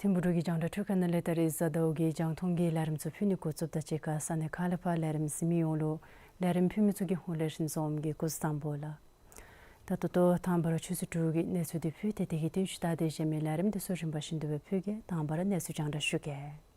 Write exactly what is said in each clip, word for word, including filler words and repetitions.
ཐིམ་ཕུག་འབྲུག་གི་རྒྱང་བསྒྲགས་འཕྲུལ་ཁང་ནང་ལས་ད་རེས་གཟའ་ཟླཝ་གི་རྒྱང་མཐོང་གི་ལས་རིམ་ཚུ་ཕུལ་ནི་འགོ་བཙུགསཔ་དང་གཅིག་ཁར་ས་གནས་ཁག་ལས་ཕར་ལས་རིམ་གཟིགས་མི་ཡོངས་ལུ་ལས་རིམ་ཕུལ་མི་ཚུ་གི་ཧོངས་ལས་ཤིང་འཛོམས་ཀྱི་སྐུ་གཟུགས་བཟང་པོ་ལགས། ད་ལྟོ་ལྟོ་དང་པ་ར་ཆུ་ཚོད་དྲུག་གི་གནས་ཚུལ་འདི་ཕུལ་ཏེ་དེ་གི་རྟིང་ཤུལ་ད་དེ་གཞན་མི་ལས་རིམ་འདི་ཚུ་རིམ་པ་བཞིན་དུ་སྦེ་ཕུལ་གེ། དང་པ་ར་གནས་ཚུལ་རྒྱང་བསྒྲགས་ཞུ་གེ།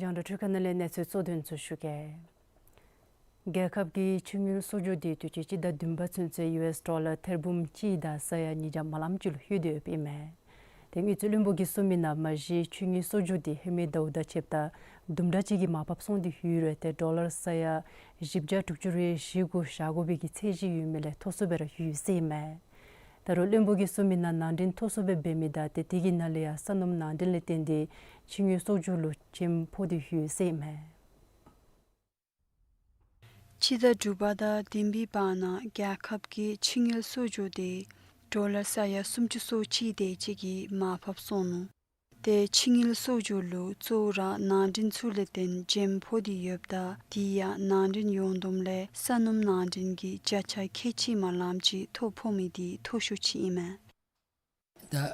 རྒྱང་བསྒྲགས་འཕྲུལ་ཁང་ནང་ལས་གནས་ཚུལ་གཙོ་དོན་ཚུ་ཞུ་གེ། རྒྱལ་ཁབ་ཀྱི་ཆུ་དངུལ་གསོག་འཇོག་འདི་དུས་ཅི་སྤྱི་ཟླ་བདུན་པ་ཚུན་ཚོད་ཡུ་ཨེསི་ཌོ་ལར་ཐེར་འབུམ་གཅིག་དང་ས་ཡ་ཉིས་བརྒྱ་མ་ལམ་ཅིག་ལུ་ལྷོད་དེ་ཡོདཔ་ཨིན་མས། ཏེ་དངུལ་རྩིས་བློན་པོ་གིས་གསུངས་མི་ནང་མ་གཞི་ཆུ་དངུལ་གསོག་འཇོག་འདི་ཧེ་མའི་ཟླཝ་དང་ཕྱདཔ་ད་དུམ་གྲ་ཅིག་གི་མར་ཕབ་སོང་སྟེ་ཡོད་རུང་ཏེ་ཌོ་ལར་ས་ཡ་བཞི་བརྒྱ་དྲུག་ཅུ་རེ་བཞི་གུ་བཞག་དགོ་པའི་གི་ཚད་གཞི་ཡོད་མི་ལས་མཐོ་སུ་སྦེ་ར་ཡོད་ཟེར་ཨིན་མས། ད་རུང་བློན་པོ་གིས་གསུངས་མི་ནང་ནང་འདྲེན་མཐོ་སུ་སྦེ་འབད་མི་དང་ཏེ་དེ་གི་ནང་ལས་ཡང་ས་སྣུམ་ནང་འདྲེན་ལས་བརྟེན་ཏེ་ཆུ་དངུལ་གསོག་འཇོག་ལུ་ཇེམ་ཕོག་སྟེ་ཡོད་ཟེར་ཨིན་མས། སྤྱི་ཟླ་དྲུག་པ་དང་བདུན་པའི་བར་ན་རྒྱལ་ཁབ་ཀྱི་ཆུ་དངུལ་གསོག་འཇོག་དེ་ཌོ་ལར་ས་ཡ་སུམ་ཅུ་སོ་གཅིག་དེ་ཅིག་གིས་མར་ཕབ་སོང་ནུག། ཏེ་ཆུ་དངུལ་གསོག་འཇོག་ལུ་གཙོ་བོ་ར་ནང་འདྲེན་ཚུ་ལས་བརྟེན་ཇེམ་ཕོག་སྟེ་ཡོདཔ་ད་དེ་ཡང་ནང་འདྲེན་ཡོངས་བསྡོམས་ལས་ས་སྣུམ་ནང་འདྲེན་གྱི་བརྒྱ་ཆ་ཁལ་གཅིག་མ་ལམ་ཅིག་མཐོ་ཕོག་མི་དེ་མཐོ་ཤོས་ཅིག་ཨིན་མས། The,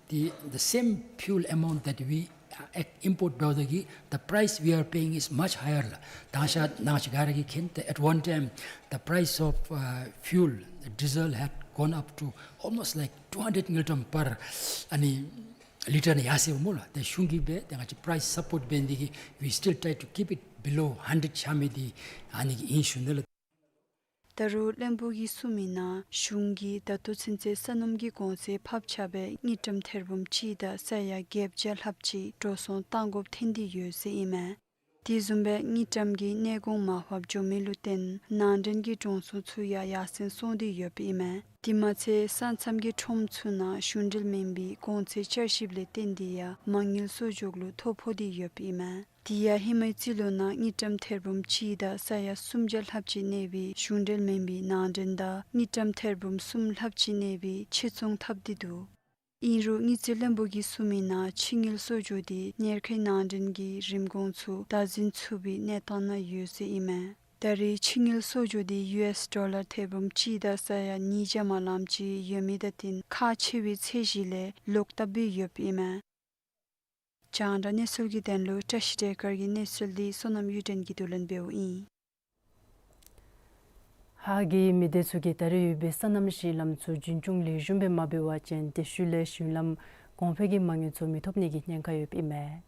the, the same fuel amount that we, uh, import བཟོ་ད་གི་the price we are paying is much higher ལགས། ད་ང་བཅས་ནང་ཆ་ག་ར་གིས་མཁྱེན། At one time, the price of, uh, fuel, diesel had gone up to almost like two hundred ngultrum per, ཨ་ནི་ལི་ཊར་ནང་ཡར་སོ་ཡི་སྨོ་ལགས། ཏེ་གཞུང་གིས་འབད་ཏེ་ང་བཅས་price support འབད་ནི་དེ་གིས་we still try to keep it below hundred བཞག་མི་དེ་ཨ་ནི་གི་ཨིན་ཞུ་ནི་ལགས། ད་རུང་བློན་པོ་གིས་གསུངས་མི་ནང་གཞུང་གིས་ད་ལྟོ་ཚུན་ཚོད་ས་སྣུམ་གྱི་གོང་ཚད་ཕབ་ཆག་སྦེ་དངུལ་ཀྲམ་ཐེར་འབུམ་གཅིག་དང་ས་ཡ་བརྒྱད་བརྒྱ་ལྷགཔ་ཅིག་འགྲོ་སོང་བཏང་དགོཔ་ཐོན་ཏེ་ཡོད་ཟེར་ཨིན་མས། དེ་བཟུམ་སྦེ་དངུལ་ཀྲམ་གྱི་གནས་གོང་མར་ཕབ་འགྱོ་མི་ལུ་བརྟེན་ནང་འདྲེན་གྱི་གྲོང་ཚོ་ཚུ་ཡང་ཡར་སེང་སོང་སྟེ་ཡོདཔ་ཨིན་མས། དེ་མ་ཚད་ས་མཚམས་ཀྱི་ཁྲོམ་ཚུ་ནང་གཞུང་འབྲེལ་མེན་པའི་གོང་ཚད་བསྐྱར་ཞིབ་ལས་བརྟེན་ཏེ་ཡང་མ་དངུལ་གསོག་འཇོག་ལུ་མཐོ་ཕོག་སྟེ་ཡོདཔ་ཨིན་མས། དེ་ཡང་ཧེ་མའི་རྩིས་ལོ་ནང་དངུལ་ཀྲམ་ཐེར་འབུམ་གཅིག་དང་ས་ཡ་སུམ་བརྒྱ་ལྷགཔ་ཅིག་གནས་པའི་གཞུང་འབྲེལ་མེན་པའི་ནང་འདྲེན་དང་དངུལ་ཀྲམ་ཐེར་འབུམ་གསུམ་ལྷགཔ་ཅིག་གནས་པའི་ཕྱིར་ཚོང་འཐབ་སྟེ་འདུག། ཨིན་རུང་དངུལ་རྩིས་བློན་པོ་གིས་གསུངས་མི་ནང་ཆུ་དངུལ་གསོག་འཇོག་དེ་དམྱལ་ཁའི་ནང་འདྲེན་གྱི་རིན་གོང་ཚུ་བདག་འཛིན་ཚུགས་པའི་གནས་སྟངས་ནང་ཡོད་ཟེར་ཨིན་མས། ད་རེས་ཆུ་དངུལ་གསོག་འཇོག་དེ་ཡུ་ཨེསི་ཌོ་ལར་ཐེར་འབུམ་གཅིག་དང་ས་ཡ་ཉིས་བརྒྱ་མ་ལམ་ཅིག་ཡོད་མི་དང་བསྟུན་ཁག་ཆེ་བའི་ཚད་གཞི་ལས་ལོག་ལྟབ་སྦེ་ཡོདཔ་ཨིན་མས། རྒྱང་བསྒྲགས་གནས་ཚུལ་གྱི་དོན་ལུ་བཀྲ་ཤིས་བདེ་སྐར་གྱི་གནས་ཚུལ་འདི་བསོད་ནམས་གཡུ་སྒྲོན་གྱིས་བསྡུ་ལེན་འབདཝ་ཨིན། ཧཱ་གི་མི་སྡེ་ཚུ་གིས་ད་རེས་ཡོད་པའི་སོ་ནམ་གཞི་ལམ་ཚུ་རྒྱུན་སྐྱོང་ལེགས་ཤོམ་སྦེ་མ་འབད་བ་ཅིན་ཏེ་ཤུལ་ལས་གཞི་ལམ་གོང་འཕེལ་གྱི་མ་དངུལ་ཚུ་མི་ཐོབ་ནི་གི་ཉེན་ཁ་ཡོདཔ་ཨིན་མས།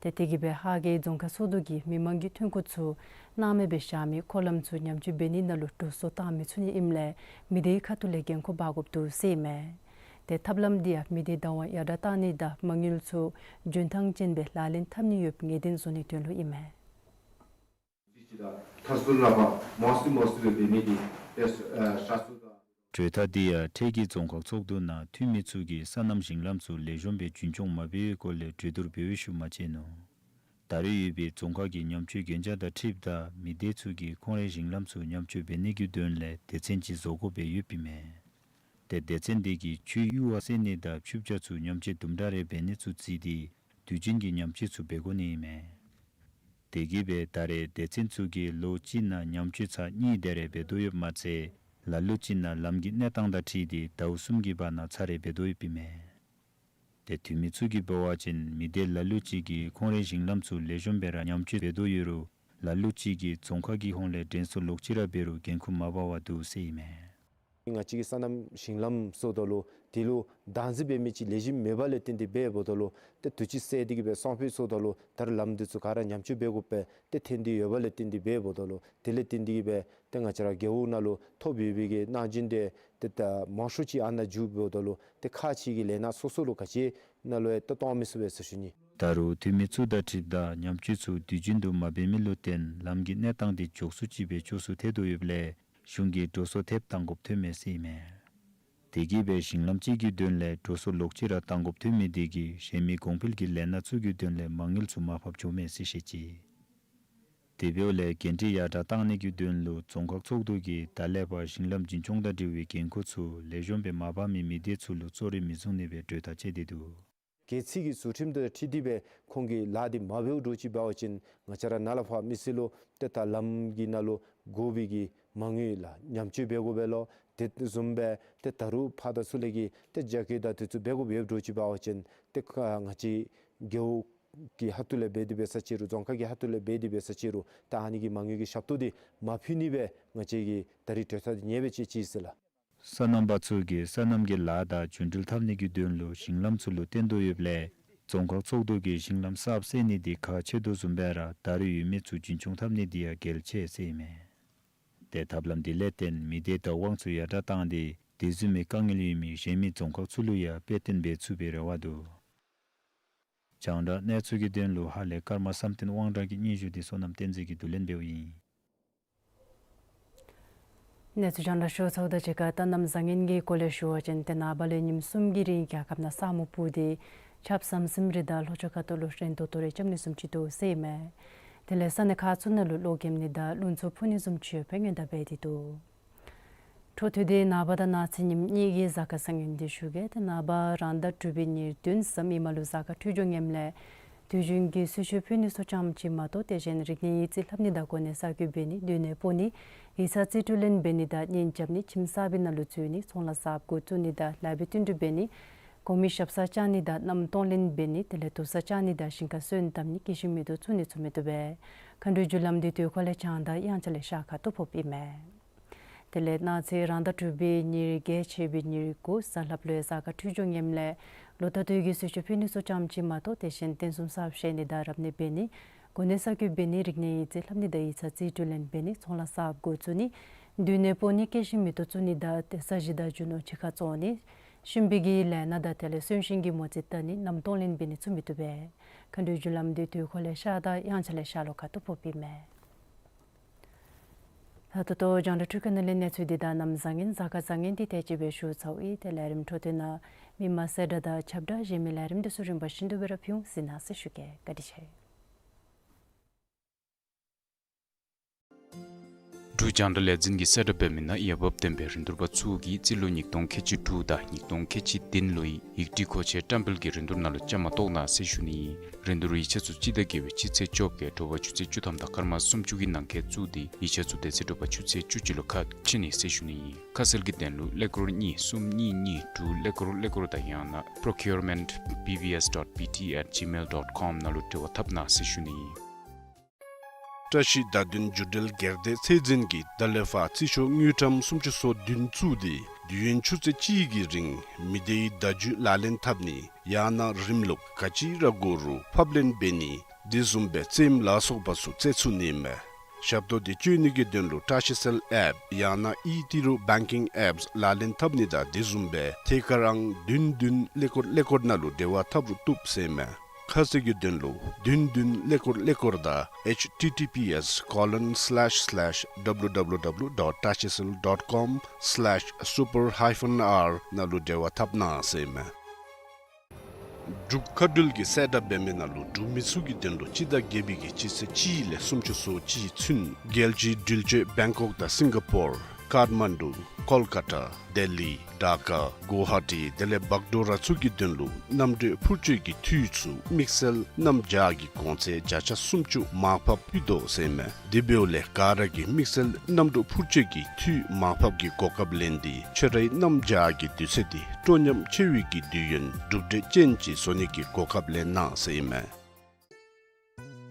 ཏེ་དེ་གིས་སྦེ་ཧཱ་གི་རྫོང་ཁག་ཚོགས་འདུ་གིས་མི་མང་གི་ཐོན་ཁུངས་ཚུ་སྣང་མེད་སྦེ་བཞག་མི་འཁོར་ལམ་ཚུ་ཉམས་བཅོས་འབད་ནི་ནང་ལུ་འགྲོ་སོང་བཏང་མི་ཚུགས་ནི་ཨིནམ་ལས་མི་སྡེའི་ཁ་ཐུག་ལས་འགན་ཁུར་འབག་དགོཔ་འདུག་ཟེར་ཨིན་མས། ཏེ་ཐབས་ལམ་འདི་ཡང་མི་སྡེའི་བདག་དབང་ཡར་དྲག་གཏང་ནི་དང་མ་དངུལ་ཚུ་འཇོན་ཐང་ཅན་སྦེ་ལག་ལེན་འཐབ་ནི་ཡོདཔ་ངེས་གཏན་བཟོ་ནིའི་དོན་ལུ་ཨིན་མས། གྲོས་ཐག་འདི་ཡང་འཕྲལ་གྱི་རྫོང་ཁག་ཚོགས་འདུ་ནང་འཐུས་མི་ཚུ་གིས་སོ་ནམ་ཞིང་ལམ་ཚུ་ལེགས་ཤོམ་སྦེ་རྒྱུན་འཁྱོངས་མ་འབད་བའི་སྐོར་ལས་གྲོས་བསྡུར་འབད་བའི་ཤུལ་མ་བཅད་ནུག། ད་རེས་ཡོད་པའི་རྫོང་ཁག་གི་ཉམས་བཅོས་གན་རྒྱ་དང་འཁྲིལཝ་ད་མི་སྡེ་ཚུ་གིས་ཁོང་རའི་ཞིང་ལམ་ཚུ་ཉམས་བཅོས་འབད་ནི་གི་དོན་ལས་སྡེ་ཚན་ཅིག་བཟོ་དགོཔ་སྦེ་ཡོདཔ་ཨིན་མས། ཏེ་སྡེ་ཚན་འདི་གིས་ཆུའི་གཡུར་བ་སེལ་ནི་དང་ཆུ་བྱ་ཚུ་ཉམས་བཅོས་དུམ་གྲ་རེ་འབད་ནི་ཚུ་བརྩིས་ཏེ་དུས་རྒྱུན་གྱི་ཉམས་བཅོས་ཚུ་འབད་དགོ་ནི་ཨིན་མས། དེ་གིས་སྦེ་ད་རེས་སྡེ་ཚན་ཚུ་གིས་ལོ་གཅིག་ནང་ཉམས་བཅོས་ཚར་གཉིས་དེ་རེ་འབད་དོ་ཡོདཔ་མ་ཚད་ལ་ལུ་ཅིག་ནང་ལམ་གྱི་གནས་སྟངས་དང་འཁྲིལ་ཏེ་ཟླཝ་གསུམ་གྱི་བར་ན་ཚར་རེ་འབད་དོ་ཡོདཔ་ཨིན་མས། ཏེ་འཐུས་མི་ཚུ་གིས་འབད་བ་ཅིན་མི་སྡེ་ལ་ལུ་ཅིག་གིས་ཁོང་རའི་ཞིང་ལམ་ཚུ་ལེགས་ཤོམ་སྦེ་ར་ཉམས་བཅོས་འབད་དོ་ཡོད་རུང་ལ་ལུ་ཅིག་གིས་རྫོང་ཁག་གི་ཧོངས་ལས་དྲན་གསོ་ལོག་ཅི་ར་འབད་རུང་འགན་ཁུར་མ་འབག་པར་འདུག་ཟེར་ཨིན་མས། ང་བཅས་ཀྱི་སོ་ནམ་ཞིང་ལམ་ཟེརཝ་ད་ལུ་དེ་ལུ་བདག་འཛིན་འབད་མི་ཅིག་ལེགས་ཤོམ་མེདཔ་ལས་བརྟེན་ཏེ་འབདཝ་ད་ལུ་ཏེ་དུས་ཅི་ཟད་དེ་གིས་སྦེ་སོང་ཕུད་སོངམ་ད་ལུ་ད་རུང་ལམ་འདི་ཚུ་ག་ར་ཉམས་བཅོས་འབད་དགོཔ་སྦེ་ཏེ་ཐོན་ཏེ་ཡོདཔ་ལས་བརྟེན་ཏེ་འབདཝ་ད་ལུ་དེ་ལས་བརྟེན་ཏེ་གིས་སྦེ་ཏེ་ང་བཅས་ར་རྒེད་འོག་ནང་ལུ་ཐོབ་ཡོད་པའི་གི་གནང་སྦྱིན་འདི་ཏེ་ད་མང་ཤོས་ཅིག་ཨ་ནཱ་འགྱོཝ་ད་ལུ་ཏེ་ཁག་ཆེ་གི་ལས་སྣ་སོ་སོ་ལུ་ག་ཅི་ནང་ལུ་ཡང་ཏེ་གཏང་མི་ཚུགས་པས་ཟེར་ཞུ་ནི། ད་རུང་འཐུས་མི་ཚུ་དང་འཁྲིལཝ་ད་ཉམས་བཅོས་ཚུ་དུས་རྒྱུན་དུ་མ་འབད་མི་ལུ་བརྟེན་ལམ་གྱི་གནས་སྟངས་འདི་མགྱོགས་སུ་ཅིག་སྦེ་སྐྱོ་སུ་ཐལ་དོ་ཡོདཔ་ལས་གཞུང་གིས་འགྲོ་སོང་ཐེབས་གཏང་དགོཔ་ཐོན་མས་ཟེར་ཨིན་མས། དེ་གིས་སྦེ་ཞིང་ལམ་ཅིག་གི་དོན་ལས་འགྲོ་སོང་ལོག་ཅི་ར་གཏང་དགོཔ་ཐོན་མི་དེ་གིས་གཞན་མི་གོང་འཕེལ་གྱི་ལས་སྣ་ཚུ་གི་དོན་ལས་མ་དངུལ་ཚུ་མར་ཕབ་འགྱོཝ་མས་ཟེར་བཤད་ཅི། དེ་འབདཝ་ལས་འགན་འཁྲི་ཡར་དྲག་གཏང་ནི་གི་དོན་ལུ་རྫོང་ཁག་ཚོགས་འདུ་གིས་ད་ལས་ཕར་ཞིང་ལམ་རྒྱུན་འཁྱོངས་དང་འབྲེལ་བའི་འགན་ཁུར་ཚུ་ལེགས་ཤོམ་སྦེ་མ་འབག་མི་མི་སྡེ་ཚུ་ལུ་གཙོ་རིམ་མི་བཟུང་ནི་སྦེ་གྲོས་ཐག་བཅད་དེ་འདུག། སྒེར་ཚུ་གི་བཟོ་ཁྲིམས་དང་འཁྲིལ་ཏེ་སྦེ་ཁོང་གིས་ལཱ་འདི་མ་འབདཝ་འདྲཝ་ཅིག་འབད་བ་ཅིན་ང་བཅས་ར་ནཱ་ལས་ཕར་མི་སེར་ལུ་ཏེ་ད་ལམ་གྱི་ནང་ལུ་དགོ་པའི་གི་མ་དངུལ་ལགས་ཉམས་བཅོས་འབད་དགོ་པས་ལོ། དེ་བཟུམ་སྦེ་ཏེ་ད་རུང་ཕར་དང་ཚུར་ལས་ཀྱི་ཏེ་རྒྱ་སྐྱེད་དང་དེ་ཚུ་འབད་དགོཔ་ཡོདཔ་འདྲཝ་ཅིག་འབད་བ་ཅིན་ཏེ་ཁ་ང་བཅས་རྒེད་འོག་གི་ཁ་ཐུག་ལས་འབད་དེ་འབད་ས་ཅིག་རུང་རྫོང་ཁག་གི་ཁ་ཐུག་ལས་འབད་དེ་འབད་ས་ཅིག་རུང་ད་ཨ་ནི་གི་མ་དངུལ་གྱི་ཞབས་ཏོག་འདི་མ་ཕུལ་ནི་སྦེ་ང་བཅས་ཀྱིས་ད་རིས་གྲོས་ཐག་འདི་ཉེ་སྦེ་བཅད་ཅི་ཟེར་ལགས། སོ་ནམ་པ་ཚུ་གིས་སོ་ནམ་གྱི་ལཱ་དང་རྒྱུན་འགྲུལ་འཐབ་ནི་གི་དོན་ལུ་ཞིང་ལམ་ཚུ་ལུ་བརྟེན་དོ་ཡོདཔ་ལས་རྫོང་ཁག་ཚོགས་འདུ་གིས་ཞིང་ལམ་གསརཔ་བསལ་ནི་འདི་ཁག་ཆེ་དོ་བཟུམ་སྦེ་ར་ད་རེས་ཡོད་མི་ཚུ་རྒྱུན་འཁྱོངས་འཐབ་ནི་འདི་ཡང་གལ་ཆེ་ཟེར་ཨིན་མས། ཏེ་ཐབས་ལམ་འདི་ལས་བརྟེན་མི་སྡེའི་བདག་དབང་ཚུ་ཡར་དྲག་བཏང་སྟེ་དེ་བཟུམ་མའི་དཀའ་ངལ་ཡོད་མི་གཞན་མི་རྫོང་ཁག་ཚུ་ལུ་ཡང་དཔེ་སྟོན་འབད་ཚུགས་པའི་རེ་བ་འདུག། རྒྱང་བསྒྲགས་གནས་ཚུལ་གྱི་དོན་ལུ་ཧཱ་ལས་ཀརྨ་བསམ་གཏན་དབང་གྲགས་ཀྱི་སྙན་ཞུ་འདི་བསོད་ནམས་བསྟན་འཛིན་གྱིས་བསྡུ་ལེན་འབདཝ་ཨིན། གནས་ཚུལ་རྒྱང་བསྒྲགས་ཞུ་ཚརཝ་དང་གཅིག་ཁར་ད་གནམ་བཟང་ངན་གྱི་སྐོར་ལས་ཞུ་བ་ཅིན་ཏེ་ནངས་པ་ལས་ཉིནམ་གསུམ་གྱི་རིང་རྒྱལ་ཁབ་ནང་ས་སྨུག་སྤུབས་ཏེ་ཆརཔ་ཟམ་ཟིམ་རེ་དང་ལྷོ་ཕྱོགས་ཁ་ཐུག་ལུ་རན་ཏོག་ཏོ་རེ་རྐྱབ་ནི་བཟུམ་ཅིག་འདུག་ཟེར་ཨིན་མས། དེ་ལས་ས་གནས་ཁག་ཚུ་ནང་ལུ་གློག་འཁྱིམ་ནི་དང་རླུང་འཚུབ་འཕུ་ནི་བཟུམ་ཅིག་ཡོདཔ་སྦེ་སྔོན་བརྡ་འབད་དེ་འདུག། འཕྲོ་མཐུད་དེ་ནངས་པ་དང་གནངས་ཚེ་ཉིནམ་གཉིས་ཀྱི་གཟའ་སྐར་བཟང་ངན་འདི་ཞུ་གེ། ཏེ་ནངས་པ་རང་ཟླ་དྲུག་པའི་ཉེར་བདུན་ཟམ་ཨིནམ་ལུ་གཟའ་སྐར་འཕྲོད་སྦྱོར་ངནམ་ལས་དུས་རྒྱུན་གྱི་གསོལ་མཆོད་ཕུལ་ནི་ཚུ་ཙམ་ཅིག་མ་གཏོགས་དེ་བཞིན་རིག་གནས་ཡིག་རྩིས་ལྷབ་ནི་དང་གོ་གནས་གསར་བསྐོ་འབད་ནི་སྡོད་གནས་སྤོ་ནི་ཡིག་ཚང་རྩིས་སྤྲོད་ལེན་འབད་ནི་དང་གཉེན་རྐྱབ་ནི་ཁྱིམ་གསར་པའི་ནང་ལུ་འཛུལ་ནི་ཚོང་ལཱ་གསརཔ་འགོ་བཙུགས་ནི་དང་ལཱ་འབད་བསྟུན་གྲོས་འབད་ནི་གོང་མའི་ཞབས་སར་བཅར་ནི་དང་མནའམ་གཏོང་ལེན་འབད་ནི་དེ་ལས་དུར་སར་བཅར་ནི་དང་ཞིང་ཁར་སོན་བཏབ་ནི་སྐྱེ་ཤི་མེད་དུ་བཙུགས་ནི་ཚུ་མི་བཏུབ་པས། མཁའ་འགྲོའི་རྒྱུ་ལམ་འདི་དུས་འཁོར་ལས་བྱང་དང་དབྱངས་འཆར་ལས་ཤར་ཁ་ཐུག་ཕོགཔ་ཨིན་མས། དེ་ལས་གནངས་ཚེ་རང་ཟླ་དྲུག་པའི་ཉེར་བརྒྱད་ཕྱེད་པའི་ཉེར་དགུ་གཟའ་ལྷགཔ་ལུ་གཟའ་སྐར་འཕྲོད་སྦྱོར་ངནམ་ལས་ལོ་ཟླ་དུས་ཀྱི་གསོལ་མཆོད་ཕུལ་ནི་ཚུ་ཙམ་ཅིག་མ་གཏོགས་དེ་བཞིན་རྟེན་གསུམ་གསརཔ་བཞེངས་ནི་དང་རབ་གནས་འབད་ནི་གོ་གནས་གསར་བསྐོ་འབད་ནི་རིག་གནས་ཡིག་རྩིས་ལྷབ་ནི་དང་ཡིག་ཚང་རྩིས་སྤྲོད་ལེན་འབད་ནི་ཚོང་ལཱ་གསརཔ་འགོ་བཙུགས་ནི་སྡོད་གནས་སྤོ་ནི་སྐྱེ་ཤི་མེད་དུ་བཙུགས་ནི་དང་ཏེ་ས་གཞི་དང་རྒྱུ་ནོར་ཕྱི་ཁར་བཙོང་ནི་གཤིན་པོའི་གི་ལས་སྣ་དང་དེ་ལས་གསོན་གཤིན་གྱི་མོ་རྩིས་བལྟ་ནི་མནའམ་གཏོང་ལེན་འབད་ནི་ཚུ་མི་བཏུབ་པས། མཁའ་འགྲོའི་རྒྱུ་ལམ་འདི་དུས་འཁོར་ལས་ཤར་དང་དབྱངས་འཆར་ལས་ཤར་ལྷོ་ཁ་ཐུག་ཕོགཔ་ཨིན་མས། ད་ལྟོ་རྒྱང་བསྒྲགས་འཕྲུལ་ཁང་ནང་ལས་གནས་ཚུལ་འདི་དང་གནམ་བཟང་ངན་གཟའ་སྐར་བཟང་ངན་འདི་དེ་ཅིག་སྦེ་ཞུ་ཚརཝ་ཨིན། དེ་ལས་རིམ་འཕྲོ་མཐུད་ནང་མི་མང་གསལ་བསྒྲགས་དང་ཁྱབ་བསྒྲགས་གཞན་མི་ལས་རིམ་འདི་ཚུ་རིམ་པ་བཞིན་དུ་སྦེ་ར་ཕུལ་འོང་གཟིགས་གནང་ཟེར་ཞུ་གེ། བཀའ་དྲིན་ཆེ། འབྲུག་རྒྱང་བསྒྲགས་ལས་འཛིན་གྱིས་གསལ་བསྒྲགས་འབད་མི་ནང་འོས་འབབ་ལྡན་པའི་རིན་བསྡུར་པ་ཚུ་གིས་རྩིས་ལོ་ཉིས་སྟོང་ཁལ་གཅིག་དྲུག་དང་ཉིས་སྟོང་ཁལ་གཅིག་བདུན་ལོའི་ཡིག་སྒྲིག་མཁོ་ཆས་བཀྲམ་སྤེལ་གྱི་རིན་བསྡུར་ནང་ལུ་བཅའ་མར་གཏོགས་གནང་ཟེར་ཞུ་ནི་ཨིན། རིན་བསྡུར་ཡིག་ཆ་ཚུ་སྤྱི་ཟླ་བརྒྱད་པའི་སྤྱི་ཚེས་བཅོ་བརྒྱད་དྲོ་པ་ཆུ་ཚོད་བཅུ་ཐམ་དང་སྐར་མ་སུམ་ཅུ་གི་ནང་འཁོད་བཙུགས་ཏེ་ཡིག་ཆ་ཚུ་དེ་ཚེ་དྲོ་པ་ཆུ་ཚོད་བཅུ་གཅིག་ལུ་ཁ་ཕྱེ་ནི་ཟེར་ཞུ་ནི་ཨིན། ཁ་གསལ་གྱི་དོན་ལུ་ཀླད་ཀོར་གཉིས་གསུམ་གཉིས་གཉིས་དྲུག་ཀླད་ཀོར་ཀླད་ཀོར་དང་ཡང་ན་procurement B B S dot B T at gmail dot com ནང་ལུ་འབྲེལ་བ་འཐབ་གནང་ཟེར་ཞུ་ནི་ཨིན། བཀྲ་ཤིས་བརྡ་དོན་བརྒྱུད་འབྲེལ་སྒེར་སྡེ་ཚད་འཛིན་གྱིས་ད་ལས་ཕར་རྩིས་ཤོག་དངུལ་ཀྲམ་སུམ་ཅུ་སོ་བདུན་བཙུགས་ཏེ་དུས་ཡུན་ཆུ་ཚོད་གཅིག་གི་རིང་མི་སྡེའི་བརྡ་བརྒྱུད་ལག་ལེན་འཐབ་ནི་ཡང་ན་རིམ་ལུགས་ག་ཅི་ར་དགོ་རུང་ཕབ་ལེན་འབད་ནི་དེ་བཟུམ་སྦེ་རྩེདམོ་ལ་སོགས་པ་ཚུ་རྩེ་ཚུགས་ནི་མས། ཞབས་ཏོག་འདི་སྤྱོད་ནི་གི་དོན་ལུ་བཀྲ་ཤིས་གསལ་ཨེཔ་ཡང་ན་ཨི་ཏི་རུ་བེང་ཀིང་ཨེཔསི་ལག་ལེན་འཐབ་ནི་དང་དེ་བཟུམ་སྦེ་ཐད་ཀར་ཨང་བདུན་བདུན་ཀླད་ཀོར་ཀླད་ཀོར་ནང་ལུ་འབྲེལ་བ་འཐབ་རུང་བཏུབ་ཟེར་མས། ཁ་གསལ་གྱི་དོན་ལུ་བདུན་བདུན་ཀླད་ཀོར་ཀླད་ཀོར་དང་ཨེཆ་ཊི་ཊི་པི་ཨེསི་ཀོ་ལོན་སི་ལེཤ་སི་ལེཤ་ཌབ་ལུ་ཌབ་ལུ་ཌབ་ལུ་ཌོཊ་བཀྲ་ཤིས་གསལ་ཌོཊ་ཀོམ་སི་ལེཤ་སུ་པར་ཧའི་ཕན་ཨར་ནང་ལུ་འབྲེལ་བ་འཐབ་གནང་ཟེར་མས། འབྲུག་མཁའ་འགྲུལ་གྱི་གསལ་བསྒྲགས་འབད་མི་ནང་ལུ་འབྲུག་མི་ཚུ་གི་དོན་ལུ་སྤྱི་ཟླ་བརྒྱད་པའི་གི་སྤྱི་ཚེས་གཅིག་ལས་སུམ་ཅུ་སོ་གཅིག་ཚུན་རྒྱལ་སྤྱིའི་འགྲུལ་སྐྱོད་བེང་ཀོག་དང་སིང་ག་པོར་ཀཱཐ་མན་ཌུ་ཀོལ་ཀ་ཏ་ལྡི་ལི་ཌ་ཀ་གུ་ཝ་ཧ་ཊི་དེ་ལས་བག་ཌོ་ར་ཚུ་གི་དོན་ལུ་གནམ་གྲུ་འཕུར་སྐྱོད་ཀྱི་འཐུས་ཚུ་དམིགས་བསལ་གནམ་བྱཱར་གྱི་གོང་ཚད་བརྒྱ་ཆ་སུམ་ཅུ་མར་ཕབ་ཕུལ་དོ་ཟེར་མས། དེ་འབདཝ་ལས་ག་ར་གིས་དམིགས་བསལ་གནམ་གྲུ་འཕུར་སྐྱོད་ཀྱི་འཐུས་མར་ཕབ་ཀྱི་གོ་སྐབས་ལེན་ཏེ་ཁྱོད་རའི་གནམ་བྱཱར་གྱི་དུས་ཚོད་འདི་སྤྲོ་ཉམས་ཆེ་བའི་གི་དུས་ཡུན་གྲུབ་འབྲས་ཅན་ཅིག་བཟོ་ནི་གི་གོ་སྐབས་ལེན་གནང་ཟེར་ཨིན་མས།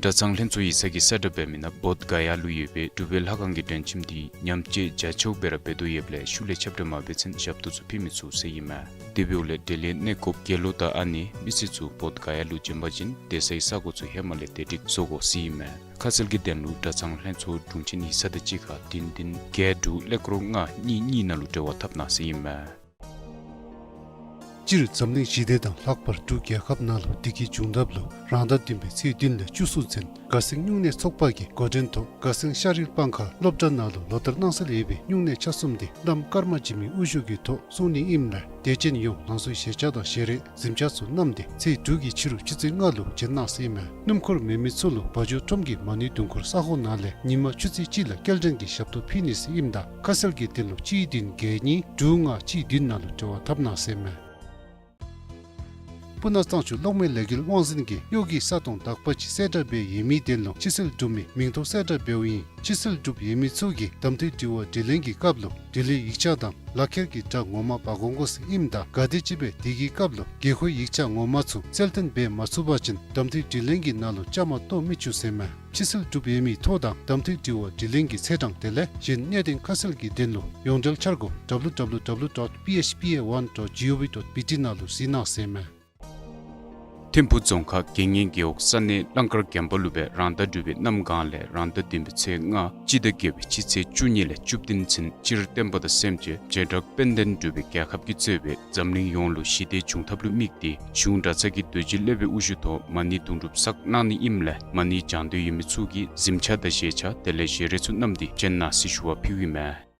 གྲྭ་ཚང་ལྷན་ཚོགས་ཡིག་ཚང་གི་གསལ་བསྒྲགས་འབད་མི་ནང་བོདྷ་ག་ཡ་ལུ་ཡོད་པའི་གྲུབ་པའི་ལྷ་ཁང་གི་མགྲོན་ཁྱིམ་འདི་ཉམས་བཅོས་རྒྱ་ཆེཝ་སྦེ་ར་འབད་དོ་ཡོདཔ་ལས་ཤུལ་ལས་ཁྱབ་བསྒྲགས་མ་འབད་ཚུན་ཞབས་ཏོག་ཚུ་ཕུལ་མི་ཚུགས་ཟེར་ཨིན་མས། དེ་འབདཝ་ལས་འབྲེལ་ཡོད་གནས་སྐོར་དགེ་སློང་དང་ཨ་ནེ་མི་སེར་ཚུ་བོདྷ་ག་ཡ་ལུ་བྱོན་པ་ཅིན་སྡོད་སའི་ས་གོ་ཚུ་ཧེ་མ་ལས་བདེ་སྒྲིག་བཟོ་དགོ་ཟེར་ཨིན་མས། ཁ་གསལ་གྱི་དོན་ལུ་གྲྭ་ཚང་ལྷན་ཚོགས་དྲུང་ཆེན་ཡིག་ཚང་དང་གཅིག་ཁར་བདུན་བདུན་བརྒྱད་དྲུག་ཀླད་ཀོར་ལྔ་གཉིས་གཉིས་ནང་ལུ་འབྲེལ་བ་འཐབ་གནང་ཟེར་ཨིན་མས། སྤྱིར་འཛམ་གླིང་ཞི་བདེ་དང་ལྷག་པར་འབྲུག་རྒྱལ་ཁབ་ནང་ལུ་བདེ་སྐྱིད་འབྱུང་ཐབས་ལུ་རང་ཟླ་བདུན་པའི་ཚེས་བདུན་ལས་བཅུ་གསུམ་ཚུན་དགའ་སེང་སྨྱུང་གནས་ཚོགས་པ་གི་འགོ་འདྲེན་ཐོག་དགའ་སེང་ཤ་རིལ་སྤང་ཁ་སློབ་གྲྭ་ནང་ལུ་ལོ་ལྟར་གནང་སྲོལ་ཡོད་པའི་སྨྱུང་གནས་ཆ་གསུམ་འདི་བླམ་ཀརྨ་འཇིགས་མེད་དབུ་བཞུགས་ཀྱི་ཐོག་སྲུང་ནི་ཨིནམ་ལས་དད་ཅན་ཡོངས་རང་སོའི་བཞེས་ཆ་དང་བཞེས་རས་གཟིམ་ཆ་ཚུ་བསྣམས་ཏེ་ཚེས་དྲུག་གི་ཕྱི་རུ་ཆུ་ཚོད་ལྔ་ལུ་བྱོན་གནང་ཟེར་ཨིན་མས། སྣུམ་འཁོར་མེད་མི་ཚུ་ལུ་བ་འཇོ་ཁྲོམ་གྱི་མ་ཎི་དུང་འཁོར་ས་ཁོངས་ནང་ལས་ཉིན་མ་ཆུ་ཚོད་གཅིག་ལས་སྐྱེལ་འདྲེན་གྱི་ཞབས་ཏོག་ཕུལ་ནི་ཟེར་ཨིནམ་ད་ཁ་གསལ་གྱི་དོན་ལུ་གཅིག་བདུན་བརྒྱད་གཉིས་དྲུག་ལྔ་གཅིག་བདུན་ནང་ལུ་འབྲེལ་བ་འཐབ་གནང་ཟེར་ཨིན་མས། སྤུ་ན་གཙང་ཆུ་གློག་མེ་ལས་འགུལ་དབང་འཛིན་གྱིས་གཡོག་གི་ས་སྟོང་དག་པ་ཅིག་གསལ་བསྒྲགས་འབད་ཡོད་མི་དོན་ལུ་ཕྱི་སེལ་གྲུབ་མི་མིང་ཐོ་གསལ་བསྒྲགས་འབདཝ་ཨིན། ཕྱི་སེལ་གྲུབ་ཡོད་མི་ཚུ་གིས་གདམ་འཐུའི་དྲི་བ་དྲིས་ལན་གྱི་སྐབས་ལུ་དྲི་ལན་ཡིག་ཆ་དང་ལག་ཁྱེར་གྱི་སྒྲ་ངོ་མ་འབག་འོང་དགོ་ཟེར་ཨིནམ་ད་ག་དེམ་ཅིག་སྦེ་དེ་གི་སྐབས་ལུ་དགོས་མཁོའི་ཡིག་ཆ་ངོ་མ་ཚུ་གསལ་སྟོན་འབད་མ་ཚུགས་པ་ཅིན་གདམ་འཐུའི་དྲིས་ལན་གྱི་ནང་ལུ་བཅའ་མར་གཏོགས་མི་ཚུགས་ཟེར་ཨིན་མས། ཕྱི་སེལ་གྲུབ་ཡོད་མི་ཐོ་དང་གདམ་འཐུའི་དྲི་བ་དྲིས་ལན་གྱི་ཚེས་གྲངས་དེ་ལས་གཞན་གནད་དོན་ཁ་གསལ་གྱི་དོན་ལུ་ཡོངས་འབྲེལ་འཆར་སྒོ་ཌབ་ལུ་ཌབ་ལུ་ཌབ་ལུ་ཌོཊ་པི་ཨེཆ་པི་ཨེ་ཝན་ཌོཊ་ཇི་ཨོ་ཝི་ཌོཊ་པི་ཊི་ནང་ལུ་གཟིགས་གནང་ཟེར་ཨིན་མས། ཐིམ་ཕུ་རྫོང་ཁག་དགེ་བསྙེན་རྒེད་འོག་ས་གནས་གླང་དཀར་དགོན་པ་ལུ་སྦེ་རང་ཟླ་དྲུག་པའི་གནམ་གང་ལས་རང་ཟླ་བདུན་པའི་ཚེས་ལྔ་སྤྱི་ཟླ་བརྒྱད་པའི་སྤྱི་ཚེས་བཅུ་གཉིས་ལས་བཅུ་བདུན་ཚུན་སྤྱིར་བསྟན་པ་དང་སེམས་ཅན་བྱེ་བྲག་དཔལ་ལྡན་འབྲུག་པའི་རྒྱལ་ཁབ་ཀྱིས་གཙོས་པའི་འཛམ་གླིང་ཡོངས་ལུ་ཞི་བདེ་འབྱུང་ཐབས་ལུ་དམིགས་ཏེ་གཞུང་གྲྭ་ཚང་གི་རྡོ་རྗེ་སློབ་དཔོན་དབུ་བཞུགས་ཐོག་མ་ཎི་དུང་སྒྲུབ་བསགས་གནང་ནི་ཨིནམ་ལས་མ་ཎི་བགྱང་འདོད་ཡོད་མི་ཚུ་གིས་གཟིམ་ཆ་དང་བཞེས་ཆ་དེ་ལས་བཞེས་རས་ཚུ་བསྣམས་ཏེ་བྱོན་གནང་ཟེར་ཞུ་བ་ཕུལཝ་ཨིན་མས།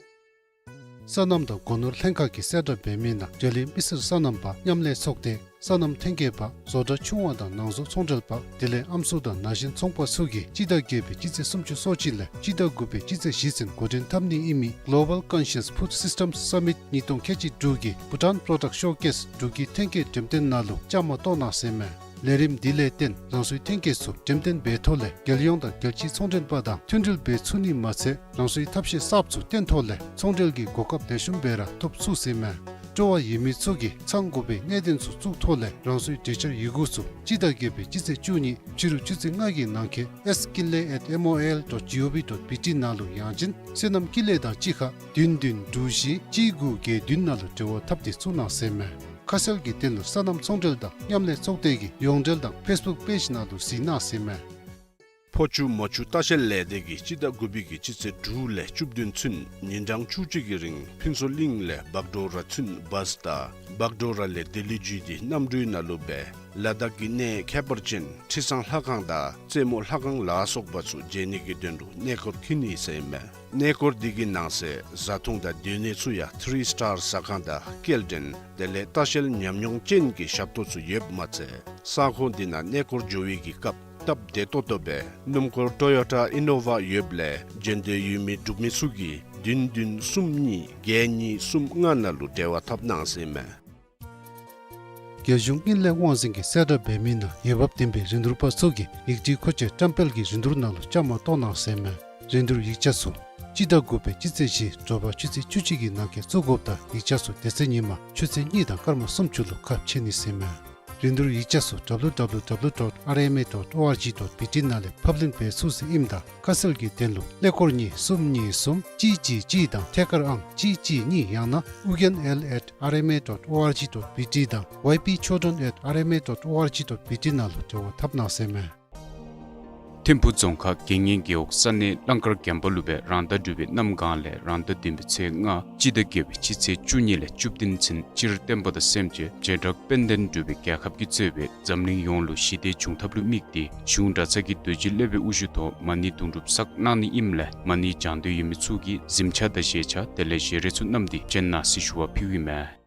སོ་ནམ་དང་སྒོ་ནོར་ལྷན་ཁག་གིས་གསལ་བསྒྲགས་འབད་མི་ནང་འབྲེལ་ཡོད་མི་སེར་སོ་ནམ་པ་མཉམ་ལས་ཚོགས་སྡེ་སོ་ནམ་ཐོན་སྐྱེད་པ་བཟོ་གྲྭ་ཆུང་བ་དང་ནང་བཟོ་ཚོང་འབྲེལ་པ་དེ་ལས་ཨམ་སྲུ་དང་ན་གཞོན་ཚོང་པ་ཚུ་གིས་སྤྱི་ཟླ་བརྒྱད་པའི་སྤྱི་ཚེས་སུམ་ཅུ་སོ་གཅིག་ལས་སྤྱི་ཟླ་དགུ་པའི་སྤྱི་ཚེས་བཞི་ཚུན་འགོ་འདྲེན་འཐབ་ནི་ཨིན་མི་Global Conscious Food Systems Summit་ཉིས་སྟོང་ཁལ་གཅིག་དྲུག་གི་Bhutan Product Showcase དྲུག་གི་ཐོན་སྐྱེད་འགྲེམས་སྟོན་ནང་ལུ་བཅའ་མར་གཏོགས་གནང་ཟེར་ཨིན་མས། ལས་རིམ་འདི་ལས་བརྟེན་རང་སོའི་ཐོན་སྐྱེད་ཚུ་འགྲེམས་སྟོན་འབད་ཐོག་ལས་རྒྱལ་ཡོངས་དང་རྒྱལ་སྤྱིའི་ཚོང་འབྲེལ་པ་དང་མཐུན་སྒྲིལ་འབད་ཚུགས་ནི་མ་ཚད་རང་སོའི་ཐབས་ཤེས་གསརཔ་ཚུ་བཏོན་ཐོག་ལས་ཚོང་འབྲེལ་གྱི་གོ་སྐབས་ལེགས་ཤོམ་སྦེ་ར་ཐོབ་ཚུགས་ཟེར་ཨིན་མས། སྤྲོ་བ་ཡོད་མི་ཚུ་གིས་ཚང་དགོ་པའི་གནད་དོན་ཚུ་བཙུགས་ཐོག་ལས་རང་སོའི་གྲོས་འཆར་ཡི་གུ་ཚུ་སྤྱི་ཟླ་བརྒྱད་པའི་སྤྱི་ཚེས་བཅུ་གཉིས་ཕྱི་རུ་ཆུ་ཚོད་ལྔ་གི་ནང་འཁོད་S Kinley at M O L dot G O V dot B T ནང་ལུ་ཡང་ཅིན་སོ་ནམ་ཀིན་ལེ་དང་གཅིག་ཁར་བདུན་བདུན་དྲུག་བཞི་གཅིག་དགུ་བརྒྱད་བདུན་ནང་ལུ་འབྲེལ་བ་འཐབ་སྟེ་བཙུགས་གནང་ཟེར་ཨིན་མས། ཁ་གསལ་གྱི་དོན་ལུ་སོ་ནམ་ཚོང་འབྲེལ་དང་མཉམ་ལས་ཚོགས་སྡེ་གིས་ཡོངས་འབྲེལ་དང་ཕེསི་བུཀ་པེཇ་ནང་ལུ་གཟིགས་གནང་ཟེར་ཨིན་མས། ཕོ་ཆུ་མོ་ཆུ་ལྟ་བཤལ་ལས་སྡེ་གིས་སྤྱི་ཟླ་དགུ་པའི་གི་སྤྱི་ཚེས་དྲུག་ལས་བཅུ་བདུན་ཚུན་ཉིན་གྲངས་བཅུ་གཅིག་གི་རིང་ཕུན་ཚོགས་གླིང་ལས་བག་གྲོ་ར་ཚུན་བཱས་དང་བག་གྲོ་ར་ལས་ལྡི་ལི་བརྒྱུད་དེ་གནམ་གྲུའི་ནང་ལུ་སྦེ་ལ་དྭགས་ཀྱི་གནས་ཁྱད་པར་ཅན་ཁྲི་བཟང་ལྷ་ཁང་དང་རྩེ་མོ་ལྷ་ཁང་ལ་སོགས་པ་ཚུ་མཇལ་ནི་གི་དོན་ལུ་གནས་སྐོར་འཁྱིད་ནི་ཟེར་ཨིན་མས། གནས་སྐོར་འདི་གི་ནང་གསེས་བཟའ་འཐུང་དང་སྡོད་གནས་ཚུ་ཡང་ཐི་རི་སི་ཊར་ཟ་ཁང་དང་སྐྱེལ་འདྲེན་དེ་ལས་ལྟ་བཤལ་ཉམས་མྱོང་ཅན་གྱི་ཞབས་ཏོག་ཚུ་ཡོདཔ་མ་ཚད་ས་ཁོངས་འདི་ནང་གནས་སྐོར་འགྱོ་བའི་གི་སྐབས་སྟབས་བདེ་ཏོག་ཏོ་སྦེ་སྣུམ་འཁོར་ཊོ་ཡོ་ཊ་ཨི་ནོ་ཝ་ཡོདཔ་ལས་འབྱོན་འདོད་ཡོད་མི་འབྲུག་མི་ཚུ་གིས་བདུན་བདུན་གསུམ་གཉིས་བརྒྱད་གཉིས་གསུམ་ལྔ་ནང་ལུ་འབྲེལ་བ་འཐབ་གནང་ཟེར་ཨིན་མས། རྒྱལ་གཞུང་དངུལ་ལས་དབང་འཛིན་གྱིས་གསལ་བསྒྲགས་འབད་མི་ནང་འོས་འབབ་ལྡན་པའི་རིན་བསྡུར་པ་ཚུ་གིས་ཡིག་ཁྲི་མཁོ་ཆས་བཀྲམ་སྤེལ་གྱི་རིན་བསྡུར་ནང་ལུ་བཅའ་མར་གཏོགས་གནང་ཟེར་ཨིན་མས། རིན་བསྡུར་ཡིག་ཆ་ཚུ་སྤྱི་ཟླ་དགུ་པའི་སྤྱི་ཚེས་བཞི་དྲོ་པ་ཆུ་ཚོད་བཅུ་གཅིག་གི་ནང་འཁོད་བཙུགས་དགོཔ་དང་ཡིག་ཆ་ཚུ་དེ་ཚེ་ཉིན་མ་ཆུ་ཚོད་གཉིས་དང་སྐར་མ་སུམ་ཅུ་ལུ་ཁ་ཕྱེ་ནི་ཟེར་ཨིན་མས། རིན་བསྡུར་ཡིག་ཆ་ཚུ་W W W dot R M A dot O R G dot B T ནང་ལས་ཕབ་ལེན་འབད་ཚུགས་ཟེར་ཨིནམ་ད་ཁ་གསལ་གྱི་དོན་ལུ་ཀླད་ཀོར་གཉིས་གསུམ་གཉིས་གསུམ་གཅིག་གཅིག་གཅིག་དང་ཐད་ཀར་ཨང་གཅིག་གཅིག་གཉིས་ཡང་ན་ཨུ་རྒྱན་L at R M A dot O R G dot B T དང་Y P Chodron at R M A dot O R G dot B T ནང་ལུ་འབྲེལ་བ་འཐབ་གནང་ཟེར་ཨིན་མས། ཐིམ་ཕུག་རྫོང་ཁག་དགེ་བསྙེན་རྒེད་འོག་ས་གནས་གླང་དཀར་རྒན་པ་ལུ་སྦེ་རང་ཟླ་དྲུག་པའི་གནམ་གང་ལས་རང་ཟླ་བདུན་པའི་ཚེས་ལྔ་སྤྱི་ཟླ་བརྒྱད་པའི་སྤྱི་ཚེས་བཅུ་གཉིས་ལས་བཅུ་བདུན་ཚུན་སྤྱིར་བསྟན་པ་དང་སེམས་ཅན་བྱེ་བྲག་དཔལ་ལྡན་འབྲུག་པའི་རྒྱལ་ཁབ་ཀྱིས་གཙོས་པའི་འཛམ་གླིང་ཡོངས་ལུ་ཞི་བདེ་བྱུང་ཐབས་ལུ་དམིགས་ཏེ་གཞུང་གྲྭ་ཚང་གི་དུས་ཅི་ལེགས་པའི་དབུ་བཞུགས་ཐོག་མ་ཎི་དུང་སྒྲུབ་བསགས་གནང་ནི་ཨིནམ་ལས་མ་ཎི་བགྱང་འདོད་ཡོད་མི་ཚུ་གིས་གཟིམ་ཆ་དང་བཞེས་ཆ་དེ་ལས་བཞེས་རས་ཚུ་བསྣམས་ཏེ་བྱོན་གནང་ཟེར་ཞུ་བ་ཕུལཝ་ཨིན་མས།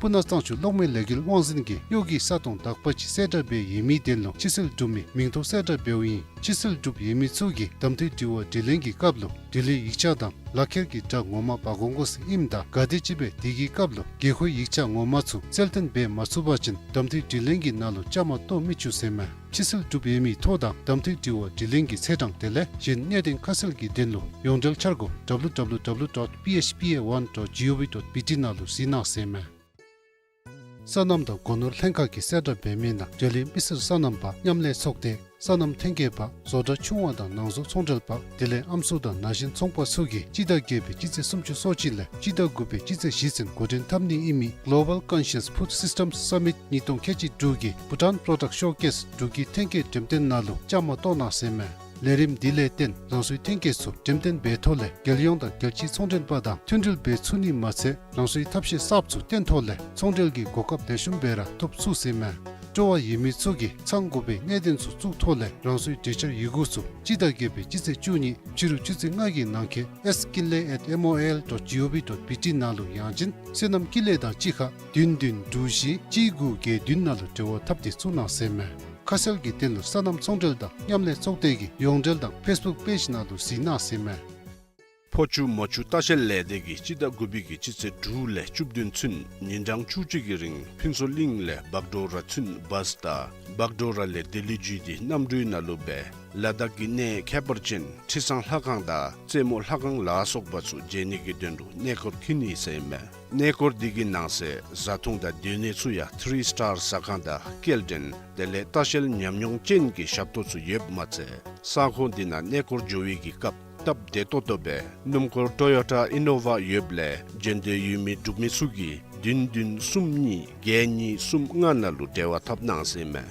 སྤུ་ན་གཙང་ཆུ་གློག་མེ་ལས་འགུལ་དབང་འཛིན་གྱིས་གཡོག་གི་ས་སྟོང་དག་པ་ཅིག་གསལ་བསྒྲགས་འབད་ཡོད་མི་དོན་ལུ་ཕྱི་སེལ་གྲུབ་མི་མིང་ཐོ་གསལ་བསྒྲགས་འབདཝ་ཨིན། ཕྱི་སེལ་གྲུབ་ཡོད་མི་ཚུ་གིས་གདམ་འཐུའི་དྲི་བ་དྲིས་ལན་གྱི་སྐབས་ལུ་དྲི་ལན་ཡིག་ཆ་དང་ལག་ཁྱེར་གྱི་འདྲ་ངོ་མ་འབག་འོང་དགོ་ཟེར་ཨིནམ་ད་ག་དེམ་ཅིག་སྦེ་དེ་གི་སྐབས་ལུ་དགོས་མཁོའི་ཡིག་ཆ་ངོ་མ་ཚུ་རྩལ་བཏོན་འབད་མ་ཚུགས་པ་ཅིན་གདམ་འཐུའི་དྲིས་ལན་གྱི་ནང་ལུ་བཅའ་མར་གཏོགས་མི་ཚུགས་ཟེར་མས། ཕྱི་སེལ་གྲུབ་ཡོད་མི་ཐོ་དང་གདམ་འཐུའི་དྲི་བ་དྲིས་ལན་གྱི་ཚེས་གྲངས་དེ་ལས་གཞན་གནད་དོན་ཁ་གསལ་གྱི་དོན་ལུ་ཡོངས་འབྲེལ་འཆར་སྒོ་W W W dot P H P A one dot G O V dot B T ནང་ལུ་གཟིགས་གནང་ཟེར་མས། སོ་ནམ་དང་སྒོ་ནོར་ལྷན་ཁག་གིས་གསལ་བསྒྲགས་འབད་མི་ནང་འབྲེལ་ཡོད་མི་སེར་སོ་ནམ་པ་མཉམ་ལས་ཚོགས་སྡེ་སོ་ནམ་ཐོན་སྐྱེད་པ་བཟོ་གྲྭ་ཆུང་བ་དང་ནང་བཟོ་ཚོང་འབྲེལ་པ་དེ་ལས་ཨམ་སྲུ་དང་ན་གཞོན་ཚོང་པ་ཚུ་གིས་སྤྱི་ཟླ་བརྒྱད་པའི་སྤྱི་ཚེས་སུམ་ཅུ་སོ་གཅིག་ལས་སྤྱི་ཟླ་དགུ་པའི་སྤྱི་ཚེས་བཞི་ཚུན་འགོ་འདྲེན་འཐབ་ནི་ཨིན་མི་Global Conscious Food Systems Summit ཉིས་སྟོང་ཁལ་གཅིག་དྲུག་གི་Bhutan Product Showcase འབྲུག་གི་ཐོན་སྐྱེད་འགྲེམས་སྟོན་ནང་ལུ་བཅའ་མར་གཏོགས་གནང་ཟེར་མས། ལས་རིམ་འདི་ལས་བརྟེན་རང་སོའི་ཐོན་སྐྱེད་ཚུ་འགྲེམས་སྟོན་འབད་ཐོག་ལས་རྒྱལ་ཡོངས་དང་རྒྱལ་སྤྱིའི་ཚོང་འབྲེལ་པ་དང་མཐུན་སྒྲིལ་འབད་ཚུགས་ནི་མ་ཚད་རང་སོའི་ཐབས་ཤེས་གསརཔ་ཚུ་བཏོན་ཐོག་ལས་ཚོང་འབྲེལ་གྱི་གོ་སྐབས་ལེགས་ཤོམ་སྦེ་ར་ཐོབ་ཚུགས་ཟེར་མས། སྤྲོ་བ་ཡོད་མི་ཚུ་གིས་ཚང་དགོ་པའི་གནད་དོན་ཚུ་བཙུགས་ཐོག་ལས་རང་སོའི་གྲོས་འཆར་ཡི་གུ་ཚུ་སྤྱི་ཟླ་བརྒྱད་པའི་སྤྱི་ཚེས་བཅུ་གཉིས་ཕྱི་རུ་ཆུ་ཚོད་ལྔ་གི་ནང་འཁོད S Kinley at M O I L dot G O V dot B T ནང་ལུ་ཡང་ཅིན་སོ་ནམ་ཀུན་ལེགས་དང་གཅིག་ཁར་བདུན་བདུན་དྲུག་བཞི་གཅིག་དགུ་བརྒྱད་བདུན་ནང་ལུ་འབྲེལ་བ་འཐབ་སྟེ་བཙུགས་གནང་ཟེར་མས། ཁ་གསལ་གྱི་དོན་ལུ་སོ་ནམ་ཚོང་འབྲེལ་དང་མཉམ་ལས་ཚོགས་སྡེ་གི་ཡོངས་འབྲེལ་དང་Facebook page ནང་ལུ་གཟིགས་གནང་ཟེར་མས། ཕོ་ཆུ་མོ་ཆུ་ལྟ་བཤལ་ལས་སྡེ་གིས་སྤྱི་ཟླ་དགུ་པའི་གི་སྤྱི་ཚེས་དྲུག་ལས་བཅུ་བདུན་ཚུན་ཉིན་གྲངས་བཅུ་གཅིག་གི་རིང་ཕུན་ཚོགས་གླིང་ལས་བག་གྲོ་ར་ཚུན་བཱས་དང་བག་གྲོ་ར་ལས་ལྡི་ལི་བརྒྱུད་དེ་གནམ་གྲུའི་ནང་ལུ་སྦེ་ལ་དྭགས་ཀྱི་གནས་ཁྱད་པར་ཅན་ཁྲི་བཟང་ལྷ་ཁང་དང་རྩེ་མོ་ལྷ་ཁང་ལ་སོགས་པ་ཚུ་མཇལ་ནི་གི་དོན་ལུ་གནས་སྐོར་འཁྱིད་ནི་ཟེར་མས། གནས་སྐོར་འདི་གི་ནང་གསེས་བཟའ་འཐུང་དང་སྡོད་གནས་ཚུ་ཡང་ཐི་རི་སི་ཊར་ཟ་ཁང་དང་སྐྱེལ་འདྲེན་དེ་ལས་ལྟ་བཤལ་ཉམས་མྱོང་ཅན་གྱི་ཞབས་ཏོག་ཚུ་ཡོདཔ་མ་ཚད་ས་ཁོངས་འདི་ནང་གནས་སྐོར་འགྱོ་བའི་གི་སྐབས་སྟབས་བདེ་ཏོག་ཏོ་སྦེ་སྣུམ་འཁོར་ཊོ་ཡོ་ཊ་ཨི་ནོ་ཝ་ཡོདཔ་ལས་འབྱོན་འདོད་ཡོད་མི་འབྲུག་མི་ཚུ་གིས་བདུན་བདུན་གསུམ་གཉིས་བརྒྱད་གཉིས་གསུམ་ལྔ་ནང་ལུ་འབྲེལ་བ་འཐབ་གནང་ཟེར་མས།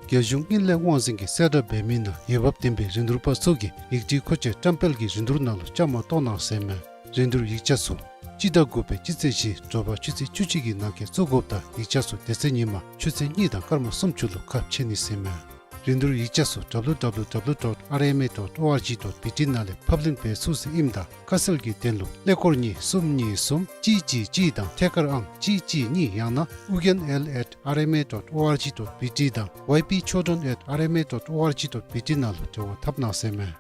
རྒྱལ་གཞུང་དངུལ་ལས་དབང་འཛིན་གྱིས་གསལ་བསྒྲགས་འབད་མི་ནང་འོས་འབབ་ལྡན་པའི་རིན་བསྡུར་པ་ཚུ་གིས་ཡིག་སྒྲིག་མཁོ་ཆས་བཀྲམ་སྤེལ་གྱི་རིན་བསྡུར་ནང་ལུ་བཅའ་མར་གཏོགས་གནང་ཟེར་མས། རིན་བསྡུར་ཡིག་ཆ་ཚུ་སྤྱི་ཟླ་དགུ་པའི་སྤྱི་ཚེས་བཞི་དྲོ་པ་ཆུ་ཚོད་བཅུ་གཅིག་གི་ནང་འཁོད་བཙུགས་དགོཔ་དང་ཡིག་ཆ་ཚུ་དེ་ཚེ་ཉིན་མ་ཆུ་ཚོད་གཉིས་དང་སྐར་མ་སུམ་ཅུ་ལུ་ཁ་ཕྱེ་ནི་ཟེར་མས། རིན་བསྡུར་ཡིག་ཆ་ཚུ་W W W dot R M A dot O R G dot B T ནང་ལས་ཕབ་ལེན་འབད་ཚུགས་ཟེར་ཨིནམ་ད་ཁ་གསལ་གྱི་དོན་ལུ་ཀླད་ཀོར་གཉིས་གསུམ་གཉིས་གསུམ་གཅིག་གཅིག་གཅིག་དང་ཐད་ཀར་ཨང་གཅིག་གཅིག་གཉིས་ཡང་ན་ཨུ་རྒྱན་L at R M A dot O R G dot B T དང་Y P Chodron at R M A dot O R G dot B T ནང་ལུ་འབྲེལ་བ་འཐབ་གནང་ཟེར་མས།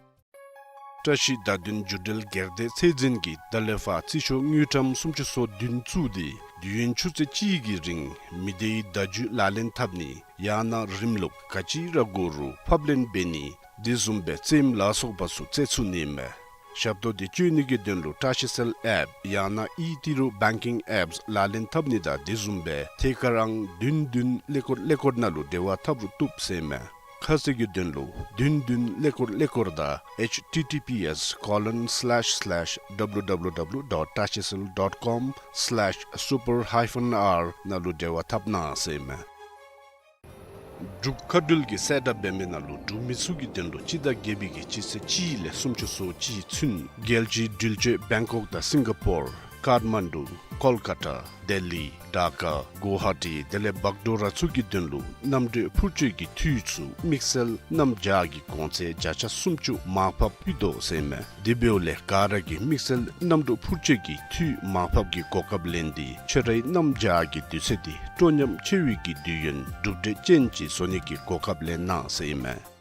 བཀྲ་ཤིས་བརྡ་དོན་འགྱུར་འགྲེལ་སྒེར་སྡེ་ཚད་འཛིན་གྱིས་ད་ལས་ཕར་རྩིས་ཤོག་དངུལ་ཀྲམ་སུམ་ཅུ་སོ་བདུན་བཙུགས་ཏེ་དུས་ཡུན་ཆུ་ཚོད་གཅིག་གི་རིང་མི་སྡེའི་བརྡ་བརྒྱུད་ལག་ལེན་འཐབ་ནི་ཡང་ན་རིམ་ལུགས་ག་ཅི་ར་དགོ་རུང་ཕབ་ལེན་འབད་ནི་དེ་བཟུམ་སྦེ་རྩེདམོ་ལ་སོགས་པ་ཚུ་རྩེ་ཚུགས་ནི་མས། ཞབས་ཏོག་འདི་སྤྱོད་ནི་གི་དོན་ལུ་བཀྲ་ཤིས་སེལ་ཨེཔ་ཡང་ན་ཨི་ཏི་རུ་བེང་ཀིང་ཨེཔསི་ལག་ལེན་འཐབ་ནི་དང་དེ་བཟུམ་སྦེ་ཐད་ཀར་ཨང་བདུན་བདུན་ཀླད་ཀོར་ཀླད་ཀོར་ནང་ལུ་འབྲེལ་བ་འཐབ་རུང་བཏུབ་ཟེར་མས། ཁ་གསལ་གྱི་དོན་ལུ་བདུན་བདུན་ཀླད་ཀོར་ཀླད་ཀོར་དང་H T T P S colon slash slash W W W dot tashicel dot com slash super hyphen R ནང་ལུ་འབྲེལ་བ་འཐབ་གནང་ཟེར་མས། འབྲུག་མཁའ་འགྲུལ་གྱིས་གསལ་བསྒྲགས་འབད་མི་ནང་ལུ་འབྲུག་མི་ཚུ་གི་དོན་ལུ་སྤྱི་ཟླ་བརྒྱད་པའི་གི་སྤྱི་ཚེས་གཅིག་ལས་སུམ་ཅུ་སོ་གཅིག་ཚུན་རྒྱལ་སྤྱིའི་འགྲུལ་སྐྱོད་བེང་ཀོག་དང་སིང་ག་པོར་ཀཱཐ་མན་ཌུ་ཀོལ་ཀ་ཏ་ལྡི་ལི་ཌ་ཀ་གུ་ཝ་ཧ་ཊི་དེ་ལས་བག་གྲོ་ར་ཚུ་གི་དོན་ལུ་གནམ་གྲུ་འཕུར་སྐྱོད་ཀྱི་འཐུས་ཚུ་དམིགས་བསལ་གནམ་བྱཱར་གྱི་གོང་ཚད་བརྒྱ་ཆ་སུམ་ཅུ་མར་ཕབ་ཕུལ་དོ་ཟེར་མས། དེ་འབདཝ་ལས་ག་ར་གིས་དམིགས་བསལ་གནམ་གྲུ་འཕུར་སྐྱོད་ཀྱི་འཐུས་མར་ཕབ་ཀྱི་གོ་སྐབས་ལེན་ཏེ་ཁྱོད་རའི་གནམ་བྱཱར་གྱི་དུས་ཚོད་འདི་སྤྲོ་ཉམས་ཆེ་བའི་གི་དུས་ཡུན་གྲུབ་འབྲས་ཅན་ཅིག་བཟོ་ནི་གི་གོ་སྐབས་ལེན་གནང་ཟེར་ཨིན་མས།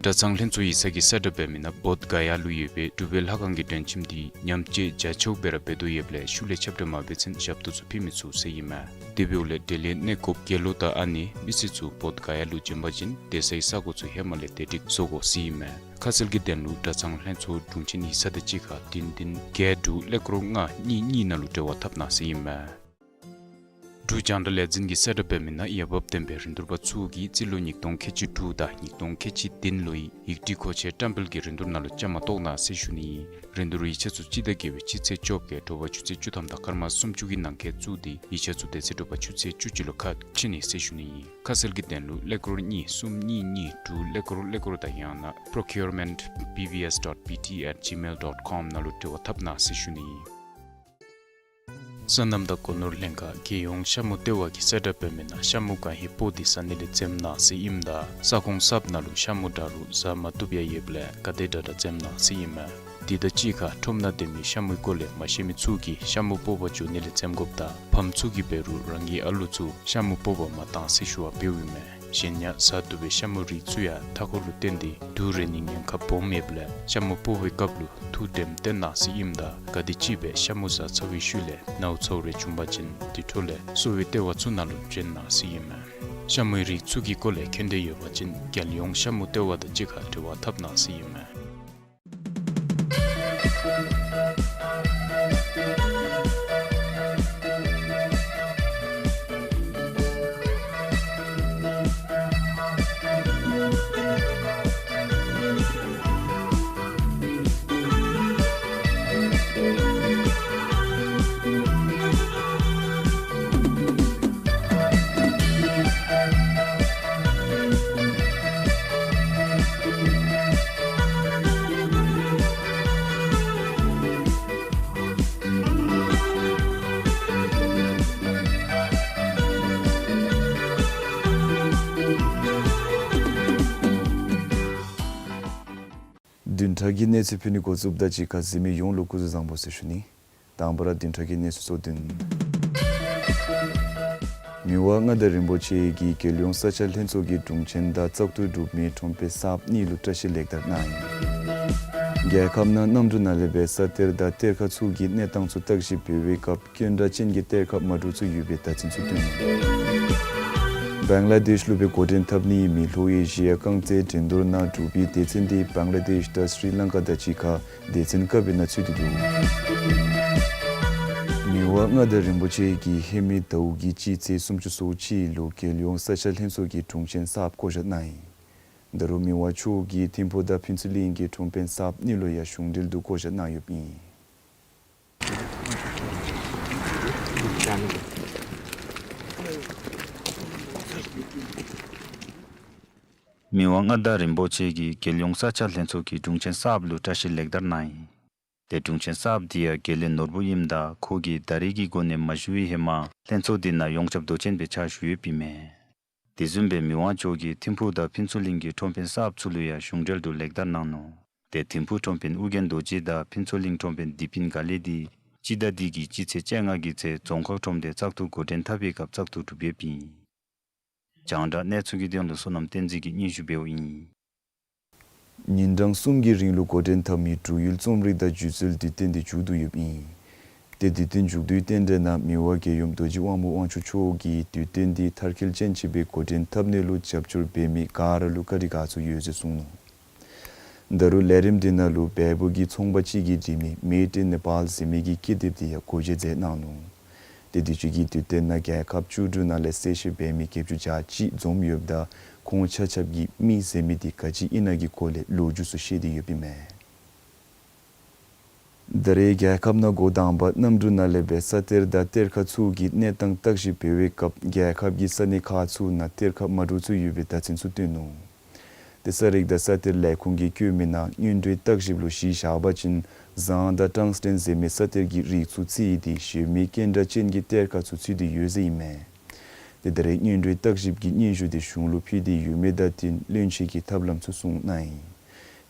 གྲྭ་ཚང་ལྷན་ཚོགས་ཡིག་ཚང་གིས་གསལ་བསྒྲགས་འབད་མི་ནང་བོདྷ་ག་ཡ་ལུ་ཡོད་པའི་འབྲུག་པའི་ལྷ་ཁང་གི་མགྲོན་ཁྱིམ་འདི་ཉམས་བཅོས་རྒྱ་ཆེཝ་སྦེ་ར་འབད་དོ་ཡོདཔ་ལས་ཤུལ་ལས་ཁྱབ་བསྒྲགས་མ་འབད་ཚུན་ཞབས་ཏོག་ཚུ་ཕུལ་མི་ཚུགས་ཟེར་ཨིན་མས། དེ་འབདཝ་ལས་འབྲེལ་ཡོད་གནས་སྐོརཔ་དགེ་སློང་དང་ཨ་ནེ་མི་སེར་ཚུ་བོདྷ་ག་ཡ་ལུ་བྱོན་པ་ཅིན་སྡོད་སའི་ས་གོ་ཚུ་ཧེ་མ་ལས་བདེ་སྒྲིག་བཟོ་དགོ་ཟེར་ཨིན་མས། ཁ་གསལ་གྱི་དོན་ལུ་གྲྭ་ཚང་ལྷན་ཚོགས་དྲུང་ཆེན་ཡིག་ཚང་དང་གཅིག་ཁར་བདུན་བདུན་བརྒྱད་དྲུག་ཀླད་ཀོར་ལྔ་གཉིས་གཉིས་ནང་ལུ་འབྲེལ་བ་འཐབ་གནང་ཟེར་ཨིན་མས། འབྲུག་རྒྱང་བསྒྲགས་ལས་འཛིན་གྱིས་གསལ་བསྒྲགས་འབད་མི་ནང་ཡ་བབ་ལྡན་པའི་རིན་བསྡུར་པ་ཚུ་གིས་རྩིས་ལོ་ཉིས་སྟོང་ཁལ་གཅིག་དྲུག་དང་ཉིས་སྟོང་ཁལ་གཅིག་བདུན་ལོའི་ཡིག་བྲིས་མཁོ་ཆས་བཀྲམ་སྤེལ་གྱི་རིན་བསྡུར་ནང་ལུ་བཅའ་མར་གཏོགས་གནང་ཟེར་ཞུ་ནི་ཨིན། རིན་བསྡུར་ཡིག་ཆ་ཚུ་སྤྱི་ཟླ་བརྒྱད་པའི་སྤྱི་ཚེས་བཅོ་བརྒྱད་དྲོ་པ་ཆུ་ཚོད་བཅུ་ཐམ་དང་སྐར་མ་སུམ་ཅུ་གི་ནང་འཁོད་བཙུགས་ཏེ་ཡིག་ཆ་ཚུ་དེ་ཚེ་དྲོ་པ་ཆུ་ཚོད་བཅུ་གཅིག་ལུ་ཁ་ཕྱེ་ནི་ཟེར་ཞུ་ནི་ཨིན། ཁ་གསལ་གྱི་དོན་ལུ་ཀླད་ཀོར་གཉིས་གསུམ་གཉིས་གཉིས་དྲུག་ཀླད་ཀོར་ཀླད་ཀོར་དང་ཡང་ན་procurement B B S dot B T at gmail dot com ནང་ལུ་འབྲེལ་བ་འཐབ་གནང་ཟེར་ཞུ་ནི་ཨིན། སོ་ནམ་དང་སྒོ་ནོར་ལྷན་ཁག་རྒྱལ་ཡོངས་ཤ་མུ་ལྟེ་བ་གིས་གསལ་བསྒྲགས་འབད་མི་ནང་ཤ་མུ་གང་ཧེ་སྤོ་སྟེ་ཟ་ནི་ལས་འཛེམ་གནང་ཟེར་ཨིནམ་ད་ས་ཁོངས་གསརཔ་ནང་ལུ་ཤ་མུ་འདྲ་རུང་ཟ་མ་བཏུབ་ཡང་ཡོདཔ་ལས་ག་དེ་དྲག་དྲག་འཛེམ་གནང་ཟེར་ཨིན་མས། དེ་དང་གཅིག་ཁར་ཁྲོམ་ནང་སྡོད་མི་ཤ་མུའི་སྐོར་ལས་མ་ཤེས་མི་ཚུ་གིས་ཤ་མུ་སྤོ་བར་འགྱོ་ནི་ལས་འཛེམ་དགོཔ་དང་ཕམ་ཚུ་གིས་འབད་རུང་རང་གི་ཨ་ལུ་ཚུ་ཤ་མུ་སྤོ་བར་མ་གཏང་ཟེར་ཞུ་བ་འབདཝ་ཨིན་མས། གཞན་ཡང་ཟ་བཏུབ་པའི་ཤ་མུའི་རིགས་ཚུ་ཡང་མཐའ་འཁོར་ལུ་བརྟེན་ཏེ་དུག་རེག་ནིའི་ཉེན་ཁ་སྦོམ་ཡོདཔ་ལས་ཤ་མུ་སྤོ་བའི་སྐབས་ལུ་ཐུགས་དྲནམ་བཏོན་གནང་ཟེར་ཨིནམ་ད་ག་དེམ་ཅིག་སྦེ་ཤ་མུ་ཟ་ཚར་བའི་ཤུལ་ལས་ནཝ་ཚཝ་རེ་བྱུང་པ་ཅིན་དེ་འཕྲོ་ལས་གསོ་བའི་ལྟེ་བ་ཚུ་ནང་ལུ་བྱོན་གནང་ཟེར་ཨིན་མས། ཤ་མུའི་རིགས་ཚུ་གི་སྐོར་ལས་མཁྱེན་འདོད་ཡོད་པ་ཅིན་རྒྱལ་ཡོངས་ཤ་མུ་ལྟེ་བ་དང་གཅིག་ཁར་འབྲེལ་བ་འཐབ་གནང་ཟེར་ཨིན་མས། བདུན་ཕྲག་གི་གནས་ཚུལ་ཕུལ་ནི་འགོ་བཙུགསཔ་ད་གཅིག་ཁར་གཟིགས་མི་ཡོངས་ལུ་སྐུ་གཟུགས་བཟང་པོ་ཟེར་ཞུ་ནི། དང་པ་ར་བདུན་ཕྲག་གི་གནས་ཚུལ་གཙོ་དོན། མི་དབང་མངའ་བདག་རིན་པོ་ཆེ་གིས་རྒྱལ་ཡོངས་ས་ཆ་ལྷན་ཚོགས་ཀྱི་དྲུང་ཆེན་དང་བཙག་འཐུ་གྲུབ་མི་ཁྲོམ་དཔོན་གསརཔ་གཉིས་ལུ་བཀྲིས་ལེགས་དར་གནང་ཡི། རྒྱལ་ཁབ་ནང་གནམ་གྲུ་ནང་ལས་སྦེ་ས་གཏེར་དང་གཏེར་ཁ་ཚུ་གི་གནས་སྟངས་ཚུ་བརྟག་ཞིབ་འབད་བའི་སྐབས་སྐྱོན་འདྲ་ཅན་གྱི་གཏེར་ཁ་མ་འདྲཝ་ཚུ་ཡོད་པའི་བརྡ་མཚོན་ཚུ་བཏོན་ནུག། བང་ལ་དེཤ་ལུ་སྦེ་འགོ་འདྲེན་འཐབ་ནི་ཨིན་མི་ལྷོ་ཨེ་ཤི་ཡ་རྐང་རྩེད་འགྲན་བསྡུར་ནང་འབྲུག་པའི་སྡེ་ཚན་དེ་བང་ལ་དེཤ་དང་སི་རི་ལང་ཀ་དང་གཅིག་ཁར་སྡེ་ཚན་ཀ་བའི་ནང་ཚུད་དེ་འདུག། མི་དབང་མངའ་བདག་རིན་པོ་ཆེ་གིས་ཧེ་མའི་ཟླཝ་གི་སྤྱི་ཚེས་སུམ་ཅུ་སོ་གཅིག་ལུ་རྒྱལ་ཡོངས་ས་ཆ་ལྷན་ཚོགས་ཀྱི་དྲུང་ཆེན་གསརཔ་བསྐོ་བཞག་གནང་ཡི། ད་རུང་མི་དབང་མཆོག་གིས་ཐིམ་ཕུག་དང་ཕུན་ཚོགས་གླིང་གི་ཁྲོམ་དཔོན་གསརཔ་གཉིས་ལུ་ཡང་གཞུང་འབྲེལ་དུ་བསྐོ་བཞག་གནང་ཡོདཔ་ཨིན། མི་དབང་མངའ་བདག་རིན་པོ་ཆེ་གིས་རྒྱལ་ཡོངས་ས་ཆ་ལྷན་ཚོགས་ཀྱི་དྲུང་ཆེན་གསརཔ་ལུ་བཀྲིས་ལེགས་དར་གནང་ཡི། ཏེ་དྲུང་ཆེན་གསརཔ་དེ་ཡང་དགེ་ལས་ནོར་བུ་ཨིནམ་ད་ཁོ་གིས་ད་རེས་ཀྱི་འགོ་ནས་མ་ཞུ་བའི་ཧེ་མ་ལྷན་ཚོགས་དེ་ནང་ཡོངས་ཁྱབ་མདོ་ཆེན་སྦེ་ཕྱག་ཞུ་ཡོདཔ་ཨིན་མས། དེ་བཟུམ་སྦེ་མི་དབང་མཆོག་གིས་ཐིམ་ཕུག་དང་ཕུན་ཚོགས་གླིང་གི་ཁྲོམ་དཔོན་གསརཔ་ཚུ་ལུ་ཡང་གཞུང་འབྲེལ་དུ་ལེགས་དར་གནང་ནུག། ཏེ་ཐིམ་ཕུག་ཁྲོམ་དཔོན་ཨོ་རྒྱན་རྡོ་རྗེ་དང་ཕུན་ཚོགས་གླིང་ཁྲོམ་དཔོན་བདེ་སྤུན་དགའ་ལེགས་དེ་སྤྱི་ཟླ་འདི་གི་སྤྱི་ཚེས་བཅོ་ལྔ་གི་ཚེ་རྫོང་ཁག་ཁྲོམ་སྡེ་བཙག་འཐུ་འགོ་འདྲེན་འཐབ་པའི་སྐབས་བཙག་འཐུ་གྲུབ་ཡོདཔ་ཨིན། རྒྱང་བསྒྲགས་གནས་ཚུལ་གྱི་དོན་ལུ་བསོད་ནམས་བསྟན་འཛིན་གྱིས་སྙན་ཞུ་འབདཝ་ཨིན། ཉིན་གྲངས་གསུམ་གྱི་རིང་ལུ་འགོ་འདྲེན་འཐབ་མི་འབྲུག་ཡུལ་རྩོམ་རིག་དང་སྒྱུ་རྩལ་དུས་སྟོན་དེ་མཇུག་བསྡུ་ཡོདཔ་ཨིན། ཏེ་དུས་སྟོན་མཇུག་བསྡུའི་རྟེན་འབྲེལ་ནང་མི་དབང་རྒྱལ་ཡུམ་རྡོ་རྗེ་དབང་པོ་དབང་ཕྱུག་མཆོག་གིས་དུས་སྟོན་དེ་མཐར་འཁྱོལ་ཅན་ཅིག་སྦེ་འགོ་འདྲེན་འཐབ་ནི་ལུ་རྒྱབ་སྐྱོར་འབད་མི་ག་ར་ལུ་བཀའ་དྲིན་དགའ་ཚོར་ཡོད་ཟེར་གསུངས་ནུག། ད་རུང་ལས་རིམ་དེ་ནང་ལུ་བལ་པོ་གི་ཚོང་པ་ཅིག་གིས་བྲིས་མི་Made in Nepal ཟེར་མི་གི་ཀི་དེབ་དེ་ཡང་སྒོ་འབྱེད་མཛད་གནང་ནུག། ཏེ་དུས་ཅི་གི་དུས་སྟོན་ནང་རྒྱལ་ཁབ་བཅུ་དྲུག་ནང་ལས་གསལ་བཤད་འབད་མི་བརྒྱད་ཅུ་གྱ་གཅིག་འཛོམས་ཡོདཔ་ད་ཁོང་ཆ་ཁྱབ་ཀྱིས་མི་ཟེར་མི་དེ་ག་ཅི་ཨིན་ན་གི་སྐོར་ལས་ལོ་རྒྱུས་ཚུ་བཤད་དེ་ཡོདཔ་ཨིན་མས། ད་རེས་རྒྱལ་ཁབ་ནང་འགོ་དང་པ་གནམ་གྲུ་ནང་ལས་སྦེ་ས་གཏེར་དང་གཏེར་ཁ་ཚུ་གི་གནས་སྟངས་བརྟག་ཞིབ་འབད་བའི་སྐབས་རྒྱལ་ཁབ་ཀྱི་ས་གནས་ཁག་ཚུ་ནང་གཏེར་ཁ་མ་འདྲཝ་ཚུ་ཡོད་པའི་བརྡ་མཚོན་ཚུ་བཏོན་ནུག། ཏེ་ས་རིག་དང་ས་གཏེར་ལས་ཁུངས་ཀྱིས་བཀོད་མི་ནང་སྔོན་འགྲོའི་བརྟག་ཞིབ་ལུ་གཞི་བཞག་པ་ཅིན་ཟངས་དང་ཊང་སི་ཊེན་ཟེར་མི་ས་གཏེར་གྱི་རིགས་ཚུ་རྩིས་ཏེ་གཞན་མི་སྐྱོན་འདྲ་ཅན་གྱི་གཏེར་ཁ་ཚུ་ཚུད་དེ་ཡོད་ཟེར་ཨིན་མས། ཏེ་ད་རེས་སྔོན་འགྲོའི་བརྟག་ཞིབ་ཀྱི་སྙན་ཞུ་དེ་གཞུང་ལུ་ཕུལ་ཏེ་ཡོད་མི་དང་བསྟུན་བློན་ཆེན་གྱིས་ཐབས་ལམ་ཚུ་གསུངས་གནང་ཡི།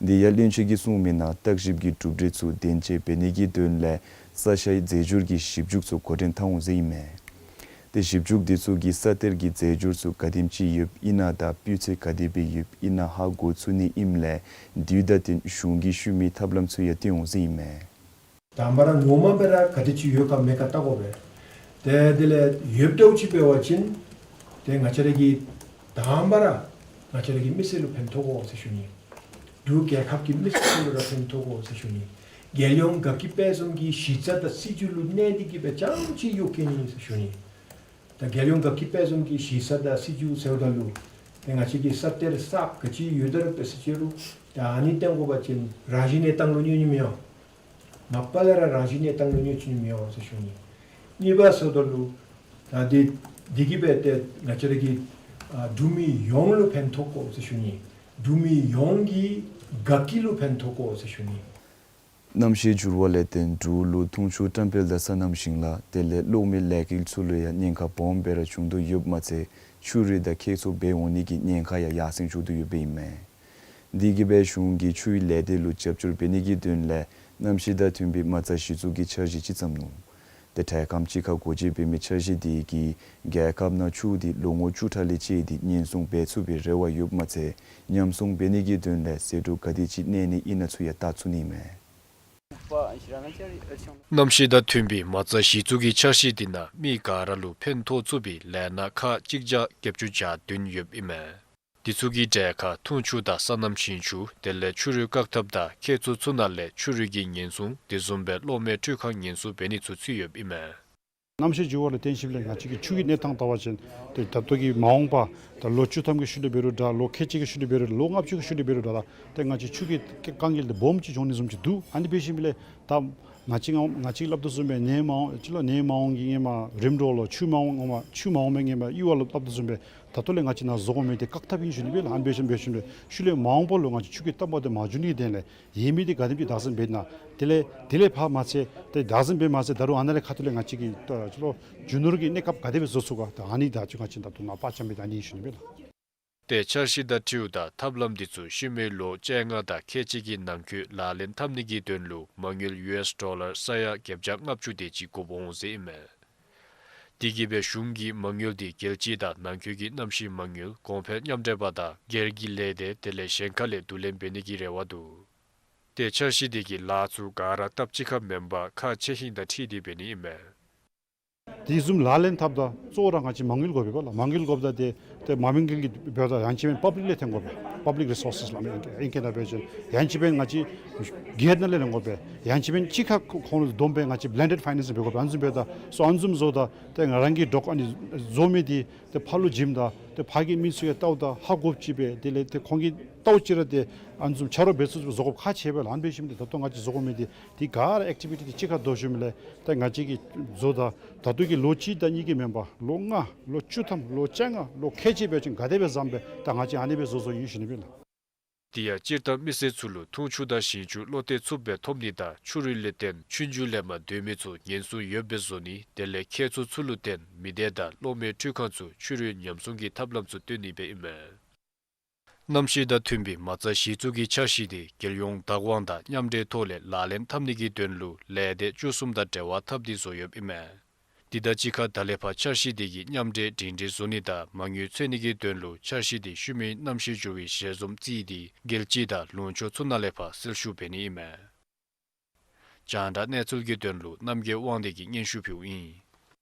དེ་ཡང་བློན་ཆེན་གྱིས་གསུངས་མི་ནང་བརྟག་ཞིབ་ཀྱི་གྲུབ་འབྲས་ཚུ་བདེན་དཔྱད་འབད་ནི་གི་དོན་ལས་ས་ཆའི་རྫས་སྦྱོར་གྱི་ཞིབ་འཇུག་ཚུ་འགོ་འདྲེན་འཐབ་འོང་ཟེར་ཨིན་མས། ཏེ་ཞིབ་འཇུག་དེ་ཚུ་གིས་ས་གཏེར་གྱི་རྫས་སྦྱོར་ཚུ་ག་དེམ་ཅིག་ཡོདཔ་ཨིན་ན་དང་སྤུས་ཚད་ག་དེ་སྦེ་ཡོདཔ་ཨིན་ན་ཧ་གོ་ཚུགས་ནི་ཨིནམ་ལས་དུས་དང་བསྟུན་གཞུང་གིས་ཞུ་མིའི་ཐབས་ལམ་ཚུ་ཡང་སྟོན་འོང་ཟེར་ཨིན་མས། དང་པ་ར་ངོ་མ་སྦེ་ར་ག་དེ་ཅིག་ཡོད་ག་མེད་ག་བལྟ་དགོ་པས། ཏེ་དེ་ལས་ཡོདཔ་འདྲཝ་ཅིག་འབད་བ་ཅིན་ཏེ་ང་བཅས་ར་གི་དང་པ་ར་ང་བཅས་ར་གི་མི་སེར་ལུ་ཕན་ཐོགས་དགོ་ཟེར་ཞུ་ནི། འབྲུག་རྒྱལ་ཁབ་ཀྱི་མི་སེར་ལུ་ར་ཕན་ཐོགས་དགོ་ཟེར་ཞུ་ནི། རྒྱལ་ཡོངས་དགའ་སྐྱིད་དཔལ་འཛོམས་ཀྱི་གཞི་རྩ་དང་སྲིད་བྱུས་ལུ་གནས་ཏེ་གི་སྦེ་རྐྱངམ་ཅིག་ཡོད་མཁན་ཨིན་ཟེར་ཞུ་ནི། ད་རྒྱལ་ཡོངས་དགའ་སྐྱིད་དཔལ་འཛོམས་ཀྱི་གཞི་རྩ་དང་སྲིད་བྱུས་ཟེརཝ་ད་ལུ་ཏེ་ང་བཅས་ཀྱི་ས་གཏེར་གསརཔ་ག་ཅི་ཡོད་ད་ར་འབད་ཟེར་ཅི་རུང་ད་ཨ་ནི་བཏོན་དགོ་པ་ཅིན་རང་བཞིན་གནས་སྟངས་ལུ་གནོད་ནི་མི་འོང་། མ་པ་ལས་ར་རང་བཞིན་གནས་སྟངས་ལུ་གནོད་ནི་མི་འོང་ཟེར་ཞུ་ནི། གཉིས་པ་ཟེརཝ་ད་ལུ་ད་འདི་འདི་གིས་འབད་ཏེ་ང་བཅས་ར་གི་ཨ་འབྲུག་མི་ཡོངས་ལུ་ཕན་ཐོགས་དགོ་ཟེར་ཞུ་ནི། འབྲུག་མི་ཡོངས་ཀྱི་དགའ་སྐྱིད་ལུ་ཕན་ཐོགས་དགོ་ཟེར་ཞུ་ནི། གནམ་གཤིས་འགྱུར་བ་ལས་བརྟེན་འབྲུག་ལུ་འཐུང་ཆུ་བཀྲམ་སྤེལ་དང་སོ་ནམ་ཞིང་ལཱ་དེ་ལས་གློག་མེ་ལས་འགུལ་ཚུ་ལུ་ཡང་ཉེན་ཁ་སྦོམ་སྦེ་ར་བྱུང་དོ་ཡོདཔ་མ་ཚད་ཆུ་རུད་དང་ཁྱད་གསོད་འབད་འོང་ནི་གི་ཉེན་ཁ་ཡང་ཡར་སེང་འགྱོ་དོ་ཡོདཔ་ཨིན་མས། འདི་གིས་འབད་གཞུང་གིས་ཆུའི་ལས་སྡེ་ལུ་རྒྱབ་སྐྱོར་འབད་ནི་གི་དོན་ལས་གནམ་གཤིས་དང་མཐུན་པའི་མ་རྩ་གཞི་བཙུགས་ཀྱི་འཆར་གཞི་ཅིག་བརྩམས་ནུག། ཏེ་འཕྲལ་ཁམས་ཅིག་ཁར་སྒོ་འབྱེད་འབད་མི་འཆར་གཞི་འདི་གིས་རྒྱལ་ཁབ་ནང་ཆུ་འདི་ལོ་ངོ་བཅུ་ཕྲག་ལས་བཅད་དེ་ཉེན་སྲུང་འབད་ཚུགས་པའི་རེ་བ་ཡོདཔ་མ་ཚད་ཉམས་སྲུང་འབད་ནི་གི་དོན་ལས་ཟད་འགྲོ་ག་དེ་ཅིག་གནས་ནི་ཨིན་ན་ཚུ་ཡང་བལྟ་ཚུགས་ནི་མས། གནམ་གཤིས་དང་མཐུན་པའི་མ་རྩ་གཞི་བཙུགས་ཀྱི་འཆར་གཞི་འདི་ནང་མི་ག་ར་ལུ་ཕན་ཐོགས་ཚུགས་པའི་ལས་སྣ་ཁག་གཅིག་བརྒྱ་བརྒྱད་ཅུ་གྱ་བདུན་ཡོདཔ་ཨིན་མས། འདི་ཚུ་གི་གྲས་ཁར་འཐུང་ཆུ་དང་སོ་ནམ་ཞིང་ཆུ་དེ་ལས་ཆུ་རུད་བཀག་ཐབས་དང་ཁྱད་གསོད་ཚུ་ནང་ལས་ཆུ་རུད་ཀྱི་ཉེན་སྲུང་དེ་བཟུམ་སྦེ་གློག་མེ་འཕྲུལ་ཁང་ཉེན་སྲུང་འབད་ནི་ཚུ་ཚུད་ཡོདཔ་ཨིན་མས། གནམ་གཤིས་འགྱུར་བ་ལུ་བརྟེན་ཞིནམ་ལས་ང་བཅས་ཀྱི་ཆུ་གི་གནས་སྟངས་བལྟ་བ་ཅིན་ཏེ་ད་ལྟོ་གི་མ་འོངས་པ་ད་ལོ་བཅུ་ཐམ་གྱི་ཤུལ་ལས་འབད་རུང་འདྲ་ལོ་ཁལ་གཅིག་གི་ཤུལ་ལས་འབད་རུང་ལོ་ལྔ་བཅུ་གི་ཤུལ་ལས་འབད་རུང་འདྲ་ད་ཏེ་ང་བཅས་ཆུ་གི་དཀའ་ངལ་འདི་སྦོམ་ཅིག་འབྱུང་ནི་བཟུམ་ཅིག་འདུག། ཨ་ནི་འབད་ཞིནམ་ལས་ད་ང་བཅས་ང་ང་བཅས་སླབ་དོ་བཟུམ་སྦེ་ནེ་མ་འོངས་ཅིག་ལོ་ནེ་མ་འོངས་ཀྱི་ཧེ་མ་རིམ་གྲོ་ལུ་ཆུ་མ་འོངས་ཧེ་མ་ཆུ་མ་འོངས་མི་ཧེ་མ་གཡུར་བ་ལུ་སླབ་དོ་བཟུམ་སྦེ་ད་ལྟོ་ལས་ང་བཅས་ནཱ་བཟོ་དགོ་མི་འདི་བཀག་ཐབས་ཨིན་ཞུ་ནི་སྦེ་ལགས། ཨ་ནི་འབད་ཞིནམ་འབད་ཞིནམ་ལས་ཤུལ་ལས་མ་འོངས་པ་ལུ་ང་བཅས་ཆུ་གི་སྟབས་མ་བདེཝ་མ་འབྱུང་ནི་གི་དོན་ལས་ཡོད་མི་འདི་ག་དེམ་ཅིག་བདག་འཛིན་འབད་ནི་ན། དེ་ལས་དེ་ལས་ཕར་མ་ཚད་ཏེ་བདག་འཛིན་འབད་མ་ཚད་ད་རུང་ཨ་ནཱ་ལས་ཁ་ཐུག་ལས་ང་བཅས་ཀྱིས་ད་ཅི་ལོ་རྒྱུ་ནོར་གྱི་གནས་སྐབས་ག་དེ་སྦེ་བཟོ་ཚུགས་ག་ད་ཨ་ནི་ད་ཅི་ང་བཅས་ད་ལྟོ་ནཱ་དཔའ་བཅམ་སྦེ་ད་ཨ་ནི་ཞུ་ནི་སྦེ་ལགས། ཏེ་འཆར་གཞི་དང་འཁྲིལཝ་ད་ཐབས་ལམ་འདི་ཚུ་ཤུལ་མའི་ལོ་བཅོ་ལྔ་དང་ཁལ་གཅིག་གི་ནང་འཁོད་ལག་ལེན་འཐབ་ནི་གི་དོན་ལུ་མ་དངུལ་ཡུ་ཨེསི་ཌོ་ལར་ས་ཡ་བརྒྱད་བརྒྱ་ལྔ་བཅུ་དེ་ཅིག་དགོཔ་འོང་ཟེར་ཨིན་མས། དེ་གིས་འབད་གཞུང་གིས་མ་དངུལ་འདི་རྒྱལ་སྤྱི་དང་ནང་འཁོད་ཀྱི་གནམ་གཤིས་མ་དངུལ་གོང་འཕེལ་མཉམ་འབྲེལ་པ་དང་སྒེར་གྱི་ལས་སྡེ་དེ་ལས་གཞན་ཁ་ལས་བསྡུ་ལེན་འབད་ནི་གི་རེ་བ་འདུག། ཏེ་འཆར་གཞི་འདི་གིས་ལཱ་ཚུ་ག་ར་སྟབས་གཅིག་ཁར་མེན་པར་ཁག་ཆེ་ཧིང་དང་འཁྲིལ་ཏེ་འབད་ནི་ཨིན་མས། དེ་བཟུམ་ལག་ལེན་འཐབ་ད་གཙོ་བོ་ར་ང་བཅས་མ་དངུལ་དགོ་པས་པ་ལགས། མ་དངུལ་དགོཔ་ད་ཏེ་ཏེ་མ་དངུལ་གྱི་འབདཝ་ད་ཡང་ཅིན་པབ་ལིག་ལས་ཐོན་དགོ་པས། པབ་ལིག་རི་སོར་སེས་ལགས་མེན་ཨིང་སྐད་ནང་འབད་བ་ཅིན་ཡང་ཅིན་པ་ང་བཅས་སྒེར་ནང་ལས་ལེན་དགོ་པས། ཡང་ཅིན་པ་གཅིག་ཁར་ཁོང་ལུ་བསྡོམས་སྦེ་ང་བཅས་བླེན་ཌེཌ་ཕའི་ནེནསིང་འབད་དགོ་པས། ཨ་ནི་བཟུམ་འབདཝ་ད་སོ་ཨ་ནི་བཟུམ་བཟོཝ་ད་ཏེ་ང་རང་གི་འབྲོག་ཨ་ནི་བཟོ་མི་འདི་ཏེ་ཕར་ལུ་བྱིནམ་ད་ཏེ་ཕར་གྱི་མི་ཚུ་ཡང་བལྟཝ་ད་ཧ་གོཝ་ཅིག་སྦེ་དེ་ལས་ཏེ་ཁོང་གིས་བལྟཝ་ཅིག་ར་ཏེ་ཨ་ནི་བཟུམ་ཆ་རོགས་འབད་ཚུགསཔ་བཟོ་དགོཔ་ཁག་ཆེ་བས་ལགས། ཨ་ནི་འབད་ཞིནམ་ཏེ་ད་ལྟོ་ང་བཅས་བཟོ་དགོ་མི་འདི་འདི་ག་ར་ཨེག་ཊི་བི་ཊི་འདི་གཅིག་ཁར་བསྡོམས་ཞིནམ་ལས་ཏེ་ང་བཅས་ཀྱིས་བཟོཝ་ད་ད་ལྟོ་གི་ལོ་གཅིག་དང་གཉིས་ཀྱི་མེན་པར་ལོ་ལྔ་ལོ་བཅུ་ཐམ་ལོ་བཅོ་ལྔ་ལོ་ཁལ་གཅིག་འབད་བ་ཅིན་ག་དེ་སྦེ་བཟུམ་སྦེ་ད་ང་བཅས་ཨ་ནི་སྦེ་བཟོ་བཟོཝ་ཨིན་ཞུ་ནི་སྦེ་ལགས། དེ་ཡང་སྤྱིར་བཏང་མི་སེར་ཚུ་ལུ་འཐུང་ཆུ་དང་ཞིང་ཆུ་བློ་གཏད་ཚུགསཔ་སྦེ་ཐོབ་ནི་དང་ཆུ་རུད་ལས་བརྟེན་ཆུང་ཆུང་ལས་མར་སྡོད་མི་ཚུ་ཉེན་སྲུང་ཡོདཔ་སྦེ་བཟོ་ནི་དེ་ལས་ཁྱད་གསོད་ཚུ་ལུ་བརྟེན་མི་སྡེ་དང་གློག་མེ་འཕྲུལ་ཁང་ཚུ་ཆུ་རུད་ཉམས་སྲུང་གི་ཐབས་ལམ་ཚུ་སྟོན་ནི་སྦེ་ཨིན་མས། གནམ་གཤིས་དང་མཐུན་པའི་མ་རྩ་གཞི་བཙུགས་ཀྱི་འཆར་གཞི་དེ་རྒྱལ་ཡོངས་བདག་དབང་དང་མཉམ་འབྲེལ་ཐོག་ལས་ལག་ལེན་འཐབ་ནི་གི་དོན་ལུ་ལས་སྡེ་བཅུ་གསུམ་དང་འབྲེལ་བ་འཐབ་སྟེ་བཟོ་ཡོདཔ་ཨིན་མས། དེ་དང་གཅིག་ཁར་ད་ལས་ཕར་འཆར་གཞི་དེ་གི་མཉམ་འབྲེལ་སྒྲིང་སྒྲིང་བཟོ་ནི་དང་མ་དངུལ་འཚོལ་ནི་གི་དོན་ལུ་འཆར་གཞི་དེ་ཤུལ་མའི་གནམ་གཤིས་འགྱུར་བའི་ཞལ་འཛོམས་རྩིས་ཏེ་རྒྱལ་སྤྱི་དང་ལུང་ཕྱོགས་ཚུ་ནང་ལས་ཕར་སེལ་བསྡུ་འབད་ནི་ཨིན་མས། རྒྱང་བསྒྲགས་གནས་ཚུལ་གྱི་དོན་ལུ་རྣམ་རྒྱལ་དབང་འདུས་ཀྱིས་སྙན་ཞུ་ཕུལཝ་ཨིན།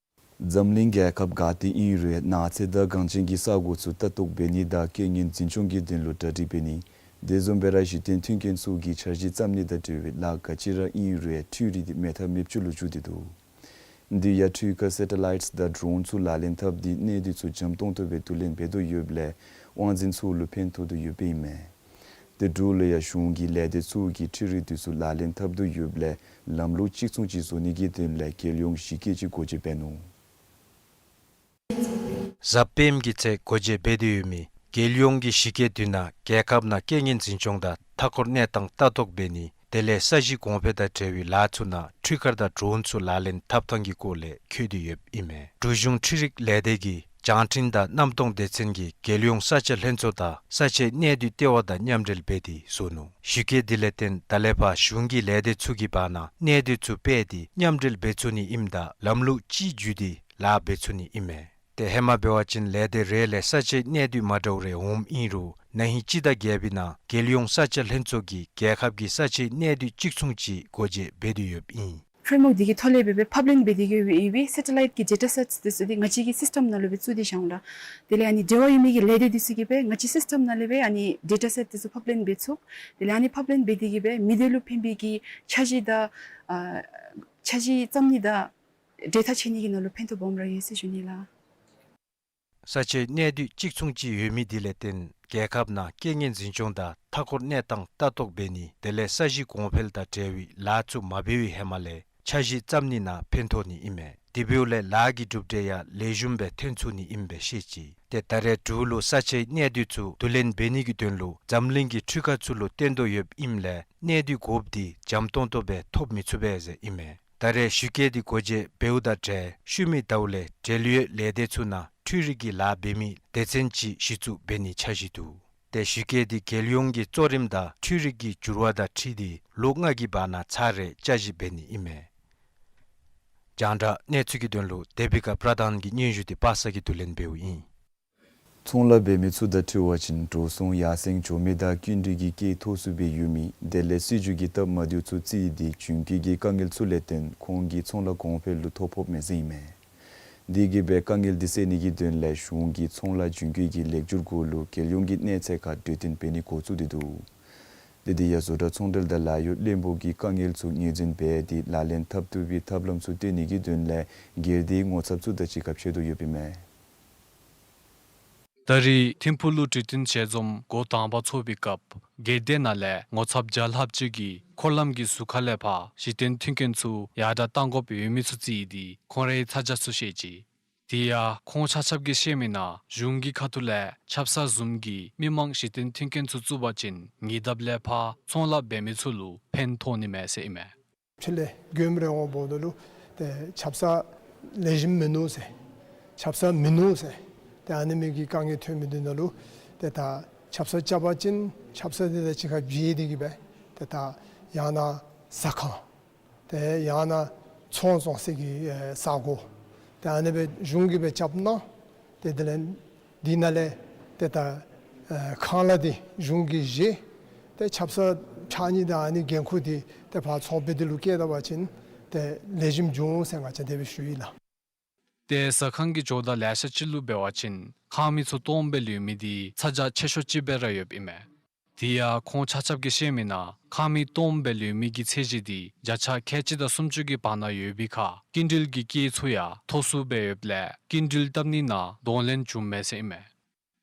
འཛམ་གླིང་རྒྱལ་ཁབ་ག་ཏེ་ཨིན་རུང་ནགས་ཚལ་དང་གངས་ཅན་གྱི་ས་གོ་ཚུ་ལྟ་རྟོག་འབད་ནི་དང་རྐྱེན་ངན་འཛིན་སྐྱོང་གི་དོན་ལུ་གྲ་སྒྲིག་འབད་ནི། དེ་བཟུམ་སྦེ་ར་གཞི་རྟེན་མཐུན་རྐྱེན་ཚུ་གི་འཆར་གཞི་བརྩམ་ནི་དང་འབྲེལ་བའི་ལཱ་ག་ཅི་ར་ཨིན་རུང་འཕྲུལ་རིག་འདི་མེད་ཐབས་མེདཔ་ཅིག་ལུ་གྱུར་ཏེ་འདུག། དེ་ཡང་འཕྲུལ་ཁང་སེ་ཊ་ལའིཊསི་དང་ཌོ་རོན་ཚུ་ལག་ལེན་འཐབ་སྟེ་གནས་སྡུད་ཚུ་འཇམ་ཏོང་ཏོ་སྦེ་བསྡུ་ལེན་འབད་དོ་ཡོདཔ་ལས་དབང་འཛིན་ཚུ་ལུ་ཕན་ཐོགས་དོ་ཡོདཔ་ཨིན་མས། ཏེ་འབྲུག་ལུ་ཡང་གཞུང་གི་ལས་སྡེ་ཚུ་གིས་འཕྲུལ་རིག་འདི་ཚུ་ལག་ལེན་འཐབ་དོ་ཡོདཔ་ལས་ལམ་ལུགས་གཅིག་མཚུངས་ཅིག་བཟོ་ནི་གི་དོན་ལས་རྒྱལ་ཡོངས་གཞི་བཀོད་ཅིག་སྒོ་འབྱེད་འབད་ནུག། གཟའ་སྤེནམ་གྱི་ཚེ་སྒོ་འབྱེད་འབད་དེ་ཡོད་མི་རྒྱལ་ཡོངས་ཀྱི་གཞི་བཀོད་འདི་ནང་རྒྱལ་ཁབ་ནང་རྐྱེན་ངན་འཛིན་སྐྱོང་དང་མཐའ་འཁོར་གནས་སྟངས་ལྟ་རྟོག་འབད་ནི་དེ་ལས་ས་གཞི་གོང་འཕེལ་དང་འབྲེལ་བའི་ལཱ་ཚུ་ནང་འཕྲུལ་ཁང་དང་ཌོ་རོན་ཚུ་ལག་ལེན་འཐབ་ཐངས་ཀྱི་སྐོར་ལས་འཁོད་དེ་ཡོདཔ་ཨིན་མས། འབྲུག་གཞུང་འཕྲུལ་རིག་ལས་སྡེ་གིས་བྱང་ཁྲིན་དང་གནམ་སྟོང་སྡེ་ཚན་གྱིས་རྒྱལ་ཡོངས་ས་ཆ་ལྷན་ཚོགས་དང་ས་ཆའི་གནས་སྡུད་ལྟེ་བ་དང་མཉམ་འབྲེལ་འབད་དེ་བཟོ་ནུག། གཞི་བཀོད་འདི་ལས་བརྟེན་ད་ལས་ཕར་གཞུང་གི་ལས་སྡེ་ཚུ་གི་བར་ན་གནས་སྡུད་ཚུ་སྤེལ་ཏེ་མཉམ་འབྲེལ་འབད་ཚུགས་ནི་ཨིནམ་ད་ལམ་ལུགས་གཅིག་བརྒྱུད་དེ་ལཱ་འབད་ཚུགས་ནི་ཨིན་མས། ཏེ་ཧེ་མ་འབད་བ་ཅིན་ལས་སྡེ་རེ་ལས་ས་ཆའི་གནས་སྡུད་མ་འདྲཝ་རེ་འོངམ་ཨིན་རུང་ན་ཧིང་སྤྱི་ཟླ་བརྒྱད་པའི་ནང་རྒྱལ་ཡོངས་ས་ཆ་ལྷན་ཚོགས་ཀྱིས་རྒྱལ་ཁབ་ཀྱི་ས་ཆའི་གནས་སྡུད་གཅིག་མཚུངས་ཅིག་སྒོ་འབྱེད་འབད་དེ་ཡོདཔ་ཨིན། ཕྲེམ་ཝོརཀ་འདི་གི་ཐོག་ལས་སྦེ་སྦེ་ཕབ་ལེན་འབད་དེ་གི་ཡོད་པའི་སེ་ཊ་ལའིཊ་གི་ཌེ་ཊ་སེཊསི་འདི་ཚུ་འདི་ང་བཅས་ཀྱི་སིསི་ཊེམ་ནང་ལུ་སྦེ་བཙུགས་ཏེ་བཞག་འོང་ལགས། དེ་ལས་ཨ་ནི་འབྲེལ་བ་ཡོད་མི་གི་ལས་སྡེ་འདི་ཚུ་གིས་སྦེ་ང་བཅས་སིསི་ཊེམ་ནང་ལས་སྦེ་ཨ་ནི་ཌེ་ཊ་སེཊ་འདི་ཚུ་ཕབ་ལེན་འབད་ཚུགས། དེ་ལས་ཨ་ནི་ཕབ་ལེན་འབད་དེ་གི་སྦེ་མི་སྡེ་ལུ་ཕན་པའི་གི་འཆར་གཞི་དང་ཨ་འཆར་གཞི་བརྩམ་ནི་དང་འབྲེལ་ཐག་ཆོད་ནི་གི་ནང་ལུ་ཕན་ཐོགས་སྦོམ་ར་ཡོད་ཟེར་ཞུ་ནི་ལགས། ས་ཆའི་གནས་སྡུད་གཅིག་མཚུངས་ཅིག་ཡོད་མི་འདི་ལས་བརྟེན་རྒྱལ་ཁབ་ནང་རྐྱེན་ངན་འཛིན་སྐྱོང་དང་མཐའ་འཁོར་གནས་སྟངས་ལྟ་རྟོག་འབད་ནི་དེ་ལས་ས་གཞི་གོང་འཕེལ་དང་འབྲེལ་བའི་ལཱ་ཚུ་མ་འབད་བའི་ཧེ་མ་ལས་འཆར་གཞི་བརྩམ་ནི་ནང་ཕན་ཐོགས་ནི་ཨིན་མས། དེ་འབདཝ་ལས་ལཱ་གི་གྲུབ་འབྲས་ཡང་ལེགས་ཤོམ་སྦེ་ཐོན་ཚུགས་ནི་ཨིནམ་སྦེ་བཤད་ཅི། ཏེ་ད་རེས་འབྲུག་ལུ་ས་ཆའི་གནས་སྡུད་ཚུ་བསྡུ་ལེན་འབད་ནི་གི་དོན་ལུ་འཛམ་གླིང་གི་འཕྲུལ་ཁང་ཚུ་ལུ་བརྟེན་དོ་ཡོདཔ་ཨིནམ་ལས་གནས་སྡུད་དགོཔ་འདི་འཇམ་ཏོང་ཏོ་སྦེ་ཐོབ་མི་ཚུགས་པས་ཟེར་ཨིན་མས། ད་རེས་ཞུ་སྐལ་འདི་འགོ་འབྱེད་འབདཝ་དང་འབྲེལ་ཤུལ་མའི་ཟླཝ་ལས་འབྲེལ་ཡོད་ལས་སྡེ་ཚུ་ནང་འཕྲུལ་རིག་གི་ལཱ་འབད་མི་སྡེ་ཚན་ཅིག་གཞི་བཙུགས་འབད་ནིའི་འཆར་གཞི་འདུག། ཏེ་ཞུ་སྐལ་འདི་རྒྱལ་ཡོངས་ཀྱི་གཙོ་རིམ་དང་འཕྲུལ་རིག་གི་འགྱུར་བ་དང་འཁྲིལ་ཏེ་ལོ་ལྔ་གི་བར་ན་ཚར་རེ་བསྐྱར་ཞིབ་འབད་ནི་ཨིན་མས། རྒྱང་བསྒྲགས་གནས་ཚུལ་གྱི་དོན་ལུ་དེ་བི་ཀ་པྲ་དཱན་གྱི་སྙན་ཞུ་འདི་པ་སངས་ཀྱིས་བསྡུ་ལེན་འབདཝ་ཨིན། ཚོང་ལཱ་འབད་མི་ཚུ་དང་འཁྲིལ་བ་ཅིན་འགྲོ་སོང་ཡར་སེང་འགྱོ་མི་དང་སྐྱིན་འགྲུལ་གྱི་སྐྱེད་ཐོགས་སུ་སྦེ་ཡོད་མི་དེ་ལས་སྲིད་བྱུས་ཀྱི་སྟབས་མ་བདེཝ་ཚུ་བརྩིས་ཏེ་རྒྱུན་སྐྱོད་ཀྱི་དཀའ་ངལ་ཚུ་ལས་བརྟེན་ཁོང་གི་ཚོང་ལཱ་གོང་འཕེལ་ལུ་ཐོ་ཕོགཔ་མས་ཟེར་ཨིན་མས། དེ་གིས་སྦེ་དཀའ་ངལ་འདི་སེལ་ནི་གི་དོན་ལས་གཞུང་གིས་ཚོང་ལཱ་རྒྱུན་སྐྱོད་ཀྱི་ལེགས་བསྒྱུར་སྐོར་ལུ་རྒྱལ་ཡོངས་ཀྱི་གནས་ཚད་ཁར་གྲོས་བསྟུན་འབད་ནི་འགོ་བཙུགས་ཏེ་འདུག། དེ་དེ་ཡང་བཟོ་གྲྭ་ཚོང་འབྲེལ་དང་ལཱ་གཡོག་བློན་པོ་གིས་དཀའ་ངལ་ཚུ་ངོས་འཛིན་འབད་དེ་ལག་ལེན་འཐབ་བཏུབ་པའི་ཐབས་ལམ་ཚུ་བཏོན་ནི་གི་དོན་ལས་སྒེར་སྡེའི་ངོ་ཚབ་ཚུ་དང་གཅིག་ཁར་ཕྱད་དོ་ཡོདཔ་ཨིན་མས། ད་རེས་ཐིམ་ཕུག་ལུ་གྲོས་བསྟུན་ཞལ་འཛོམས་འགོ་དང་པ་ཚོགས་པའི་སྐབས་སྒེར་སྡེ་ནང་ལས་ངོ་ཚབ་བརྒྱ་ལྷགཔ་ཅིག་གིས་འཁོར་ལམ་གྱི་ཟུར་ཁ་ལས་ཕར་གཞི་རྟེན་མཐུན་རྐྱེན་ཚུ་ཡར་དྲག་གཏང་དགོཔ་ཡོད་མི་ཚུ་བརྩིས་ཏེ་ཁོང་རའི་ཚ་གྱང་ཚུ་བཤད་ཅི། དེ་ཡང་ཁོང་ཆ་ཁྱབ་ཀྱིས་བཤད་མི་ནང་གཞུང་གི་ཁ་ཐུག་ལས་ཆབ་གསང་བཟུམ་གྱི་མི་མང་གཞི་རྟེན་མཐུན་རྐྱེན་ཚུ་བཙུགས་པ་ཅིན་ཉེ་འདབས་ལས་ཕར་ཚོང་ལཱ་འབད་མི་ཚུ་ལུ་ཕན་ཐོགས་ནི་མས་ཟེར་ཨིན་མས། ཕྱི་ལས་མགྱོནམ་རེ་འོངམ་ད་ལུ་ཏེ་ཆབ་གསང་ལེགས་ཤོམ་མིན་ནུག་ཟེར། ཆབ་གསང་མིན་ནུག་ཟེར། ཏེ་ཨ་ནི་མི་གི་དཀའ་ངལ་ཐོན་མི་འདི་ནང་ལུ་ཏེ་ད་ཆབ་གསང་རྐྱབ་པ་ཅིན་ཆབ་གསང་འདི་དང་གཅིག་ཁར་བྱེད་དེ་གིས་སྦེ་ཏེ་ད་ཡང་ན་ཟ་ཁང་ཏེ་ཡང་ན་ཚོང་བཙོང་སའི་གི་ས་གོ་ཏེ་ཨ་ནི་སྦེ་གཞུང་གིས་སྦེ་རྐྱབ་གནང་། ཏེ་དེ་ལས་འདི་ནང་ལས་ཏེ་ད་ཁང་གླ་འདི་གཞུང་གིས་བཞེས། ཏེ་ཆབ་གསང་ཕྱགས་སྙིགས་དང་ཨ་ནི་འགན་ཁུར་འདི་ཏེ་ཕར་ཚོང་དཔོན་འདི་ལུ་བཀལ་ད་པ་ཅིན་ཏེ་ལེགས་ཤོམ་འབྱུང་ཟེར་ང་བཅས་དེ་སྦེ་ཞུ་ཡི་ལགས། ཏེ་ཟ་ཁང་གི་ཇོ་བདག་ལེ་ཤ་ཅིག་ལུ་འབད་བ་ཅིན་ཁང་མིག་ཚུ་སྟོངམ་སྦེ་ལུས་མི་འདི་ཚ་གྱང་ཆེ་ཤོས་ཅིག་སྦེ་ར་ཡོདཔ་ཨིན་མས། དེ་ཡང་ཁོང་ཆ་ཁྱབ་ཀྱིས་བཤད་མི་ནང་ཁང་མིག་སྟོངམ་སྦེ་ལུས་མི་གི་ཚད་གཞི་འདི་བརྒྱ་ཆ་ཁལ་གཅིག་དང་སུམ་ཅུ་གི་བར་ན་ཡོད་པའི་ཁར་སྐྱིན་འགྲུལ་གྱི་སྐྱེད་ཚུ་ཡང་ཐོགས་སུ་སྦེ་ཡོདཔ་ལས་སྐྱིན་འགྲུལ་བཏབ་ནི་ནང་གདོང་ལེན་བྱུངམ་མས་ཟེར་ཨིན་མས།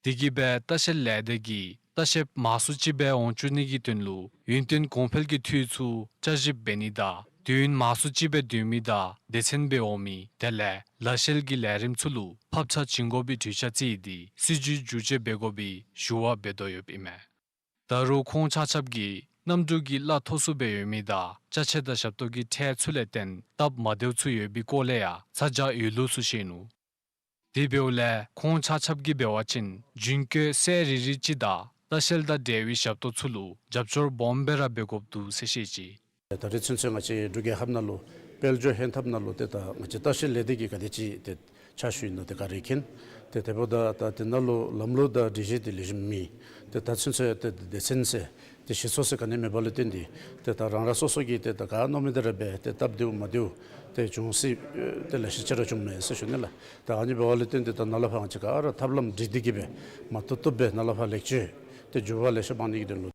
དེ་གིས་སྦེ་ལྟ་བཤལ་ལས་སྡེ་གིས་ལྟ་བཤལཔ་མང་སུ་ཅིག་སྦེ་འོང་བཅུག་ནི་གི་དོན་ལུ་ཡུན་བརྟན་གོང་འཕེལ་གྱི་འཐུས་ཚུ་བསྐྱར་ཞིབ་འབད་ནི་དང་དུས་ཡུན་མང་སུ་ཅིག་སྦེ་སྡོད་མི་དང་སྡེ་ཚན་སྦེ་འོང་མི་དེ་ལས་ལྟ་བཤལ་གྱི་ལས་རིམ་ཚུ་ལུ་ཕབ་ཆ་བྱིན་དགོ་པའི་གྲོས་འཆར་བརྩིས་ཏེ་སྲིད་བྱུས་བསྒྱུར་བཅོས་འབད་དགོ་པའི་ཞུ་བ་འབད་དོ་ཡོདཔ་ཨིན་མས། ད་རུང་ཁོང་ཆ་ཁྱབ་ཀྱིས་གནམ་གྲུ་གི་གླ་ཐོགས་སུ་སྦེ་ཡོད་མི་དང་ཅ་ཆས་དང་ཞབས་ཏོག་གི་ཁྲལ་ཚུ་ལས་བརྟེན་སྟབས་མ་བདེཝ་ཚུ་ཡོད་པའི་སྐོར་ལས་ཡང་ཚ་གྱང་ཡོད་ལུགས་ཚུ་བཤད་ནུག། དེ་འབདཝ་ལས་ཁོང་ཆ་ཁྱབ་ཀྱིས་འབད་བ་ཅིན་རྒྱུན་སྐྱོད་སའི་རི་རི་ཅིག་དང་ལྟ་བཤལ་དང་འབྲེལ་བའི་ཞབས་ཏོག་ཚུ་ལུ་རྒྱབ་སྐྱོར་སྦོམ་སྦེ་ར་འབད་དགོཔ་འདུག་ཟེར་བཤད་ཅི། ད་རེས་ཚུན་ཚོད་ང་བཅས་འབྲུག་རྒྱལ་ཁབ་ནང་ལུ་དཔལ་འབྱོར་ཧན་ཐབས་ནང་ལུ་ཏེ་ད་ང་བཅས་ལྟ་བཤལ་ལས་སྡེ་གིས་ག་དེ་ཅིག་ཏེ་ཕྱག་ཞུ་ཡི་ན་ཏེ་ག་ར་མཁྱེན། ཏེ་དེ་འབདཝ་ད་ད་དེ་ནང་ལུ་ལམ་ལུགས་དང་སྒྲིག་གཞི་འདི་ལེགས་ཤོམ་མེད། ཏེ་ད་ཚུན་ཚོད་ཏེ་སྡེ་ཚན་ཟེར་ཏེ་གཞི་ཚོགས་ཟེར་ག་ནི་མེད་པ་ལུ་བརྟེན་ཏེ་ཏེ་ད་རང་རང་སོ་སོ་གིས་ཏེ་ད་ག་མནོ་མི་དེ་ར་འབད་དེ་སྟབས་བདེཝ་མ་བདེཝ་ཏེ་འབྱུང་སྲིད་ཏེ་ལེ་ཤ་ཅིག་ར་བྱུངམ་མས་ཟེར་ཞུ་ནི་ལགས། ད་ཨ་ནི་འབདཝ་ལས་བརྟེན་ཏེ་ད་ནཱ་ལས་ཕར་ང་བཅས་ག་ར་ཐབས་ལམ་སྒྲིག་སྟེ་གིས་སྦེ་མ་བཏུབ་བཏུབ་སྦེ་ནཱ་ལས་ཕར་ལེགས་བཅོས་ཏེ་འགྱུར་བ་ལེ་ཤ་འབྱུང་ནི་གི་དོན་ལུ།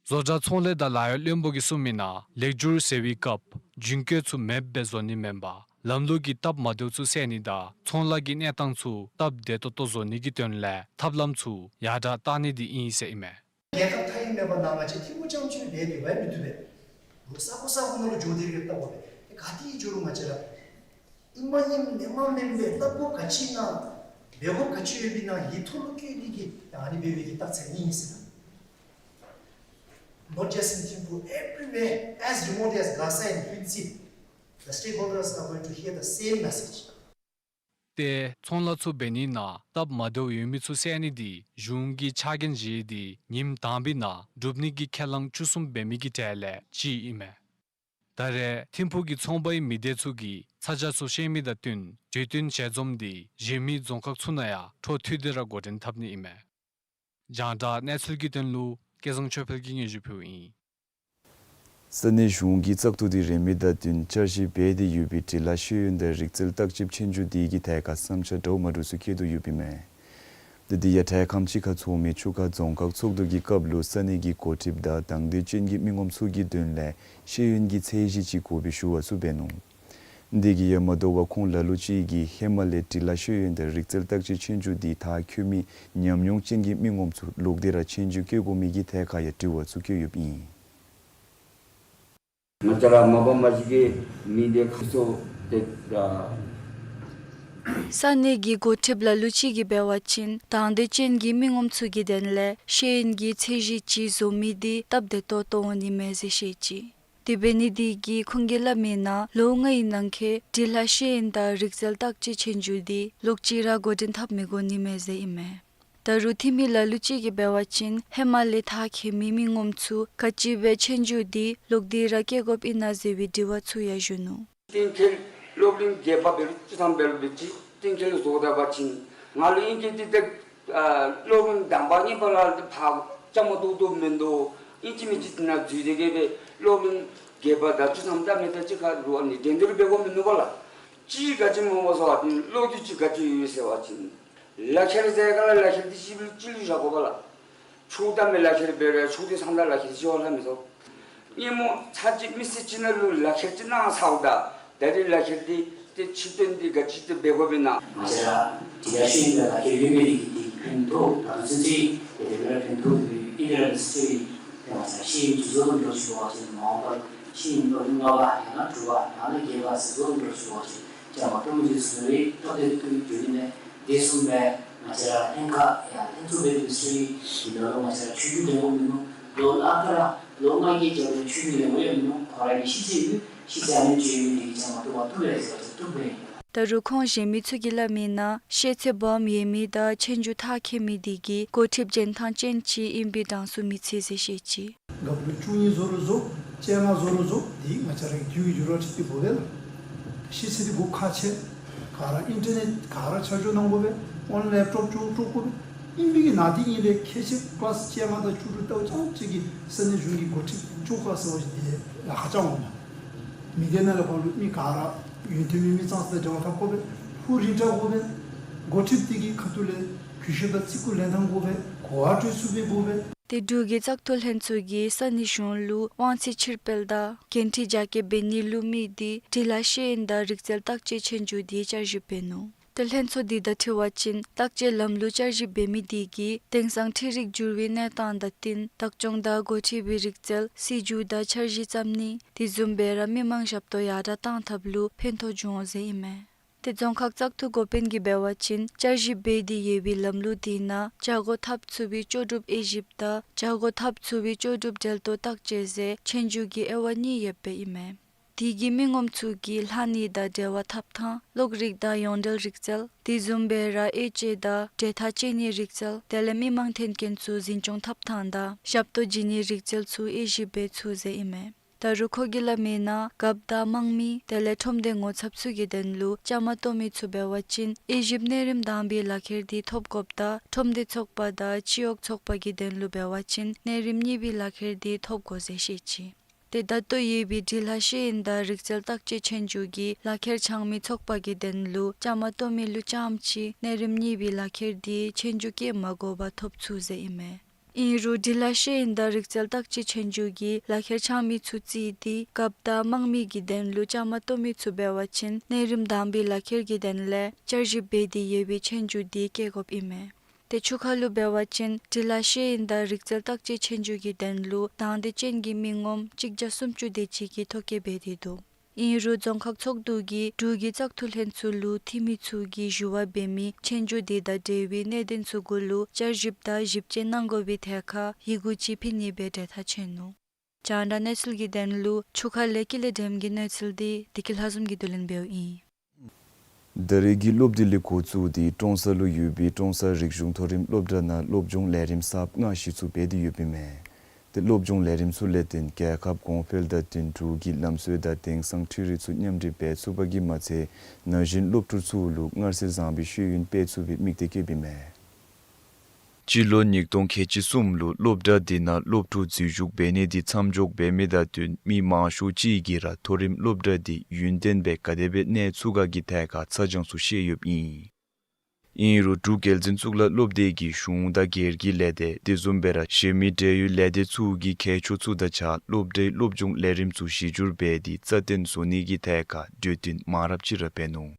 བཟོ་གྲྭ་ཚོང་ལས་དང་ལཱ་གཡོག་བློན་པོ་གིས་གསུངས་མི་ནང་ལེགས་བསྒྱུར་ཟེར་བའི་སྐབས་རྒྱུན་སྐྱོད་ཚུ་མེདཔ་སྦེ་བཟོ་ནི་མེན་པར་ལམ་ལུགས་ཀྱི་སྟབས་མ་བདེཝ་ཚུ་སེལ་ནི་དང་ཚོང་ལཱ་གི་གནས་སྟངས་ཚུ་སྟབས་བདེ་ཏོག་ཏོ་བཟོ་ནི་གི་དོན་ལས་ཐབས་ལམ་ཚུ་ཡར་དྲག་གཏང་ནི་འདི་ཨིན་ཟེར་ཨིན་མས། རྒྱལ་ཁབ་མཐའ་དབུས་མེད་པ་ནང་ང་བཅས་ཐིམ་ཕུག་རྐྱངམ་ཅིག་འབད་དེ་འབད་མི་བཏུབ་པས། ལུ་ས་གོ་ས་གོ་ནང་ལུ་འགྱོ་སྟེ་ར་ལྟ་དགོ་པས། ག་ཏེ་འགྱོ་རུང་ང་བཅས་ར་ཨིན་མ་ཨིན་མེན་མ་མེན་སྦེ་ལྟ་དགོཔ་ག་ཅི་ཨིན་ན་འབད་དགོཔ་ག་ཅི་ཡོདཔ་ཨིན་ན་ལས་ཐོག་ལུ་བཀོད་དེ་གིས་ཨ་ནི་འབད་བའི་གི་རྟགས་མཚན་ཨིན་ཟེར། Not just in Thimphu, everywhere, as remote as Gasa and Philtsip, the stakeholders are going to hear the same message. ཏེ་ཚོང་ལཱ་ཚུ་འབད་ནི་ནང་སྟབས་མ་བདེཝ་ཡོད་མི་ཚུ་སེལ་ནི་འདི་གཞུང་གིས་ཕྱག་འགན་བཞེས་ཏེ་ཉིནམ་དང་པའི་ནང་སྒྲུབ་ནི་གི་ཁས་བླངས་བཅུ་གསུམ་འབད་མི་གི་གྲས་ལས་གཅིག་ཨིན་མས། ད་རེས་ཐིམ་ཕུག་གི་ཚོང་པའི་མི་སྡེ་ཚུ་གིས་ཚ་གྱང་ཚུ་བཤད་མི་དང་བསྟུན་གྲོས་བསྟུན་ཞལ་འཛོམས་འདི་གཞན་མི་རྫོང་ཁག་ཚུ་ནང་ཡང་འཕྲོ་མཐུད་དེ་ར་འགོ་འདྲེན་འཐབ་ནི་ཨིན་མས། རྒྱང་བསྒྲགས་གནས་ཚུལ་གྱི་དོན་ལུ་སྐལ་བཟང་ཆོས་འཕེལ་གྱིས་སྙན་ཞུ་ཕུལཝ་ཨིན། ས་གནས་གཞུང་གིས་བཙག་འཐུ་འདི་རན་མི་དང་བསྟུན་བསྐྱར་ཞིབ་འབད་དེ་ཡོད་པའི་འབྲི་ལྷག་ཤེས་ཡོན་དང་རིག་རྩལ་བརྟག་དཔྱད་ཆོས་རྒྱུགས་འདི་གི་ཐད་ཁར་བསམ་འཆར་འདྲཝ་མ་འདྲཝ་ཚུ་བཀོད་དོ་ཡོདཔ་ཨིན་མས། དེ་དེ་ཡང་འཕྲལ་ཁམས་ཅིག་ཁར་ཚོགས་མི་ཆུ་ཁ་རྫོང་ཁག་ཚོགས་འདུ་གི་སྐབས་ལུ་ས་གནས་ཀྱི་འགོ་ཁྲིདཔ་དང་དང་འདོད་ཅན་གྱི་མི་ངོམ་ཚུ་གི་དོན་ལས་ཤེས་ཡོན་གྱི་ཚད་གཞི་ཅིག་དགོ་པའི་ཞུ་བ་ཚུ་འབད་ནུག། འདི་གིས་ཡང་མ་དོ་བར་ཁོང་ལ་ལུ་ཅིག་གིས་ཧེ་མ་ལས་འབྲི་ལྷག་ཤེས་ཡོན་དང་རིག་རྩལ་བརྟག་དཔྱད་ཆོས་རྒྱུགས་འདི་མཐར་འཁྱོལ་མི་ཉམས་མྱོང་ཅན་གྱི་མི་ངོམ་ཚུ་ལོག་སྟེ་ར་ཆོས་རྒྱུགས་བཀོལ་དགོ་མི་གི་ཐད་ཁར་ཡང་དྲི་བ་ཚུ་བཀོད་ཡོདཔ་ཨིན། ང་བཅས་ར་མ་པ་མ་གཞི་གི་མི་སྡེ་ཁག་ཚུ་ཏེ་ད་ས་གནས་ཀྱི་འགོ་ཁྲིདཔ་ལ་ལུ་ཅིག་གིས་འབད་བ་ཅིན་དང་འདོད་ཅན་གྱི་མི་ངོམ་ཚུ་གི་དོན་ལས་ཤེས་ཡོན་གྱི་ཚད་གཞི་ཅིག་བཟོ་མི་འདི་སྟབས་བདེ་ཏོག་ཏོ་འོང་ནི་མས་ཟེར་བཤད་ཅི། དེ་འབད་ནི་འདི་གིས་ཁོང་གིས་སླབ་མིའི་ནང་ལོ་ལྔའི་ནང་འཁོད་འབྲི་ལྷག་ཤེས་ཡོན་དང་རིག་རྩལ་བརྟག་དཔྱད་ཆོས་རྒྱུགས་འདི་ལོག་ཅི་ར་འགོ་འདྲེན་འཐབ་མི་དགོ་ནི་མས་ཟེར་ཨིན་མས། ད་རུང་འཐུས་མི་ལ་ལུ་ཅིག་གིས་འབད་བ་ཅིན་ཧེ་མ་ལས་མཐར་འཁྱོལ་མི་མི་ངོམ་ཚུ་ག་ཅི་སྦེ་ཆོས་རྒྱུགས་འདི་ལོག་སྟེ་ར་བཀལ་དགོཔ་ཨིན་ན་ཟེར་བའི་དྲི་བ་ཚུ་ཡང་ཞུ་ནུག། གཏན་འཁེལ་སློབ་གླིང་བརྒྱད་པ་འབད་རུང་བཅུ་ཐམ་འབད་རུང་འབད་ཅི་གཏན་འཁེལ་བཟོ་ད་པ་ཅིན་ང་ལུ་ཨིན་གྱི་འདི་ཏེ་ཨ་སློབ་གླིང་དང་པ་གཉིས་པ་ལས་ཕར་བཅའ་མར་གཏོགས་གཏོགསཔ་མིན་འདུག། ཨིན་ཅི་མིན་ཅི་འདི་ནང་འཛུལ་ཏེ་གི་སྦེ་སློབ་གླིང་བརྒྱད་པ་དང་བཅུ་ཐམ་ད་མི་ད་ཅི་ཁར་རུང་ཨ་ནི་འགྲན་བསྡུར་འབད་དགོཔ་མིན་འདུག་པ་ལགས། ཅིག་ག་ཅི་སྨོ་ཟེར་བ་ཅིན་ལོ་རྒྱུས་ཅིག་ག་ཅི་ཡོད་ཟེར་བ་ཅིན་ལག་ཁྱེར་ཟེར་ག་ལགས། ལག་ཁྱེར་འདི་ཅིག་ལུ་ཅིག་ལུ་བཞག་དགོ་པ་ལགས། ཆོས་དང་མི་ལག་ཁྱེར་འབད་རུང་ཆོས་སྡེ་ཚང་དང་ལག་ཁྱེར་ཅིག་ཡོད་ལྷག་མི་ཚུགས། སྔོན་མ་ཚར་ཅིག་མི་སེར་ཅིག་ནང་ལུ་ལག་ཁྱེར་ཅིག་གནང་ཚརཝ་ད་ད་རིས་ལག་ཁྱེར་འདི་ཏེ་ཕྱིར་བཏོན་འདི་ག་ཅི་ཏེ་འབད་དགོཔ་ཨིན་ན། ང་བཅས་ར་འབྲི་ལྷག་ཤེས་ཡོན་དང་ལག་ཁྱེར་ཡོད་མི་འདི་གིས་ཕན་ཐོགས་ད་ལྟོ་ཚུན་ཚོད་ཏེ་དེ་སྦེ་ར་ཕན་ཐོགས་ཏེ་ཨིན་རུང་ཟེར་ཏེ་ང་བཅས་ར་ཤེས་ཡོན་ཅིག་བཟོ་དགོ་འགྱོ་ཞུ་བ་ཅིན་མ་འོངས་པར་ཤེས་ཡོན་སློབ་གླིང་ལྔ་པ་ཡང་ན་དྲུག་པ་ཡང་ན་བརྒྱད་པ་ཟེར་བཟོ་དགོ་འགྱོ་ཞུ་བ་ཅིན་བཅའ་མར་གཏོགས་མི་ཚུ་ཚུ་ལུ་སྟབས་བདེ་ཏོག་ཏོ་འགྱོ་ནི་མས། དེ་བཟུམ་སྦེ་ང་བཅས་ར་ལྷན་ཁག་ཡང་ལྷན་ཚོགས་འབད་དེ་ཚུ་གི་ནང་ལུ་ང་བཅས་ར་ཆོས་རྒྱུགས་འགྲན་དགོཔ་མིན་ནུག། ལོ་ལྔ་ཁར་ལོ་ལྔ་གི་རྒྱབ་ལུ་ཆོས་རྒྱུགས་འགྲན་དགོཔ་ཡང་མིན་ནུག། ཁོ་ར་གི་ཤེས་ཚད་ཡོད། ཤེས་ཚད་ཨ་ནི་ཅིག་ཡོད་མི་དེ་གིས་བཅའ་མར་གཏོགས་པ་བཏུབ་པས་ཟེར་བ་ཅིན་བཏུབ་པས། ད་རུང་ཁོང་གཞན་མི་ཚུ་གིས་སླབ་མིའི་ནང་ཤེས་ཚད་སྦོམ་ཡོད་མི་དང་ཆོས་རྒྱུགས་མཐར་འཁྱོལ་མི་དེ་གིས་འགོ་ཁྲིདཔ་འཇོན་ཐང་ཅན་ཅིག་ཨིན་པའི་གྲངས་སུ་མི་ཚུད་ཟེར་བཤད་ཅི། རྒཔོ་ལོ་བཅུ་གཉིས་བཟོ་རུང་བཟོ་བཅོ་ལྔ་བཟོ་རུང་བཟོ་འདི་ང་བཅས་ར་གི་དུས་ཀྱི་འགྱུར་བ་ཅིག་ཏེ་འབདཝ་ལས་ཤེས་ཚད་འདི་དགོཔ་ཁག་ཆེ། ག་ར་ཨིན་ཊར་ནེཊ་ག་ར་ཆ་འཇོག་གནང་དགོ་པས། ཨོན་ལེབ་ཊོབ་ཅིག་དཀྲོག་དགོ་པས། ཨིན་པའི་གི་ནང་འདི་ཨིན་རུང་ཁེ་ཆེ་ཀི་ལཱསི་བཅོ་ལྔ་དང་བཅུ་དྲུག་ལྟཝ་ཙམ་ཅིག་གིས་ས་གནས་གཞུང་གི་འགོ་ཁྲིདཔ་ཅོག་ཁ་ཟེར་བ་ཅིན་འདི་ལཱ་ཁག་ཅིག་འོང་མས། མི་སྡེ་ནང་ལས་ཕར་ལུ་མི་ག་ར་ཡོན་ཏན་མེད་མི་ཙང་ཙ་དང་འབྲེལ་བ་འཐབ་དགོ་པས། ཧུར་རིང་དྲག་དགོ་པས། འགོ་ཁྲིདཔ་དེ་གི་ཁ་ཐུག་ལས་གུས་ཞབས་དང་བརྩི་བཀུར་ལེན་ཐངས་དགོ་པས། གོ་བ་སྤྲོད་ཚུགསཔ་སྦེ་དགོ་པས། ཏེ་འབྲུག་གི་བཙག་འཐུ་ལྷན་ཚོགས་ཀྱིས་ས་གནས་གཞུང་ལུ་དབང་ཚད་ཕྱིར་སྤེལ་དང་འགན་འཁྲི་རྒྱ་སྐྱེད་འབད་ནི་ལུ་དམིགས་ཏེ་འབྲི་ལྷག་ཤེས་ཡོན་དང་རིག་རྩལ་བརྟག་དཔྱད་ཆོས་རྒྱུགས་འདི་བསྐྱར་ཞིབ་འབད་ནུག། ཏེ་ལྷན་ཚོགས་འདི་དང་འཁྲིལ་བ་ཅིན་བརྟག་དཔྱད་ལམ་ལུགས་བསྐྱར་ཞིབ་འབད་མི་དེ་གིས་དེང་སང་འཕྲུལ་རིག་འགྱུར་བའི་གནས་སྟངས་དང་བསྟུན་བདག་སྐྱོང་དང་འགོ་ཁྲིད་པའི་རིག་རྩལ་སྲིད་བྱུས་དང་འཆར་གཞི་བརྩམ་ནི་དེ་བཟུམ་སྦེ་ར་མི་མང་ཞབས་ཏོག་ཡར་དྲག་གཏང་ཐབས་ལུ་ཕན་ཐོགས་འབྱུང་འོང་ཟེར་ཨིན་མས། ཏེ་རྫོང་ཁག་བཙག་འཐུ་འགོ་དཔོན་གྱིས་འབད་བ་ཅིན་བསྐྱར་ཞིབ་འབད་དེ་ཡོད་པའི་ལམ་ལུགས་དེ་ནང་བྱ་སྒོ་འཐབ་ཚུགས་པའི་ལྕོགས་གྲུབ་དབྱེ་ཞིབ་དང་བྱ་སྒོ་འཐབ་ཚུགས་པའི་ལྕོགས་གྲུབ་འབྲེལ་གཏོགས་བརྟག་དཔྱད་ཟེར་ཆོས་རྒྱུགས་ཀྱི་དབྱེ་བ་གཉིས་ཡོདཔ་ཨིན་མས། དེ་གིས་མི་ངོམ་ཚུ་གིས་ལྷག་ནི་དང་འབྲེལ་བ་འཐབ་ཐངས་གློག་རིག་དང་ཡོངས་འབྲེལ་རིག་རྩལ་དེ་བཟུམ་སྦེ་ར་དབྱེ་དཔྱད་དང་འབྲེལ་ཐག་བཅད་ནིའི་རིག་རྩལ་དེ་ལས་མི་མང་འཐོན་མཁན་ཚུ་འཛིན་སྐྱོང་འཐབ་ཐངས་དང་ཞབས་ཏོག་བྱིན་ནིའི་རིག་རྩལ་ཚུ་དབྱེ་ཞིབ་འབད་ཚུགས་ཟེར་ཨིན་མས། ད་རུང་ཁོ་གིས་སླབ་མིའི་ནང་རྒཔོ་དང་དམངས་མི་དེ་ལས་ཁྲོམ་སྡེ་ངོ་ཚབ་ཚུ་གི་དོན་ལུ་བཅའ་མར་གཏོགས་མི་ཚུ་འབད་བ་ཅིན་དབྱེ་ཞིབ་གནས་རིམ་དང་པའི་ལག་ཁྱེར་འདི་ཐོབ་དགོཔ་དང་ཁྲོམ་སྡེ་ཚོགས་པ་དང་སྤྱི་འོག་ཚོགས་པ་གི་དོན་ལུ་འབད་བ་ཅིན་གནས་རིམ་གཉིས་པའི་ལག་ཁྱེར་འདི་ཐོབ་དགོ་ཟེར་བཤད་ཅི། ཏེ་ད་ལྟོ་ཡོད་པའི་འབྲི་ལྷག་ཤེས་ཡོན་དང་རིག་རྩལ་བརྟག་དཔྱད་ཆོས་རྒྱུགས་ཀྱི་ལག་ཁྱེར་འཆང་མི་ཚོགས་པ་གི་དོན་ལུ་བཅའ་མར་གཏོགས་མི་ལུ་རྐྱངམ་ཅིག་གནས་རིམ་གཉིས་པའི་ལག་ཁྱེར་འདི་ཆོས་རྒྱུགས་བཀལ་མ་དགོ་པར་ཐོབ་ཚུགས་ཟེར་ཨིན་མས། ཨིན་རུང་འབྲི་ལྷག་ཤེས་ཡོན་དང་རིག་རྩལ་བརྟག་དཔྱད་ཆོས་རྒྱུགས་ཀྱི་ལག་ཁྱེར་འཆང་མི་ཚུ་བརྩིས་ཏེ་རྒཔོ་དང་དམངས་མི་གི་དོན་ལུ་བཅའ་མར་གཏོགས་མི་ཚུ་འབད་བ་ཅིན་གནས་རིམ་དང་པའི་ལག་ཁྱེར་གྱི་དོན་ལས་བསྐྱར་ཞིབ་འབད་དེ་ཡོད་པའི་ཆོས་རྒྱུགས་འདི་བཀལ་དགོཔ་ཨིན་མས། ཏེ་ཆུ་ཁ་ལུ་འབད་བ་ཅིན་འབྲི་ལྷག་ཤེས་ཡོན་དང་རིག་རྩལ་བརྟག་དཔྱད་ཆོས་རྒྱུགས་ཀྱི་དོན་ལུ་དང་འདོད་ཅན་གྱི་མི་ངོམ་གཅིག་བརྒྱ་སུམ་ཅུ་དེ་ཅིག་གིས་ཐོ་བཀོད་འབད་དེ་འདུག། ཨིན་རུང་རྫོང་ཁག་ཚོགས་འདུ་གིས་འབྲུག་གི་བཙག་འཐུ་ལྷན་ཚོགས་ལུ་འཐུས་མི་ཚུ་གིས་ཞུ་བ་འབད་མི་ཆོས་རྒྱུགས་དེ་དང་འབྲེལ་བའི་གནད་དོན་ཚུ་གུ་ལུ་བསྐྱར་ཞིབ་དང་ཞིབ་དཔྱད་གནང་དགོ་པའི་ཐད་ཁར་ཡི་གུ་ཅིག་ཕུལ་ནི་སྦེ་གྲོས་ཐག་བཅད་ནུག། རྒྱང་བསྒྲགས་གནས་ཚུལ་གྱི་དོན་ལུ་ཆུ་ཁ་ལས་ཀུན་ལེགས་སྒྲོལམ་གྱི་གནས་ཚུལ་འདི་བདེ་སྐྱིད་ལྷ་འཛོམས་ཀྱིས་བསྡུ་ལེན་འབདཝ་ཨིན། ད་རེས་ཀྱི་སློབ་དུས་ལས་འགོ་བཙུགས་ཏེ་ཀྲོང་གསར་ལུ་ཡོད་པའི་ཀྲོང་གསར་རིག་གཞུང་མཐོ་རིམ་སློབ་གྲྭ་ནང་སློབ་སྦྱོང་ལས་རིམ་གསརཔ་ལྔ་གཞི་བཙུགས་འབད་དེ་ཡོདཔ་ཨིན་མས། ཏེ་སློབ་སྦྱོང་ལས་རིམ་ཚུ་ལས་བརྟེན་རྒྱལ་ཁབ་གོང་འཕེལ་དང་བསྟུན་འབྲུག་གི་ལམ་སྲོལ་དང་དེང་སང་འཕྲུལ་རིག་ཚུ་མཉམ་འདྲེས་འབད་ཚུགས་པ་གིས་མ་ཚད་ན་གཞོན་སློབ་ཕྲུག་ཚུ་ལུ་མངར་ཟས་བཟང་པོའི་ཤེས་ཡོན་སྤེལ་ཚུགས་པའི་དམིགས་གཏད་བསྐྱེདཔ་ཨིན་མས། སྤྱི་ལོ་ཉིས་སྟོང་ཁལ་གཅིག་གསུམ་ལུ་སློབ་གྲྭ་འདི་ནང་སློབ་ཕྲུག་འཛུལ་ཞུགས་འབད་ནི་འདི་མཚམས་འཇོག་འབད་མི་དང་བསྟུན་མི་མང་ཤོས་ཅིག་གིས་ར་མཐོ་རིམ་སློབ་གྲྭ་འདི་ཡུན་བརྟན་སྦེ་ག་དེ་སྦེ་གནས་ཚུགས་ག་གི་ཐད་ཁར་ཚ་གྱང་ཚུ་བཤད་ཡོདཔ་ཨིན། ཨིན་རུང་འབྲུག་རྒྱལ་འཛིན་གཙུག་ལག་སློབ་སྡེ་གིས་གཞུང་དང་སྒེར་གྱི་ལས་སྡེ་དེ་བཟུམ་སྦེ་ར་གཞན་མི་འབྲེལ་ཡོད་ལས་སྡེ་ཚུ་གི་མཁས་མཆོག་ཚུ་དང་གཅིག་ཁར་སློབ་གྲྭའི་སློབ་སྦྱོང་ལས་རིམ་ཚུ་གཞི་བསྒྱུར་འབད་དེ་རྩ་བརྟན་བཟོ་ནི་གི་ཐད་ཁར་གྲོས་བསྟུན་མང་རབས་ཅིག་ར་འབད་ནུག།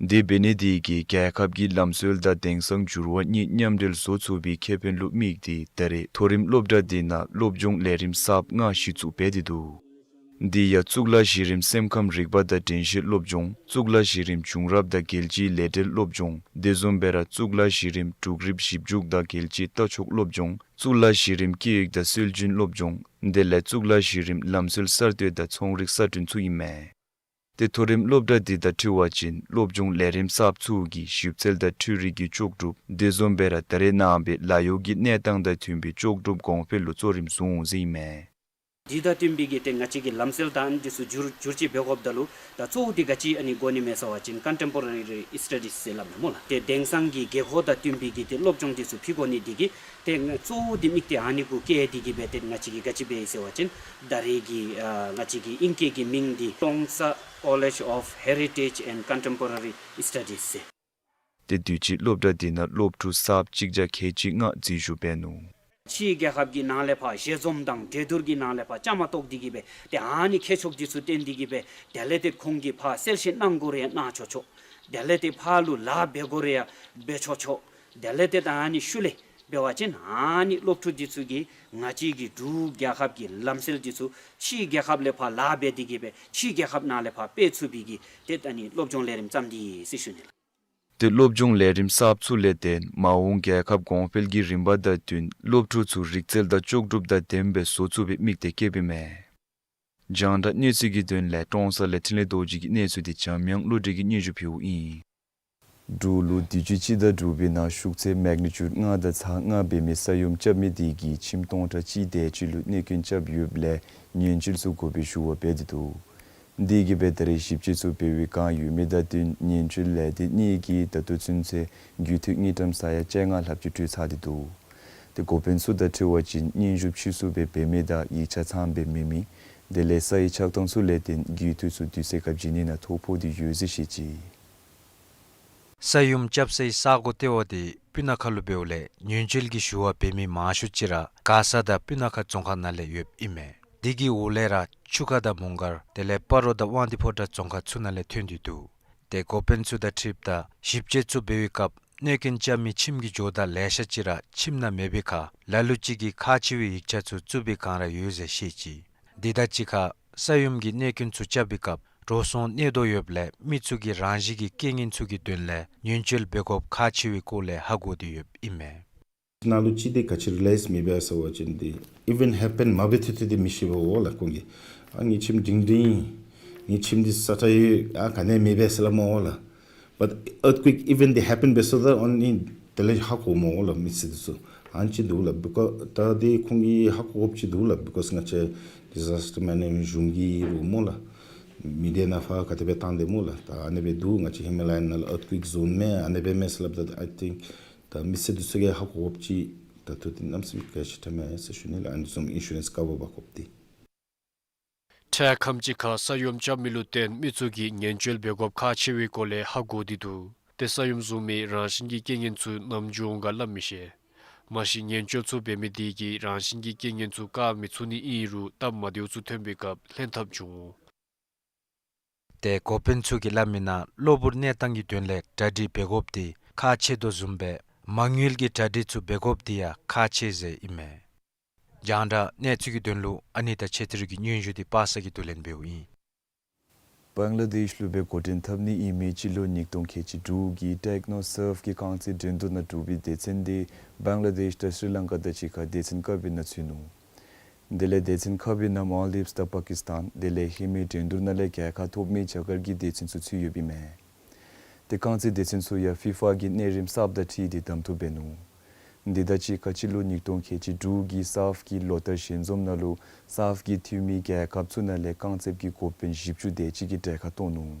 དེ་འབད་ནི་དེ་གིས་རྒྱལ་ཁབ་ཀྱི་ལམ་སྲོལ་དང་དེང་སང་འགྱུར་བ་གཉིས་མཉམ་འབྲེལ་བཟོ་ཚུགས་པའི་ཁེ་ཕན་ལུ་དམིགས་ཏེ་ད་རེས་མཐོ་རིམ་སློབ་གྲྭ་དེ་ནང་སློབ་སྦྱོང་ལས་རིམ་གསརཔ་ལྔ་གཞི་བཙུགས་འབད་དེ་འདུག། དེ་ཡང་གཙུག་ལག་གཞི་རིམ་སེམས་ཁམས་རིག་པ་དང་དྲན་ཤེས་སློབ་སྦྱོང་། གཙུག་ལག་གཞི་རིམ་བྱུང་རབས་དང་རྒྱལ་སྤྱིའི་ལས་འབྲེལ་སློབ་སྦྱོང་། དེ་བཟུམ་སྦེ་ར་གཙུག་ལག་གཞི་རིམ་འབྲུག་རིགཔ་ཞིབ་འཇུག་དང་རྒྱལ་སྤྱིའི་ལྟ་ཕྱོགས་སློབ་སྦྱོང་། གཙུག་ལག་གཞི་རིམ་སྐད་ཡིག་དང་སྲོལ་རྒྱུན་སློབ་སྦྱོང་། དེ་ལས་གཙུག་ལག་གཞི་རིམ་ལམ་སྲོལ་གསར་གཏོད་དང་ཚོང་རིག་གསར་སྐྲུན་ཚུ་ཨིན་མས། ཏེ་མཐོ་རིམ་སློབ་གྲྭ་འདི་དང་འཁྲིལ་བ་ཅིན་སློབ་སྦྱོང་ལས་རིམ་གསརཔ་ཚུ་གིས་ཞིབ་འཚོལ་དང་འཕྲུལ་རིག་གི་ལྕོགས་གྲུབ་དེ་བཟུམ་སྦེ་ར་ད་རེས་ནངས་པའི་ལཱ་གཡོག་གི་གནས་སྟངས་དང་མཐུན་པའི་ལྕོགས་གྲུབ་གོང་འཕེལ་ལུ་གཙོ་རིམ་བཟུང་འོང་ཟེར་ཨིན་མས། འདི་དང་བསྟུན་པའི་གི་ཏེ་ང་བཅས་ཀྱི་ལམ་སྲོལ་དང་འདི་ཚུ་བསྒྱུར་བསྒྱུར་བཅོས་འབད་དགོཔ་ད་ལུ་ད་གཙོ་བོ་འདི་ག་ཅི་ཨ་ནི་དགོ་ནི་མས་ཟེར་བ་ཅིན་ཀོན་ཊེམ་པོ་ར་རི་ཨིསི་ཊ་ཌིསི་ཟེར་སླབ་མས་སྨོ་ལགས། ཏེ་དེང་སང་གི་དགོས་མཁོ་དང་བསྟུན་པའི་གི་ཏེ་སློབ་སྦྱོང་འདི་ཚུ་ཕུལ་དགོ་ནི་འདི་གིས་ཏེ་ང་གཙོ་བོ་འདི་དམིགས་ཏེ་ཨ་ནི་གུ་བཀལ་ཏེ་གིས་སྦེ་ཏེ་ང་བཅས་ཀྱིས་ག་ཅི་འབད་ཡི་ཟེར་བ་ཅིན་ད་རེས་ཀྱི་ཨ་ང་བཅས་ཀྱི་ཨིང་སྐད་ཀྱི་མིང་འདི་ཀྲོང་གསར་College of Heritage and Contemporary Studies ཟེར། ཏེ་དུས་ཅི་སློབ་གྲྭ་འདི་ནང་སློབ་ཕྲུག་གསརཔ་གཅིག་བརྒྱ་ཁལ་གཅིག་ལྔ་འཛུལ་ཞུགས་འབད་ནུག། ཕྱིའི་རྒྱལ་ཁབ་ཀྱི་ནང་ལས་ཕར་ཞལ་འཛོམས་དང་གྲོས་བསྡུར་གྱི་ནང་ལས་ཕར་བཅའ་མར་གཏོགས་ཏེ་གིས་སྦེ་ཏེ་ཨ་ནི་མཁས་མཆོག་འདི་ཚུ་བསྟེན་ཏེ་གིས་སྦེ་དེ་ལས་ཏེ་ཁོང་གིས་ཕར་གསལ་བཤད་གནང་དགོ་རུང་ཡང་གནང་ཆོག་ཆོག། དེ་ལས་ཏེ་ཕར་ལུ་ལཱ་འབད་དགོ་རུང་ཡང་འབད་ཆོག་ཆོག། དེ་ལས་ཏེ་ད་ཨ་ནི་ཤུལ་ལས་འབད་བ་ཅིན་ཨ་ནི་སློབ་ཕྲུག་འདི་ཚུ་གིས་ང་བཅས་ཀྱི་འབྲུག་རྒྱལ་ཁབ་ཀྱི་ལམ་སྲོལ་འདི་ཚུ་ཕྱིའི་རྒྱལ་ཁབ་ལས་ཕར་ལཱ་འབད་དེ་གིས་སྦེ་ཕྱིའི་རྒྱལ་ཁབ་ནང་ལས་ཕར་སྤེལ་ཚུགས་པའི་གི་ཏེ་ད་ཨ་ནི་སློབ་སྦྱོང་ལས་རིམ་བརྩམས་ཏེ་ཡི་ཟེར་ཞུ་ནི་ལགས། ཏེ་སློབ་སྦྱོང་ལས་རིམ་གསརཔ་ཚུ་ལས་བརྟེན་མ་འོངས་རྒྱལ་ཁབ་གོང་འཕེལ་གྱི་རིམ་པ་དང་བསྟུན་སློབ་ཕྲུག་ཚུ་རིག་རྩལ་དང་ལྕོགས་གྲུབ་དང་ལྡནམ་སྦེ་བཟོ་ཚུགས་པའི་དམིགས་གཏད་བསྐྱེདཔ་ཨིན་མས། རྒྱང་བསྒྲགས་གནས་ཚུལ་གྱི་དོན་ལས་ཀྲོང་གསར་ལས་འཕྲིན་ལས་རྡོ་རྗེ་གི་གནས་ཚུལ་འདི་འཇམ་དབྱངས་བློ་གྲོས་ཀྱིས་སྙན་ཞུ་ཕུལཝ་ཨིན། འབྲུག་ལུ་དུས་ཅི་སྤྱི་ཟླ་དྲུག་པའི་ནང་ཤུགས་ཚད་མེག་ནི་ཅུཌ་ལྔ་དང་ཚེག་ལྔ་འབད་མི་ས་ཡོམ་རྐྱབ་མི་དེ་གིས་ཁྱིམ་སྟོང་ཕྲག་གཅིག་དེ་ཅིག་ལུ་གནོད་སྐྱོན་རྐྱབ་ཡོདཔ་ལས་ཉེན་བཅོལ་ཚུ་འགོ་དཔོན་ཞུ་བ་འབད་དེ་འདུག། དེ་གིས་སྦེ་ད་རེས་ཞིབ་དཔྱད་ཚུ་འབད་བའི་བསྒང་ཡོད་མི་དང་བསྟུན་ཉེན་བཅོལ་ལས་སྡེ་གཉིས་ཀྱིས་ད་ལྟོ་ཚུན་ཚོད་རྒུད་འཐུས་དངུལ་ཀྲམ་ས་ཡ་བཅོ་ལྔ་ལྷགཔ་ཅིག་སྤྲོད་ཚར་ཏེ་འདུག། ཏེ་འགོ་དཔོན་ཚུ་དང་འཁྲིལ་བ་ཅིན་སྙན་ཞུ་ཕྱིས་སུ་སྦེ་འབད་མི་དང་ཡིག་ཆ་ཚངམ་སྦེ་མེད་མི་དེ་ལས་ས་ཡི་ཆགས་སྡང་ཚུ་ལས་བརྟེན་རྒུད་འཐུས་ཚུ་དུས་ཚོད་སྐབས་བྱིན་ནི་ནང་ཐོ་ཕོག་སྟེ་ཡོད་ཟེར་བཤད་ཅི། ས་ཡོམ་རྐྱབ་སའི་ས་གོ་ལྟེ་བ་དེ་སྤུ་ན་ཁ་ལུ་འབདཝ་ལས་ཉེན་བཅོལ་གྱི་ཞུ་བ་འབད་མི་མང་ཤོས་ཅིག་ར་མགར་ས་དང་སྤུ་ན་ཁ་རྫོང་ཁག་ནང་ལས་ཡོདཔ་ཨིན་མས། དེ་གི་འོག་ལས་ར་ཆུ་ཁ་དང་མོང་སྒར་དེ་ལས་སྤ་རོ་དང་དབང་འདུས་ཕོ་བྲང་རྫོང་ཁག་ཚུ་ནང་ལས་ཐོན་ཏེ་འདུག། ཏེ་འགོ་དཔོན་ཚུ་དང་འཁྲིལཝ་ད་ཞིབ་དཔྱད་ཚུ་འབད་བའི་སྐབས་གནོད་སྐྱོན་རྐྱབ་མི་ཁྱིམ་གྱི་ཇོ་བདག་ལེ་ཤ་ཅིག་ར་ཁྱིམ་ནང་མེད་པའི་ཁར་ལ་ལུ་ཅིག་གིས་ཁག་ཆེ་བའི་ཡིག་ཆ་ཚུ་བཙུགས་པའི་བསྒང་ར་ཡོད་ཟེར་བཤད་ཅི། དེ་དང་གཅིག་ཁར་ས་ཡོམ་གྱི་གནོད་སྐྱོན་ཚུ་རྐྱབ་པའི་སྐབས་འགྲོ་སོང་གནས་དོ་ཡོདཔ་ལས་མི་ཚུ་གིས་རང་བཞིན་གྱི་རྐྱེན་ངན་ཚུ་གི་དོན་ལས་ཉེན་བཅོལ་འབད་དགོཔ་ཁག་ཆེ་བའི་སྐོར་ལས་ཧ་གོ་སྟེ་ཡོདཔ་ཨིན་མས། ནང་ལུ་ཅིག་དེ་ག་ཅི་རི་ལཱའིཛ་མི་འབད་ཟེར་བ་ཅིན་དེ་ཨི་ཝེནཊ་ཧེ་པེན་མ་འབད་ཐོག་ཏུ་དེ་མི་ཤེས་པས་ལགས་ཁོང་གིས། ཨ་ངེའི་ཁྱིམ་སྒྲིང་སྒྲིང་། ངེའི་ཁྱིམ་འདི་ས་ཁྲ་ཡོད། ཨ་ག་ནི་མེད་པས་ཟེར་སླབ་སྨོ་ལགས། But earthquake event དེ་ཧེ་པེན་འབད་སོ་ད་ཨོན་ལི་དེ་ལས་ཧ་གོཝ་སྨོ་ལགས་མི་སེར་འདི་ཚུ། ཨ་ནི་ཅིག་འདུག་ལགས། བི་ཀོ་ད་དེ་ཁོང་གིས་ཧ་གོ་དགོཔ་ཅིག་འདུག་ལགས། བི་ཀོ་ང་བཅས་ཌིཛ་ཨེས་ཊར་མེ་ནེཇ་མེནཊ་གཞུང་གིས་རུང་སྨོ་ལགས། མི་སྡེ་ནང་ཕར་ག་དེ་སྦེ་བཏང་དེ་སྨོ་ལགས། ད་ཨ་ནི་སྦེ་འདུག། ང་བཅས་ཧི་མ་ལ་ཡ་ནང་ལུ་ཨརཐ་ཀུའེཀ་ཛོན་མེན་ཨ་ནི་སྦེ་མེན་ཟེར་སླབ་ད་ཨའི་ཐིང་ད་མི་སེར་འདི་ཚུ་གིས་ཧ་གོ་དགོཔ་ཅིག་ད་ལྟོ་འདི་གནམ་མེད་ས་མེད་གལ་ཆེ་དྲགས་མས་ཟེར་ཞུ་ནི་ལགས། ཨ་ནི་བཟུམ་ཨིན་ཤུ་རེནསི་ཀ་བར་འབག་དགོཔ་འདི། འཕྲལ་ཁམས་ཅིག་ཁར་ས་ཡོམ་རྐྱབ་མི་ལུ་བརྟེན་མི་ཚུ་གིས་ཉེན་བཅོལ་འབད་དགོཔ་ཁག་ཆེ་བའི་སྐོར་ལས་ཧ་གོ་སྟེ་འདུག། ཏེ་ས་ཡོམ་བཟུམ་མའི་རང་བཞིན་གྱི་རྐྱེན་ངན་ཚུ་ནམ་འབྱུང་འོང་ག་སླབ་མི་ཤེས། མ་གཞི་ཉེན་བཅོལ་ཚུ་འབད་མི་དེ་གིས་རང་བཞིན་གྱི་རྐྱེན་ངན་ཚུ་བཀག་མི་ཚུགས་ནི་ཨིན་རུང་སྟབས་མ་བདེཝ་ཚུ་ཐོན་པའི་སྐབས་ལྷན་ཐབས་འབྱུང་འོང་། ཏེ་འགོ་དཔོན་ཚུ་གིས་སླབ་མིའི་ནང་གློ་བུར་གནས་སྟངས་ཀྱི་དོན་ལས་གྲ་སྒྲིག་འབད་དགོཔ་དེ་ཁག་ཆེ་དོ་བཟུམ་སྦེ་མ་དངུལ་གྱི་གྲ་སྒྲིག་ཚུ་འབད་དགོཔ་དེ་ཡང་ཁག་ཆེ་ཟེར་ཨིན་མས། རྒྱང་བསྒྲགས་གནས་ཚུལ་གྱི་དོན་ལུ་ཨ་ནི་ཏ་ཆེ་ཏི་རུ་གི་སྙན་ཞུ་འདི་པ་སངས་གིས་བསྡུ་ལེན་འབདཝ་ཨིན། བང་ལ་དེཤ་ལུ་སྦེ་འགོ་འདྲེན་འཐབ་ནི་ཨིན་མི་སྤྱི་ལོ་ཉིས་སྟོང་ཁལ་གཅིག་དྲུག་གི་ཊེཀ་ནོ་སརབ་ཀྱི་རྐང་རྩེད་འགྲན་བསྡུར་ནང་གྲུབ་པའི་སྡེ་ཚན་དེ་བང་ལ་དེཤ་དང་སི་རི་ལང་ཀ་དང་གཅིག་ཁར་སྡེ་ཚན་ཀ་པའི་ནང་ཚུད་ནུག། དེ་ལས་སྡེ་ཚན་ཁ་པའི་ནང་མཱལ་དིབས་དང་པ་ཀིསི་ཐན་དེ་ལས་ཧེ་མའི་འགྲན་བསྡུར་ནང་ལས་རྒྱལ་ཁ་ཐོབ་མི་རྒྱ་གར་གྱི་སྡེ་ཚན་ཚུ་ཚུད་ཡོདཔ་ཨིན་མས། ཏེ་རྐང་རྩེད་སྡེ་ཚན་ཚུ་ཡང་ཕི་ཕ་གི་གནས་རིམ་གསརཔ་དང་འཁྲིལ་ཏེ་གདམ་འཐུ་འབད་ནུག། དེ་དང་གཅིག་ཁར་སྤྱི་ལོ་ཉིས་སྟོང་ཁལ་གཅིག་དྲུག་གི་སརབ་ཀྱི་ལོ་བསྟར་ཞལ་འཛོམས་ནང་ལུ་སརབ་ཀྱི་འཐུས་མི་རྒྱལ་ཁབ་ཚུ་ནང་ལས་རྐང་རྩེད་ཀྱི་འགོ་དཔོན་བཞི་བཅུ་དེ་ཅིག་གིས་གྲལ་ཁར་གཏོགས་ནུག།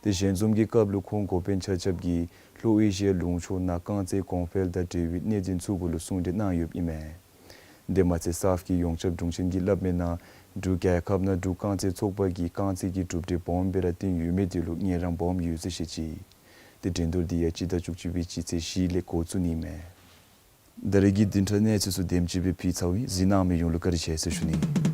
ཏེ་ཞལ་འཛོམས་ཀྱི་སྐབས་ལུ་ཁོང་འགོ་དཔོན་ཆ་ཁྱབ་ཀྱིས་ལྷོ་ཨེ་ཤི་ཡའི་ལུང་ཕྱོགས་ནང་རྐང་རྩེད་གོང་འཕེལ་དང་འབྲེལ་བའི་གནད་དོན་ཚུ་གུ་ལུ་གསུང་གྲོས་གནང་ཡོདཔ་ཨིན་མས། དེ་མ་ཚད་སརབ་ཀྱི་ཡོངས་ཁྱབ་དྲུང་ཆེན་གྱིས་སླབ་མིའི་ནང་འབྲུག་རྒྱལ་ཁབ་ནང་འབྲུག་རྐང་རྩེད་ཚོགས་པ་གིས་རྐང་རྩེད་ཀྱི་གྲུབ་འབྲས་སྦོམ་སྦེ་ར་བཏོན་ཡོད་མི་དེ་ལུ་ངལ་རངས་སྦོམ་ཡོད་ཟེར་བཤད་ཅི། ཏེ་འགྲན་བསྡུར་འདི་ཡང་སྤྱི་ཟླ་བཅུ་གཅིག་པའི་སྤྱི་ཚེས་བཞི་ལས་འགོ་བཙུགས་ནི་མས། ད་རེས་ཀྱི་བདུན་ཕྲག་གནས་ཚུལ་ཚུ་དེམ་ཅིག་སྦེ་ཕུལ་ཚར་ཡི། གཟིགས་གནང་མི་ཡོངས་ལུ་བཀའ་དྲིན་ཆེ་ཟེར་ཞུ་ནི།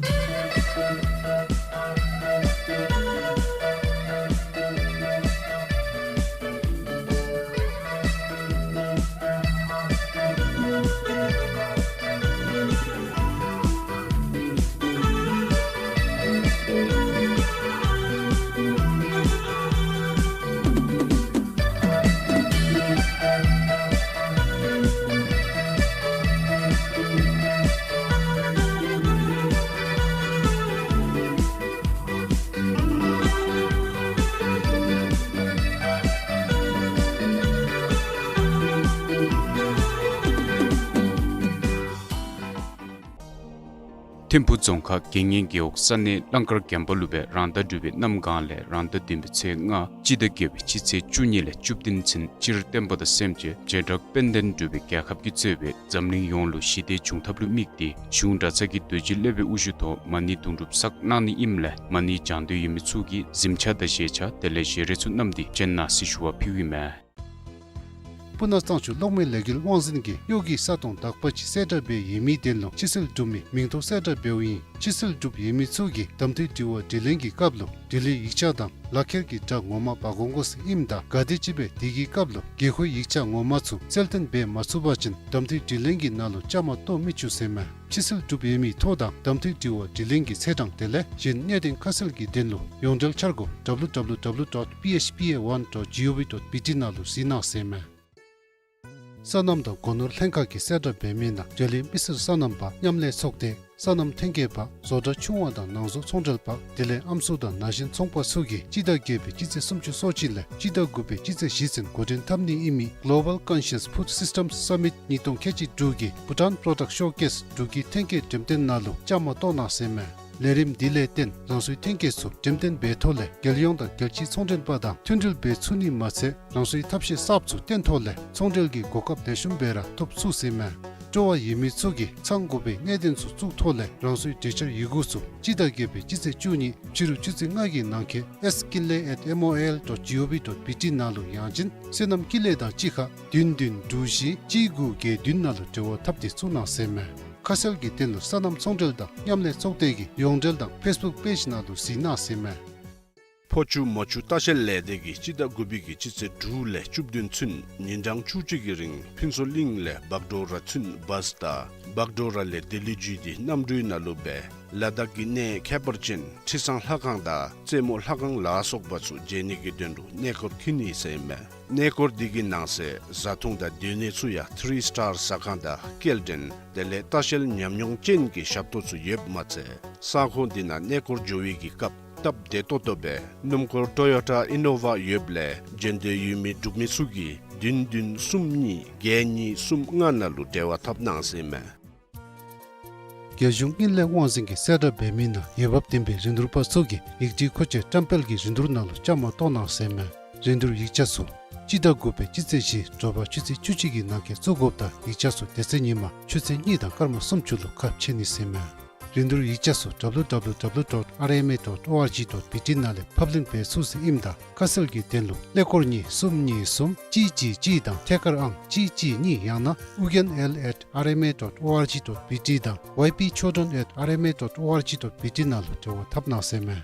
ཐིམ་ཕུ་རྫོང་ཁག་དགེ་བསྙེན་རྒེད་འོག་ས་གནས་གླང་དཀར་རྒན་པ་ལུ་སྦེ་རང་ཟླ་དྲུག་པའི་གནམ་གང་ལས་རང་ཟླ་བདུན་པའི་ཚེས་ལྔ་སྤྱི་ཟླ་བརྒྱད་པའི་སྤྱི་ཚེས་བཅུ་གཉིས་ལས་བཅུ་བདུན་ཚུན་སྤྱིར་བསྟན་པ་དང་སེམས་ཅན་བྱེ་བྲག་དཔལ་ལྡན་འབྲུག་པའི་རྒྱལ་ཁབ་ཀྱིས་གཙོས་པའི་འཛམ་གླིང་ཡོངས་ལུ་ཞི་བདེ་འབྱུང་ཐབས་ལུ་དམིགས་ཏེ་གཞུང་གྲྭ་ཚང་གི་དུས་ཅི་ལེགས་པའི་དབུ་བཞུགས་ཐོག་མ་ཎི་དུང་སྒྲུབ་བསགས་གནང་ནི་ཨིནམ་ལས་མ་ཎི་བགྱང་འདོད་ཡོད་མི་ཚུ་གིས་གཟིམ་ཆས་དང་བཞེས་ཆས་དེ་ལས་བཞེས་རས་ཚུ་བསྣམས་ཏེ་བྱོན་གནང་ཟེར་ཞུ་བ་ཕུལཝ་ཨིན་མས། སྤུ་ན་གཙང་ཆུ་གློག་མེ་ལས་འགུལ་དབང་འཛིན་གྱིས་གཡོག་གི་ས་སྟོང་དག་པ་ཅིག་གསལ་བསྒྲགས་འབད་ཡོད་མི་དོན་ལུ་ཕྱི་སེལ་གྲུབ་མི་མིང་ཐོ་གསལ་བསྒྲགས་འབདཝ་ཨིན། ཕྱི་སེལ་གྲུབ་ཡོད་མི་ཚུ་གིས་གདམ་འཐུས་དྲི་བ་དྲིས་ལན་གྱི་སྐབས་ལུ་དྲི་ལན་ཡིག་ཆ་དང་ལག་ཁྱེར་གྱི་སྒྲ་ངོ་མ་འབག་དགོ་དགོ་ཟེར་ཨིནམ་ད་ག་དེམ་ཅིག་སྦེ་དེ་གི་སྐབས་ལུ་དགོས་མཁོའི་ཡིག་ཆ་ངོ་མ་ཚུ་གསལ་སྟོན་འབད་མ་ཚུགས་པ་ཅིན་གདམ་འཐུས་དྲིས་ལན་གྱི་ནང་ལུ་བཅའ་མར་གཏོགས་མི་བཅུག་ཟེར་མས། ཕྱི་སེལ་གྲུབ་ཡོད་མི་ཐོ་དང་གདམ་འཐུས་དྲི་བ་དྲིས་ལན་གྱི་ཚེས་གྲངས་དེ་ལས་གཞན་གནད་དོན་ཁ་གསལ་གྱི་དོན་ལུ་ཡོངས་འབྲེལ་འཆར་སྒོ་W W W dot P H P A one dot G O V dot B T ནང་ལུ་གཟིགས་གནང་ཟེར་མས། སོ་ནམ་དང་སྒོ་ནོར་ལྷན་ཁག་གིས་གསལ་བསྒྲགས་འབད་མི་ནང་འབྲེལ་ཡོད་མི་སེར་སོ་ནམ་པ་མཉམ་ལས་ཚོགས་སྡེ་སོ་ནམ་ཐོན་སྐྱེད་པ་བཟོ་གྲྭ་ཆུང་བ་དང་ནང་བཟོ་ཚོང་འབྲེལ་པ་དེ་ལས་ཨམ་སྲུ་དང་ན་གཞོན་ཚོང་པ་ཚུ་གིས་སྤྱི་ཟླ་བརྒྱད་པའི་སྤྱི་ཚེས་སུམ་ཅུ་སོ་གཅིག་ལས་སྤྱི་ཟླ་དགུ་པའི་སྤྱི་ཚེས་བཞི་ཚུན་འགོ་འདྲེན་འཐབ་ནི་ཨིན་མི་Global Conscious Food Systems Summit ཉིས་སྟོང་ཁལ་གཅིག་དྲུག་གི་Bhutan Product Showcase འབྲུག་གི་ཐོན་སྐྱེད་འགྲེམས་སྟོན་ནང་ལུ་བཅའ་མར་གཏོགས་གནང་ཟེར་མས། ལས་རིམ་འདི་ལས་བརྟེན་རང་སོའི་ཐོན་སྐྱེད་ཚུ་འགྲེམས་སྟོན་འབད་ཐོག་ལས་རྒྱལ་ཡོངས་དང་རྒྱལ་སྤྱིའི་ཚོང་འབྲེལ་པ་དང་མཐུན་སྒྲིལ་འབད་ཚུགས་ནི་མ་ཚད་རང་སོའི་ཐབས་ཤེས་གསརཔ་ཚུ་བཏོན་ཐོག་ལས་ཚོང་འབྲེལ་གྱི་གོ་སྐབས་ལེགས་ཤོམ་སྦེ་ར་ཐོབ་ཚུགས་ཟེར་མས། སྤྲོ་བ་ཡོད་མི་ཚུ་གིས་ཚང་དགོ་པའི་གནད་དོན་ཚུ་བཙུགས་ཐོག་ལས་རང་སོའི་གྲོས་འཆར་ཡི་གུ་ཚུ་སྤྱི་ཟླ་བརྒྱད་པའི་སྤྱི་ཚེས་བཅུ་གཉིས་ཕྱི་རུ་ཆུ་ཚོད་ལྔ་གི་ནང་འཁོད S Kinley at M O I L dot G O V dot B T ནང་ལུ་ཡང་ཅིན་སོ་ནམ་ཀིན་ལེ་དང་གཅིག་ཁར་བདུན་བདུན་དྲུག་བཞི་གཅིག་དགུ་བརྒྱད་བདུན་ནང་ལུ་འབྲེལ་བ་འཐབ་སྟེ་བཙུགས་གནང་ཟེར་མས། ཁ་གསལ་གྱི་དོན་ལུ་སོ་ནམ་ཚོང་འབྲེལ་དང་མཉམ་ལས་ཚོགས་སྡེ་གི་ཡོངས་འབྲེལ་དང་Facebook page ནང་ལུ་གཟིགས་གནང་ཟེར་མས། ཕོ་ཆུ་མོ་ཆུ་ལྟ་བཤལ་ལས་སྡེ་གིས་སྤྱི་ཟླ་དགུ་པའི་གི་སྤྱི་ཚེས་དྲུག་ལས་བཅུ་བདུན་ཚུན་ཉིན་གྲངས་བཅུ་གཅིག་གི་རིང་ཕུན་ཚོགས་གླིང་ལས་བག་གྲོ་ར་ཚུན་བཱས་དང་བག་གྲོ་ར་ལས་ལྡི་ལི་བརྒྱུད་དེ་གནམ་གྲུའི་ནང་ལུ་སྦེ་ལ་དྭགས་ཀྱི་གནས་ཁྱད་པར་ཅན་ཁྲི་བཟང་ལྷ་ཁང་དང་རྩེ་མོ་ལྷ་ཁང་ལ་སོགས་པ་ཚུ་མཇལ་ནི་གི་དོན་ལུ་གནས་སྐོར་འཁྱིད་ནི་ཟེར་མས། གནས་སྐོར་འདི་གི་ནང་གསེས་བཟའ་འཐུང་དང་སྡོད་གནས་ཚུ་ཡང་ཐི་རི་སི་ཊར་ཟ་ཁང་དང་སྐྱེལ་འདྲེན་དེ་ལས་ལྟ་བཤལ་ཉམས་མྱོང་ཅན་གྱི་ཞབས་ཏོག་ཚུ་ཡོདཔ་མ་ཚད་ས་ཁོངས་འདི་ནང་གནས་སྐོར་འགྱོ་བའི་གི་སྐབས་སྟབས་བདེ་ཏོག་ཏོ་སྦེ་སྣུམ་འཁོར་ཊོ་ཡོ་ཊ་ཨི་ནོ་ཝ་ཡོདཔ་ལས་འགྲན་བསྡུར་ཡོད་མི་འབྲུག་མི་ཚུ་གིས་བདུན་བདུན་གསུམ་གཉིས་བརྒྱད་གཉིས་གསུམ་ལྔ་ནང་ལུ་འབྲེལ་བ་འཐབ་གནང་ཟེར་མས། རྒྱལ་གཞུང་དངུལ་ལས་དབང་འཛིན་གྱིས་གསལ་བསྒྲགས་འབད་མི་ནང་འོས་འབབ་ལྡན་པའི་རིན་བསྡུར་པ་ཚུ་གིས་ཡིག་སྒྲིག་མཁོ་ཆས་བཀྲམ་སྤེལ་གྱི་རིན་བསྡུར་ནང་ལུ་བཅའ་མར་གཏོགས་གནང་ཟེར་མས། རིན་བསྡུར་ཡིག་ཆ་ཚུ་སྤྱི་ཟླ་དགུ་པའི་སྤྱི་ཚེས་བཞི་དྲོ་པ་ཆུ་ཚོད་བཅུ་གཅིག་གི་ནང་འཁོད་བཙུགས་དགོཔ་དང་ཡིག་ཆ་ཚུ་དེ་ཚེ་ཉིན་མ་ཆུ་ཚོད་གཉིས་དང་སྐར་མ་སུམ་ཅུ་ལུ་ཁ་ཕྱེ་ནི་ཟེར་མས། རིན་བསྡུར་ཡིག་ཆ་ཚུ་W W W dot R M A dot O R G dot B T ནང་ལས་ཕབ་ལེན་འབད་ཚུགས་ཟེར་ཨིནམ་ད་ཁ་གསལ་གྱི་དོན་ལུ་ཀླད་ཀོར་གཉིས་གསུམ་གཉིས་གསུམ་གཅིག་གཅིག་གཅིག་དང་ཐད་ཀར་ཨང་གཅིག་གཅིག་གཉིས་ཡང་ན་ཨུ་རྒྱན་L at R M A dot O R G dot B T དང་Y P Chodron at R M A dot O R G dot B T ནང་ལུ་འབྲེལ་བ་འཐབ་གནང་ཟེར་མས།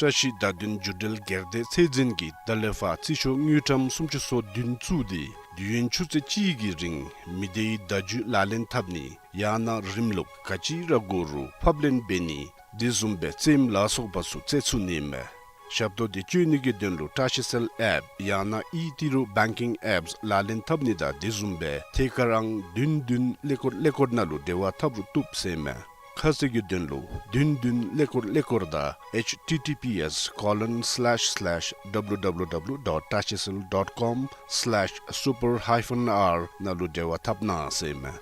བཀྲ་ཤིས་བརྡ་དོན་བརྒྱུད་འབྲེལ་སྒེར་སྡེ་ཚད་འཛིན་གྱིས་ད་ལས་ཕར་རྩིས་ཤོག་དངུལ་ཀྲམ་སུམ་ཅུ་སོ་བདུན་བཙུགས་ཏེ་དུས་ཡུན་ཆུ་ཚོད་གཅིག་གི་རིང་མི་སྡེའི་བརྡ་བརྒྱུད་ལག་ལེན་འཐབ་ནི་ཡང་ན་རིམ་ལུགས་ག་ཅི་ར་དགོ་རུང་ཕབ་ལེན་འབད་ནི་དེ་བཟུམ་སྦེ་རྩེདམོ་ལ་སོགས་པ་ཚུ་རྩེ་ཚུགས་ནི་མས། ཞབས་ཏོག་འདི་སྤྱོད་ནི་གི་དོན་ལུ་བཀྲ་ཤིས་གསལ་ཨེཔ་ཡང་ན་ཨི་ཏི་རུ་བེང་ཀིང་ཨེཔསི་ལག་ལེན་འཐབ་ནི་དང་དེ་བཟུམ་སྦེ་ཐད་ཀར་ཨང་བདུན་བདུན་ཀླད་ཀོར་ཀླད་ཀོར་ནང་ལུ་འབྲེལ་བ་འཐབ་རུང་བཏུབ་ཟེར་མས། ཁ་གསལ་གྱི་དོན་ལུ་བདུན་བདུན་ཀླད་ཀོར་ཀླད་ཀོར་དང་H T T P S colon slash slash W W W dot tashicell dot com slash super hyphen R ནང་ལུ་འབྲེལ་བ་འཐབ་གནང་ཟེར་མས།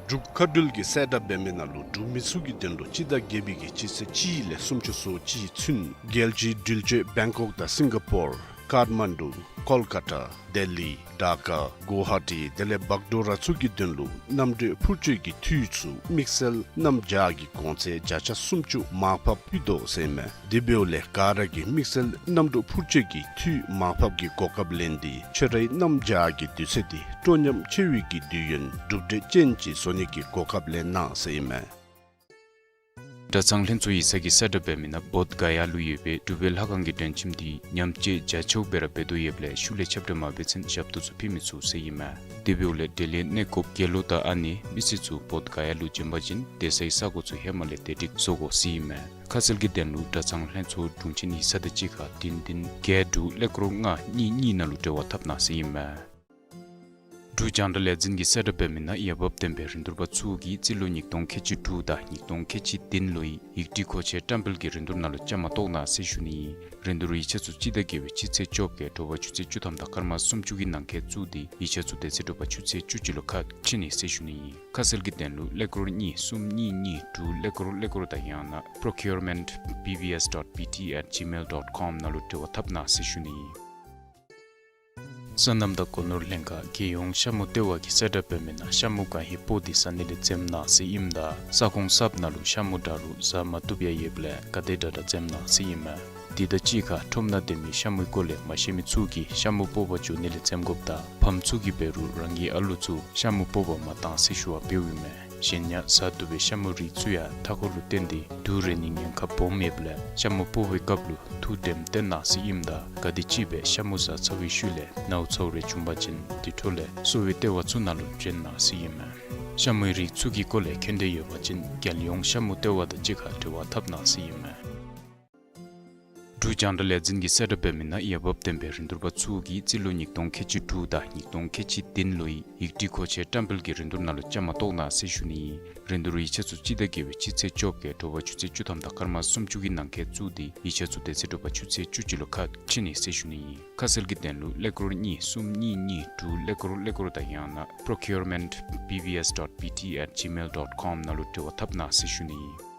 འབྲུག་མཁའ་འགྲུལ་གྱིས་གསལ་བསྒྲགས་འབད་མི་ནང་ལུ་འབྲུག་མི་ཚུ་གི་དོན་ལུ་སྤྱི་ཟླ་བརྒྱད་པའི་གི་སྤྱི་ཚེས་གཅིག་ལས་སུམ་ཅུ་སོ་གཅིག་ཚུན་རྒྱལ་སྤྱིའི་འགྲུལ་སྤྱོད་བེང་ཀོག་དང་སིང་ག་པོར་ ཀཊ་མན་ཌུ། ཀོལ་ཀ་ཊ། ལྡི་ལི། ཌ་ཀ། གུ་ཝ་ཧ་ཊི་དེ་ལས་བག་དྲོ་ར་ཚུ་གི་དོན་ལུ་གནམ་གྲུ་འཕུར་སྐྱོད་ཀྱི་འཐུས་ཚུ་དམིགས་བསལ་གནམ་བྱཱར་གྱི་གོང་ཚད་བརྒྱ་ཆ་སུམ་ཅུ་མར་ཕབ་ཕུལ་དོ་ཟེར་ཨིན་མས། དེ་འབདཝ་ལས་ག་ར་གིས་དམིགས་བསལ་གནམ་གྲུ་འཕུར་སྐྱོད་ཀྱི་འཐུས་མར་ཕབ་ཀྱི་གོ་སྐབས་ལེན་ཏེ་ཁྱོད་རའི་གནམ་བྱཱར་གྱི་དུས་ཚོད་འདི་སྤྲོ་ཉམས་ཆེ་བའི་གི་དུས་ཡུན་གྲུབ་འབྲས་ཅན་ཅིག་བཟོ་ནི་གི་གོ་སྐབས་ལེན་གནང་ཟེར་ཨིན་མས། གྲྭ་ཚང་ལྷན་ཚོགས་ཡིག་ཚང་གིས་གསལ་བསྒྲགས་འབད་མི་ནང་བོདྷ་ག་ཡ་ལུ་ཡོད་པའི་འབྲུག་པའི་ལྷ་ཁང་གི་མགྲོན་ཁྱིམ་འདི་ཉམས་བཅོས་རྒྱ་ཆེཝ་སྦེ་ར་འབད་དོ་ཡོདཔ་ལས་ཤུལ་ལས་ཁྱབ་བསྒྲགས་མ་འབད་ཚུན་ཞབས་ཏོག་ཚུ་ཕུལ་མི་ཚུགས་ཟེར་ཨིན་མས། དེ་འབདཝ་ལས་འབྲེལ་ཡོད་གནས་སྐོརཔ་དགེ་སློང་དང་ཨ་ནེ་མི་སེར་ཚུ་བོདྷ་ག་ཡ་ལུ་བྱོན་པ་ཅིན་སྡོད་སའི་ས་གོ་ཚུ་ཧེ་མ་ལས་བདེ་སྒྲིག་བཟོ་དགོ་ཟེར་ཨིན་མས། ཁ་གསལ་གྱི་དོན་ལུ་གྲྭ་ཚང་ལྷན་ཚོགས་དྲུང་ཆེན་ཡིག་ཚང་དང་གཅིག་ཁར་བདུན་བདུན་བརྒྱད་དྲུག་ཀླད་ཀོར་ལྔ་གཉིས་གཉིས་ནང་ལུ་འབྲེལ་བ་འཐབ་གནང་ཟེར་ཨིན་མས། འབྲུག་རྒྱང་བསྒྲགས་ལས་འཛིན་གྱིས་གསལ་བསྒྲགས་འབད་མི་ནང་འོས་འབབ་ལྡན་པའི་རིན་བསྡུར་པ་ཚུ་གིས་རྩིས་ལོ་ཉིས་སྟོང་ཁལ་གཅིག་དྲུག་དང་ཉིས་སྟོང་ཁལ་གཅིག་བདུན་ལོའི་ཡིག་བྲིས་མཁོ་ཆས་བཀྲམ་སྤེལ་གྱི་རིན་བསྡུར་ནང་ལུ་བཅའ་མར་གཏོགས་གནང་ཟེར་ཞུ་ནི་ཨིན། རིན་བསྡུར་ཡིག་ཆ་ཚུ་སྤྱི་ཟླ་བརྒྱད་པའི་སྤྱི་ཚེས་བཅོ་བརྒྱད་དྲོ་པ་ཆུ་ཚོད་བཅུ་ཐམ་དང་སྐར་མ་སུམ་ཅུ་གི་ནང་འཁོད་བཙུགས་ཏེ་ཡིག་ཆ་ཚུ་དེ་ཚེ་དྲོ་པ་ཆུ་ཚོད་བཅུ་གཅིག་ལུ་ཁ་ཕྱེ་ནི་ཟེར་ཞུ་ནི་ཨིན། ཁ་གསལ་གྱི་དོན་ལུ་ཀླད་ཀོར་གཉིས་གསུམ་གཉིས་གཉིས་དྲུག་ཀླད་ཀོར་ཀླད་ཀོར་དང་ཡང་ན་procurement B B S dot B T at gmail dot com ནང་ལུ་འབྲེལ་བ་འཐབ་གནང་ཟེར་ཞུ་ནི་ཨིན། སོ་ནམ་དང་སྒོ་ནོར་ལྷན་ཁག་རྒྱལ་ཡོངས་ཤ་མུ་ལྟེ་བ་གིས་གསལ་བསྒྲགས་འབད་མི་ནང་ཤ་མུ་གང་ཧེ་སྤོ་སྟེ་ཟ་ནི་ལས་འཛེམ་གནང་ཟེར་ཨིནམ་ད་ས་ཁོངས་གསརཔ་ནང་ལུ་ཤ་མུ་འདྲ་རུང་ཟ་མ་བཏུབ་ཡང་ཡོདཔ་ལས་ག་དེ་དྲག་དྲག་འཛེམ་གནང་ཟེར་ཨིན་མས། དེ་དང་གཅིག་ཁར་ཁྲོམ་ནང་སྡོད་མི་ཤ་མུའི་སྐོར་ལས་མ་ཤེས་མི་ཚུ་གིས་ཤ་མུ་སྤོ་བར་འགྱོ་ནི་ལས་འཛེམ་དགོཔ་དང་ཕམ་ཚུ་གིས་འབད་རུང་རང་གི་ཨ་ལོ་ཚུ་ཤ་མུ་སྤོ་བར་མ་གཏང་ཟེར་ཞུ་བ་འབདཝ་ཨིན་མས། གཞན་ཡང་ཟ་བཏུབ་པའི་ཤ་མུ་རིགས་ཚུ་ཡང་མཐའ་འཁོར་ལུ་བརྟེན་ཏེ་དུག་རེག་ནིའི་ཉེན་ཁ་སྦོམ་ཡོདཔ་ལས་ཤ་མུ་སྤོ་བའི་སྐབས་ལུ་ཐུགས་དྲནམ་བཏོན་གནང་ཟེར་ཨིནམ་ད་ག་དེམ་ཅིག་སྦེ་ཤ་མུ་ཟ་ཚར་བའི་ཤུལ་ལས་ནཝ་ཚཝ་རེ་བྱུང་པ་ཅིན་དེ་འཕྲོ་ལས་གསོ་བའི་ལྟེ་བ་ཚུ་ནང་ལུ་བྱོན་གནང་ཟེར་ཨིན་མས། ཤ་མུའི་རིགས་ཚུ་གི་སྐོར་ལས་མཁྱེན་འདོད་ཡོད་པ་ཅིན་རྒྱལ་ཡོངས་ཤ་མུ་ལྟེ་བ་དང་གཅིག་ཁར་འབྲེལ་བ་འཐབ་གནང་ཟེར་ཨིན་མས། འབྲུག་རྒྱང་བསྒྲགས་ལས་འཛིན་གྱིས་གསལ་བསྒྲགས་འབད་མི་ནང་འོས་འབབ་ལྡན་པའི་རིན་བསྡུར་པ་ཚུ་གིས་རྩིས་ལོ་ཉིས་སྟོང་ཁལ་གཅིག་དྲུག་དང་ཉིས་སྟོང་ཁལ་གཅིག་བདུན་ལོའི་ཡིག་བྲིས་མཁོ་ཆས་བཀྲམ་སྤེལ་གྱི་རིན་བསྡུར་ནང་ལུ་བཅའ་མར་གཏོགས་གནང་ཟེར་ཞུ་ནི་ཨིན། རིན་བསྡུར་ཡིག་ཆ་ཚུ་སྤྱི་ཟླ་བརྒྱད་པའི་སྤྱི་ཚེས་བཅོ་བརྒྱད་དྲོ་པ་ཆུ་ཚོད་བཅུ་ཐམ་དང་སྐར་མ་སུམ་ཅུ་གི་ནང་འཁོད་བཙུགས་ཏེ་ཡིག་ཆ་ཚུ་དེ་ཚེ་དྲོ་པ་ཆུ་ཚོད་བཅུ་གཅིག་ལུ་ཁ་ཕྱེ་ནི་ཟེར་ཞུ་ནི་ཨིན། ཁ་གསལ་གྱི་དོན་ལུ་ཀླད་ཀོར་གཉིས་གསུམ་གཉིས་གཉིས་དྲུག་ཀླད་ཀོར་ཀླད་ཀོར་དང་ཡང་ན་procurement B B S dot B T at gmail dot com ནང་ལུ་འབྲེལ་བ་འཐབ་གནང་ཟེར་ཞུ་ནི་ཨིན།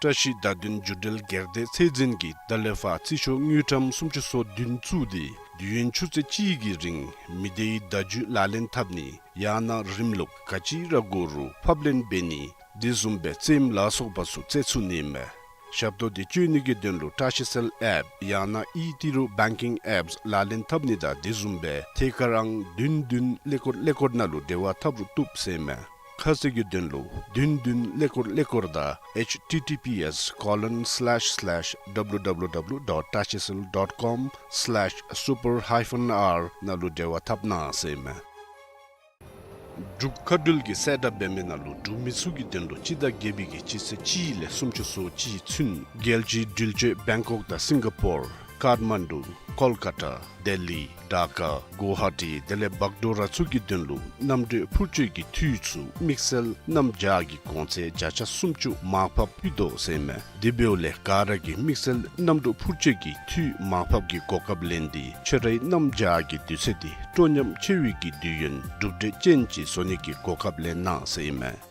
བཀྲ་ཤིས་བརྡ་དོན་བརྒྱུད་འབྲེལ་སྒེར་སྡེ་ཚད་འཛིན་གྱིས་ད་ལས་ཕར་རྩིས་ཤོག་དངུལ་ཀྲམ་སུམ་ཅུ་སོ་བདུན་བཙུགས་ཏེ་དུས་ཡུན་ཆུ་ཚོད་གཅིག་གི་རིང་མི་སྡེའི་བརྡ་བརྒྱུད་ལག་ལེན་འཐབ་ནི་ཡང་ན་རིམ་ལུགས་ག་ཅི་ར་དགོ་རུང་ཕབ་ལེན་འབད་ནི་དེ་བཟུམ་སྦེ་རྩེདམོ་ལ་སོགས་པ་ཚུ་རྩེད་ཚུགས་ནི་མས། ཞབས་ཏོག་འདི་སྤྱོད་ནི་གི་དོན་ལུ་བཀྲ་ཤིས་གསལ་ཨེཔ་ཡང་ན་ཨི་ཏི་རུ་བེང་ཀིང་ཨེཔསི་ལག་ལེན་འཐབ་ནི་དང་དེ་བཟུམ་སྦེ་ཐད་ཀར་ཨང་བདུན་བདུན་ཀླད་ཀོར་ཀླད་ཀོར་ནང་ལུ་འབྲེལ་བ་འཐབ་རུང་བཏུབ་ཟེར་མས། ཁ་གསལ་གྱི་དོན་ལུ་བདུན་བདུན་ཀླད་ཀོར་ཀླད་ཀོར་དང་H T T P S colon slash slash W W W dot tashicel dot com slash super hyphen R ནང་ལུ་འབྲེལ་བ་འཐབ་གནང་ཟེར་མས། འབྲུག་མཁའ་འགྲུལ་གྱིས་གསལ་བསྒྲགས་འབད་མི་ནང་ལུ་འབྲུག་མི་ཚུ་གི་དོན་ལུ་སྤྱི་ཟླ་བརྒྱད་པའི་གི་སྤྱི་ཚེས་གཅིག་ལས་སུམ་ཅུ་སོ་གཅིག་ཚུན་རྒྱལ་སྤྱིའི་འགྲུལ་བསྐྱོད་བེང་ཀོག་དང་སིང་ག་པོར་ཀཊ་མན་ཌུ་ཀོལ་ཀ་ཊ་ལྡི་ལི་ཌ་ཀ་གུ་ཝ་ཧ་ཊི་དེ་ལས་བག་དྲོ་ར་ཚུ་གི་དོན་ལུ་གནམ་གྲུ་འཕུར་སྐྱོད་ཀྱི་འཐུས་ཚུ་དམིགས་བསལ་གནམ་བྱཱར་གྱི་གོང་ཚད་བརྒྱ་ཆ་སུམ་ཅུ་མར་ཕབ་ཕུལ་དོ་ཟེར་མས། དེ་འབདཝ་ལས་ག་ར་གིས་དམིགས་བསལ་གནམ་གྲུ་འཕུར་སྐྱོད་ཀྱི་འཐུས་མར་ཕབ་ཀྱི་གོ་སྐབས་ལེན་ཏེ་ཁྱོད་རའི་གནམ་བྱཱར་གྱི་དུས་ཚོད་འདི་སྤྲོ་ཉམས་ཆེ་བའི་གི་དུས་ཡུན་གྲུབ་འབྲས་ཅན་ཅིག་བཟོ་ནི་གི་གོ་སྐབས་ལེན་གནང་ཟེར་ཨིན་མས།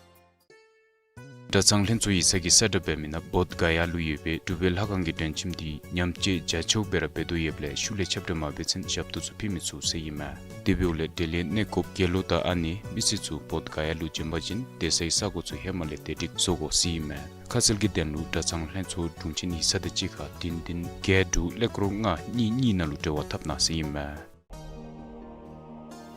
གྲྭ་ཚང་ལྷན་ཚོགས་ཡིག་ཚང་གིས་གསལ་བསྒྲགས་འབད་མི་ནང་བོདྷ་ག་ཡ་ལུ་ཡོད་པའི་འབྲུག་པའི་ལྷ་ཁང་གི་མགྲོན་ཁྱིམ་འདི་ཉམས་བཅོས་རྒྱ་ཆེཝ་སྦེ་ར་འབད་དོ་ཡོདཔ་ལས་ཤུལ་ལས་ཁྱབ་བསྒྲགས་མ་འབད་ཚུན་ཞབས་ཏོག་ཚུ་ཕུལ་མི་ཚུགས་ཟེར་ཨིན་མས། དེ་འབདཝ་ལས་འབྲེལ་ཡོད་གནས་སྐོརཔ་དགེ་སློང་དང་ཨ་ནེ་མི་སེར་ཚུ་བོདྷ་ག་ཡ་ལུ་བྱོན་པ་ཅིན་སྡོད་སའི་ས་གོ་ཚུ་ཧེ་མ་ལས་བདེ་སྒྲིག་བཟོ་དགོ་ཟེར་ཨིན་མས། ཁ་གསལ་གྱི་དོན་ལུ་གྲྭ་ཚང་ལྷན་ཚོགས་དྲུང་ཆེན་ཡིག་ཚང་དང་གཅིག་ཁར་བདུན་བདུན་བརྒྱད་དྲུག་ཀླད་ཀོར་ལྔ་གཉིས་གཉིས་ནང་ལུ་འབྲེལ་བ་འཐབ་གནང་ཟེར་ཨིན་མས།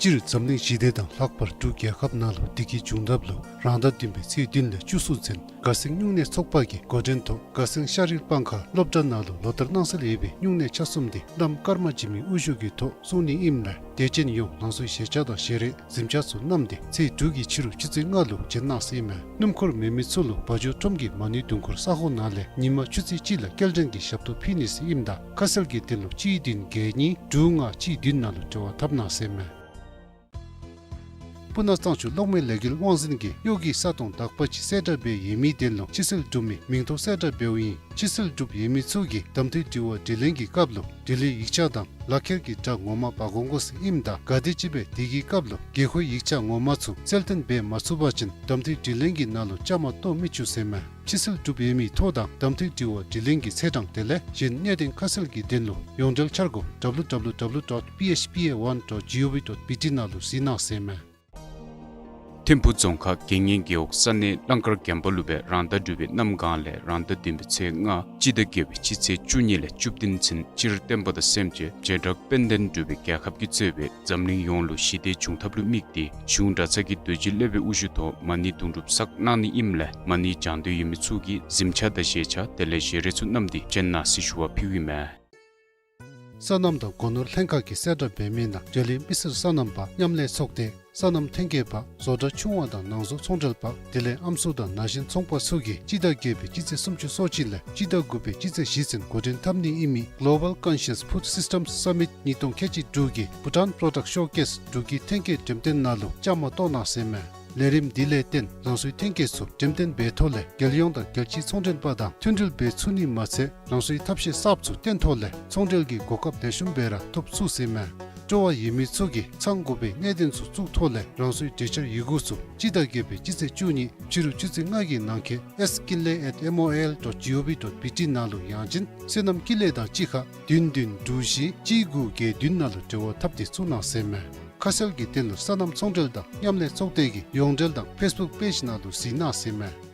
སྤྱིར་འཛམ་གླིང་ཞི་བདེ་དང་ལྷག་པར་འབྲུག་རྒྱལ་ཁབ་ནང་ལུ་བདེ་སྐྱིད་འབྱུང་ཐབས་ལུ་རང་ཟླ་བདུན་པའི་ཚེས་བདུན་ལས་བཅུ་གསུམ་ཚུན་དགའ་སེང་སྨྱུང་གནས་ཚོགས་པ་གིས་འགོ་འདྲེན་ཐོག་དགའ་སེང་ཤར་གླིང་སྤང་ཁ་སློབ་གྲྭ་ནང་ལུ་ལོ་ལྟར་གནང་སྲོལ་ཡོད་པའི་སྨྱུང་གནས་ཆ་གསུམ་འདི་གནམ་སྐར་མ་འཇིགས་མེད་དབུ་བཞུགས་ཀྱི་ཐོག་སྲུང་ནི་ཨིནམ་ལས་དད་ཅན་ཡོངས་ལང་ཚོའི་ཞལ་ཆས་དང་ཞལ་རས་གཟིམ་ཆས་ཚུ་བསྣམས་ཏེ་ཚེས་དྲུག་གི་ཕྱི་རུ་ཆུ་ཚོད་ལྔ་ལུ་བྱོན་གནང་ཟེར་ཨིན་མས། སྣུམ་འཁོར་མེད་མི་ཚུ་ལུ་བ་འཇོ་ཁྲོམ་གྱི་མ་ཎི་དུང་འཁོར་ས་ཁོངས་ནང་ལས་ཉིན་མ་ཆུ་ཚོད་གཅིག་ལས་སྐྱེལ་འདྲེན་གྱི་ཞབས་ཏོག་ཕུལ་ནི་ཟེར་ཨིནམ་ད་ཁ་གསལ་གྱི་དོན་ལུ་གཅིག་བདུན་བརྒྱད་གཉིས་དྲུག་ལྔ་གཅིག་བདུན་ནང་ལུ་འབྲེལ་བ་འཐབ་གནང་ཟེར་ཨིན་མས། སྤུ་ན་གཙང་ཆུ་གློག་མེ་ལས་འགུལ་དབང་འཛིན་གྱིས་གཡོག་གི་ས་སྟོང་དག་པ་ཅིག་གསལ་བསྒྲགས་འབད་ཡོད་མི་དོན་ལུ་ཕྱི་སེལ་གྲུབ་མི་མིང་ཐོ་གསལ་བསྒྲགས་འབདཝ་ཨིན། ཕྱི་སེལ་གྲུབ་ཡོད་མི་ཚུ་གིས་གདམ་འཐུས་དྲི་བ་དྲིས་ལན་གྱི་སྐབས་ལུ་འབྲི་ལྷག་ཡིག་ཆ་དང་ལག་ཁྱེར་གྱི་སྒྲ་ངོ་མ་འབག་འོང་དགོ་ཟེར་ཨིནམ་ད་ག་དེམ་ཅིག་སྦེ་དེ་གི་སྐབས་ལུ་དགོས་མཁོའི་ཡིག་ཆ་ངོ་མ་ཚུ་གསལ་སྟོན་འབད་མ་ཚུགས་པ་ཅིན་གདམ་འཐུས་དྲིས་ལན་གྱི་ནང་ལུ་བཅའ་མར་གཏོགས་མི་བཅུག་ཟེར་མས། ཕྱི་སེལ་གྲུབ་ཡོད་མི་ཐོ་དང་གདམ་འཐུས་དྲི་བ་དྲིས་ལན་གྱི་ཚེས་གྲངས་དེ་ལས་གཞན་གནད་དོན་ཁ་གསལ་གྱི་དོན་ལུ་ཡོངས་འབྲེལ་འཆར་སྒོ་W W W dot P H P A one dot G O V dot B T ནང་ལུ་གཟིགས་གནང་ཟེར་མས། ཐིམ་ཕུ་རྫོང་ཁག་དགེ་བསྙེན་རྒེད་འོག་ས་གནས་གླང་དཀར་རྒན་པ་ལུ་སྦེ་རང་ཟླ་དྲུག་པའི་གནམ་གང་ལས་རང་ཟླ་བདུན་པའི་ཚེས་ལྔ་སྤྱི་ཟླ་བརྒྱད་པའི་སྤྱི་ཚེས་བཅུ་གཉིས་ལས་བཅུ་བདུན་ཚུན་སྤྱིར་བསྟན་པ་དང་སེམས་ཅན་བྱེ་བྲག་དཔལ་ལྡན་འབྲུག་པའི་རྒྱལ་ཁབ་ཀྱིས་གཙོས་པའི་འཛམ་གླིང་ཡོངས་ལུ་ཞི་བདེ་འབྱུང་ཐབས་ལུ་དམིགས་ཏེ་གཞུང་གྲྭ་ཚང་གི་རྡོ་རྗེ་སློབ་དཔོན་དབུ་བཞུགས་ཐོག་མ་ཎི་དུང་སྒྲུབ་བསགས་གནང་ནི་ཨིནམ་ལས་མ་ཎི་བགྱང་འདོད་ཡོད་མི་ཚུ་གིས་གཟིམ་ཆས་དང་བཞེས་ཆས་དེ་ལས་བཞེས་རས་ཚུ་བསྣམས་ཏེ་བྱོན་གནང་ཟེར་ཞུ་བ་ཕུལཝ་ཨིན་མས། སོ་ནམ་དང་སྒོ་ནོར་ལྷན་ཁག་གིས་གསལ་བསྒྲགས་འབད་མི་ནང་འབྲེལ་ཡོད་མི་སེར་སོ་ནམ་པ་མཉམ་ལས་ཚོགས་སྡེ་སོ་ནམ་ཐོན་སྐྱེད་པ་བཟོ་གྲྭ་ཆུང་བ་དང་ནང་བཟོ་ཚོང་འབྲེལ་པ་དེ་ལས་ཨམ་སྲུ་དང་ན་གཞོན་ཚོང་པ་ཚུ་གིས་སྤྱི་ཟླ་བརྒྱད་པའི་སྤྱི་ཚེས་སུམ་ཅུ་སོ་གཅིག་ལས་སྤྱི་ཟླ་དགུ་པའི་སྤྱི་ཚེས་བཞི་ཚུན་འགོ་འདྲེན་འཐབ་ནི་ཨིན་མི་Global Conscious Food Systems Summit ཉིས་སྟོང་ཁལ་གཅིག་དྲུག་གི་Bhutan Product Showcase འབྲུག་གི་ཐོན་སྐྱེད་འགྲེམས་སྟོན་ནང་ལུ་བཅའ་མར་གཏོགས་གནང་ཟེར་མས། ལས་རིམ་འདི་ལས་བརྟེན་རང་སོའི་ཐོན་སྐྱེད་ཚུ་འགྲེམས་སྟོན་འབད་ཐོག་ལས་རྒྱལ་ཡོངས་དང་རྒྱལ་སྤྱིའི་ཚོང་འབྲེལ་པ་དང་མཐུན་སྒྲིལ་འབད་ཚུགས་ནི་མ་ཚད་རང་སོའི་ཐབས་ཤེས་གསརཔ་ཚུ་བཏོན་ཐོག་ལས་ཚོང་འབྲེལ་གྱི་གོ་སྐབས་ལེགས་ཤོམ་སྦེ་ར་ཐོབ་ཚུགས་ཟེར་མས། སྤྲོ་བ་ཡོད་མི་ཚུ་གིས་ཚང་དགོ་པའི་གནད་དོན་ཚུ་བཙུགས་ཐོག་ལས་རང་སོའི་གྲོས་འཆར་ཡི་གུ་ཚུ་སྤྱི་ཟླ་བརྒྱད་པའི་སྤྱི་ཚེས་བཅུ་གཉིས་ཕྱི་རུ་ཆུ་ཚོད་ལྔ་གི་ནང་འཁོད་S Kinley at M O I L dot G O V dot B T ནང་ལུ་ཡང་ཅིན་སོ་ནམ་ཀུན་ལེགས་དང་གཅིག་ཁར་བདུན་བདུན་དྲུག་བཞི་གཅིག་དགུ་བརྒྱད་བདུན་ནང་ལུ་འབྲེལ་བ་འཐབ་སྟེ་བཙུགས་གནང་ཟེར་མས། ཁ་གསལ་གྱི་དོན་ལུ་སོ་ནམ་ཚོང་འབྲེལ་དང་མཉམ་ལས་ཚོགས་སྡེ་གི་ཡོངས་འབྲེལ་དང་Facebook page ནང་ལུ་གཟིགས་གནང་ཟེར་མས།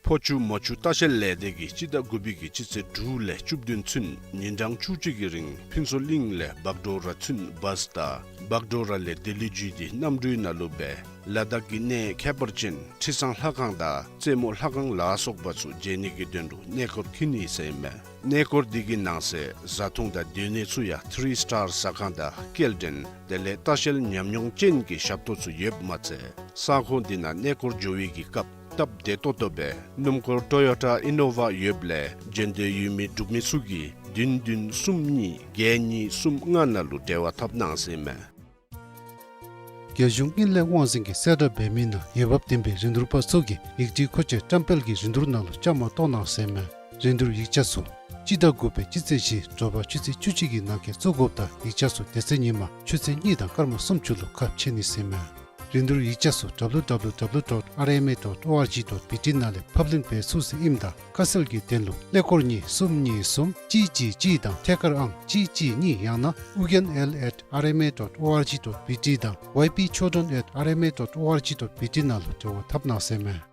ཕོ་ཆུ་མོ་ཆུ་ལྟ་བཤལ་ལས་སྡེ་གིས་སྤྱི་ཟླ་དགུ་པའི་གི་སྤྱི་ཚེས་དྲུག་ལས་བཅུ་བདུན་ཚུན་ཉིན་གྲངས་བཅུ་གཅིག་གི་རིང་ཕུན་ཚོགས་གླིང་ལས་བག་གྲོ་ར་ཚུན་བཱས་དང་བག་གྲོ་ར་ལས་ལྡི་ལི་བརྒྱུད་དེ་གནམ་གྲུའི་ནང་ལུ་སྦེ་ལ་དྭགས་ཀྱི་གནས་ཁྱད་པར་ཅན་ཁྲི་བཟང་ལྷ་ཁང་དང་རྩེ་མོ་ལྷ་ཁང་ལ་སོགས་པ་ཚུ་མཇལ་ནི་གི་དོན་ལུ་གནས་སྐོར་འཁྱིད་ནི་ཟེར་མས། གནས་སྐོར་འདི་གི་ནང་གསེས་བཟའ་འཐུང་དང་སྡོད་གནས་ཚུ་ཡང་ཐི་རི་སི་ཊར་ཟ་ཁང་དང་སྐྱེལ་འདྲེན་དེ་ལས་ལྟ་བཤལ་ཉམས་མྱོང་ཅན་གྱི་ཞབས་ཏོག་ཚུ་ཡོདཔ་མ་ཚད་ས་ཁོངས་འདི་ནང་གནས་སྐོར་འགྱོ་བའི་གི་སྐབས་སྟབས་བདེ་ཏོག་ཏོ་སྦེ་སྣུམ་འཁོར་ཊོ་ཡོ་ཊ་ཨི་ནོ་ཝ་ཡོདཔ་ལས་མཇལ་འདོད་ཡོད་མི་འབྲུག་མི་ཚུ་གིས་བདུན་བདུན་གསུམ་གཉིས་བརྒྱད་གཉིས་གསུམ་ལྔ་ནང་ལུ་འབྲེལ་བ་འཐབ་གནང་ཟེར་མས། རྒྱལ་གཞུང་དངུལ་ལས་དབང་འཛིན་གྱིས་གསལ་བསྒྲགས་འབད་མི་ནང་འོས་འབབ་ལྡན་པའི་རིན་བསྡུར་པ་ཚུ་གིས་ཡིག་སྒྲིག་མཁོ་ཆས་བཀྲམ་སྤེལ་གྱི་རིན་བསྡུར་ནང་ལུ་བཅའ་མར་གཏོགས་གནང་ཟེར་མས། རིན་བསྡུར་ཡིག་ཆ་ཚུ་སྤྱི་ཟླ་དགུ་པའི་སྤྱི་ཚེས་བཞི་དྲོ་པ་ཆུ་ཚོད་བཅུ་གཅིག་གི་ནང་འཁོད་བཙུགས་དགོཔ་དང་ཡིག་ཆ་ཚུ་དེ་ཚེ་ཉིན་མ་ཆུ་ཚོད་གཉིས་དང་སྐར་མ་སུམ་ཅུ་ལུ་ཁ་ཕྱེ་ནི་ཟེར་མས། རིན་བསྡུར་ཡིག་ཆ་ཚུ་W W W dot R M A dot O R G dot B T ནང་ལས་ཕབ་ལེན་འབད་ཚུགས་ཟེར་ཨིནམ་ད་ཁ་གསལ་གྱི་དོན་ལུ་ཀླད་ཀོར་གཉིས་གསུམ་གཉིས་གསུམ་གཅིག་གཅིག་གཅིག་དང་ཐད་ཀར་ཨང་གཅིག་གཅིག་གཉིས་ཡང་ན་ཨུ་རྒྱན་L at R M A dot O R G dot B T དང་Y P Chodron at R M A dot O R G dot B T ནང་ལུ་འབྲེལ་བ་འཐབ་གནང་ཟེར་མས།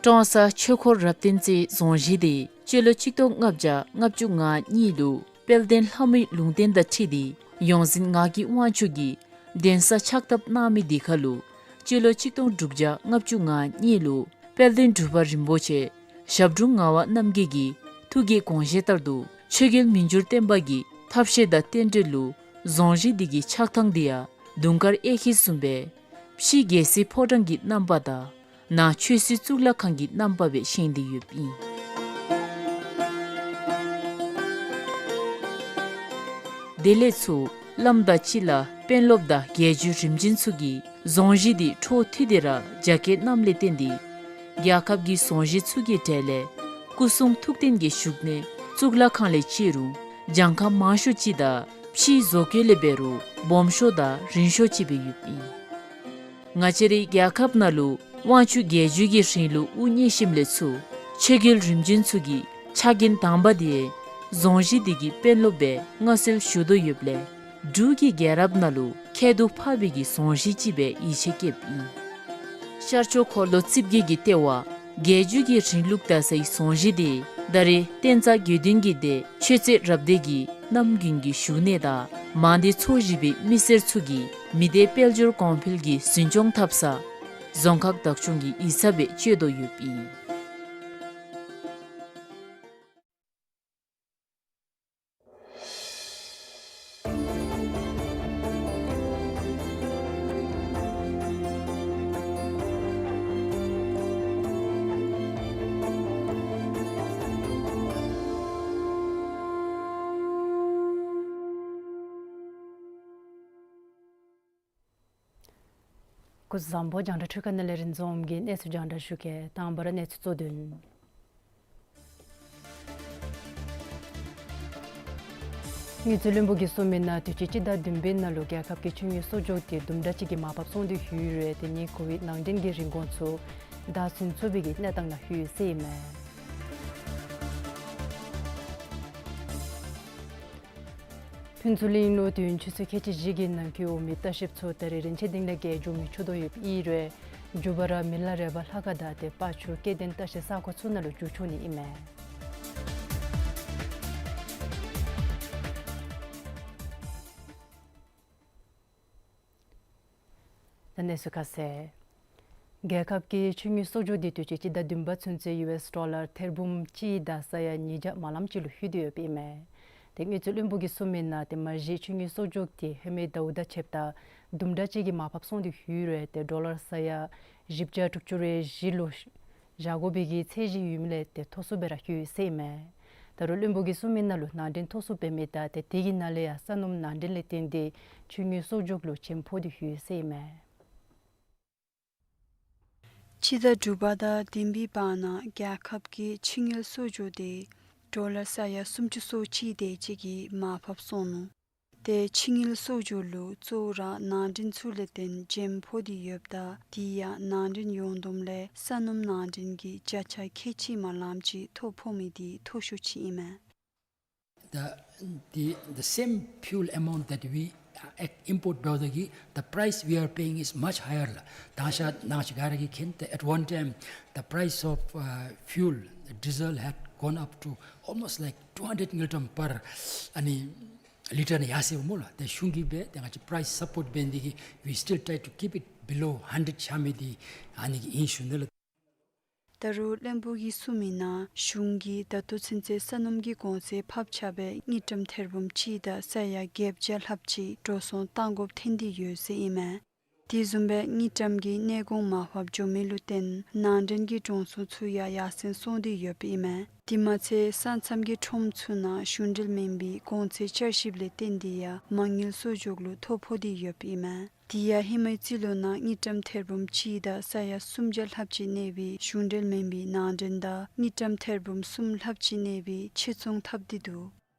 ཀྲོང་གསར་ཆོས་འཁོར་རབ་བརྟན་རྩེའི་རྫོང་གཞིས་འདི་སྤྱི་ལོ་ཆིག་སྟོང་ལྔ་བརྒྱ་ལྔ་བཅུ་ང་གཉིས་ལུ་དཔལ་ལྡན་ལྷ་མོའི་ལུང་བསྟན་དང་འཁྲིལ་ཏེ་ཡོངས་འཛིན་ངག་གི་དབང་ཕྱུག་གིས་གདན་ས་ཕྱག་བཏབ་གནང་མི་འདི་ཁར་ལུ་སྤྱི་ལོ་ཆིག་སྟོང་དྲུག་བརྒྱ་ལྔ་བཅུ་ང་གཉིས་ལུ་དཔལ་ལྡན་འབྲུག་པ་རིན་པོ་ཆེ་ཞབས་དྲུང་ངག་དབང་རྣམ་རྒྱལ་གྱི་ཐུགས་ཀྱི་དགོངས་བཞེད་ལྟར་དུ་ཆོས་རྒྱལ་མི་འགྱུར་བརྟན་པ་གི་ཐབས་ཤེས་དང་རྟེན་འབྲེལ་ལུ་རྫོང་གཞིས་འདི་གི་ཆགས་ཐངས་འདི་ཡང་དུང་དཀར་གཡས་འཁྱིལ་བཟུམ་སྦེ་ཕྱི་རྒྱལ་སྲིད་ཕོ་བྲང་གི་རྣམ་པ་དང་ནང་ཆོས་སྲིད་གཙུག་ལག་ཁང་གི་རྣམ་པ་སྦེ་བཞེངས་ཏེ་ཡོདཔ་ཨིན། དེ་ལས་ཚུར་བླམ་དང་གཅིག་ཁར་དཔོན་སློབ་དང་རྒྱལ་བརྒྱུད་རིམ་བྱོན་ཚུ་གིས་རྫོང་གཞིས་འདི་འཕྲོ་མཐུད་དེ་ར་རྒྱ་བསྐྱེད་གནངམ་ལས་བརྟེན་ཏེ་རྒྱལ་ཁབ་ཀྱི་རྫོང་གཞིས་ཚུ་གི་གྲས་ལས་སྐུ་གསུང་ཐུགས་རྟེན་གྱི་བཞུགས་གནས་གཙུག་ལག་ཁང་ལས་བརྩི་རུང་གྱངས་ཁ་མང་ཤོས་ཅིག་དང་ཕྱིའི་བཟོ་བཀོད་ལས་འབད་རུང་སྦོམ་ཤོས་དང་རིང་ཤོས་ཅིག་སྦེ་ཡོདཔ་ཨིན། ང་བཅས་རའི་རྒྱལ་ཁབ་ནང་ལུ་དབང་ཕྱུག་རྒྱལ་བརྒྱུད་ཀྱི་རིང་ལུགས་དབུ་བརྙེས་ཞིནམ་ལས་ཚུར་ཆོས་རྒྱལ་རིམ་བྱོན་ཚུ་གི་ཕྱག་འགན་དང་པ་འདི་རྫོང་གཞིས་འདི་གི་དཔོན་སློབ་སྦེ་མངའ་གསོལ་ཞུ་དོ་ཡོདཔ་ལས་ འབྲུག་གི་རྒྱལ་རབས་ནང་ལུ་ཁྱད་དུ་འཕགས་པའི་གི་རྫོང་གཞི་ཅིག་སྦེ་ཡིད་ཆེས་བསྐྱེདཔ་ཨིན། ཤར་ཕྱོགས་འཁོར་ལོ་རྩིབས་བརྒྱད་ཀྱི་ལྟེ་བ་རྒྱལ་བརྒྱུད་ཀྱི་རིང་ལུགས་དར་སའི་རྫོང་གཞི་དེ་ད་རེས་བསྟན་རྩ་དགེ་འདུན་གྱི་སྡེ་ཆོས་རྩེ་རབ་སྡེ་གི་རྣམ་རྒྱུན་གྱི་བཞུགས་གནས་དང་མང་སྡེ་ཚོ་བཞི་པའི་མི་སེར་ཚུ་གིས་མི་སྡེ་དཔལ་འབྱོར་གོང་འཕེལ་གྱི་འཛིན་སྐྱོང་འཐབ་ས་རྫོང་ཁག་བདག་སྐྱོང་གི་ཡིག་ཚང་སྦེ་སྤྱོད་དོ་ཡོདཔ་ཨིན། སྐུ་གཟུགས་བཟང་པོ། རྒྱང་བསྒྲགས་འཕྲུལ་ཁང་ནང་ལས་རིན་འཛོམས་ཀྱིས་གནས་ཚུལ་རྒྱང་བསྒྲགས་ཞུ་གེ། དང་པ་ར་གནས་ཚུལ་གཙོ་དོན། དངུལ་རྩིས་བློན་པོ་གིས་གསུངས་མི་ནང་དུས་ཅི་སྤྱི་ཟླ་བདུན་པའི་ནང་ལུ་རྒྱལ་ཁབ་ཀྱི་ཆུ་དངུལ་གསོག་འཇོག་དེ་དུམ་གྲ་ཅིག་གིས་མར་ཕབ་སོང་སྟེ་ཡོད་རུང་དེ་ནི་ཀོ་བིཌ་ནང་ཏེན་གྱི་རིན་གོང་ཚུ་བདའ་ཟུན་ཚུགས་པའི་གི་གནས་སྟངས་ནང་ཡོད་ཟེར་ཨིན་མས། ཕུན་ཚོགས་གླིང་ལུ་དུས་ཡུན་ཆུ་ཚོད་ཁལ་གཅིག་བཞི་གི་ནང་འཁོད་འོང་མི་ལྟ་བཤལཔ་ཚུ་ད་རེས་རིན་ཆེན་སྡིངས་ལས་བརྒལ་འགྱོ་མི་ཆོག་དོ་ཡོདཔ་ཨིན་རུང་མཇུག་པ་ར་མི་ལ་རས་པ་ལྷ་ཁང་དང་དེ་སྤ་ཆུ་སྐྱེ་ལྡན་ལྟ་བཤལ་ས་གོ་ཚུ་ནང་ལུ་འགྱོ་ཆོག་ནི་ཨིན་མས། ད་གནས་ཚུལ་ཁ་གསལ། རྒྱལ་ཁབ་ཀྱི་ཆུ་དངུལ་གསོག་འཇོག་དེ་དུས་ཅི་སྤྱི་ཟླ་བདུན་པ་ཚུན་ཚོད་ཡུ་ཨེསི་ཌོ་ལར་ཐེར་འབུམ་གཅིག་དང་ས་ཡ་ཉིས་བརྒྱ་མ་ལམ་ཅིག་ལུ་ལྷོད་དེ་ཡོདཔ་ཨིན་མས། དེ་དངུལ་རྩིས་བློན་པོ་གིས་གསུངས་མི་ནང་དེ་མ་གཞི་ཆུ་དངུལ་གསོག་འཇོག་དེ་ཧེ་མའི་ཟླཝ་དང་ཕྱདཔ་ད་དུམ་གྲ་ཅིག་གིས་མར་ཕབ་སོང་སྟེ་ཡོད་རུང་དེ་ཌོ་ལར་ས་ཡ་བཞི་བརྒྱ་དྲུག་ཅུ་རེ་བཞི་ལུ་བཞག་དགོ་པའི་གི་ཚད་གཞི་ཡོད་མི་ལས་དེ་མཐོ་སུ་སྦེ་ར་ལྷོད་ཡོད་ཟེར་ཨིན་མས། ད་རུང་བློན་པོ་གིས་གསུངས་མི་ནང་ལུ་ནང་འདྲེན་མཐོ་སུ་འབད་མི་དང་དེ་དེ་གི་ནང་ལས་ཡང་ས་སྣུམ་ནང་འདྲེན་ལས་བརྟེན་ཏེ་ཆུ་དངུལ་གསོག་འཇོག་ལུ་བྱེམ་ཕོག་སྟེ་ཡོད་ཟེར་ཨིན་མས། སྤྱི་ཟླ་དྲུག་པ་དང་བདུན་པའི་བར་ན་རྒྱལ་ཁབ་ཀྱི་ཆུ་དངུལ་གསོག་འཇོག་དེ་ཌོ་ལར་ས་ཡ་སུམ་ཅུ་སོ་གཅིག་དེ་ཅིག་གིས་མར་ཕབ་སོང་ནུག། དེ་ཆུ་དངུལ་གསོག་འཇོག་ལུ་གཙོ་བོ་ར་ནང་འདྲེན་ཚུ་ལས་བརྟེན་བྱེམ་ཕོག་སྟེ་ཡོདཔ་ད་དེ་ཡང་ནང་འདྲེན་ཡོངས་བསྡོམས་ལས་ས་སྣུམ་ནང་འདྲེན་གྱི་བརྒྱ་ཆ་ཁལ་གཅིག་མ་ལམ་ཅིག་མཐོ་ཕོག་མི་དེ་མཐོ་ཤོས་ཅིག་ཨིན་མས། The, the, the same fuel amount that we, uh, import འབདཝ་ད་གི་the price we are paying is much higher ལགས། ད་ཤ་ནང་ཤ་ག་ར་གིས་མཁྱེན། At one time, the price of, uh, fuel, the diesel had gone up to almost like two hundred ngultrum per, ཨ་ནི་ལི་ཊར་ནང་ཡར་སོངམ་སྨོ་ལགས། དེ་གཞུང་གིས་སྦེ་དེ་ང་བཅས་price support འབད་ནི་དེ་གིས་we still try to keep it below hundred ཆགས་མི་དེ་ཨ་ནི་གིས་ཨིན་ཞུ་ནི་ལགས། ད་རུང་བློན་པོ་གིས་གསུངས་མི་ནང་གཞུང་གིས་ད་ལྟོ་ཚུན་ཚོད་ས་སྣུམ་གྱི་གོང་ཚད་ཕབ་ཆག་སྦེ་དངུལ་ཀྲམ་ཐེར་འབུམ་གཅིག་དང་ས་ཡ་བརྒྱད་བརྒྱ་ལྷགཔ་ཅིག་འགྲོ་སོང་གཏང་དགོཔ་ཐོན་ཏེ་ཡོད་ཟེར་ཨིན་མས། དེ་བཟུམ་སྦེ་དངུལ་ཀྲམ་གྱི་གནས་གོང་མར་ཕབ་འགྱོ་མི་ལུ་བརྟེན་ནང་འདྲེན་གྱི་གྲོན་ཚོང་ཚུ་ཡང་ཡར་སེང་སོང་སྟེ་ཡོདཔ་ཨིན་མས། དེ་མ་ཚད་ས་མཚམས་ཀྱི་ཁྲོམ་ཚུ་ནང་གཞུང་འབྲེལ་མེན་པའི་གོང་ཚད་བསྐྱར་ཞིབ་ལས་བརྟེན་ཏེ་ཡང་མ་དངུལ་གསོག་འཇོག་ལུ་མཐོ་ཕོག་སྟེ་ཡོདཔ་ཨིན་མས། དེ་ཡང་ཧེ་མའི་རྩིས་ལོ་ནང་དངུལ་ཀྲམ་ཐེར་འབུམ་གཅིག་དང་ས་ཡ་སུམ་བརྒྱ་ལྷགཔ་ཅིག་གནས་པའི་གཞུང་འབྲེལ་མེན་པའི་ནང་འདྲེན་དང་དངུལ་ཀྲམ་ཐེར་འབུམ་གསུམ་ལྷགཔ་ཅིག་གནས་པའི་ཕྱིར་ཚོང་འཐབ་སྟེ་འདུག།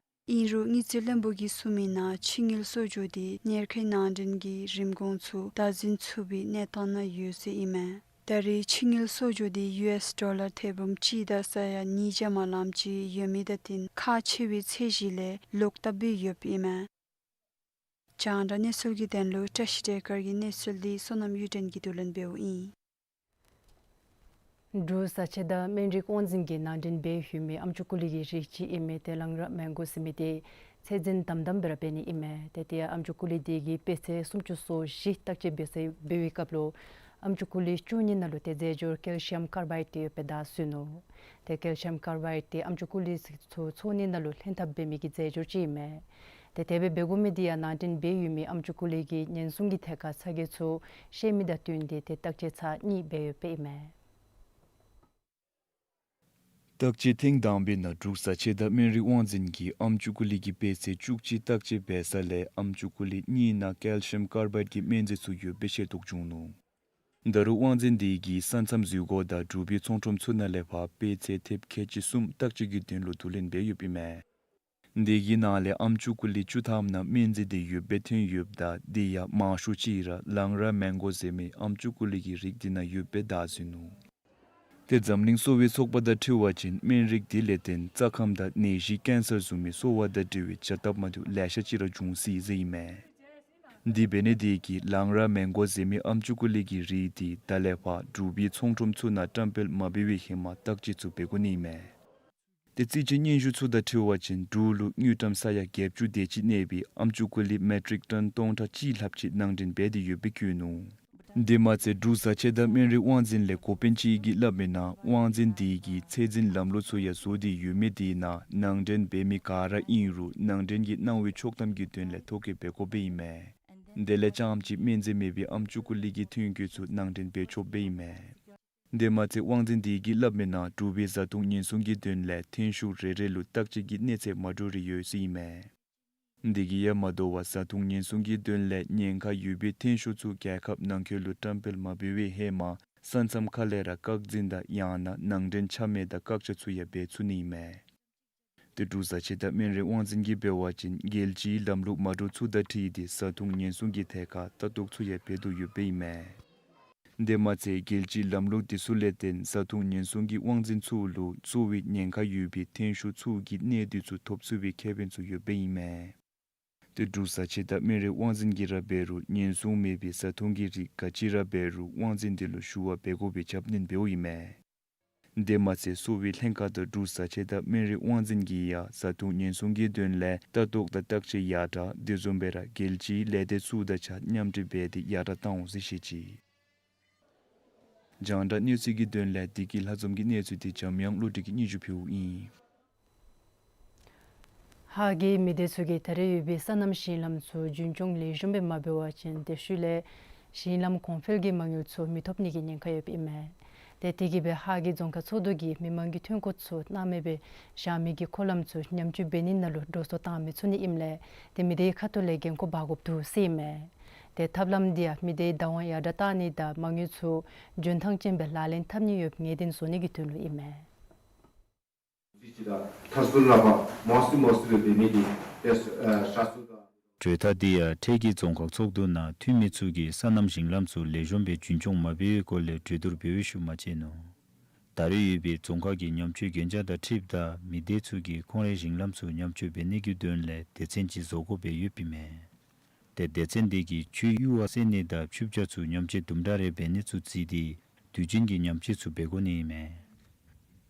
ཨིན་རུང་དངུལ་རྩིས་བློན་པོ་གིས་གསུངས་མི་ནང་ཆུ་དངུལ་གསོག་འཇོག་དེ་དམྱལ་ཁའི་ནང་འདྲེན་གྱི་རིན་གོང་ཚུ་བདའ་ཟུན་ཚུགས་པའི་གནས་སྟངས་ནང་ཡོད་ཟེར་ཨིན་མས། ད་རེས་ཆུ་དངུལ་གསོག་འཇོག་དེ་ཡུ་ཨེསི་ཌོ་ལར་ཐེར་འབུམ་གཅིག་དང་ས་ཡ་ཉིས་བརྒྱ་མ་ལམ་ཅིག་ཡོད་མི་དང་བསྟུན་ཁག་ཆེ་བའི་ཚད་གཞི་ལས་ལོག་ལྟབ་སྦེ་ཡོདཔ་ཨིན་མས། རྒྱང་བསྒྲགས་གནས་ཚུལ་གྱི་དོན་ལུ་བཀྲ་ཤིས་བདེ་སྐར་གྱི་གནས་ཚུལ་འདི་བསོད་ནམས་གཡུ་སྒྲོན་གྱིས་བསྡུ་ལེན་འབདཝ་ཨིན། འབྲུག་བཟའ་ཆས་དང་སྨན་རིགས་དབང་འཛིན་གྱིས་ནང་འདྲེན་འབད་ཡོད་མི་ཨམ་ཅུ་ཀུ་ལི་གི་རིགས་ཅིག་ཨིན་མི་དེ་ལང་ར་མེང་གོ་ཟེར་མི་དེ་ཚད་འཛིན་དམ་དམ་སྦེ་ར་འབད་ནི་ཨིན་མས། ཏེ་དེ་ཡང་ཨམ་ཅུ་ཀུ་ལི་དེ་གི་དཔེ་ཚད་སུམ་ཅུ་སོ་བཞི་བརྟག་དཔྱད་འབད་ས་འབད་བའི་སྐབས་ལུ་ཨམ་ཅུ་ཀུ་ལི་བཅུ་གཉིས་ནང་ལུ་ཏེ་རྫས་སྦྱོར་ཀེལ་ཤི་ཡམ་ཀར་བའིཌ་དེ་ཡོདཔ་སྦེ་བདའ་ཟུན་ནུག། ཏེ་ཀེལ་ཤི་ཡམ་ཀར་བའིཌ་དེ་ཨམ་ཅུ་ཀུ་ལི་ཚུ་ཚོ་གཉིས་ནང་ལུ་ལྷན་ཐབས་འབད་མི་གི་རྫས་སྦྱོར་ཅིག་ཨིན་མས། ཏེ་དེ་སྦེ་འབད་དགོ་མི་དེ་ཡང་ནང་འདྲེན་འབད་ཡོད་མི་ཨམ་ཅུ་ཀུ་ལི་གི་ཉེན་སྲུང་གི་ཐད་ཁར་ཚ་གྱང་ཚུ་བཤད་མི་དང་བསྟུན་ཏེ་ཏེ་བརྟག་དཔྱད་ཚར་གཉིས་འབད་ཡོདཔ་ཨིན་མས། བརྟག་དཔྱད་ཐེངས་དང་པའི་ནང་འབྲུག་བཟའ་ཆས་དང་སྨན་རིགས་དབང་འཛིན་གྱིས་ཨམ་ཅུ་ཀུ་ལི་གི་དཔེ་ཚད་བཅུ་གཅིག་བརྟག་དཔྱད་འབད་ས་ལས་ཨམ་ཅུ་ཀུ་ལི་གཉིས་ནང་ཀེལ་ཤི་ཡམ་ཀར་བའིཌ་ཀྱི་སྨན་རྫས་ཚུ་ཡོད་པའི་ཤེས་རྟོགས་བྱུང་ནུག། ད་རུང་དབང་འཛིན་དེ་གིས་ས་མཚམས་འཛུལ་སྒོ་དང་འབྲུག་པའི་ཚོང་ཁྲོམ་ཚུ་ནང་ལས་ཕར་དཔེ་ཚད་ཐེབས་ཁལ་གཅིག་གསུམ་བརྟག་དཔྱད་ཀྱི་དོན་ལུ་བསྡུ་ལེན་འབད་ཡོདཔ་ཨིན་མས། དེ་གི་ནང་ལས་ཨམ་ཅུ་ཀུ་ལི་བཅུ་ཐམ་ནང་སྨན་རྫས་དེ་ཡོད་པའི་ཐོན་ཡོདཔ་ད་དེ་ཡང་མང་ཤོས་ཅིག་ར་ལང་ར་མེང་གོ་ཟེར་མི་ཨམ་ཅུ་ཀུ་ལི་གི་རིགས་དེ་ནང་ཡོད་པའི་བདའ་ཟུན་ནུག། ཏེ་འཛམ་གླིང་གསོ་བའི་ཚོགས་པ་དང་འཁྲིལ་བ་ཅིན་སྨན་རིགས་དེ་ལས་བརྟེན་རྩ་ཁམས་དང་ནད་གཞི་ཀེན་སར་བཟུམ་མའི་གསོ་བ་དང་འབྲེལ་བའི་བྱ་སྟབས་མ་བདེཝ་ལེ་ཤ་ཅིག་ར་འབྱུང་སྲིད་ཟེར་ཨིན་མས། དེ་འབད་ནི་དེ་གིས་ལང་ར་མེན་གོ་ཟེར་མི་ཨམ་ཅུ་ཀུ་ལི་གི་རིགས་དེ་ད་ལས་ཕར་འབྲུག་པའི་ཚོང་ཁྲོམ་ཚུ་ནང་བཀྲམ་སྤེལ་མ་འབད་བའི་ཧེ་མ་བརྟག་དཔྱད་ཚུ་འབད་དགོ་ནི་ཨིན་མས། ཏེ་རྩིས་དཔྱད་སྙན་ཞུ་ཚུ་དང་འཁྲིལ་བ་ཅིན་འབྲུག་ལུ་དངུལ་ཀྲམ་ས་ཡ་བརྒྱད་ཅུ་དེ་ཅིག་གནས་པའི་ཨམ་ཅུ་ཀུ་ལི་མེ་ཊིག་ཊོན་སྟོང་ཕྲག་གཅིག་ལྷགཔ་ཅིག་ནང་འདྲེན་འབད་དེ་ཡོདཔ་སྦེ་བཀོད་ནུག། དེ་མ་ཚད་འབྲུག་བཟའ་ཆས་དང་སྨན་རིགས་དབང་འཛིན་ལས་འགོ་དཔོན་ཅིག་གིས་སླབ་མིའི་ནང་དབང་འཛིན་དེ་གིས་ཚད་འཛིན་ལམ་ལུགས་ཚུ་ཡང་བཟོ་སྟེ་ཡོད་མི་དེ་ནང་ནང་འདྲེན་འབད་མི་ག་ར་ཨིན་རུང་ནང་འདྲེན་གྱི་གནང་བའི་ཆོག་ཐམ་གྱི་དོན་ལས་ཐོ་བཀོད་འབད་དགོཔ་ཨིན་མས། དེ་ལས་རྐྱངམ་གཅིག་སྨན་རྫས་མེད་པའི་ཨམ་ཅུ་ཀུ་ལི་གི་ཐོན་སྐྱེད་ཚུ་ནང་འདྲེན་འབད་ཆོགཔ་ཨིན་མས། དེ་མ་ཚད་དབང་འཛིན་དེ་གིས་སླབ་མིའི་ནང་འབྲུག་པའི་བཟའ་འཐུང་ཉེན་སྲུང་གི་དོན་ལས་ཐོན་ཤུགས་རེ་རེ་ལུ་བརྟག་དཔྱད་ཀྱི་གནས་ཚད་མ་འདྲཝ་རེ་ཡོད་ཟེར་ཨིན་མས། དེ་གིས་ཡང་མ་དོ་བར་བཟའ་འཐུང་ཉེན་སྲུང་གི་དོན་ལས་ཉེན་ཁ་ཡོད་པའི་ཐོན་ཤུགས་ཚུ་རྒྱལ་ཁབ་ནང་འཁོད་ལུ་བཀྲམ་སྤེལ་མ་འབད་བའི་ཧེ་མ་ས་མཚམས་ཁ་ལས་ར་བཀག་འཛིན་དང་ཡང་ན་ནང་འདྲེན་ཆ་མེད་དང་བཀག་ཆ་ཚུ་ཡང་འབད་ཚུགས་ནི་ཨིན་མས། ཏེ་འབྲུག་བཟའ་ཆས་དང་སྨན་རིགས་དབང་འཛིན་གྱིས་འབད་བ་ཅིན་རྒྱལ་སྤྱིའི་ལམ་ལུགས་མ་འདྲཝ་ཚུ་དང་འཁྲིལ་ཏེ་བཟའ་འཐུང་ཉེན་སྲུང་གི་ཐད་ཁར་ལྟ་རྟོག་ཚུ་ཡང་འབད་དོ་ཡོདཔ་ཨིན་མས། དེ་མ་ཚད་རྒྱལ་སྤྱིའི་ལམ་ལུགས་དེ་ཚུ་ལས་བརྟེན་བཟའ་འཐུང་ཉེན་སྲུང་གི་དབང་འཛིན་ཚུ་ལུ་གསོ་བའི་ཉེན་ཁ་ཡོད་པའི་ཐོན་ཤུགས་ཚུ་གི་གནས་སྡུད་ཚུ་ཐོབ་ཚུགས་པའི་ཁེ་ཕན་ཚུ་ཡོདཔ་ཨིན་མས། ཏེ་འབྲུག་བཟའ་ཆས་དང་སྨན་རིགས་དབང་འཛིན་གྱིས་ར་འབད་རུང་ཉེན་སྲུང་མེད་པའི་བཟའ་འཐུང་གི་རིགས་ག་ཅི་ར་འབད་རུང་དབང་འཛིན་དེ་ལུ་ཞུ་བ་འབད་དགོ་པའི་རྒྱབ་སྣོན་འབདཝ་ཨིན་མས། དེ་མ་ཚད་གསོ་བའི་ལྷན་ཁག་དང་འབྲུག་བཟའ་ཆས་དང་སྨན་རིགས་དབང་འཛིན་གྱིས་ཡང་བཟའ་འཐུང་ཉེན་སྲུང་གི་དོན་ལས་ལྟ་རྟོག་དང་བརྟག་དཔྱད་ཡར་དྲག་དེ་བཟུམ་སྦེ་ར་རྒྱལ་སྤྱིའི་ལས་སྡེ་ཚུ་དང་གཅིག་ཁར་མཉམ་འབྲེལ་འབད་དེ་ཡར་དྲག་བཏང་འོང་ཟེར་བཤད་ཅི། རྒྱང་བསྒྲགས་གནས་ཚུལ་གྱི་དོན་ལས་བདེ་སྐྱིད་ལྷ་འཛོམས་ཀྱི་གནས་ཚུལ་དེ་འཇམ་དབྱངས་བློ་གྲོས་ཀྱིས་སྙན་ཞུ་ཕུལཝ་ཨིན། ཧཱ་གི་མི་སྡེ་ཚུ་གིས་ད་རེས་ཡོད་པའི་སོ་ནམ་ཞིང་ལམ་ཚུ་རྒྱུན་སྐྱོང་ལེགས་ཤོམ་སྦེ་མ་འབད་བ་ཅིན་དེ་ཤུལ་ལས་ཞིང་ལམ་གོང་འཕེལ་གྱི་མ་དངུལ་ཚུ་མི་ཐོབ་ནི་གི་ཉེན་ཁ་ཡོདཔ་ཨིན་མས། ཏེ་དེ་གིས་སྦེ་ཧཱ་གི་རྫོང་ཁག་ཚོགས་འདུ་གིས་མི་མང་གི་ཐོན་སྐྱེད་ཚུ་སྣང་མེད་སྦེ་བཞག་མི་གི་འཁོར་ལམ་ཚུ་ཉམས་བཅོས་འབད་ནི་ནང་ལུ་འགྲོ་སོང་བཏང་མི་ཚུགས་ནི་ཨིནམ་ལས་ཏེ་མི་སྡེའི་ཁ་ཐུག་ལས་འགན་ཁུར་འབག་དགོཔ་འདུག་ཟེར་ཨིན་མས། ཏེ་ཐབས་ལམ་འདི་ཡང་མི་སྡེའི་བདག་དབང་ཡར་དྲག་བཏང་ནི་དང་མ་དངུལ་ཚུ་འཇོན་ཐང་ཅན་སྦེ་ལག་ལེན་འཐབ་ནི་ཡོདཔ་ངེས་གཏན་བཟོ་ནི་གི་དོན་ལུ་ཨིན་མས། གྲོས་ཐག་འདི་ཡང་འཕྲལ་གྱི་རྫོང་ཁག་ཚོགས་འདུ་ནང་འཐུས་མི་ཚུ་གིས་སོ་ནམ་ཞིང་ལམ་ཚུ་ལེགས་ཤོམ་སྦེ་རྒྱུན་སྐྱོང་མ་འབད་བའི་སྐོར་ལས་གྲོས་བསྡུར་འབད་བའི་ཤུལ་མ་བཅད་ནུག། ད་རེས་ཡོད་པའི་རྫོང་ཁག་གི་ཉམས་བཅོས་གན་རྒྱ་དང་འཁྲིལཝ་ད་མི་སྡེ་ཚུ་གིས་ཁོང་རའི་ཞིང་ལམ་ཚུ་ཉམས་བཅོས་འབད་ནི་གི་དོན་ལས་སྡེ་ཚན་ཅིག་བཟོ་དགོཔ་སྦེ་ཡོདཔ་ཨིན་མས། ཏེ་སྡེ་ཚན་འདི་གིས་ཆུའི་གཡུར་བ་བསལ་ནི་དང་ཆུ་བྱ་ཚུ་ཉམས་བཅོས་དུམ་གྲ་རེ་འབད་ནི་ཚུ་བརྩིས་ཏེ་དུས་རྒྱུན་གྱི་ཉམས་བཅོས་ཚུ་འབད་དགོ་ནི་ཨིན་མས།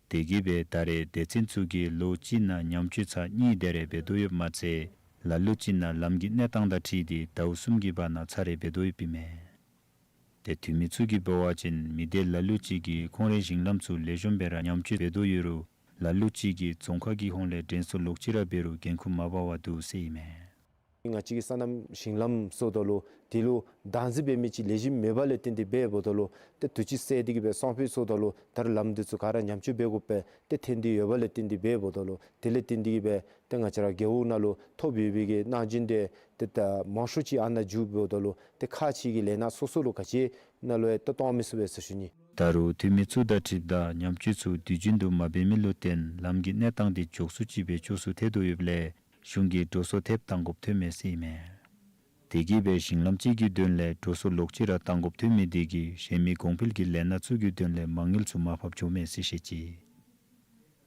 དེ་གིས་སྦེ་ད་རེས་སྡེ་ཚན་ཚུ་གིས་ལོ་གཅིག་ནང་ཉམས་བཅོས་ཚར་གཉིས་དེ་རེ་འབད་དོ་ཡོདཔ་མ་ཚད་ལ་ལུ་ཅིག་ནང་ལམ་གྱི་གནས་སྟངས་དང་འཁྲིལ་ཏེ་ཟླཝ་གསུམ་གྱི་བར་ན་ཚར་རེ་འབད་དོ་ཡོདཔ་ཨིན་མས། ཏེ་འཐུས་མི་ཚུ་གིས་འབད་བ་ཅིན་མི་སྡེ་ལ་ལུ་ཅིག་གིས་ཁོང་རའི་ཞིང་ལམ་ཚུ་ལེགས་ཤོམ་སྦེ་ར་ཉམས་བཅོས་འབད་དོ་ཡོད་རུང་ལ་ལུ་ཅིག་གིས་རྫོང་ཁག་གི་ཧོངས་ལས་དྲན་གསོ་ལོག་ཅི་ར་འབད་རུང་འགན་ཁུར་མ་འབག་པར་འདུག་ཟེར་ཨིན་མས། ང་བཅས་ཀྱི་སོ་ནམ་ཞིང་ལམ་ཟེརཝ་ད་ལུ་དེ་ལུ་བདག་འཛིན་འབད་མི་ཅིག་ལེགས་ཤོམ་མེདཔ་ལས་བརྟེན་ཏེ་འབདཝ་ད་ལུ་ཏེ་དུས་ཅི་སེལ་ཏེ་གི་སྦེ་སང་ཕོད་ཟེརཝ་ད་ལུ་ད་རུང་ལམ་འདི་ཚུ་ག་ར་ཉམས་བཅོས་འབད་དགོཔ་སྦེ་ཏེ་ཐོན་ཏེ་ཡོདཔ་ལས་བརྟེན་ཏེ་འབདཝ་ད་ལུ་དེ་ལས་བརྟེན་ཏེ་གི་སྦེ་ཏེ་ང་བཅས་ར་རྒེད་འོག་ནང་ལུ་ཐོབ་ཡོད་པའི་གི་གནང་སྦྱིན་འདི་ཏེ་ད་མང་ཤོས་ཅིག་ཨ་ནཱ་འགྱོཝ་ད་ལུ་ཏེ་ཁག་ཆེ་གི་ལས་སྣ་སོ་སོ་ལུ་ག་ཅི་ནང་ལུ་ཡང་ཏེ་གཏང་མི་ཚུགས་པས་ཟེར་ཞུ་ནི། ད་རུང་འཐུས་མི་ཚུ་དང་འཁྲིལཝ་ད་ཉམས་བཅོས་ཚུ་དུས་རྒྱུན་དུ་མ་འབད་མི་ལུ་བརྟེན་ལམ་གྱི་གནས་སྟངས་འདི་མགྱོགས་སུ་ཅིག་སྦེ་སྐྱོ་སུ་ཐལ་དོ་ཡོདཔ་ལས་གཞུང་གིས་འགྲོ་སོང་ཐེབས་གཏང་དགོཔ་ཐོན་མས་ཟེར་ཨིན་མས། དེ་གིས་སྦེ་ཞིང་ལམ་ཅིག་གི་དོན་ལས་འགྲོ་སོང་ལོག་ཅི་ར་གཏང་དགོཔ་ཐོན་མི་དེ་གིས་གཞན་མི་གོང་འཕེལ་གྱི་ལས་སྣ་ཚུ་གི་དོན་ལས་མ་དངུལ་ཚུ་མར་ཕབ་འགྱོཝ་མས་ཟེར་བཤད་ཅི།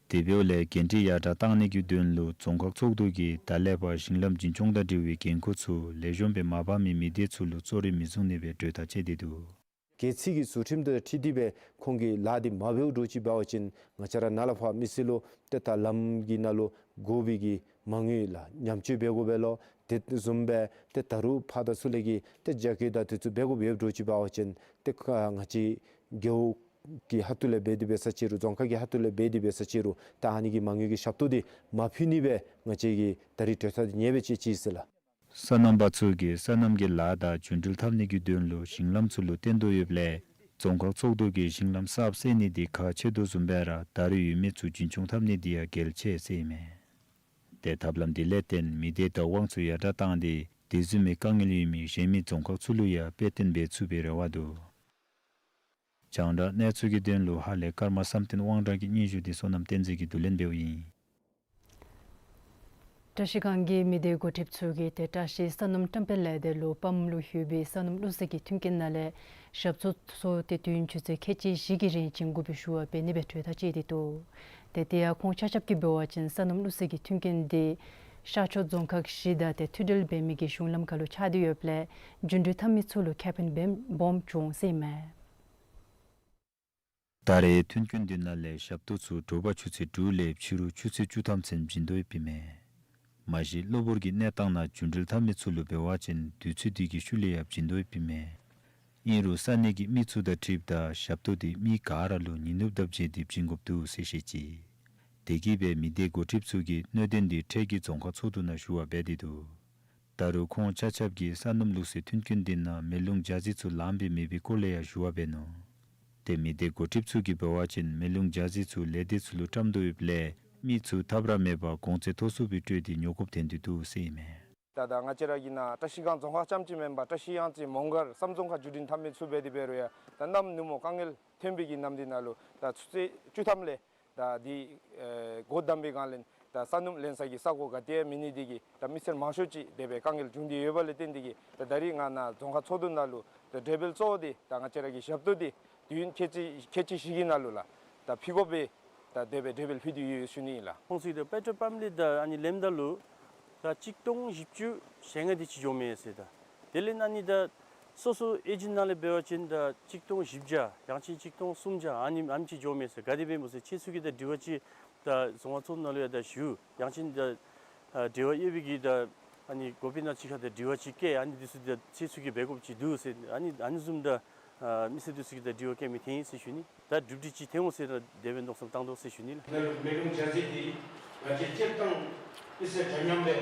དེ་འབདཝ་ལས་འགན་འཁྲི་ཡར་དྲག་གཏང་ནི་གི་དོན་ལུ་རྫོང་ཁག་ཚོགས་འདུ་གིས་ད་ལས་ཕར་ཞིང་ལམ་རྒྱུན་སྐྱོང་དང་འབྲེལ་བའི་འགན་ཁུར་ཚུ་ལེགས་ཤོམ་སྦེ་མ་འབག་མི་མི་སྡེ་ཚུ་ལུ་གཙོ་རིམ་མི་བཟུང་ནི་སྦེ་གྲོས་ཐག་བཅད་དེ་འདུག། གལ་སྲིད་ཀྱི་ཟུར་ཁྲིམས་དང་འཁྲིལ་ཏེ་སྦེ་ཁོང་གིས་ལཱ་འདི་མ་འབདཝ་འདྲཝ་ཅིག་འབད་བ་ཅིན་ང་བཅས་ར་ནཱ་ལས་ཕར་མི་སེར་ལུ་ཏེ་ད་ལམ་གྱི་ནང་ལུ་དགོ་པའི་གི་མ་དངུལ་ལགས་ཉམས་བཅོས་འབད་དགོ་པས་ལོ། དེ་བཟུམ་སྦེ་ཏེ་ད་རུང་ཕར་དང་ཚུར་ལས་ཀྱི་ཏེ་རྒྱ་སྐྱེད་དང་དེ་ཚུ་འབད་དགོཔ་ཡོདཔ་འདྲཝ་ཅིག་འབད་བ་ཅིན་ཏེ་ཁ་ང་བཅས་རྒེད་འོག་གི་ཁ་ཐུག་ལས་འབད་དེ་འབད་ས་ཅིག་རུང་རྫོང་ཁག་གི་ཁ་ཐུག་ལས་འབད་དེ་འབད་ས་ཅིག་རུང་ད་ཨ་ནི་གི་མ་དངུལ་གྱི་ཞབས་ཏོག་འདི་མ་ཕུལ་ནི་སྦེ་ང་བཅས་ཀྱིས་ད་རིས་གྲོས་ཐག་འདི་ཉེ་སྦེ་བཅད་ཅི་ཟེར་ལགས། སོ་ནམ་པ་ཚུ་གིས་སོ་ནམ་གྱི་ལཱ་དང་རྒྱུན་འགྲུལ་འཐབ་ནི་གི་དོན་ལུ་ཞིང་ལམ་ཚུ་ལུ་བརྟེན་དོ་ཡོདཔ་ལས་རྫོང་ཁག་ཚོགས་འདུ་གིས་ཞིང་ལམ་གསརཔ་བསལ་ནི་འདི་ཁག་ཆེ་དོ་བཟུམ་སྦེ་ར་ད་རེས་ཡོད་མི་ཚུ་རྒྱུན་སྐྱོང་འཐབ་ནི་འདི་ཡང་གལ་ཆེ་ཟེར་ཨིན་མས། ཏེ་ཐབས་ལམ་འདི་ལས་བརྟེན་མི་སྡེའི་བདག་དབང་ཚུ་ཡར་དྲག་བཏང་སྟེ་དེ་བཟུམ་མའི་དཀའ་ངལ་ཡོད་མི་གཞན་མི་རྫོང་ཁག་ཚུ་ལུ་ཡང་དཔེ་སྟོན་འབད་ཚུགས་པའི་རེ་བ་འདུག། རྒྱང་བསྒྲགས་གནས་ཚུལ་གྱི་དོན་ལུ་ཧཱ་ལས་ཀརྨ་བསམ་གཏན་དབང་དྲག་གི་སྙན་ཞུ་འདི་བསོད་ནམས་བསྟན་འཛིན་གྱིས་བསྡུ་ལེན་འབདཝ་ཨིན། བཀྲ་ཤིས་སྒང་གི་མི་སྡེ་འགོ་ཁྲིདཔ་ཚུ་གིས་ཏེ་བཀྲ་ཤིས་ས་སྣུམ་བཀྲམ་སྤེལ་ལས་སྡེ་ལུ་པམཔ་ལུ་ཡོད་པའི་ས་སྣུམ་བླུགས་སའི་གི་མཐུན་རྐྱེན་ནང་ལས་ཞབས་ཏོག་ཚུ་ཏེ་དུས་ཡུན་ཆུ་ཚོད་ཁལ་གཅིག་བཞི་གི་རིང་བྱིན་དགོ་པའི་ཞུ་བ་འབད་ནི་སྦེ་གྲོས་ཐག་བཅད་དེ་འདུག། ཏེ་དེ་ཡང་ཁོང་ཆ་ཁྱབ་ཀྱིས་འབད་བ་ཅིན་ས་སྣུམ་བླུགས་སའི་གི་མཐུན་རྐྱེན་དེ་ཤར་ཕྱོགས་རྫོང་ཁག་བཞི་དང་ཏེ་མཐུད་འབྲེལ་འབད་མི་གི་གཞུང་ལམ་ཁ་ལུ་ཆགས་ཏེ་ཡོདཔ་ལས་རྒྱུན་འགྲུལ་འཐབ་མི་ཚུ་ལུ་ཁེ་ཕན་སྦོམ་བྱུང་ཟེར་ཨིན་མས། ད་རེས་མཐུན་རྐྱེན་དེ་ནང་ལས་ཞབས་ཏོག་ཚུ་དྲོ་པ་ཆུ་ཚོད་དྲུག་ལས་ཕྱི་རུ་ཆུ་ཚོད་བཅུ་ཐམ་ཚུན་བྱིན་དོ་ཡོདཔ་ཨིན་མས། མ་གཞི་གློ་བུར་གྱི་གནས་སྟངས་ནང་རྒྱུན་འགྲུལ་འཐབ་མི་ཚུ་ལུ་འབད་བ་ཅིན་དུས་ཚོད་དེ་གི་ཤུལ་ལས་ཡང་བྱིན་དོ་ཡོདཔ་ཨིན་མས། ཨིན་རུང་ས་གནས་ཀྱི་མི་ཚུ་དང་འཁྲིལཝ་ད་ཞབས་ཏོག་དེ་མི་ག་ར་ལུ་ཉིན་ནུབ་དང་བཅས་ཏེ་བྱིན་དགོཔ་འདུག་ཟེར་བཤད་ཅི། དེ་གིས་སྦེ་མི་སྡེ་འགོ་ཁྲིདཔ་ཚུ་གིས་གནད་དོན་དེ་འཕྲལ་གྱི་རྫོང་ཁག་ཚོགས་འདུ་ནང་ཞུ་བ་འབད་དེ་འདུག། ད་རུང་ཁོང་ཆ་ཁྱབ་ཀྱིས་ས་སྣུམ་བླུགས་སའི་མཐུན་རྐྱེན་དེ་ནང་མེ་རླུང་ཇ་རྩི་ཚུ་ལངམ་སྦེ་མེད་པའི་སྐོར་ལས་ཡང་ཞུ་བ་འབད་ནུག། ཏེ་མི་སྡེ་འགོ་ཁྲིདཔ་ཚུ་གིས་འབད་བ་ཅིན་མེ་རླུང་ཇ་རྩི་ཚུ་ལས་སྡེ་ཚུ་ལུ་བཀྲམ་དོ་ཡོདཔ་ལས་མི་ཚུ་ཐབས་ར་མེད་པར་གོང་ཚད་མཐོ་སུ་སྦེ་སྤྲོད་དེ་ཉོ་དགོཔ་ཐོན་ཏེ་འདུག་ཟེར་ཨིན་མས། ད་ད་ང་བཅས་ར་གི་ནཱ་བཀྲ་ཤིས་སྒང་རྫོང་ཁག་རྐྱངམ་ཅིག་མེན་པར་བཀྲ་ཤིས་གཡང་རྩེ་མོང་སྒར་བསམ་རྫོང་ཁག་བརྒྱུད་འཕྲིན་འཐབ་མི་ཚུ་འབད་དེ་འབད་རུང་ཡང་ད་གནམ་ནུབ་མོ་དཀའ་ངལ་ཐོན་པའི་གི་ནམ་དུས་ནང་ལུ་ད་ཆུ་ཚོད་བཅུ་ཐམ་ལས་ད་དེ་ཨེ་སྒོ་བསྡམས་པའི་སྒང་ལས་ད་ས་སྣུམ་ལེན་ས་གི་ས་གོ་ག་ཏེ་ཡང་མེད་ནི་དེ་གིས་ད་མི་སེར་མང་ཤོས་ཅིག་དེ་སྦེ་དཀའ་ངལ་བྱུང་སྟེ་ཡོདཔ་ལས་བརྟེན་ཏེ་གིས་ད་ད་རིས་ང་ནཱ་རྫོང་ཁག་ཚོགས་འདུ་ནང་ལུ་ད་གྲོས་འབུལ་གཙོ་བོ་དེ་ད་ང་བཅས་ར་གི་ཞབས་ཏོག་དེ་དུས་ཡུན་ཁལ་གཅིག་ཁལ་གཅིག་བཞི་གི་ནང་ལུ་ལགས་ད་ཕུལ་དགོ་པའི་ད་དེ་སྦེ་གྲོས་འབུལ་ཕུལ་ཏེ་ཡོད་ཞུ་ནི་ཨིན་ལགས། ཁོང་ཚུ་གིས་ད་པེ་ཊོལ་པམཔ་ལས་ད་ཨ་ནི་ལེནམ་ད་ལུ་ད་གཅིག་སྟོང་བཞི་བཅུ་ཞེ་ལྔ་དེ་ཅིག་འགྱོཝ་མས་ཟེར། ད་དེ་ལས་ཨ་ནི་ད་སོ་སོ་ཨེ་ཇེན་ཊི་ནང་ལས་འབད་བ་ཅིན་ད་གཅིག་སྟོང་བཞི་བརྒྱ་ཡང་ཅིན་གཅིག་སྟོང་སུམ་བརྒྱ་ཨ་ནི་ཨ་ནེམ་ཅིག་འགྱོཝ་མས་ཟེར། ག་དེ་སྦེ་སྨོ་ཟེར་ཁྱེད་ཚུ་གིས་ད་དྲི་བ་ཅིག་ད་རྫོང་ཁག་ཚོགས་འདུ་ནང་ལུ་ཡང་ད་ཞུ་ཡང་ཅིན་ད་ཨ་དྲི་བ་ཡོད་པའི་གི་ད་ཨ་ནི་འགོ་དཔོན་ནང་གཅིག་ཁར་ད་དྲི་བ་ཅིག་བཀོད་ཨ་ནི་དེ་ཚུ་ད་ཁྱེད་ཚུ་གིས་འབད་དགོཔ་ཅིག་འདུག་ཟེར། ཨ་ནི་ཨ་ནི་བཟུམ་ད་ཨ་མི་སེར་དེ་ཚུ་གིས་ད་དྲི་བ་བཀོད་མི་ཐོན་ཡི་ཟེར་ཞུ་ནི། ད་གྲུབ་འབྲས་ཅིག་ཐོན་འོང་ཟེར་ད་དེ་སྦེ་མནོ་བསམ་བཏང་དོ་ཟེར་ཞུ་ནི་ལགས། མེ་རླུང་ཇ་རྩི་འདི་ང་བཅས་སྤྱིར་བཏང་མི་སེར་འདྲ་མཉམ་སྦེ་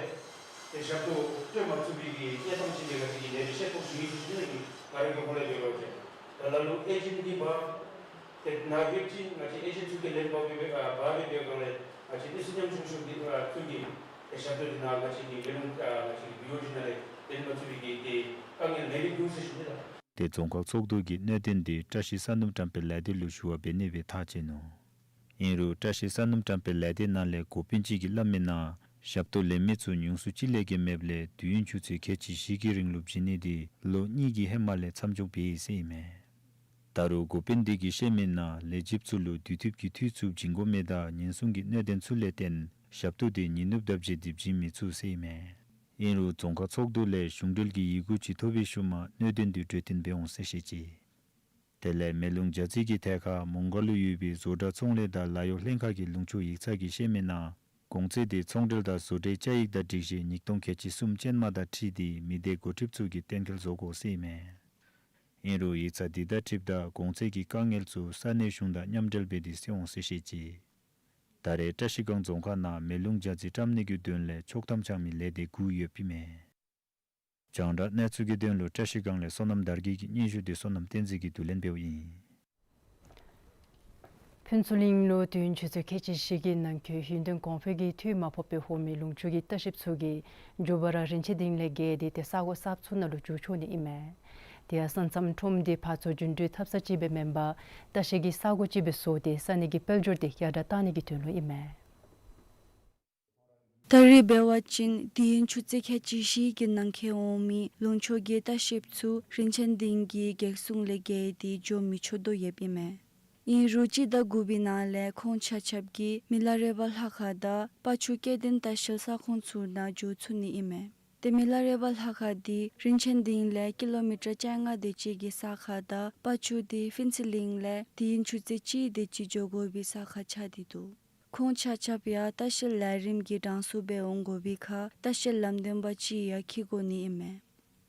ཏེ་ཞབས་ཏོག་སྤྲོད་མ་ཚུགས་པའི་གི་གནས་སྟངས་ཅིག་ལས་ང་བཅས་ཀྱིས་ལས་རིམ་ཤེས་རྟོགས་ཞུ་ཡི་ཟེར་ཞུ་ནི་ལགས། ང་ར་གི་ཧོངས་ལས་འབད་བ་ཅིན་ད་ལ་ལུ་ཨེ་ཇེན་ཊི་འདི་འབག་ཏེ་ནཱ་ཡོད་ཅིག་ང་བཅས་ཨེ་ཇེན་ཊི་ཚུ་གིས་ལེན་འབག་སྦེ་འབད་ཨ་འབག་སྦེ་འབད་སྒང་ལས་ང་བཅས་མི་སེར་ཉམ་ཆུང་ཤོས་འདི་ཨ་ཚུ་གིས་ཏེ་ཞབས་ཏོག་འདི་ནཱ་ང་བཅས་ཀྱི་མེ་རླུང་ཨ་ང་བཅས་ཀྱི་བི་ཨོ་ཊི་ནང་ལས་ལེན་མ་ཚུགས་པའི་གི་ཏེ་དཀའ་ངལ་ལེ་ཤ་འདུག་ཟེར་ཞུ་ནི་ལགས། ཏེ་རྫོང་ཁག་ཚོགས་འདུ་གིས་གནད་དོན་འདི་བཀྲ་ཤིས་ས་སྣུམ་བཀྲམ་སྤེལ་ལས་སྡེ་ལུ་ཞུ་བ་འབད་ནི་སྦེ་ཐག་བཅད་ནུག། ཨིན་རུང་བཀྲ་ཤིས་ས་སྣུམ་བཀྲམ་སྤེལ་ལས་སྡེ་ནང་ལས་འགོ་དཔོན་ཅིག་གིས་སླབ་མིའི་ནང་ཞབས་ཏོག་ལེན་མི་ཚུ་ཉུང་སུ་ཅིག་ལས་བརྒལ་མེདཔ་ལས་དུས་ཡུན་ཆུ་ཚོད་ཁལ་གཅིག་བཞི་གི་རིང་ལུ་བྱིན་ནི་འདི་ལོ་གཉིས་ཀྱི་ཧེ་མ་ལས་མཚམས་འཇོག་འབད་ཡི་ཟེར་ཨིན་མས། ད་རུང་འགོ་དཔོན་འདི་གིས་བཤད་མིའི་ནང་ལས་བྱེདཔ་ཚུ་ལུ་དུས་ཐེབས་ཀྱི་འཐུས་ཚུ་བྱིན་དགོ་མི་དང་ཉེན་སྲུང་གི་གནད་དོན་ཚུ་ལས་བརྟེན་ཞབས་ཏོག་འདི་ཉིན་ནུབ་དང་བཅས་ཏེ་བྱིན་མི་ཚུགས་ཟེར་ཨིན་མས། ཨིན་རུང་རྫོང་ཁག་ཚོགས་འདུ་ལས་གཞུང་འབྲེལ་གྱི་ཡི་གུ་ཅིག་ཐོབ་པའི་ཤུལ་མ་གནད་དོན་འདི་གྲོས་བསྟུན་འབད་འོང་ཟེར་བཤད་ཅི། དེ་ལས་མེ་རླུང་ཇ་རྩི་གི་ཐད་ཁར་མོང་སྒར་ལུ་ཡོད་པའི་བཟོ་གྲྭ་ཚོང་ལས་དང་ལཱ་གཡོག་ལྷན་ཁག་གི་ལུང་ཕྱོགས་ཡིག་ཚང་གིས་བཤད་མིའི་ནང་གོང་ཚད་འདི་ཚོང་འབྲེལ་དང་བཟོ་གྲྭའི་བཅའ་ཡིག་དང་སྒྲིག་གཞི་ཉིས་སྟོང་ཁལ་གཅིག་གསུམ་ཅན་མ་དང་འཁྲིལ་ཏེ་མི་སྡེ་འགོ་ཁྲིདཔ་ཚུ་གིས་གཏན་འཁེལ་བཟོ་དགོ་ཟེར་ཨིན་མས། ཨིན་རུང་ཡིག་ཚང་འདི་དང་འཁྲིལཝ་ད་གོང་ཚད་ཀྱི་དཀའ་ངལ་ཚུ་ས་གནས་གཞུང་དང་མཉམ་འབྲེལ་འབད་དེ་སེལ་འོང་ཟེར་བཤད་ཅི། ད་རེས་བཀྲ་ཤིས་སྒང་རྫོང་ཁག་ནང་མེ་རླུང་ཇ་རྩི་བཀྲམ་ནི་གི་དོན་ལས་ཆོག་ཐམ་འཆང་མི་ལས་སྡེ་དགུ་ཡོདཔ་ཨིན་མས། རྒྱང་བསྒྲགས་གནས་ཚུལ་གྱི་དོན་ལུ་བཀྲ་ཤིས་སྒང་ལས་བསོད་ནམས་དར་རྒྱས་ཀྱི་སྙན་ཞུ་འདི་བསོད་ནམས་བསྟན་འཛིན་གྱིས་བསྡུ་ལེན་འབདཝ་ཨིན། ཕུན་ཚོགས་གླིང་ལུ་དུས་ཡུན་ཆུ་ཚོད་ཁལ་གཅིག་བཞི་གི་ནང་འཁོད་ཡུན་བརྟན་གོང་འཕེལ་གྱི་འཐུས་མ་ཕོག་པའི་འོག་མའི་ལུང་ཕྱོགས་ཀྱི་ལྟ་བཤལཔ་ཚུ་གིས་མགྱོགས་པ་ར་རིན་ཆེན་གླིང་ལས་བརྒལ་ཏེ་ཏེ་ས་གོ་གསརཔ་ཚུ་ནང་ལུ་འགྱོ་ཆོག་ནི་ཨིན་མས། དེ་ཡང་ས་མཚམས་ཁྲོམ་འདི་ཕར་ཚུར་རྒྱུན་འགྲུལ་འཐབ་ས་ཅིག་སྦེ་མེན་པར་ལྟ་བཤལ་གྱི་ས་གོ་ཅིག་སྦེ་བཟོ་སྟེ་ས་གནས་ཀྱི་དཔལ་འབྱོར་འདི་ཡར་དྲག་གཏང་ནི་གི་དོན་ལུ་ཨིན་མས། ད་རེས་འབད་བ་ཅིན་དུས་ཡུན་ཆུ་ཚོད་ཁལ་གཅིག་བཞི་གི་ནང་འཁོད་འོག་མའི་ལུང་ཕྱོགས་ཀྱི་ལྟ་བཤལཔ་ཚུ་རིན་ཆེན་གླིང་གི་རྒྱལ་སྲུང་ལས་བརྒལ་ཏེ་འགྱོ་མི་ཆོག་དོ་ཡོདཔ་ཨིན་མས། ཨིན་རུང་སྤྱི་ཟླ་དགུ་པའི་ནང་ལས་ཁོང་ཆ་ཁྱབ་ཀྱིས་མི་ལ་རས་པ་ལྷ་ཁང་དང་དཔའ་ཆུ་སྐྱེ་ལྡན་ལྟ་བཤལ་ས་ཁོངས་ཚུ་ནང་འགྱོ་ཚུགས་ནི་ཨིན་མས། ཏེ་མི་ལ་རས་པ་ལྷ་ཁང་འདི་རིན་ཆེན་གླིང་ལས་ཀི་ལོ་མི་ཊར་བཅོ་ལྔ་དེ་ཅིག་གི་ས་ཁར་དང་དཔའ་ཆུ་འདི་ཕུན་ཚོགས་གླིང་ལས་དུས་ཡུན་ཆུ་ཚོད་གཅིག་དེ་ཅིག་འགྱོ་དགོ་པའི་ས་ཁར་ཆགས་ཏེ་འདུག། ཁོང་ཆ་ཁྱབ་ཡང་ལྟ་བཤལ་ལས་རིམ་གྱི་གྲངས་སུ་སྦེ་འོང་དགོ་པའི་ཁར་ལྟ་བཤལ་ལམ་སྟོན་པ་ཅིག་ཡང་འཁྱིད་དགོ་ནི་ཨིན་མས།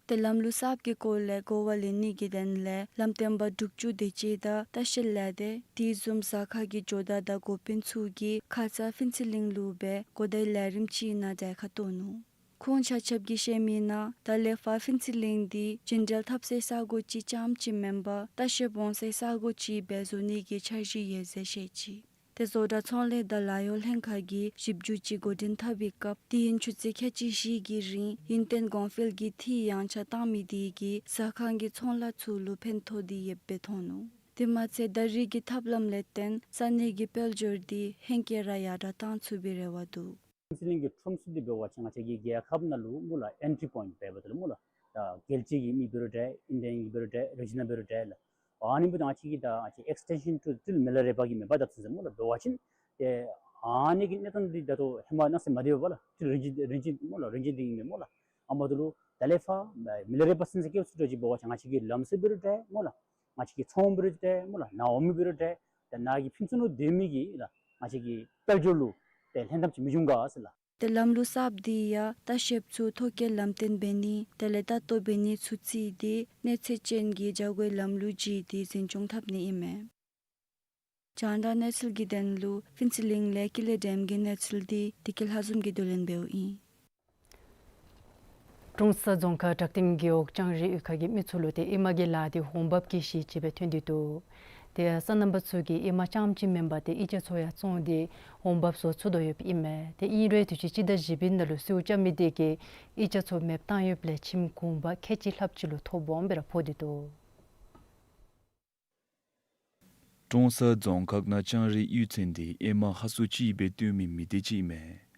ཏེ་ལམ་ལུགས་གསརཔ་གི་སྐོར་ལས་གོ་བ་ལེན་ནི་གི་དོན་ལས་ལམ་སྟོན་པ་དྲུག་ཅུ་དེ་ཅིག་དང་ལྟ་བཤལ་ལས་སྡེ་དེ་བཟུམ་ཟ་ཁང་གི་ཇོ་བདག་དང་འགོ་དཔོན་ཚུ་གིས་ཁ་ཙ་ཕུན་ཚོགས་གླིང་ལུ་སྦེ་གོ་བརྡའི་ལས་རིམ་ཅིག་ནང་མཇལ་ཁ་བསྟོད་ནུག། ཁོང་ཆ་ཁྱབ་ཀྱིས་བཤད་མིའི་ནང་ད་ལས་ཕར་ཕུན་ཚོགས་གླིང་འདི་རྒྱུན་འགྲུལ་འཐབ་སའི་ས་གོ་ཅིག་རྐྱངམ་ཅིག་མེན་པར་ལྟ་བཤལཔ་འོང་སའི་ས་གོ་ཅིག་སྦེ་བཟོ་ནི་གི་འཆར་གཞི་ཡོད་ཟེར་བཤད་ཅི། ཏེ་བཟོ་གྲྭ་ཚོང་ལས་དང་ལཱ་གཡོག་ལྷན་ཁག་གིས་ཞིབ་འཇུག་ཅིག་འགོ་འདྲེན་འཐབ་པའི་སྐབས་དུས་ཡུན་ཆུ་ཚོད་ཁལ་གཅིག་བཞི་གི་རིང་ཡུན་བརྟན་གོང་འཕེལ་གྱི་འཐུས་ཡངས་ཆག་བཏང་མི་དེ་གིས་ཟ་ཁང་གི་ཚོང་ལཱ་ཚུ་ལུ་ཕན་ཐོགས་ཏེ་ཡོདཔ་སྦེ་མཐོང་ནུག། དེ་མ་ཚད་ད་རེས་ཀྱི་ཐབས་ལམ་ལས་བརྟེན་ས་གནས་ཀྱི་དཔལ་འབྱོར་འདི་ཧེང་སྐལ་ར་ཡར་དྲག་བཏང་ཚུགས་པའི་རེ་བ་འདུག། ཕུན་ཚོགས་གླིང་གི་ཁྲོམ་ཚུ་འདི་འབད་བ་ཅིན་ང་བཅས་ཀྱི་རྒྱལ་ཁབ་ནང་ལུ་སྨོ་ལགས་ཨེན་ཊི་རི་པོའིནཊ་འབདཝ་ད་ལུ་སྨོ་ལགས། ད་རྒྱལ་སྤྱི་གི་མི་འབད་རུང་འདྲ་ཨིན་ཌི་ཡཱ་གི་འབད་རུང་འདྲ་རི་ཇི་ནཱལ་འབད་རུང་འདྲ་ལགས། ཨ་ནི་འབདཝ་ད་ང་བཅས་ཀྱི་ད་ང་བཅས་ཨེགསི་ཊེན་ཤཱན་ཊུ་ཊིལ་མི་ལ་རས་པ་གི་མེ་འབར་དང་ཚུན་ཚོད་སྨོ་ལགས་འབད་བ་ཅིན་ཏེ་ཨ་ནི་གི་གནས་སྟངས་འདི་ད་ལྟོ་ཧེ་མ་གནམ་མེད་ས་མེད་མ་བདེཝ་ལགས། ཊིལ་རིམ་བཞིན་རིམ་བཞིན་སྨོ་ལགས་རིམ་བཞིན་འདི་ཨིན་མས་སྨོ་ལགས། ཨ་འབདཝ་ད་ལུ་ད་ལས་ཕར་མི་ལ་རས་པ་ཚུན་ཚོད་སྐྱེལཝ་ཚུ་འདྲ་ཅིག་འབད་བ་ཅིན་ང་བཅས་ཀྱི་ལམ་སྲོལ་འབད་རུང་འདྲ་སྨོ་ལགས། ང་བཅས་ཀྱི་ཚོང་འབད་རུང་འདྲ་སྨོ་ལགས། ནཱ་འོང་མི་འབད་རུང་འདྲ། ཏེ་ནཱ་གི་ཕུན་ཚོགས་ལུ་སྡོད་མི་གི་ལགས་ང་བཅས་ཀྱི་དཔལ་འབྱོར་ལུ་ཏེ་ལྷན་ཐབས་ཅིག་མི་འབྱུང་ག་ཟེར་ལགས། ཏེ་ལམ་ལུགས་གསརཔ་འདི་ཡང་ལྟ་བཤལཔ་ཚུ་ཐོ་བཀོད་ལམ་སྟོན་འབད་ནི་དེ་ལས་ལྟ་རྟོག་འབད་ནི་ཚུ་བརྩིས་ཏེ་གནོད་འཚེ་ཅན་གྱི་བྱ་སྒོའི་ལམ་ལུགས་བརྒྱུད་དེ་འཛིན་སྐྱོང་འཐབ་ནི་ཨིན་མས། རྒྱང་བསྒྲགས་གནས་ཚུལ་གྱི་དོན་ལུ་ཕུན་ཚོགས་གླིང་ལས་ཀུན་ལེགས་སྒྲོལམ་གྱི་གནས་ཚུལ་འདི་བདེ་སྐྱིད་ལྷ་འཛོམས་ཀྱིས་བསྡུ་ལེན་འབདཝ་ཨིན། ཀྲོང་གསར་རྫོང་ཁག་བྲག་སྟེང་རྒེད་འོག་ལྕང་རི་གཡུས་ཁ་གི་མི་ཚུ་ལུ་ཏེ་ཨེ་མ་གི་ལཱ་འདི་འོང་འབབ་ཀྱི་གཞི་ཅིག་སྦེ་ཐོན་ཏེ་འདུག། ཏེ་སོ་ནམ་པ་ཚུ་གིས་ཨེ་མ་རྐྱངམ་ཅིག་མེན་པར་ཏེ་དབྱེ་ཆ་ཚུ་ཡང་བཙོང་སྟེ་འོང་འབབ་ཚུ་འཚོལ་དོ་ཡོདཔ་ཨིན་མས། ཏེ་ཨིན་རུང་དུས་ཅི་སྤྱི་ཟླ་བཞི་པའི་ནང་ལུ་གསོལཝ་རྐྱབ་མི་དེ་གིས་དབྱེ་ཆ་ཚུ་མེདཔ་བཏང་ཡོདཔ་ལས་ཁྱིམ་གུང་པ་ཁལ་གཅིག་ལྷགཔ་ཅིག་ལུ་ཐོ་སྦོམ་སྦེ་ར་ཕོག་སྟེ་འདུག། ཀྲོང་གསར་རྫོང་ཁག་ནང་ལྕང་རི་གཡུས་ཚན་འདི་ཨེ་མ་ཧ་སུ་ཅིག་སྦེ་བཏོན་མི་མི་སྡེ་ཅིག་ཨིན་མས།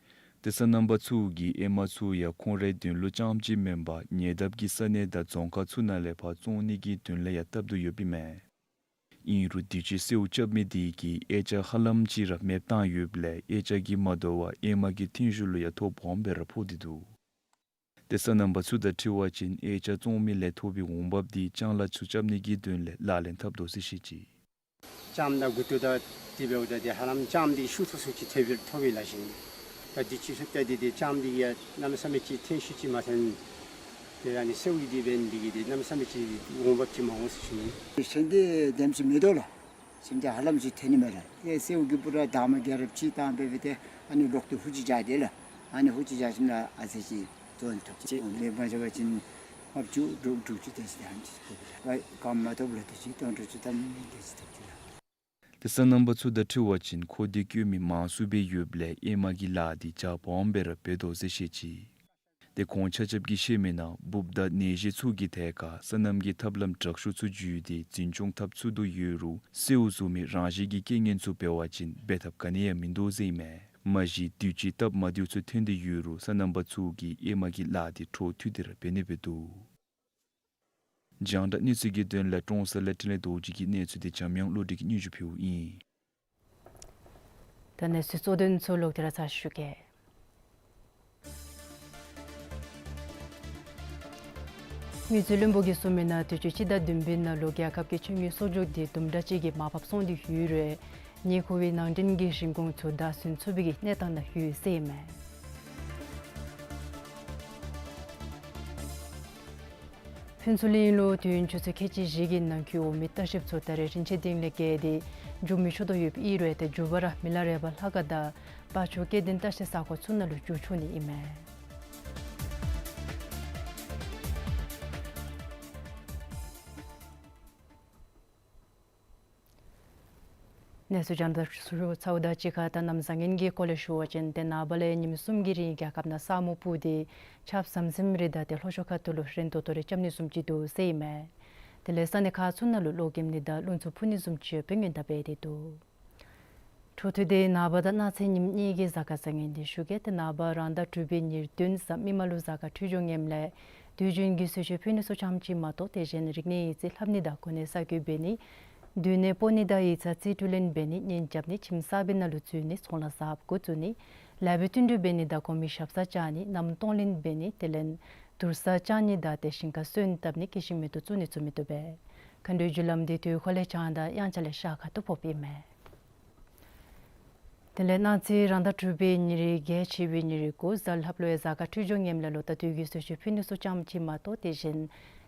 ཏེ་སོ་ནམ་པ་ཚུ་གིས་ཨེ་མ་ཚུ་ཡང་ཁོང་རའི་དོན་ལུ་རྐྱངམ་ཅིག་མེན་པར་ཉེ་འདབས་ཀྱི་ས་གནས་དང་རྫོང་ཁག་ཚུ་ནང་ལས་ཕར་བཙོང་ནི་གི་དོན་ལས་ཡང་བཏབ་དོ་ཡོདཔ་ཨིན་མས། ཨིན་རུང་དུས་ཅི་གསོལཝ་རྐྱབ་མི་དེ་གིས་དབྱེ་ཆ་ཧ་ལམ་ཅིག་ར་མེདཔ་བཏང་ཡོདཔ་ལས་དབྱེ་ཆ་གིས་མ་དོ་བར་ཨེ་མ་གི་ཐོན་ཤུགས་ལུ་ཡང་ཐོ་སྦོམ་སྦེ་ར་ཕོག་སྟེ་འདུག། ཏེ་སོ་ནམ་པ་ཚུ་དང་འཁྲིལ་བ་ཅིན་དབྱེ་ཆ་བཙོང་མི་ལས་ཐོབ་པའི་འོང་འབབ་འདི་ལྕང་ལཱ་ཚུ་རྐྱབ་ནི་གི་དོན་ལས་ལག་ལེན་འཐབ་དོ་ཟེར་བཤད་ཅི། ལྕངམ་དང་དགུ་ཏོ་དང་དེ་འབདཝ་ད་ཏེ་ཧ་ལམ་ལྕངམ་འདི་ཤུགས་ཏོག་ཏོ་ཅིག་ཐོབ་པའི་ཐོབ་པའི་ལ་ཤིང་། ད་དུས་ཅི་ཚུ་ཏེ་འདི་ཏེ་ལྕངམ་འདི་ཡང་གནམ་མེད་ས་མེད་ཅིག་ཐོན་ཤུགས་ཅིག་མ་ཐོན། ཏེ་ཨ་ནི་གསོལཝ་འདི་འབད་ནི་འདི་གིས་ཏེ་གནམ་མེད་ས་མེད་ཅིག་འོང་འབབ་ཅིག་མ་འོང་ཟེར་ཞུ་ནི། ཤིང་འདི་དེམ་ཅིག་མེད་དོ་ལགས། ཤིང་འདི་ཧ་ལམ་ཅིག་ཐོན་ནི་མས་ལགས། ཨེ་གསོལཝ་གི་སྤུ་ར་དང་པ་རྒྱལ་རབས་ཅིག་བཏང་སྦེ་སྦེ་ཏེ་ཨ་ནི་ལོག་སྟེ་ཧུ་ཅིག་བཞག་སྟེ་ལགས། ཨ་ནི་ཧུ་ཅིག་བཞག་ཞིནམ་ལས་ཨ་ཙི་ཅིག་བཙོང་ཐོབ་ཅི། མེད་པ་བཞག་པ་ཅིན་ལྔ་བཅུ་དྲུག་དྲུག་ཅུ་དེ་ཅིག་ཨ་ནི་ཅིག་ཐོབ་ལགས། ག་མ་ཐོབ་ལགས་དེ་ཅིག་སྟོང་དྲུག་ཅུ་ཐམ་དེ་ཅིག་ཐོབ་ཅི་ལགས། ཏེ་སོ་ནམ་པ་ཚུ་དང་འཁྲིལ་བ་ཅིན་ཁོ་འདི་བཀོལ་མི་མང་སུ་སྦེ་ཡོདཔ་ལས་ཨེ་མ་གི་ལཱ་འདི་རྒྱ་སྦོམ་སྦེ་ར་འབད་དོ་ཟེར་བཤད་ཅི། ཏེ་ཁོང་ཆ་ཁྱབ་ཀྱིས་བཤད་མི་ནང་འབུཔ་དང་ནད་གཞི་ཚུ་གི་ཐད་ཁར་སོ་ནམ་གྱི་ཐབས་ལམ་དྲག་ཤོས་ཚུ་བརྒྱུད་དེ་འཛིན་སྐྱོང་འཐབ་ཚུགས་དོ་ཡོད་རུང་གསོལཝ་བཟུམ་མའི་རང་བཞིན་གྱི་རྐྱེན་ངན་ཚུ་འབད་བ་ཅིན་འབད་ཐབས་ག་ནི་ཡང་མིན་འདུག་ཟེར་ཨིན་མས། མ་གཞི་དུས་ཅི་སྟབས་མ་བདེཝ་ཚུ་ཐོན་ཏེ་ཡོད་རུང་སོ་ནམ་པ་ཚུ་གིས་ཨེ་མ་གི་ལཱ་འདི་འཕྲོ་མཐུད་དེ་ར་འབད་ནི་སྦེ་འདུག། རྒྱང་བསྒྲགས་གནས་ཚུལ་གྱི་དོན་ལས་ཀྲོང་གསར་ལས་འཕྲིན་ལས་རྡོ་རྗེ་གི་གནས་ཚུལ་འདི་འཇམ་དབྱངས་བློ་གྲོས་ཀྱིས་སྙན་ཞུ་ཕུལཝ་ཨིན། ད་གནས་ཚུལ་གཙོ་དོན་ཚུ་ལོག་སྟེ་ར་ཚར་ཞུ་གེ། དངུལ་རྩིས་བློན་པོ་གིས་གསུངས་མི་ནང་དུས་ཅི་སྤྱི་ཟླ་བདུན་པའི་ནང་ལུ་རྒྱལ་ཁབ་ཀྱི་ཆུ་དངུལ་གསོག་འཇོག་འདི་དུམ་གྲ་ཅིག་གིས་མར་ཕབ་སོང་སྟེ་ཡོད་རུང་ཉེ་འཁོར་བའི་ནང་འདྲེན་གྱི་རིན་གོང་ཚུ་བདའ་ཟུན་ཚུགས་པའི་གི་གནས་སྟངས་ནང་ཡོད་ཟེར་ཨིན་མས། ཕུན་ཚོགས་གླིང་ལུ་དུས་ཡུན་ཆུ་ཚོད་ཁལ་གཅིག་བཞི་གི་ནང་འཁོད་འོང་མི་ལྟ་བཤལཔ་ཚུ་ད་རེས་རིན་ཆེན་སྡིངས་ལས་བརྒལ་ཏེ་འགྱོ་མི་ཆོག་དོ་ཡོདཔ་ཨིན་རུང་ཏེ་མཇུག་བར་མི་ལ་རས་པ་ལྷ་ཁང་དང་དཔའ་ཆུ་སྐྱེ་ལྡན་ལྟ་བཤལ་ས་གོ་ཚུ་ནང་ལུ་འགྱོ་ཆོག་ནི་ཨིན་མས། གནས་ཚུལ་རྒྱང་བསྒྲགས་ཞུ་ཚརཝ་དང་གཅིག་ཁར་ད་གནམ་བཟང་ངན་གྱི་སྐོར་ལས་ཞུ་བ་ཅིན་ཏེ་ནངས་པ་ལས་ཉིནམ་གསུམ་གྱི་རིང་རྒྱལ་ཁབ་ནང་ས་སྨུག་སྤུབས་ཏེ་ཆརཔ་ཟམ་ཟིམ་རེ་དང་ཏེ་ལྷོ་ཕྱོགས་ཁ་ཐུག་ལུ་རན་ཏོག་ཏོ་རེ་རྐྱབ་ནི་བཟུམ་ཅིག་འདུག་ཟེར་ཨིན་མས། དེ་ལས་ས་གནས་ཁག་ཚུ་ནང་ལུ་གློག་ལྡེམ་ནི་དང་རླུང་འཚུབ་འཕུ་ནི་བཟུམ་ཅིག་ཡོདཔ་སྦེ་སྔོན་བརྡ་འབད་དེ་འདུག། འཕྲོ་མཐུད་དེ་ནངས་པ་དང་གནངས་ཚེ་ཉིནམ་གཉིས་ཀྱི་གཟའ་སྐར་བཟང་ངན་འདི་ཞུ་གེ། ཏེ་ནངས་པ་རང་ཟླ་དྲུག་པའི་ཉེར་བདུན་གཟའ་མིག་དམར་ལུ་གཟའ་སྐར་འཕྲོད་སྦྱོར་ངནམ་ལས་དུས་རྒྱུན་གྱི་གསོལ་མཆོད་ཕུལ་ནི་ཚུ་རྐྱངམ་ཅིག་མ་གཏོགས་དེ་བཞིན་རིག་གནས་ཡིག་རྩིས་ལྷབ་ནི་དང་གོ་གནས་གསར་བསྐོ་འབད་ནི་སྡོད་གནས་སྤོ་ནི་དང་ཡིག་ཚང་རྩིས་སྤྲོད་ལེན་འབད་ནི་གཉེན་རྐྱབ་ནི་ཁྱིམ་གསར་པའི་ནང་ལུ་འཛུལ་ནི་ཚོང་ལཱ་གསརཔ་འགོ་བཙུགས་ནི་ལཱ་འབད་བསྟུན་གྲོས་འབད་ནི་དང་གོང་མའི་ཞབས་སར་བཅར་ནི་གནམ་གཏོང་ལེན་འབད་ནི་དེ་ལས་དུར་སར་བཅར་ནི་དང་ཏེ་ཞིང་ཁར་སོན་བཏབ་ནི་སྐྱེད་ཤིང་མེ་ཏོག་བཙུགས་ནི་ཚུ་མི་བཏུབ་པས། མཁའ་འགྲོའི་རྒྱུ་ལམ་འདི་དུས་འཁོར་ལས་བྱང་དང་དབྱངས་འཆར་ལས་ཤར་ཁ་ཐུག་ཕོགཔ་ཨིན་མས། དེ་ལས་གནངས་ཚེ་རང་ཟླ་དྲུག་པའི་ཉེར་བརྒྱད་ཕྱི་པའི་ཉེར་དགུ་གཟའ་ལྷགཔ་ལུ་ཡང་གཟའ་སྐར་འཕྲོད་སྦྱོར་ངནམ་ལས་ལོ་ཟླ་དུས་ཀྱི་གསོལ་མཆོད་ཕུལ་ནི་ཚུ་རྐྱངམ་ཅིག་མ་གཏོགས་དེ་བཞིན་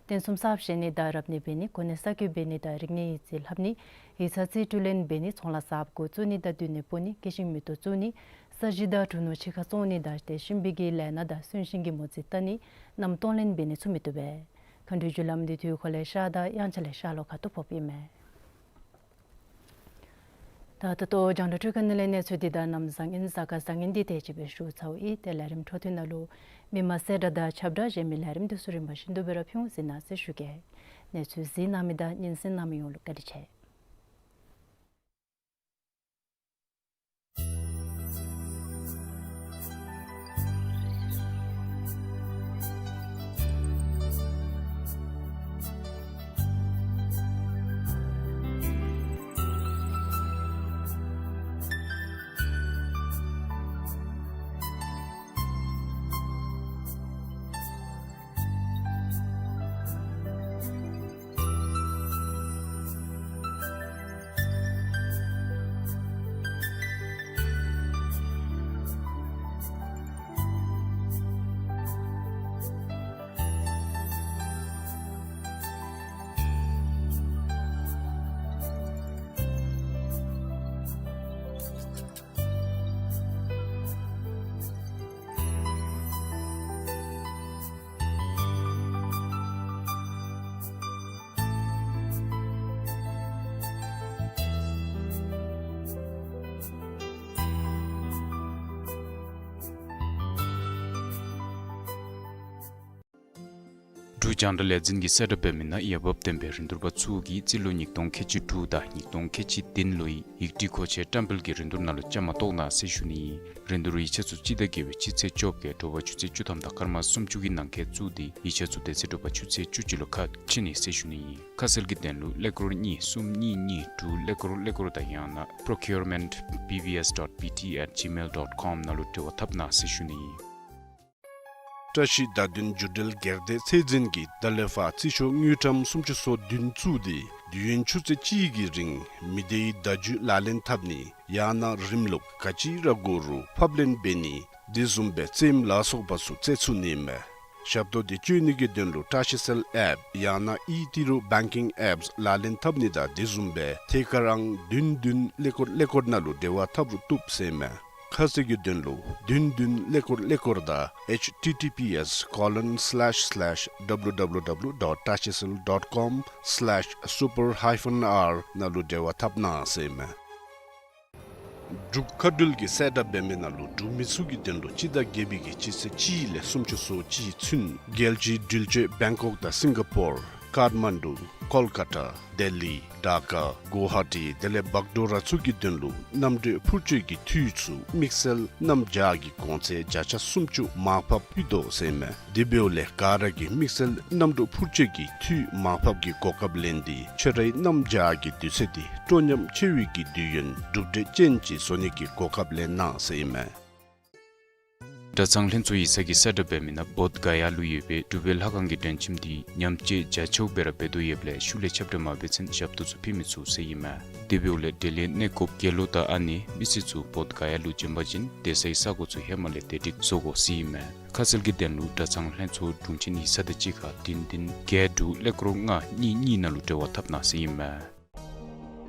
རྟེན་གསུམ་གསརཔ་བཞེངས་ནི་དང་རབ་གནས་འབད་ནི་གོ་གནས་གསར་བསྐོ་འབད་ནི་དང་རིག་གནས་ཡིག་རྩིས་ལྷབ་ནི་ཡིག་ཚང་རྩིས་སྤྲོད་ལེན་འབད་ནི་ཚོང་ལཱ་གསརཔ་འགོ་བཙུགས་ནི་དང་སྡོད་གནས་སྤོ་ནི་སྐྱེད་ཤིང་མེ་ཏོག་བཙུགས་ནི་ས་གཞི་དང་གྲུ་ནོར་ཕྱི་ཁར་བཙོང་ནི་དང་ཏེ་གཤིན་པོའི་གི་ལས་སྣ་དང་གསོན་གཤིན་གྱི་མོ་རྩིས་བལྟ་ནི་གནམ་གཏོང་ལེན་འབད་ནི་ཚུ་མི་བཏུབ་པས། མཁའ་འགྲོའི་རྒྱུ་ལམ་འདི་དུས་འཁོར་ལས་ཤར་དང་དབྱངས་འཆར་ལས་ཤར་ལྷོ་ཁ་ཐུག་ཕོགཔ་ཨིན་མས། ད་ད་ལྟོ་རྒྱང་བསྒྲགས་འཕྲུལ་ཁང་ནང་ལས་གནས་ཚུལ་འདི་དང་གནམ་བཟང་ངན་གཟའ་སྐར་བཟང་ངན་འདི་དེ་ཅིག་སྦེ་ཞུ་ཚརཝ་ཨིན། ཏེ་ལས་རིམ་འཕྲོ་མཐུད་ནང་ལུ་མི་མང་གསལ་བསྒྲགས་དང་ཁྱབ་བསྒྲགས་གཞན་མི་ལས་རིམ་འདི་ཚུ་རིམ་པ་བཞིན་དུ་སྦེ་ར་ཕུལ་འོང་ཟེར་གནང་ཟེར་ཞུ་གེ། གནས་ཚུལ་གཟིགས་གནང་མི་དང་ཉན་གསན་གནང་མི་ཡོངས་ལུ་བཀའ་དྲིན་ཆེ། འབྲུག་རྒྱང་བསྒྲགས་ལས་འཛིན་གྱི་གསལ་བསྒྲགས་འབད་མི་ནང་འོས་འབབ་ལྡན་པའི་རིན་བསྡུར་པ་ཚུ་གིས་རྩིས་ལོ་ཉིས་སྟོང་ཁལ་གཅིག་དྲུག་དང་ཉིས་སྟོང་ཁལ་གཅིག་བདུན་ལོའི་ཡིག་བྲིས་མཁོ་ཆས་བཀྲམ་སྤེལ་གྱི་རིན་བསྡུར་ནང་ལུ་བཅའ་མར་གཏོགས་གནང་ཟེར་ཞུ་ནི་ཨིན། རིན་བསྡུར་ཡིག་ཆ་ཚུ་སྤྱི་ཟླ་བརྒྱད་པའི་སྤྱི་ཚེས་བཅོ་བརྒྱད་དྲོ་པ་ཆུ་ཚོད་བཅུ་ཐམ་དང་སྐར་མ་སུམ་ཅུ་གི་ནང་འཁོད་བཙུགས་ཏེ་ཡིག་ཆ་ཚུ་དེ་ཚེ་དྲོ་པ་ཆུ་ཚོད་བཅུ་གཅིག་ལུ་ཁ་ཕྱེ་ནི་ཟེར་ཞུ་ནི་ཨིན། ཁ་གསལ་གྱི་དོན་ལུ་ཀླད་ཀོར་གཉིས་གསུམ་གཉིས་གཉིས་དྲུག་ཀླད་ཀོར་ཀླད་ཀོར་དང་ཡང་ན་procurement B V S dot B T at gmail dot com ནང་ལུ་འབྲེལ་བ་འཐབ་གནང་ཟེར་ཞུ་ནི་ཨིན། བཀྲ་ཤིས་བརྡ་དོན་བརྒྱུད་འབྲེལ་སྒེར་སྡེ་ཚད་འཛིན་གྱིས་ད་ལས་ཕར་རྩིས་ཤོག་དངུལ་ཀྲམ་སུམ་ཅུ་སོ་བདུན་བཙུགས་ཏེ་དུས་ཡུན་ཆུ་ཚོད་གཅིག་གི་རིང་མི་སྡེའི་བརྡ་བརྒྱུད་ལག་ལེན་འཐབ་ནི་ཡང་ན་རིམ་ལུགས་ག་ཅི་ར་དགོ་རུང་ཕབ་ལེན་འབད་ནི་དེ་བཟུམ་སྦེ་རྩེདམོ་ལ་སོགས་པ་ཚུ་རྩེ་ཚུགས་ནི་མས། ཞབས་ཏོག་དེ་སྤྱོད་ནི་གི་དོན་ལུ་བཀྲ་ཤིས་གསལ་ཨེཔ་ཡང་ན་ཨི་ཏི་རུ་བེང་ཀིང་ཨེཔསི་ལག་ལེན་འཐབ་ནི་དང་དེ་བཟུམ་སྦེ་ཐད་ཀར་ཨང་བདུན་བདུན་ཀླད་ཀོར་ཀླད་ཀོར་ནང་ལུ་འབྲེལ་བ་འཐབ་རུང་བཏུབ་ཟེར་མས། ཁ་གསལ་གྱི་དོན་ལུ་བདུན་བདུན་ཀླད་ཀོར་ཀླད་ཀོར་དང་H T T P S colon slash slash W W W dot tashisel dot com slash super hyphen R ནང་ལུ་འབྲེལ་བ་འཐབ་གནང་ཟེར་མས། འབྲུག་མཁའ་འགྲུལ་གྱི་གསལ་བསྒྲགས་འབད་མི་ནང་ལུ་འབྲུག་མི་ཚུ་གི་དོན་ལུ་སྤྱི་ཟླ་བརྒྱད་པའི་གི་སྤྱི་ཚེས་གཅིག་ལས་སུམ་ཅུ་སོ་གཅིག་ཚུན་རྒྱལ་སྤྱིའི་འགྲུལ་སྐྱོད་བེང་ཀོག་དང་སིང་ག་པོར་ཀཱཐ་མན་ཌུ་ཀོལ་ཀ་ཏ་ལྡི་ལི་ཌ་ཀ་གུ་ཝ་ཧ་ཊི་དེ་ལས་བག་ཌོ་ར་ཚུ་གི་དོན་ལུ་གནམ་གྲུ་འཕུར་སྤྱོད་ཀྱི་འཐུས་ཚུ་དམིགས་བསལ་གནམ་བྱཱར་གྱི་གོང་ཚད་བརྒྱ་ཆ་སུམ་ཅུ་མར་ཕབ་ཕུལ་དོ་ཟེར་མས། དེ་འབདཝ་ལས་ག་ར་གིས་དམིགས་བསལ་གནམ་གྲུ་འཕུར་སྤྱོད་ཀྱི་འཐུས་མར་ཕབ་ཀྱི་གོ་སྐབས་ལེན་ཏེ་ཁྱོད་རའི་གནམ་བྱཱར་གྱི་དུས་ཚོད་དེ་སྤྲོ་ཉམས་ཆེ་བའི་གི་དུས་ཡུན་གྲུབ་འབྲས་ཅན་ཅིག་བཟོ་ནི་གི་གོ་སྐབས་ལེན་གནང་ཟེར་ཨིན་མས། གྲྭ་ཚང་ལྷན་ཚོགས་ཡིག་ཚང་གི་གསལ་བསྒྲགས་འབད་མི་ནང་བོདྷ་ག་ཡ་ལུ་ཡོད་པའི་གྲུབ་པའི་ལྷ་ཁང་གི་སྒྲོན་ཆེན་དེ་ཉམས་བཅོས་རྒྱ་ཆེཝ་སྦེ་ར་འབད་དོ་ཡོདཔ་ལས་ཤུལ་ལས་ཁྱབ་བསྒྲགས་མ་འབད་ཚུན་ཞབས་ཏོག་ཚུ་ཕུལ་མི་ཚུགས་ཟེར་ཨིན་མས། དེ་འབདཝ་ལས་འབྲེལ་ཡོད་གནས་སྐོརཔ་དགེ་སློང་དང་ཨ་ནེ་མི་སེར་ཚུ་བོདྷ་ག་ཡ་ལུ་བྱོན་པ་ཅིན་སྡོད་སའི་ས་གོ་ཚུ་ཧེ་མ་ལས་དེ་སྒྲིག་བཟོ་དགོ་ཟེར་ཨིན་མས། ཁ་གསལ་གྱི་དོན་ལུ་གྲྭ་ཚང་ལྷན་ཚོགས་དྲུང་ཆེན་ཡིག་ཚང་དང་གཅིག་ཁར་བདུན་བདུན་བརྒྱད་དྲུག་ཀླད་ཀོར་ལྔ་གཉིས་གཉིས་ནང་ལུ་འབྲེལ་བ་འཐབ་གནང་ཟེར་ཨིན་མས།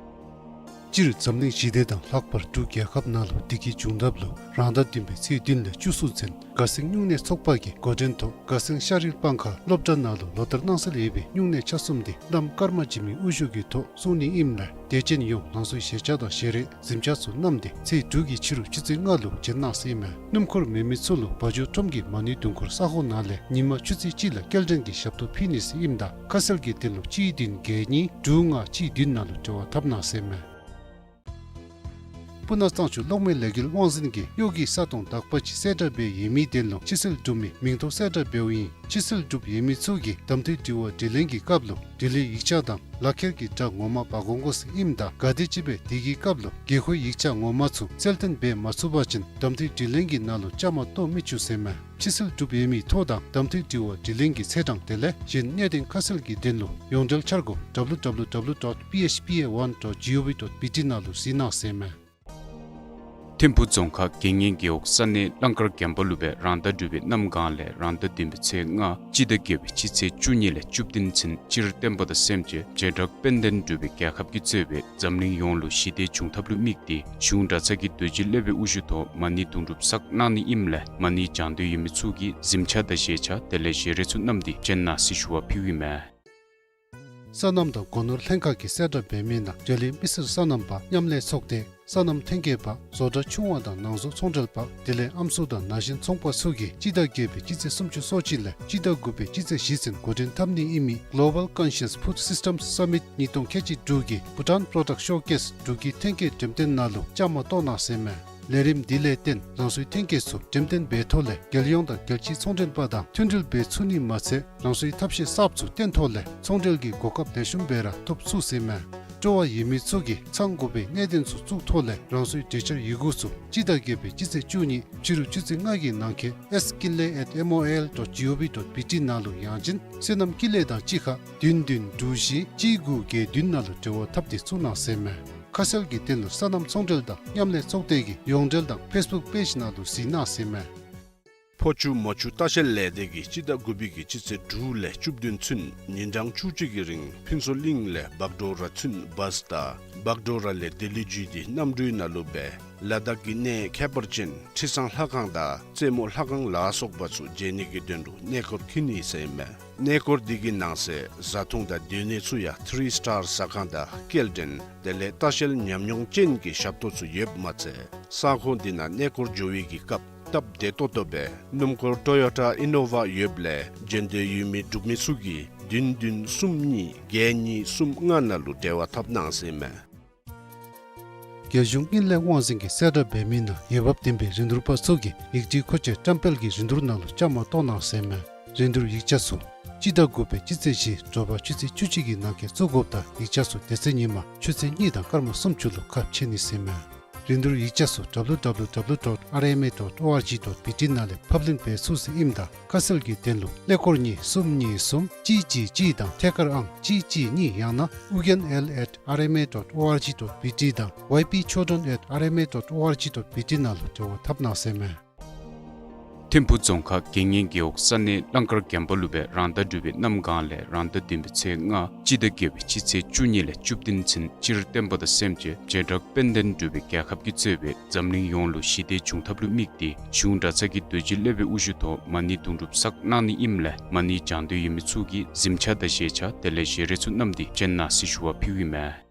སྤྱིར་འཛམ་གླིང་ཞི་བདེ་དང་ལྷག་པར་འབྲུག་རྒྱལ་ཁབ་ནང་ལུ་བདེ་སྐྱིད་འབྱུང་ཐབས་ལུ་རང་ཟླ་བདུན་པའི་ཚེས་བདུན་ལས་བཅུ་གསུམ་ཚུན་དགའ་སེང་སྨྱུང་གནས་ཚོགས་པ་གིས་འགོ་འདྲེན་ཐོག་དགའ་སེང་ཤ་རིལ་སྤང་ཁ་སློབ་གྲྭ་ནང་ལུ་ལོ་ལྟར་གནང་སྲོལ་ཡོད་པའི་སྨྱུང་གནས་ཆ་གསུམ་དེ་གནམ་སྐར་མ་འཇིགས་མེད་དབུ་བཞུགས་ཀྱི་ཐོག་བསྲུང་ནི་ཨིནམ་ལས་དད་ཅན་ཡོངས་རང་སོའི་བཞེས་ཆས་དང་བཞེས་རས་གཟིམ་ཆས་ཚུ་བསྣམས་ཏེ་ཚེས་དྲུག་གི་ཕྱི་རུ་ཆུ་ཚོད་ལྔ་ལུ་བྱོན་གནང་ཟེར་ཨིན་མས། སྣུམ་འཁོར་མེད་མི་ཚུ་ལུ་བ་འཇོ་ཁྲོམ་གྱི་མ་ཎི་དུང་འཁོར་ས་ཁོངས་ནང་ལས་ཉིན་མ་ཆུ་ཚོད་གཅིག་ལས་སྐྱེལ་འདྲེན་གྱི་ཞབས་ཏོག་ཕུལ་ནི་ཟེར་ཨིནམ་ད་ཁ་གསལ་གྱི་དོན་ལུ་གཅིག་བདུན་བརྒྱད་གཉིས་དྲུག་ལྔ་གཅིག་བདུན་ནང་ལུ་འབྲེལ་བ་འཐབ་གནང་ཟེར་ཨིན་མས། སྤུ་ན་གཙང་ཆུ་གློག་མེ་ལས་འགུལ་དབང་འཛིན་གྱིས་གཡོག་གི་ས་སྟོང་དག་པ་ཅིག་གསལ་བསྒྲགས་འབད་ཡོད་མི་དོན་ལུ་ཕྱིར་སེལ་གྲུབ་མི་མིང་ཐོ་གསལ་བསྒྲགས་འབདཝ་ཨིན། ཕྱིར་སེལ་གྲུབ་ཡོད་མི་ཚུ་གིས་གདམ་འཐུས་དྲི་བ་དྲིས་ལན་གྱི་སྐབས་ལུ་དྲི་ལན་ཡིག་ཆ་དང་ལག་ཁྱེར་གྱི་སྒྲ་ངོ་མ་འབག་འོང་དགོ་ཟེར་ཨིནམ་ད་ག་དེམ་ཅིག་སྦེ་དེ་གི་སྐབས་ལུ་དགོས་མཁོའི་ཡིག་ཆ་ངོ་མ་ཚུ་གསལ་སྟོན་འབད་མ་ཚུགས་པ་ཅིན་གདམ་འཐུས་དྲིས་ལན་གྱི་ནང་ལུ་བཅའ་མར་གཏོགས་མི་བཅུག་ཟེར་ཨིན་མས། ཕྱིར་སེལ་གྲུབ་ཡོད་མི་ཐོ་དང་གདམ་འཐུས་དྲི་བ་དྲིས་ལན་གྱི་ཚེས་གྲངས་དེ་ལས་གཞན་གནད་དོན་ཁ་གསལ་གྱི་དོན་ལུ་ཡོངས་འབྲེལ་འཆར་སྒོ་W W W dot P H P A one dot G O V dot B T ནང་ལུ་གཟིགས་གནང་ཟེར་ཨིན་མས། ཐིམ་ཕུག་རྫོང་ཁག་དགེ་བསྙེན་རྒེད་འོག་ས་གནས་གླང་དཀར་དགོན་པ་ལུ་སྦེ་རང་ཟླ་དྲུག་པའི་གནམ་གང་ལས་རང་ཟླ་བདུན་པའི་ཚེས་ལྔ་སྤྱི་ཟླ་བརྒྱད་པའི་སྤྱི་ཚེས་བཅུ་གཉིས་ལས་བཅུ་བདུན་ཚུན་སྤྱིར་བསྟན་པ་དང་སེམས་ཅན་བྱེ་བྲག་དཔལ་ལྡན་འབྲུག་པའི་རྒྱལ་ཁབ་ཀྱིས་གཙོས་པའི་འཛམ་གླིང་ཡོངས་ལུ་ཞི་བདེ་འབྱུང་ཐབས་ལུ་དམིགས་ཏེ་གཞུང་གྲྭ་ཚང་གི་དོལ་རྒྱལ་སློབ་དཔོན་དབུ་བཞུགས་ཐོག་མ་ཎི་དུང་སྒྲུབ་གསར་གནང་ནི་ཨིནམ་ལས་མ་ཎི་བགྱང་འདོད་ཡོད་མི་ཚུ་གིས་གཟིམ་ཆས་དང་བཞེས་ཆས་དེ་ལས་བཞེས་རས་ཚུ་བསྣམས་ཏེ་བྱོན་གནང་ཟེར་ཞུ་བ་ཕུལཝ་ཨིན་མས། སོ་ནམ་དང་སྒོ་ནོར་ལྷན་ཁག་གི་གསལ་བསྒྲགས་འབད་མི་ནང་འབྲེལ་ཡོད་མི་སེར་སོ་ནམ་པ་མཉམ་ལས་ཚོགས་སྡེ་སོ་ནམ་ཐོན་སྐྱེད་པ་བཟོ་གྲྭ་ཆུང་བ་དང་ནང་བཟོ་ཚོང་འབྲེལ་པ་དེ་ལས་ཨམ་སྲུ་དང་ན་གཞོན་ཚོང་པ་ཚུ་གིས་སྤྱི་ཟླ་བརྒྱད་པའི་སྤྱི་ཚེས་སུམ་ཅུ་སོ་གཅིག་ལས་སྤྱི་ཟླ་དགུ་པའི་སྤྱི་ཚེས་བཞི་ཚུན་འགོ་འདྲེན་འཐབ་ནི་ཨིན་མི་Global Conscious Food Systems Summit ཉིས་སྟོང་ཁལ་གཅིག་དྲུག་གི་Bhutan Product Showcase འབྲུག་གི་ཐོན་སྐྱེད་འགྲེམས་སྟོན་ནང་ལུ་བཅའ་མར་གཏོགས་གནང་ཟེར་ཨིན་མས། ལས་རིམ་འདི་ལས་བརྟེན་རང་སོའི་ཐོན་སྐྱེད་ཚུ་འགྲེམས་སྟོན་འབད་ཐོག་ལས་རྒྱལ་ཡོངས་དང་རྒྱལ་སྤྱིའི་ཚོང་འབྲེལ་པ་དང་མཐུན་སྒྲིལ་འབད་ཚུགས་ནི་མ་ཚད་རང་སོའི་ཐབས་ཤེས་གསརཔ་ཚུ་སྟོན་ཐོག་ལས་ཚོང་འབྲེལ་གྱི་གོ་སྐབས་ལེགས་ཤོམ་སྦེ་ར་ཐོབ་ཚུགས་ཟེར་ཨིན་མས། སྤྲོ་བ་ཡོད་མི་ཚུ་གིས་ཚང་དགོ་པའི་གནད་དོན་ཚུ་བཙུགས་ཐོག་ལས་རང་སོའི་གྲོས་འཆར་ཡི་གུ་ཚུ་སྤྱི་ཟླ་བརྒྱད་པའི་སྤྱི་ཚེས་བཅུ་གཉིས་ཕྱི་རུ་ཆུ་ཚོད་ལྔ་གི་ནང་འཁོད་S Kinley at M O I L dot G O V dot B T ནང་ལུ་ཡང་ཅིན་སོ་ནམ་ཀུན་ལེགས་དང་གཅིག་ཁར་བདུན་བདུན་དྲུག་བཞི་གཅིག་དགུ་བརྒྱད་བདུན་ནང་ལུ་འབྲེལ་བ་འཐབ་སྟེ་བཙུགས་གནང་ཟེར་ཨིན་མས། ཁ་གསལ་གྱི་དོན་ལུ་སོ་ནམ་ཚོང་འབྲེལ་དང་མཉམ་ལས་ཚོགས་སྡེ་གི་ཡོངས་འབྲེལ་དང་ཕེསི་བུཀ་པེཇ་ནང་ལུ་གཟིགས་གནང་ཟེར་ཨིན་མས། ཕོ་ཆུ་མོ་ཆུ་ལྟ་བཤལ་ལས་སྡེ་གིས་སྤྱི་ཟླ་དགུ་པའི་གི་སྤྱི་ཚེས་དྲུག་ལས་བཅུ་བདུན་ཚུན་ཉིན་གྲངས་བཅུ་གཅིག་གི་རིང་ཕུན་ཚོགས་གླིང་ལས་བག་གྲོ་ར་ཚུན་བཱས་དང་བག་གྲོ་ར་ལས་ལྡི་ལི་བརྒྱུད་དེ་གནམ་གྲུའི་ནང་ལུ་སྦེ་ལ་དྭགས་ཀྱི་གནས་ཁྱད་པར་ཅན་ཁྲི་བཟང་ལྷ་ཁང་དང་རྩེ་མོ་ལྷ་ཁང་ལ་སོགས་པ་ཚུ་མཇལ་ནི་གི་དོན་ལུ་གནས་སྐོར་འཁྱིད་ནི་ཟེར་ཨིན་མས། གནས་སྐོར་འདི་གི་ནང་གསེས་བཟའ་འཐུང་དང་སྡོད་གནས་ཚུ་ཡང་ཐི་རི་སི་ཊར་ཟ་ཁང་དང་སྐྱེལ་འདྲེན་དེ་ལས་ལྟ་བཤལ་ཉམས་མྱོང་ཅན་གྱི་ཞབས་ཏོག་ཚུ་ཡོདཔ་མ་ཚད་ས་ཁོངས་འདི་ནང་གནས་སྐོར་འགྱོ་བའི་གི་སྐབས་ སྟབས་བདེ་ཏོག་ཏོ་སྦེ་སྣུམ་འཁོར་ཊོ་ཡོ་ཊ་ཨི་ནོ་ཝ་ཡོདཔ་ལས་འབྱོན་འདོད་ཡོད་མི་འབྲུག་མི་ཚུ་གིས་བདུན་བདུན་གསུམ་གཉིས་བརྒྱད་གཉིས་གསུམ་ལྔ་ནང་ལུ་འབྲེལ་བ་འཐབ་གནང་ཟེར་མས། རྒྱལ་གཞུང་དངུལ་ལས་དབང་འཛིན་གྱིས་གསལ་བསྒྲགས་འབད་མི་ནང་འོས་འབབ་ལྡན་པའི་རིན་བསྡུར་པ་ཚུ་གིས་ཡིག་བྲིས་མཁོ་ཆས་བཀྲམ་སྤེལ་གྱི་རིན་བསྡུར་ནང་ལུ་བཅའ་མར་གཏོགས་གནང་ཟེར་མས། རིན་བསྡུར་ཡིག་ཆ་ཚུ་སྤྱི་ཟླ་དགུ་པའི་སྤྱི་ཚེས་བཞི་དྲོ་པ་ཆུ་ཚོད་བཅུ་གཅིག་གི་ནང་འཁོད་བཙུགས་དགོཔ་དང་ཡིག་ཆ་ཚུ་དེ་ཚེ་ཉིན་མ་ཆུ་ཚོད་གཉིས་དང་སྐར་མ་སུམ་ཅུ་ལུ་ཁ་ཕྱེ་ནི་ཟེར་མས། རིན་བསྡུར་ཡིག་ཆ་ཚུ་W W W dot R M A dot O R G dot B T ནང་ལས་ཕབ་ལེན་འབད་ཚུགས་ཟེར་ཨིནམ་ད་ཁ་གསལ་གྱི་དོན་ལུ་ཀླད་ཀོར་གཉིས་གསུམ་གཉིས་གསུམ་གཅིག་གཅིག་གཅིག་དང་ཐད་ཀར་ཨང་གཅིག་གཅིག་གཉིས་ཡང་ན་ཨུ་རྒྱན་L at R M A dot O R G dot B T དང་Y P Chodron at R M A dot O R G dot B T ནང་ལུ་འབྲེལ་བ་འཐབ་གནང་ཟེར་མས། ཐིམ་ཕུ་རྫོང་ཁག་དགེ་བསྙེན་རྒེད་འོག་ས་གནས་གླང་དཀར་རྒན་པ་ལུ་སྦེ་རང་ཟླ་དྲུག་པའི་གནམ་གང་ལས་རང་ཟླ་བདུན་པའི་ཚེས་ལྔ་སྤྱི་ཟླ་བརྒྱད་པའི་སྤྱི་ཚེས་བཅུ་གཉིས་ལས་བཅུ་བདུན་ཚུན་སྤྱིར་བསྟན་པ་དང་སེམས་ཅན་བྱེ་བྲག་དཔལ་ལྡན་འབྲུག་པའི་རྒྱལ་ཁབ་ཀྱིས་གཙོས་པའི་འཛམ་གླིང་ཡོངས་ལུ་ཞི་བདེ་འབྱུང་ཐབས་ལུ་དམིགས་ཏེ་གཞུང་གྲྭ་ཚང་གི་རྡོ་རྗེ་སློབ་དཔོན་དབུ་བཞུགས་ཐོག་མ་ཎི་དུང་སྒྲུབ་བསགས་གནང་ནི་ཨིནམ་ལས་མ་ཎི་བགྱང་འདོད་ཡོད་མི་ཚུ་གིས་གཟིམ་ཆས་དང་བཞེས་ཆས་དེ་ལས་བཞེས་རས་ཚུ་བསྣམས་ཏེ་བྱོན་གནང་ཟེར་ཞུ་བ་ཕུལཝ་ཨིན་མས།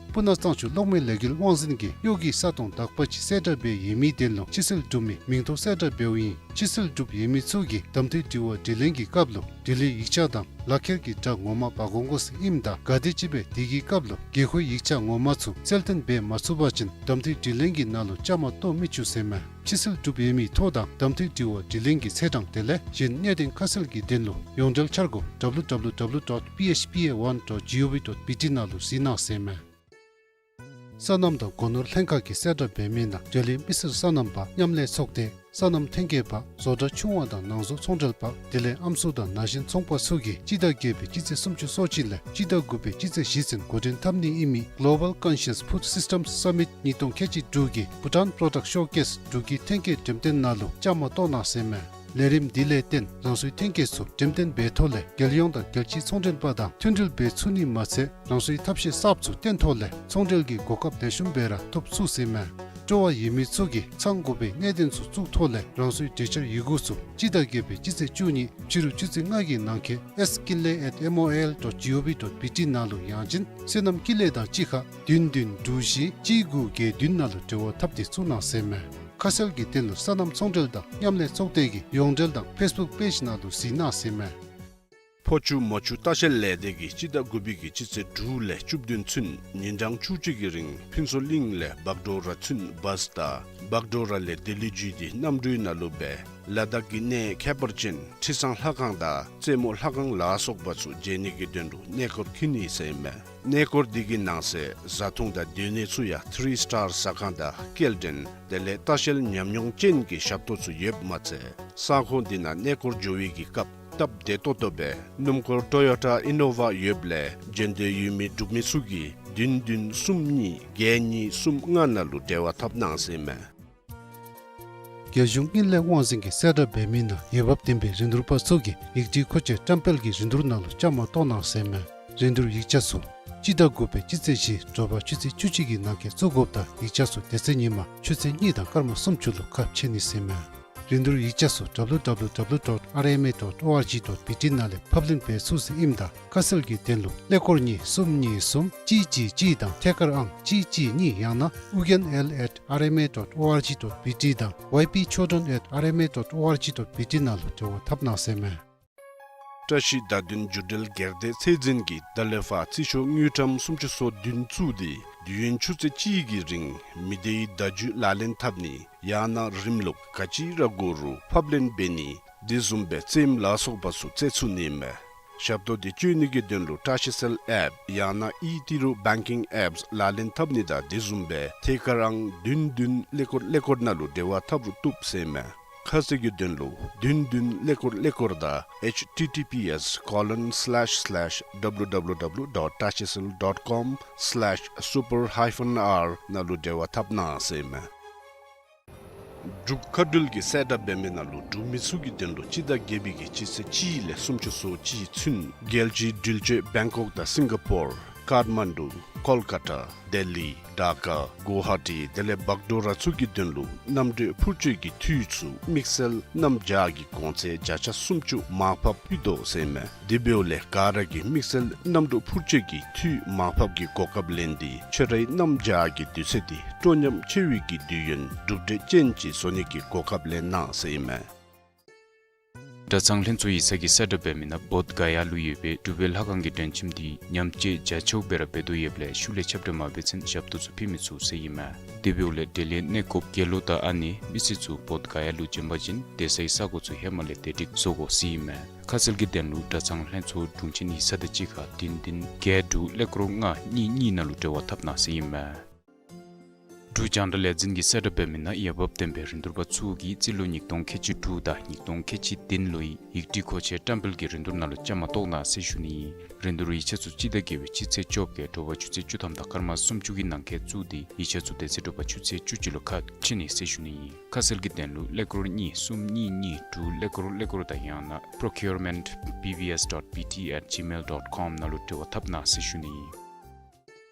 སྤུ་ན་གཙང་ཆུ་གློག་མེ་ལས་འགུལ་དབང་འཛིན་གྱིས་གཡོག་གི་ས་སྟོང་དག་པ་ཅིག་གསལ་བསྒྲགས་འབད་ཡོད་མི་དོན་ལུ་ཕྱི་སེལ་གྲུབ་མི་མིང་ཐོ་གསལ་བསྒྲགས་འབདཝ་ཨིན། ཕྱི་སེལ་གྲུབ་ཡོད་མི་ཚུ་གིས་གདམ་འཐུས་དྲི་བ་དྲིས་ལན་གྱི་སྐབས་ལུ་དྲི་ལན་ཡིག་ཆ་དང་ལག་ཁྱེར་གྱི་སྒྲ་ངོ་མ་འབག་འོང་དགོ་ཟེར་ཨིནམ་ད་ག་དེམ་ཅིག་སྦེ་དེ་གི་སྐབས་ལུ་དགོས་མཁོའི་ཡིག་ཆ་ངོ་མ་ཚུ་གསལ་སྟོན་འབད་མ་ཚུགས་པ་ཅིན་གདམ་འཐུས་དྲིས་ལན་གྱི་ནང་ལུ་བཅའ་མར་གཏོགས་མི་ཚུགས་ཟེར་མས། ཕྱི་སེལ་གྲུབ་ཡོད་མི་ཐོ་དང་གདམ་འཐུས་དྲི་བ་དྲིས་ལན་གྱི་ཚེས་གྲངས་དེ་ལས་གཞན་གནད་དོན་ཁ་གསལ་གྱི་དོན་ལུ་ཡོངས་འབྲེལ་འཆར་སྒོ་W W W dot P H P A one dot G O V dot B T ནང་ལུ་གཟིགས་གནང་ཟེར་མས། སོ་ནམ་དང་སྒོ་ནོར་ལྷན་ཁག་གིས་གསལ་བསྒྲགས་འབད་མི་ནང་འབྲེལ་ཡོད་མི་སེར་སོ་ནམ་པ་མཉམ་ལས་ཚོགས་སྡེ་སོ་ནམ་ཐོན་སྐྱེད་པ་བཟོ་གྲྭ་ཆུང་བ་དང་ནང་བཟོ་ཚོང་འབྲེལ་པ་དེ་ལས་ཨམ་སྲུ་དང་ན་གཞོན་ཚོང་པ་ཚུ་གིས་སྤྱི་ཟླ་བརྒྱད་པའི་སྤྱི་ཚེས་སུམ་ཅུ་སོ་གཅིག་ལས་སྤྱི་ཟླ་དགུ་པའི་སྤྱི་ཚེས་བཞི་ཚུན་འགོ་འདྲེན་འཐབ་ནི་ཨིན་མི་Global Conscious Food Systems Summit ཉིས་སྟོང་ཁལ་གཅིག་དྲུག་གི་Bhutan Product Showcase འབྲུག་གི་ཐོན་སྐྱེད་འགྲེམས་སྟོན་ནང་ལུ་བཅའ་མར་གཏོགས་གནང་ཟེར་མས། ལས་རིམ་འདི་ལས་བརྟེན་རང་སོའི་ཐོན་སྐྱེད་ཚུ་འགྲེམས་སྟོན་འབད་ཐོག་ལས་རྒྱལ་ཡོངས་དང་རྒྱལ་སྤྱིའི་ཚོང་མགྲོན་པ་དང་མཐུན་སྒྲིལ་འབད་ཚུགས་ནི་མ་ཚད་རང་སོའི་ཐབས་ཤེས་གསརཔ་ཚུ་སྟོན་ཐོག་ལས་ཚོང་འབྲེལ་གྱི་གོ་སྐབས་ལེགས་ཤོམ་སྦེ་ར་ཐོབ་ཚུགས་ཟེར་མས། སྤྲོ་བ་ཡོད་མི་ཚུ་གིས་ཚང་དགོ་པའི་གནད་དོན་ཚུ་བཙུགས་ཐོག་ལས་རང་སོའི་གྲོས་འཆར་ཡི་གུ་ཚུ་སྤྱི་ཟླ་བརྒྱད་པའི་སྤྱི་ཚེས་བཅུ་གཉིས་ཕྱི་རུ་ཆུ་ཚོད་ལྔ་གི་ནང་འཁོད S Kinley at M O I L dot G O V dot B T ནང་ལུ་ཡང་ཅིན་སོ་ནམ་ཀིན་ལེ་དང་གཅིག་ཁར་བདུན་བདུན་དྲུག་བཞི་གཅིག་དགུ་བརྒྱད་བདུན་ནང་ལུ་འབྲེལ་བ་འཐབ་སྟེ་བཙུགས་གནང་ཟེར་མས། ཁ་གསལ་གྱི་དོན་ལུ་སོ་ནམ་ཚོང་འབྲེལ་དང་མཉམ་ལས་ཚོགས་སྡེ་གི་ཡོངས་འབྲེལ་དང་Facebook page ནང་ལུ་གཟིགས་གནང་ཟེར་མས། ཕོ་ཆུ་མོ་ཆུ་ལྟ་བཤལ་ལས་སྡེ་གིས་སྤྱི་ཟླ་དགུ་པའི་གི་སྤྱི་ཚེས་དྲུག་ལས་བཅུ་བདུན་ཚུན་ཉིན་གྲངས་བཅུ་གཅིག་གི་རིང་ཕུན་ཚོགས་གླིང་ལས་བག་གྲོ་ར་ཚུན་བཱས་དང་བག་གྲོ་ར་ལས་ལྡི་ལི་བརྒྱུད་དེ་གནམ་གྲུའི་ནང་ལུ་སྦེ་ལ་དྭགས་ཀྱི་གནས་ཁྱད་པར་ཅན་ཁྲི་བཟང་ལྷ་ཁང་དང་རྩེ་མོ་ལྷ་ཁང་ལ་སོགས་པ་ཚུ་མཇལ་ནི་གི་དོན་ལུ་གནས་སྐོར་འཁྱིད་ནི་ཟེར་མས། གནས་སྐོར་འདི་གི་ནང་གསེས་བཟའ་འཐུང་དང་སྡོད་གནས་ཚུ་ཡང་ཐི་རི་སི་ཊར་ཟ་ཁང་དང་སྐྱེལ་འདྲེན་དེ་ལས་ལྟ་བཤལ་ཉམས་མྱོང་ཅན་གྱི་ཞབས་ཏོག་ཚུ་ཡོདཔ་མ་ཚད་ས་ཁོངས་འདི་ནང་གནས་སྐོར་འགྱོ་བའི་གི་སྐབས་སྟབས་བདེ་ཏོག་ཏོ་སྦེ་སྣུམ་འཁོར་ཊོ་ཡོ་ཊ་ཨི་ནོ་ཝ་ཡོདཔ་ལས་འབྱོན་འདོད་ཡོད་མི་འབྲུག་མི་ཚུ་གིས་བདུན་བདུན་གསུམ་གཉིས་བརྒྱད་གཉིས་གསུམ་ལྔ་ནང་ལུ་འབྲེལ་བ་འཐབ་གནང་ཟེར་མས། རྒྱལ་གཞུང་དངུལ་ལས་དབང་འཛིན་གྱིས་གསལ་བསྒྲགས་འབད་མི་ནང་འོས་འབབ་ལྡན་པའི་རིན་བསྡུར་པ་ཚུ་གིས་ཡིག་བྲིས་མཁོ་ཆས་བཀྲམ་སྤེལ་གྱི་རིན་བསྡུར་ནང་ལུ་བཅའ་མར་གཏོགས་གནང་ཟེར་མས། རིན་བསྡུར་ཡིག་ཆ་ཚུ་སྤྱི་ཟླ་དགུ་པའི་སྤྱི་ཚེས་བཞི་དྲོ་པ་ཆུ་ཚོད་བཅུ་གཅིག་གི་ནང་འཁོད་བཙུགས་དགོཔ་དང་ཡིག་ཆ་ཚུ་དེ་ཚེ་ཉིན་མ་ཆུ་ཚོད་གཉིས་དང་སྐར་མ་སུམ་ཅུ་ལུ་ཁ་ཕྱེ་ནི་ཟེར་མས། རིན་བསྡུར་ཡིག་ཆ་ཚུ་W W W dot R M A dot O R G dot B T ནང་ལས་ཕབ་ལེན་འབད་ཚུགས་ཟེར་ཨིནམ་ད་ཁ་གསལ་གྱི་དོན་ལུ་ཀླད་ཀོར་གཉིས་གསུམ་གཉིས་གསུམ་གཅིག་གཅིག་གཅིག་དང་ཐད་ཀར་ཨང་གཅིག་གཅིག་གཉིས་ཡང་ན་ཨུ་རྒྱན་L at R M A dot O R G dot B T དང་Y P Chodron at R M A dot O R G dot B T ནང་ལུ་འབྲེལ་བ་འཐབ་གནང་ཟེར་མས། བཀྲ་ཤིས་བརྡ་དོན་བརྒྱུད་འབྲེལ་སྒེར་སྡེ་ཚད་འཛིན་གྱིས་ད་ལས་ཕར་རྩིས་ཤོག་དངུལ་ཀྲམ་སུམ་ཅུ་སོ་བདུན་བཙུགས་ཏེ་དུས་ཡུན་ཆུ་ཚོད་གཅིག་གི་རིང་མི་སྡེའི་བརྡ་བརྒྱུད་ལག་ལེན་འཐབ་ནི་ཡང་ན་རིམ་ལུགས་ག་ཅི་ར་དགོ་རུང་ཕབ་ལེན་འབད་ནི་དེ་བཟུམ་སྦེ་རྩེདམོ་ལ་སོགས་པ་ཚུ་རྩེ་ཚུགས་ནི་མས། ཞབས་ཏོག་འདི་སྤྱོད་ནི་གི་དོན་ལུ་བཀྲ་ཤིས་སེལ་ཨེཔ་ཡང་ན་ཨི་ཏི་རུ་བེང་ཀིང་ཨེཔསི་ལག་ལེན་འཐབ་ནི་དང་དེ་བཟུམ་སྦེ་ཐད་ཀར་ཨང་བདུན་བདུན་ཀླད་ཀོར་ཀླད་ཀོར་ནང་ལུ་འབྲེལ་བ་འཐབ་རུང་བཏུབ་ཟེར་མས། ཁ་གསལ་གྱི་དོན་ལུ་བདུན་བདུན་ཀླད་ཀོར་ཀླད་ཀོར་དང་H T T P S colon slash slash W W W dot tashisil dot com slash super hyphen R ནང་ལུ་འབྲེལ་བ་འཐབ་གནང་ཟེར་མས། འབྲུག་མཁའ་འགྲུལ་གྱིས་གསལ་བསྒྲགས་འབད་མི་ནང་ལུ་འབྲུག་མི་ཚུ་གི་དོན་ལུ་སྤྱི་ཟླ་བརྒྱད་པའི་གི་སྤྱི་ཚེས་གཅིག་ལས་སུམ་ཅུ་སོ་གཅིག་ཚུན་རྒྱལ་སྤྱིའི་འགྲུལ་སྐྱོད་བེང་ཀོག་དང་སིང་ག་པོར་ ཀཊ་མན་ཌུ། ཀོལ་ཀ་ཊ། ལྡི་ལི། ཌ་ཀ། གུ་ཝ་ཧ་ཊི། དེ་ལས་བག་དྲོ་ར་ཚུ་གི་དོན་ལུ་གནམ་གྲུ་འཕུར་སྤྱོད་ཀྱི་འཐུས་ཚུ་དམིགས་བསལ་གནམ་བྱཱར་གྱི་གོང་ཚད་བརྒྱ་ཆ་སུམ་ཅུ་མར་ཕབ་ཕུལ་དོ་ཟེར་ཨིན་མས། དེ་འབདཝ་ལས་ག་ར་གིས་དམིགས་བསལ་གནམ་གྲུ་འཕུར་སྤྱོད་ཀྱི་འཐུས་མར་ཕབ་ཀྱི་གོ་སྐབས་ལེན་ཏེ་ཁྱོད་རའི་གནམ་བྱཱར་གྱི་དུས་ཚོད་འདི་སྤྲོ་ཉམས་ཆེ་བའི་གི་དུས་ཡུན་གྲུབ་འབྲས་ཅན་ཅིག་བཟོ་ནི་གི་གོ་སྐབས་ལེན་གནང་ཟེར་ཨིན་མས། གྲྭ་ཚང་ལྷན་ཚོགས་ཡིག་ཚང་གིས་གསལ་བསྒྲགས་འབད་མི་ནང་བོདྷ་ག་ཡ་ལུ་ཡོད་པའི་འབྲུག་པའི་ལྷ་ཁང་གི་མགྲོན་ཁྱིམ་འདི་ཉམས་བཅོས་རྒྱ་ཆེཝ་སྦེ་ར་འབད་དོ་ཡོདཔ་ལས་ཤུལ་ལས་ཁྱབ་བསྒྲགས་མ་འབད་ཚུན་ཞབས་ཏོག་ཚུ་ཕུལ་མི་ཚུགས་ཟེར་ཨིན་མས། དེ་འབདཝ་ལས་དེ་ལས་གནས་སྐོརཔ་དགེ་སློང་དང་ཨ་ནེ་མི་སེར་ཚུ་བོདྷ་ག་ཡ་ལུ་བྱོན་པ་ཅིན་སྡོད་སའི་ས་གོ་ཚུ་ཧེ་མ་ལས་དེ་སྒྲིག་བཟོ་དགོ་ཟེར་ཨིན་མས། ཁ་གསལ་གྱི་དོན་ལུ་གྲྭ་ཚང་ལྷན་ཚོགས་དྲུང་ཆེན་ཡིག་ཚང་དང་གཅིག་ཁར་བདུན་བདུན་བརྒྱད་དྲུག་ཀླད་ཀོར་ལྔ་གཉིས་གཉིས་ནང་ལུ་འབྲེལ་བ་འཐབ་གནང་ཟེར་ཨིན་མས། འབྲུག་རྒྱང་བསྒྲགས་ལས་འཛིན་གྱིས་གསལ་བསྒྲགས་འབད་མི་ནང་འོས་འབབ་ལྡན་པའི་རིན་བསྡུར་པ་ཚུ་གིས་རྩིས་ལོ་ཉིས་སྟོང་ཁལ་གཅིག་དྲུག་དང་ཉིས་སྟོང་ཁལ་གཅིག་བདུན་ལོའི་ཡིག་བྲིས་མཁོ་ཆས་བཀྲམ་སྤེལ་གྱི་རིན་བསྡུར་ནང་ལུ་བཅའ་མར་གཏོགས་གནང་ཟེར་ཞུ་ནི་ཨིན། རིན་བསྡུར་ཡིག་ཆ་ཚུ་སྤྱི་ཟླ་བརྒྱད་པའི་སྤྱི་ཚེས་བཅོ་བརྒྱད་དྲོ་པ་ཆུ་ཚོད་བཅུ་ཐམ་དང་སྐར་མ་སུམ་ཅུ་གི་ནང་འཁོད་བཙུགས་ཏེ་ཡིག་ཆ་ཚུ་དེ་ཚེ་དྲོ་པ་ཆུ་ཚོད་བཅུ་གཅིག་ལུ་ཁ་ཕྱེ་ནི་ཟེར་ཞུ་ནི་ཨིན། ཁ་གསལ་གྱི་དོན་ལུ་ཀླད་ཀོར་གཉིས་གསུམ་གཉིས་གཉིས་དྲུག་ཀླད་ཀོར་ཀླད་ཀོར་དང་ཡང་ན་procurement B B S dot B T at gmail dot com ནང་ལུ་འབྲེལ་བ་འཐབ་གནང་ཟེར་ཞུ་ནི་ཨིན།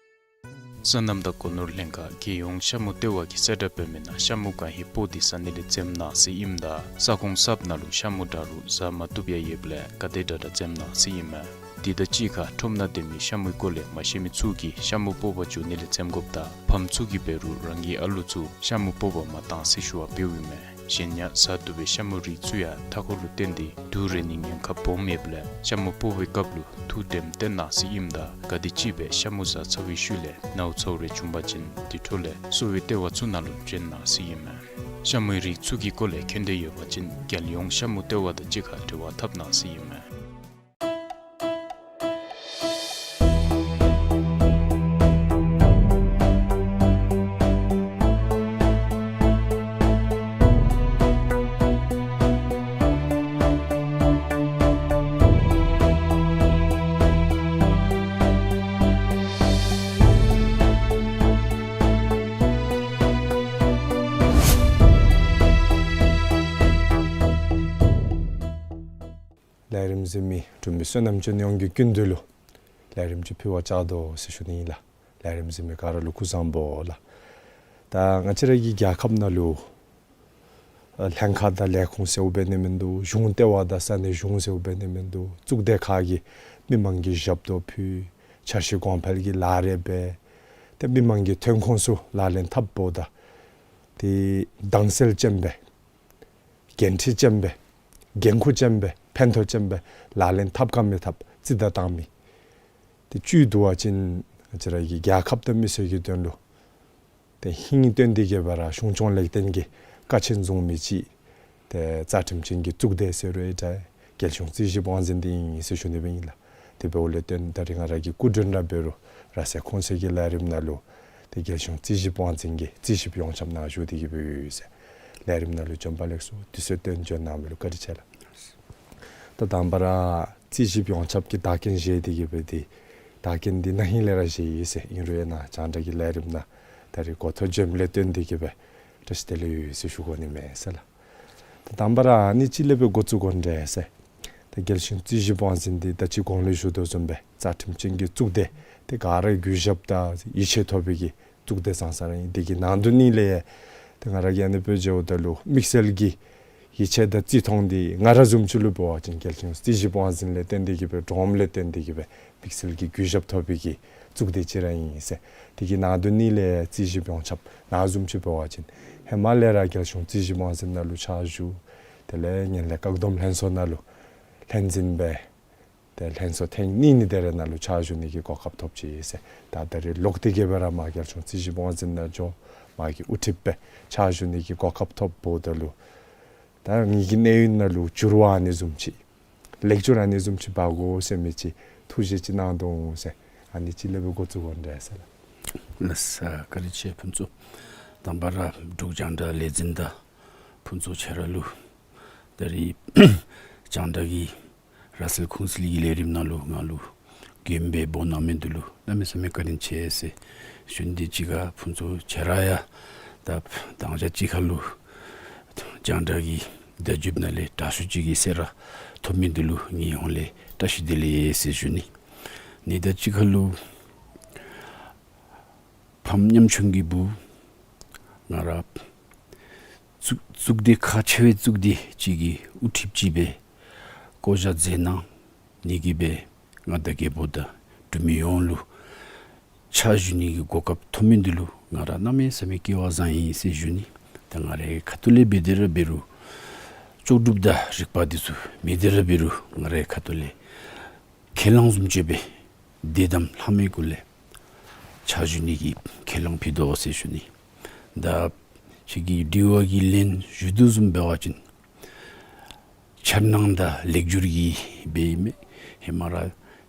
སོ་ནམ་དང་སྒོ་ནོར་ལྷན་ཁག་རྒྱལ་ཡོངས་ཤ་མུ་ལྟེ་བ་གིས་གསལ་བསྒྲགས་འབད་མི་ནང་ཤ་མུ་གང་ཧེ་སྤོ་སྟེ་ཟ་ནི་ལས་འཛེམ་གནང་ཟེར་ཨིནམ་ད་ས་ཁོངས་གསརཔ་ནང་ལུ་ཤ་མུ་འདྲ་རུང་ཟ་མ་བཏུབ་ཡང་ཡོདཔ་ལས་ག་དེ་དྲག་དྲག་འཛེམ་གནང་ཟེར་ཨིན་མས། དེ་དང་གཅིག་ཁར་ཁྲོམ་ནང་སྡོད་མི་ཤ་མུའི་སྐོར་ལས་མ་ཤེས་མི་ཚུ་གིས་ཤ་མུ་སྤོ་བར་འགྱོ་ནི་ལས་འཛེམ་དགོཔ་དང་ཕམ་ཚུ་གིས་འབད་རུང་རང་གི་ཨ་ལོ་ཚུ་ཤ་མུ་སྤོ་བར་མ་གཏང་ཟེར་ཞུ་བ་འབདཝ་ཨིན་མས། གཞན་ཡང་ཟ་བཏུབ་པའི་ཤ་མུའི་རིགས་ཚུ་ཡང་མཐའ་འཁོར་ལུ་བརྟེན་ཏེ་དུག་རེག་ནིའི་ཉེན་ཁ་སྦོམ་ཡོདཔ་ལས་ཤ་མུ་སྤོ་བའི་སྐབས་ལུ་ཐུགས་དྲནམ་བཏོན་གནང་ཟེར་ཨིནམ་ད་ག་དེམ་ཅིག་སྦེ་ཤ་མུ་ཟ་ཚར་བའི་ཤུལ་ལས་ནཝ་ཚཝ་རེ་བྱུང་པ་ཅིན་དེ་འཕྲོ་ལས་གསོ་བའི་ལྟེ་བ་ཚུ་ནང་ལུ་བྱོན་གནང་ཟེར་ཨིན་མས། ཤ་མུའི་རིགས་ཚུ་གི་སྐོར་ལས་མཁྱེན་འདོད་ཡོད་པ་ཅིན་རྒྱལ་ཡོངས་ཤ་མུ་ལྟེ་བ་དང་གཅིག་ཁར་འབྲེལ་བ་འཐབ་གནང་ཟེར་ཨིན་མས། ལས་རིམ་གཟིགས་མི་འབྲུག་མི་སོ་ནམ་ཅན་ཡོངས་ཀྱི་སྐུ་མདུན་ལུ་ལས་རིམ་ཅིག་ཕུལ་བར་བཅར་དོ་ཟེར་ཞུ་ནི་ཨིན་ལགས། ལས་རིམ་གཟིགས་མི་ག་ར་ལུ་སྐུ་གཟུགས་བཟང་པོ་ལགས། ད་ང་བཅས་ར་གི་རྒྱལ་ཁབ་ནང་ལུ་ཨ་ལྷན་ཁག་དང་ལས་ཁུངས་ཟེརཝ་འབད་ནི་མིན་འདུག། གཞུང་ལྟེ་བ་དང་ས་གནས་གཞུང་ཟེརཝ་འབད་ནི་མིན་འདུག། གཙུག་སྡེ་ཁག་གིས་མི་མང་གི་ཞབས་ཏོག་ཕུལ། འཆར་གཞི་གོང་འཕེལ་གྱི་ལཱ་རེ་འབད། ཏེ་མི་མང་གི་ཐོན་ཁུངས་ཚུ་ལག་ལེན་འཐབ་འབདཝ་ད་ཏེ་དྭངས་གསལ་ཅན་སྦེ་འགན་འཁྲི་ཅན་སྦེ་འགན་ཁུར་ཅན་སྦེ་ཕན་ཐོགས་ཅན་སྦེ་ལག་ལེན་འཐབ་ག་མི་འཐབ་རྩིས་བདའ་བཏང་མི། ཏེ་བཅུད་བསྡུ་བ་ཅིན་ང་བཅས་ར་གི་རྒྱལ་ཁབ་དང་མི་སེར་གྱི་དོན་ལུ་ཏེ་ཧིང་བཏོན་ཏེ་གི་སྦེ་ར་གཞུང་སྐྱོང་ལས་བརྟན་གྱི་ཀ་ཆེན་བཟུང་མི་ཅིག། ཏེ་རྩ་ཁྲིམས་ཅན་གྱི་གཙུག་སྡེ་ཟེར་རུང་ཡང་འདྲ། རྒྱལ་གཞུང་རྩིས་ཞིབ་དབང་འཛིན་འདི་ཨིན་ཟེར་ཞུ་ནི་སྦེ་ཨིན་ལགས། དེ་འབདཝ་ལས་བརྟེན་ད་རིས་ང་ར་གི་སྐུ་མགྲོན་ར་འབད་རུང་ར་སའི་ཁོངས་སི་གི་ལས་རིམ་ནང་ལུ་ཏེ་རྒྱལ་གཞུང་རྩིས་ཞིབ་དབང་འཛིན་གྱི་རྩིས་ཞིབ་ཡོངས་ཁྱབ་ནང་ཞུགས་ཏེ་གི་སྦེ་ཡོད་ཟེར། ལས་རིམ་ནང་ལུ་བྱོན་པ་ལེགས་སོ། དུས་ཚོད་བཏོན་བྱོན་གནང་མི་ལུ་བཀའ་དྲིན་ཆེ་ལགས། ད་དང་པ་ར་རྩིས་ཞིབ་ཡོངས་ཁྱབ་ཀྱི་བདག་རྐྱེན་བཞེས་ཏེ་གི་སྦེ་ཏེ་བདག་རྐྱེན་འདི་ན་ཧིང་ལས་ར་བཞེས་ཡི་ཟེར། ཨིན་རུང་ཡང་ན་རྒྱང་བསྒྲགས་ཀྱི་ལས་རིམ་ནང་ད་རིས་འགོ་ཐོག་བྱོནམ་ལས་བརྟེན་ཏེ་གི་སྦེ་བཀྲ་ཤིས་བདེ་ལེགས་ཡོད་ཟེར་ཞུ་དགོ་ནི་མས་ཟེར་ལགས། ད་དང་པ་ར་ཨ་ནི་ཅིག་ལས་སྦེ་འགོ་བཙུགས་དགོ་འདྲས་ཟེར། ད་རྒྱལ་གཞུང་རྩིས་ཞིབ་དབང་འཛིན་འདི་ད་ཅི་གོང་ལས་ཞུ་དོ་བཟུམ་སྦེ་རྩ་ཁྲིམས་ཅན་གྱི་གཙུག་སྡེ་ཏེ་ག་ར་གུས་ཞབས་དང་ཡིད་ཆེས་ཐོབ་པའི་གི་གཙུག་སྡེ་ཙང་ཙང་ར་ཨིན། དེ་གི་ནང་དོག་ནང་ལས་ཏེ་ང་ར་གིས་ཨ་ནི་སྦེ་མཇལཝ་ད་ལུ་དམིགས་བསལ་གྱི་ཡིད་ཆེས་དང་བརྩི་མཐོང་འདི་ང་ར་བཟུམ་ཅིག་ལུ་འབད་བ་ཅིན་རྒྱལ་གཞུང་རྩིས་ཞིབ་དབང་འཛིན་ལས་བརྟེན་ཏེ་གི་སྦེ་གྲོངམ་ལས་བརྟེན་ཏེ་གི་སྦེ་དམིགས་བསལ་གྱི་གུས་ཞབས་ཐོབ་པའི་གི་གཙུག་སྡེ་ཅིག་ར་ཨིན་ཟེར། དེ་གི་ནང་དོག་ནང་ལས་རྩིས་ཞིབ་ཡོངས་ཁྱབ་ང་བཟུམ་ཅིག་འབད་བ་ཅིན་ཧེ་མ་ལས་ར་རྒྱལ་གཞུང་རྩིས་ཞིབ་དབང་འཛིན་ནང་ལུ་ཕྱག་ཞུ། དེ་ལས་ངན་ལྷད་བཀག་སྡོམ་ལྷན་ཚོགས་ནང་ལུ་ལྷན་འཛིན་སྦེ་ཏེ་ལྷན་ཚོགས་ཐེངས་གཉིས་གཉིས་དེ་རེ་ནང་ལུ་ཕྱག་ཞུ་ནི་གི་གོ་སྐབས་ཐོབ་ཅི་ཟེར། ད་ད་རིས་ལོག་སྟེ་གི་སྦེ་ར་མར་རྒྱལ་གཞུང་རྩིས་ཞིབ་དབང་འཛིན་ནང་འགྱོ། མར་གྱི་དབུ་ཁྲིདཔ་སྦེ་ཕྱག་ཞུ་ནི་གི་གོ་སྐབས་ཐོབ་འབདཝ་ད་ལུ་ད་ངེ་གི་གནས་ཡུན་ནང་ལུ་འགྱུར་བ་ཨ་ནི་བཟུམ་ཅིག་ལེགས་བཅོས་ཨ་ནི་བཟུམ་ཅིག་འབག་དགོ་ཟེར་མི་ཅིག་ཐུགས་བཞེད་ཅིག་གནང་དོ་འོང་ཟེར། ཨ་ནི་ཅིག་ལས་སྦེ་འགོ་བཙུགས་དགོ་འདྲས་ཟེར་ལགས། ལགས་སོ། བཀའ་དྲིན་ཆེ་ཕུན་ཚོགས། དང་པ་ར་འབྲུག་རྒྱང་བསྒྲགས་ལས་འཛིན་དང་ཕུན་ཚོགས་ཁྱོད་ར་ལུ་ད་རིས་རྒྱང་བསྒྲགས་ཀྱི་ར་སེལ་ཁུངས་སི་ལི་གི་ལས་རིམ་ནང་ལུ་ང་ལུ་མགྱོནམ་སྦེ་འབོ་གནང་མི་འདི་ལུ་གནམ་མེད་ས་མེད་བཀའ་དྲིན་ཆེ་ཟེར་ཞུ་ནི། དེ་གཅིག་ཁར་ཕུན་ཚོགས་ཁྱོད་ར་ཡང་ད་དང་ཞག་ཅིག་ཁར་ལུ་རྒྱང་བསྒྲགས་ཀྱི་བརྡ་བརྒྱུདཔ་ནང་ལས་དྲག་ཤོས་ཅིག་གི་གསལ་བསྒྲགས་ཐོབ་མི་འདི་ལུ་ངེའི་ཧོངས་ལས་བཀྲ་ཤིས་བདེ་ལེགས་ཟེར་ཞུ་ནི། ཨ་ནི་དང་གཅིག་ཁར་ལུ་ ཕམ་ཉམ་ཆུང་གི་བུ་ང་ར་གཙུག་གཙུག་སྡེ་ཁག་ཆེ་བའི་གཙུག་སྡེ་ཅིག་གི་དབུ་ཁྲིདཔ་ཅིག་སྦེ་བསྐོ་བཞག་མཛད་གནང་ནི་གི་སྦེ་ང་དང་རྒྱལ་པོ་དང་འབྲུག་མི་ཡོངས་ལུ་ཕྱག་ཞུ་ནི་གི་གོ་སྐབས་ཐོབ་མི་འདི་ལུ་ང་ར་གནམ་མེད་ས་མེད་སྐལ་བ་བཟང་ཡི་ཟེར་ཞུ་ནི། ད་ང་རའི་ཁ་ཐུག་ལས་འབད་དེ་ར་འབད་རུང་ལྕོགས་གྲུབ་དང་རིག་པ་འདི་ཚུ་མེད་དེ་ར་འབད་རུང་ང་རའི་ཁ་ཐུག་ལས་ཁས་བླངས་བཟུམ་ཅིག་སྦེ་དད་དམ་ལྷག་མེད་སྒོ་ལས་ཕྱག་ཞུ་ནི་གི་ཁས་བླངས་ཕུལ་དོ་ཟེར་ཞུ་ནི། ད་ཁྱོད་ཀྱིས་དྲི་བ་གི་ལན་ཞུ་དོ་བཟུམ་འབད་བ་ཅིན་འཆར་སྣང་དང་ལེགས་སྒྱུར་གྱི་སྦེ་ཨིན་མས། ཧེ་མ་ར་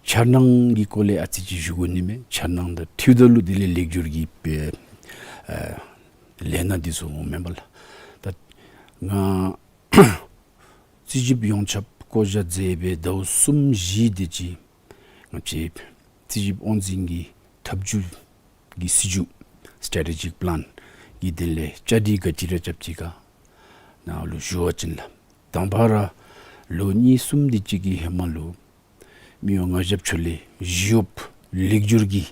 འཆར་སྣང་གི་སྐོར་ལས་ཨ་ཙི་ཅིག་ཞུ་དགོ་ནི་མས། འཆར་སྣང་དང་འཁྲིལཝ་ད་ལུ་དེ་ལས་ལེགས་སྒྱུར་གྱི་སྦེ་ཨ་ལས་སྣ་འདི་ཚུ་འོང་མས་པ་ལགས། ད་ང་རྩིས་ཞིབ་ཡོངས་ཁྱབ་བསྐོ་བཞག་མཛད་པའི་ཟླཝ་གསུམ་བཞི་དེ་ཅིག་ང་བཅས་རྩིས་ཞིབ་དབང་འཛིན་གྱི་ཐབས་ཇུས་ཀྱི་སྲིད་ཇུས་སི་ཊེ་ཊེ་ཇིག་པི་ལཱན་གྱི་དོན་ལས་བཅའ་སྒྲིག་ག་ཅི་ར་རྐྱབ་ཅི་ག་ནཱ་ལུ་ཞུ་བ་ཅིན་ལགས། དང་པ་ར་ལོ་གཉིས་གསུམ་དེ་ཅིག་གི་ཧེ་མ་ལུ་མི་དབང་མངའ་ཞབས་མཆོག་ལས་ཞི་གཡོགཔ་ལེགས་སྒྱུར་གྱི་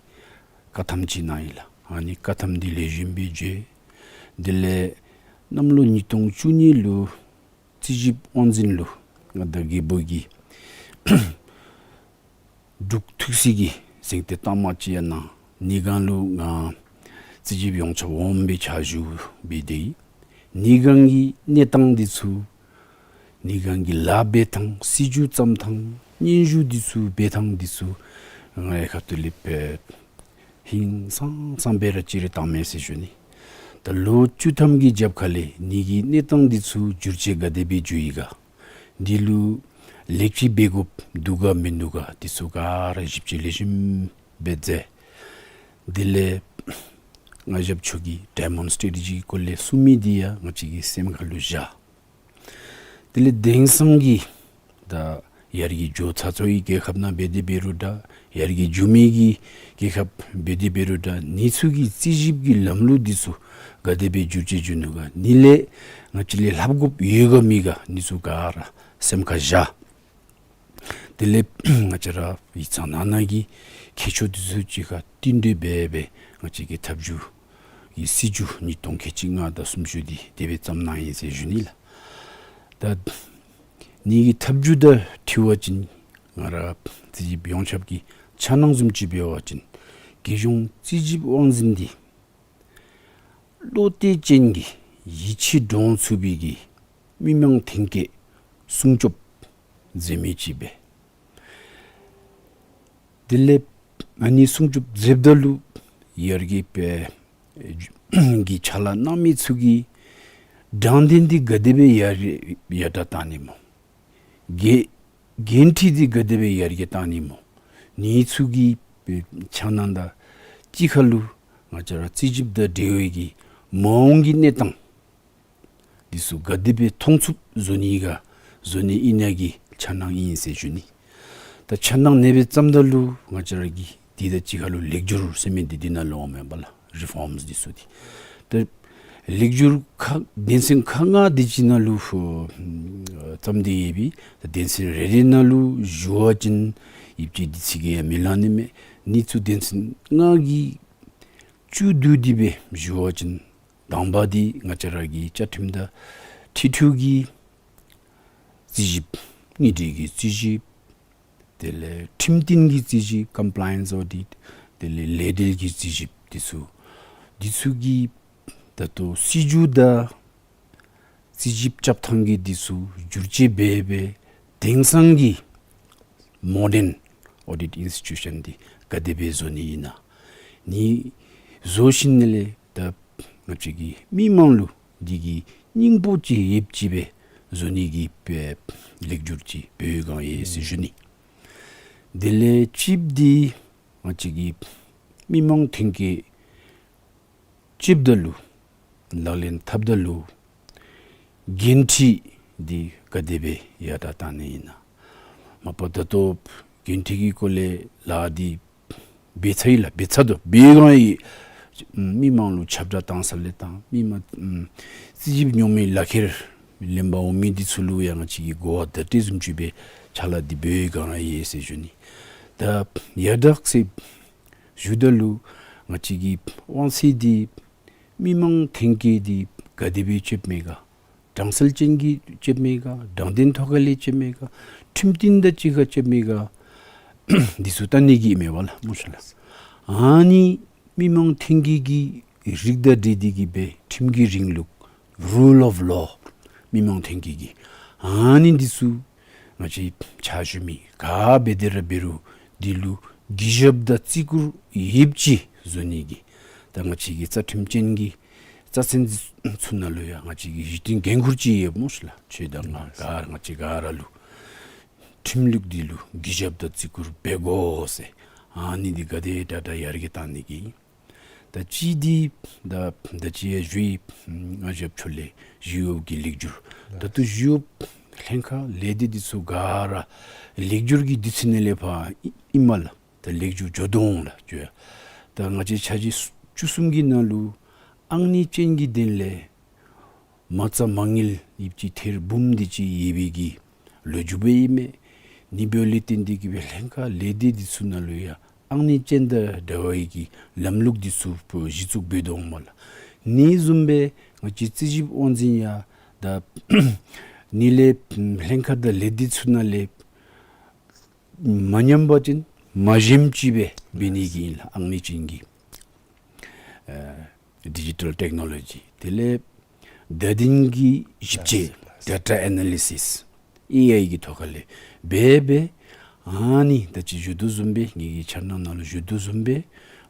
བཀའ་ཐམ་ཅིག་གནང་ཡི་ལགས། ཨ་ནི་བཀའ་ཐམ་འདི་ལེགས་ཤོམ་སྦེ་བརྗོད། དེ་ལས་གནམ་ལོ་ཉིས་སྟོང་བཅུ་གཉིས་ལུ་རྩིས་ཞིབ་དབང་འཛིན་ལུ་ང་དང་རྒྱལ་པོ་གིས་འབྲུག་ཐུགས་སྲས་ཀྱི་གཟེངས་བསྟོད་གཏང་མ་ཅིག་ཡང་གནང་། ནི་གང་ལུ་ང་རྩིས་ཞིབ་ཡོངས་ཁྱབ་འོགམ་སྦེ་ཕྱག་ཞུ་སྦེ་སྡོད་ཡི། ནི་གང་གི་གནས་སྟངས་འདི་ཚུ་ནི་གང་གི་ལཱ་འབད་ཐངས་སྲིད་ཇུས་བརྩམ་ཐངས་སྙན་ཞུ་འདི་ཚུ་འབད་ཐངས་འདི་ཚུ་ང་ཡང་ཁ་ཐུག་ལས་སྦེ་ཧིང་སངས་སངས་སྦེ་ར་ཅིག་ར་བཏངམ་མས་ཟེར་ཞུ་ནི། ད་ལོ་བཅུ་ཐམ་གྱི་རྒྱབ་ཁ་ལས་ནི་གི་གནས་སྟངས་འདི་ཚུ་འགྱུར་བཅོས་ག་དེ་སྦེ་འགྱོ་ཡི་ག། འདི་ལུ་ལེགས་བཅོས་འབད་དགོཔ་འདུག་ག་མིན་འདུག་ག་འདི་ཚུ་ག་ར་ཞིབ་དཔྱད་ལེགས་ཤོམ་སྦེ་མཛད། དེ་ལས་མངའ་ཞབས་མཆོག་གིས་ཌའི་མཱོནཌ་སི་ཊེ་ཊེ་ཇི་གི་སྐོར་ལས་གསུང་མི་འདི་ཡང་ང་བཅས་ཀྱི་སེམས་ཁ་ལུ་བཞག། དེ་ལས་དེང་སང་གི་ད་ཡར་རྒྱས་འགྱོ་ཚར་ཚར་བའི་རྒྱལ་ཁབ་ནང་འབད་དེ་འབད་རུང་འདྲ། ཡར་རྒྱས་འགྱོ་མི་གི་རྒྱལ་ཁབ་འབད་དེ་འབད་རུང་འདྲ། ནི་ཚུ་གི་རྩིས་ཞིབ་ཀྱི་ལམ་ལུགས་འདི་ཚུ་ག་དེ་སྦེ་འགྱུར་བཅོས་འགྱོ་ནུག་ག། ནི་ལས་ང་བཅས་ལས་ལྷབ་དགོཔ་ཡོད་ག་མེད་ག་ནི་ཚུ་ག་ར་སེམས་ཁར་བཞག། དེ་ལས་ང་བཅས་ར་ཡིག་ཚང་ནང་ན་གི་མཁས་མཆོག་འདི་ཚུ་གཅིག་ཁར་བསྟུན་གྲོས་འབད་སྦེ་ང་བཅས་ཀྱི་ཐབས་ཇུས་ཀྱི་སྲིད་ཇུས་ཉིས་སྟོང་ཁལ་གཅིག་ལྔ་དང་སུམ་ཅུ་འདི་དེ་སྦེ་བརྩམས་གནང་ཡི་ཟེར་ཞུ་ནི་ལགས། ད་ནི་གི་ཐབས་ཇུས་དང་འཁྲིལ་བ་ཅིན་ང་ར་རྩིས་ཞིབ་ཡོངས་ཁྱབ་ཀྱི་འཆར་སྣང་བཟུམ་ཅིག་འབད་བ་ཅིན་རྒྱལ་གཞུང་རྩིས་ཞིབ་དབང་འཛིན་འདི་བློ་གཏད་ཅན་གྱི་ཡིད་ཆེས་འདྲོངས་ཚུགས་པའི་གི་མི་མང་མཐུན་རྐྱེན་སྲུང་སྐྱོབ་མཛད་མི་ཅིག་སྦེ། དེ་ལས་ཨ་ནི་སྲུང་སྐྱོབ་མཛདཔ་ད་ལུ་ཡར་རྒྱས་སྦེ་གི་ཕྱག་ལཱ་གནང་མི་ཚུ་གི་དྲང་བདེན་འདི་ག་དེ་སྦེ་ཡར་ཡར་དྲག་བཏང་ནི་སྨོ། འགན་འགན་འཁྲི་འདི་ག་དེ་སྦེ་ཡར་རྒྱས་བཏང་ནི་སྨོ། ནི་ཚུ་གི་འཆར་སྣང་དང་གཅིག་ཁར་ལུ་ང་བཅས་ར་རྩིས་ཞིབ་དང་འབྲེལ་བའི་གི་མ་འོངས་ཀྱི་གནས་སྟངས་འདི་ཚུ་ག་དེ་སྦེ་མཐོང་ཚུགསཔ་བཟོ་ནི་ག་བཟོ་ནི་ཨིན་ན་གི་འཆར་སྣང་ཨིན་ཟེར་ཞུ་ནི། ད་འཆར་སྣང་ཨ་ནེ་སྦེ་བརྩམ་ད་ལུ་ང་བཅས་ར་གི་འདི་དང་གཅིག་ཁར་ལུ་ལེགས་སྒྱུར་ཟེར་མི་འདི་འདི་ནང་ལུ་འོང་མས་པ་ལགས། རི་ཕོརམས་འདི་ཚུ་འདི། ད་ལེགས་སྒྱུར་ཁག་དོན་ཚན་ཁག་ལྔ་དེ་ཅིག་ནང་ལུ་ཨ་བརྩམས་ཏེ་ཡོད་པའི་ད་དོན་ཚན་རེ་རེ་ནང་ལུ་ཞུ་བ་ཅིན་ཡིད་ཆེས་འདི་ཚིག་གིས་ཡང་མི་ལང་ནི་མས། ནི་ཚུ་དོན་ཚན་ལྔ་གི་བཅུད་བསྡུ་སྟེ་སྦེ་ཞུ་བ་ཅིན་དང་པ་འདི་ང་བཅས་ར་གི་བཅའ་ཁྲིམས་དང་འཁྲིལ་འཁྲིལཝ་གི་རྩིས་ཞིབ་དངུལ་འབྲེལ་གྱི་རྩིས་ཞིབ། དེ་ལས་ཁྲིམས་མཐུན་གྱི་རྩིས་ཞིབ་ཀམ་པ་ལའི་ཡནསི་ཨོ་ཌིཊ། དེ་ལས་ལས་འབྲེལ་གྱི་རྩིས་ཞིབ་འདི་ཚུ་འདི་ཚུ་གི་ད་ལྟོ་སྲིད་བྱུས་དང་རྩིས་ཞིབ་རྐྱབ་ཐངས་ཀྱི་འདི་ཚུ་བསྒྱུར་བཅོས་འབད་སྦེ་དེང་སང་གི་མོ་ཌརན་ཨོ་ཌིཊ་ཨིན་སི་ཊི་ཊུ་ཤཱན་འདི་ག་དེ་སྦེ་བཟོ་ནི་ཨིན་ན། ནི་བཟོ་ཞིནམ་ལས་ད་ང་བཅས་ཀྱི་མི་མང་ལུ་འདི་གི་སྙིང་པོ་ཅིག་ཡོདཔ་ཅིག་སྦེ་བཟོ་ནི་གི་སྦེ་ལེགས་སྒྱུར་ཅིག་འབད་བའི་སྒང་ཡོད་ཟེར་ཞུ་ནི། དེ་ལས་གཅིག་འདི་ང་བཅས་ཀྱི་མི་མང་མཐུན་རྐྱེན་གཅིགཔ་ད་ལུ་ལག་ལེན་འཐབ་ད་ལུ་འགན་འཁྲི་འདི་ག་དེ་སྦེ་ཡར་དྲག་བཏང་ནི་ཨིན་ན། མ་པ་ད་ལྟོ་འགན་འཁྲི་གི་སྐོར་ལས་ལཱ་འདི་འབད་ཚར་ཡི་ལགས། འབད་ཚར་དོ། འབད་བའི་སྒང་ཡོད། མི་མང་ལུ་ཁྱབ་བསྒྲགས་བཏང་ས་ལས་བཏང་མི་མང་རྩིས་ཞིབ་ཉོ་མི་ལག་ཁྱེར་ལེན་པར་འོང་མི་འདི་ཚུ་ལུ་ཡང་ང་བཅས་ཀྱིས་གོ་བ་བརྡ་སྤྲོད་བཟུམ་ཅིག་སྦེ་ཕྱག་ལཱ་འདི་འབད་བའི་སྒང་ཡོད་ཟེར་ཞུ་ནི། ད་ཡར་དྲག་ཟེར་ཞུཝ་ད་ལུ་ ང་བཅས་ཀྱི་དབང་ཚད་འདི་མི་མང་ཐོན་སྐྱེད་འདི་ག་དེ་སྦེ་སྤྱོདཔ་མས་ག། གྲངས་ཚད་ཅན་གྱིས་སྤྱོདཔ་མས་ག། དྲང་བདེན་ཐོག་ཁ་ལས་སྤྱོདཔ་མས་ག། ཁྲིམས་མཐུན་དང་གཅིག་ཁར་སྤྱོདཔ་མས་ག། འདི་ཚུ་བལྟ་ནི་གི་ཨིན་མས་པ་ལགས་སྨོ་ཤ་ལགས། ཨ་ནི་མི་མང་ཐོན་སྐྱེད་ཀྱི་རིགས་དང་འབྲེལ་ཏེ་གི་སྦེ་ཁྲིམས་ཀྱི་རིང་ལུགས། Rule of law། མི་མང་ཐོན་སྐྱེད་ཀྱི་ཨ་ནི་འདི་ཚུ་ང་བཅས་ཕྱག་ཞུ་མི་ག་འབད་དེ་ར་འབད་རུང་འདི་ལུ་གུས་ཞབས་དང་བརྩི་བཀུར་ཡོདཔ་ཅིག་བཟོ་ནི་གི། ད་ང་བཅས་ཀྱི་རྩ་ཁྲིམས་ཅན་གྱི་རྩ་ཚན་ཚུ་ནང་ལུ་ཡང་ང་བཅས་ཀྱི་གཞི་རྟེན་འགན་ཁུར་ཅིག་ཡོདཔ་སྨོ་ཤ་ལགས། ཁྱོད་དང་ང་ག་ར་ང་བཅས་ག་ར་ལུ་ཁྲིམས་ལུགས་འདི་ལུ་གུས་ཞབས་དང་བརྩི་བཀུར་འབད་དགོ་ཟེར་ཨ་ནི་འདི་ག་དེ་དྲག་དྲག་ཡར་རྒྱས་བཏང་ནི་གི། ད་ཅི་འདི་ད་ད་ཅི་ཡང་ཞུ་ཡི། ང་ཞབས་ཕྱོགས་ལས་ཞི་གཡོགཔ་གི་ལེགས་སྒྱུར། ད་ལྟོ་ཞི་གཡོགཔ་ལྷན་ཁག་ལས་སྡེ་འདི་ཚུ་ག་ར་ལེགས་སྒྱུར་གྱི་དུས་ཚོད་ནང་ལས་ཕར་ཨིན་མས་ལགས། ད་ལེགས་སྒྱུར་འགྱོ་དོ་འོང་ལགས་ཞུ་ཡ། ད་ང་བཅས་ཆ་གཞི་བཅུ་གསུམ་གྱི་ནང་ལུ་ཨང་གཉིས་ཅན་གྱི་དོན་ལས་མ་རྩ་མ་དངུལ་ཡོདཔ་ཅིག་ཐེར་འབུམ་དེ་ཅིག་ཡོད་པའི་གི་ལོ་རྒྱུས་སྦེ་ཨིན་མས། ཨ་ནི་འབདཝ་ལས་བརྟེན་ཏེ་གི་སྦེ་ལྷན་ཁག་ལས་སྡེ་འདི་ཚུ་ནང་ལུ་ཡང་ཨང་གཉིས་ཅན་དང་འདྲ་བའི་གི་ལམ་ལུགས་འདི་ཚུ་གཞི་བཙུགས་འབད་དོ་འོང་མས་ལགས། ཨ་ནི་བཟུམ་སྦེ་ང་བཅས་རྩིས་ཞིབ་དབང་འཛིན་ཡང་ད་ཨ་ནི་ལས་ལྷན་ཁག་དང་ལས་སྡེ་ཚུ་ནང་ལས་མ་ཉམས་པ་ཅིན་མ་ཞནམ་ཅིག་སྦེ་འབད་ནི་གི་ཨིན་ལགས། ཨང་གཉིས་ཅན་གྱི་ཨ་ཌི་ཇི་ཊལ་ཊེཀ་ནོ་ལོ་ཇི། དེ་ལས་བརྡ་དོན་གྱི་ཞིབ་དཔྱད། Data analysis། ཨེ་ཨའི་གི་ཐོག་ཁ་ལས་འབད་འབད་ཨ་ནི་ད་ཅི་ཞུ་དོ་བཟུམ་སྦེ་ངེ་གི་འཆར་སྣང་ནང་ལུ་ཞུ་དོ་བཟུམ་སྦེ་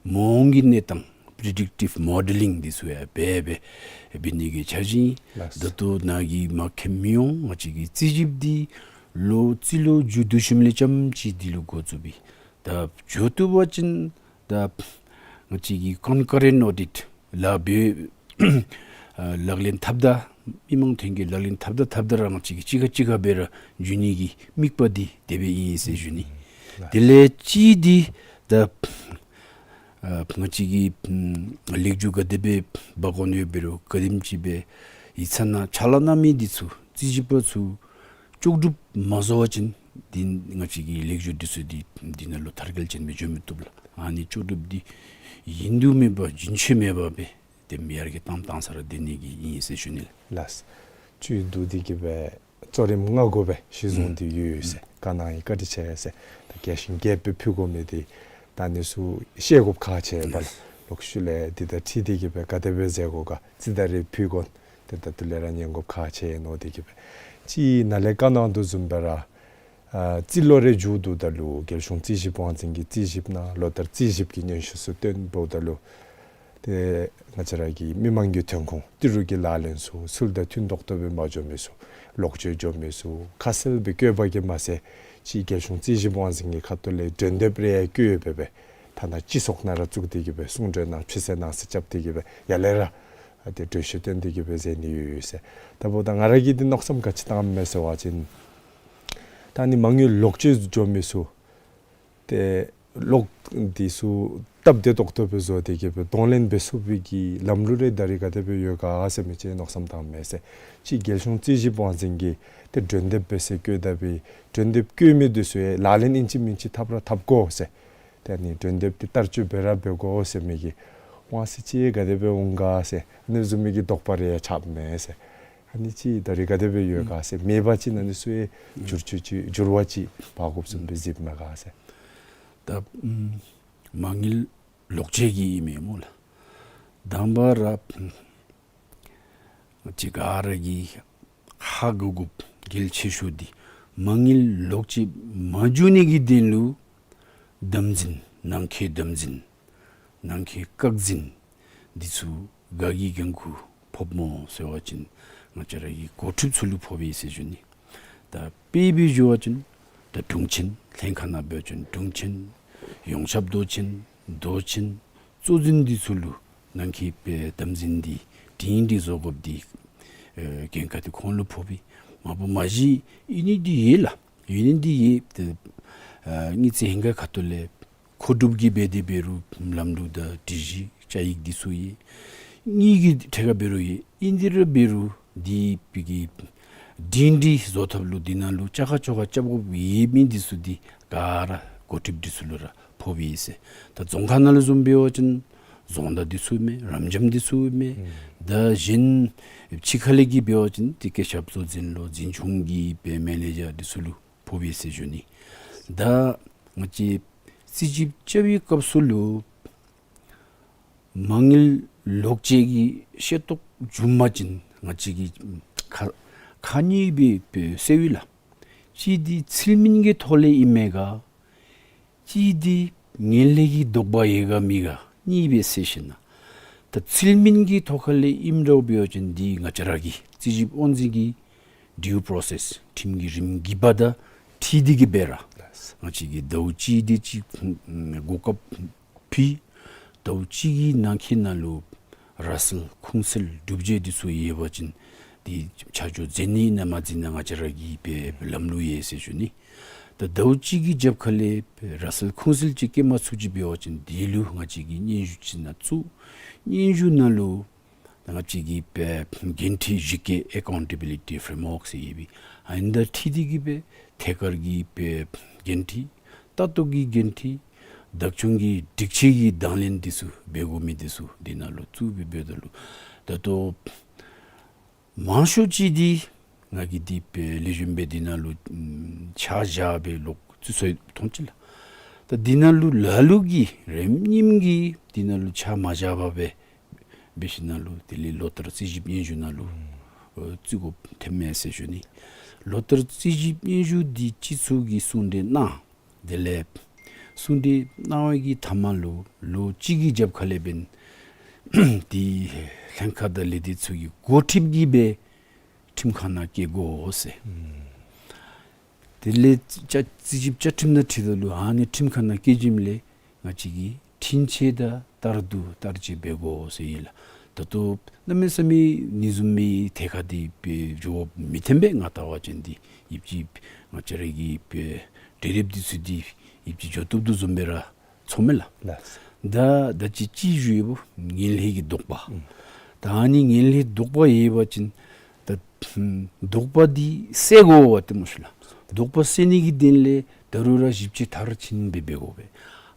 མ་འོངས་ཀྱི་གནས་སྟངས་predictive modelling འདི་ཚུ་ཡང་འབད་འབད་འབད་ནི་གི་འཆར་གཞི་ཨིན། ད་ལྟོ་ནཱ་གིས་མ་མཁྱེན་མི་འོང་། ང་བཅས་ཀྱི་རྩིས་ཞིབ་འདི་ལོ་རྩིས་ལོ་མཇུག་བསྡུ་ཞིནམ་ལས་རྐྱངམ་ཅིག་འདི་ལུ་འགོ་བཙུགས་པས། ད་མཇུག་བསྡུ་བ་ཅིན་ད་ང་བཅས་ཀྱི་concurrent audit ལཱ་འབད་ཨ་ལག་ལེན་འཐབ་ད་མི་མང་ཐོན་སྐྱེད་ལག་ལེན་འཐབ་ད་འཐབ་ད་ར་ང་བཅས་ཀྱིས་གཅིག་ཁར་གཅིག་ཁར་སྦེ་ར་འགྱོ་ནི་གི་དམིགས་པ་འདི་དེ་སྦེ་ཨིན་ཟེར་ཞུ་ནི། དེ་ལས་ཅིག་འདི་ད་ཨ་ང་བཅས་ཀྱི་ཨམ་ལེགས་སྒྱུར་ག་དེ་སྦེ་འབག་འོང་ཡོདཔ་འབད་རུང་ག་དེམ་ཅིག་སྦེ་ཡིག་ཚང་ནང་ཕྱག་ལཱ་གནང་མི་འདི་ཚུ་རྩིས་ཞིབ་པ་ཚུ་ལྕོགས་གྲུབ་མ་བཟོ་བ་ཅིན་འདི་ང་བཅས་ཀྱི་ལེགས་སྒྱུར་འདི་ཚུ་འདི་འདི་ནང་ལུ་མཐར་འཁྱོལ་ཅན་སྦེ་འགྱོ་མི་བཏུབ་ལགས། ཨ་ནི་ལྕོགས་གྲུབ་འདི་ཡིན་དུ་མེད་པ་རྒྱུན་ཆད་མེད་པ་སྦེ་དེམ་ཡར་རྒྱས་བཏང་བཏང་ས་ར་སྡོད་ནི་གི་ཨིན་ཟེར་ཞུ་ནི་ལགས། ལགས། ཅིག་བསྡུ་སྟེ་གི་སྦེ་གཙོ་རིམ་ལྔ་གུ་སྦེ་གཞི་བཟུང་སྟེ་ཡོད་ཡོད་ཟེར་བཀའ་གནང་ཡི། བཀའ་དྲིན་ཆེ་ཟེར། ད་རྒྱས་ཤིང་རྒྱས་པ་སྦེ་ཕུལ་དགོ་མི་འདི་ད་ཨ་ནི་ཚུ་ཤེས་དགོཔ་ཁག་ཆེ་བས་ལགས། ལོག་ཤུལ་ལས་འདི་དང་འཁྲིལ་ཏེ་གི་སྦེ་ག་དེ་སྦེ་མཛད་དགོ་ག་རྩིས་ད་རེས་ཕུལ་དགོ། ཏེ་ད་ལྟོ་ལས་ར་ཉན་དགོཔ་ཁག་ཆེ་ནོ་དེ་གིས་སྦེ། ཅིག་ནཱ་ལས་བཀའ་གནང་དོ་བཟུམ་སྦེ་ར་ཨ་རྩིས་ལོ་རེ་མཇུག་བསྡུཝ་ད་ལུ་རྒྱལ་གཞུང་རྩིས་ཞིབ་དབང་འཛིན་གྱིས་རྩིས་ཞིབ་གནང་། ལོ་ལྟར་རྩིས་ཞིབ་ཀྱི་སྙན་ཞུ་ཚུ་བཏོན་འབདཝ་ད་ལུ་ཏེ་ང་བཅས་ར་གི་མི་མང་གི་ཐོན་ཁུངས་ཏི་རུ་གི་ལག་ལེན་ཚུ་ཚུལ་དང་མཐུན་ཏོག་ཏོ་སྦེ་མ་འགྱོ་མི་ཚུ་ལོག་སྤྱོད་འགྱོ་མི་ཚུ་ཁ་གསལ་སྦེ་བཀོད་པ་གིས་མ་ཚད་ཅིག་རྒྱལ་གཞུང་རྩིས་ཞིབ་དབང་འཛིན་གྱི་ཁ་ཐུག་ལས་མགྲོན་དེབ་རེ་ཡང་བཀོད་སྦེ་སྦེ་ཐ་ན་སྤྱི་ཚོགས་ནང་ར་བཙུགས་ཏེ་གི་སྦེ་གསུང་གྲོས་ནང་ཕྱི་གསལ་ནང་གསལ་རྐྱབ་སྟེ་གི་སྦེ་ཡར་ལས་ར་ཨ་ཏེ་གྲོས་ཆོད་བཏོན་ཏེ་གི་སྦེ་མཛད་ནི་ཡོད་ཡོད་ཟེར། ད་འབདཝ་ད་ང་ར་གིས་འདི་མནོ་བསམ་ག་ཅི་བཏངམ་མས་ཟེར་བ་ཅིན་ད་ཨ་ནི་མ་དངུལ་ལོག་སྤྱོད་འགྱོ་མི་ཚུ་ཏེ་ལོག་འདི་ཚུ་སྟབས་བདེ་ཏོག་ཏོ་སྦེ་བཟོ་སྟེ་གི་སྦེ་གདོང་ལེན་འབད་ཚུགས་པའི་གི་ལམ་ལུགས་རེ་ད་རེས་ག་དེ་སྦེ་ཡོད་ག་ཟེར་མི་ཅིག་མནོ་བསམ་བཏངམ་མས་ཟེར། ཅིག་རྒྱལ་གཞུང་རྩིས་ཞིབ་དབང་འཛིན་གྱིས་ཏེ་མགྲོན་དེབ་འབད་ཟེར་བཀོད་ད་སྦེ་མགྲོན་དེབ་བཀོད་མི་འདི་ཚུ་ཡང་ལག་ལེན་ཨིན་ཅི་མིན་ཅི་འཐབ་ར་འཐབ་དགོ་ཟེར། ཏེ་ཨ་ནི་མགྲོན་དེབ་འདི་བསྟར་སྤྱོད་འབད་ར་འབད་དགོ་ཟེར་མི་གི་དབང་ཚད་ཅིག་ག་དེ་སྦེ་འོང་ག་ཟེར་ཨ་ནི་བཟུམ་མའི་གི་དོགས་པ་རེ་ཡང་ཆགསཔ་མས་ཟེར། ཨ་ནི་ཅིག་ད་རེས་ག་དེ་སྦེ་ཡོད་ག་ཟེར། མེད་པ་ཅིན་ཨ་ནི་ཚུ་ཡང་འགྱུར་བཅོས་ཅིག་འགྱུར་བ་ཅིག་འབག་དགོཔ་བཟུམ་སྦེ་གཟིགསཔ་མས་ག་ཟེར། ད་ཨམ་མ་དངུལ་ལོག་སྤྱོད་ཀྱི་ཨིན་མས་སྨོ་ལགས། དང་པ་ར་ཨམ་ང་བཅས་ག་ར་གིས་ཧ་གོ་དགོཔ་གལ་ཆེ་ཤོས་འདི་མ་དངུལ་ལོག་སྤྱོད་མ་འགྱོ་ནི་གི་དོན་ལུ་དམ་འཛིན་ནང་འཁོད་དམ་འཛིན་ནང་འཁོད་བཀག་འཛིན་འདི་ཚུ་ག་གིས་འགན་ཁུར་ཕོགཔ་སྨོ་ཟེར་བ་ཅིན་ང་བཅས་ར་གི་འགོ་ཁྲིདཔ་ཚུ་ལུ་ཕོགཔ་ཨིན་ཟེར་ཞུ་ནི། ད་དཔེ་སྦེ་ཞུ་བ་ཅིན་ད་དྲུང་ཆེན་ལྷན་ཁག་ནང་འབད་བ་ཅིན་དྲུང་ཆེན་ཡོངས་ཁྱབ་མདོ་ཆེན་མདོ་ ཆེན་གཙོ་འཛིན་འདི་ཚུ་ལུ་ནང་འཁོད་སྦེ་དམ་འཛིན་འདི་སྒྲིང་སྒྲི་བཟོ་དགོཔ་འདི་ཨེ་འགན་ཁག་འདི་ཁོང་ལུ་ཕོགཔ་ཨིན། མ་པ་མ་གཞི་ཨིན་ནི་འདི་ཡོད་ལགས། ཡོད་ནི་འདི་ཡོད། ཏེ་ཨ་དངུལ་རྩིས་ལྷན་ཁག་ཁ་ཐུག་ལས་མཁོ་སྒྲུབ་ཀྱི་འབད་དེ་འབད་རུང་ལམ་ལུགས་དང་སྒྲིག་གཞི་བཅའ་ཡིག་འདི་ཚུ་ཡོད། དངུལ་གྱི་ཐད་ཁར་འབད་རུང་ཡོད། ཨིན་དེ་ར་འབད་རུང་འདི་བི་གི་སྒྲིང་སྒྲི་བཟོ་ཐབས་ལུ་འདི་ནང་ལུ་བཅའ་ཁ་ཆོ་ག་རྐྱབ་དགོཔ་ཡོད་མི་འདི་ཚུ་འདི་ག་ར་འགོ་ཁྲིདཔ་འདི་ཚུ་ལུ་ར་ཕོགཔ་ཨིན་ཟེར། ད་རྫོང་ཁག་ནང་ལུ་བཟུམ་འབད་བ་ཅིན་ རྫོང་བདག་འདི་ཚུ་མས། རབ་འབྱམས་འདི་ཚུ་མས། ད་གཞན་ཕྱི་ཁ་ལས་ཀྱི་འབད་བ་ཅིན་དེ་སྐད་ཞབས་སོར་འཛིན་ལོ་འཛིན་སྐྱོང་གི་སྦེ་མེ་ནེ་ཇར་འདི་ཚུ་ལུ་ཕོགཔ་ཨིན་ཟེར་ཞུ་ནི། ད་ང་བཅས་རྩིས་ཞིབ་རྐྱབ་པའི་སྐབས་སུ་ལུ་མ་དངུལ་ལོག་སྤྱོད་ཀྱི་ཤེས་རྟོགས་བྱུང་པ་ཅིན་ང་བཅས་ཀྱིས་ཁག་ཁག་གཉིས་སྦེ་སྦེ་སེལཝ་ཨིན་ལགས། གཅིག་འདི་ཚུལ་མིན་གྱི་ཐོག་ལས་ཨིན་མས་ག། གཅིག་འདི་ངན་ལྷད་ཀྱི་དོགས་པ་ཡོད་ག་མེད་ག་གཉིས་སྦེ་སེལ་ཞིནམ་ལས། ད་ཚུལ་མིན་གྱི་ཐོག་ཁ་ལས་ཨིནམ་འདྲཝ་འབད་བ་ཅིན་འདི་ང་བཅས་ར་གི་རྩིས་ཞིབ་དབང་འཛིན་གྱི་due process ཁྲིམས་ཀྱི་རིམ་གྱིས་འབདཝ་ད་འཁྲིལ་ཏེ་གི་སྦེ་ར་ང་བཅས་ཀྱིས་ཟླཝ་གཅིག་དེ་ཅིག་གོ་སྐབས་ཕུལ། ཟླཝ་གཅིག་གི་ནང་འཁོད་ནང་ལུ་ར་སེལ་ཁུངས་སེལ་གྲུབ་འབྲས་འདི་ཚུ་ཡོད་པ་ཅིན་འདི་ཆ་འཇོག་མཛད་ནི་ཨིན་ན་མ་མཛད་ནི་ཨིན་ན་ང་བཅས་ར་གི་སྦེ་ལམ་ལུགས་ཡོད་ཟེར་ཞུ་ནི། ད་ཟླཝ་གཅིག་གི་རྒྱབ་ཁ་ལས་ར་སེལ་ཁུངས་སེལ་ཅིག་བཀོད་མ་ཚུགས་ཅི་འབད་བ་ཅིན་འདི་ལུ་ང་བཅས་ཀྱིས་སྙན་ཞུ་ཅིག་ནང་བཙུགས། སྙན་ཞུ་ནང་ལུ་ད་ང་བཅས་ཀྱི་སྦེ་འགན་འཁྲི་བཞི་ཀའི་accountability framework ཟེར་ཡོད་པའི་ཨ་ནི་དང་འཁྲིལ་ཏེ་གི་སྦེ་ཐད་ཀར་གྱི་སྦེ་འགན་འཁྲི་ལྟ་རྟོག་གི་འགན་འཁྲི་བདག་སྐྱོང་གི་སྒྲིག་ཆས་ཀྱི་དང་ལེན་འདི་ཚུ་འབད་དགོ་མི་འདི་ཚུ་འདི་ནང་ལུ་བཙུགས་སྦེ་འབདཝ་ད་ལུ་ད་ལྟོ་མང་ཤོས་ཅིག་འདི་ང་གིས་འདི་སྦེ་ལེགས་ཤོམ་སྦེ་འདི་ནང་ལུ་ཨམ་ཕྱག་བཞག་སྦེ་ལོག་བཙུགས་སོ་ཡི་མཐོང་ཅི་ལགས། ད་འདི་ནང་ལུ་ལ་ལུ་གིས་རེ་གཉིས་ཀྱིས་འདི་ནང་ལུ་ཕྱག་མ་བཞག་པར་སྦེ་འབད་ཞིནམ་ལས་དེ་ལས་ལོ་ལྟར་རྩིས་ཞིབ་སྙན་ཞུ་ནང་ལུ་ཨ་བཙུགས་དགོཔ་ཐོནམ་མས་ཟེར་ཞུ་ནི། ལོ་ལྟར་རྩིས་ཞིབ་སྙན་ཞུ་འདི་སྤྱི་ཚོགས་ཀྱིས་གསུང་གྲོས་གནང་། དེ་ལས་གསུང་གྲོས་གནང་བའི་གི་མཐའ་མ་ལུ་ལོ་གཅིག་གི་རྒྱབ་ཁ་ལས་འབདན་འདི་ལྷན་ཁག་དང་ལས་སྡེ་ཚུ་གིས་འགོ་ཁྲིདཔ་གིས་སྦེ་ཁྲིམས་ཁང་ནང་བསྐྱལ་དགོ་ཟེར། དེ་ལས་བཅའ་རྩིས་ཞིབ་བཅའ་ཁྲིམས་ནང་འཁྲིལཝ་ད་ལུ་ཨ་ནི་ཁྲིམས་ཁང་ནང་བསྐྱལ་ཞིནམ་ལས་ང་བཅས་ཀྱིས་འཁྲུན་ཆོད་དང་བསྟར་སྡུད་བསྟར་སྤྱོད་འབད་དགོ་ཟེར་ཨིན་ལགས། ད་ལྟོ་གནམ་མེད་ས་མེད་ཨ་ནི་བཟུམ་མའི་ཐད་ཁར་འདི་སྦེ་འགྱོ་མི་ཐོན་པས། ང་བལྟ་བ་ཅིན་འདི་ཡིབ་ཅི་ང་བཅས་ར་གི་སྦེ་གྲོས་རེབ་འདི་ཚུ་འདི་ཡིབ་ཅི་འགྱོ་བཏུབ་བཏུབ་བཟུམ་སྦེ་ར་ཚོརཝ་མས་ལགས། ལགས། ད་ད་ཅི་ཅིག་ཞུ་ཡི་བུ་ངན་ལྷད་ཀྱི་དོགས་པ། ཨུམ་ད་ཨ་ནི་ངན་ལྷད་དོགས་པ་ཡོད་པ་ཅིན་ད་ཨུམ་དོགས་པ་འདི་སེལ་དགོ་པས་ཏེ་སྨོ་ཤིག་ལགས། དོགས་པ་སེལ་ནི་གི་དོན་ལས་ད་རུང་ར་ཞིབ་དཔྱད་མཐར་ཕྱིན་སྦེ་འབད་དགོ་པས།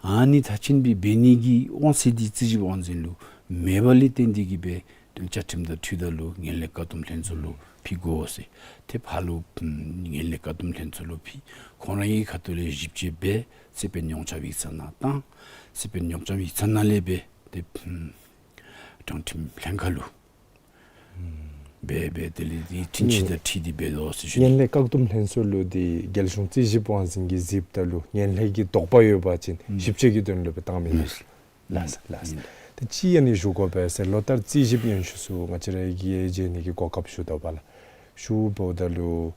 ཨ་ནི་མཐར་ཕྱིན་སྦེ་འབད་ནི་གི་དབང་ཚད་འདི་རྩིས་ཞིབ་དབང་འཛིན་ལུ་མེད་པ་ལས་བརྟེན་ཏེ་གི་སྦེ་བཅའ་ཁྲིམས་དང་འཁྲིལཝ་ད་ལུ་ངན་ལྷད་བཀག་སྡོམ་ལྷན་ཚོགས་ལུ་ཕུལ་དགོ་ཟེར། ཏེ་ཕར་ལུ་ཨུམ་ངན་ལྷད་བཀག་སྡོམ་ལྷན་ཚོགས་ལུ་ཕུལ། ཁོང་རའི་ཁ་ཐུག་ལས་ཞིབ་དཔྱད་འབད། སི་པེན་ཉོག་བཅོམ་ཡིག་ཚང་ནང་བཏང་། སི་པེན་ཉོག་བཅོམ་ཡིག་ཚང་ནང་ལས་འབད་དེ་ཨུམ་དྲང་ཁྲིམས་ལྷན་ཁག་ལུ་འབད་འབད་དེ་ལས་འདི་འཁྲུན་ཆོད་དང་འཁྲིལ་ཏེ་འབད་དོ་ཟེར་ཞུ་ནི། ངན་ལྷད་བཀག་སྡོམ་ལྷན་ཚོགས་ལུ་འདི་རྒྱལ་གཞུང་རྩིས་ཞིབ་དབང་འཛིན་གྱིས་གཟིགསཔ་ད་ལུ་ངན་ལྷད་ཀྱི་དོགས་པ་ཡོད་པ་ཅིན་ཨུམ་ཞིབ་དཔྱད་ཀྱི་དོན་ལུ་སྦེ་བཏངམ་ཨིན་ལགས། ལགས་ལགས། ཏེ་ཅིག་ཨ་ནི་ཞུ་དགོ་པས་ཟེར། ལོ་ལྟར་རྩིས་ཞིབ་སྙན་ཞུ་ཚུ་ང་བཅས་ར་གིས་མཇལ་ནི་གི་གོ་སྐབས་ཞུ་དོ་བ་ལགས། ཞུ་འབདཝ་ད་ལུ་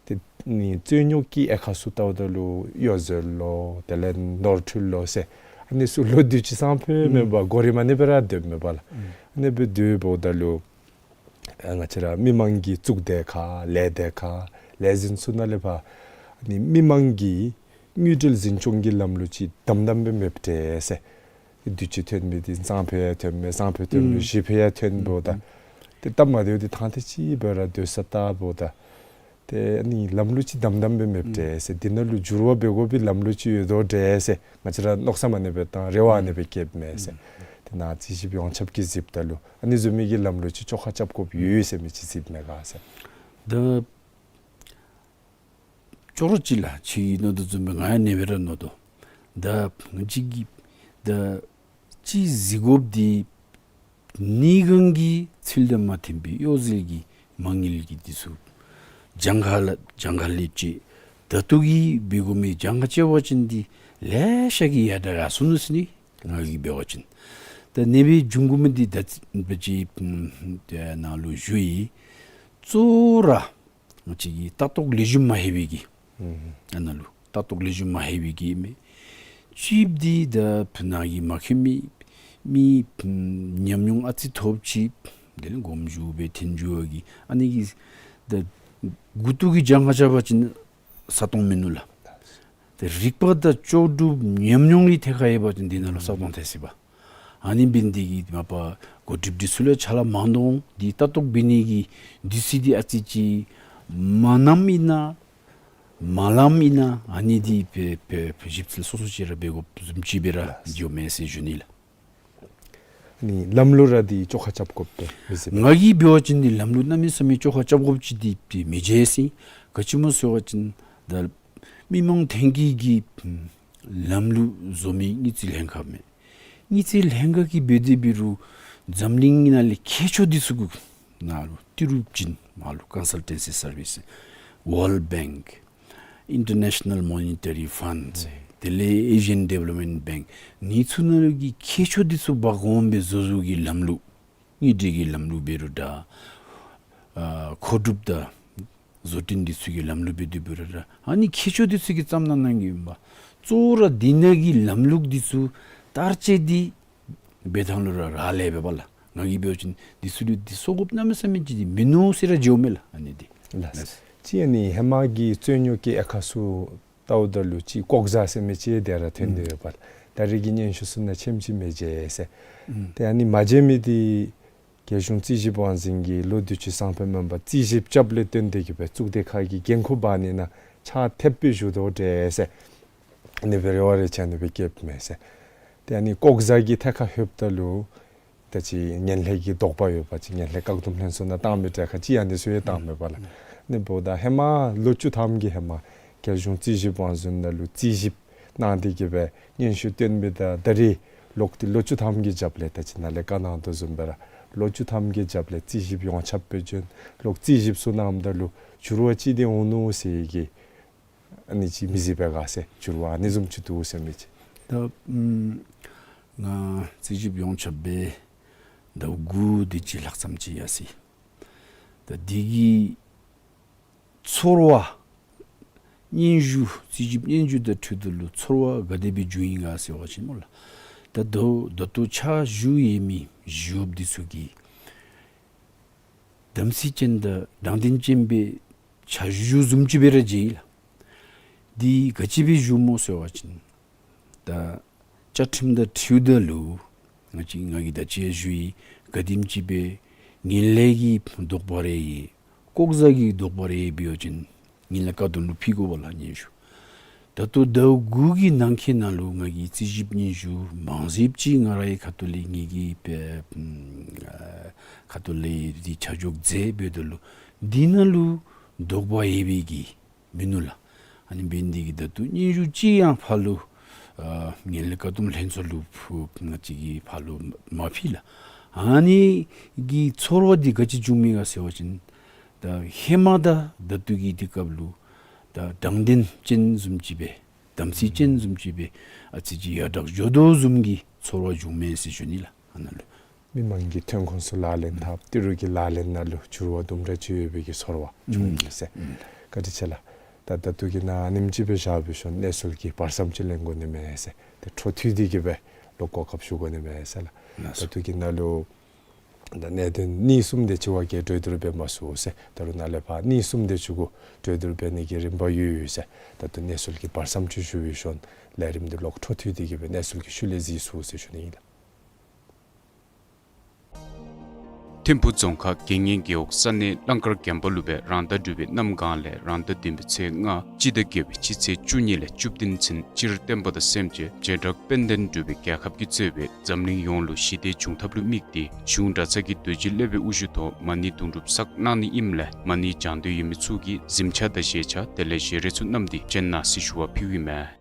ཏེ་ཨ་ནི་རྩོད་རྙོག་གི་དབྱེ་ཁག་ཚུ་བལྟཝ་ད་ལུ་གཡོ་ཟོལ་ལོ་དེ་ལས་ནོར་འཁྲུལ་ལོ་ཟེར་ཨ་ནི་ཚུ་ལོ་དུས་ཅི་སང་ཕོད་མེད་པར་གོ་རིམ་ཨ་ནི་སྦེ་ར་སྡོདཔ་མས་པ་ལགས། ཨ་ནི་སྦེ་སྡོད་འབདཝ་ད་ལུ་ཨ་ང་བཅས་ར་མི་མང་གི་གཙུག་སྡེ་ཁག་ལས་སྡེ་ཁག་ལས་འཛིན་ཚུ་ནང་ལས་ཕར་ཨ་ནི་མི་མང་གི་དངུལ་འབྲེལ་འཛིན་སྐྱོང་གི་ལམ་ལུགས་ཅིག་དམ་དམ་སྦེ་མེདཔ་འདྲས་ཟེར། དུས་ཅི་ཐོན་མི་འདི་སང་ཕོད་ཡང་ཐོན་མས། སང་ཕོད་ཐོན་མི་ཨུམ་གཞེས་ཕོད་ཡང་ཐོན་འབདཝ་ད། ཨུམ་ཏེ་སྟབས་མ་བདེཝ་འདི་ཐང་ཐད་ཅིག་སྦེ་ར་སྡོད་ས་བལྟཝ་ད། ཏེ་ཨ་ནི་ལམ་ལུགས་ཅིག་དམ་དམ་སྦེ་མེདཔ་འདྲས་ཟེར། འདི་ནང་ལུ་འགྱུར་བ་འབད་དགོ་པའི་ལམ་ལུགས་ཅིག་ཡོད་དོ་འདྲས་ཟེར། ང་བཅས་ར་མནོ་བསམ་ཨ་ནི་སྦེ་བཏང་རེ་བ་ཨ་ནི་སྦེ་བསྐྱེདཔ་མས་ཟེར། ཏེ་ནཱ་རྩིས་ཞིབ་ཡོངས་ཁྱབ་ཀྱིས་གཟིགསཔ་ད་ལུ་ཨ་ནི་བཟུམ་མའི་གི་ལམ་ལུགས་ཅིག་བཅོ་ཁ་རྐྱབ་དགོཔ་ཡོད་ཟེར་མི་ཅིག་གཟིགསཔ་མས་ག་ཟེར། ད་ཅོག་ར་གཅིག་ལགས། ཁྱོད་ཀྱིས་མནོ་དོ་བཟུམ་སྦེ་ང་ཡང་ཨ་ནི་སྦེ་ར་མནོ་དོ། ད་ང་བཅས་ཀྱིས་ད་ཅིག་གཟིགས་དགོཔ་འདི་ཨ་ནི་གང་གི་ཚུལ་དང་མ་མཐུན་པའི་གཡོ་ཟོལ་གྱི་མ་དངུལ་གྱི་འདི་ཚུ་གྱངས་ཁ་ལ་གྱངས་ཁ་ལས་ཅིག་ད་ལྟོ་གི་འབད་དགོ་མི་གྱངས་ཁ་ཅིག་འབད་བ་ཅིན་འདི་ལེ་ཤ་གིས་ཡར་དྲག་ཡར་སོང་ནུག་ཟེར་ནི། ང་གིས་འབད་བ་ཅིན་ད་ཨ་ནི་སྦེ་འབྱུང་དགོ་མི་འདི་ད་ཅི་ཨམ་ཏེ་ནཱ་ལུ་ཞུ་ཡི། གཙོ་བོ་ར་ང་བཅས་ཀྱི་ལྟ་རྟོག་ལེགས་ཤོམ་མ་ལྷོད་པའི་གི་ཨ་ནཱ་ལུ་ལྟ་རྟོག་ལེགས་ཤོམ་མ་ལྷོད་པའི་གི་མས། གཅིག་འདི་ད་ཕུ་ནང་གི་མ་མཁྱེན་མི་མི་ཉམས་མྱོང་ཨ་ཙི་ཐོབ་ཅིག་དེ་ལས་དགོངམ་ཞུ་སྦེ་འཐེན་འགྱོ་བའི་གི་ཨ་ནི་གིས་ད་མགུ་ཏོ་གི་གྱངས་ཁ་རྐྱབ་པ་ཅིན་ས་སྟོང་མིན་ནུག་ལགས། ཏེ་རིག་པ་དང་ལྕོགས་གྲུབ་ཉམས་མྱོང་གི་ཐད་ཁར་ཡོད་པ་ཅིན་འདི་ནང་ལུ་ས་སྟོང་ཐལ་སྲིད་པ། ཨ་ནི་འབད་ནི་འདི་གིས་མ་པ་འགོ་ཁྲིདཔ་འདི་ཚུ་ལས་ཕྱག་ལཱ་མང་དོ་འདི་ལྟ་རྟོག་འབད་ནི་གི་འདི་ཚུ་འདི་ཨ་ཙི་ཅིག་མ་ནམ་ཨིན་ན་མ་ལངམ་ཨིན་ན་ཨ་ནི་འདི་སྦེ་སྦེ་ཞིབ་འཚོལ་སོ་སོ་ཅིག་ར་འབད་དགོཔ་བཟུམ་ཅིག་སྦེ་ར་འགྱོཝ་མས་ཟེར་ཞུ་ནི་ལགས། ནི་ལམ་ལུགས་ར་འདི་བཅོ་ཁ་རྐྱབ་དགོཔ་སྦེ་མི་གཟིགས་པས། ང་གིས་འབད་བ་ཅིན་ནི་ལམ་ལུགས་གནམ་མེད་ས་མེད་བཅོ་ཁ་རྐྱབ་དགོཔ་ཅིག་འདི་འདི་མི་མཇལ་ཟེར། ག་ཅི་སྨོ་ཟེར་བ་ཅིན་ད་མི་མང་ཐོན་སྐྱེད་ཀྱི་ལམ་ལུགས་བཟོ་མི་དངུལ་རྩིས་ལྷན་ཁག་མས། དངུལ་རྩིས་ལྷན་ཁག་གིས་འབད་དེ་འབད་རུང་འཛམ་གླིང་ནང་ལས་མཁས་མཆོག་འདི་ཚུ་གི་ནང་ལུ་ཏི་རུ་བྱིན་མ་ལུ་ཀོན་སཱལ་ཊེན་སི་སར་བིས་ཝཱལཌ་བེངཀ་ཨིན་ཊར་ནེ་ཤ་ནཱལ་མོ་ནི་ཊ་རི་ཕཱནཌ་དེ་ལས་ཨེ་ཤི་ཡཱན་ཌི་ཝེ་ལོབ་མེནཊ་བེངཀ་ནི་ཚུ་ནང་ལུ་གི་མཁས་མཆོག་འདི་ཚུ་འབག་འོང་སྦེ་བཟོ་བཟོཝ་གི་ལམ་ལུགས་དངུལ་འབྲེལ་གྱི་ལམ་ལུགས་འབད་རུང་འདྲ། ཨ་མཁོ་སྒྲུབ་དང་བཟོ་སྐྲུན་འདི་ཚུ་གི་ལམ་ལུགས་འབད་དེ་འབད་རུང་འདྲ། ཨ་ནི་མཁས་མཆོག་འདི་ཚུ་གིས་བརྩམས་གནང་གནང་གི་ཨིན་པས། གཙོ་བོ་ར་འདི་ནང་གི་ལམ་ལུགས་འདི་ཚུ་བསྟར་སྤྱོད་འདི་འབད་ཐངས་ལུ་ར་རག་ལས་པས་པ་ལགས། ང་གིས་འབད་བ་ཅིན་འདི་ཚུ་ལུ་འདི་བཟོ་དགོཔ་གནམ་མེད་ས་མེད་ཅིག་འདི་མིན་ནུག་ཟེར་ར་བརྗོད་མས་ལགས། ཨ་ནི་འདི་ལགས། ལགས། ཅིག་ཨ་ནི་ཧེ་མ་གི་རྩོད་རྙོགས་ཀྱི་དབྱེ་ཁག་ཚུ་བལྟཝ་ད་ལུ་ཅིག་ལྐོག་ཟ་ཟེར་མི་ཅིག་དེ་ར་ཐོན་ཏེ་ཡོད་པས། ད་རེས་ཀྱི་སྙན་ཞུ་ཚུ་ནང་ཆེམ་ཅིག་མི་མཇལ་ཟེར། ཨུམ། ཏེ་ཨ་ནི་མ་མཇལ་མི་འདི་རྒྱལ་གཞུང་རྩིས་ཞིབ་དབང་འཛིན་གྱིས་ལོ་དུས་ཅི་སང་ཕོད་མ་པ་རྩིས་ཞིབ་རྐྱབ་ལས་བརྟེན་ཏེ་གིས་སྦེ་གཙུག་སྡེ་ཁག་གི་འགན་ཁུར་འབག་ནི་ནང་ཕྱག་ཐེབས་སྦེ་བཞུགས་དོ་འདྲས་ཟེར། ཨ་ནི་སྦེ་རེ་བ་རེ་ཆ་ནི་སྦེ་བསྐྱེདཔ་མས་ཟེར། ཏེ་ཨ་ནི་ལྐོག་ཟ་གི་ཐད་ཁར་ལྷོདཔ་ད་ལུ་ད་ཅི་ངན་ལྷད་ཀྱི་དོགས་པ་ཡོད་པ་ཅིན་ངན་ལྷད་བཀག་སྡོམ་ལྷན་ཚོགས་ནང་བཏང་མི་འདྲ་ཁ་ཅིག་ཨ་ནི་ཚུ་ཡང་བཏང་མས་པ་ལགས། ཨ་ནི་འབདཝ་ད་ཧེ་མ་ལོ་བཅུ་ཐམ་གྱི་ཧེ་མ་རྒྱལ་གཞུང་རྩིས་ཞིབ་དབང་འཛིན་ནང་ལུ་རྩིས་ཞིབ་གནང་སྟེ་གིས་སྦེ་སྙན་ཞུ་བཏོན་མི་དང་ད་རེས་ལོག་སྟེ་ལོ་བཅུ་ཐམ་གྱི་རྒྱབ་ལས་ད་ཅི་ནཱ་ལས་བཀའ་གནང་དོ་བཟུམ་སྦེ་ར་ལོ་བཅུ་ཐམ་གྱི་རྒྱབ་ལས་རྩིས་ཞིབ་ཡོངས་ཁྱབ་སྦེ་བྱོན། ལོག་རྩིས་ཞིབ་ཚུ་གནངམ་ད་ལུ་འགྱུར་བ་ཅིག་འདི་འོང་ནུག་ཟེར་གྱི་ཨ་ནི་ཅིག་མི་གཟིགས་པས་ག་ཟེར། འགྱུར་བ་ཨ་ནི་བཟུམ་ཅིག་འདུག་ཟེར་མི་ཅིག། ད་ཨམ་ང་རྩིས་ཞིབ་ཡོངས་ཁྱབ་འབད་ཟླཝ་དགུ་དེ་ཅིག་ལྷག་ཙམ་ཅིག་ཡར་སོ་ཡི། ད་འདི་གི་ཚོར་བ་སྙན་ཞུ་རྩིས་ཞིབ་སྙན་ཞུ་དང་འཁྲིལ་ཏེ་ལུ་ཚོར་བ་ག་དེ་སྦེ་བྱུང་ཡི་ག་ཟེར་བ་ཅིན་སྨོ་ལགས། ད་ལྟོ་ད་ལྟོ་ཕྱག་ཞུ་ཡོད་མི་ཞུཝ་འདི་ཚུ་གིས་དམ་ཚིག་ཅན་དང་དྲང་བདེན་ཅན་སྦེ་ཕྱག་ཞུ་བཟུམ་ཅིག་སྦེ་ར་མཇལ་ཡི་ལགས། འདི་ག་ཅི་སྦེ་ཞུཝ་སྨོ་ཟེར་བ་ཅིན་ད་བཅའ་ཁྲིམས་དང་འཁྲིལཝ་ད་ལུ་ང་བཅས་ང་གིས་ད་ཅི་ཡང་ཞུ་ཡི། ག་དེམ་ཅིག་སྦེ་ངན་ལྷད་ཀྱི་དོགས་པ་རེ་ཡོད། ལྐོག་ཟ་གི་དོགས་པ་རེ་ཡོད་པ་ཅིན་ངན་ལྷད་བཀག་སྡོམ་ལུ་ཕུལ་དགོ་པས་ལགས་སྙན་ཞུ། ད་ལྟོ་ཟླཝ་དགུ་གི་ནང་འཁོད་ནང་ལུ་ང་གིས་རྩིས་ཞིབ་སྙན་ཞུ་མང་སུ་ཅིག་ང་རའི་ཁ་ཐུག་ལས་ངེ་གི་སྦེ་ཨམ་ཁ་ཐུག་ལས་འདི་ཆ་འཇོག་མཛད་འབདཝ་ད་ལུ་འདི་ནང་ལུ་དོགས་པ་ཡོད་པའི་གི་མིན་ནུག་ལགས། ཨ་ནི་འབད་ནི་འདི་གིས་ད་ལྟོ་སྙན་ཞུ་ཅིག་ཡང་ཕར་ལུ་ཨ་ངན་ལྷད་བཀག་སྡོམ་ལྷན་ཚོགས་ལུ་ཕུལ་ང་བཅས་ཀྱིས་ཕར་ལུ་མ་ཕུལ་ལགས། ཨ་ནི་གི་ཚོར་བ་འདི་ག་ཅི་བྱུང་མི་ག་ཟེར་བ་ཅིན་ད་ཧེ་མ་དང་ད་ལྟོ་གི་དུས་སྐབས་ལུ་ད་དྲང་བདེན་ཅན་བཟུམ་ཅིག་སྦེ་དམ་ཚིག་ཅན་བཟུམ་ཅིག་སྦེ་ཨ་ཙི་ཅིག་ཡར་དྲག་འགྱོ་དོ་བཟུམ་གྱི་ཚོར་བ་བྱུང་མས་ཟེར་ཞུ་ནི་ལགས། ཨ་ནཱ་ལུ་མི་མང་གི་ཐོན་ཁུངས་ཚུ་ལག་ལེན་འཐབ་ཏི་རུ་གི་ལག་ལེན་ནང་ལུ་འགྱུར་བ་དུམ་གྲ་ཅིག་ཡོད་པའི་གི་ཚོར་བ་བྱུང་ཡི་ཟེར། ཨུམ་ཨུམ་བཀའ་དྲིན་ཆེ་ལགས། ད་ད་ལྟོ་གི་ནང་ཨ་ནེམ་ཅིག་སྦེ་བཞག་སྦེ་ཞིནམ་གནས་ཚུལ་གྱི་བར་མཚམས་ཅིག་ལེན་དགོ་ནི་མས་ཟེར། ཏེ་འཕྲོ་མཐུད་དེ་གིས་སྦེ་ལོག་གོ་སྐབས་ཞུ་དགོ་ནི་མས་ཟེར་ལགས། ལགས་སོ། ད་ལྟོ་གི་ནང་ལུ་ད་གནད་དོན་གཉིས་གསུམ་དེ་ཅིག་བ་གི་གྲོས་བསྡུར་འབད་མ་ཚུགས་ཟེར། ད་རུང་ནཱ་ལས་ཕར་གཉིས་གསུམ་དེ་ཅིག་གུ་གྲོས་བསྡུར་འབད་ནི་གི་རིམ་པ་ཡོད་ཡོད་ཟེར། ད་ལྟོ་གནས་ཚུལ་གྱི་བར་མཚམས་ཅིག་ཞུ་སྦེ་ཞིནམ་ལས་རིམ་འདི་ལོག་འཕྲོ་མཐུད་དེ་གིས་སྦེ་གནས་ཚུལ་གྱི་ཤུལ་ལས་གཟིགས་ཚུགས་ཟེར་ཞུ་ནི་ཨིན་ལགས། ཐིམ་ཕུ་རྫོང་ཁག་དགེ་བསྙེན་རྒེད་འོག་ས་གནས་གླང་དཀར་དགོན་པ་ལུ་སྦེ་རང་ཟླ་དྲུག་པའི་གནམ་གང་ལས་རང་ཟླ་བདུན་པའི་ཚེས་ལྔ་སྤྱི་ཟླ་བརྒྱད་པའི་སྤྱི་ཚེས་བཅུ་གཉིས་ལས་བཅུ་བདུན་ཚུན་སྤྱིར་བསྟན་པ་དང་སེམས་ཅན་བྱེ་བྲག་དཔལ་ལྡན་འབྲུག་པའི་རྒྱལ་ཁབ་ཀྱིས་གཙོས་པའི་འཛམ་གླིང་ཡོངས་ལུ་ཞི་བདེ་འབྱུང་ཐབས་ལུ་དམིགས་ཏེ་གཞུང་གྲྭ་ཚང་གི་རྡོ་རྗེ་སློབ་དཔོན་དབུ་བཞུགས་ཐོག་མ་ཎི་དུང་སྒྲུབ་བསགས་གནང་ནི་ཨིནམ་ལས་མ་ཎི་བགྱང་འདོད་ཡོད་མི་ཚུ་གིས་གཟིམ་ཆས་དང་བཞེས་ཆས་དེ་ལས་བཞེས་རས་ཚུ་བསྣམས་ཏེ་བྱོན་གནང་ཟེར་ཞུ་བ་ཕུལཝ་ཨིན་མས།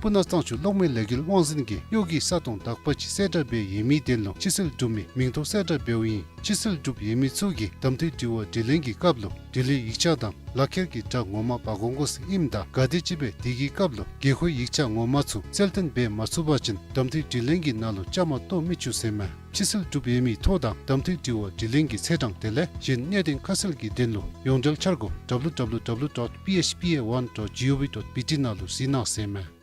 སྤུ་ན་གཙང་ཆུ་གློག་མེ་ལས་འགུལ་དབང་འཛིན་གྱིས་གཡོག་གི་ས་སྟོང་དག་པ་ཅིག་གསལ་བསྒྲགས་འབད་ཡོད་མི་དོན་ལུ་ཕྱི་སེལ་གྲུབ་མི་མིང་ཐོ་གསལ་བསྒྲགས་འབདཝ་ཨིན། ཕྱི་སེལ་གྲུབ་ཡོད་མི་ཚུ་གིས་གདམ་འཐུས་དྲི་བ་དྲིས་ལན་གྱི་སྐབས་ལུ་དྲི་ལན་ཡིག་ཆ་དང་ལག་ཁྱེར་གྱི་སྒྲ་ངོ་མ་འབག་འོང་དགོ་ཟེར་ཨིནམ་ད་ག་དེམ་ཅིག་སྦེ་དེ་གི་སྐབས་ལུ་དགོས་མཁོའི་ཡིག་ཆ་ངོ་མ་ཚུ་གསལ་སྟོན་འབད་མ་ཚུགས་པ་ཅིན་གདམ་འཐུས་དྲིས་ལན་གྱི་ནང་ལུ་བཅའ་མར་གཏོགས་མི་བཅུག་ཟེར་མས། ཕྱི་སེལ་གྲུབ་ཡོད་མི་ཐོ་དང་གདམ་འཐུས་དྲི་བ་དྲིས་ལན་གྱི་ཚེས་གྲངས་དེ་ལས་གཞན་གནད་དོན་ཁ་གསལ་གྱི་དོན་ལུ་ཡོངས་འབྲེལ་འཆར་སྒོ་W W W dot P H P A one dot G O V dot B T ནང་ལུ་གཟིགས་གནང་ཟེར་མས།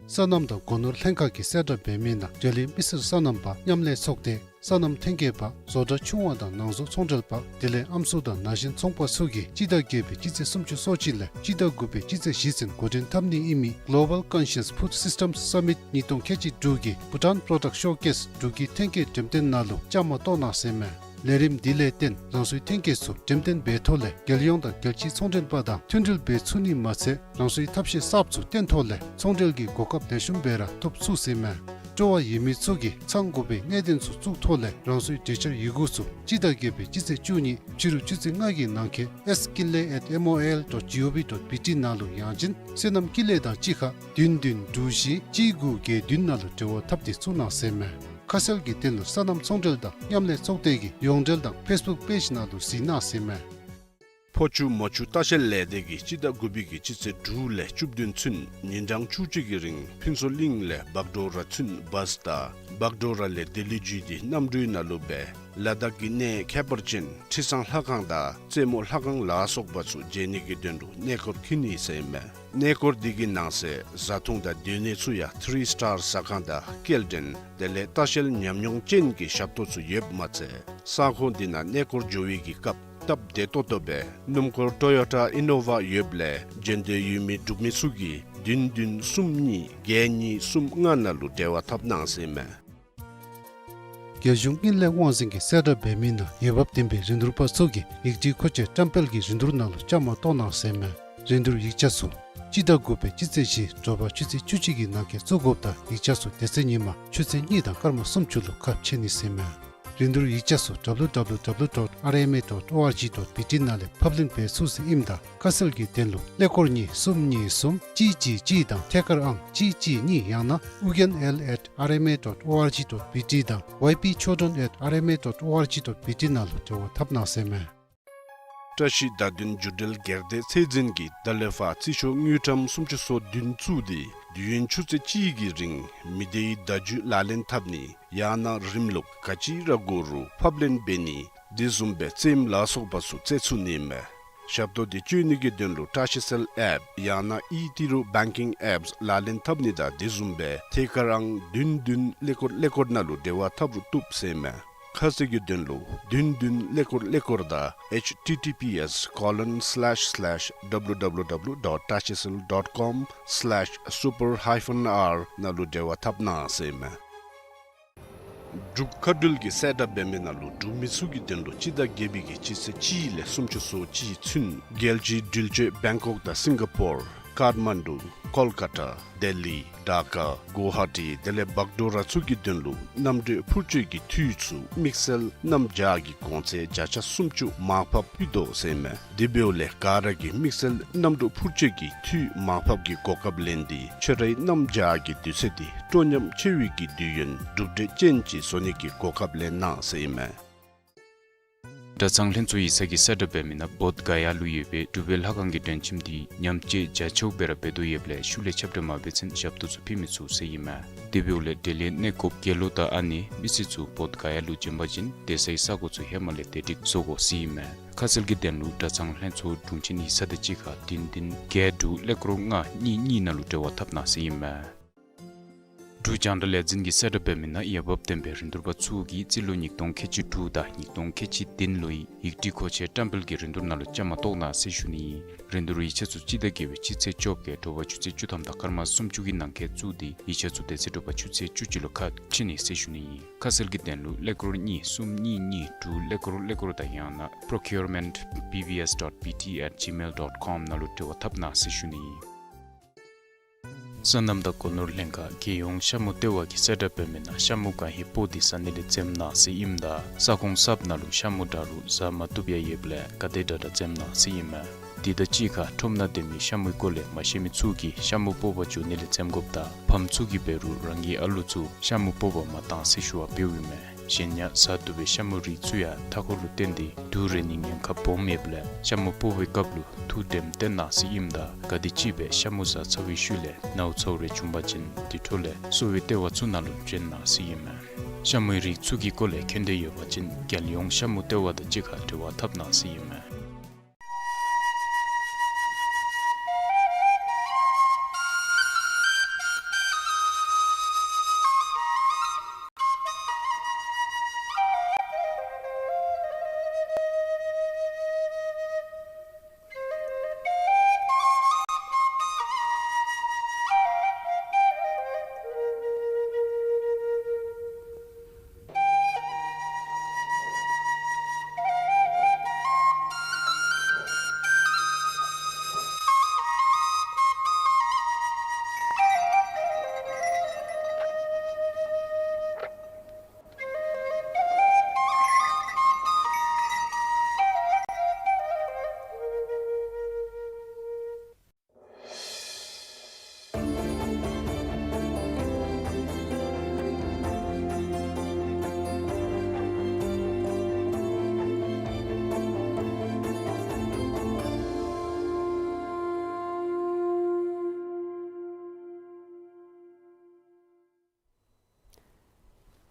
སོ་ནམ་དང་སྒོ་ནོར་ལྷན་ཁག་གིས་གསལ་བསྒྲགས་འབད་མི་ནང་འབྲེལ་ཡོད་མི་སེར་སོ་ནམ་པ་མཉམ་ལས་ཚོགས་སྡེ་སོ་ནམ་ཐོན་སྐྱེད་པ་བཟོ་གྲྭ་ཆུང་བ་དང་ནང་བཟོ་ཚོང་འབྲེལ་པ་དེ་ལས་ཨམ་སྲུ་དང་ན་གཞོན་ཚོང་པ་ཚུ་གིས་སྤྱི་ཟླ་བརྒྱད་པའི་སྤྱི་ཚེས་སུམ་ཅུ་སོ་གཅིག་ལས་སྤྱི་ཟླ་དགུ་པའི་སྤྱི་ཚེས་བཞི་ཚུན་འགོ་འདྲེན་འཐབ་ནི་ཨིན་མི་Global Conscious Food Systems Summit གཉིས་སྟོང་ཁལ་གཅིག་དྲུག་གི་Bhutan Product Showcase འབྲུག་གི་ཐོན་སྐྱེད་འགྲེམས་སྟོན་ནང་ལུ་བཅའ་མར་གཏོགས་གནང་ཟེར་མས། ལས་རིམ་འདི་ལས་བརྟེན་རང་སོའི་ཐོན་སྐྱེད་ཚུ་འགྲེམས་སྟོན་འབད་ཐོག་ལས་རྒྱལ་ཡོངས་དང་རྒྱལ་སྤྱིའི་ཚོང་འབྲེལ་པ་དང་མཐུན་སྒྲིལ་འབད་ཚུགས་ནི་མ་ཚད་རང་སོའི་ཐབས་ཤེས་གསརཔ་ཚུ་བཏོན་ཐོག་ལས་ཚོང་འབྲེལ་གྱི་གོ་སྐབས་ལེགས་ཤོམ་སྦེ་ར་ཐོབ་ཚུགས་ཟེར་མས། སྤྲོ་བ་ཡོད་མི་ཚུ་གིས་ཚང་དགོ་པའི་གནད་དོན་ཚུ་བཙུགས་ཐོག་ལས་རང་སོའི་གྲོས་འཆར་ཡི་གུ་ཚུ་སྤྱི་ཟླ་བརྒྱད་པའི་སྤྱི་ཚེས་བཅུ་གཉིས་ཕྱི་རུ་ཆུ་ཚོད་ལྔ་གི་ནང་འཁོད་S Kinley at M O L dot G O V dot B T ནང་ལུ་ཡང་ཅིན་སོ་ནམ་ཀིན་ལེ་དང་གཅིག་ཁར་བདུན་བདུན་དྲུག་བཞི་གཅིག་དགུ་བརྒྱད་བདུན་ནང་ལུ་འབྲེལ་བ་འཐབ་སྟེ་བཙུགས་གནང་ཟེར་མས། ཁ་གསལ་གྱི་དོན་ལུ་སོ་ནམ་ཚོང་འབྲེལ་དང་མཉམ་ལས་ཚོགས་སྡེ་གི་ཡོངས་འབྲེལ་དང་ཕེསི་བུཀ་པེཇ་ནང་ལུ་གཟིགས་གནང་ཟེར་མས། ཕོ་ཆུ་མོ་ཆུ་ལྟ་བཤལ་ལས་སྡེ་གིས་སྤྱི་ཟླ་དགུ་པའི་གི་སྤྱི་ཚེས་དྲུག་ལས་བཅུ་བདུན་ཚུན་ཉིན་གྲངས་བཅུ་གཅིག་གི་རིང་ཕུན་ཚོགས་གླིང་ལས་བག་གྲོ་ར་ཚུན་བཱས་དང་བག་གྲོ་ར་ལས་ལྡི་ལི་བརྒྱུད་དེ་གནམ་གྲུའི་ནང་ལུ་སྦེ་ལ་དྭགས་ཀྱི་གནས་ཁྱད་པར་ཅན་ཁྲི་བཟང་ལྷ་ཁང་དང་རྩེ་མོ་ལྷ་ཁང་ལ་སོགས་པ་ཚུ་མཇལ་ནི་གི་དོན་ལུ་གནས་སྐོར་འཁྱིད་ནི་ཟེར་མས། གནས་སྐོར་འདི་གི་ནང་གསེས་བཟའ་འཐུང་དང་སྡོད་གནས་ཚུ་ཡང་ཐི་རི་སི་ཊར་ཟ་ཁང་དང་སྐྱེལ་འདྲེན་དེ་ལས་ལྟ་བཤལ་ཉམས་མྱོང་ཅན་གྱི་ཞབས་ཏོག་ཚུ་ཡོདཔ་མ་ཚད་ས་ཁོངས་འདི་ནང་གནས་སྐོར་འགྱོ་བའི་གི་སྐབས་སྟབས་བདེ་ཏོག་ཏོ་སྦེ་སྣུམ་འཁོར་ཊོ་ཡོ་ཊ་ཨི་ནོ་ཝ་ཡོདཔ་ལས་འགྲན་བསྡུར་ཡོད་མི་འབྲུག་མི་ཚུ་གིས་བདུན་བདུན་གསུམ་གཉིས་བརྒྱད་གཉིས་གསུམ་ལྔ་ནང་ལུ་འབྲེལ་བ་འཐབ་གནང་ཟེར་མས། རྒྱལ་གཞུང་དངུལ་ལས་དབང་འཛིན་གྱིས་གསལ་བསྒྲགས་འབད་མི་ནང་འོས་འབབ་ལྡན་པའི་རིན་བསྡུར་པ་ཚུ་གིས་ཡིག་སྒྲིག་མཁོ་ཆས་བཀྲམ་སྤེལ་གྱི་རིན་བསྡུར་ནང་ལུ་བཅའ་མར་གཏོགས་གནང་ཟེར་མས། རིན་བསྡུར་ཡིག་ཆ་ཚུ་སྤྱི་ཟླ་དགུ་པའི་སྤྱི་ཚེས་བཞི་དྲོ་པ་ཆུ་ཚོད་བཅུ་གཅིག་གི་ནང་འཁོད་བཙུགས་དགོཔ་དང་ཡིག་ཆ་ཚུ་དེ་ཚེ་ཉིན་མ་ཆུ་ཚོད་གཉིས་དང་སྐར་མ་སུམ་ཅུ་ལུ་ཁ་ཕྱེ་ནི་ཟེར་མས། རིན་བསྡུར་ཡིག་ཆ་ཚུ་W W W dot R M A dot O R G dot B T ནང་ལས་ཕབ་ལེན་འབད་ཚུགས་ཟེར་ཨིནམ་ད་ཁ་གསལ་གྱི་དོན་ལུ་ཀླད་ཀོར་གཉིས་གསུམ་གཉིས་གསུམ་གཅིག་གཅིག་གཅིག་དང་ཐད་ཀར་ཨང་གཅིག་གཅིག་གཉིས་ཡང་ན་ཨུ་རྒྱན་L at R M A dot O R G dot B T དང་Y P Chodron at R M A dot O R G dot B T ནང་ལུ་འབྲེལ་བ་འཐབ་གནང་ཟེར་མས། བཀྲ་ཤིས་བརྡ་དོན་བརྒྱུད་འབྲེལ་སྒེར་སྡེ་ཚད་འཛིན་གྱིས་ད་ལས་ཕར་རྩིས་ཤོག་དངུལ་ཀྲམ་སུམ་ཅུ་སོ་བདུན་བཙུགས་ཏེ་དུས་ཡུན་ཆུ་ཚོད་གཅིག་གི་རིང་མི་སྡེའི་བརྡ་བརྒྱུད་ལག་ལེན་འཐབ་ནི་ཡང་ན་རིམ་ལུགས་ག་ཅི་ར་དགོ་རུང་ཕབ་ལེན་འབད་ནི་དེ་བཟུམ་སྦེ་རྩེདམོ་ལ་སོགས་པ་ཚུ་རྩེ་ཚུགས་ནི་མས། ཞབས་ཏོག་འདི་སྤྱོད་ནི་གི་དོན་ལུ་བཀྲ་ཤིས་གསལ་ཨེཔ་ཡང་ན་ཨི་ཏི་རུ་བེང་ཀིང་ཨེཔསི་ལག་ལེན་འཐབ་ནི་དང་དེ་བཟུམ་སྦེ་ཐད་ཀར་ཨང་བདུན་བདུན་ཀླད་ཀོར་ཀླད་ཀོར་ནང་ལུ་འབྲེལ་བ་འཐབ་རུང་བཏུབ་ཟེར་མས། ཁ་གསལ་གྱི་དོན་ལུ་བདུན་བདུན་ཀླད་ཀོར་ཀླད་ཀོར་དང་H T T P S colon slash slash W W W dot tashisil dot com slash super hyphen R ནང་ལུ་འབྲེལ་བ་འཐབ་གནང་ཟེར་མས། འབྲུག་མཁའ་འགྲུལ་གྱིས་གསལ་བསྒྲགས་འབད་མི་ནང་ལུ་འབྲུག་མི་ཚུ་གི་དོན་ལུ་སྤྱི་ཟླ་བརྒྱད་པའི་གི་སྤྱི་ཚེས་གཅིག་ལས་སུམ་ཅུ་སོ་གཅིག་ཚུན་རྒྱལ་སྤྱིའི་འགྲུལ་སྐྱོད་བེང་ཀོག་དང་སིང་ག་པོར་ཀཱཐ་མན་ཌུ་ཀོལ་ཀ་ཏ་ལྡི་ལི་ཌ་ཀ་གུ་ཝ་ཧ་ཊི་དེ་ལས་བག་དྲོ་ར་ཚུ་གི་དོན་ལུ་གནམ་གྲུ་འཕུར་སྤྱོད་ཀྱི་འཐུས་ཚུ་དམིགས་བསལ་གནམ་བྱཱར་གྱི་གོང་ཚད་བརྒྱ་ཆ་སུམ་ཅུ་མར་ཕབ་ཕུལ་དོ་ཟེར་མས། དེ་འབདཝ་ལས་ག་ར་གིས་དམིགས་བསལ་གནམ་གྲུ་འཕུར་སྤྱོད་ཀྱི་འཐུས་མར་ཕབ་ཀྱི་གོ་སྐབས་ལེན་ཏེ་ཁྱོད་རའི་གནམ་བྱཱར་གྱི་དུས་ཚོད་འདི་སྤྲོ་ཉམས་ཆེ་བའི་གི་དུས་ཡུན་གྲུབ་འབྲས་ཅན་ཅིག་བཟོ་ནི་གི་གོ་སྐབས་ལེན་གནང་ཟེར་ཨིན་མས། གྲྭ་ཚང་ལྷན་ཚོགས་ཡིག་ཚང་གིས་གསལ་བསྒྲགས་འབད་མི་ནང་བོདྷ་ག་ཡ་ལུ་ཡོད་པའི་གྲུབ་པའི་ལྷ་ཁང་གི་མགྲོན་ཁྱིམ་འདི་ཉམས་བཅོས་རྒྱ་ཆེཝ་སྦེ་ར་འབད་དོ་ཡོདཔ་ལས་ཤུལ་ལས་ཁྱབ་བསྒྲགས་མ་འབད་ཚུན་ཞབས་ཏོག་ཚུ་ཕུལ་མི་ཚུགས་ཟེར་ཨིན་མས། དེ་འབདཝ་ལས་འབྲེལ་ཡོད་གནས་སྐོརཔ་དགེ་སློང་དང་ཨ་ནེ་མི་སེར་ཚུ་བོདྷ་ག་ཡ་ལུ་བྱོན་པ་ཅིན་སྡོད་སའི་ས་གོ་ཚུ་ཧེ་མ་ལས་བདེ་སྒྲིག་བཟོ་དགོ་ཟེར་ཨིན་མས། ཁ་གསལ་གྱི་དོན་ལུ་གྲྭ་ཚང་ལྷན་ཚོགས་དྲུང་ཆེན་ཡིག་ཚང་དང་གཅིག་ཁར་བདུན་བདུན་བརྒྱད་དྲུག་ཀླད་ཀོར་ལྔ་གཉིས་གཉིས་ནང་ལུ་འབྲེལ་བ་འཐབ་གནང་ཟེར་ཨིན་མས། འབྲུག་རྒྱང་བསྒྲགས་ལས་འཛིན་གྱིས་གསལ་བསྒྲགས་འབད་མི་ནང་འོས་འབབ་ལྡན་པའི་རིན་བསྡུར་པ་ཚུ་གིས་རྩིས་ལོ་ཉིས་སྟོང་ཁལ་གཅིག་དྲུག་དང་ཉིས་སྟོང་ཁལ་གཅིག་བདུན་ལོའི་ཡིག་སྒྲིག་མཁོ་ཆས་བཀྲམ་སྤེལ་གྱི་རིན་བསྡུར་ནང་ལུ་བཅའ་མར་གཏོགས་གནང་ཟེར་ཞུ་ནི་ཨིན། རིན་བསྡུར་ཡིག་ཆ་ཚུ་སྤྱི་ཟླ་བརྒྱད་པའི་སྤྱི་ཚེས་བཅོ་བརྒྱད་དྲོ་པ་ཆུ་ཚོད་བཅུ་ཐམ་དང་སྐར་མ་སུམ་ཅུ་གི་ནང་འཁོད་བཙུགས་ཏེ་ཡིག་ཆ་ཚུ་དེ་ཚེ་དྲོ་པ་ཆུ་ཚོད་བཅུ་གཅིག་ལུ་ཁ་ཕྱེ་ནི་ཟེར་ཞུ་ནི་ཨིན། ཁ་གསལ་གྱི་དོན་ལུ་ཀླད་ཀོར་གཉིས་གསུམ་གཉིས་གཉིས་དྲུག་ཀླད་ཀོར་ཀླད་ཀོར་དང་ཡང་ན་procurement B B S dot B T at gmail dot com ནང་ལུ་འབྲེལ་བ་འཐབ་གནང་ཟེར་ཞུ་ནི་ཨིན། སོ་ནམ་དང་སྒོ་ནོར་ལྷན་ཁག་རྒྱལ་ཡོངས་ཤ་མུ་ལྟེ་བ་གིས་གསལ་བསྒྲགས་འབད་མི་ནང་ཤ་མུ་གང་ཧེ་སྤོག་སྟེ་ཟ་ནི་ལས་འཛེམ་གནང་ཟེར་ཨིནམ་ད་ས་ཁོངས་གསརཔ་ནང་ལུ་ཤ་མུ་དྲག་རུང་བཟའ་མ་བཏུབ་ཡང་ཡོདཔ་ལས་ག་དེ་དྲག་དྲག་འཛེམ་གནང་ཟེར་ཨིན་མས། དེ་དང་གཅིག་ཁར་ཁྲོམ་ནང་སྡོད་མི་ཤ་མུའི་སྐོར་ལས་མ་ཤེས་མི་ཚུ་གིས་ཤ་མུ་སྤོག་པར་འགྱོ་ནི་ལས་འཛེམ་དགོཔ་དང་ཕམ་ཚུ་གིས་འབད་རུང་རང་གི་ཨ་ལུ་ཚུ་ཤ་མུ་སྤོག་པར་མ་གཏང་ཟེར་ཞུ་བ་འབདཝ་ཨིན་མས། གཞན་ཡང་བཟའ་བཏུབ་པའི་ཤ་མུའི་རིགས་ཚུ་ཡང་མཐའ་འཁོར་ལུ་བརྟེན་ཏེ་དུག་རེག་ནིའི་ཉེན་ཁ་སྦོམ་ཡོདཔ་ལས་ཤ་མུ་སྤོག་པའི་སྐབས་ལུ་ཐུགས་དྲནམ་བཏོན་གནང་ཟེར་ཨིནམ་ད་ག་དེམ་ཅིག་སྦེ་ཤ་མུ་བཟའ་ཚར་བའི་ཤུལ་ལས་ནཝ་ཚཝ་རེ་བྱུང་པ་ཅིན་དེ་འཕྲོ་ལས་གསོ་བའི་ལྟེ་བ་ཚུ་ནང་ལུ་བྱོན་གནང་ཟེར་ཨིན་མས། ཤ་མུའི་རིགས་ཚུ་གི་སྐོར་ལས་མཁྱེན་འདོད་ཡོད་པ་ཅིན་རྒྱལ་ཡོངས་ཤ་མུ་ལྟེ་བ་དང་གཅིག་ཁར་འབྲེལ་བ་འཐབ་གནང་ཟེར་ཨིན་མས།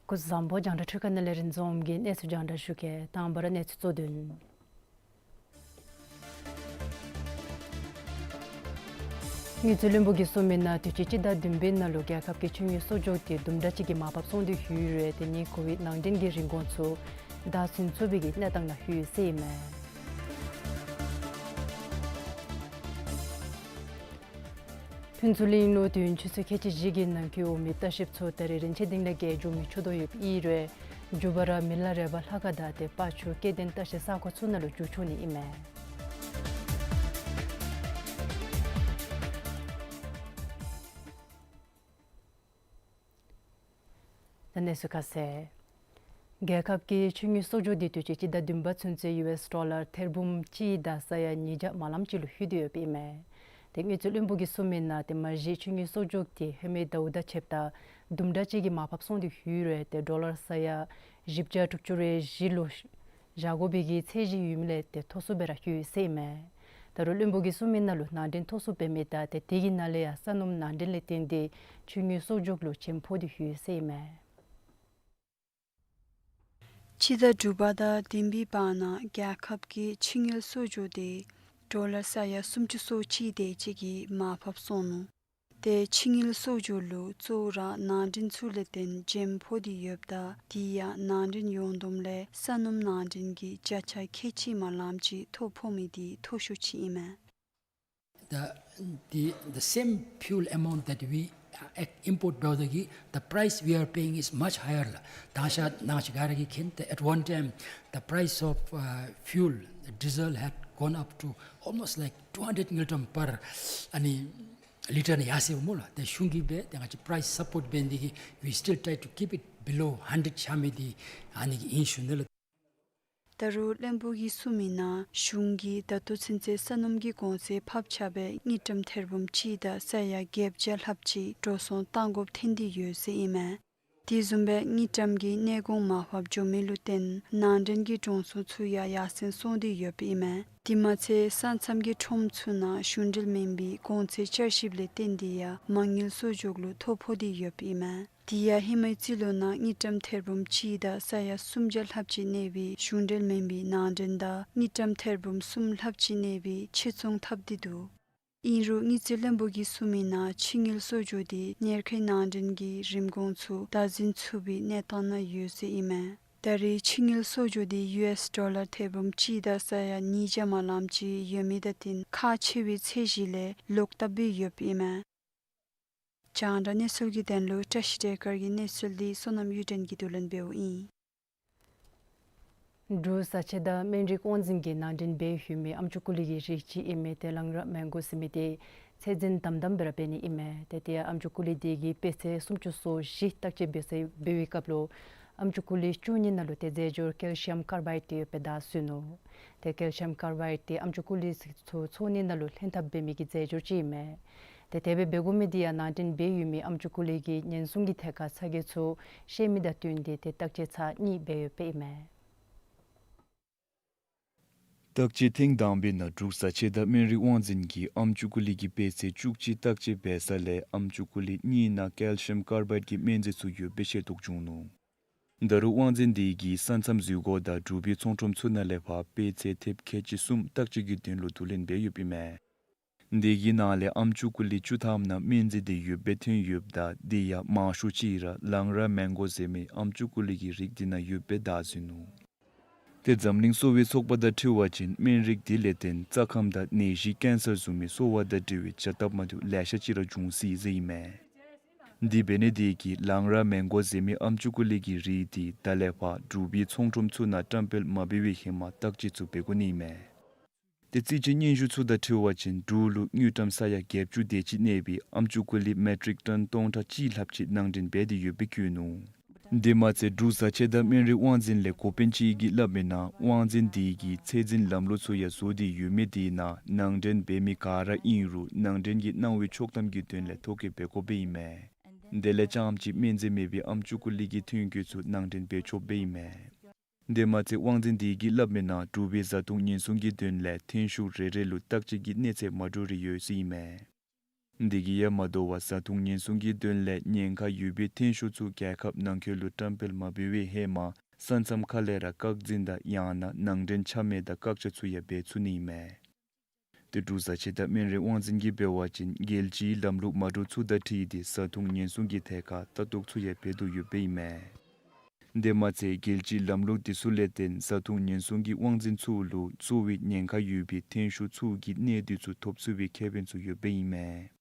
སྐུ་གཟུགས་བཟང་པོ། རྒྱང་བསྒྲགས་འཕྲུལ་ཁང་ནང་ལས་རིན་འཛོམས་ཀྱིས་གནས་ཚུལ་རྒྱང་བསྒྲགས་ཞུ་གེ། དང་པ་ར་གནས་ཚུལ་གཙོ་དོན། དངུལ་རྩིས་བློན་པོ་གིས་གསུངས་མི་ནང་དུས་ཅི་སྤྱི་ཟླ་བདུན་པའི་ནང་ལུ་རྒྱལ་ཁབ་ཀྱི་ཆིངས་ཡིག་གསོག་འཇོག་དེ་དུམ་གྲ་ཅིག་གིས་མར་ཕབ་སོང་སྟེ་ཡོད་རུང་ཏེ་ནི་ཀོ་བིཌ་ནང་འདྲེན་གྱི་རིན་གོང་ཚུ་བདའ་ཟུན་ཚུགས་པའི་གི་གནས་སྟངས་ནང་ཡོད་ཟེར་ཨིན་མས། ཕུན་ཚོགས་གླིང་ལུ་དུས་ཡུན་ཆུ་ཚོད་ཁལ་གཅིག་བཞི་གི་ནང་འཁོད་འོང་མི་ལྟ་བཤལཔ་ཚུ་ད་རེས་རིན་ཆེན་སྡིངས་ལས་བརྒལ་འགྱོ་མི་ཆོག་དོ་ཡོདཔ་ཨིན་རུང་འགྱོ་བར་མི་ལ་རས་པ་ལྷ་ཁང་དང་ཏེ་སྤ་ཆུ་སྐྱེ་ལྡན་ལྟ་བཤལ་ས་གོ་ཚུ་ནང་ལུ་འགྱོ་ཆོག་ནི་ཨིན་མས། ད་གནས་ཚུལ་ཁ་གསལ། རྒྱལ་ཁབ་ཀྱི་ཆིངས་ཡིག་གསོག་འཇོག་དེ་དུས་ཅི་སྤྱི་ཟླ་བདུན་པ་ཚུན་ཚོད་ཡུ་ཨེསི་ཌོ་ལར་ཐེར་འབུམ་གཅིག་དང་ས་ཡ་ཉིས་བརྒྱ་མ་ལམ་ཅིག་ལུ་ལྷོད་དེ་ཡོདཔ་ཨིན་མས། ཏེ་དངུལ་རྩིས་བློན་པོ་གིས་གསུངས་མི་ནང་ཏེ་མ་གཞི་ཆིངས་ཡིག་གསོག་འཇོག་དེ་ཧེ་མའི་ཟླཝ་དང་ཕྱདཔ་ད་དུམ་གྲ་ཅིག་གིས་མར་ཕབ་སོང་སྟེ་ཡོད་རུང་ཏེ་ཌོ་ལར་ས་ཡ་བཞི་བརྒྱ་དྲུག་ཅུ་རེ་བཞི་ལུ་བཞག་དགོ་པའི་གི་ཚད་གཞི་ཡོད་མི་ལས་ཏེ་མཐོ་སུ་སྦེ་ར་ལྷོད་ཡོད་ཟེར་ཨིན་མས། ད་རུང་བློན་པོ་གིས་གསུངས་མི་ནང་ལུ་ནང་འདྲེན་མཐོ་སུ་འབད་མི་དང་ཏེ་དེ་གི་ནང་ལས་ཡང་ས་སྣུམ་ནང་འདྲེན་ལས་བརྟེན་ཏེ་ཆིངས་ཡིག་གསོག་འཇོག་ལུ་བྱེམ་ཕོག་སྟེ་ཡོད་ཟེར་ཨིན་མས། སྤྱི་ཟླ་དྲུག་པ་དང་བདུན་པའི་བར་ན་རྒྱལ་ཁབ་ཀྱི་ཆིངས་ཡིག་གསོག་འཇོག་དེ་ཌོ་ལར་ས་ཡ་སུམ་ཅུ་སོ་གཅིག་དེ་ཅིག་གིས་མར་ཕབ་སོང་ནུག། ཏེ་ཆིངས་ཡིག་གསོག་འཇོག་ལུ་གཙོ་བོ་ར་ནང་འདྲེན་ཚུ་ལས་བརྟེན་བྱེམ་ཕོག་སྟེ་ཡོདཔ་ད་དེ་ཡང་ནང་འདྲེན་ཡོངས་བསྡོམས་ལས་ས་སྣུམ་ནང་འདྲེན་གྱི་བརྒྱ་ཆ་ཁལ་གཅིག་མ་ལམ་ཅིག་མཐོ་ཕོག་མི་དེ་མཐོ་ཤོས་ཅིག་ཨིན་མས། The, the, the same fuel amount that we, uh, import བཟོ་ད་གི་the price we are paying is much higher ལགས། ད་ཤ་ནང་ཤ་ག་ར་གིས་མཁྱེན། At one time, the price of, uh, fuel, diesel had gone up to almost like two hundred ngultrum per, ཨ་ནི་ལི་ཊར་ནང་ཡར་སོ་ཡི་སྨོ་ལགས། ཏེ་གཞུང་གིས་སྦེ་ཏེ་ང་བཅས་price support འབད་ནི་དེ་གིས་we still try to keep it below hundred བཞག་མི་དེ་ཨ་ནི་གིས་ཨིན་ཞུ་ནི་ལགས། ད་རུང་བློན་པོ་གིས་གསུངས་མི་ནང་གཞུང་གིས་ད་ལྟོ་ཚུན་ཚོད་ས་སྣུམ་གྱི་གོང་ཚད་ཕབ་ཆག་སྦེ་དངུལ་ཀྲམ་ཐེར་འབུམ་གཅིག་དང་ས་ཡ་བརྒྱད་བརྒྱ་ལྷགཔ་ཅིག་འགྲོ་སོང་བཏང་དགོཔ་ཐོན་ཏེ་ཡོད་ཟེར་ཨིན་མས། དེ་བཟུམ་སྦེ་དངུལ་ཀྲམ་གྱི་གནས་གོང་མར་ཕབ་འགྱོ་མི་ལུ་བརྟེན་ནང་འདྲེན་གྱི་གྲོང་ཚོ་ཚུ་ཡང་ཡར་སེང་སོང་སྟེ་ཡོདཔ་ཨིན་མས། དེ་མ་ཚད་ས་མཚམས་ཀྱི་ཁྲོམ་ཚུ་ནང་གཞུང་འབྲེལ་མེན་པའི་གོང་ཚད་བསྐྱར་ཞིབ་ལས་བརྟེན་ཏེ་ཡང་མ་དངུལ་གསོག་འཇོག་ལུ་མཐོ་ཕོག་སྟེ་ཡོདཔ་ཨིན་མས། དེ་ཡང་ཧེ་མའི་རྩིས་ལོ་ནང་དངུལ་ཀྲམ་ཐེར་འབུམ་གཅིག་དང་ས་ཡ་སུམ་བརྒྱ་ལྷགཔ་ཅིག་གནས་པའི་གཞུང་འབྲེལ་མེན་པའི་ནང་འདྲེན་དང་དངུལ་ཀྲམ་ཐེར་འབུམ་གསུམ་ལྷགཔ་ཅིག་གནས་པའི་ཕྱིར་ཚོང་འཐབ་སྟེ་འདུག། ཨིན་རུང་དངུལ་རྩིས་བློན་པོ་གིས་གསུངས་མི་ནང་ཆིངས་ཡིག་གསོག་འཇོག་དེ་གཉེར་ཁའི་ནང་འདྲེན་གྱི་རིན་གོང་ཚུ་བདའ་ཟུན་ཚུགས་པའི་གནས་སྟངས་ནང་ཡོད་ཟེར་ཨིན་མས། ད་རེས་ཆིངས་ཡིག་གསོག་འཇོག་དེ་ཡུ་ཨེསི་ཌོ་ལར་ཐེར་འབུམ་གཅིག་དང་ས་ཡ་ཉིས་བརྒྱ་མ་ལམ་ཅིག་ཡོད་མི་དང་བསྟུན་ཁག་ཆེ་བའི་ཚད་གཞི་ལས་ལོག་ལྟབ་སྦེ་ཡོདཔ་ཨིན་མས། རྒྱང་བསྒྲགས་གནས་ཚུལ་གྱི་དོན་ལུ་བཀྲ་ཤིས་བདེ་དཀར་གྱི་གནས་ཚུལ་འདི་བསོད་ནམས་གཡུ་སྒྲོན་གྱིས་བསྡུ་ལེན་འབདཝ་ཨིན། འབྲུག་བཟའ་ཆས་དང་སྨན་རིགས་དབང་འཛིན་གྱིས་ནང་འདྲེན་འབད་ཡོད་མི་ཨམ་ཅུ་ཀུ་ལི་གི་རིགས་ཅིག་ཨིན་མི་ཏེ་ལང་ར་མེང་གོ་ཟེར་མི་དེ་ཚད་འཛིན་དམ་དམ་སྦེ་ར་འབད་ནི་ཨིན་མས། ཏེ་དེ་ཡང་ཨམ་ཅུ་ཀུ་ལི་དེ་གི་དཔེ་ཚད་སུམ་ཅུ་སོ་བཞི་བརྟག་དཔྱད་འབད་ས་འབད་བའི་སྐབས་ལུ་ཨམ་ཅུ་ཀུ་ལི་བཅུ་གཉིས་ནང་ལུ་ཏེ་རྫས་སྦྱོར་ཀེལ་ཤི་ཡམ་ཀར་བའིཌ་དེ་ཡོདཔ་སྦེ་བདའ་ཟུན་ནུག། ཏེ་ཀེལ་ཤི་ཡམ་ཀར་བའིཌ་དེ་ཨམ་ཅུ་ཀུ་ལི་ཚུ་ཚོ་གཉིས་ནང་ལུ་ལྷན་ཐབས་འབད་མི་གི་རྫས་སྦྱོར་ཅིག་ཨིན་མས། ཏེ་དེ་སྦེ་འབད་དགོ་མི་དེ་ཡང་ནང་འདྲེན་འབད་ཡོད་མི་ཨམ་ཅུ་ཀུ་ལི་གི་ཉེན་སྲུང་གི་ཐད་ཁར་ཚ་གྱང་ཚུ་བཤད་མི་དང་བསྟུན་ཏེ་ཏེ་བརྟག་དཔྱད་ཚར་གཉིས་འབད་ཡོདཔ་ཨིན་མས། བརྟག་དཔྱད་ཐེངས་དང་པའི་ནང་འབྲུག་བཟའ་ཆས་དང་སྨན་རིགས་དབང་འཛིན་གྱིས་ཨམ་ཅུ་ཀུ་ལི་གི་དཔེ་ཚད་བཅུ་གཅིག་བརྟག་དཔྱད་འབད་ས་ལས་ཨམ་ཅུ་ཀུ་ལི་གཉིས་ནང་ཀེལ་ཤི་ཡམ་ཀར་བའིཌ་ཀྱི་སྨན་རྫས་ཚུ་ཡོད་པའི་ཤེས་རྟོགས་བྱུང་ནུག། ད་རུང་དབང་འཛིན་དེ་གིས་ས་མཚམས་འཛུལ་སྒོ་དང་འབྲུག་པའི་ཚོང་ཁྲོམ་ཚུ་ནང་ལས་ཕར་དཔེ་ཚད་ཐེབས་ཁལ་གཅིག་གསུམ་བརྟག་དཔྱད་ཀྱི་དོན་ལུ་བསྡུ་ལེན་འབད་ཡོདཔ་ཨིན་མས། དེ་གི་ནང་ལས་ཨམ་ཅུ་ཀུ་ལི་བཅུ་ཐམ་ནང་སྨན་རྫས་དེ་ཡོདཔ་སྦེ་ཐོན་ཡོདཔ་ད་དེ་ཡང་མང་ཤོས་ཅིག་ར་ལང་ར་མེང་གོ་ཟེར་མི་ཨམ་ཅུ་ཀུ་ལི་གི་རིགས་དེ་ནང་ཡོདཔ་སྦེ་བདའ་ཟུན་ནུག། ཏེ་འཛམ་གླིང་གསོ་བའི་ཚོགས་པ་དང་འཁྲིལ་བ་ཅིན་སྨན་རིགས་དེ་ལས་བརྟེན་རྩ་ཁམས་དང་ནད་གཞི་ཀེན་སར་བཟུམ་མའི་གསོ་བ་དང་འབྲེལ་བའི་བྱ་ཐབས་མ་འདྲཝ་ལེ་ཤ་ཅིག་ར་འབྱུང་སྲིད་ཟེར་ཨིན་མས། དེ་འབད་ནི་དེ་གིས་ལང་ར་མེང་གོ་ཟེར་མི་ཨམ་ཅུ་ཀུ་ལི་གི་རིགས་དེ་ད་ལས་ཕར་འབྲུག་པའི་ཚོང་ཁྲོམ་ཚུ་ནང་བཀྲམ་སྤེལ་མ་འབད་བའི་ཧེ་མ་བརྟག་དཔྱད་ཚུ་འབད་དགོ་ནི་ཨིན་མས། ཏེ་རྩིས་དཔྱད་སྙན་ཞུ་ཚུ་དང་འཁྲིལ་བ་ཅིན་འབྲུག་ལུ་དངུལ་ཀྲམ་ས་ཡ་བརྒྱད་ཅུ་དེ་ཅིག་གནས་པའི་ཨམ་ཅུ་ཀུ་ལི་མེ་ཊིག་ཊོན་སྟོང་ཕྲག་གཅིག་ལྷགཔ་ཅིག་ནང་འདྲེན་འབད་དེ་ཡོདཔ་སྦེ་བཀོད་ནུག། དེ་མ་ཚད་འབྲུག་བཟའ་ཆས་དང་སྨན་རིགས་དབང་འཛིན་ལས་འགོ་དཔོན་ཅིག་གིས་སླབ་མི་ནང་དབང་འཛིན་དེ་གིས་ཚད་འཛིན་ལམ་ལུགས་ཚུ་ཡང་བཟོ་སྟེ་ཡོད་མི་དེ་ནང་ནང་འདྲེན་འབད་མི་ག་ར་ཨིན་རུང་ནང་འདྲེན་གྱི་གནང་བའི་ཆོག་ཐམ་གྱི་དོན་ལས་ཐོ་བཀོད་འབད་དགོཔ་སྦེ་ཨིན་མས། དེ་ལས་རྐྱངམ་གཅིག་སྨན་རྫས་མེད་པའི་ཨམ་ཅུ་ཀུ་ལི་གི་ཐོན་སྐྱེད་ཚུ་ནང་འདྲེན་འབད་ཆོགཔ་སྦེ་ཨིན་མས། དེ་མ་ཚད་དབང་འཛིན་དེ་གིས་སླབ་མི་ནང་འབྲུག་པའི་བཟའ་བཏུང་ཉེན་སྲུང་གི་དོན་ལས་ཐོན་ཤུགས་རེ་རེ་ལུ་བརྟག་དཔྱད་ཀྱི་གནས་ཚད་མ་འདྲཝ་རེ་ཡོད་ཟེར་ཨིན་མས། དེ་གིས་ཡང་མ་དོ་བར་བཟའ་འཐུང་ཉེན་སྲུང་གི་དོན་ལས་ཉེན་ཁ་ཡོད་པའི་ཐོན་ཤུགས་ཚུ་རྒྱལ་ཁབ་ནང་འཁོད་ལུ་བཀྲམ་སྤེལ་མ་འབད་བའི་ཧེ་མ་ས་མཚམས་ཁ་ལས་ར་བཀག་འཛིན་དང་ཡང་ན་ནང་འདྲེན་ཆ་མེད་དང་བཀག་ཆ་ཚུ་ཡང་འབད་ཚུགས་ནི་ཨིན་མས། དེ་འབྲུག་བཟའ་ཆས་དང་སྨན་རིགས་དབང་འཛིན་གྱིས་འབད་བ་ཅིན་རྒྱལ་སྤྱིའི་ལམ་ལུགས་མ་འདྲཝ་ཚུ་དང་འཁྲིལ་ཏེ་བཟའ་འཐུང་ཉེན་སྲུང་གི་ཐད་ཁར་ལྟ་རྟོག་ཚུ་ཡང་འབད་དོ་ཡོདཔ་ཨིན་མས། དེ་མ་ཚད་རྒྱལ་སྤྱིའི་ལམ་ལུགས་དེ་ཚུ་ལས་བརྟེན་བཟའ་འཐུང་ཉེན་སྲུང་གི་དབང་འཛིན་ཚུ་ལུ་གསོ་བའི་ཉེན་ཁ་ཡོད་པའི་ཐོན་ཤུགས་ཚུ་གི་གནས་སྡུད་ཚུ་ཐོབ་ཚུགས་པའི་ཁེ་ཕན་ཚུ་ཡོདཔ་ཨིན་མས།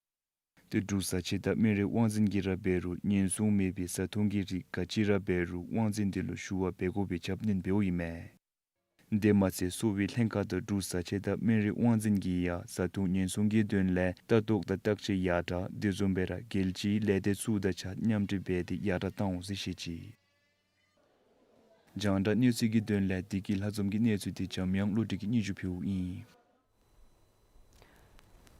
དེ་འབྲུག་བཟའ་ཆས་དང་སྨན་རིགས་དབང་འཛིན་གྱིས་ར་འབད་རུང་ཉེན་སྲུང་མེད་པའི་བཟའ་འཐུང་གི་རིགས་ག་ཅི་ར་འབད་རུང་དབང་འཛིན་དེ་ལུ་ཞུ་བ་འབད་དགོ་པའི་ཁྱབ་བསྒྲགས་འབདཝ་ཨིན་མས། དེ་མ་ཚད་གསོ་བའི་ལྷན་ཁག་དང་འབྲུག་བཟའ་ཆས་དང་སྨན་རིགས་དབང་འཛིན་གྱིས་ཡང་བཟའ་འཐུང་ཉེན་སྲུང་གི་དོན་ལས་ལྟ་རྟོག་དང་བརྟག་དཔྱད་ཡར་དྲག་དེ་བཟུམ་སྦེ་ར་རྒྱལ་སྤྱིའི་ལས་སྡེ་ཚུ་དང་གཅིག་ཁར་མཉམ་འབྲེལ་འབད་དེ་ཡར་དྲག་བཏང་འོང་ཟེར་བཤད་ཅི། རྒྱང་བསྒྲགས་གནས་ཚུལ་གྱི་དོན་ལས་བདེ་སྐྱིད་ལྷ་འཛོམས་ཀྱི་གནས་ཚུལ་དེ་འཇམ་དབྱངས་བློ་གྲོས་ཀྱིས་སྙན་ཞུ་ཕུལཝ་ཨིན།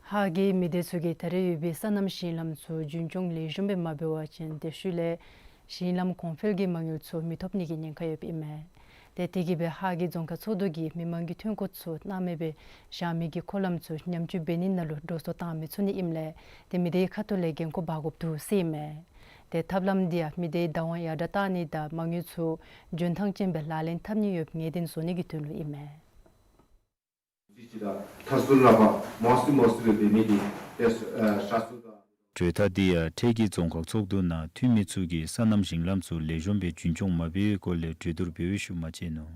ཧཱ་གི་མི་སྡེ་ཚུ་གིས་ད་རེས་ཡོད་པའི་སོ་ནམ་ཞིང་ལམ་ཚུ་རྒྱུན་སྐྱོང་ལེགས་ཤོམ་སྦེ་མ་འབད་བ་ཅིན་དེ་ཤུལ་ལས་ཞིང་ལམ་གོང་འཕེལ་གྱི་མ་དངུལ་ཚུ་མི་ཐོབ་ནི་གི་ཉེན་ཁ་ཡོདཔ་ཨིན་མས། དེ་དེ་གིས་སྦེ་ཧཱ་གི་རྫོང་ཁག་ཚོགས་འདུ་གིས་མི་མང་གི་ཐོན་སྐྱེད་ཚུ་སྣང་མེད་སྦེ་བཞག་མི་གི་འཁོར་ལམ་ཚུ་ཉམས་བཅོས་འབད་ནི་ནང་ལུ་འགྲོ་སོང་བཏང་མི་ཚུགས་ནི་ཨིནམ་ལས་དེ་མི་སྡེའི་ཁ་ཐུག་ལས་འགན་ཁུར་འབག་དགོཔ་འདུག་ཟེར་ཨིན་མས། དེ་ཐབས་ལམ་འདི་ཡང་མི་སྡེའི་བདག་དབང་ཡར་དྲག་བཏང་ནི་དང་མ་དངུལ་ཚུ་འཇོན་ཐང་ཅན་སྦེ་ལག་ལེན་འཐབ་ནི་ཡོདཔ་ངེས་གཏན་བཟོ་ནི་གི་དོན་ལུ་ཨིན་མས། གྲོས་ཐག་འདི་ཡང་འཕྲལ་གྱི་རྫོང་ཁག་ཚོགས་འདུ་ནང་འཐུས་མི་ཚུ་གིས་སོ་ནམ་ཞིང་ལམ་ཚུ་ལེགས་ཤོམ་སྦེ་རྒྱུན་སྐྱོང་མ་འབད་བའི་སྐོར་ལས་གྲོས་བསྡུར་འབད་བའི་ཤུལ་མ་བཅད་ནུག།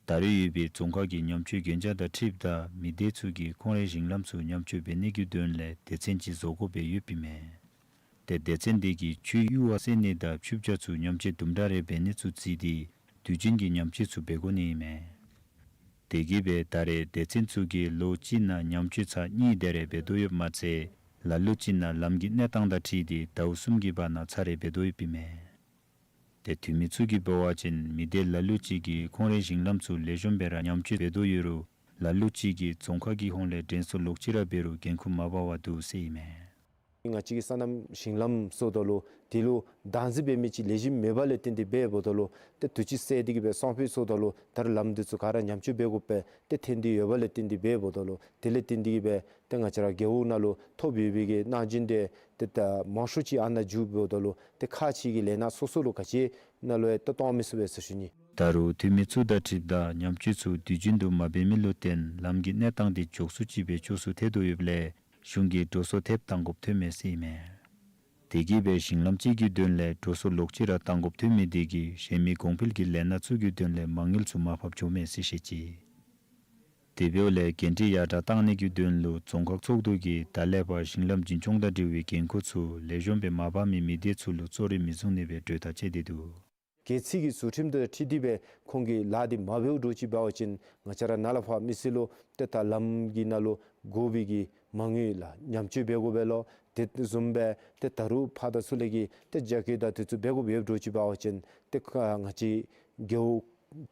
ད་རེས་ཡོད་པའི་རྫོང་ཁག་གི་ཉམས་བཅོས་གན་རྒྱ་དང་འཁྲིལཝ་ད་མི་སྡེ་ཚུ་གིས་ཁོང་རའི་ཞིང་ལམ་ཚུ་ཉམས་བཅོས་འབད་ནི་གི་དོན་ལས་སྡེ་ཚན་ཅིག་བཟོ་དགོཔ་སྦེ་ཡོདཔ་ཨིན་མས། དེ་སྡེ་ཚན་འདི་གིས་ཆུའི་གཡུར་བ་སེལ་ནི་དང་ཆུ་བྱ་ཚུ་ཉམས་བཅོས་དུམ་གྲ་རེ་འབད་ནི་ཚུ་བརྩིས་ཏེ་དུས་རྒྱུན་གྱི་ཉམས་བཅོས་ཚུ་འབད་དགོ་ནི་ཨིན་མས། དེ་གིས་སྦེ་ད་རེས་སྡེ་ཚན་ཚུ་གིས་ལོ་གཅིག་ནང་ཉམས་བཅོས་ཚར་གཉིས་དེ་རེ་འབད་དོ་ཡོདཔ་མ་ཚད་ལ་ལུ་ཅིག་ནང་ལམ་གྱི་གནས་སྟངས་དང་འཁྲིལ་ཏེ་ཟླཝ་གསུམ་གྱི་བར་ན་ཚར་རེ་འབད་དོ་ཡོདཔ་ཨིན་མས། དེ་འཐུས་མི་ཚུ་གིས་འབད་བ་ཅིན་མི་སྡེ་ལ་ལུ་ཅིག་གིས་ཁོང་རའི་ཞིང་ལམ་ཚུ་ལེགས་ཤོམ་སྦེ་ར་ཉམས་བཅོས་འབད་དོ་ཡོད་རུང་ལ་ལུ་ཅིག་གིས་རྫོང་ཁག་གི་ཧོངས་ལས་དྲན་གསོ་ལོག་ཅི་ར་འབད་རུང་འགན་ཁུར་མ་འབག་པར་འདུག་ཟེར་ཨིན་མས། ང་བཅས་ཀྱི་སོ་ནམ་ཞིང་ལམ་ཟེརཝ་ད་ལུ་དེ་ལུ་བདག་འཛིན་འབད་མི་ཅིག་ལེགས་ཤོམ་མེདཔ་ལས་བརྟེན་ཏེ་འབདཝ་ད་ལུ་ཏེ་དུས་ཅི་སེལ་ཏེ་གིས་སྦེ་སོང་ཕུད་ཟེརཝ་ད་ལུ་ད་རེས་ལམ་འདི་ཚུ་ག་ར་ཉམས་བཅོས་འབད་དགོཔ་སྦེ་ཏེ་ཐོན་ཏེ་ཡོདཔ་ལས་བརྟེན་ཏེ་འབདཝ་ད་ལུ་དེ་ལས་བརྟེན་ཏེ་གིས་སྦེ་ཏེ་ང་བཅས་ར་རྒེད་འོག་ནང་ལུ་ཐོབ་ཡོད་པའི་གི་གནང་སྦྱིན་འདི་ཏེ་ད་མང་ཤོས་ཅིག་ཨ་ནཱ་འགྱོ་འབདཝ་ད་ལུ་ཏེ་ཁག་ཆེ་གི་ལས་སྣ་སོ་སོ་ལུ་ག་ཅི་ནང་ལུ་ཡང་ཏེ་གཏང་མི་ཚུགས་པས་ཟེར་ཞུ་ནི། ད་རུང་འཐུས་མི་ཚུ་དང་འཁྲིལཝ་ད་ཉམས་བཅོས་ཚུ་དུས་རྒྱུན་དུ་མ་འབད་མི་ལུ་བརྟེན་ལམ་གྱི་གནས་སྟངས་འདི་མགྱོགས་སུ་ཅིག་སྦེ་སྐྱོ་སུ་ཐལ་དོ་ཡོདཔ་ལས་གཞུང་གིས་འགྲོ་སོང་ཐེབས་གཏང་དགོཔ་ཐོན་མས་ཟེར་ཨིན་མས། དེ་གིས་སྦེ་ཞིང་ལམ་ཅིག་གི་དོན་ལས་འགྲོ་སོང་ལོག་ཅི་ར་གཏང་དགོཔ་ཐོན་མི་དེ་གིས་གཞན་མི་གོང་འཕེལ་གྱི་ལས་སྣ་ཚུ་གི་དོན་ལས་མ་དངུལ་ཚུ་མར་ཕབ་འགྱོཝ་མས་ཟེར་བཤད་ཅི། དེ་འབདཝ་ལས་འགན་འཁྲི་ཡར་དྲག་གཏང་ནི་གི་དོན་ལུ་རྫོང་ཁག་ཚོགས་འདུ་གིས་ད་ལས་ཕར་ཞིང་ལམ་རྒྱུན་སྐྱོང་དང་འབྲེལ་བའི་འགན་ཁུར་ཚུ་ལེགས་ཤོམ་སྦེ་མ་འབག་མི་མི་སྡེ་ཚུ་ལུ་གཙོ་རིམ་མི་བཟུང་ནི་སྦེ་གྲོས་ཐག་བཅད་དེ་འདུག། གལ་སྲིད་ཀྱི་ཟུར་ཁྲིམས་དང་འཁྲིལ་ཏེ་སྦེ་ཁོང་གིས་ལཱ་འདི་མ་འབདཝ་འདྲཝ་ཅིག་འབད་བ་ཅིན་ང་བཅས་ར་ནཱ་ལས་ཕར་མི་སེར་ལུ་ཏེ་ད་ལམ་གྱི་ནང་ལུ་དགོ་པའི་གི་མ་དངུལ་ལགས་ཉམས་བཅོས་འབད་དགོ་པས་ལོ། དེ་བཟུམ་སྦེ་ཏེ་ད་རུང་ཕར་དང་ཚུར་ལས་ཀྱི་ཏེ་རྒྱ་སྐྱེད་དང་དེ་ཚུ་འབད་དགོཔ་ཡོདཔ་འདྲཝ་ཅིག་འབད་བ་ཅིན་ཏེ་ཁ་ང་བཅས་རྒེད་འོག་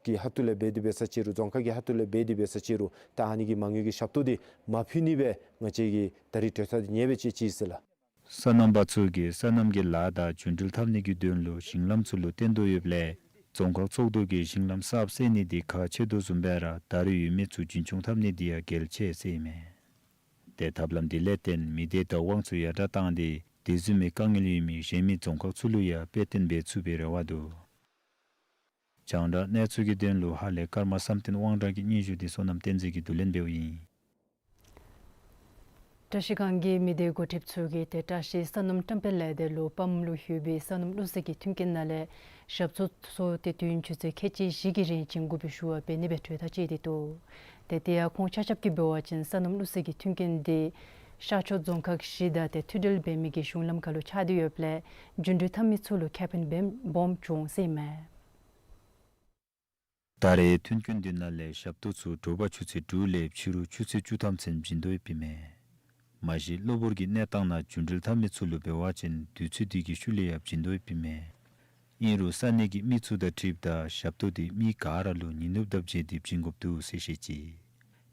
གི་ཁ་ཐུག་ལས་འབད་དེ་འབད་ས་ཅིག་རུང་རྫོང་ཁག་གི་ཁ་ཐུག་ལས་འབད་དེ་འབད་ས་ཅིག་རུང་ད་ཨ་ནི་གི་མ་དངུལ་གྱི་ཞབས་ཏོག་འདི་མ་ཕུལ་ནི་སྦེ་ང་བཅས་ཀྱིས་ད་རིས་གྲོས་ཐག་འདི་ཉེ་སྦེ་བཅད་ཅི་ཟེར་ལགས། སོ་ནམ་པ་ཚུ་གིས་སོ་ནམ་གྱི་ལཱ་དང་རྒྱུན་འགྲུལ་འཐབ་ནི་གི་དོན་ལུ་ཞིང་ལམ་ཚུ་ལུ་བརྟེན་དོ་ཡོདཔ་ལས་རྫོང་ཁག་ཚོགས་འདུ་གིས་ཞིང་ལམ་གསརཔ་བསལ་ནི་འདི་ཁག་ཆེ་དོ་བཟུམ་སྦེ་ར་ད་རུང་ཡོད་མི་ཚུ་རྒྱུན་སྐྱོང་འཐབ་ནི་འདི་ཡང་གལ་ཆེ་ཟེར་ཨིན་མས། ཏེ་ཐབས་ལམ་འདི་ལས་བརྟེན་མི་སྡེའི་བདག་དབང་ཚུ་ཡར་དྲག་བཏང་སྟེ་དེ་བཟུམ་མའི་དཀའ་ངལ་ཡོད་མི་གཞན་མི་རྫོང་ཁག་ཚུ་ལུ་ཡང་དཔེ་སྟོན་འབད་ཚུགས་པའི་རེ་བ་འདུག། རྒྱང་བསྒྲགས་གནས་ཚུལ་གྱི་དོན་ལུ་ཧཱ་ལས་ཀརྨ་བསམ་གཏན་དབང་གྲགས་ཀྱི་སྙན་ཞུ་འདི་བསོད་ནམས་བསྟན་འཛིན་གྱིས་བསྡུ་ལེན་འབདཝ་ཨིན། བཀྲ་ཤིས་སྒང་གི་མི་སྡེ་འགོ་ཁྲིདཔ་ཚུ་གིས་ཏེ་བཀྲ་ཤིས་སོ་ནམ་བཀྲམ་སྤེལ་ལས་སྡེ་ལུ་པམ་ལུ་ཡོད་པའི་སོ་ནམ་བླུག་ས་གི་མཐུན་རྐྱེན་ནང་ལས་ཞབས་ཏོག་ཚུ་ཏེ་དུས་ཡུན་ཆུ་ཚོད་ཁལ་གཅིག་བཞི་གི་རིང་བྱིན་དགོ་པའི་ཞུ་བ་འབད་ནི་སྦེ་གྲོས་ཐག་བཅད་དེ་འདུག། ཏེ་དེ་ཡང་ཁོང་ཆ་ཁྱབ་ཀྱིས་འབད་བ་ཅིན་སོ་ནམ་བླུག་ས་གི་མཐུན་རྐྱེན་འདི་ཤར་ཕྱོགས་རྫོང་ཁག་བཞི་དང་ཏེ་མཐུད་འབྲེལ་འབད་མི་གི་གཞུང་ལམ་ཁ་ལུ་ཆགས་ཏེ་ཡོདཔ་ལས་རྒྱུན་འགྲུལ་འཐབ་མི་ཚུ་ལུ་ཁེ་ཕན་སྦོམ་སྦོམ་བྱུང་ཟེར་ཨིན་མས། ད་རེས་མཐུན་རྐྱེན་འདི་ནང་ལས་ཞབས་ཏོག་ཚུ་དྲོ་པ་ཆུ་ཚོད་དྲུག་ལས་ཕྱི་རུ་ཆུ་ཚོད་བཅུ་ཐམ་ཚུན་བྱིན་དོ་ཡོདཔ་ཨིན་མས། མ་གཞི་གློ་བུར་གྱི་གནས་སྟངས་ནང་རྒྱུན་འགྲུལ་འཐབ་མི་ཚུ་ལུ་འབད་བ་ཅིན་དུས་ཚོད་འདི་གི་ཤུལ་ལས་ཡང་བྱིན་དོ་ཡོདཔ་ཨིན་མས། ཨིན་རུང་ས་གནས་ཀྱི་མི་ཚུ་དང་འཁྲིལཝ་ད་ཞབས་ཏོག་འདི་མི་ག་ར་ལུ་ཉིན་ནུབ་དང་བརྗེ་སྟེ་བྱིན་དགོཔ་འདུག་ཟེར་བཤད་ཅི།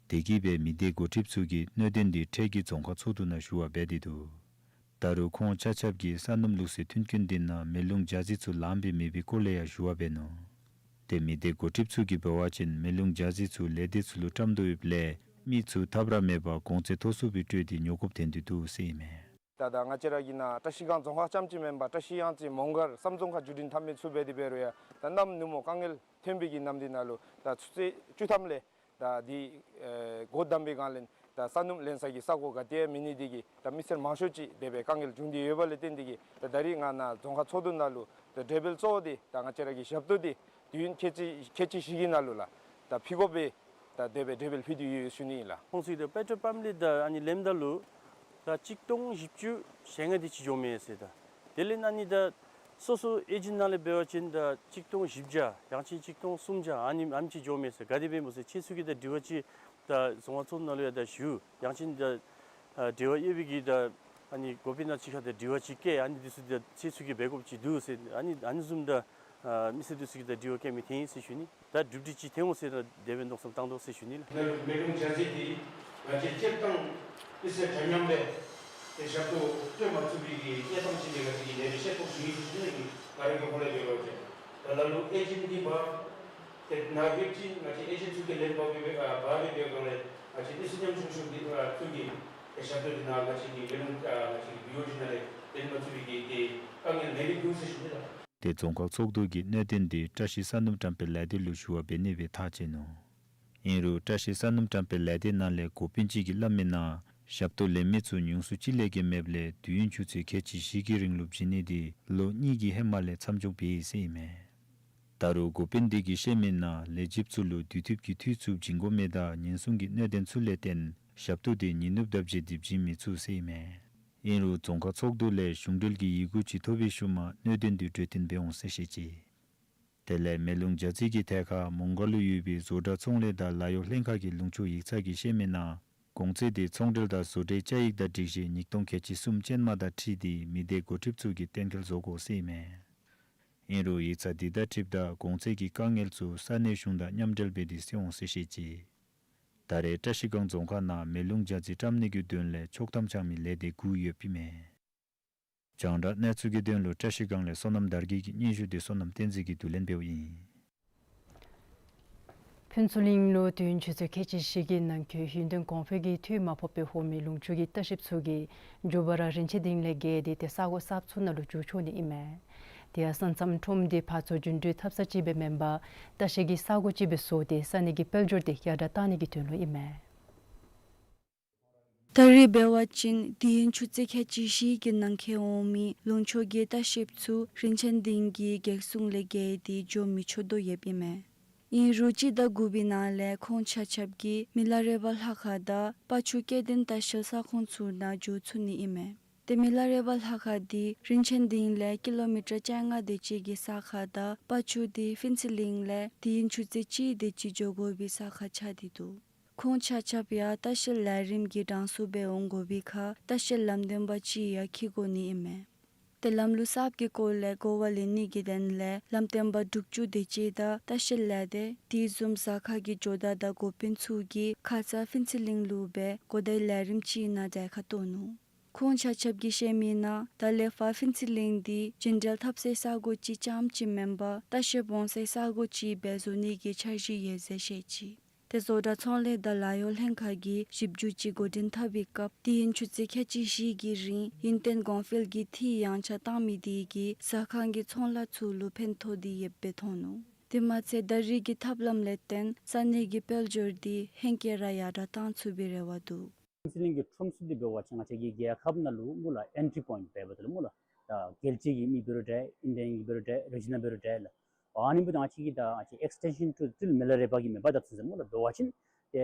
དེ་གིས་སྦེ་མི་སྡེ་འགོ་ཁྲིདཔ་ཚུ་གིས་གནད་དོན་འདི་འཕྲལ་གྱི་རྫོང་ཁག་ཚོགས་འདུ་ནང་ཞུ་བ་འབད་དེ་འདུག། ད་རུང་ཁོང་ཆ་ཁྱབ་ཀྱིས་སོ་ནམ་བླུག་སའི་མཐུན་རྐྱེན་འདི་ནང་མེ་རླུང་འཇའ་ཟེར་ཚུ་ལངམ་སྦེ་མེད་པའི་སྐོར་ལས་ཡང་ཞུ་བ་འབད་ནུག། ཏེ་མི་སྡེ་འགོ་ཁྲིདཔ་ཚུ་གིས་འབད་བ་ཅིན་མེ་རླུང་འཇའ་ཟེར་ཚུ་ལས་སྡེ་ཚུ་ལུ་བཀྲམ་དོ་ཡོདཔ་ལས་མི་ཚུ་ཐབས་ར་མེད་པར་གོང་ཚད་མཐོ་སུ་སྦེ་སྤྲོད་དེ་ཉོ་དགོཔ་ཐོན་ཏེ་འདུག་ཟེར་ཨིན་མས། ད་ད་ང་བཅས་ར་གི་ནཱ་བཀྲ་ཤིས་སྒང་རྫོང་ཁག་རྐྱངམ་ཅིག་མེན་པར་བཀྲ་ཤིས་གཡང་རྩེ་མོང་སྒར་བསམ་རྫོང་ཁག་མཇུག་སྒྲིལ་འཐབ་མི་ཚུ་འབད་དེ་འབད་རུང་ཡང་ད་གནམ་ནུབ་མོ་དཀའ་ངལ་ཐོན་པའི་གི་ནམ་དུས་ནང་ལུ་ད་ཆུ་ཚོད་བཅུ་ཐམ་ལས་ད་འདི་ཨེ་སྒོ་བསྡམས་པའི་སྒང་ལས་ད་ས་སྣུམ་ལེན་ས་གི་ས་གོ་ག་ཏེ་ཡང་མེད་ནི་དེ་གིས་ད་མི་སེར་མང་ཤོས་ཅིག་དེ་སྦེ་དཀའ་ངལ་བྱུང་སྟེ་ཡོད་པ་ལས་བརྟེན་ཏེ་གིས་ད་ད་རིས་ང་ནཱ་རྫོང་ཁག་ཚོགས་འདུ་ནང་ལུ་ད་གྲོས་འབུལ་གཙོ་བོ་འདི་ད་ང་བཅས་ར་གི་ཞབས་ཏོག་འདི་དུས་ཡུན་ཁལ་གཅིག་ཁལ་གཅིག་བཞི་གི་ནང་ལུ་ལགས་ད་ཕུལ་དགོ་པའི་ད་དེ་སྦེ་གྲོས་འབུལ་ཕུལ་ཏེ་ཡོད་ཞུ་ནི་ཨིན་ལགས། ཁོང་ཚུ་གིས་ད་པེ་ཊོལ་པམཔ་ལས་ད་ཨ་ནི་ལེནམ་ད་ལུ་ད་གཅིག་སྟོང་བཞི་བཅུ་ཞེ་ལྔ་དེ་ཅིག་འགྱོཝ་མས་ཟེར། ད་དེ་ལས་ཨ་ནི་ད་སོ་སོ་ཨེ་ཇེནཊ་ནང་ལས་འབད་བ་ཅིན་ད་གཅིག་སྟོང་བཞི་བརྒྱ་ཡང་ཅིན་གཅིག་སྟོང་སུམ་བརྒྱ་ཨ་ནི་ཨ་ནེམ་ཅིག་འགྱོཝ་མས་ཟེར། ག་དེ་སྦེ་སྨོ་ཟེར་ཁྱེད་ཚུ་གིས་ད་དྲི་བ་ཅིག་ད་རྫོང་ཁག་ཚོགས་འདུ་ནང་ལུ་ཡང་ད་ཞུ་ཡང་ཅིན་ད་ཨ་དྲི་བ་ཡོད་པའི་གི་ད་ཨ་ནི་འགོ་དཔོན་ནང་ཅིག་ཁར་ད་དྲི་བ་ཅིག་བཀོད། ཨ་ནི་འདི་ཚུ་ད་ཁྱེད་ཚུ་གིས་འབད་དགོཔ་ཅིག་འདུག་ཟེར། ཨ་ནི་ཨ་ནི་བཟུམ་ད་ཨ་མི་སེར་འདི་ཚུ་གིས་ད་དྲི་བ་བཀོད་མི་འཐོན་ཡི་ཟེར་ཞུ་ནི། ད་གྲུབ་འབྲས་ཅིག་ཐོན་འོང་ཟེར་ད་དེ་སྦེ་མནོ་བསམ་བཏང་དོ་ཟེར་ཞུ་ནི་ལགས། མེ་ལུང་རྒྱ་མཚོ་འདི་ང་བཅས་སྤྱིར་བཏང་མི་སེར་འདྲ་མཉམ་སྦེ་ཏེ་ཞབས་ཏོག་སྤྲོད་མ་ཚུགས་པའི་གི་གནས་སྟངས་ཅིག་ལས་ང་བཅས་ཀྱིས་ལས་རིམ་ཤེས་རྟོགས་ཞུ་ཡི་ཟེར་ཞུ་ནི་ལགས། ང་རའི་གི་ཧོངས་ལས་འབད་བ་ཅིན་ད་ལ་ལུ་ཨེ་ཇེནཊ་འདི་འབག་ཏེ་ནཱ་ཡོད་ཅིན་ང་བཅས་ཨེ་ཇེནཊ་ཚུ་གིས་ལེན་འབག་སྦེ་ཨ་འབག་སྦེ་འབད་བའི་སྒང་ལས་ང་བཅས་མི་སེར་ཉམ་ཆུང་ཆུང་འདི་ཨ་ཚུ་གིས་ཏེ་ཞབས་ཏོག་འདི་ནཱ་ང་བཅས་ཀྱི་མེ་ལུང་ཨ་ང་བཅས་ཀྱི་བི་ཨོ་ཊི་ནང་ལས་ལེན་མ་ཚུགས་པའི་གི་ཏེ་དཀའ་ངལ་མེད་པའི་འདུག་ཟེར་ཞུ་ནི་ལགས། ཏེ་རྫོང་ཁག་ཚོགས་འདུ་གིས་གནད་དོན་འདི་བཀྲ་ཤིས་ས་སྣུམ་བཀྲམ་པའི་ལས་སྡེ་ལུ་ཞུ་བ་འབད་ནི་སྦེ་ཐག་བཅད་ནུག། ཨིན་རུང་བཀྲ་ཤིས་ས་སྣུམ་བཀྲམ་པའི་ལས་སྡེ་ནང་ལས་འགོ་དཔོན་ཅིག་གིས་སླབ་མིའི་ནང་ཞབས་ཏོག་ལེན་མི་ཚུ་ཉུང་སུ་ཅིག་ལས་བརྒལ་མེདཔ་ལས་དུས་ཡུན་ཆུ་ཚོད་ཁལ་གཅིག་བཞི་གི་རིང་ལུ་བྱིན་ནི་འདི་ལོ་གཉིས་ཀྱི་ཧེ་མ་ལས་མཚམས་འཇོག་འབད་ཡི་ཟེར་ཨིན་མས། ད་རུང་འགོ་དཔོན་འདི་གིས་བཤད་མིའི་ནང་ལས་བྱེདཔ་ཚུ་ལུ་དུས་ཐེབས་ཀྱི་འཐུས་ཚུ་བྱིན་དགོ་མི་དང་ཉེན་སྲུང་གི་གནད་དོན་ཚུ་ལས་བརྟེན་ཞབས་ཏོག་འདི་ཉིན་ནུབ་ད་བརྗེད་དེ་བྱིན་མི་ཚུགས་ཟེར་ཨིན་མས། ཨིན་རུང་རྫོང་ཁག་ཚོགས་འདུ་ལས་གཞུང་འབྲེལ་གྱི་ཡི་གུ་ཅིག་ཐོབ་པའི་ཤུལ་མ་གནད་དོན་འདི་གྲོས་བསྟུན་འབད་འོང་ཟེར་བཤད་ཅི། དེ་ལས་མེ་ལུང་རྒྱ་མཚོ་གི་ཐད་ཁར་མོང་སྒར་ལུ་ཡོད་པའི་བཟོ་གྲྭ་ཚོང་ལས་དང་ལཱ་གཡོག་ལྷན་ཁག་གི་ལུང་ཕྱོགས་ཡིག་ཚང་གིས་བཤད་མིའི་ནང་གོང་ཚད་འདི་ཚོང་འབྲེལ་དང་བཟོ་གྲྭའི་བཅའ་ཡིག་དང་སྒྲིག་གཞི་ཉིས་སྟོང་ཁལ་གཅིག་གསུམ་ཅན་མ་དང་འཁྲིལ་ཏེ་མི་སྡེ་འགོ་ཁྲིདཔ་ཚུ་གིས་གཏན་འཁེལ་བཟོ་དགོ་ཟེར་ཨིན་མས། ཨིན་རུང་ཡིག་ཚང་འདི་དང་འཁྲིལཝ་ད་གོང་ཚད་ཀྱི་དཀའ་ངལ་ཚུ་ས་གནས་གཞུང་དང་མཉམ་འབྲེལ་འབད་དེ་སེལ་འོང་ཟེར་བཤད་ཅི། ད་རེས་བཀྲ་ཤིས་སྒང་རྫོང་ཁག་ནང་མེ་ལུང་རྒྱ་མཚོ་བཀྲམ་ནི་གི་དོན་ལས་ཆོག་ཐམ་འཆང་མི་ལས་སྡེ་དགུ་ཡོདཔ་ཨིན་མས། རྒྱང་བསྒྲགས་གནས་ཚུལ་གྱི་དོན་ལུ་བཀྲ་ཤིས་སྒང་ལས་བསོད་ནམས་དར་རྒྱས་ཀྱི་སྙན་ཞུ་འདི་བསོད་ནམས་བསྟན་འཛིན་གྱིས་བསྡུ་ལེན་འབདཝ་ཨིན། ཕུན་ཚོགས་གླིང་ལུ་དུས་ཡུན་ཆུ་ཚོད་ཁལ་གཅིག་བཞི་གི་ནང་འཁོད་ཡུན་བརྟན་གོང་འཕེལ་གྱི་འཐུས་མ་ཕོག་པའི་ཧོ་མི་ལུང་ཕྱོགས་ཀྱི་ལྟ་བཤལཔ་ཚུ་གིས་མགྱོགས་པ་ར་རིན་ཆེན་གླིང་ལས་བརྒལ་ཏེ་ཏེ་ས་གོ་གསརཔ་ཚུ་ནང་ལུ་འགྱོ་ཆོག་ནི་ཨིན་མས། དེ་ཡང་ས་མཚམས་ཁྲོམ་འདི་ཕར་ཚུར་རྒྱུན་འགྲུལ་འཐབ་ས་ཅིག་སྦེ་མེན་པར་ལྟ་བཤལ་གྱི་ས་གོ་ཅིག་སྦེ་བཟོ་སྟེ་ས་གནས་ཀྱི་དཔལ་འབྱོར་འདི་ཡར་དྲག་བཏང་ནི་གི་དོན་ལུ་ཨིན་མས། ད་རེས་འབད་བ་ཅིན་དུས་ཡུན་ཆུ་ཚོད་ཁལ་གཅིག་བཞི་གི་ནང་འཁོད་འོང་མི་ལུང་ཕྱོགས་ཀྱི་ལྟ་བཤལཔ་ཚུ་རིན་ཆེན་གླིང་གི་རྒྱལ་སྲུང་ལས་བརྒལ་ཏེ་འགྱོ་མི་ཆོག་དོ་ཡོདཔ་ཨིན་མས། ཨིན་རུང་སྤྱི་ཟླ་དགུ་པའི་ནང་ལས་ཁོང་ཆ་ཁྱབ་ཀྱིས་མི་ལ་རས་པ་ལྷ་ཁང་དང་དཔའ་ཆུ་སྐྱེ་ལྡན་ལྟ་བཤལ་ས་ཁོངས་ཚུ་ནང་འགྱོ་ཚུགས་ནི་ཨིན་མས། ཏེ་མི་ལ་རས་པ་ལྷ་ཁང་འདི་རིན་ཆེན་གླིང་ལས་ཀི་ལོ་མི་ཊར་བཅོ་ལྔ་དེ་ཅིག་གི་ས་ཁར་དང་དཔའ་ཆུ་འདི་ཕུན་ཚོགས་གླིང་ལས་དུས་ཡུན་ཆུ་ཚོད་གཅིག་དེ་ཅིག་འགྱོ་དགོ་པའི་ས་ཁར་ཆགས་ཏེ་འདུག། ཁོང་ཆ་ཁྱབ་ཡང་ལྟ་བཤལ་ལས་རིམ་གྱི་གྲངས་སུ་སྦེ་འོང་དགོ་པའི་ཁར་ལྟ་བཤལ་ལམ་སྟོན་པ་ཅིག་ཡང་འཁྱིད་དགོ་ནི་ཨིན་མས། ཏེ་ལམ་ལུགས་གསརཔ་གི་སྐོར་ལས་གོ་བ་ལེན་ནི་གི་དོན་ལས་ལམ་སྟོན་པ་དྲུག་ཅུ་དེ་ཅིག་དང་ལྟ་བཤལ་ལས་སྡེ་དེ་བཟུམ་ཟུར་ཁང་གི་ཇོ་བདག་དང་འགོ་དཔོན་ཚུ་གིས་ཁ་ཙ་ཕུན་ཚོགས་གླིང་ལུ་སྦེ་གོ་བརྡའི་ལས་རིམ་ཅིག་ནང་གྲལ་ཁར་གཏོགས་ནུག། ཁོང་ཆ་ཁྱབ་ཀྱིས་བཤད་མིའི་ནང་ད་ལས་ཕར་ཕུན་ཚོགས་གླིང་འདི་རྒྱུན་འགྲུལ་འཐབ་སའི་ས་གོ་ཅིག་རྐྱངམ་ཅིག་མེན་པར་ལྟ་བཤལཔ་འོང་སའི་ས་གོ་ཅིག་སྦེ་བཟོ་ནི་གི་འཆར་གཞི་ཡོད་ཟེར་བཤད་ཅི། ཏེ་བཟོ་གྲྭ་ཚོང་ལས་དང་ལཱ་གཡོག་ལྷན་ཁག་གིས་ཞིབ་འཇུག་ཅིག་འགོ་འདྲེན་འཐབ་པའི་སྐབས་དུས་ཡུན་ཆུ་ཚོད་ཁལ་གཅིག་བཞི་གི་རིང་ཡུན་བརྟན་གོང་འཕེལ་གྱི་འཐུས་ཡང་ཆག་བཏང་མི་དེ་གིས་ཟུར་ཁང་གི་ཚོང་ལཱ་ཚུ་ལུ་ཕན་ཐོགས་ཏེ་ཡོདཔ་སྦེ་མཐོང་ནུག། དེ་མ་ཚད་ད་རེས་ཀྱི་ཐབས་ལམ་ལས་བརྟེན་ས་གནས་ཀྱི་དཔལ་འབྱོར་འདི་ཧེང་སྐལ་ར་ཡར་དྲག་བཏང་ཚུགས་པའི་རེ་བ་འདུག། ཕུན་ཚོགས་གླིང་གི་ཁྲོམ་ཚུ་འདི་འབད་བ་ཅིན་ང་བཅས་ཀྱི་རྒྱལ་ཁབ་ནང་ལུ་སྨོ་ལགས་ཨེན་ཊི་རི་པོའིནཊ་འབདཝ་ད་ལུ་སྨོ་ལགས་ད་རྒྱལ་སྤྱི་གི་མི་འབད་རུང་འདྲ་ཨིན་ཌི་ཡན་གྱི་འབད་རུང་འདྲ་རི་ཇི་ནཱལ་འབད་རུང་འདྲ་ལགས། ཨ་ནི་འབདཝ་ད་ང་བཅས་ཀྱི་ད་ང་བཅས་ཨེགསི་ཊེན་ཤཱན་ཊུ་ཊིལ་མི་ལ་རས་པ་གི་མེན་པར་ད་ཚུན་ཚོད་སྨོ་ལགས་འབད་བ་ཅིན་ཏེ་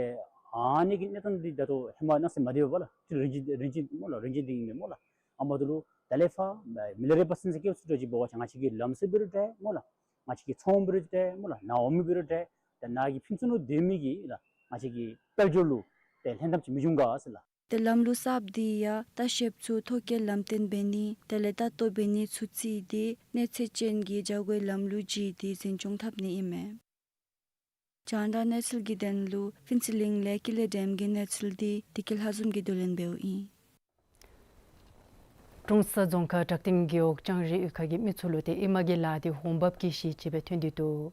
ཨ་ནི་གི་གནས་སྟངས་འདི་ད་ལྟོ་ཧེ་མ་གནམ་མེད་ས་མེད་མ་འདྲཝ་ལགས། ཊིལ་རིན་ཆེན་རིན་ཆེན་སྨོ་ལགས་རིན་ཆེན་གླིང་ཨིན་མས་སྨོ་ལགས། ཨ་མ་ད་ལུ་ད་ལས་ཕར་མི་ལ་རས་པ་ཚུན་ཚོད་སྐྱེལ་ཚུགས་འདྲཝ་ཅིག་འབད་བ་ཅིན་ང་བཅས་ཀྱི་ལམ་སྲོལ་འབད་རུང་འདྲ་སྨོ་ལགས། ང་བཅས་ཀྱི་ཚོང་འབད་རུང་འདྲ་སྨོ་ལགས་ནཱ་འོང་མི་འབད་རུང་འདྲ་ཏེ་ནཱ་གི་ཕུན་ཚོགས་ནང་སྡོད་མི་གི་ལགས་ང་བཅས་ཀྱི་དཔལ་འབྱོར་ལུ་ཏེ་ལྷན་ཐབས་ཅིག་མི་འབྱུང་ག་ཟེར་ལགས། ཏེ་ལམ་ལུགས་གསརཔ་འདི་ཡང་ལྟ་བཤལཔ་ཚུ་ཐོ་བཀོད་ལམ་སྟོན་འབད་ནི་དེ་ལས་ལྟ་རྟོག་འབད་ནི་ཚུ་བརྩིས་ཏེ་གནས་ཚད་ཅན་གྱི་བྱ་སྒོའི་ལམ་ལུགས་ཅིག་འདི་འཛིན་སྐྱོང་འཐབ་ནི་ཨིན་མས། རྒྱང་བསྒྲགས་གནས་ཚུལ་གྱི་དོན་ལུ་ཕུན་ཚོགས་གླིང་ལས་ཀུན་ལེགས་སྒྲོལམ་གྱི་གནས་ཚུལ་འདི་བདེ་སྐྱིད་ལྷ་འཛོམས་ཀྱིས་བསྡུ་ལེན་འབདཝ་ཨིན། ཀྲོང་གསར་རྫོང་ཁག་བྲག་སྟེང་རྒེད་འོག་ལྕང་རི་གཡུས་ཁ་གི་མི་ཚུ་ལུ་ཏེ་ཨེ་མ་གི་ལཱ་འདི་འོང་འབབ་ཀྱི་གཞི་ཅིག་སྦེ་ཐོན་ཏེ་འདུག།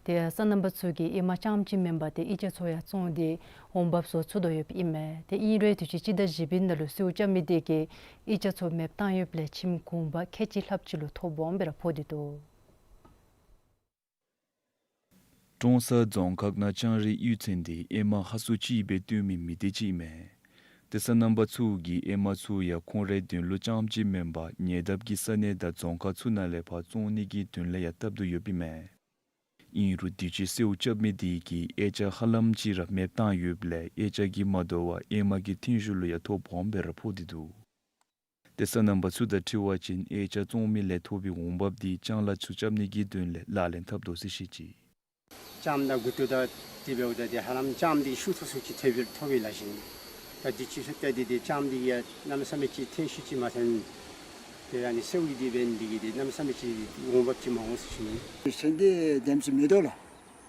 དེ་སོ་ནམ་པ་ཚུ་གིས་ཨེ་མ་རྐྱངམ་ཅིག་མེན་པར་ཏེ་དབྱེ་ཆ་ཚུ་ཡང་བཙོང་སྟེ་འོང་འབབ་ཚུ་འཚོལ་དོ་ཡོདཔ་ཨིན་མས། ཏེ་ཨིན་རུང་དུས་ཅི་སྤྱི་ཟླ་བཞི་པའི་ནང་ལུ་གསོལཝ་རྐྱབ་མི་དེ་གིས་དབྱེ་ཆ་ཚུ་མེདཔ་བཏང་ཡོདཔ་ལས་ཁྱིམ་གུང་པ་ཁལ་གཅིག་ལྷགཔ་ཅིག་ལུ་ཐོབ་འོང་སྦེ་ར་ཕོག་སྟེ་འདུག། ཀྲོང་གསར་རྫོང་ཁག་ནང་ལྕང་རི་གཡུས་ཚན་འདི་ཨེ་མ་ཧ་སུ་ཅིག་སྦེ་བཏོན་མི་མི་སྡེ་ཅིག་ཨིན་མས། ཏེ་སོ་ནམ་པ་ཚུ་གིས་ཨེ་མ་ཚུ་ཡང་ཁོང་རའི་དོན་ལུ་རྐྱངམ་ཅིག་མེན་པར་ཉེ་འདབས་ཀྱི་ས་གནས་དང་རྫོང་ཁག་ཚུ་ནང་ལས་ཕར་བཙོང་ནི་གི་དོན་ལས་ཡང་བཏབ་དོ་ཡོདཔ་ཨིན་མས། ཨིན་རུང་དུས་ཅི་གསོལཝ་རྐྱབ་མི་དེ་གིས་དབྱེ་ཆ་ཧ་ལམ་ཅིག་ར་མེདཔ་བཏང་ཡོདཔ་ལས་དབྱེ་ཆ་གིས་མ་དོ་བར་ཨེ་མ་གི་འཐེན་ཤུགས་ལུ་ཡང་ཐོབ་འོང་སྦེ་ར་ཕོག་སྟེ་འདུག། ཏེ་སོ་ནམ་པ་ཚུ་དང་འཁྲིལ་བ་ཅིན་དབྱེ་ཆ་བཙོང་མི་ལས་ཐོབ་པའི་འོང་འབབ་དེ་ལྕང་ལཱ་ཚུ་རྐྱབ་ནི་གི་དོན་ལས་ལག་ལེན་འཐབ་དོ་ཟེར་བཤད་ཅི། ལྕངམ་དང་མགུ་ཏོ་དང་དེ་འབདཝ་ད་ཏེ་ཧ་ལམ་ལྕངམ་དེ་ཤུགས་ཐོགས་སུ་ཅིག་ཐོབ་པས་ཐོབ་པས་ལགས་ཞུ་ནི། ད་དུས་ཅི་ལྷོད་ད་དེ་ཏེ་ལྕངམ་དེ་ཡང་གནམ་མེད་ས་མེད་ཅིག་འཐེན་ཤུགས་ཅིག་མ་ཐོན། ཏེ་ཨ་ནི་གསོལཝ་གི་དེ་འབད་ནི་དེ་གིས་ཏེ་གནམ་མེད་ས་མེད་ཅིག་འོང་འབབ་ཅིག་མ་འོང་ཟེར་ཞུ་ནི། ཞིང་དེ་དེམ་ཅིག་མེད་དོ་ལགས།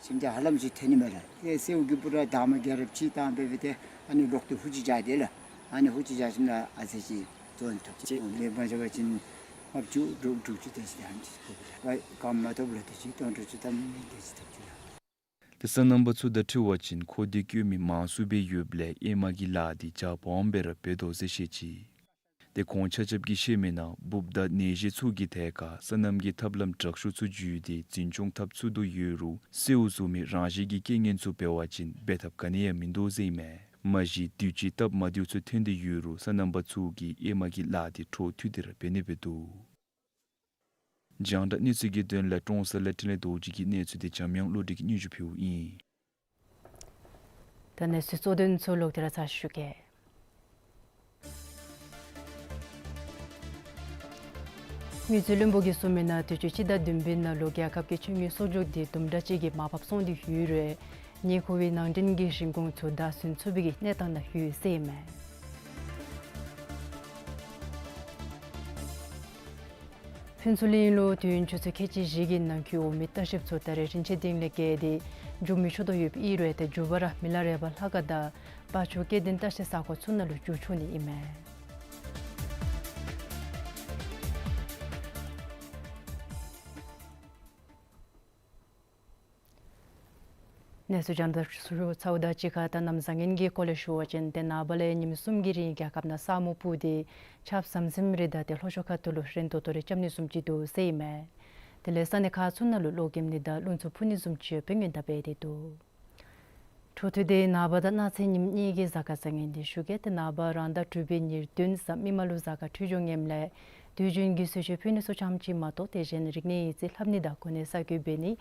ཞིང་དེ་ཧ་ལམ་ཅིག་ཐོན་ནི་མས་ལགས། ཨེ་གསོལཝ་གི་སྤུ་ར་དང་པ་རྒྱལ་རབས་ཅིག་བཏང་སྦེ་སྦེ་ཏེ་ཨ་ནི་ལོག་སྟེ་ཧུ་ཅིག་བཞག་སྟེ་ལགས། ཨ་ནི་ཧུ་ཅིག་བཞག་ཞིནམ་ལས་ཨ་ཙི་ཅིག་བཙོང་ཐོབ་ཅི། མེད་པ་བཞག་པ་ཅིན་ལྔ་བཅུ་དྲུག་དྲུག་ཅུ་དེ་ཅིག་ཨ་ནི་ཅིག་ཐོབ་ལགས། ཨ་ག་མ་ཐོབ་ལགས་དེ་ཅིག་སྟོང་དྲུག་ཅུ་ཐམ་དེ་ཅིག་ཐོབ་ཅི་ལགས། ཏེ་སོ་ནམ་པ་ཚུ་དང་འཁྲིལ་བ་ཅིན་ཁོ་དེ་བཀོལ་མི་མང་སུ་སྦེ་ཡོདཔ་ལས་ཨེ་མ་གི་ལཱ་དེ་རྒྱབ་འོང་སྦེ་ར་འབད་དོ་ཟེར་བཤད་ཅི། ཏེ་ཁོང་ཆ་ཁྱབ་ཀྱིས་བཤད་མི་ནང་འབུཔ་དང་ནད་གཞི་ཚུ་གི་ཐད་ཁར་སོ་ནམ་གྱི་ཐབས་ལམ་དྲག་ཤོས་ཚུ་བརྒྱུད་དེ་འཛིན་སྐྱོང་འཐབ་ཚུགས་དོ་ཡོད་རུང་གསོལཝ་བཟོ་མི་རང་བཞིན་གྱི་རྐྱེན་ངན་ཚུ་འབད་བ་ཅིན་འབད་ཐབས་ག་ནི་ཡང་མིན་འདུག་ཟེར་ཨིན་མས། མ་གཞི་དུས་ཅི་སྟབས་མ་བདེཝ་ཚུ་ཐོན་ཏེ་ཡོད་རུང་སོ་ནམ་པ་ཚུ་གིས་ཨེ་མ་གི་ལཱ་དེ་འཕྲོ་མཐུད་དེ་ར་འབད་ནི་སྦེ་འདུག། རྒྱང་བསྒྲགས་གནས་ཚུལ་གྱི་དོན་ལས་ཀྲོང་གསར་ལས་འཕྲིན་ལས་རྡོ་རྗེ་གི་གནས་ཚུལ་དེ་འཇམ་དབྱངས་བློ་གྲོས་ཀྱིས་སྙན་ཞུ་ཕུལཝ་ཨིན། ད་གནས་ཚུལ་གཙོ་དོན་ཚུ་ལོག་སྟེ་ར་ཚར་ཞུ་གེ། དངུལ་རྩིས་བློན་པོ་གིས་གསུངས་མི་ནང་དུས་ཅི་སྤྱི་ཟླ་བདུན་པའི་ནང་ལུ་རྒྱལ་ཁབ་ཀྱི་ཕྱི་དངུལ་གསོག་འཇོག་དེ་དུམ་གྲ་ཅིག་གིས་མར་ཕབ་སོང་སྟེ་ཡོད་རུང་ཉེ་འཁོར་བའི་ནང་འདྲེན་གྱི་རིན་གོང་ཚུ་བདའ་ཟུན་ཚུགས་པའི་གནས་སྟངས་ནང་ཡོད་ཟེར་ཨིན་མས། ཕུན་ཚོགས་གླིང་ལུ་དུས་ཡུན་ཆུ་ཚོད་ཁལ་གཅིག་བཞི་གི་ནང་འཁོད་འོང་མི་ལྟ་བཤལཔ་ཚུ་ད་རེས་རིན་ཆེན་སྡིངས་ལས་བརྒལ་ཏེ་འགྱོ་མི་ཆོག་དོ་ཡོདཔ་ཨིན་རུང་ཏེ་འགྱོ་བར་མི་ལ་རས་པ་ལྷ་ཁང་དང་དཔལ་འབྱོར་སྐྱེ་ལྡན་ལྟ་བཤལ་ས་ཁོངས་ཚུ་ནང་ལུ་འགྱོ་ཆོག་ནི་ཨིན་མས། གནས་ཚུལ་རྒྱང་བསྒྲགས་ཞུ་ཚརཝ་དང་གཅིག་ཁར་ད་གནམ་བཟང་ངན་གྱི་སྐོར་ལས་ཞུ་བ་ཅིན་ཏེ་ནངས་པ་ལས་ཉིནམ་གསུམ་གྱི་རིང་རྒྱལ་ཁབ་ནང་ས་སྨུག་སྤུབས་ཏེ་ཆརཔ་ཟམ་ཟིམ་རེ་དང་ཏེ་ལྷོ་ཕྱོགས་ཁ་ཐུག་ལུ་རན་ཏོག་ཏོ་རེ་རྐྱབ་ནི་བཟུམ་ཅིག་འདུག་ཟེར་ཨིན་མས། དེ་ལས་ས་གནས་ཁག་ཚུ་ནང་ལུ་གློག་ཀེམ་ནི་དང་རླུང་འཚུབ་འཕུ་ནི་བཟུམ་ཅིག་ཡོདཔ་སྦེ་སྔོན་བརྡ་འབད་དེ་འདུག། འཕྲོ་མཐུད་དེ་ནངས་པ་དང་གནངས་ཚེ་ཉིནམ་གཉིས་ཀྱི་གཟའ་སྐར་བཟང་ངན་དེ་ཞུ་གེ། ཏེ་ནངས་པ་རང་ཟླ་དྲུག་པའི་ཉེར་བདུན་གཟའ་མིག་དམར་ལུ་གཟའ་སྐར་འཕྲོད་སྦྱོར་ངནམ་ལས་དུས་རྒྱུན་གྱི་གསོལ་མཆོད་ཕུལ་ནི་ཚུ་རྐྱངམ་ཅིག་མ་གཏོགས་དེ་བཞིན་རིག་གནས་ཡིག་རྩིས་ལྷབ་ནི་དང་གོ་གནས་གསར་བསྐོ་འབད་ནི་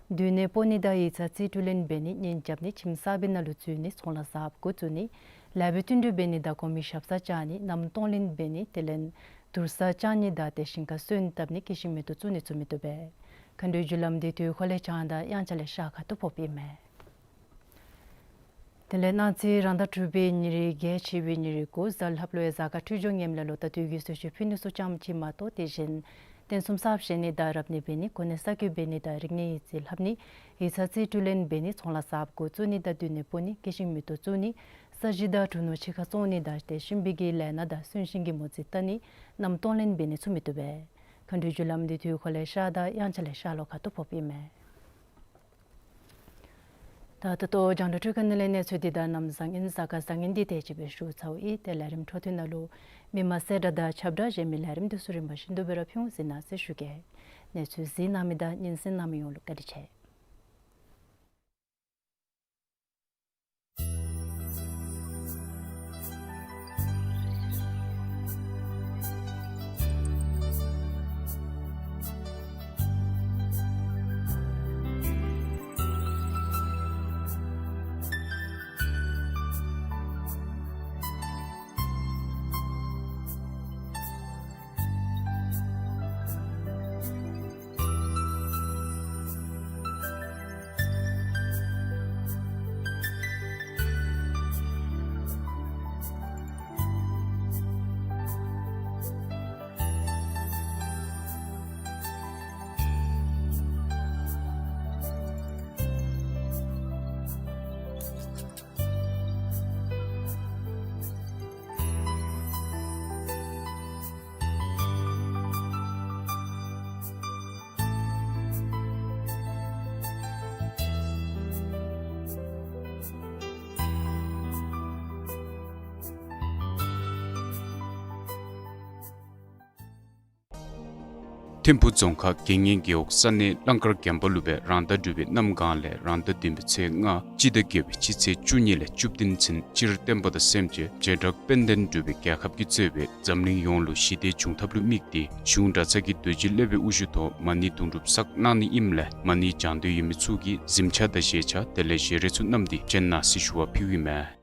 སྡོད་གནས་སྤོ་ནི་དང་ཡིག་ཚང་རྩིས་སྤྲོད་ལེན་འབད་ནི་གཉེན་རྐྱབ་ནི་ཁྱིམ་གསར་པའི་ནང་ལུ་འཛུལ་ནི་ཚོང་ལཱ་གསརཔ་འགོ་བཙུགས་ནི་ལཱ་འབད་བསྟུན་གྲོས་འབད་ནི་དང་གོང་མའི་ཞབས་སར་བཅར་ནི་མནའམ་གཏོང་ལེན་འབད་ནི་དེ་ལས་དུར་སར་བཅར་ནི་དང་ཏེ་ཞིང་ཁ་སོན་བཏབ་ནི་སྐྱེད་ཤིང་མེ་ཏོག་བཙུགས་ནི་ཚུ་མི་བཏུབ་པས། མཁའ་འགྲོའི་རྒྱུ་ལམ་དེ་དུས་འཁོར་ལས་བྱང་དང་དབྱངས་འཆར་ལས་ཤར་ཁ་ཐུག་ཕོགཔ་ཨིན་མས། དེ་ལས་གནངས་ཚེ་རང་ཟླ་དྲུག་པའི་ཉེར་བརྒྱད་ཕྱི་པའི་ཉེར་དགུ་གཟའ་ལྷགཔ་ལུ་ཡང་གཟའ་སྐར་འཕྲོད་སྦྱོར་ངནམ་ལས་ལོ་ཟླ་དུས་ཀྱི་གསོལ་མཆོད་ཕུལ་ནི་ཚུ་རྐྱངམ་ཅིག་མ་གཏོགས་དེ་བཞིན་རྟེན་གསུམ་གསརཔ་བཞེངས་ནི་དང་རབ་གནས་འབད་ནི་གོ་གནས་གསར་བསྐོ་འབད་ནི་དང་རིག་གནས་ཡིག་རྩིས་ལྷབ་ནི་ཡིག་ཚང་རྩིས་སྤྲོད་ལེན་འབད་ནི་ཚོང་ལཱ་གསརཔ་འགོ་བཙུགས་ནི་དང་སྡོད་གནས་སྤོ་ནི་སྐྱེད་ཤིང་མེ་ཏོག་བཙུགས་ནི་ས་གཞི་དང་གྲུ་ནོར་ཕྱི་ཁར་བཙོང་ནི་དང་ཏེ་གཤིན་པོའི་གི་ལས་སྣ་དང་གསོན་གཤིན་གྱི་མོ་རྩིས་བལྟ་ནི་མནའམ་གཏོང་ལེན་འབད་ནི་ཚུ་མི་བཏུབ་པས། མཁའ་འགྲོའི་རྒྱུ་ལམ་དེ་དུས་འཁོར་ལས་ཤར་དང་དབྱངས་འཆར་ལས་ཤར་ལྷོ་ཁ་ཐུག་ཕོགཔ་ཨིན་མས། ད་ད་ལྟོ་རྒྱང་བསྒྲགས་འཕྲུལ་ཁང་ནང་ལས་གནས་ཚུལ་འདི་དང་གནམ་བཟང་ངན་གཟའ་སྐར་བཟང་ངན་འདི་དེ་ཅིག་སྦེ་ཞུ་ཚརཝ་ཨིན། ཏེ་ལས་རིམ་འཕྲོ་མཐུད་ནང་ལུ་མི་མང་གསལ་བསྒྲགས་དང་ཁྱབ་བསྒྲགས་གཞན་མི་ལས་རིམ་འདི་ཚུ་རིམ་པ་བཞིན་དུ་སྦེ་ར་ཕུལ་འོང་གཟིགས་གནང་ཟེར་ཞུ་གེ། གནས་ཚུལ་གཟིགས་གནང་མི་དང་ཉན་གསན་གནང་མི་ཡོངས་ལུ་བཀའ་དྲིན་ཆེ། ཐིམ་ཕུག་རྫོང་ཁག་དགེ་བསྙེན་རྒེད་འོག་ས་གནས་གླང་དཀར་རྒན་པ་ལུ་སྦེ་རང་ཟླ་དྲུག་པའི་གནམ་གང་ལས་རང་ཟླ་བདུན་པའི་ཚེས་ལྔ་སྤྱི་ཟླ་བརྒྱད་པའི་སྤྱི་ཚེས་བཅུ་གཉིས་ལས་བཅུ་བདུན་ཚུན་སྤྱིར་བསྟན་པ་དང་སེམས་ཅན་བྱེ་བྲག་དཔལ་ལྡན་འབྲུག་པའི་རྒྱལ་ཁབ་ཀྱིས་གཙོས་པའི་འཛམ་གླིང་ཡོངས་ལུ་ཞི་བདེ་བྱུང་ཐབས་ལུ་དམིགས་ཏེ་གཞུང་གྲྭ་ཚང་གི་རྡོ་རྗེ་སློབ་དཔོན་དབུ་བཞུགས་ཐོག་མ་ཎི་དུང་སྒྲུབ་བསགས་གནང་ནི་ཨིནམ་ལས་མ་ཎི་བགྱང་འདོད་ཡོད་མི་ཚུ་གིས་གཟིམ་ཆས་དང་བཞེས་ཆས་དེ་ལས་བཞེས་རས་ཚུ་བསྣམས་ཏེ་བྱོན་གནང་ཟེར་ཞུ་བ་ཕུལཝ་ཨིན་མས།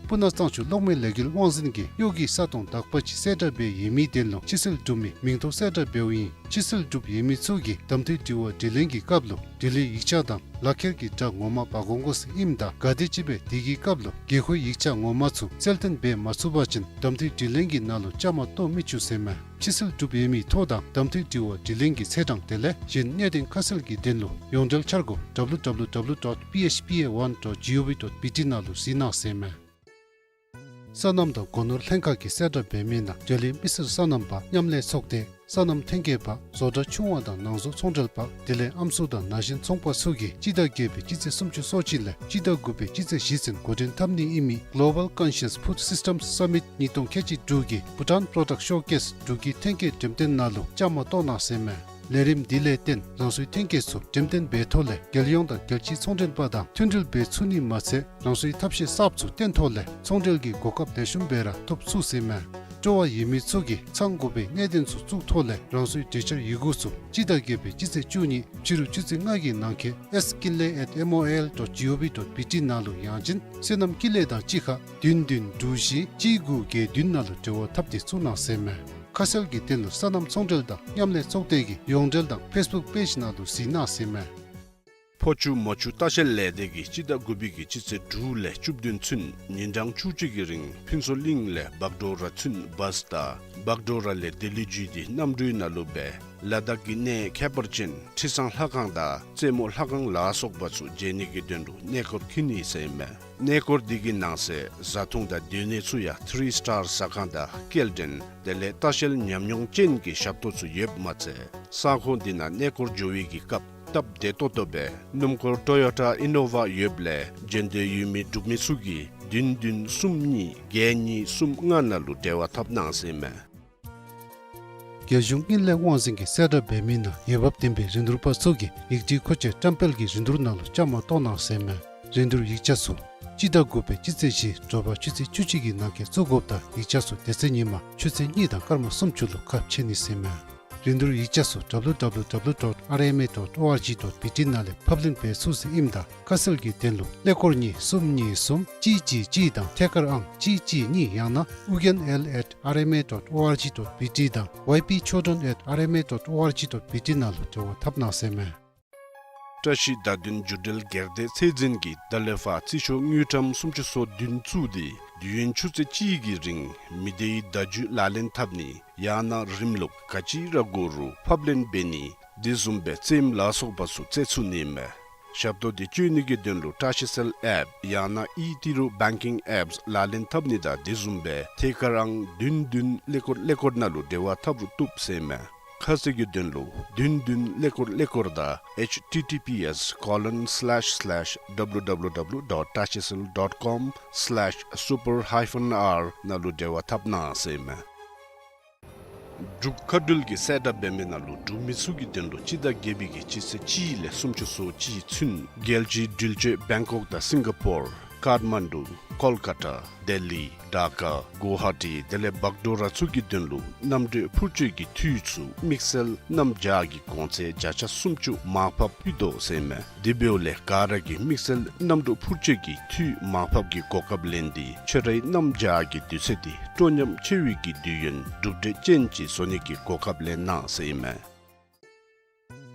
སྤུ་ན་གཙང་ཆུ་གློག་མེ་ལས་འགུལ་དབང་འཛིན་གྱིས་གཡོག་གི་ས་སྟོང་དག་པ་ཅིག་གསལ་བསྒྲགས་འབད་ཡོད་མི་དོན་ལུ་ཕྱི་སེལ་གྲུབ་མི་མིང་ཐོ་གསལ་བསྒྲགས་འབདཝ་ཨིན། ཕྱི་སེལ་གྲུབ་ཡོད་མི་ཚུ་གིས་གདམ་འཐུའི་དྲི་བ་དྲིས་ལན་གྱི་སྐབས་ལུ་འབྲི་ལྷད་ཡིག་ཆ་དང་ལག་ཁྱེར་གྱི་སྒྲ་ངོ་མ་འབག་འོང་དགོ་ཟེར་ཨིནམ་ད་ག་དེམ་ཅིག་སྦེ་དེ་གི་སྐབས་ལུ་དགོས་མཁོའི་ཡིག་ཆ་ངོ་མ་ཚུ་གསལ་སྟོན་འབད་མ་ཚུགས་པ་ཅིན་གདམ་འཐུའི་དྲིས་ལན་གྱི་ནང་ལུ་བཅའ་མར་གཏོགས་མི་ཚུགས་ཟེར་མས། ཕྱི་སེལ་གྲུབ་ཡོད་མི་ཐོ་དང་གདམ་འཐུའི་དྲི་བ་དྲིས་ལན་གྱི་ཚེས་གྲངས་དེ་ལས་གཞན་གནད་དོན་ཁ་གསལ་གྱི་དོན་ལུ་ཡོངས་འབྲེལ་འཆར་སྒོ་W W W dot P H P A one dot G O V dot B T ནང་ལུ་གཟིགས་གནང་ཟེར་མས། སོ་ནམ་དང་སྒོ་ནོར་ལྷན་ཁག་གིས་གསལ་བསྒྲགས་འབད་མི་ནང་འབྲེལ་ཡོད་མི་སེར་སོ་ནམ་པ་མཉམ་ལས་ཚོགས་སྡེ་སོ་ནམ་ཐོན་སྐྱེད་པ་བཟོ་གྲྭ་ཆུང་བ་དང་ནང་བཟོ་ཚོང་འབྲེལ་པ་དེ་ལས་ཨམ་སྲུ་དང་ན་གཞོན་ཚོང་པ་ཚུ་གིས་སྤྱི་ཟླ་བརྒྱད་པའི་སྤྱི་ཚེས་སུམ་ཅུ་སོ་གཅིག་ལས་སྤྱི་ཟླ་དགུ་པའི་སྤྱི་ཚེས་བཞི་ཚུན་འགོ་འདྲེན་འཐབ་ནི་ཨིན་མི་Global Conscious Food Systems Summit ཉིས་སྟོང་ཁལ་གཅིག་དྲུག་གི་Bhutan Product Showcase འབྲུག་གི་ཐོན་སྐྱེད་འགྲེམས་སྟོན་ནང་ལུ་བཅའ་མར་གཏོགས་གནང་ཟེར་མས། ལས་རིམ་འདི་ལས་བརྟེན་རང་སོའི་ཐོན་སྐྱེད་ཚུ་འགྲེམས་སྟོན་འབད་ཐོག་ལས་རྒྱལ་ཡོངས་དང་རྒྱལ་སྤྱིའི་ཚོང་འབྲེལ་པ་དང་མཐུན་སྒྲིལ་འབད་ཚུགས་ནི་མ་ཚད་རང་སོའི་ཐབས་ཤེས་གསརཔ་ཚུ་བཏོན་ཐོག་ལས་ཚོང་འབྲེལ་གྱི་གོ་སྐབས་ལེགས་ཤོམ་སྦེ་ར་ཐོབ་ཚུགས་ཟེར་མས། སྤྲོ་བ་ཡོད་མི་ཚུ་གིས་ཚང་དགོ་པའི་གནད་དོན་ཚུ་བཙུགས་ཐོག་ལས་རང་སོའི་གྲོས་འཆར་ཡི་གུ་ཚུ་སྤྱི་ཟླ་བརྒྱད་པའི་སྤྱི་ཚེས་བཅུ་གཉིས་ཕྱི་རུ་ཆུ་ཚོད་ལྔ་གི་ནང་འཁོད་S Kinley at M O I L dot G O V dot B T ནང་ལུ་ཡང་ཅིན་སོ་ནམ་ཀུན་ལེགས་དང་གཅིག་ཁར་བདུན་བདུན་དྲུག་བཞི་གཅིག་དགུ་བརྒྱད་བདུན་ནང་ལུ་འབྲེལ་བ་འཐབ་སྟེ་བཙུགས་གནང་ཟེར་མས། ཁ་གསལ་གྱི་དོན་ལུ་སོ་ནམ་ཚོང་འབྲེལ་དང་མཉམ་ལས་ཚོགས་སྡེ་གི་ཡོངས་འབྲེལ་དང་Facebook page ནང་ལུ་གཟིགས་གནང་ཟེར་མས། ཕོ་ཆུ་མོ་ཆུ་ལྟ་བཤལ་ལས་སྡེ་གིས་སྤྱི་ཟླ་དགུ་པའི་གི་སྤྱི་ཚེས་དྲུག་ལས་བཅུ་བདུན་ཚུན་ཉིན་གྲངས་བཅུ་གཅིག་གི་རིང་ཕུན་ཚོགས་གླིང་ལས་བག་གྲོ་ར་ཚུན་བཱས་དང་བག་གྲོ་ར་ལས་ལྡི་ལི་བརྒྱུད་དེ་གནམ་གྲུའི་ནང་ལུ་སྦེ་ལ་དྭགས་ཀྱི་གནས་ཁྱད་པར་ཅན་ཁྲི་བཟང་ལྷ་ཁང་དང་རྩེ་མོ་ལྷ་ཁང་ལ་སོགས་པ་ཚུ་མཇལ་ནི་གི་དོན་ལུ་གནས་སྐོར་འཁྱིད་ནི་ཟེར་མས། གནས་སྐོར་འདི་གི་ནང་གསེས་བཟའ་འཐུང་དང་སྡོད་གནས་ཚུ་ཡང་ཐི་རི་སི་ཊར་ཟ་ཁང་དང་སྐྱེལ་འདྲེན་དེ་ལས་ལྟ་བཤལ་ཉམས་མྱོང་ཅན་གྱི་ཞབས་ཏོག་ཚུ་ཡོདཔ་མ་ཚད་ས་ཁོངས་འདི་ནང་གནས་སྐོར་འགྱོ་བའི་གི་སྐབས་སྟབས་བདེ་ཏོག་ཏོ་སྦེ་སྣུམ་འཁོར་ཊོ་ཡོ་ཊ་ཨི་ནོ་ཝ་ཡོདཔ་ལས་མཇལ་འདོད་ཡོད་མི་འབྲུག་མི་ཚུ་གིས་བདུན་བདུན་གསུམ་གཉིས་བརྒྱད་གཉིས་གསུམ་ལྔ་ནང་ལུ་འབྲེལ་བ་འཐབ་གནང་ཟེར་མས། རྒྱལ་གཞུང་དངུལ་ལས་དབང་འཛིན་གྱིས་གསལ་བསྒྲགས་འབད་མི་ནང་འོས་འབབ་ལྡན་པའི་རིན་བསྡུར་པ་ཚུ་གིས་ཡིག་སྒྲིག་མཁོ་ཆས་བཀྲམ་སྤེལ་གྱི་རིན་བསྡུར་ནང་ལུ་བཅའ་མར་གཏོགས་གནང་ཟེར་མས། རིན་བསྡུར་ཡིག་ཆ་ཚུ་སྤྱི་ཟླ་དགུ་པའི་སྤྱི་ཚེས་བཞི་དྲོ་པ་ཆུ་ཚོད་བཅུ་གཅིག་གི་ནང་འཁོད་བཙུགས་དགོཔ་དང་ཡིག་ཆ་ཚུ་དེ་ཚེ་ཉིན་མ་ཆུ་ཚོད་གཉིས་དང་སྐར་མ་སུམ་ཅུ་ལུ་ཁ་ཕྱེ་ནི་ཟེར་མས། རིན་བསྡུར་ཡིག་ཆ་ཚུ་W W W dot R M A dot O R G dot B T ནང་ལས་ཕབ་ལེན་འབད་ཚུགས་ཟེར་ཨིནམ་ད་ཁ་གསལ་གྱི་དོན་ལུ་ཀླད་ཀོར་གཉིས་གསུམ་གཉིས་གསུམ་གཅིག་གཅིག་གཅིག་དང་ཐད་ཀར་ཨང་གཅིག་གཅིག་གཉིས་ཡང་ན་ཨུ་རྒྱན་L at R M A dot O R G dot B T དང་Y P Chodron at R M A dot O R G dot B T ནང་ལུ་འབྲེལ་བ་འཐབ་གནང་ཟེར་མས། བཀྲ་ཤིས་བརྡ་དོན་འགྲུལ་འགྲུལ་སྒེར་སྡེ་ཚད་འཛིན་གྱིས་ད་ལས་ཕར་རྩིས་ཤོག་དངུལ་ཀྲམ་སུམ་ཅུ་སོ་བདུན་བཙུགས་ཏེ་དུས་ཡུན་ཆུ་ཚོད་གཅིག་གི་རིང་མི་སྡེའི་བརྡ་བརྒྱུད་ལག་ལེན་འཐབ་ནི་ཡང་ན་རིམ་ལུགས་ག་ཅི་ར་དགོ་རུང་ཕབ་ལེན་འབད་ནི་དེ་བཟུམ་སྦེ་རྩེདམོ་ལ་སོགས་པ་ཚུ་རྩེ་ཚུགས་ནི་མས། ཞབས་ཏོག་འདི་སྤྱོད་ནི་གི་དོན་ལུ་བཀྲ་ཤིས་སེལ་ཨེཔ་ཡང་ན་ཨི་ཏི་རུ་བེང་ཀིང་ཨེཔསི་ལག་ལེན་འཐབ་ནི་དང་དེ་བཟུམ་སྦེ་ཐད་ཀར་ཨང་བདུན་བདུན་ཀླད་ཀོར་ཀླད་ཀོར་ནང་ལུ་འབྲེལ་བ་འཐབ་རུང་བཏུབ་ཟེར་མས། ཁ་གསལ་གྱི་དོན་ལུ་བདུན་བདུན་ཀླད་ཀོར་ཀླད་ཀོར་དང་H T T P S colon slash slash W W W dot tashisil dot com slash super hyphen R ནང་ལུ་འབྲེལ་བ་འཐབ་གནང་ཟེར་མས། འབྲུག་མཁའ་འགྲུལ་གྱིས་གསལ་བསྒྲགས་འབད་མི་ནང་ལུ་འབྲུག་མི་ཚུ་གི་དོན་ལུ་སྤྱི་ཟླ་བརྒྱད་པའི་གི་སྤྱི་ཚེས་གཅིག་ལས་སུམ་ཅུ་སོ་གཅིག་ཚུན་རྒྱལ་སྤྱིའི་འགྲུལ་བསྐྱོད་བེང་ཀོག་དང་སིང་ག་པོར་ཀཱཐ་མན་ཌུ་ཀོལ་ཀ་ཏ་ལྡི་ལི་ཌ་ཀ་གུ་ཝ་ཧ་ཊི་དེ་ལས་བག་གྲོ་ར་ཚུ་གི་དོན་ལུ་གནམ་གྲུ་འཕུར་སྐྱོད་ཀྱི་འཐུས་ཚུ་དམིགས་བསལ་གནམ་བྱཱར་གྱི་གོང་ཚད་བརྒྱ་ཆ་སུམ་ཅུ་མར་ཕབ་ཕུལ་དོ་ཟེར་མས། དེ་འབདཝ་ལས་ག་ར་གིས་དམིགས་བསལ་གནམ་གྲུ་འཕུར་སྐྱོད་ཀྱི་འཐུས་མར་ཕབ་ཀྱི་གོ་སྐབས་ལེན་ཏེ་ཁྱོད་རའི་གནམ་བྱཱར་གྱི་དུས་ཚོད་འདི་སྤྲོ་ཉམས་ཆེ་བའི་གི་དུས་ཡུན་གྲུབ་འབྲས་ཅན་ཅིག་བཟོ་ནི་གི་གོ་སྐབས་ལེན་གནང་ཟེར་ཨིན་མས།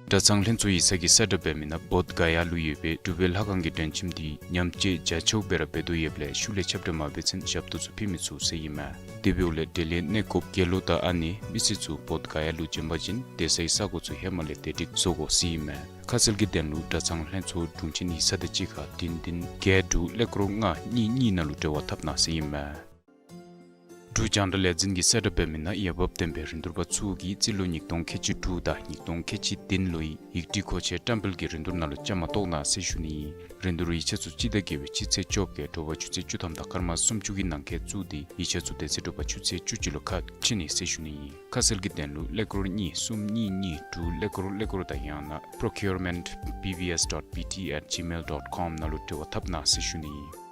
གྲྭ་ཚང་ལྷན་ཚོགས་ཡིག་ཚང་གིས་གསལ་བསྒྲགས་འབད་མི་ནང་བོདྷ་ག་ཡ་ལུ་ཡོད་པའི་འབྲུག་པའི་ལྷ་ཁང་གི་མགྲོན་ཁྱིམ་འདི་ཉམས་བཅོས་རྒྱ་ཆེཝ་སྦེ་ར་འབད་དོ་ཡོདཔ་ལས་ཤུལ་ལས་ཁྱབ་བསྒྲགས་མ་འབད་ཚུན་ཞབས་ཏོག་ཚུ་ཕུལ་མི་ཚུགས་ཟེར་ཨིན་མས། དེ་འབདཝ་ལས་འབྲེལ་ཡོད་གནས་སྐོརཔ་དགེ་སློང་དང་ཨ་ནེ་མི་སེར་ཚུ་བོདྷ་ག་ཡ་ལུ་བྱོན་པ་ཅིན་སྡོད་སའི་ས་གོ་ཚུ་ཧེ་མ་ལས་བདེ་སྒྲིག་བཟོ་དགོ་ཟེར་ཨིན་མས། ཁ་གསལ་གྱི་དོན་ལུ་གྲྭ་ཚང་ལྷན་ཚོགས་དྲུང་ཆེན་ཡིག་ཚང་དང་གཅིག་ཁར་བདུན་བདུན་བརྒྱད་དྲུག་ཀླད་ཀོར་ལྔ་གཉིས་གཉིས་ནང་ལུ་འབྲེལ་བ་འཐབ་གནང་ཟེར་ཨིན་མས། འབྲུག་རྒྱང་བསྒྲགས་ལས་འཛིན་གྱིས་གསལ་བསྒྲགས་འབད་མི་ནང་འོས་འབབ་ལྡན་པའི་རིན་བསྡུར་པ་ཚུ་གིས་རྩིས་ལོ་ཉིས་སྟོང་ཁལ་གཅིག་དྲུག་དང་ཉིས་སྟོང་ཁལ་གཅིག་བདུན་ལོའི་ཡིག་བྲིས་མཁོ་ཆས་བཀྲམ་སྤེལ་གྱི་རིན་བསྡུར་ནང་ལུ་བཅའ་མར་གཏོགས་གནང་ཟེར་ཞུ་ནི་ཨིན། རིན་བསྡུར་ཡིག་ཆ་ཚུ་སྤྱི་ཟླ་བརྒྱད་པའི་སྤྱི་ཚེས་བཅོ་བརྒྱད་དྲོ་པ་ཆུ་ཚོད་བཅུ་ཐམ་དང་སྐར་མ་སུམ་ཅུ་གི་ནང་འཁོད་བཙུགས་ཏེ་ཡིག་ཆ་ཚུ་དེ་ཚེ་དྲོ་པ་ཆུ་ཚོད་བཅུ་གཅིག་ལུ་ཁ་ཕྱེ་ནི་ཟེར་ཞུ་ནི་ཨིན། ཁ་གསལ་གྱི་དོན་ལུ་ཀླད་ཀོར་གཉིས་གསུམ་གཉིས་གཉིས་དྲུག་ཀླད་ཀོར་ཀླད་ཀོར་དང་ཡང་ན་procurement B B S dot B T at gmail dot com ནང་ལུ་འབྲེལ་བ་འཐབ་གནང་ཟེར་ཞུ་ནི་ཨིན།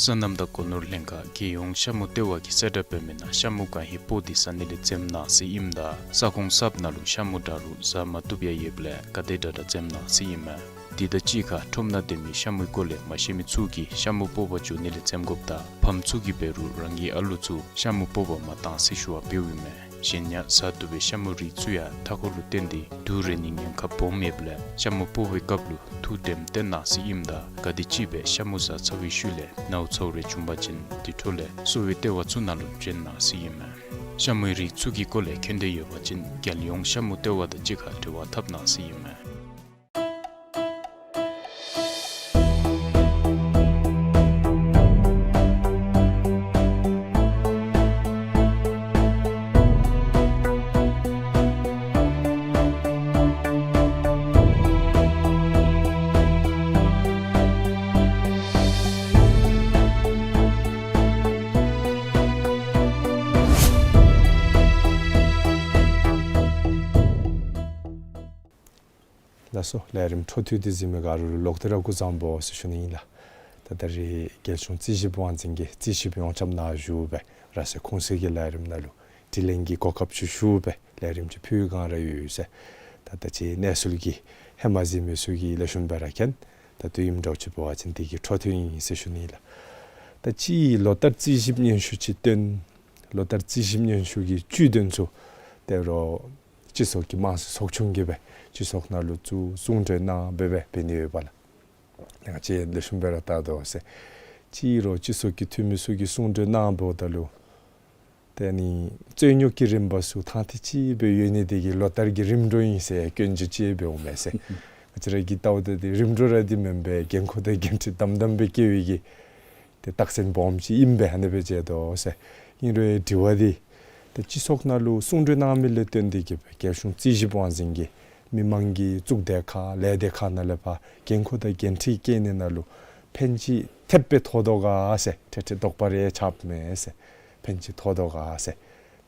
སོ་ནམ་དང་སྒོ་ནོར་ལྷན་ཁག་རྒྱལ་ཡོངས་ཤ་མུ་ལྟེ་བ་གིས་གསལ་བསྒྲགས་འབད་མི་ནང་ཤ་མུ་གང་ཧེ་སྤོ་སྟེ་ཟ་ནི་ལས་འཛེམ་གནང་ཟེར་ཨིནམ་ད་ས་ཁོངས་གསརཔ་ནང་ལུ་ཤ་མུ་འདྲ་རུང་ཟ་མ་བཏུབ་ཡང་ཡོདཔ་ལས་ག་དེ་དྲག་དྲག་འཛེམ་གནང་ཟེར་ཨིན་མས། དེ་དང་གཅིག་ཁར་ཁྲོམ་ནང་སྡོད་མི་ཤ་མུའི་སྐོར་ལས་མ་ཤེས་མི་ཚུ་གིས་ཤ་མུ་སྤོ་བར་འགྱོ་ནི་ལས་འཛེམ་དགོཔ་དང་ཕམ་ཚུ་གིས་འབད་རུང་རང་གི་ཨ་ལུ་ཚུ་ཤ་མུ་སྤོ་བར་མ་གཏང་ཟེར་ཞུ་བ་འབདཝ་ཨིན་མས། གཞན་ཡང་ཟ་བཏུབ་པའི་ཤ་མུའི་རིགས་ཚུ་ཡང་མཐའ་འཁོར་ལུ་བརྟེན་ཏེ་དུག་རེག་ནིའི་ཉེན་ཁ་སྦོམ་ཡོདཔ་ལས་ཤ་མུ་སྤོ་བའི་སྐབས་ལུ་ཐུགས་དྲནམ་བཏོན་གནང་ཟེར་ཨིནམ་ད་ག་དེམ་ཅིག་སྦེ་ཤ་མུ་ཟ་ཚར་བའི་ཤུལ་ལས་ནཝ་ཚཝ་རེ་བྱུང་པ་ཅིན་དེ་འཕྲོ་ལས་གསོ་བའི་ལྟེ་བ་ཚུ་ནང་ལུ་བྱོན་གནང་ཟེར་ཨིན་མས། ཤ་མུའི་རིགས་ཚུ་གི་སྐོར་ལས་མཁྱེན་འདོད་ཡོད་པ་ཅིན་རྒྱལ་ཡོངས་ཤ་མུ་ལྟེ་བ་དང་གཅིག་ཁར་འབྲེལ་བ་འཐབ་གནང་ཟེར་ཨིན་མས། ལགས་སོ། ལས་རིམ་འཕྲོ་མཐུད་དེ་གཟིགས་མི་ག་ར་ལུ་ལོག་སྟེ་ར་སྐུ་གཟུགས་བཟང་པོ་ཟེར་ཞུ་ནི་ཨིན་ལགས། ད་ད་རིས་རྒྱལ་གཞུང་རྩིས་ཞིབ་དབང་འཛིན་གྱི་རྩིས་ཞིབ་ཡོངས་ཁྱབ་ནང་བཞུགས་སྦེ་ར་སའི་ཁུངས་གསལ་གྱི་ལས་རིམ་ནང་ལུ་དྲི་ལན་གྱི་གོ་སྐབས་ཅིག་ཞུ་སྦེ་ལས་རིམ་ཅིག་ཕུལ་གང་ར་ཡོད་ཟེར། ད་ད་ཅི་གནས་ཚུལ་གྱི་ཧེ་མ་གཟིགས་མི་ཚུ་གིས་ལེགས་ཤོམ་སྦེ་ར་མཁྱེན། ད་དུས་ཨིནམ་འདྲཝ་ཅིག་འབད་བ་ཅིན་དེ་གི་འཕྲོ་མཐུད་ཨིན་ཟེར་ཞུ་ནི་ལགས། ད་ཅི་ལོ་ལྟར་རྩིས་ཞིབ་སྙན་ཞུ་ཅིག་བཏོན། ལོ་ལྟར་རྩིས་ཞིབ་སྙན་ཞུ་གི་བཅུད་དོན་ཚུ་ད་རུང་སྤྱི་ཚོགས་ཀྱི་དམངས་སྲིད་ཚོགས་ཆུང་གིས་སྦེ་སྤྱི་ཚོགས་ནང་ལུ་བཙུགས་གསུང་གྲོས་གནང་སྦེ་སྦེ་འབད་ནི་ཡོདཔ་ལགས། ང་བཅས་ལེགས་ཤོམ་སྦེ་ར་བལྟ་དོ་ཟེར། ཅི་རུང་སྤྱི་ཚོགས་ཀྱི་འཐུས་མི་ཚུ་གིས་གསུང་གྲོས་གནང་འབདཝ་ད་ལུ་ཏེ་ཨ་ནི་རྩོད་རྙོག་གི་རིམ་པ་ཚུ་ཐང་ཐིག་ཅིག་སྦེ་ཡོད་ནི་དེ་གིས་ལོ་ལྟར་གྱི་རིམ་གྲོ་ཨིན་ཟེར་སྐྱོན་བརྗོད་ཅིག་འབདཝ་མས་ཟེར། ང་བཅས་ར་གིས་བལྟཝ་ད་དེ་རིམ་གྲོ་ར་དེ་མེན་པར་འགན་ཁུར་དང་འགན་འཁྲི་དམ་དམ་སྦེ་བཀལ་བའི་གི་ཏེ་རྟགས་མཚན་སྦོམ་ཅིག་ཨིན་པས། ཨ་ནི་སྦེ་མཇལ་དོ་ཟེར། ཨིན་རུང་དྲི་བ་འདི་ཏེ་སྤྱི་ཚོགས་ནང་ལུ་གསུང་གྲོས་གནང་མི་ལས་བརྟེན་ཏེ་གིས་སྦེ་རྒྱལ་གཞུང་རྩིས་ཞིབ་དབང་འཛིན་གྱིས་མི་མང་གི་གཙུག་སྡེ་ཁག་ལས་སྡེ་ཁག་ནང་ལས་ཕར་འགན་ཁུར་དང་འགན་འཁྲི་བཀལ་ནི་ནང་ལུ་ཕན་ཅིག་ཐེབས་སྦེ་ཐོགས་དོ་ག་ཟེར། ཏེ་ཏེ་དོགས་པ་རེ་ཆགསཔ་མས་ཟེར། ཕན་ཅིག་ཐོགས་དོ་ག་ཟེར།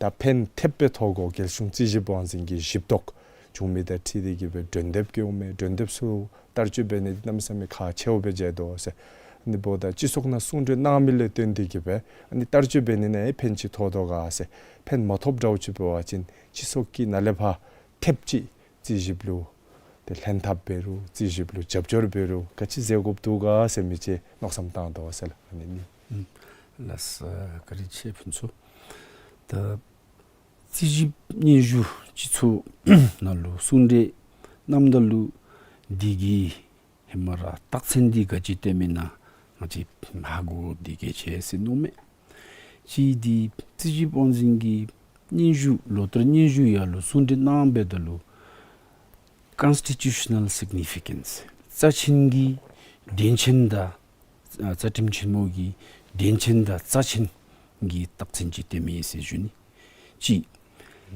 ད་ཕན་ཐེབས་སྦེ་ཐོགས་དགོ། རྒྱལ་གཞུང་རྩིས་ཞིབ་དབང་འཛིན་གྱི་ཞིབ་བརྟག་བྱུང་མི་དང་འཁྲིལ་ཏེ་གིས་སྦེ་གྲོས་འདེབས་བཀོདཔ་མས། གྲོས་འདེབས་ཚུ་བསྟར་སྤྱོད་འབད་ནི་འདི་གནམ་མེད་ས་མེད་ཁག་ཆེཝ་སྦེ་མཇལ་དོ་ཟེར། ཨ་ནི་འབདཝ་ད་སྤྱི་ཚོགས་ནང་གསུང་གྲོས་གནང་མི་ལས་བརྟེན་ཏེ་གིས་སྦེ་ཨ་ནི་བསྟར་སྤྱོད་འབད་ནི་ནང་ཕན་ཅིག་ཐོགས་དོ་ག་ཟེར། ཕན་མ་ཐོགསཔ་འདྲཝ་ཅིག་འབད་བ་ཅིན་སྤྱི་ཚོགས་ཀྱི་ནང་ལས་ཕར་ཐེབས་ཅིག་རྩིས་ཞིབ་ལུ་ཏེ་ལྷན་ཐབས་འབད་རུང་རྩིས་ཞིབ་ལུ་རྒྱབ་སྐྱོར་འབད་རུང་ག་ཅི་མཛད་དགོཔ་འདུག་ག་ཟེར་མི་ཅིག་མནོ་བསམ་བཏང་དོ་ཟེར་ལགས། ཨ་ནི་ཨིན། ལགས་སོ། བཀའ་དྲིན་ཆེ་ཕུན་ཚོགས། ད་རྩིས་ཞིབ་སྙན་ཞུ་སྤྱི་ཚོགས་ནང་ལུ་གསུང་གྲོས་གནངམ་ད་ལུ་དེ་གི་ཧེ་མ་ར་རྟགས་མཚན་འདི་ག་ཅི་སྟོནམ་ཨིན་ན་ང་བཅས་ཧ་གོ་དགོཔ་འདི་གལ་ཆེ་ཟེར་མནོཝ་མས། གཅིག་འདི་རྩིས་ཞིབ་དབང་འཛིན་གྱི་སྙན་ཞུ་ལོ་ལྟར་སྙན་ཞུ་ཡར་ལུ་གསུང་གྲོས་གནང་འབདཝ་ད་ལུ་constitutional significance རྩ་ཆེན་གྱི་དོན་ཆེན་དང་རྩ་ཁྲིམས་ཆེན་མོ་གི་དོན་ཆེན་དང་རྩ་ཆེན་གྱི་རྟགས་མཚན་ཅིག་སྟོནམ་ཨིན་ཟེར་ཞུ་ནི། གཅིག།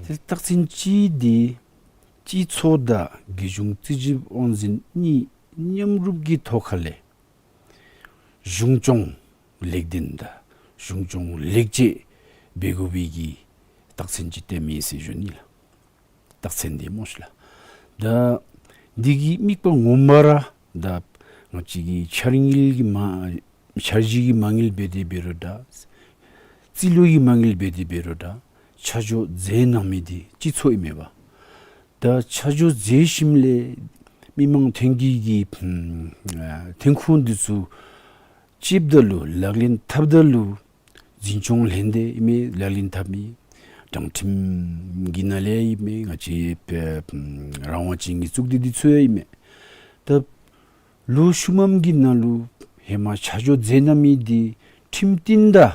ཏེ་རྟགས་མཚན་གཅིག་འདི་སྤྱི་ཚོགས་དང་རྒྱལ་གཞུང་རྩིས་ཞིབ་དབང་འཛིན་གཉིས་མཉམ་རུབ་ཀྱི་ཐོག་ཁ་ལས་གཞུང་སྐྱོང་ལེགས་ལྡན་དང་གཞུང་སྐྱོང་ལེགས་བཅོས་འབད་དགོ་པའི་གི་རྟགས་མཚན་ཅིག་སྟོནམ་ཨིན་ཟེར་ཞུ་ནི་ལགས། རྟགས་མཚན་འདི་སྨོ་ཤིག་ལགས། ད་འདི་གི་དམིགས་པ་ངོ་མ་ར་ད་ང་བཅས་ཀྱི་འཆར་དངུལ་གྱི་མ་འཆར་གཞི་གི་མ་དངུལ་འབད་དེ་འབད་རུང་འདྲ། རྩིས་ལོ་གི་མ་དངུལ་འབད་དེ་འབད་རུང་འདྲ། ཆ་འཇོག་མཛད་གནང་མི་འདི་སྤྱི་ཚོགས་ཨིན་མས་པ། ད་ཆ་འཇོག་མཛད་ཞིནམ་ལས་མི་མང་ཐོན་སྐྱེད་ཀྱི་ཨམ་ཐོན་ཁུངས་འདི་ཚུ་སྤྱདཔ་ད་ལུ་ལག་ལེན་འཐབ་ད་ལུ་འཛིན་སྐྱོང་ལྷན་སྡེ་ཨིན་མས་ལག་ལེན་འཐབ་མི། དྲང་ཁྲིམས་ཀྱི་ནང་ལས་ཨིན་མས། ང་བཅས་ཨེ་རང་དབང་ཅན་གྱི་གཙུག་སྡེ་འདི་ཚུ་ཡང་ཨིན་མས། ད་ལོ་ཤུལ་མམ་གྱི་ནང་ལུ་ཧེ་མ་ཆ་འཇོག་མཛད་གནང་མི་འདི་ཁྲིམས་བསྟུན་དང་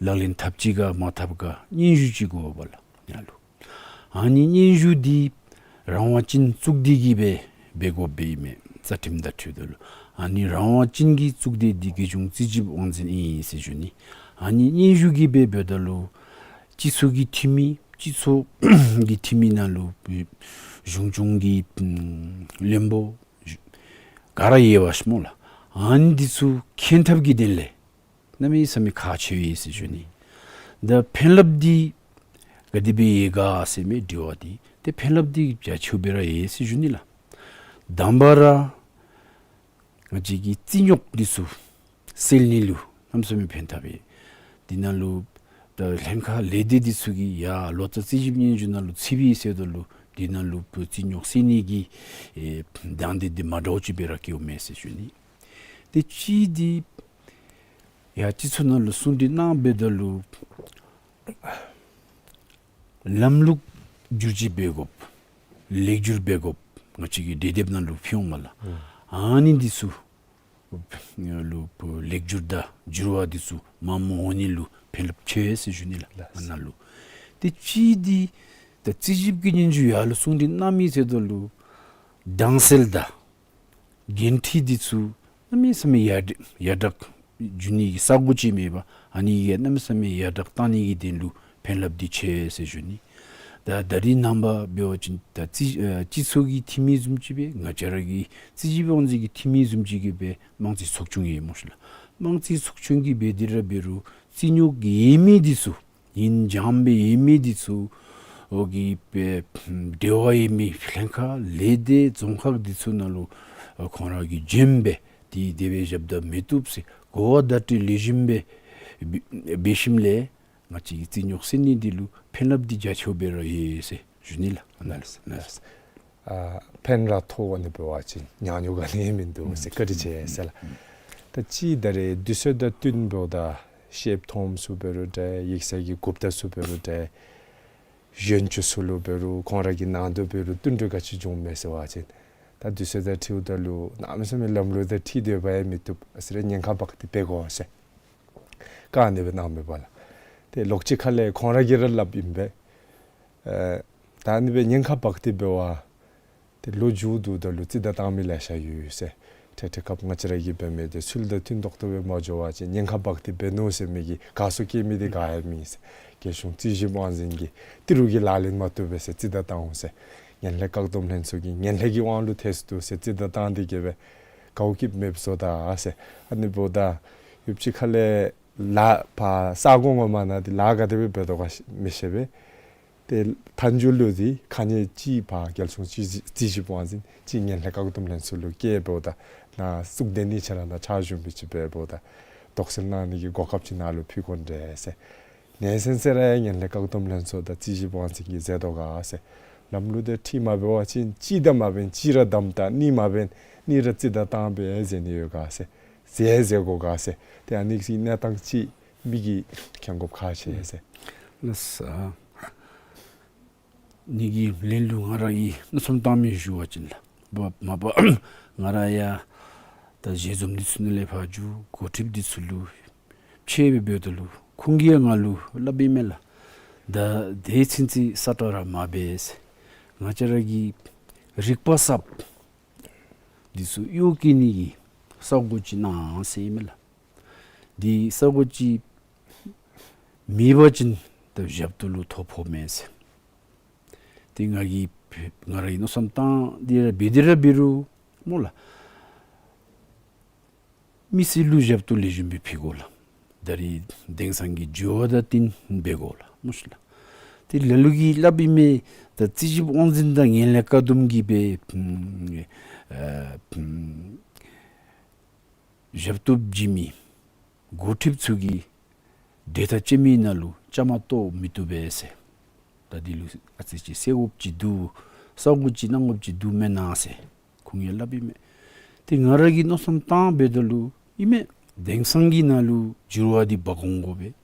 ལག་ལེན་འཐབ་ཅི་ག་མ་འཐབ་ག་སྙན་ཞུ་ཅིག་དགོ་པས་ལགས་ཡར་ལུ། ཨ་ནི་སྙན་ཞུ་འདི་རང་དབང་ཅན་གཙུག་སྡེ་གིས་སྦེ་འབད་དགོཔ་སྦེ་ཨིན་མས་རྩ་ཁྲིམས་དང་འཁྲིལཝ་ད་ལུ། ཨ་ནི་རང་དབང་ཅན་གྱི་གཙུག་སྡེ་འདི་རྒྱལ་གཞུང་རྩིས་ཞིབ་དབང་འཛིན་ཨིན་ཟེར་ཞུ་ནི། ཨ་ནི་སྙན་ཞུ་གི་སྦེ་འབདཝ་ད་ལུ་སྤྱི་ཚོགས་ཀྱི་འཐུས་མི་སྤྱི་ཚོགས་ཀྱི་འཐུས་མི་ནང་ལུ་གཞུང་སྐྱོང་གི་བློན་པོ་ག་ར་ཡོད་པས་སྨོ་ལགས། ཨ་ནི་འདི་ཚུ་མཁྱེན་ཐབས་ཀྱི་དོན་ལས་གནམ་མེད་ས་མེད་ཁག་ཆེ་ཡོད་ཟེར་ཞུ་ནི། ད་ཕན་རླབས་འདི་ག་དེ་སྦེ་ཡོད་ག་ཟེར་མི་དྲི་བ་འདི་ཏེ་ཕན་རླབས་འདི་རྒྱ་ཆེཝ་སྦེ་ར་ཡོད་ཟེར་ཞུ་ནི་ལགས། དང་པ་ར་ང་བཅས་ཀྱི་རྩིས་རྙོག་འདི་ཚུ་སེལ་ནི་ལུ་གནམ་མེད་ས་མེད་ཕན་ཐོགས་ཡོད། འདི་ནང་ལུ་ད་ལྷན་ཁག་ལས་སྡེ་འདི་ཚུ་གིས་ཡར་ལོ་ཙཱ་རྩིས་ཞིབ་སྙན་ཞུ་ནང་ལུ་ཚུད་པའི་ཟེརཝ་ད་ལུ་འདི་ནང་ལུ་རྩིས་རྙོག་སེལ་ནི་གི་ཨེ་དང་འདོད་འདི་མ་འདྲཝ་ཅིག་སྦེ་ར་སྐྱེཝ་མས་ཟེར་ཞུ་ནི། ཏེ་གཅིག་འདི་ཡར་སྤྱི་ཚོགས་ནང་ལུ་གསུང་གྲོས་གནང་འབདཝ་ད་ལུ་ལམ་ལུགས་བསྒྱུར་བཅོས་འབད་དགོཔ་ལེགས་བསྒྱུར་འབད་དགོཔ་ང་བཅས་ཀྱི་གྲོས་འདེབས་ནང་ལུ་ཕུལ་འོང་མས་ལགས། ཨ་ནི་འདི་ཚུ་ལུ་ལེགས་བསྒྱུར་དང་འགྱུར་བ་འདི་ཚུ་མངམ་འོང་ནི་ལུ་ཕན་རླབས་ཆེ་ཟེར་ཞུ་ནི་ལགས། ལགས། ང་ནང་ལུ་ཏེ་གཅིག་འདི་ད་རྩིས་ཞིབ་ཀྱི་སྙན་ཞུ་ཡར་ལུ་གསུང་གྲོས་གནང་མི་ཟེརཝ་ད་ལུ་དྭངས་གསལ་དང་འགན་འཁྲི་འདི་ཚུ་གནམ་མེད་ས་མེད་ཡར་ཡར་དྲག་འགྱོ་ནི་གི་ས་གོ་ཅིག་མེད་པར་ཨ་ནི་གིས་གནམ་མེད་ས་མེད་ཡར་དྲག་བཏང་ནི་གི་དོན་ལུ་ཕན་རླབས་འདི་ཆེ་ཟེར་ཞུ་ནི། ད་ད་རིས་ནངས་པ་འབད་བ་ཅིན་ད་རྩིས་ཨ་སྤྱི་ཚོགས་ཀྱི་འཐུས་མི་བཟུམ་ཅིག་སྦེ་ང་བཅས་ར་གི་རྩིས་ཞིབ་དབང་འཛིན་གྱི་འཐུས་མི་བཟུམ་ཅིག་གིས་སྦེ་དམངས་རྩིས་ཚོགས་ཆུང་ཡོད་སྨོ་ཤིག་ལགས། དམངས་རྩིས་ཚོགས་ཆུང་གིས་འབད་དེ་ར་འབད་རུང་རྩིས་རྙོག་གི་ཡོད་མི་འདི་ཚུ་ཨིན་འཇམ་སྦེ་ཡོད་མི་འདི་ཚུ་ཨོ་གི་སྦེ་འབྲེལ་བ་ཡོད་མི་ལྷན་ཁག་ལས་སྡེ་རྫོང་ཁག་འདི་ཚུ་ནང་ལུ་ཨ་ཁོང་ར་གིས་འཇམ་སྦེ་འདི་དེ་སྦེ་ཞབས་ཏོག་མི་བཏུབ་ཟེར་གོ་བ་བརྡ་སྤྲོད་ལེགས་ཤོམ་སྦེ་འབད་ཞིནམ་ལས་ང་བཅས་ཀྱི་རྩིས་རྙོག་སེལ་ནི་འདི་ལུ་ཕན་རླབས་འདི་རྒྱ་ཆེཝ་སྦེ་ར་ཡོད་ཟེར་ཞུ་ནི་ལགས། ལགས། ལགས། ཨ་ཕན་ར་ཐོགས་ནི་འབད་བ་ཅིན་ཉག་ཉོག་ག་ནི་མིན་འདུག་ཟེར་བཀའ་དྲིན་ཆེ་ཟེར་ལགས། ད་ཅི་ད་རེས་དུས་ཚོད་དང་བསྟུན་འབདཝ་ད་ཤེལཔ་ཐོགམ་ཚུ་འབད་རུང་འདྲ་ཡིག་ཚང་གི་འགོ་དཔོན་ཚུ་འབད་རུང་འདྲ་གཞོན་ཚུ་ཚུ་ལུ་འབད་རུང་ཁོང་ར་གི་ནང་དོག་འབད་རུང་བསྟུན་གྲོས་ག་ཅི་བྱུངམ་མས་ཟེར་བ་ཅིན་ད་དུས་ཚོད་དང་འཁྲིལཝ་ད་ལུ་གནམ་མེད་ས་མེད་ལམ་ལུགས་དང་འཁྲིལ་སྡོད་པ་ཡང་མི་བཏུབ་ཟེར་ཉེན་ཁ་འབག་སྟེ་འབད་དགོ་ཟེར་བཀའ་ཨ་ནི་སྦེ་གནངམ་མས་པ་ལགས། ཏེ་ལོགས་ཅིག་ཁ་ལས་ཁོང་ར་གིས་ར་སླབ་ཨིན་པས། ཨེ་ད་ཨ་ནི་སྦེ་ཉེན་ཁ་འབག་སྟེ་འབད་བ་ཏེ་ལོ་མཇུག་བསྡུཝ་ད་ལུ་རྩིས་དང་བཏང་མི་ལེ་ཤ་ཡོད་ཟེར། ཏེ་དེ་སྐབས་ང་བཅས་ར་གིས་འབད་མི་འདི་ཚུལ་དང་མཐུན་ཏོག་ཏོ་སྦེ་མ་འགྱོ་བ་ཅིན་ཉེན་ཁ་འབག་སྟེ་འབད་ནུག་ཟེར་མི་གི་དགའ་ཚོར་སྐྱེ་མི་འདི་ག་ཡང་མེད་ཟེར། རྒྱལ་གཞུང་རྩིས་ཞིབ་དབང་འཛིན་གྱིས་ཏི་རུ་གིས་ལག་ལེན་མ་བཏུབ་པས་ཟེར་རྩིས་དང་བཏང་འོང་ཟེར། ངན་ལྷད་བཀག་སྡོམ་ལྷན་ཚོགས་ཀྱིས་ངན་ལྷད་ཀྱི་དབང་ལུ་ཐལ་སོ་ནུག་ཟེར་རྩིས་དང་བཏང་སྟེ་གི་སྦེ་དགའཝ་སྐྱིདཔ་མེདཔ་བཟོ་ད་ཟེར། ཨ་ནི་འབདཝ་ད་ཡུདཔ་ཅིག་ཁ་ལས་ལཱ་ཕར་ས་གོ་ངོ་མ་ནང་འདི་ལཱ་ག་དེ་སྦེ་འབད་དོ་ག་མི་ཤེས་པས། ཏེ་མཐའ་མཇུག་ལུ་འདི་ཁ་ཉེས་ཅིག་ཕར་རྒྱལ་གཞུང་རྩིས་རྩིས་ཞིབ་དབང་འཛིན་ཅིག་ངན་ལྷད་བཀག་སྡོམ་ལྷན་ཚོགས་ལུ་བཀལཝ་ད་ནཱ་གཙུག་སྡེ་གཉིས་ཆ་ར་ནཱ་ཕྱག་ཞུ་མི་ཅིག་འབདཝ་ད་དོགས་སེལ་གནང་ནི་གི་གོ་སྐབས་ཅིག་ནཱ་ལུ་ཕུལ་དགོ་ནི་རེ་ཟེར། ནེ་སེམས་ཟེར་ར་ཡང་ངན་ལྷད་བཀག་སྡོམ་ལྷན་ཚོགས་དང་རྩིས་ཞིབ་དབང་འཛིན་གྱིས་མཛད་དོ་ག་ཟེར། ལམ་ལུགས་དང་འཁྲིལ་མ་འབད་བ་ཅིན་གཅིག་དང་མ་འབད་གཅིག་ར་བསྡམ་ད་གཉིས་མ་འབད་གཉིས་ར་རྩིས་དང་བཏང་སྦེ་མཛད་ནི་ཡོད་ག་ཟེར། མཛད་མཛད་དགོ་ག་ཟེར། ཏེ་ཨ་ནི་གི་གནས་སྟངས་ཅིག་མི་གིས་མཁྱེན་དགོཔ་ཁག་ཆེ་ཟེར། ལགས་སོ། ནི་གི་ལན་ལུ་ང་ར་གིས་མནོ་བསམ་བཏང་མི་ཞུ་བ་ཅིན་ལགས། མ་པ་ང་ར་ཡང་ད་ཞལ་འཛོམས་འདི་ཚུ་ནང་ལས་ཕར་འགྱོ་འགོ་ཁྲིདཔ་འདི་ཚུ་ལུ་ཕྱད་སྦེ་འབདཝ་ད་ལུ་ཁོང་གིས་ཡང་ང་ལུ་སླབ་ཨིན་མས་ལགས། ད་དེ་ཚུན་ཚོད་ས་ཏོག་ར་མ་འབད་ཟེར། ང་བཅས་ར་གི་རིག་པ་གསརཔ་འདི་ཚུ་གཡོག་བཀོལ་ནི་གི་ས་གོ་ཅིག་གནང་ཟེར་ཨིན་མས་ལགས། འདི་ས་གོ་ཅིག་མེད་པ་ཅིན་ད་ཞབས་ཏོག་ལུ་ཐོ་ཕོགཔ་མས་ཟེར། ཏེ་ང་གིས་ང་ར་གིས་མནོ་བསམ་བཏང་སྟེ་ར་འབད་དེ་ར་འབད་རུང་སྨོ་ལགས། མི་སེར་ལུ་ཞབས་ཏོག་ལེགས་ཤོམ་སྦེ་ཕུལ་དགོ་ལགས། ད་རེས་དེང་སང་གི་འགྱུར་བ་དང་བསྟུན་འབད་དགོ་ལགས་སྨོ་ཤིག་ལགས། ཏེ་ལ་ལུ་གིས་སླབ་ཨིན་མས། ད་རྩིས་ཞིབ་དབང་འཛིན་དང་ངན་ལྷད་བཀག་སྡོམ་གྱི་སྦེ་ཨ་ཞབས་ཏོག་བྱིན་མི་འགོ་ཁྲིདཔ་ཚུ་གིས་གྲོས་ཐག་བཅད་མི་ནང་ལུ་བཅའ་མར་གཏོགས་མི་བཏུབ་པས་ཟེར། ད་འདི་ལུ་ཨ་ཙི་ཅིག་སེལ་དགོཔ་ཅིག་འདུག། གསར་དགོཔ་ཅིག་གནང་དགོཔ་ཅིག་འདུག་མེན་ན་ཟེར་ཁོང་གིས་སླབ་ཨིན་མས། ཏེ་ང་ར་གིས་མནོ་བསམ་བཏང་འབདཝ་ད་ལུ་ཨིན་མས། དེང་སང་གི་ནང་ལུ་འགྱུར་བ་འདི་འབག་འོང་དགོ་པས།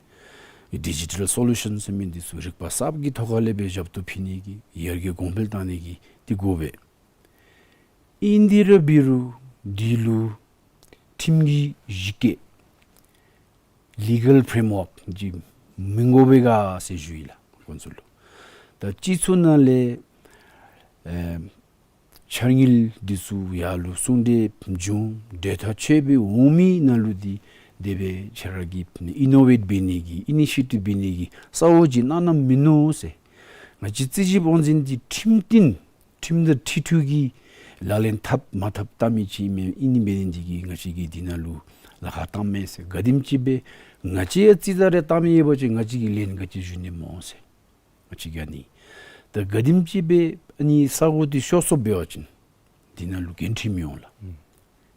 ཌི་ཇི་ཊལ་སོ་ལུ་ཤཱན་ཟེར་མི་འདི་ཚུ་རིག་པ་གསརཔ་གི་ཐོག་ཁ་ལས་སྦེ་ཞབས་ཏོག་ཕུལ་ནི་གི་ཡར་རྒྱས་གོང་འཕེལ་བཏང་ནི་གི་འདི་དགོ་པས། ཨིན་དེ་ར་འབད་རུང་འདི་ལུ་ཁྲིམས་ཀྱི་གཞི་བཀོད་ལི་གཱལ་ཕྲེམ་ཝརཀ་ཅིག་མི་དགོ་པས་ག་ཟེར་ཞུ་ཡི་ལགས་ཁོང་ཚུ་ལུ། ད་སྤྱི་ཚོགས་ནང་ལས་ཨེ་འཆར་དངུལ་འདི་ཚུ་ཡར་ལུ་གསུང་གྲོས་བྱུང་གྲོས་ཐག་བཅད་སྦེ་འོང་མི་ནང་ལུ་འདི་ དེ་སྦེ་ཁྱེད་ར་གིས་ཨི་ནོ་ཝེཊ་འབད་ནི་གི་ཨི་ནི་ཤི་ཊིབ་འབད་ནི་གི་ས་འོག་ཅིག་གནང་གནངམ་མིན་ནུག་ཟེར། ང་བཅས་རྩིས་ཞིབ་དབང་འཛིན་འདི་ཁྲིམས་མཐུན་ཁྲིམས་དང་འཁྲིལ་ཏེ་གི་ལག་ལེན་འཐབ་མ་འཐབ་བལྟ་མི་ཅིག་ཨིན་མས། ཨིན་ནི་འབད་ནི་འདི་གིས་ང་བཅས་ཀྱིས་འདི་ནང་ལུ་ལཱ་ཁག་བཏངམ་མས་ཟེར། ག་དེམ་ཅིག་སྦེ་ང་བཅས་ཡང་རྩིས་རྩ་རེ་བཏང་མི་ཡོད་པ་ཅིན་ང་བཅས་ཀྱིས་ལན་ག་ཅི་ཞུ་ནི་སྨོ་ཟེར། ང་བཅས་ཀྱིས་ཨ་ནི་ད་ག་དེམ་ཅིག་སྦེ་ཨ་ནི་ས་འོག་འདི་ཤོར་སོངམ་འབད་བ་ཅིན་འདི་ནང་ལུ་འགན་འཁྲི་མི་འོང་ལགས།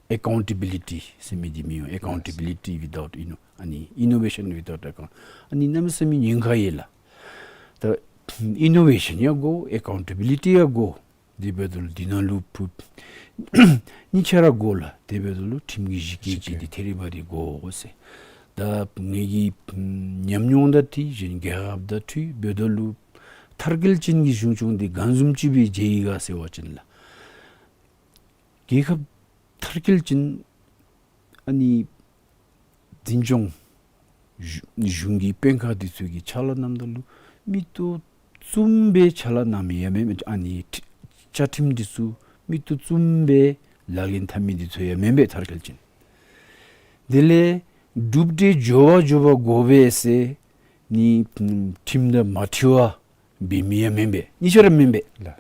ཨེ་ཀའུན་ཊེ་བི་ལི་ཊི་ཟེར་མི་འདི་མི་འོང་། ཨེ་ཀའུན་ཊེ་བི་ལི་ཊི་ཝི་དའུཊ་ཨི་ནོ་ཨ་ནི་ཨི་ནོ་ཝེ་ཤཱན་ཝི་དའུཊ་ཨེ་ཀའུན་ཊ་ཨ་ནི་གནམ་མེད་ས་མེད་ཉེན་ཁ་ཡོད་ལགས། ད་ཨི་ནོ་ཝེ་ཤཱན་ཡང་དགོ། ཨེ་ཀའུན་ཊེ་བི་ལི་ཊི་ཡང་དགོ། དེ་འབདཝ་ད་ལུ་འདི་ནང་ལུ་ཕུ་གཉིས་ཆ་ར་དགོ་ལགས། དེ་འབདཝ་ད་ལུ་ཁྲིམས་ཀྱི་གཞི་བཀོད་ཅིག་འདི་ཐེ་རི་བ་རི་དགོ་ཟེར། ད་ངེ་གི་ཉམས་མྱོང་དང་འཁྲིལ་གཞན་རྒྱལ་ཁབ་དང་འཁྲིལ་འབདཝ་ད་ལུ་མཐར་འཁྱོལ་ཅན་གྱི་གཞུང་སྐྱོང་འདི་ག་བཟུམ་ཅིག་སྦེ་མཇལ་ཡི་ག་ཟེར་བ་ཅིན་ལགས། རྒྱལ་ཁབ་མཐར་འཁྱོལ་ཅན་ཨ་ནི་འཛིན་སྐྱོང་གཞུང་གཞུང་གི་དཔོན་ཁག་འདི་ཚུ་གིས་ཕྱག་ལཱ་གནངམ་ད་ལུ་མིག་ཏོ་བཙུམ་སྦེ་ཕྱག་ལཱ་གནང་མི་ཡང་མེན་མས། ཨ་ནི་ཁྲི་བཅའ་ཁྲིམས་འདི་ཚུ་མིག་ཏོ་བཙུམ་སྦེ་ལག་ལེན་འཐབ་མི་འདི་ཚུ་ཡང་མེན་པས་མཐར་འཁྱོལ་ཅན། དེ་ལས་གྲུབ་འབྲས་མགྱོགས་པ་མགྱོགས་པ་དགོ་པས་ཟེར་ནི་ཁྲིམས་དང་མ་འཁྲིལ་བར་འབད་མི་ཡང་མེན་པས། གཉིས་ཆ་ར་མེན་པས། ལགས།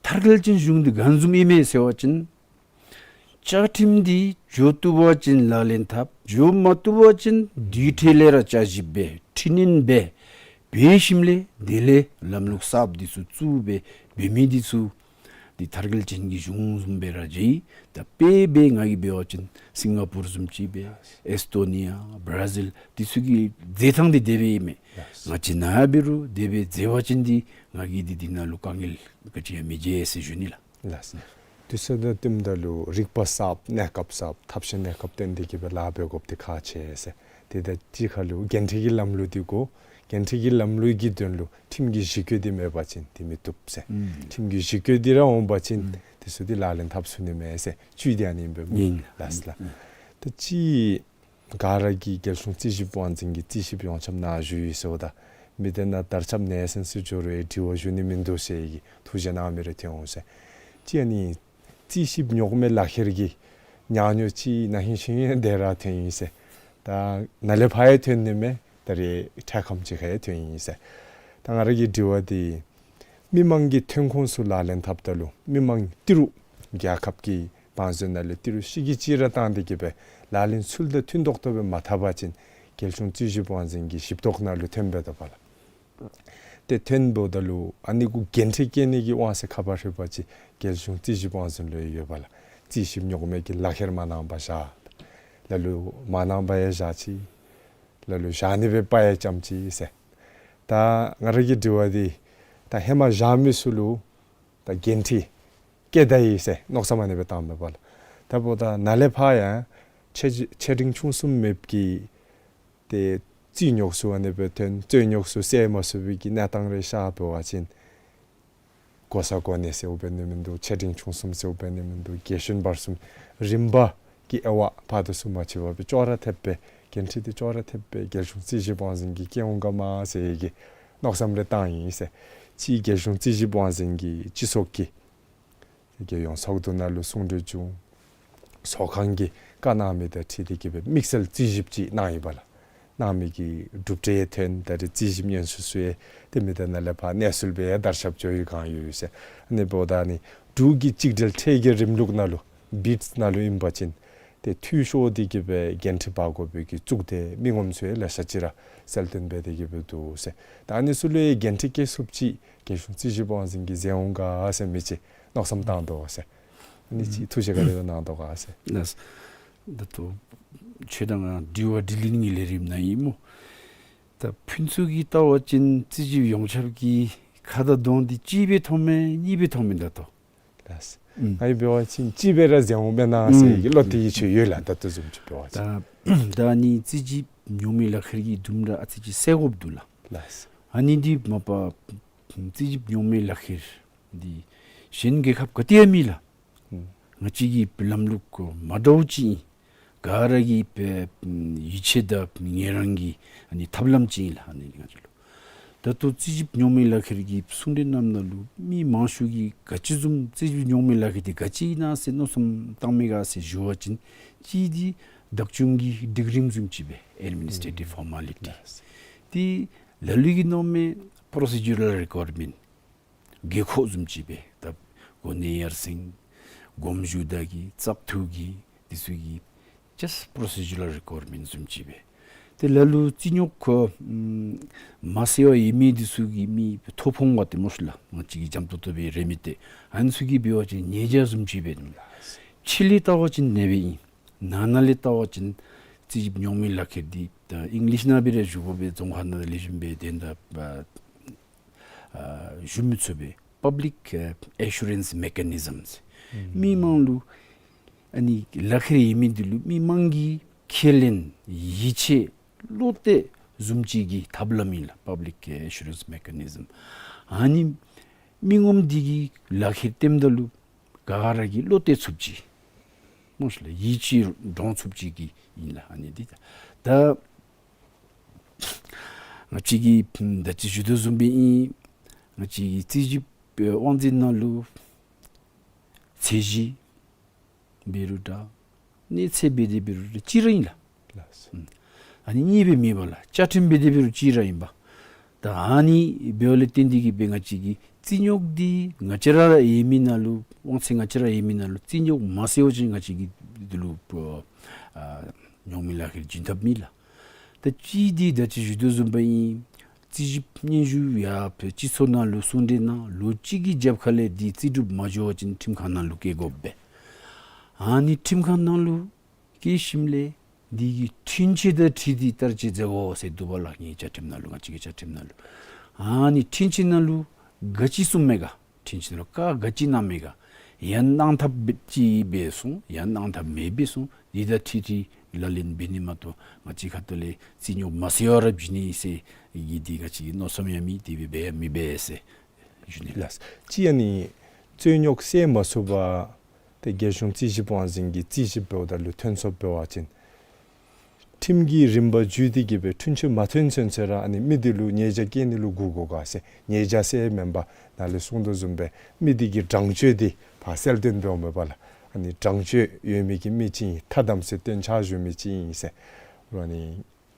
མཐར་འཁྱོལ་ཅན་གཞུང་འདི་ག་བཟུམ་ཨིན་མས་ཟེར་བ་ཅིན་བཅའ་ཁྲིམས་འདི་འགྱོ་བཏུབ་པ་ཅིན་ལག་ལེན་འཐབ། འགྱོ་མ་བཏུབ་པ་ཅིན་དེ་འཕྲལ་ལས་ར་བསྐྱར་ཞིབ་འབད་འཕྲི་སྣོན་འབད་འབད་ཞིནམ་ལས་དེ་ལས་ལམ་ལུགས་གསརཔ་འདི་ཚུ་བཙུགས་སྦེ་འབད་མི་འདི་ཚུ་འདི་མཐར་འཁྱོལ་ཅན་གྱི་གཞུང་བཟུམ་སྦེ་ར་མཇལ་ཡི། ད་དཔེ་འབད་ང་གིས་འབད་བ་ཅིན་སིང་ག་པུར་བཟུམ་ཅིག་སྦེ་ཨེས་ཏོ་ནི་ཡ་བར་ཛིལ་འདི་ཚུ་གི་མཛད་ཐངས་འདི་དེ་སྦེ་ཨིན་མས། ལགས། ང་བཅས་ནཱ་འབད་རུང་དེ་སྦེ་མཛད་པ་ཅིན་འདི་ང་གིས་འདི་འདི་ནང་ལུ་དཀའ་ངལ་ག་ཅི་ཡང་མི་མཇལ་ཟེར་ཞུ་ནི་ལགས། ལགས། དུས་ཚོད་དང་བསྟུནམ་ད་ལུ་རིག་པ་གསརཔ་གནས་སྐབས་གསརཔ་ཐབས་ཤེས་གནས་སྐབས་བཏོན་ཏེ་གི་སྦེ་ལཱ་འབད་དགོཔ་འདི་ཁག་ཆེ་ཟེར། དེ་དང་གཅིག་ཁར་ལུ་འགན་འཁྲི་གི་ལམ་ལུགས་འདི་དགོ། འགན་འཁྲི་གི་ལམ་ལུགས་ཀྱི་དོན་ལུ་ཁྲིམས་ཀྱི་གཞི་བཀོད་འདི་མེད་པ་ཅིན་འདི་མི་བཏུབ་ཟེར། ཨུམ། ཁྲིམས་ཀྱི་གཞི་བཀོད་འདི་ར་འོང་པ་ཅིན་ཨུམ། དེ་ཚུ་འདི་ལག་ལེན་འཐབ་ཚུགས་ནི་མས་ཟེར་བཅུད་འདི་ཨ་ནི་ཨིན་པས་སྨོ། ཨིན། ལགས་ལགས། ཨུམ། ད་ཅི་ག་ར་གིས་རྒྱལ་གཞུང་རྩིས་ཞིབ་དབང་འཛིན་གྱི་རྩིས་ཞིབ་ཡོངས་ཁྱབ་ནང་བཞུགས་ཡི་ཟེརཝ་ད་མི་སྡེ་ནང་དར་ཁྱབ་གནས་ཚད་ཚུ་འགྱོ་རུང་ཡང་དྲི་བ་ཞུ་ནི་མིན་འདུག་ཟེར་གྱི་ཐུགས་བཞེད་གནང་མི་རེ་ཐོན་འོང་ཟེར། ཅི་ཨ་ནི་རྩིས་ཞིབ་རྙོག་མེད་ལག་ཁྱེར་གྱི་ཉག་ཉོག་ཅིག་ན་ཧིང་ཤིང་ཧིང་དེ་ར་ཐོན་ཡི་ཟེར། ད་ནཱ་ལས་ཕར་ཡང་ཐོན་ནི་མས། ད་རེས་འཕྲལ་ཁམས་ཅིག་ཁར་ཡང་ཐོན་ཡི་ཟེར། ད་ང་ར་གི་དྲི་བ་འདི་མི་མང་གི་ཐོན་ཁུངས་ཚུ་ལག་ལེན་འཐབ་ད་ལུ་མི་མང་ཏི་རུ་རྒྱལ་ཁབ་ཀྱི་བང་མཛོད་ནང་ལས་ཏི་རུ་བཞི་གི་གཅིག་ར་བཏང་སྟེ་གི་སྦེ་ལག་ལེན་ཚུལ་དང་མཐུན་ཏོག་ཏོ་སྦེ་མ་འཐབ་པ་ཅིན་རྒྱལ་གཞུང་རྩིས་ཞིབ་དབང་འཛིན་གྱི་ཞིབ་རྟོག་ནང་ལུ་ཐོན་འབད་དོ་བ་ལགས། ཏེ་ཐོན་འབདཝ་ད་ལུ་ཨ་ནི་གུ་འགན་འཁྲི་བཀལ་ནི་གི་དབང་ཚད་ཁ་བ་ཧྲིལ་བ་ཅིག་རྒྱལ་གཞུང་རྩིས་ཞིབ་དབང་འཛིན་ལུ་ཡོད་པ་ལགས། རྩིས་ཞིབ་རྙོག་མེད་ཀྱི་ལག་ཁྱེར་མ་གནང་པར་བཞག། ལ་ལུ་མ་གནང་པར་ཡང་བཞག་ཅི། ལ་ལུ་བཞག་ནི་སྦེ་དཔའ་ཡང་བཅམ་ཅི་ཟེར། ད་ང་ར་གི་དྲི་བ་འདི་ད་ཧེ་མ་བཞག་མི་ཚུ་ལུ་ད་འགན་འཁྲི་བཀལ་ད་ཡི་ཟེར་མནོ་བསམ་ཨ་ནི་སྦེ་བཏངམ་མས་པ་ལགས། ད་འབདཝ་ད་ནཱ་ལས་ཕར་ཡང་ཆེ་ཆེ་འབྲིང་ཆུང་གསུམ་མེདཔ་གི་ཏེ་རྩིས་རྙོག་ཚུ་ཨ་ནི་སྦེ་ཐོན་རྩོད་རྙོག་ཚུ་སེལ་མ་ཚུགས་པའི་གི་གནས་སྟངས་རེ་ཤར་འབད་བ་ཅིན་གོ་ས་གོ་གནས་ཟེརཝ་འབད་ནི་མིན་འདུག། ཆེ་འབྲིང་ཆུང་གསུམ་ཟེརཝ་འབད་ནི་མིན་འདུག། རྒས་གཞོན་བར་གསུམ་རིམ་པ་གི་དབྱེ་བ་ཕར་དང་ཚུར་མ་ཕྱེ་བར་སྦེ་ཅོག་ར་འཐདཔ་སྦེ་འགན་འཁྲི་འདི་ཅོག་ར་འཐདཔ་སྦེ་རྒྱལ་གཞུང་རྩིས་ཞིབ་དབང་འཛིན་གྱིས་བཀལ་འོང་ག་མ་ཟེར་གྱི་མནོ་བསམ་རེ་བཏང་ཡི་ཟེར། ཅིག་རྒྱལ་གཞུང་རྩིས་ཞིབ་དབང་འཛིན་གྱིས་སྤྱི་ཚོགས་ཀྱི་རྒྱལ་ཡོངས་ཚོགས་འདུ་ནང་ལུ་གསུང་གྲོས་བྱུང་། ཚོགས་ཁང་གིས་བཀའ་གནང་མི་དང་འཁྲིལ་ཏེ་གི་སྦེ་དམིགས་བསལ་རྩིས་ཞིབ་ཅིག་གནང་ཡི་པ་ལགས། གནང་མི་གི་གྲུབ་འབྲས་ཐོན། ད་རེས་རྩིས་ཞིབ་སྙན་ཞུ་ཚུ་ཡང་ཏེ་མི་སྡེ་ནང་ལས་ཕར་གནས་ཚུལ་སྦེ་ཡང་དར་ཁྱབ་འགྱོ་ཡི་གང་ཡོད་ཡོད་ཟེར། ཨ་ནི་འབདཝ་ད་ནི་འབྲུག་གི་གཅིག་སྒྲིལ་ཁྲལ་གྱི་རིམ་ལུགས་ནང་ལུ་བིཌསི་ནང་ལུ་ཨིན་པ་ཅིན་ཏེ་འཐུས་ཤོར་ཏེ་གི་སྦེ་འགན་འཁྲི་འབག་དགོ་པའི་གི་གཙུག་སྡེ་མི་ངོམ་ཚུ་ཡང་ལེ་ཤ་ཅིག་ར་གསལ་སྟོན་འབད་དེ་གི་སྦེ་འདུག་ཟེར། ད་ཨ་ནི་ཚུ་ལུ་ཡང་འགན་འཁྲི་བཀལ་ཚུགསཔ་ཅིག་རྒྱལ་གཞུང་རྩིས་ཞིབ་དབང་འཛིན་གྱིས་མཛད་འོང་ག་ཟེར་མི་ཅིག་མནོ་བསམ་བཏང་དོ་ཟེར། ཨ་ནི་ཅིག་ཐུགས་བཞེད་ག་དེ་སྦེ་གནང་དོ་ག་ཟེར། ལགས། ད་ལྟོ་ཁྱོད་དང་ང་དྲི་བ་དྲིས་ལན་གྱི་ལས་རིམ་ནང་ཨིན་སྨོ། ད་ཕུན་ཚོགས་ཀྱིས་བལྟ་བ་ཅིན་རྩིས་ཞིབ་ཡོངས་ཁྱབ་ཀྱི་ཁ་དང་གདོང་འདི་གཅིག་སྦེ་མཐོངམ་མས་གཉིས་སྦེ་མཐོངམ་མས་ད་ལྟོ། ལགས། ཨུམ། ང་གིས་འབད་བ་ཅིན་གཅིག་སྦེ་ར་མཛད་འོང་མེན་ན་ཟེར་གྱི་བློ་གཏད་ཀྱི་ཅིག་ཡོད་ལགས། ད་ལྟོ་བཟུམ་ཅིག་འབད་བ་ཅིན། ད་ད་ཨ་ནི་རྩིས་ཞིབ་རྙོག་མེད་ལག་ཁྱེར་གྱི་དུམ་གྲ་ཨ་ཙི་ཅིག་སེལ་དགོཔ་འདུག་ལགས། ལགས། ཨ་ནི་འདི་མ་པ་རྩིས་ཞིབ་རྙོག་མེད་ལག་ཁྱེར་འདི་གཞན་རྒྱལ་ཁབ་ག་ཏེ་ཡང་མེད་ལགས། ཨུམ། ང་བཅས་ཀྱི་ལམ་ལུགས་མ་འདྲཝ་ཅིག་ཨིན། ག་ར་གི་ཡིད་ཆེས་དང་ངལ་རངས་ཀྱི་ཨ་ནི་ཐབས་ལམ་ཅིག་ཨིན་ལགས། ཨ་ནི་ང་བཅས་ལུ་ད་ལྟོ་རྩིས་ཞིབ་རྙོག་མེད་ལག་ཁྱེར་གྱི་གསུང་གྲོས་གནངམ་ད་ལུ་མི་མང་ཤོས་ཀྱིས་ག་ཅི་བཟུམ་རྩིས་ཞིབ་རྙོག་མེད་ལག་ཁྱེར་འདི་ག་ཅི་ཨིན་ན་ཟེར་མནོ་བསམ་བཏང་མས་ག་ཟེར་ཞུ་བ་ཅིན་གཅིག་འདི་ བདག་སྐྱོང་གི་སྒྲིག་རིམ་བཟུམ་ཅིག་སྦེ་ཨེཌ་མི་ནིས་ཊེ་ཊིབ་ཕོར་མ་ལི་ཊི། ལགས། དེ་ལ་ལུ་གི་ནང་མེད་པོརོ་སི་ཇུ་རཱལ་རི་ཀོའར་མེནཊ་དགོས་མཁོ་བཟུམ་ཅིག་སྦེ་ད་གོ་གནས་ཡར་སེང་དགོངསམ་ཞུ་ད་གི་བཙག་འཐུ་གི་འདི་ཚུ་གི་ཇཱསཊ་པོརོ་སི་ཇུ་རཱལ་རི་ཀོའར་མེནཊ་བཟུམ་ཅིག་སྦེ། དེ་ལ་ལུ་རྩིས་རྙོག་ཁོ་ཨམ་མ་སེལ་བར་ཡོད་མི་འདི་ཚུ་གི་མི་ཐོ་ཕོག་པ་དེ་སྨོ་ཤིག་ལགས། ང་བཅས་ཀྱི་འཇམ་ཏོང་ཏོ་སྦེ་རེ་མི་ཏེ་ཨ་ནི་ཚུ་གི་འབད་བ་ཅིན་ཉེས་བྱ་བཟུམ་ཅིག་སྦེ་ཨིན་ལགས། ཕྱི་ལས་བལྟ་བ་ཅིན་ཨ་ནེ་སྦེ་ཨིན། ནང་ན་ལས་བལྟ་བ་ཅིན་རྩིས་ཞིབ་རྙོག་མེད་ལག་ཁྱེར་འདི་ད་ཨིང་ལིཤ་ནང་སྦེ་ར་ཞུ་དགོ་པས། རྫོང་ཁ་ནང་ལེགས་ཤོམ་སྦེ་དོན་དག་ཨ་ཞུ་མི་ཚུགས་པས། པབ་ལིཀ་ཨེ་ཤུ་རེནསི་མེ་ཀ་ནི་ཛམ་ཟེར། མི་མང་ལུ་ཨ་ནི་ལག་ཁྱེར་ཡོད་མི་འདི་ལུ་མི་མང་གིས་ཁས་ལེན་ཡིད་ཆེས་བློ་གཏད་བཟུམ་ཅིག་གི་ཐབས་ལམ་ཨིན་ལགས། པབ་ལིཀ་ཨེ་ཤུ་རེནསི་མེ་ཀ་ནི་ཛམ། ཨ་ནི་མི་ངོམ་འདི་གིས་ལག་ཁྱེར་སྟོནམ་ད་ལུ་ག་ར་གིས་བློ་གཏད་ཚུགསཔ་ཅིག་སྨོ་ཤིག་ལགས། ཡིད་ཆེས་འདྲོངས་ཚུགསཔ་ཅིག་གི་ཨིན་ལགས། ཨ་ནི་འདི་ད་ད་ང་བཅས་ཀྱིས་ད་ཅི་ཞུ་དོ་བཟུམ་སྦེ་ཨིན། ང་བཅས་ཀྱི་རྩིས་ཞིབ་དབང་འཛིན་ནང་ལུ་ཚད་གཞི་འབད་རུང་འདྲ། གནས་ཚད་འབད་དེ་འབད་རུང་འདྲ་གཅིག་ར་ཨིན་ལགས། ལགས། ཨ་ནི་གཉིས་སྦེ་མེད་པ་ལགས། བཅའ་ཁྲིམས་འབད་དེ་འབད་རུང་གཅིག་ར་ཨིན་པས། ད་ཨ་ནི་འབདཝ་ལས་བརྟེན་ཏེ་གིས་སྦེ་ང་བཅས་ཀྱི་རྩིས་རྙོག་འདི་ང་བཅས་ར་ཡོད་མི་ནང་ལུ་དབང་ཚད་ང་བཅས་ར་ཡོད་མི་ནང་ལུ་རྩིས་རྙོག་མ་སེལ་བ་ཅིན་ང་བཅས་ཀྱི་འདི་ལུ་ཨ་རྙོག་མེད་ལག་ཁྱེར་བྱིན་ཐབས་མེད་ལགས། ད་གཅིག་འདི་ད་ཅི་ཞུ་དོ་བཟུམ་སྦེ་ཨིན། རྩིས་ཞིབ་སྙན་ཞུ་ཡར་སྤྱི་ཚོགས་ནང་ལུ་གསུང་གྲོས་གནང་། ལོ་གཅིག་གི་རྒྱབ་ཁ་ལས་འདི་རྩིས་གྲུབ་མ་འགྱོ་བ་ཅིན་ཁྲིམས་ཁང་ནང་ལུ་བསྐྱལ་དགོ་པས། ཨ་ནི་ཁྲིམས་ཁང་ནང་ལུ་བསྐྱལ་ཞིནམ་ལས་འདི་གི་འཁྲུན་ཆོད་དང་འཁྲིལ་ཏེ་བསྟར་སྤྱོད་མཛད་དགོ་ཟེར་འདུག་པ་ལགས། ངེའི་བཅའ་ཁྲིམས་ནང་ལུ་ང་བཅས་ཀྱི་བཅའ་ཁྲིམས་ནང་ལུ། ཨ་ནི་འཁྲུན་ཆོད་ནང་ལུ་ག་ཅི་གསུངམ་མས་ག། འཁྲུན་ཆོད་ནང་ལུ་བཀག་ག་ཅི་གནངམ་མས་ག། ཡང་གནང་ཐབས་ཅིག་འབད་སོང་ཡང་གནང་ཐབས་མེད་པས་སོང་། འདི་དང་འཁྲིལ་ཏེ་ལག་ལེན་འབད་ནི་མ་གཏོགས་ང་བཅས་ཁ་ཐུག་ལས་རྩིས་རྙོག་མ་སེལ་བར་བྱིན་ནི་ཟེར་གྱི་འདི་ང་བཅས་ཀྱིས་མནོ་བསམ་ཡང་མེད། དེ་སྦེ་འབད་ཡང་མི་འབད་ཟེར་ཞུ་ནི་ལགས། ལགས། གཅིག་ཨ་ནི་རྩིས་རྙོག་སེལ་མ་ཚུགས་པར་ཏེ་རྒྱལ་གཞུང་རྩིས་ཞིབ་དབང་འཛིན་གྱིས་རྩིས་ཞིབ་འབདཝ་ད་ལུ་ཐོན་སོངམ་འབད་བ་ཅིན་ཁྲིམས་ཀྱི་རིམ་པ་བརྒྱུད་དེ་གིས་སྦེ་འཁྲུན་ཆོད་མ་ཐོན་ཚུན་ཚོད་ར་ཨ་ནི་མི་འདི་ལུ་ཉེས་བྱ་བཀལ་ནི་ལུ་སྒུག་དགོ་ག་ཟེར། ཉེས་བྱ་ཟེར་མེན་པར་ནཱ་ལས་གསུང་དོ་བཟུམ་སྦེ་མི་འདི་གི་དྲང་སྤྱོད་འདི་ཕར་གསལ་སྟོན་འབདཝ་མས་པ་ལགས། ཨ་ནི་དྲང་སྤྱོད་ཡོད་མི་གི་མི་ཅིག་ཐ་དམ་ཟེར་སྟོན་ཆ་ཞུ་མི་ཅིག་ཨིན་ཟེར། ཨ་ནི་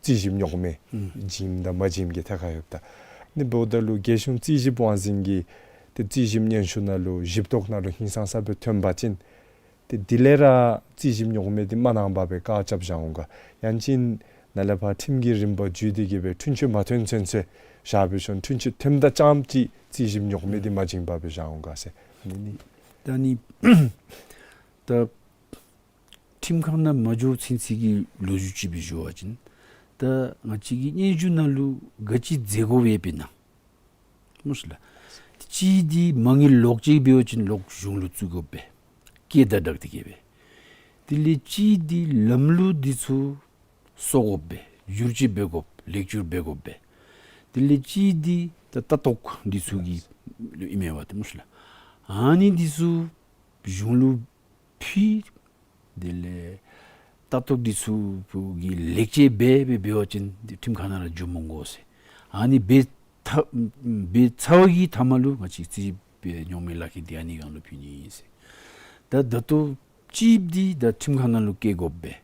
རྩིས་ཞིབ་རྙོག་མེད་ཨུམ་བྱིནམ་དང་མ་བྱིནམ་གྱི་ཐད་ཁར་ཡོདཔ་ད། ཨ་ནི་འབདཝ་ད་ལུ་རྒྱལ་གཞུང་རྩིས་ཞིབ་དབང་འཛིན་གྱིས་ཏེ་རྩིས་ཞིབ་སྙན་ཞུ་ནང་ལུ་ཞིབ་རྟོག་ནང་ལུ་ཧིང་སངས་ས་སྦེ་ཐོན་པ་ཅིན་ཏེ་དེ་ལས་ར་རྩིས་ཞིབ་རྙོག་མེད་འདི་མ་གནང་པར་སྦེ་བཀག་རྐྱབ་བཞག་འོང་ག། ཡང་ཅིན་ནཱ་ལས་ཕར་ཁྲིམས་ཀྱི་རིམ་པ་བརྒྱུད་དེ་གིས་སྦེ་འཁྲུན་ཆོད་མ་ཐོན་ཚུན་ཚོད་བཞག་སྦེ་སོང་། འཁྲུན་ཆོད་ཐོནམ་ད་ཙམ་ཅིག་རྩིས་ཞིབ་རྙོག་མེད་འདི་མ་བྱིན་པར་སྦེ་བཞག་འོང་ག་ཟེར། ཨ་ནི་ནི་ད་ནི་ད་ཁྲིམས་ཁང་ནང་མ་འགྱོ་ཚུན་ཚོད་ཀྱི་ལོ་རྒྱུས་ཅིག་སྦེ་ཞུ་བ་ཅིན་ད་ང་བཅས་ཀྱི་སྙན་ཞུ་ནང་ལུ་ག་ཅི་མཛད་དགོ་པས་སྦེ་ན་སྨོ་ཤིག་ལགས། གཅིག་འདི་མ་དངུལ་ལོག་སྤྱོད་འབད་བ་ཅིན་ལོག་གཞུང་ལུ་བཙུགས་དགོ་པས། བཀལ་ད་དྲག་སྟེ་གིས་སྦེ། དེ་ལས་གཅིག་འདི་ལམ་ལུགས་འདི་ཚུ་སོར་དགོ་པས། བསྒྱུར་བཅོས་འབད་དགོ། ལེགས་བསྒྱུར་འབད་དགོ་པས། དེ་ལས་གཅིག་འདི་ད་ལྟ་རྟོག་འདི་ཚུ་གི་ལུ་ཨིན་མས་པ་ཏེ་སྨོ་ཤིག་ལགས། ཨ་ནི་འདི་ཚུ་གཞུང་ལུ་ཕུལ། དེ་ལས་ལྟ་རྟོག་འདི་ཚུ་གི་ལེགས་བཅོས་འབད་འབད་འབད་བ་ཅིན་ཏེ་ཁྲིམས་ཁང་ནང་ར་འགྱོ་མི་དགོ་ཟེར། ཨ་ནི་འབད་ཚར་འབད་ཚར་བའི་མཐའ་མ་ལུ་ང་བཅས་རྩིས་ཞིབ་རྙོག་མེད་ལག་ཁྱེར་འདི་ཨ་ནི་སྒང་ལུ་ཕུལ་ནི་ཨིན་ཟེར། ད་ད་ལྟོ་ཅིག་འདི་ད་ཁྲིམས་ཁང་ནང་ལུ་བསྐྱལ་དགོ་པས།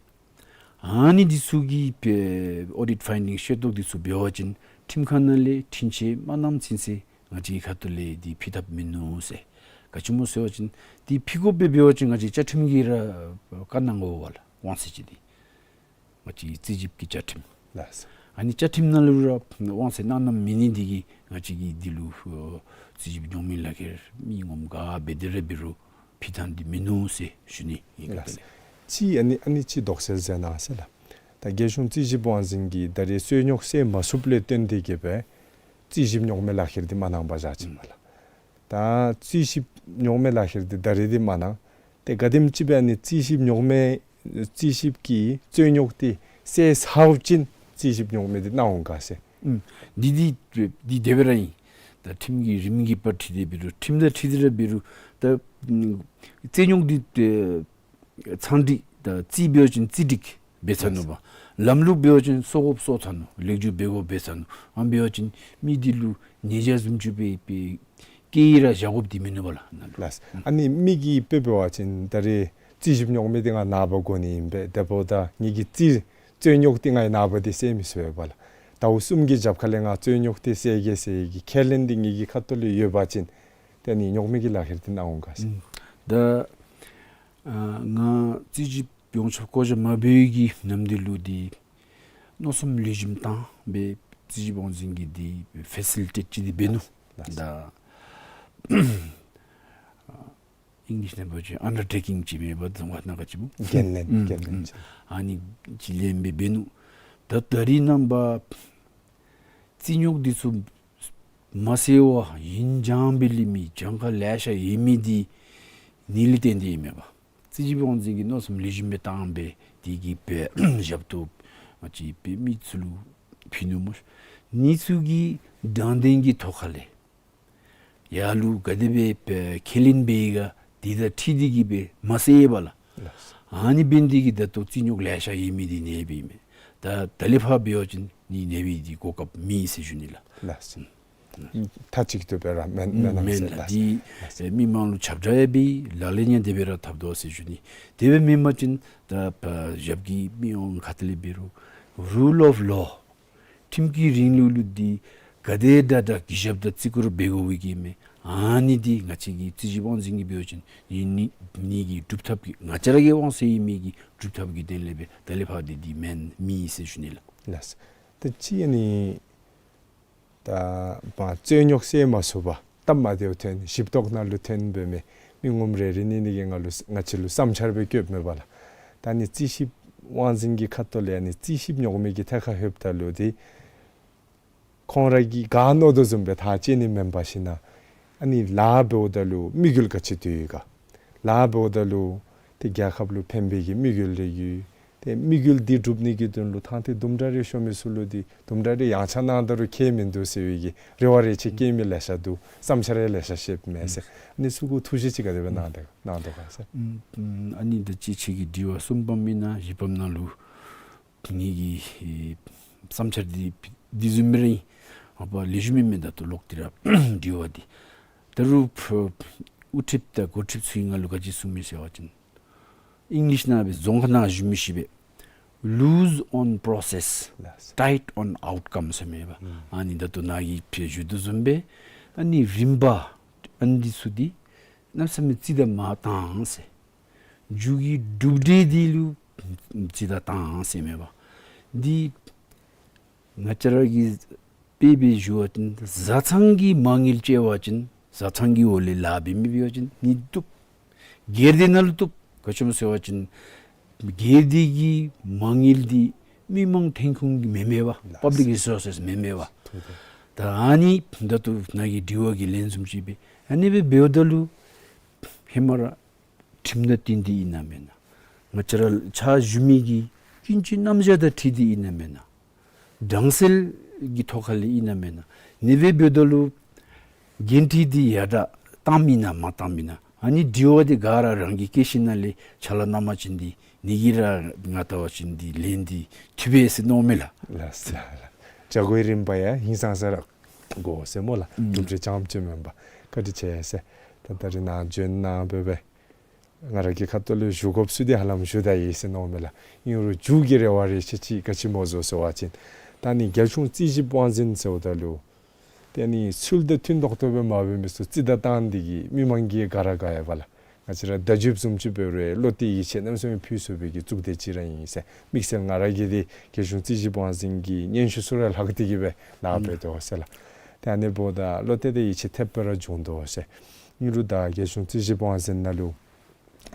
ཨ་ནི་འདི་ཚུ་གི་ཨེ་ཨོ་ཌིཊ་ཕའིན་ཌིང་ཤེས་རྟོག་འདི་ཚུ་འབད་བ་ཅིན་ཁྲིམས་ཁང་ནང་ལས་འཁྲུན་ཆོད་མ་གནངམ་ཚུན་ཚོད་ང་བཅས་ཁ་ཐུག་ལས་འདི་ཕུལ་ཐབས་མིན་ནུག་ཟེར། ག་ཅི་སྨོ་ཟེར་བ་ཅིན་འདི་ཕུལ་དགོ་པས་འབད་བ་ཅིན་ང་བཅས་བཅའ་ཁྲིམས་ཀྱིས་ར་བཀག་གནང་དགོ་པས་ལགས། དབང་ཚད་ཅིག་འདི་ང་བཅས་རྩིས་ཞིབ་ཀྱི་བཅའ་ཁྲིམས། ལགས། ཨ་ནི་བཅའ་ཁྲིམས་ནང་ལུ་ར་དབང་ཚད་གནང་གནངམ་མེད་ནི་འདི་གིས་ང་བཅས་ཀྱིས་འདི་ལུ་ཨོ་རྩིས་ཞིབ་རྙོག་མེད་ལག་ཁྱེར་མི་ངོམ་ག་འབད་དེ་ར་འབད་རུང་ཕུལ་ཐངས་འདི་མིན་ནུག་ཟེར་ཞུ་ནི་ཨིན་ག། ལགས། ལགས། གཅིག་ཨ་ནི་ཨ་ནི་གཅིག་དོགས་སེལ་མཛད་གནང་ཟེར་ལགས། ད་རྒྱལ་གཞུང་རྩིས་ཞིབ་དབང་འཛིན་གྱིས་ད་རེས་རྩིས་རྙོག་སེལ་མ་ཚུགསཔ་ལས་བརྟེན་ཏེ་གིས་སྦེ་རྩིས་ཞིབ་རྙོག་མེད་ལག་ཁྱེར་འདི་མ་གནང་པར་བཞག་ཅི་མས་ལགས། ད་རྩིས་ཞིབ་རྙོག་མེད་ལག་ཁྱེར་འདི་ད་རེས་འདི་མ་གནང་། ཏེ་ག་དེམ་ཅིག་སྦེ་ཨ་ནི་རྩིས་ཞིབ་རྙོག་མེད་རྩིས་ཞིབ་ཀྱིས་རྩིས་རྙོག་འདི་སེལ་ཚརཝ་ཅིག་རྩིས་ཞིབ་རྙོག་མེད་འདི་གནང་འོང་ག་ཟེར། ཨུམ། འདི་འདི་འདི་དེ་སྦེ་ར་ཨིན། ད་ཁྲིམས་ཀྱི་རིམ་གྱིས་པར་འཁྲིལ་ཏེ་འབད་རུང་ཁྲིམས་དང་འཁྲིལ་ཏེ་ར་འབད་རུང་ད་ཨུམ་རྩིས་རྙོག་འདི་ཨེ་ཚངས་སྒྲིག་ད་རྩིས་འབད་བ་ཅིན་རྩིས་སྒྲིག་འབད་ཚར་ནུག་པ། ལམ་ལུགས་འབད་བ་ཅིན་སོར་དགོཔ་སོར་ཚར་ནུག། ལེགས་བསྒྱུར་འབད་དགོཔ་འབད་ཚར་ནུག། ཨ་ནི་འབད་བ་ཅིན་མི་འདི་ལུ་ཉེས་བྱ་བཟུམ་ཅིག་སྦེ་སྦེ་བཀལ་ར་བཞག་དགོཔ་འདི་མིན་ནུག་པ་ལགས། ལགས། ཨ་ནི་མི་གིས་དཔེ་འབད་བ་ཅིན་ད་རེས་ རྩིས་ཞིབ་རྙོག་མི་འདི་ང་ནངས་པ་དགོ་ནི་ཨིན་པས། དེ་འབདཝ་ད་ངེ་གི་རྩིས་རྩོད་རྙོག་འདི་ང་གིས་ནངས་པ་འདི་སེལ་མི་ཚུགས་པས་ལགས། ཟླཝ་གསུམ་གྱི་རྒྱབ་ཁ་ལས་ང་རྩོད་རྙོག་འདི་སེལ་གེ་ཟེར་གི་ཁས་ལེན་འདི་ངེ་གི་ཁ་ཐུག་ལུ་ཡོད་པ་ཅིན་ཏེ་ཨ་ནི་རྙོག་མི་གི་ལག་ཁྱེར་འདི་གནང་འོང་ག་ཟེར། ཨུམ། ད་ཨ་ང་རྩིས་ཞིབ་ཡོངས་ཁྱབ་བསྐོ་བཞག་མ་འབད་བའི་གི་ནམ་དུས་ལུ་འདི་མནོ་བསམ་ལེགས་ཤོམ་བཏང་སྦེ་རྩིས་ཞིབ་དབང་འཛིན་གྱིས་འདི་ཕེ་སི་ལི་ཊེཊ་ཅིག་འདི་འབད་ནུག། ལགས། ད་ཨིང་ལིཤ་ནང་འབད་བ་ཅིན་ཨན་ཌར་ཊེ་ཀིང་ཅིག་མེན་པར་རྫོང་ཁ་ནང་ག་ཅི་སྨོ། འགན་ལེན། ཨུམ། འགན་ལེན་ཨུམ། ཅིག། ཨ་ནི་ཅིག་ལེན་སྦེ་འབད་ནུག། ད་ད་རིས་ནངས་པ་རྩིས་རྙོག་འདི་ཚུ་མ་སེལ་བར་ཨིན་སྦྱང་སྦེ་ལུས་མི་གྱངས་ཁ་ལེ་ཤ་ཡོད་མི་འདི་ནི་ལས་བརྟེན་ཏེ་ཨིན་མས་པ། རྩིས་ཞིབ་དབང་འཛིན་གྱིས་མནོ་བསམ་ལེགས་ཤོམ་སྦེ་བཏང་སྦེ་དེ་གི་སྦེ་ཞབས་ཏོག་ང་བཅས་འབད་མི་ཚུ་ལུ་ཕུལ་ནུག་སྨོ། ཨ་ནི་ཚུ་གི་དྲང་བདེན་གྱི་ཐོག་ཁ་ལས་ཡར་ལུ་ག་དེ་སྦེ་སྦེ་ཁས་ལེན་འབད་ཡི་ག་དེ་དང་འཁྲིལ་ཏེ་གི་སྦེ་མ་སེལ་བས་ལགས། ལགས། ཨ་ནི་འབད་ནི་དེ་གིས་ད་ལྟོ་རྩིས་རྙོག་ལེ་ཤ་ཡོད་མི་འདི་ནེ་སྦེ་ཨིན་མས། ད་ད་ལས་ཕར་འབད་བ་ཅིན་ནི་ནེ་སྦེ་འདི་གོ་སྐབས་མེད་ཟེར་ཞུ་ནི་ལགས། ལགས། མཐའ་གཅིག་ཏུ་སྦེ་ར་མེན་མེན་ན་མེན་ཟེར་ལགས། ལགས། འདི་ལགས། ཨེ་མི་མང་ལུ་ཁྱབ་བསྒྲགས་ཡང་འབད་ལག་ལེན་ཡང་དེ་སྦེ་ར་འཐབ་དོ་ཟེར་ཞུ་ནི། དེ་སྦེ་མེན་པ་ཅིན་ད་ཕར་ཞབས་ཀྱི་མི་དབང་ཁ་ཐུག་ལས་འབད་རུང་རུལ་ཨོཕ་ལོ་ཁྲིམས་ཀྱི་རིང་ལུགས་ལུ་འདི་ག་དེ་དྲག་དྲག་གུས་ཞབས་དང་བརྩི་བཀུར་འབད་དགོ་པའི་གི་མས། ཨ་ནི་འདི་ང་བཅས་ཀྱི་རྩིས་ཞིབ་དབང་འཛིན་གྱིས་འབད་བ་ཅིན་ནི་ནི་ནི་གི་སྒྲུབ་ཐབས་ཀྱི་ང་བཅས་ར་གི་དབང་ཚད་ཡོད་མི་གི་སྒྲུབ་ཐབས་ཀྱི་དོན་ལས་སྦེ་ད་ལས་ཕར་འདི་འདི་མེན་མེད་ཟེར་ཞུ་ནི་ལགས། ལགས། ད་ཅི་ཨ་ནི་ད་མ་རྩོད་རྙོག་སེལ་མ་ཚུགས་པར་སྟབས་མ་བདེཝ་ཐོན་ཞིབ་རྟོག་ནང་ལུ་ཐོན་སྦེ་མི་མི་ངོམ་རེ་རེ་ནི་ནི་གིས་ང་ལུ་ང་བཅས་ལུ་བསམ་འཆར་སྦེ་བཀོདཔ་མས་པ་ལགས། ད་ཨ་ནི་རྩིས་ཞིབ་དབང་འཛིན་གྱི་ཁ་ཐུག་ལས་ཨ་ནི་རྩིས་ཞིབ་རྙོག་མི་གི་ཐད་ཁར་ལྷོདཔ་ད་ལུ་འདི་ཁོང་ར་གིས་ག་མནོ་དོ་བཟུམ་སྦེ་ཐག་བཅད་ནི་མེན་པར་ཞིན་ན་ཨ་ནི་ལཱ་འབདཝ་ད་ལུ་དམིགས་ཡུལ་ག་ཅི་འདུག་ག། ལཱ་འབདཝ་ད་ལུ་ཏེ་རྒྱལ་ཁབ་ལུ་ཕན་པའི་གི་དམིགས་ཡུལ་རེ་ཡོད། ཏེ་དམིགས་ཡུལ་འདི་སྒྲུབ་ནི་གི་དོན་ལུ་ཐང་ཏེ་དུམ་གྲ་རེ་ཤོར་མི་ཚུ་ལུ་འདི་དུམ་གྲ་རེ་ཡང་ཆ་གནང་ད་རུང་ཁྱད་མིན་འདུག་ཟེར་བའི་གི་རེ་བ་རེ་ཆེ་བསྐྱེད་མི་ལེ་ཤ་འདུག། བསམ་འཆར་ཡང་ལེ་ཤ་བཤདཔ་མས་ཟེར། ཨ་ནི་ཚུ་གུ་ཐུགས་བཞེད་ཅིག་ག་དེ་སྦེ་གནང་དེ་གནང་དོ་ག་ཟེར། ཨུམ་ཨུམ། ཨ་ནི་ད་ཅི་ཁྱེད་ཀྱི་དྲི་བ་གསུམ་པམ་ཨིན་ན་བཞི་པམ་ནང་ལུ་ངེ་གི་ཨེ་བསམ་འཆར་འདི་འདི་བཟུམ་སྦེ་ར་ཨིན། མ་པ་ལེགས་ཤོམ་མེན་མས། ད་ལྟོ་ལོག་སྟེ་ར་དྲི་བ་འདི་ད་རུང་ཕར་དབུ་ཁྲིདཔ་དང་འགོ་ཁྲིདཔ་ཚུ་གིས་ང་ལུ་ག་ཅི་གསུངས་མས་ཟེར་བ་ཅིན་ཨིང་ལིཤ་ནང་སྦེ་རྫོང་ཁ་ནང་ཞུ་མི་ཅིག་སྦེ་loose on process, ལགས། tight on outcome ཟེར་མས་པ། ཨུམ། ཨ་ནི་ད་ལྟོ་ནཱ་གིས་ཕར་ཞུ་དོ་བཟུམ་སྦེ་ཨ་ནི་རིམ་པ་ཨ་ནི་འདི་ཚུ་འདི་གནམ་མེད་ས་མེད་རྩིས་བདའ་མ་བཏང་ཟེར། མཇུག་གི་གྲུབ་འབྲས་འདི་ལུ་རྩིས་བདའ་བཏང་ཟེར་མས་པ། འདི་ང་བཅས་ར་གིས་དཔེ་སྦེ་ཞུ་བ་ཅིན་བཟའ་ཚང་གི་མ་དངུལ་བཅད་པ་ཅིན་བཟའ་ཚང་གི་འོག་ལས་ལཱ་འབད་མི་འབད་བ་ཅིན་ནི་བཏུབ། སྒེར་སྡེ་ནང་ལུ་བཏུབ། ག་ཅི་སྨོ་ཟེར་བ་ཅིན་སྒེར་སྡེ་གི་མ་དངུལ་འདི་མི་མང་ཐོན་ཁུངས་ཀྱི་མེན་མས་པ། ལགས། པབ་ལིཀ་རི་སོར་སེས་མེན་མས་པ། ཐུགས་རྗེ། ད་ཨ་ནི་ད་ལྟོ་ནཱ་གི་དྲི་བ་གི་ལན་བཟུམ་ཅིག་སྦེ་ཨ་ནི་སྦེ་འབདཝ་ད་ལུ་ཧེ་མ་ར་ཁྲིམས་དང་བསྟུན་ཏེ་ཨིན་ན་མེན་ན། ང་བཅས་ར་ཕྱག་ཞུ་མི་གི་ཀུན་སྤྱོད་རྣམ་གཞག་དང་འཁྲིལ་ཏེ་ཨིན་ན་མེན་ན། གྲངས་སེལ་གྱི་ཐོག་ཁ་ལས་ཨིན་ན་མེན་ན། ཨ་ནི་སྦེ་འབདཝ་ད་ལུ་འགན་འཁྲི་འདི་ཡར་དྲག་བཏངམ་ཨིན་ན་མ་བཏངམ་ཨིན་ན། ཨ་ནི་དྲི་བ་འདི་ག་ར་རང་གི་སྐད་ཤེད་ནང་ལས་ཕྱག་ལཱ་གནང་པ་ཅིན་འདི་ནི་གིས་ར་ང་བལྟ་བ་ཅིན་འདི་ལན་འདི་ཐུབ་པས་ཟེར་མནོཝ་མས་ལགས། ལགས་སོ་ལགས། བྱ་སྒོའི་རིམ་པ་ཡང་ཧིང་སངས་ས་ར་དགོ་ཟེར་སྨོ་ལགས། ཨུམ། གྲུབ་འབྲས་ཙམ་ཅིག་མེན་པར། བཀའ་དྲིན་ཆེ་ཟེར། ད་ད་རིས་ནཱ་བྱོན་གནང་སྦེ་སྦེ་ང་ར་གི་ཁ་ཐུག་ལས་ཞུ་དགོཔ་ཚུ་འདི་ཧ་ལམ་ཞུ་ད་ཡི་ཟེར་མནོཝ་མས་ལགས། ཨིན་རུང་མཇུག་གི་རེ་བ་རེ་ཆེ་ཅིག་ག་ཅི་སྨོ་ཟེར་བ་ཅིན་ད་ནི་རྒྱལ་གཞུང་རྩིས་ཞིབ་དབང་འཛིན་ཟེརཝ་ད་ལུ་ཏེ་ནི་ཚུལ་དང་མཐུན་ཏོག་ཏོ་སྦེ་མ་འབད་མི་ཚུ་རྩིས་བདའ་བཏང་སྟེ་གིས་མི་མང་གིས་དགའ་ར་དགའ་ཡི་པ་ལགས། ང་བཅས་ར་བརྡ་བརྒྱུདཔ་བཟུམ་ཅིག་འབད་རུང་བློ་གཏད་ཡིད་ཆེས་གནམ་མེད་ས་མེད་ཕུལ་ཚུགས་པའི་གི་གཙུག་སྡེ་ཅིག་ར་ཨིན་ཟེར། དམིགས་བསལ་ང་ར་གིས་འདི་རྒྱལ་གཞུང་རྩིས་ཞིབ་དབང་འཛིན་གྱི་སྙན་ཞུ་ཚུ་ར་ལྷག་སྟེ་གིས་སྦེ་ལཱ་འབད་དོ་ཟེར་ལགས། ཏེ་ཨ་ནི་འབདཝ་ད་བློ་གཏད་དེ་ཡིད་ཆེས་ཐེབས་སྦེ་ར་བྱུང་དོ་ཟེར། ཨིན་རུང་ད་རྒྱལ་གཞུང་རྩིས་ཞིབ་དབང་འཛིན་ནང་ལུ་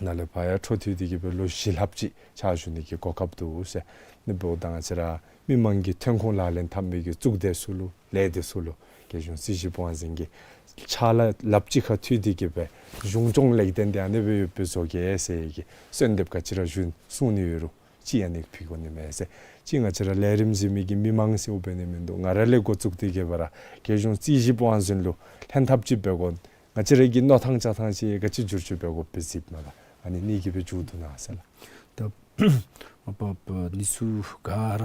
ནཱ་ལས་ཕར་ཡང་འཕྲོ་མཐུད་དེ་གིས་སྦེ་ལོ་བཞི་ལྷགཔ་ཅིག་ཕྱག་ཞུ་ནི་གི་གོ་སྐབས་འདུག་ཟེར། ཨ་ནི་འབདཝ་ད་ང་བཅས་ར་མི་མང་གི་ཐོན་ཁུངས་ལག་ལེན་འཐབ་མི་གི་གཙུག་སྡེ་ཚུ་ལུ་ལས་སྡེ་ཚུ་ལུ་རྒྱལ་གཞུང་རྩིས་ཞིབ་དབང་འཛིན་གྱི་ཕྱག་ལཱ་ལགཔ་ཅིག་ཁར་མཐུད་དེ་གིས་སྦེ་གཞུང་སྐྱོང་ལེགས་ལྡན་འདི་ཨ་ནི་སྦེ་ཡོདཔ་སྦེ་བཟོ་གེ་ཟེར་གི་གསོལ་འདེབས་ག་ཅི་ར་ཞུ་གསུང་ནི་ཡོད་རུང་ཅིག་ཨ་ནི་ཕུལ་དགོ་ནི་མས་ཟེར། ཅིག་ང་བཅས་ར་ལས་རིམ་གཟིགས་མི་གི་མི་མང་ཟེརཝ་འབད་ནི་མིན་འདུག། ང་ར་ལས་འགོ་བཙུགས་ཏེ་གིས་སྦེ་ར་རྒྱལ་གཞུང་རྩིས་ཞིབ་དབང་འཛིན་ལུ་ལྷན་ཐབས་ཅིག་འབད་དགོ། ང་བཅས་ར་གི་མནོ་ཐངས་བྱ་ཐངས་ཅིག་ག་ཅི་བསྒྱུར་བཅོས་འབད་དགོཔ་སྦེ་གཟིགསཔ་མས་ལགས། ཨ་ནི་ཨ་ནི་གིས་སྦེ་མཇུག་བསྡུ་གནང་ཟེར་ལགས། ད་མ་པ་ཨ་ནི་ཚུ་ག་ར་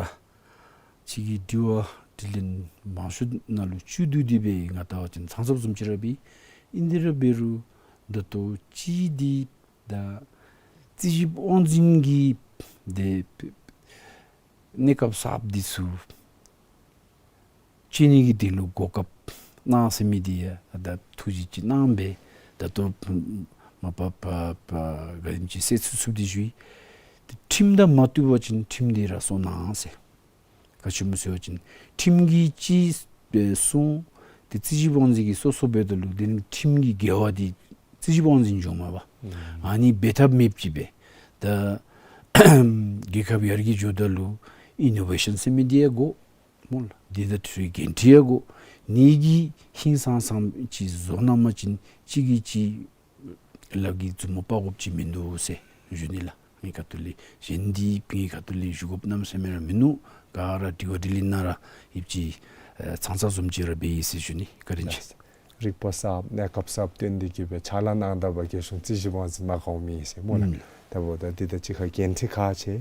ཁྱེད་ཀྱི་དྲི་བ་དྲིས་ལན་མང་ཤོས་ནང་ལུ་བཅུད་བསྡུས་ཏེ་སྦེ་ང་བལྟ་བ་ཅིན་ཚང་ཚབ་བཟུམ་ཅིག་ར་འབད། ཨིན་དེ་ར་འབད་རུང་ད་ལྟོ་ཅིག་འདི་ད་ རྩིས་ཞིབ་དབང་འཛིན་གྱིས་ཏེ་གནས་སྐབས་གསརཔ་འདི་ཚུ་བྱིན་ནི་གི་དོན་ལུ་གོ་སྐབས་གནང་ཟེར་མི་འདི་ཡང་ད་ཐུགས་རྗེ་ཅིག་གནང་སྦེ་ད་ལྟོ་མ་པ་པ་པ་ག་དེམ་ཅིག་སེལ་ཚུགས་ཚུགསཔ་འདི་ཞུ་ཡི། ཏེ་ཁྲིམས་དང་མ་བསྟུན་པ་ཅིན་ཁྲིམས་འདི་ར་སོར་གནང་ཟེར། ག་ཅི་སྨོ་ཟེར་བ་ཅིན་ཁྲིམས་ཀྱིས་ཅིག་སྦེ་གསུངས་ཏེ་རྩིས་ཞིབ་དབང་འཛིན་གྱིས་སོ་སོ་འབད་ད་ལུ་དེ་ནི་ཁྲིམས་ཀྱི་འགལ་བ་འདི་རྩིས་ཞིབ་དབང་འཛིན་འགྱོཝ་མས་པ། ཨ་ནི་འབད་ཐབས་མེདཔ་ཅིག་སྦེ་ད་རྒྱལ་ཁབ་ཡར་རྒྱས་འགྱོཝ་ད་ལུ་ཨི་ནོ་ཝེ་ཤཱན་ཟེར་མི་འདི་ཡང་དགོ་སྨོ་ལགས། དེ་དང་འཁྲིལ་བའི་འགན་འཁྲི་ཡང་དགོ། ནི་གི་ཧིང་སངས་སངས་ཅིག་བཟོ་གནང་པ་ཅིན་གཅིག་གིས་གཅིག་ལགཔ་གིས་མཛུབ་མོ་དཔའ་དགོཔ་ཅིག་མིན་འདུག་ཟེར་ཞུ་ནི་ལགས། ངེའི་ཁ་ཐུག་ལས་གཞན་འདི་ངེའི་ཁ་ཐུག་ལས་ཞུ་དགོཔ་གནམ་མེད་ས་མེད་ར་མིན་ནུག། ག་ར་དྲི་བ་དྲིས་ལན་ནང་ར་ཡིབ་ཅིག་ཨེ་ཚང་ཚང་བཟུམ་ཅིག་ར་འབད་ཡི་ཟེར་ཞུ་ནི། བཀའ་དྲིན་ཆེ། རིག་པ་གསརཔ་གནས་སྐབས་གསརཔ་བཏོན་ཏེ་གིས་སྦེ་ཕྱག་ལཱ་གནང་ད་པ་རྒྱལ་གཞུང་རྩིས་ཞིབ་དབང་འཛིན་མ་གོང་མི་ཨིན་ཟེར་སྨོ་ལགས། ཨུམ། ད་འབདཝ་ད་འདི་དང་གཅིག་ཁར་འགན་འཁྲི་ཁག་ཆེ།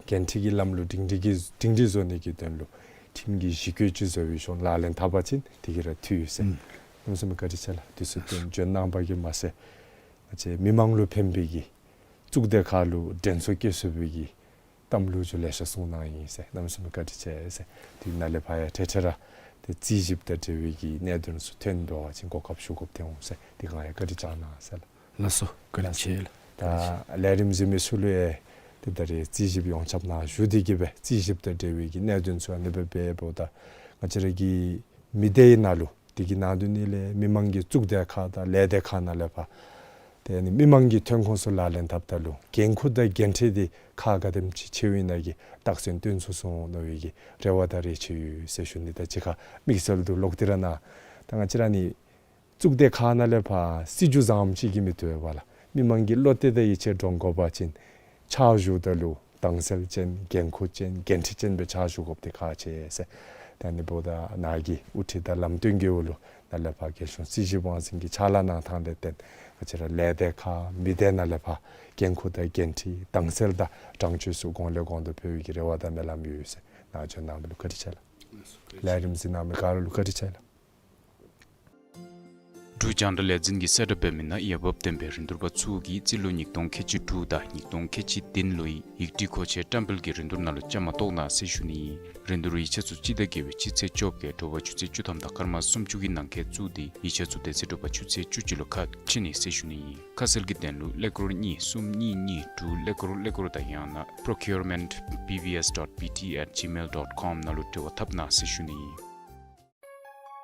འགན་འཁྲི་གི་ལམ་ལུགས་སྒྲིང་སྒྲི་གི་སྒྲིང་སྒྲི་བཟོ་ནི་གི་དོན་ལུ་ཁྲིམས་ཀྱི་གཞི་བཀོད་ཅིག་བཟོ་བའི་ཤུལ་ལག་ལེན་འཐབ་པ་ཅིན་དེ་གིས་ར་འཐུས་ཟེར། ཨུམ། གནམ་མེད་ས་མེད་བཀའ་དྲིན་ཆེ་ལགས། དུས་ཚོད་བཏོན་བྱོན་གནང་པ་གིས་མ་ཚད་ང་བཅས་མི་མང་ལུ་ཕན་པའི་གི་གཙུག་སྡེ་ཁག་ལུ་དྲན་གསོ་བསྐྱེད་ཚུགས་པའི་གི་གཏམ་ལོ་རྒྱུས་ལེ་ཤ་གསུངས་གནང་ཡི་ཟེར། གནམ་མེད་ས་མེད་བཀའ་དྲིན་ཆེ་ཟེར། དེ་ནཱ་ལས་ཕར་ཡང་ཏེ་ཏེ་ར་ཏེ་རྩིས་ཞིབ་དང་འབྲེལ་བའི་གི་གནད་དོན་ཚུ་ཐོན་འབད་བ་ཅིན་གོ་སྐབས་ཞུ་དགོཔ་ཐོན་འོང་ཟེར། དེ་སྒང་ཡང་བཀའ་དྲིན་བསྐྱང་གནང་ཟེར་ལགས། ལགས་སོ། བཀའ་དྲིན་ཆེ་ལགས། ད་ལས་རིམ་གཟིགས་མི་ཚུ་ལུ་ཡང་ཏེ་ད་རེས་རྩིས་ཞིབ་ཡོངས་ཁྱབ་ནང་ཞུ་སྟེ་གིས་སྦེ་རྩིས་ཞིབ་དང་འབྲེལ་བའི་གི་གནད་དོན་ཚུ་ཨ་ནི་སྦེ་འབདཝ་ད་ང་བཅས་ར་གི་མི་སྡེའི་ནང་ལུ་དེ་གི་ནང་དོན་ནི་ལས་མི་མང་གི་གཙུག་སྡེ་ཁག་དང་ལས་སྡེ་ཁག་ནང་ལས་ཕར་ཏེ་ཨ་ནི་མི་མང་གི་ཐོན་ཁུངས་ཚུ་ལག་ལེན་འཐབ་ད་ལུ་འགན་ཁུར་དང་འགན་འཁྲི་འདི་ཁག་ག་དེམ་ཅིག་ཆེཝ་ཨིན་ན་གི་རྟགས་མཚན་སྟོན་ཚུགས་སོང་མནོ་བའི་གི་རེ་བ་དང་རེ་ཆེ་ཡོད་ཟེར་ཞུ་ནི། ད་གཅིག་ཁར་དམིགས་བསལ་དུ་ལོག་སྟེ་ར་ནཱ་ད་ང་བཅས་ར་ནི་གཙུག་སྡེ་ཁག་ནང་ལས་ཕར་སྲིད་བྱུས་བཟངམ་ཅིག་གིས་མི་བཏུབ་པས་ལགས། མི་མང་གི་བློ་གཏད་དང་ཡིད་ཆེས་འདྲོངས་དགོ་པ་ཅིན་ཕྱག་ཞུཝ་ད་ལུ་དྭངས་གསལ་ཅན་འགན་ཁུར་ཅན་འགན་འཁྲི་ཅན་སྦེ་ཕྱག་ཞུ་དགོཔ་འདི་ཁག་ཆེ་ཟེར། ད་ཨ་ནི་འབདཝ་ད་ནཱ་གི་དབུ་ཁྲིད་དང་ལམ་སྟོན་གྱི་འོག་ལུ་ནཱ་ལས་ཕར་རྒྱལ་གཞུང་རྩིས་ཞིབ་དབང་འཛིན་གྱི་ཕྱག་ལཱ་གནང་ཐངས་ལས་བརྟེན་ང་བཅས་ར་ལས་སྡེ་ཁག་མི་སྡེ་ནང་ལས་ཕར་འགན་ཁུར་དང་འགན་འཁྲི་དྭངས་གསལ་དང་དྲང་སྤྱོད་ཚུ་གོང་ལས་གོང་དུ་འཕེལ་བའི་གི་རེ་བ་དང་སྨོན་ལམ་ཡོད་ཟེར། ནཱ་བྱོན་གནང་མི་ལུ་བཀའ་དྲིན་ཆེ་ལགས། ལས་རིམ་གཟིགས་གནང་མི་ག་ར་ལུ་བཀའ་དྲིན་ཆེ་ལགས། འབྲུག་རྒྱང་བསྒྲགས་ལས་འཛིན་གྱིས་གསལ་བསྒྲགས་འབད་མི་ནང་འོས་འབབ་ལྡན་པའི་རིན་བསྡུར་པ་ཚུ་གིས་རྩིས་ལོ་ཉིས་སྟོང་ཁལ་གཅིག་དྲུག་དང་ཉིས་སྟོང་ཁལ་གཅིག་བདུན་ལོའི་ཡིག་བྲིས་མཁོ་ཆས་བཀྲམ་སྤེལ་གྱི་རིན་བསྡུར་ནང་ལུ་བཅའ་མར་གཏོགས་གནང་ཟེར་ཞུ་ནི་ཨིན། རིན་བསྡུར་ཡིག་ཆ་ཚུ་སྤྱི་ཟླ་བརྒྱད་པའི་སྤྱི་ཚེས་བཅོ་བརྒྱད་དྲོ་པ་ཆུ་ཚོད་བཅུ་ཐམ་དང་སྐར་མ་སུམ་ཅུ་གི་ནང་འཁོད་བཙུགས་ཏེ་ཡིག་ཆ་ཚུ་དེ་ཚེ་དྲོ་པ་ཆུ་ཚོད་བཅུ་གཅིག་ལུ་ཁ་ཕྱེ་ནི་ཟེར་ཞུ་ནི་ཨིན། ཁ་གསལ་གྱི་དོན་ལུ་ཀླད་ཀོར་གཉིས་གསུམ་གཉིས་གཉིས་དྲུག་ཀླད་ཀོར་ཀླད་ཀོར་དང་ཡང་ན་procurement B V S dot B T at gmail dot com ནང་ལུ་འབྲེལ་བ་འཐབ་གནང་ཟེར་ཞུ་ནི་ཨིན།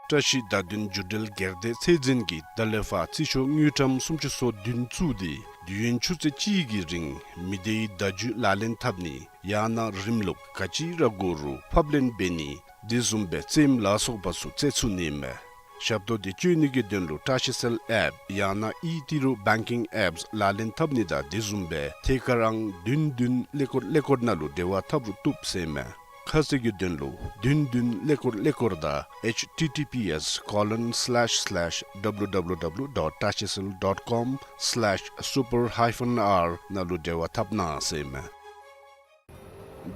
བཀྲ་ཤིས་བརྡ་དོན་བརྒྱུད་འབྲེལ་སྒེར་སྡེ་ཚད་འཛིན་གྱིས་ད་ལས་ཕར་རྩིས་ཤོག་དངུལ་ཀྲམ་སུམ་ཅུ་སོ་བདུན་བཙུགས་ཏེ་དུས་ཡུན་ཆུ་ཚོད་གཅིག་གི་རིང་མི་སྡེའི་བརྡ་བརྒྱུད་ལག་ལེན་འཐབ་ནི་ཡང་ན་རིམ་ལུགས་ག་ཅི་ར་དགོ་རུང་ཕབ་ལེན་འབད་ནི་དེ་བཟུམ་སྦེ་རྩེདམོ་ལ་སོགས་པ་ཚུ་རྩེ་ཚུགས་ནི་མས། ཞབས་ཏོག་འདི་སྤྱོད་ནི་གི་དོན་ལུ་བཀྲ་ཤིས་གསལ་ཨེཔ་ཡང་ན་ཨི་ཏི་རུ་བེང་ཀིང་ཨེཔསི་ལག་ལེན་འཐབ་ནི་དང་དེ་བཟུམ་སྦེ་ཐད་ཀར་ཨང་བདུན་བདུན་ཀླད་ཀོར་ཀླད་ཀོར་ནང་ལུ་འབྲེལ་བ་འཐབ་རུང་བཏུབ་ཟེར་མས། ཁ་གསལ་གྱི་དོན་ལུ་བདུན་བདུན་ཀླད་ཀོར་ཀླད་ཀོར་དང་H T T P S colon slash slash W W W dot tashicel dot com slash super hyphen R ནང་ལུ་འབྲེལ་བ་འཐབ་གནང་ཟེར་མས།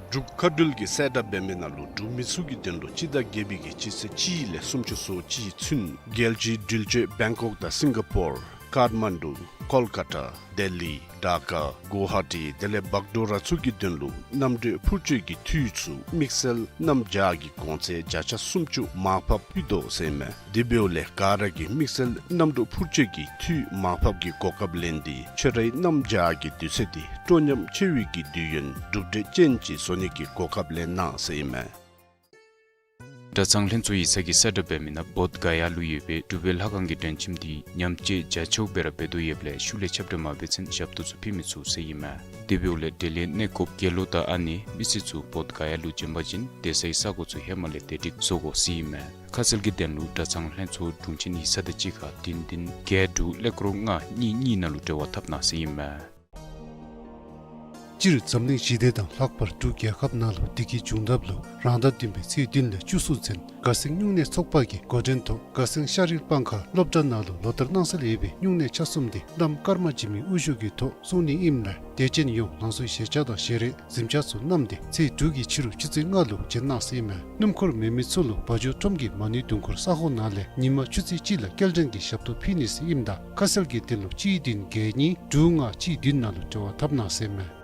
འབྲུག་མཁའ་འགྲུལ་གྱིས་གསལ་བསྒྲགས་འབད་མི་ནང་ལུ་འབྲུག་མི་ཚུ་གི་དོན་ལུ་སྤྱི་ཟླ་བརྒྱད་པའི་གི་སྤྱི་ཚེས་གཅིག་ལས་སུམ་ཅུ་སོ་གཅིག་ཚུན་རྒྱལ་སྤྱིའི་འགྲུལ་སྐྱོད་བེང་ཀོག་དང་སིང་ག་པོར་ཀཱཐ་མན་ཌུ་ཀོལ་ཀ་ཏ་ལྡི་ལི་ཌ་ཀ་གུ་ཝ་ཧ་ཊི་དེ་ལས་བག་ཌོ་ར་ཚུ་གི་དོན་ལུ་གནམ་གྲུ་འཕུར་སྐྱོད་ཀྱི་འཐུས་ཚུ་དམིགས་བསལ་གནམ་བྱཱར་གྱི་གོང་ཚད་བརྒྱ་ཆ་སུམ་ཅུ་མར་ཕབ་ཕུལ་དོ་ཟེར་མས། དེ་འབདཝ་ལས་ག་ར་གིས་དམིགས་བསལ་གནམ་གྲུ་འཕུར་སྐྱོད་ཀྱི་འཐུས་མར་ཕབ་ཀྱི་གོ་སྐབས་ལེན་ཏེ་ཁྱོད་རའི་གནམ་བྱཱར་གྱི་དུས་ཚོད་འདི་སྤྲོ་ཉམས་ཆེ་བའི་གི་དུས་ཡུན་གྲུབ་འབྲས་ཅན་ཅིག་བཟོ་ནི་གི་གོ་སྐབས་ལེན་གནང་ཟེར་ཨིན་མས། གྲྭ་ཚང་ལྷན་ཚོགས་ཡིག་ཚང་གིས་གསལ་བསྒྲགས་འབད་མི་ནང་བོདྷ་ག་ཡ་ལུ་ཡོད་པའི་གྲུབ་པའི་ལྷ་ཁང་གི་མགྲོན་ཁྱིམ་འདི་ཉམས་བཅོས་རྒྱ་ཆེཝ་སྦེ་ར་འབད་དོ་ཡོདཔ་ལས་ཤུལ་ལས་ཁྱབ་བསྒྲགས་མ་འབད་ཚུན་ཞབས་ཏོག་ཚུ་ཕུལ་མི་ཚུགས་ཟེར་ཨིན་མས། དེ་འབདཝ་ལས་འབྲེལ་ཡོད་གནས་སྐོརཔ་དགེ་སློང་དང་ཨ་ནེ་མི་སེར་ཚུ་བོདྷ་ག་ཡ་ལུ་བྱོན་པ་ཅིན་སྡོད་སའི་ས་གོ་ཚུ་ཧེ་མ་ལས་བདེ་སྒྲིག་བཟོ་དགོ་ཟེར་ཨིན་མས། ཁ་གསལ་གྱི་དོན་ལུ་གྲྭ་ཚང་ལྷན་ཚོགས་དྲུང་ཆེན་ཡིག་ཚང་དང་གཅིག་ཁར་བདུན་བདུན་བརྒྱད་དྲུག་ཀླད་ཀོར་ལྔ་གཉིས་གཉིས་ནང་ལུ་འབྲེལ་བ་འཐབ་གནང་ཟེར་ཨིན་མས། སྤྱིར་འཛམ་གླིང་ཞི་བདེ་དང་ལྷག་པར་འབྲུག་རྒྱལ་ཁབ་ནང་ལུ་དེ་གི་བྱུང་ཐབས་ལུ་རང་ཟླ་བདུན་པའི་ཚེས་བདུན་ལས་བཅུ་གསུམ་ཚུན་དགའ་སེང་སྨྱུང་གནས་ཚོགས་པ་གིས་འགོ་འདྲེན་ཐོག་དགའ་སེང་ཤ་རིལ་སྤང་ཁ་སློབ་གྲྭ་ནང་ལུ་ལོ་ལྟར་གནང་སྲོལ་ཡོད་པའི་སྨྱུང་གནས་ཆ་གསུམ་དེ་གནམ་སྐར་མ་འཇིགས་མེད་དབུ་བཞུགས་ཀྱི་ཐོག་སྲུང་ནི་ཨིནམ་ལས་དད་ཅན་ཡོངས་རང་སོའི་ཞལ་ཆས་དང་ཞལ་རས་གཟིམ་ཆས་ཚུ་བསྣམས་ཏེ་ཚེས་དྲུག་གི་ཕྱི་རུ་ཆུ་ཚོད་ལྔ་ལུ་བྱོན་གནང་ཟེར་ཨིན་མས། སྣུམ་འཁོར་མེད་མི་ཚུ་ལུ་བ་འཇོ་ཁྲོམ་གྱི་མ་ཎི་དུང་འཁོར་ས་ཁོངས་ནང་ལས་ཉིན་མ་ཆུ་ཚོད་གཅིག་ལས་སྐྱེལ་འདྲེན་གྱི་ཞབས་ཏོག་ཕུལ་ནི་ཟེར་ཨིནམ་ད་ཁ་གསལ་གྱི་དོན་ལུ་གཅིག་བདུན་བརྒྱད་གཉིས་དྲུག་ལྔ་གཅིག་བདུན་ནང་ལུ་འབྲེལ་བ་འཐབ་གནང་ཟེར་ཨིན་མས།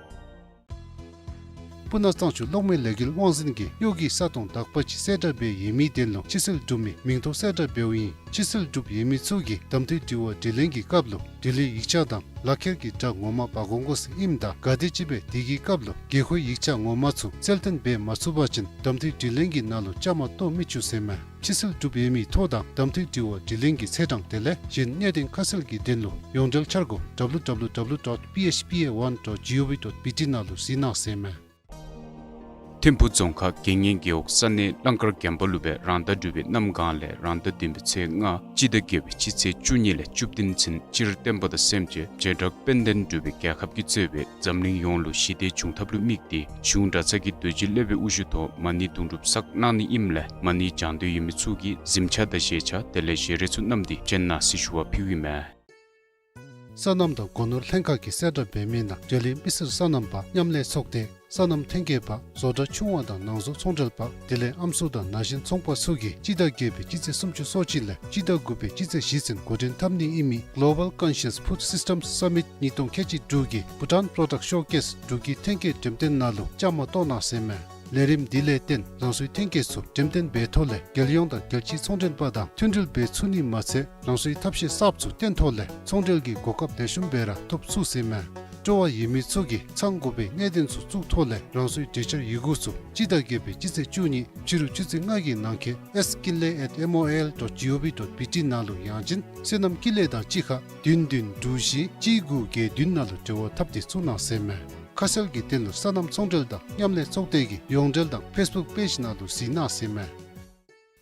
སྤུ་ན་གཙང་ཆུ་གློག་མེ་ལས་འགུལ་དབང་འཛིན་གྱིས་གཡོག་གི་ས་སྟོང་དག་པ་ཅིག་གསལ་བསྒྲགས་འབད་ཡོད་མི་དོན་ལུ་ཕྱི་སེལ་གྲུབ་མི་མིང་ཐོ་གསལ་བསྒྲགས་འབདཝ་ཨིན། ཕྱི་སེལ་གྲུབ་ཡོད་མི་ཚུ་གིས་གདམ་འཐུའི་དྲི་བ་དྲིས་ལན་གྱི་སྐབས་ལུ་དྲི་ལན་ཡིག་ཆ་དང་ལག་ཁྱེར་གྱི་སྒྲ་ངོ་མ་འབག་འོང་དགོ་ཟེར་ཨིནམ་ད་ག་དེམ་ཅིག་སྦེ་དེ་གི་སྐབས་ལུ་དགོས་མཁོའི་ཡིག་ཆ་ངོ་མ་ཚུ་རྩལ་བཏོན་འབད་མ་ཚུགས་པ་ཅིན་གདམ་འཐུའི་དྲིས་ལན་གྱི་ནང་ལུ་བཅའ་མར་གཏོགས་མི་ཚུགས་ཟེར་ཨིན་མས། ཕྱི་སེལ་གྲུབ་ཡོད་མི་ཐོ་དང་གདམ་འཐུའི་དྲི་བ་དྲིས་ལན་གྱི་ཚེས་གྲངས་དེ་ལས་གཞན་གནད་དོན་ཁ་གསལ་གྱི་དོན་ལུ་ཡོངས་འབྲེལ་འཆར་སྒོ་W W W dot P H P A one dot G O V dot B T ནང་ལུ་གཟིགས་གནང་ཟེར་ཨིན་མས། ཐིམ་ཕུ་རྫོང་ཁག་དགེ་བསྙེན་རྒེད་འོག་ས་གནས་གླང་དཀར་རྒན་པ་ལུ་སྦེ་རང་ཟླ་དྲུག་པའི་གནམ་གང་ལས་རང་ཟླ་བདུན་པའི་ཚེས་ལྔ་སྤྱི་ཟླ་བརྒྱད་པའི་སྤྱི་ཚེས་བཅུ་གཉིས་ལས་བཅུ་བདུན་ཚུན་སྤྱིར་བསྟན་པ་དང་སེམས་ཅན་བྱེ་བྲག་དཔལ་ལྡན་འབྲུག་པའི་རྒྱལ་ཁབ་ཀྱིས་གཙོས་པའི་འཛམ་གླིང་ཡོངས་ལུ་ཞི་བདེ་འབྱུང་ཐབས་ལུ་དམིགས་ཏེ་གཞུང་གྲྭ་ཚང་གི་རྡོ་རྗེ་སློབ་དཔོན་དབུ་བཞུགས་ཐོག་མ་ཎི་དུང་སྒྲུབ་གསར་གནང་ནི་ཨིནམ་ལས་མ་ཎི་བགྱང་འདོད་ཡོད་མི་ཚུ་གིས་གཟིམ་ཆས་དང་ཞལ་ཆས་དེ་ལས་ཞལ་རས་ཚུ་བསྣམས་ཏེ་བྱོན་གནང་ཟེར་ཞུ་བ་ཕུལཝ་ཨིན་མས། སོ་ནམ་དང་སྒོ་ནོར་ལྷན་ཁག་གིས་གསལ་བསྒྲགས་འབད་མི་ནང་འབྲེལ་ཡོད་མི་སེར་སོ་ནམ་པ་མཉམ་ལས་ཚོགས་སྡེ་སོ་ནམ་ཐོན་སྐྱེད་པ་བཟོ་གྲྭ་ཆུང་བ་དང་ནང་བཟོ་ཚོང་འབྲེལ་པ་དེ་ལས་ཨམ་སྲུ་དང་ན་གཞོན་ཚོང་པ་ཚུ་གིས་སྤྱི་ཟླ་བརྒྱད་པའི་སྤྱི་ཚེས་སུམ་ཅུ་སོ་གཅིག་ལས་སྤྱི་ཟླ་དགུ་པའི་སྤྱི་ཚེས་བཞི་ཚུན་འགོ་འདྲེན་འཐབ་ནི་ཨིན་མི་Global Conscious Food Systems Summit གཉིས་སྟོང་ཁལ་གཅིག་དྲུག་གི་Bhutan Product Showcase འབྲུག་གི་ཐོན་སྐྱེད་འགྲེམས་སྟོན་ནང་ལུ་བཅའ་མར་གཏོགས་གནང་ཟེར་ཨིན་མས། ལས་རིམ་འདི་ལས་བརྟེན་རང་སོའི་ཐོན་སྐྱེད་ཚུ་འགྲེམས་སྟོན་འབད་ཐོག་ལས་རྒྱལ་ཡོངས་དང་རྒྱལ་སྤྱིའི་ཚོང་འབྲེལ་པ་དང་མཐུན་སྒྲིལ་འབད་ཚུགས་ནི་མ་ཚད་རང་སོའི་ཐབས་ཤེས་གསརཔ་ཚུ་སྟོན་ཐོག་ལས་ཚོང་འབྲེལ་གྱི་གོ་སྐབས་ལེགས་ཤོམ་སྦེ་ར་ཐོབ་ཚུགས་ཟེར་ཨིན་མས། སྤྲོ་བ་ཡོད་མི་ཚུ་གིས་ཚང་དགོ་པའི་གནད་དོན་ཚུ་བཙུགས་ཐོག་ལས་རང་སོའི་གྲོས་འཆར་ཡི་གུ་ཚུ་སྤྱི་ཟླ་བརྒྱད་པའི་སྤྱི་ཚེས་བཅུ་གཉིས་ཕྱི་རུ་ཆུ་ཚོད་ལྔ་གི་ནང་འཁོད་S Kinley at M O I L dot G O V dot B T ནང་ལུ་ཡང་ཅིན་བསོད་ནམས་ཀིན་ལེ་དང་གཅིག་ཁར་བདུན་བདུན་དྲུག་བཞི་གཅིག་དགུ་བརྒྱད་བདུན་ནང་ལུ་འབྲེལ་བ་འཐབ་སྟེ་བཙུགས་གནང་ཟེར་ཨིན་མས། ཁ་གསལ་གྱི་དོན་ལུ་སོ་ནམ་ཚོང་འབྲེལ་དང་མཉམ་ལས་ཚོགས་སྡེ་གི་ཡོངས་འབྲེལ་དང་Facebook page ནང་ལུ་གཟིགས་གནང་ཟེར་ཨིན་མས།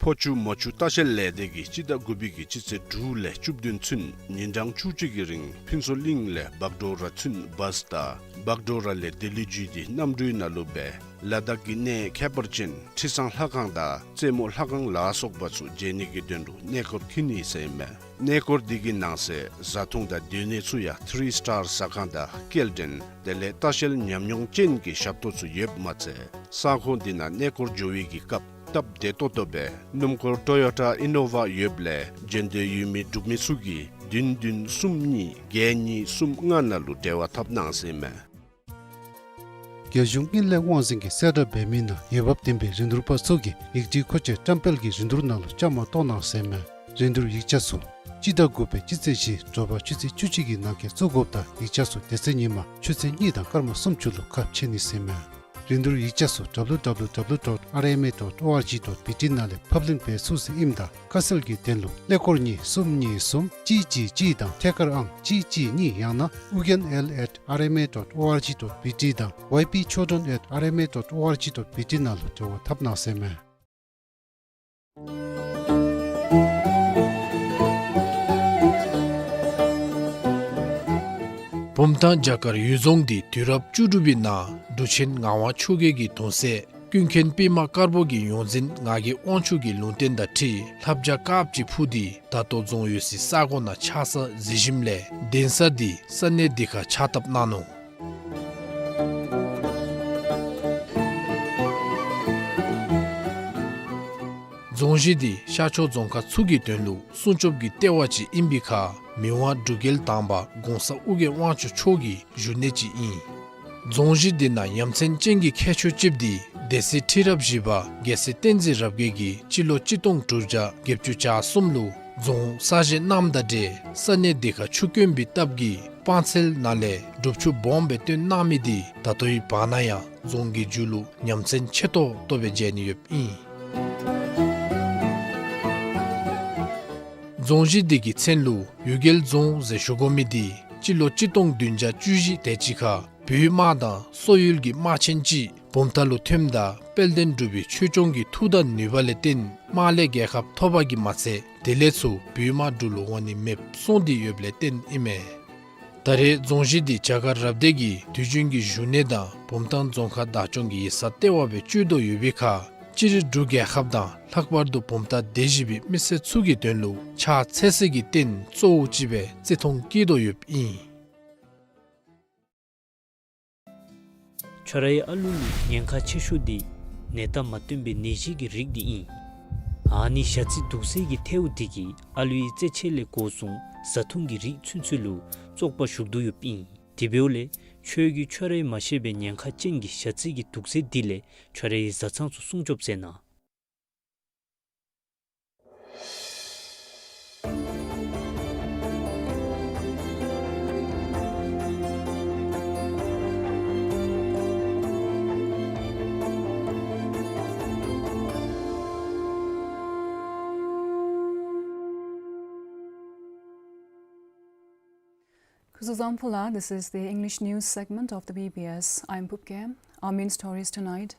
ཕོ་ཆུ་མོ་ཆུ་ལྟ་བཤལ་ལས་སྡེ་གིས་སྤྱི་ཟླ་དགུ་པའི་གི་སྤྱི་ཚེས་དྲུག་ལས་བཅུ་བདུན་ཚུན་ཉིན་གྲངས་བཅུ་གཅིག་གི་རིང་ཕུན་ཚོགས་གླིང་ལས་བག་གྲོ་ར་ཚུན་བཱས་དང་བག་གྲོ་ར་ལས་ལྡི་ལི་བརྒྱུད་དེ་གནམ་གྲུའི་ནང་ལུ་སྦེ་ལ་དྭགས་ཀྱི་གནས་ཁྱད་པར་ཅན་ཁྲི་བཟང་ལྷ་ཁང་དང་རྩེ་མོ་ལྷ་ཁང་ལ་སོགས་པ་ཚུ་མཇལ་ནི་གི་དོན་ལུ་གནས་སྐོར་འཁྱིད་ནི་ཟེར་ཨིན་མས། གནས་སྐོར་འདི་གི་ནང་གསེས་བཟའ་འཐུང་དང་སྡོད་གནས་ཚུ་ཡང་ཐི་རི་སི་ཊར་ཟ་ཁང་དང་སྐྱེལ་འདྲེན་དེ་ལས་ལྟ་བཤལ་ཉམས་མྱོང་ཅན་གྱི་ཞབས་ཏོག་ཚུ་ཡོདཔ་མ་ཚད་ས་ཁོངས་འདི་ནང་གནས་སྐོར་འགྱོ་བའི་གི་སྐབས་སྟབས་བདེ་ཏོག་ཏོ་སྦེ་སྣུམ་འཁོར་ཊོ་ཡོ་ཊ་ཨི་ནོ་ཝ་ཡོདཔ་ལས་མཇལ་འདོད་ཡོད་མི་འབྲུག་མི་ཚུ་གིས་བདུན་བདུན་གསུམ་གཉིས་བརྒྱད་གཉིས་གསུམ་ལྔ་ནང་ལུ་འབྲེལ་བ་འཐབ་གནང་ཟེར་ཨིན་མས། རྒྱལ་གཞུང་དངུལ་ལས་དབང་འཛིན་གྱིས་གསལ་བསྒྲགས་འབད་མི་ནང་འོས་འབབ་ལྡན་པའི་རིན་བསྡུར་པ་ཚུ་གིས་ཡིག་བྲིས་མཁོ་ཆས་བཀྲམ་སྤེལ་གྱི་རིན་བསྡུར་ནང་ལུ་བཅའ་མར་གཏོགས་གནང་ཟེར་ཨིན་མས། རིན་བསྡུར་ཡིག་ཆ་ཚུ་སྤྱི་ཟླ་དགུ་པའི་སྤྱི་ཚེས་བཞི་དྲོ་པ་ཆུ་ཚོད་བཅུ་གཅིག་གི་ནང་འཁོད་བཙུགས་དགོཔ་དང་ཡིག་ཆ་ཚུ་དེ་ཚེ་ཉིན་མ་ཆུ་ཚོད་གཉིས་དང་སྐར་མ་སུམ་ཅུ་ལུ་ཁ་ཕྱེ་ནི་ཟེར་ཨིན་མས། རིན་བསྡུར་ཡིག་ཆ་ཚུ་W W W dot R M A dot O R G dot B T ནང་ལས་ཕབ་ལེན་འབད་ཚུགས་ཟེར་ཨིནམ་ད་ཁ་གསལ་གྱི་དོན་ལུ་ཀླད་ཀོར་གཉིས་གསུམ་གཉིས་གསུམ་གཅིག་གཅིག་གཅིག་དང་ཐད་ཀར་ཨང་གཅིག་གཅིག་གཉིས་ཡང་ན་ཨུ་རྒྱན་L at R M A dot O R G dot B T དང་Y P Chodron at R M A dot O R G dot B T ནང་ལུ་འབྲེལ་བ་འཐབ་གནང་ཟེར་ཨིན་མས། བུམ་ཐང་བྱ་དཀར་གཡུལ་རྫོང་འདི་དུས་རབས་བཅུ་དྲུག་པའི་ནང་འབྲུག་ཆེན་ངག་དབང་ཆོས་རྒྱལ་གྱི་གདུང་སྲས་ཀུན་མཁྱེན་པདྨ་དཀར་པོ་གི་ཡོངས་འཛིན་ངག་གི་དབང་ཕྱུག་གི་ལུང་བསྟན་དང་འཁྲིལ་ལྷ་བྱ་དཀརཔོ་ཅིག་འཕུར་ཏེ་ད་ལྟོ་རྫོང་ཡོད་སའི་ས་གོ་ནང་ཆགས་ས་གཟིགས་ཞིནམ་ལས་གདན་ས་འདི་ས་གནས་འདི་ཁར་ཕྱག་བཏབ་གནང་ནུག། རྫོང་གཞི་འདི་ཤར་ཕྱོགས་རྫོང་ཁག་ཚུ་གི་དོན་ལུ་སྲུང་སྐྱོབ་ཀྱི་ལྟེ་བ་ཅིག་ཨིན་པའི་ཁར་མི་དབང་འབྲུག་རྒྱལ་དང་པ་གོང་ས་ཨོ་རྒྱན་དབང་ཕྱུག་མཆོག་གི་བཞུགས་གནས་ཅིག་ཨིན། རྫོང་གཞི་འདི་ནང་ཡ་མཚན་ཅན་གྱི་ཁྱད་ཆོས་ཅིག་འདི་སྡེ་སྲིད་ཁྲི་རབས་བཞི་པ་རྒྱལ་སྲས་བསྟན་འཛིན་རབ་རྒྱས་ཀྱིས་སྤྱི་ལོ་གཅིག་སྟོང་དྲུག་བརྒྱ་བརྒྱད་ཅུ་གྱ་གསུམ་ལུ་རྫོང་གསར་བཞེངས་གནངམ་དང་འབྲེལ་ས་གནས་འདི་ཁར་ཆུ་དཀོན་པའི་སྟབས་ཀྱིས་སྤང་ཚལ་ནང་ལས་སྒྲུབ་ཆུ་སྦོམ་སྦེ་བཏོན་གནང་མི་འདི་ད་ལྟོའི་བར་ན་ཡང་རྫོང་གི་མཇུག་ལུ་ཡ་མཚན་ཆེ་ཏོག་ཏོ་སྦེ་མཇལ་ནི་ཡོདཔ་ཨིན། རྫོང་གཞི་འདི་གི་མཚན་ལུ་གཡུལ་རྒྱལ་རྫོང་ཟེར་ཞུ་དགོ་མི་འདི་སྤྱི་ལོ་གཅིག་སྟོང་བདུན་བརྒྱ་བཅུ་བཞི་དེ་ཅིག་ཁར་བོད་དམག་དང་སོག་ཡུལ་གྱི་དམག་ཆེན་ཅིག་བུམ་ཐང་ལུ་ཐོནམ་ད་དཔལ་ལྡན་འབྲུག་པའི་ཆོས་སྐྱོང་གི་མཐུ་དང་ནུས་པ་ལས་བརྟེན་དམག་ལས་རྒྱལ་ཁ་ཐོབ་པ་གིས་མ་ཚད་དེ་ལས་ཚུར་བོད་དམག་འབྲུག་ལུ་འོང་ནི་མེདཔ་སོང་སྟེ་ཡོདཔ་ལས་བརྟེན་ཨིན་མས། ད་རེས་རྫོང་གཞི་འདི་བྱ་དཀར་རབ་སྡེ་གི་དུས་རྒྱུན་གྱི་བཞུགས་གནས་དང་བུམ་ཐང་རྫོང་ཁག་བདག་སྐྱོང་གི་ཡིག་ཚང་ལྟེ་བ་སྦེ་སྤྱོད་དོ་ཡོད་པའི་ཁར་སྤྱིར་འབྲུག་རྒྱལ་ཁབ་དང་ལྷག་པར་དུ་བུམ་ཐང་སྡེ་བཞི་པའི་མི་སེར་ཚུ་གི་དོན་ལུ་ཕྱག་འཚལ་སའི་རྟེན་གཙོ་བོ་ཅིག་སྦེ་བརྩི་མཐོང་བསྐྱེད་དོ་ཡོདཔ་ཨིན། ཁྱོད་རའི་ཨ་ལུ་ལུ་ཉེན་ཁ་ཆེ་ཤོས་འདི་ནད་རྟགས་མ་སྟོན་པའི་ནད་གཞི་གི་རིགས་འདི་ཨིན། ཨ་ནི་ཞ་རྩི་དུག་སེལ་གྱི་ཐལཝ་འདི་གིས་ཨ་ལུའི་རྩེད་ཆས་ལས་འགོ་བཟུང་བཟའ་འཐུང་གི་རིགས་ཚུན་ཚོད་ལུ་བཙོག་པ་ཞུགས་དོ་ཡོདཔ་ཨིན། དེ་འབདཝ་ལས་ཁྱོད་ཀྱིས་ཁྱོད་རའི་མ་ཤེས་པའི་ཉེན་ཁ་ཅན་གྱི་ཞ་རྩི་གི་དུག་སེལ་འདི་ལས་ཁྱོད་རའི་བཟའ་ཚང་ཚུ་སྲུང་སྐྱོབ་མཛད་གནང་། Kuzuzangpo la, this is the English news segment of the B B S. I'm Pupke. Our main stories tonight.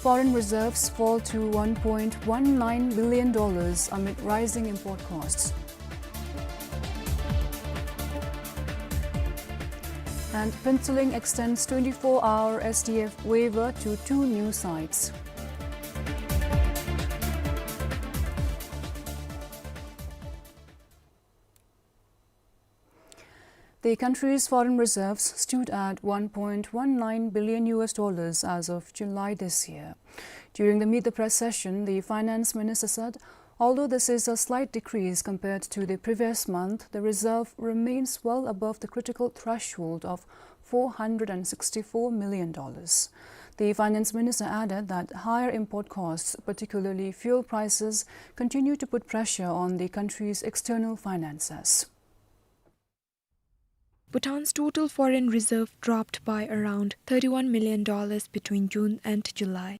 Foreign reserves fall to one point one nine billion dollars amid rising import costs. And Phuentsholing extends twenty-four hour S D F waiver to two new sites. The country's foreign reserves stood at one point one nine billion U S dollars as of July this year. During the Meet the Press session, the finance minister said, although this is a slight decrease compared to the previous month, the reserve remains well above the critical threshold of four hundred and sixty-four million dollars. The finance minister added that higher import costs, particularly fuel prices, continue to put pressure on the country's external finances. Bhutan's total foreign reserve dropped by around thirty-one million dollars between June and July.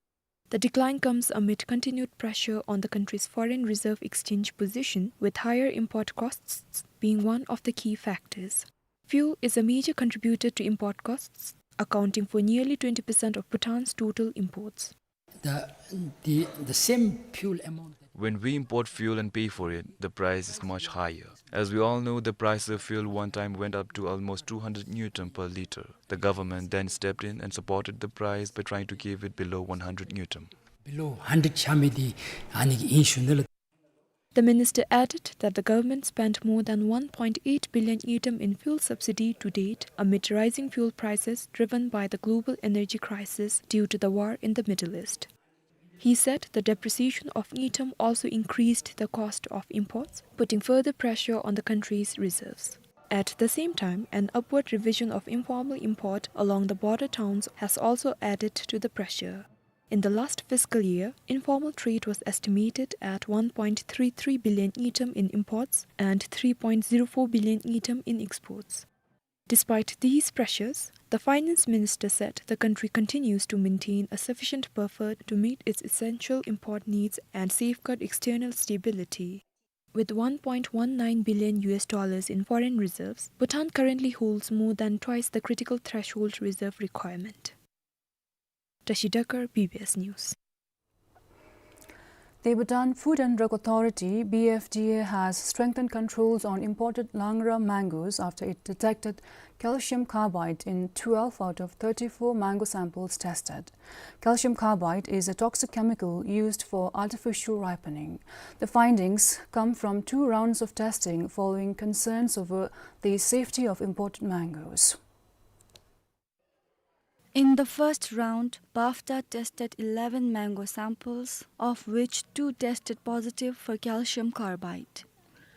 The decline comes amid continued pressure on the country's foreign reserve exchange position, with higher import costs being one of the key factors. Fuel is a major contributor to import costs, accounting for nearly twenty percent of Bhutan's total imports. The, the, the same fuel amount that When we import fuel and pay for it, the price is much higher. As we all know, the price of fuel one time went up to almost two hundred ngultrum per liter. The government then stepped in and supported the price by trying to keep it below one hundred ngultrum. Below hundred ཆགས་མི་འདི་ཨ་ནི་གི་ཨིན་ཞུ་ནི་ལགས། The minister added that the government spent more than one point eight billion ngultrum in fuel subsidy to date amid rising fuel prices driven by the global energy crisis due to the war in the Middle East. He said the depreciation of ngultrum also increased the cost of imports, putting further pressure on the country's reserves. At the same time, an upward revision of informal import along the border towns has also added to the pressure. In the last fiscal year, informal trade was estimated at one point three three billion ngultrum in imports and three point zero four billion ngultrum in exports. Despite these pressures, the finance minister said the country continues to maintain a sufficient buffer to meet its essential import needs and safeguard external stability. With one point one nine billion U S dollars in foreign reserves, Bhutan currently holds more than twice the critical threshold reserve requirement. Tashi Dakar, B B S News. The Bhutan Food and Drug Authority, B F D A, has strengthened controls on imported Langra mangoes after it detected calcium carbide in twelve out of thirty-four mango samples tested. Calcium carbide is a toxic chemical used for artificial ripening. The findings come from two rounds of testing following concerns over the safety of imported mangoes. In the first round, BAFDA tested eleven mango samples, of which two tested positive for calcium carbide.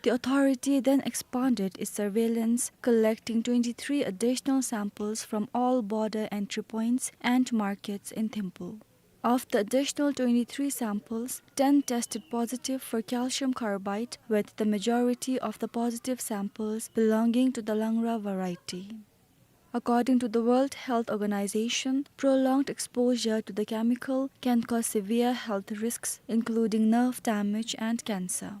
The authority then expanded its surveillance, collecting twenty-three additional samples from all border entry points and markets in Thimphu. Of the additional twenty-three samples, ten tested positive for calcium carbide, with the majority of the positive samples belonging to the Langra variety. According to the World Health Organization, prolonged exposure to the chemical can cause severe health risks, including nerve damage and cancer.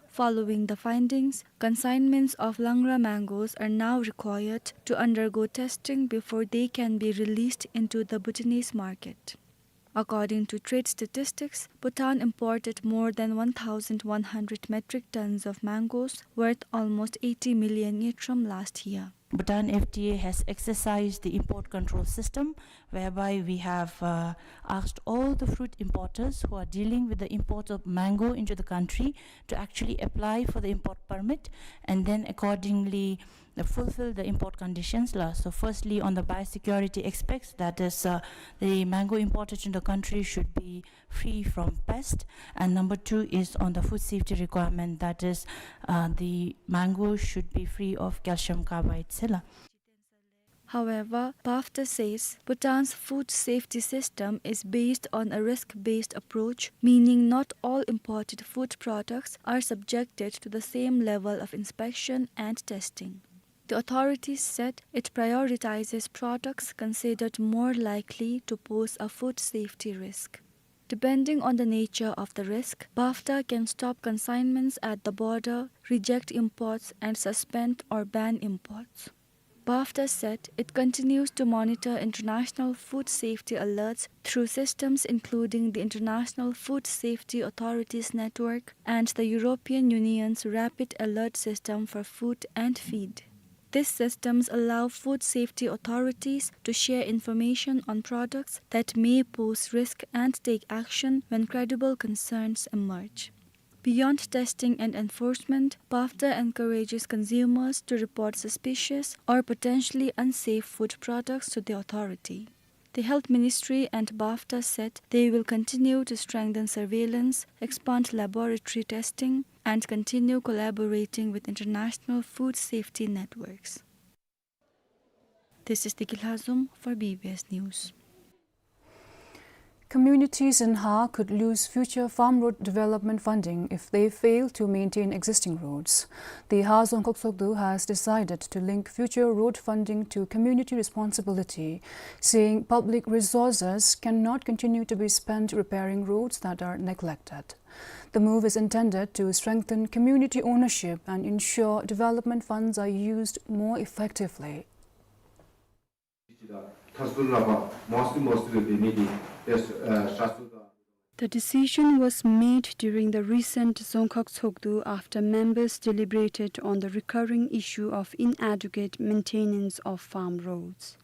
Following the findings, consignments of Langra mangoes are now required to undergo testing before they can be released into the Bhutanese market. According to trade statistics, Bhutan imported more than one thousand one hundred metric tons of mangoes, worth almost eighty million ngultrum last year. Bhutan F D A has exercised the import control system, whereby we have, uh, asked all the fruit importers who are dealing with the import of mango into the country to actually apply for the import permit and then accordingly, uh, fulfill the import conditions la. So firstly, on the biosecurity aspects, that is, uh, the mango imported into the country should be free from pest. And number two is on the food safety requirement, that is, uh, the mango should be free of calcium carbide, sila. However, BAFTA says Bhutan's food safety system is based on a risk-based approach, meaning not all imported food products are subjected to the same level of inspection and testing. The authorities said it prioritizes products considered more likely to pose a food safety risk. Depending on the nature of the risk, BAFTA can stop consignments at the border, reject imports, and suspend or ban imports. BAFTA said it continues to monitor international food safety alerts through systems including the International Food Safety Authorities Network and the European Union's Rapid Alert System for Food and Feed. These systems allow food safety authorities to share information on products that may pose risk and take action when credible concerns emerge. Beyond testing and enforcement, BAFTA encourages consumers to report suspicious or potentially unsafe food products to the authority. The Health Ministry and BAFTA said they will continue to strengthen surveillance, expand laboratory testing, and continue collaborating with international food safety networks. This is Diki Lhazom for B B S News. Communities in Har could lose future farm road development funding if they fail to maintain existing roads. The Har Dzongkhag Tshogdu has decided to link future road funding to community responsibility, saying public resources cannot continue to be spent repairing roads that are neglected. The move is intended to strengthen community ownership and ensure development funds are used more effectively. The decision was made during the recent Dzongkhag Tshogdu after members deliberated on the recurring issue of inadequate maintenance of farm roads.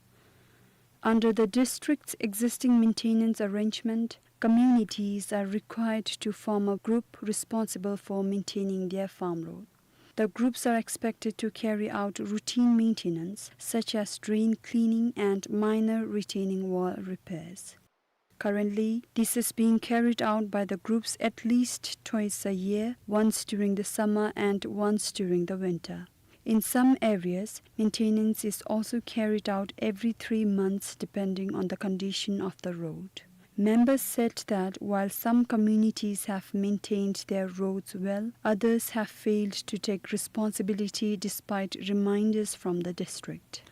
Under the district's existing maintenance arrangement, communities are required to form a group responsible for maintaining their farm road. The groups are expected to carry out routine maintenance, such as drain cleaning and minor retaining wall repairs. Currently, this is being carried out by the groups at least twice a year, once during the summer and once during the winter. In some areas, maintenance is also carried out every three months depending on the condition of the road. Members said that while some communities have maintained their roads well, others have failed to take responsibility despite reminders from the district.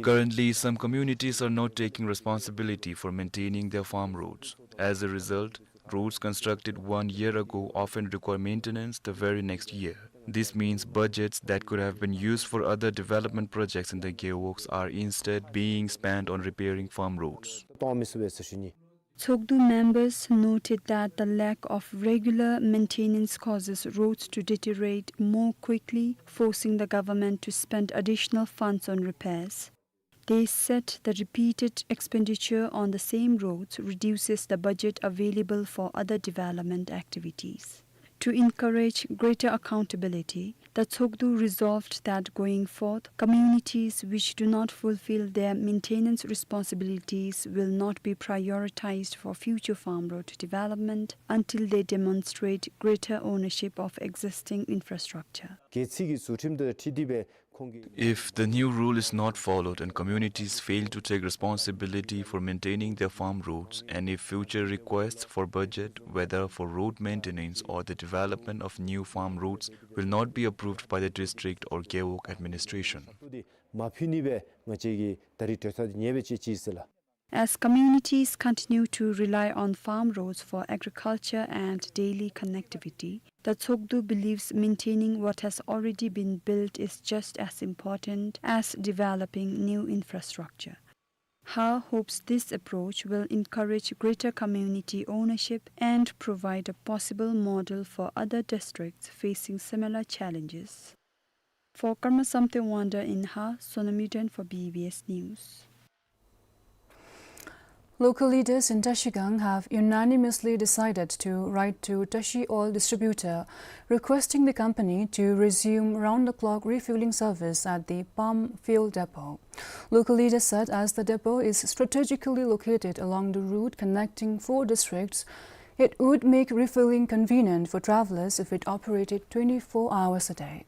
Currently, some communities are not taking responsibility for maintaining their farm roads. As a result, roads constructed one year ago often require maintenance the very next year. This means budgets that could have been used for other development projects in the gewogs are instead being spent on repairing farm roads. Tshogdu members noted that the lack of regular maintenance causes roads to deteriorate more quickly, forcing the government to spend additional funds on repairs. They said the repeated expenditure on the same roads reduces the budget available for other development activities. To encourage greater accountability, the Tshogdu resolved that going forth, communities which do not fulfill their maintenance responsibilities will not be prioritized for future farm road development until they demonstrate greater ownership of existing infrastructure. If the new rule is not followed and communities fail to take responsibility for maintaining their farm roads, and if future requests for budget, whether for road maintenance or the development of new farm roads, will not be approved by the district or Gewog administration. As communities continue to rely on farm roads for agriculture and daily connectivity, the Tshogdu believes maintaining what has already been built is just as important as developing new infrastructure. Ha hopes this approach will encourage greater community ownership and provide a possible model for other districts facing similar challenges. For Karma Samte Wangda in Ha, Sonam Yuden for B B S News. Local leaders in Trashigang have unanimously decided to write to Trashi Oil Distributor requesting the company to resume round-the-clock refueling service at the pump fuel depot. Local leaders said as the depot is strategically located along the route connecting four districts, it would make refueling convenient for travelers if it operated twenty-four hours a day.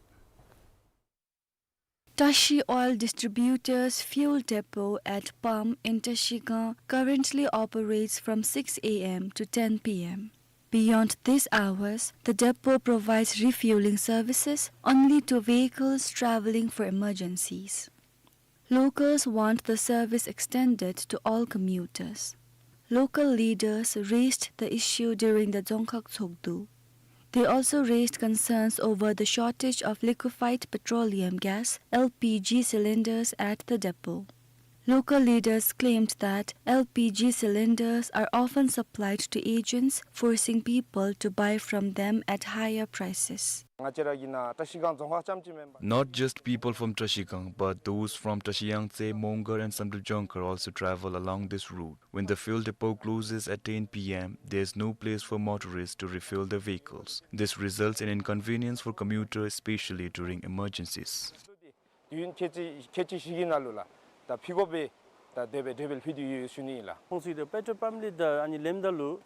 Trashi Oil Distributors fuel depot at pump in Trashigang currently operates from six A M to ten P M. Beyond these hours, the depot provides refueling services only to vehicles traveling for emergencies. Locals want the service extended to all commuters. Local leaders raised the issue during the Dzongkhag Tshogdu. They also raised concerns over the shortage of liquefied petroleum gas, L P G, cylinders at the depot. Local leaders claimed that L P G cylinders are often supplied to agents, forcing people to buy from them at higher prices. Not just people from Trashigang, but those from Trashiyangtse, Mongar and Samdrup Dzongkhag also travel along this route. When the fuel depot closes at ten P M, there's no place for motorists to refuel their vehicles. This results in inconvenience for commuters, especially during emergencies. དུས་ཡུན་ཁལ་གཅིག་ཁལ་གཅིག་བཞི་གི་ནང་ལུ་ལགས་ད་ཕུལ་དགོ་པས། ད་དེ་སྦེ་འགྲེལ་བཤད་ཕུལ་དོ་ཡོད་ཞུ་ནི་ཨིན་ལགས། ཁོང་ཚུ་གིས་ད་པེ་ཊོལ་པམཔ་ལས་ད་ཨ་ནི་ལེནམ་ད་ལུ།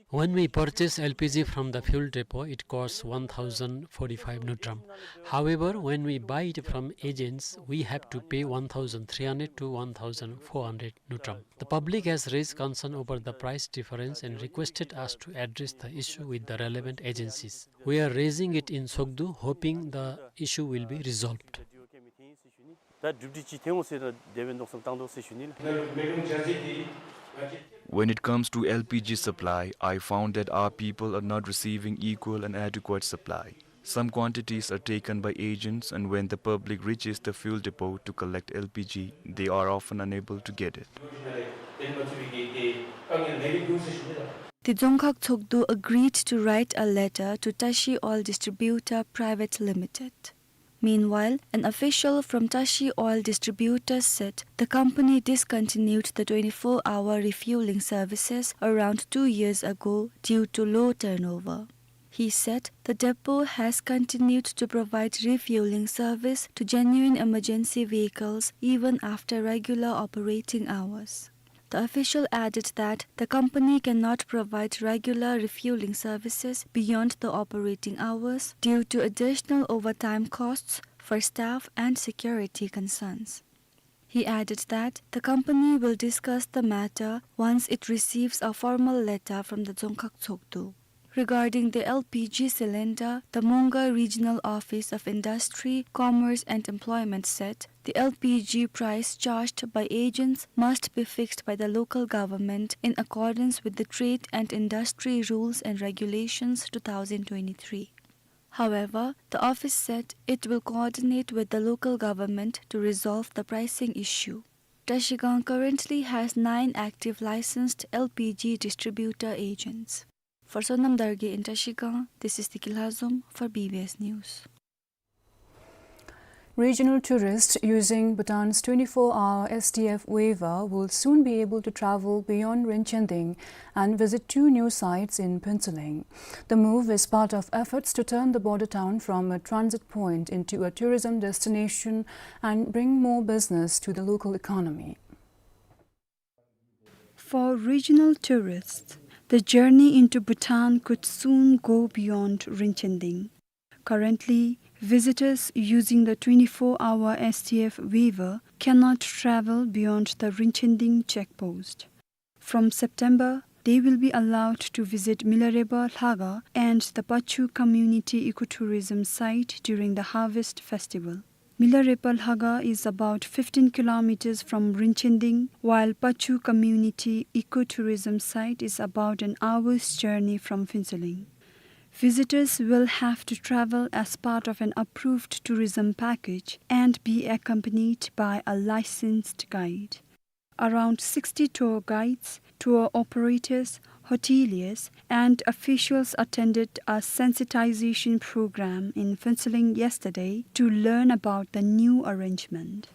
When we purchase L P G from the fuel depot, it costs one thousand forty-five ngultrum. However, when we buy it from agents, we have to pay one thousand three hundred to one thousand four hundred ngultrum. The public has raised concern over the price difference and requested us to address the issue with the relevant agencies. We are raising it in Tshogdu, hoping the issue will be resolved. ད་གྲུབ་འབྲས་ཅིག་ཐོན་འོང་ཟེར་ད་དེ་སྦེ་མནོ་བསམ་བཏང་དོ་ཟེར་ཞུ་ནི་ལགས། When it comes to L P G supply, I found that our people are not receiving equal and adequate supply. Some quantities are taken by agents, and when the public reaches the fuel depot to collect L P G, they are often unable to get it. The Dzongkhag Tshogdu agreed to write a letter to Trashi Oil Distributor Private Limited. Meanwhile, an official from Trashi Oil Distributors said the company discontinued the twenty-four hour refueling services around two years ago due to low turnover. He said the depot has continued to provide refueling service to genuine emergency vehicles even after regular operating hours. The official added that the company cannot provide regular refueling services beyond the operating hours due to additional overtime costs for staff and security concerns. He added that the company will discuss the matter once it receives a formal letter from the Dzongkhag Tshogdu. Regarding the L P G cylinder, the Mongar Regional Office of Industry, Commerce and Employment said the L P G price charged by agents must be fixed by the local government in accordance with the Trade and Industry Rules and Regulations two thousand twenty-three. However, the office said it will coordinate with the local government to resolve the pricing issue. Trashigang currently has nine active licensed L P G distributor agents. For Sonam Dargye in Trashigang, this is Tiki Lhazom for B B S News. Regional tourists using Bhutan's twenty-four hour S T F waiver will soon be able to travel beyond Rinchending and visit two new sites in Phuentsholing. The move is part of efforts to turn the border town from a transit point into a tourism destination and bring more business to the local economy. For regional tourists, the journey into Bhutan could soon go beyond Rinchending. Currently, visitors using the twenty-four hour S T F waiver cannot travel beyond the Rinchending checkpost. From September, they will be allowed to visit Milarepa Lhakhang and the Pachu Community Ecotourism Site during the Harvest Festival. Milarepa Lhakhang is about fifteen kilometers from Rinchending, while Pachu Community Ecotourism Site is about an hour's journey from Phuentsholing. Visitors will have to travel as part of an approved tourism package and be accompanied by a licensed guide. Around sixty tour guides, tour operators, hoteliers, and officials attended a sensitization program in Phuentsholing yesterday to learn about the new arrangement.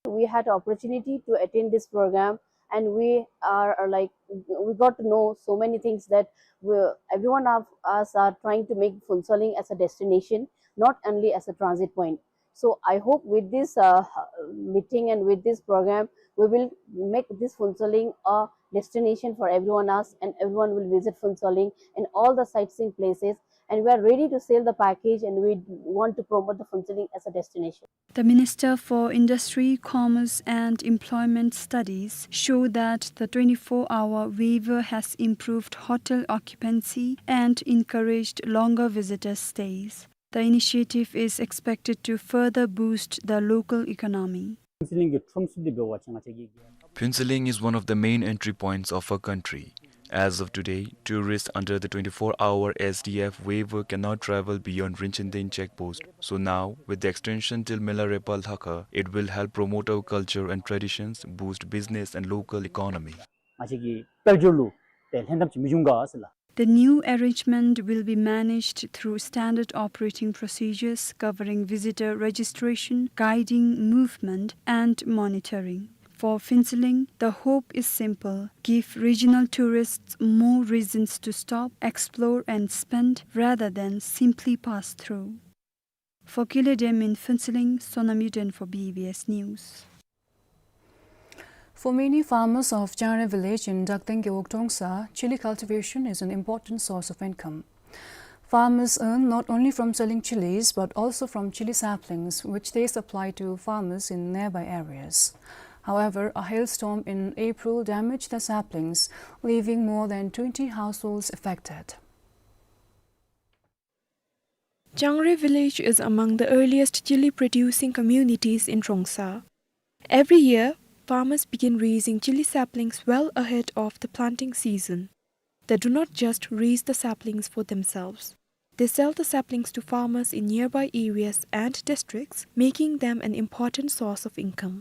We had opportunity to attend this program, and we are, are like, we got to know so many things that we, everyone of us are trying to make Phuentsholing as a destination, not only as a transit point. So I hope with this, uh, meeting and with this program, we will make this Phuentsholing a destination for everyone else, and everyone will visit Phuentsholing and all the sightseeing places. And we are ready to sell the package, and we want to promote the Phuentsholing as a destination. The Minister for Industry, Commerce and Employment Studies showed that the twenty-four hour waiver has improved hotel occupancy and encouraged longer visitor stays. The initiative is expected to further boost the local economy. ཕུན་ཚོགས་གླིང་གི་ཁྲོམ་སྡེ་འབད་བ་ཅིན་ང་བཅས་ཀྱི། Phuentsholing is one of the main entry points of our country. As of today, tourists under the twenty-four hour S D F waiver cannot travel beyond Rinchen Deng checkpost. So now, with the extension till Mela Repa Lhakha, it will help promote our culture and traditions, boost business and local economy. ང་བཅས་ཀྱི་དཔལ་འབྱོར་ལུ་ཏེ་ལྷན་ཐབས་ཅིག་མི་འབྱུང་ག་ཟེར་ལགས། The new arrangement will be managed through standard operating procedures covering visitor registration, guiding, movement, and monitoring. For Phuentsholing, the hope is simple: give regional tourists more reasons to stop, explore, and spend rather than simply pass through. For Kile Dem in Phuentsholing, Sonam Yuden for B B S News. For many farmers of Changre village in Dakteng Gewog Trongsa, chili cultivation is an important source of income. Farmers earn not only from selling chilies, but also from chili saplings, which they supply to farmers in nearby areas. However, a hailstorm in April damaged the saplings, leaving more than twenty households affected. Changre village is among the earliest chili producing communities in Trongsa. Every year, farmers begin raising chili saplings well ahead of the planting season. They do not just raise the saplings for themselves. They sell the saplings to farmers in nearby areas and districts, making them an important source of income.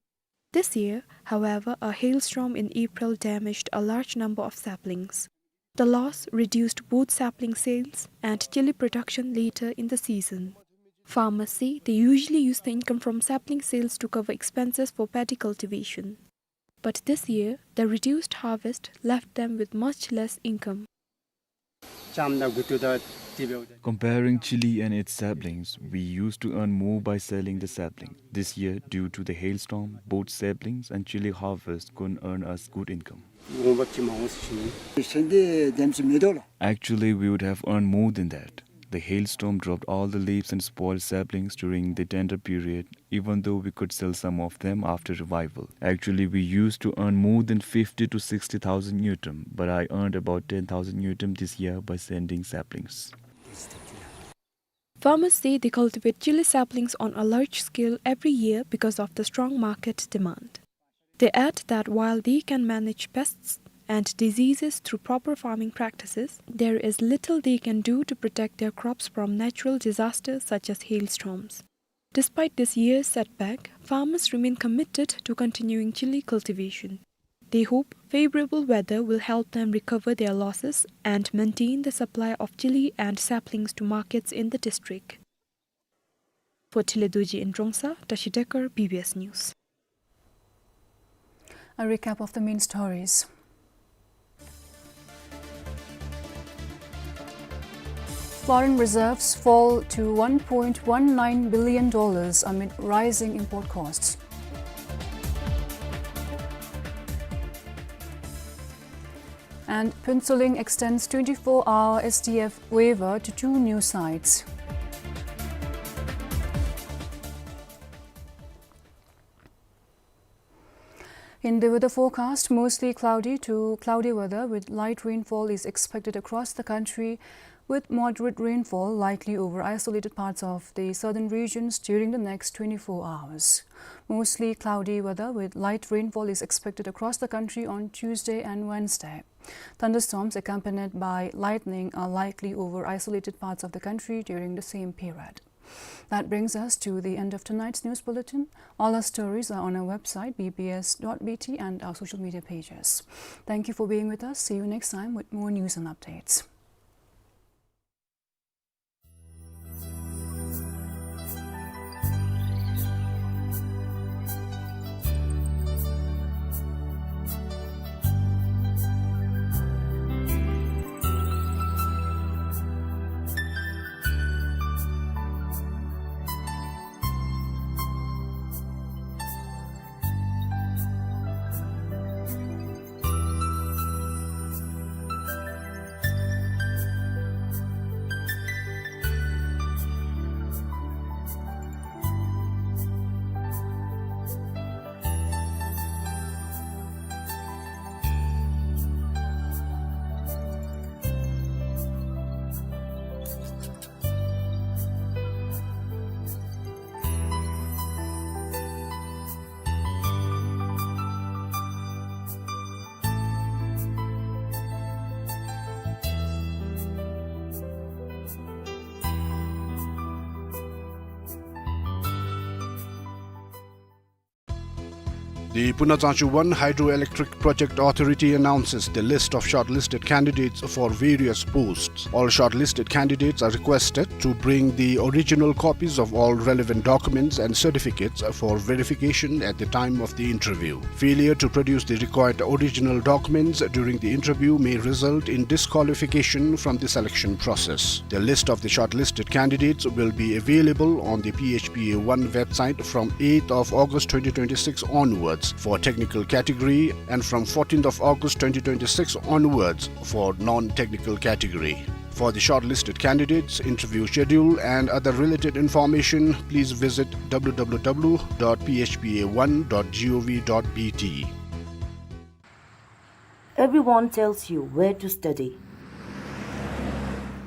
This year, however, a hailstorm in April damaged a large number of saplings. The loss reduced both sapling sales and chili production later in the season. Farmers say they usually use the income from sapling sales to cover expenses for paddy cultivation. But this year, the reduced harvest left them with much less income. Comparing chili and its saplings, we used to earn more by selling the sapling. This year, due to the hailstorm, both saplings and chili harvest couldn't earn us good income. Actually, we would have earned more than that. The hailstorm dropped all the leaves and spoiled saplings during the tender period, even though we could sell some of them after revival. Actually, we used to earn more than fifty to sixty thousand ngultrum, but I earned about ten thousand ngultrum this year by sending saplings. Farmers say they cultivate chili saplings on a large scale every year because of the strong market demand. They add that while they can manage pests and diseases through proper farming practices, there is little they can do to protect their crops from natural disasters such as hailstorms. Despite this year's setback, farmers remain committed to continuing chili cultivation. They hope favorable weather will help them recover their losses and maintain the supply of chili and saplings to markets in the district. For Tile Dorji in Trongsa, Tashi Dekar, B B S News. A recap of the main stories. Foreign reserves fall to one point one nine billion dollars amid rising import costs. And Phuentsholing extends twenty-four hour S D F waiver to two new sites. In the weather forecast, mostly cloudy to cloudy weather with light rainfall is expected across the country, with moderate rainfall likely over isolated parts of the southern regions during the next twenty-four hours. Mostly cloudy weather with light rainfall is expected across the country on Tuesday and Wednesday. Thunderstorms accompanied by lightning are likely over isolated parts of the country during the same period. That brings us to the end of tonight's news bulletin. All our stories are on our website, B B S dot B T, and our social media pages. Thank you for being with us. See you next time with more news and updates. The Puna Changchu One Hydroelectric Project Authority announces the list of shortlisted candidates for various posts. All shortlisted candidates are requested to bring the original copies of all relevant documents and certificates for verification at the time of the interview. Failure to produce the required original documents during the interview may result in disqualification from the selection process. The list of the shortlisted candidates will be available on the P H P A One website from eighth of August twenty twenty-six onwards for technical category and from fourteenth of August twenty twenty-six onwards for non-technical category. For the shortlisted candidates, interview schedule and other related information, please visit W W W dot P H P A one dot G O V dot B T. Everyone tells you where to study,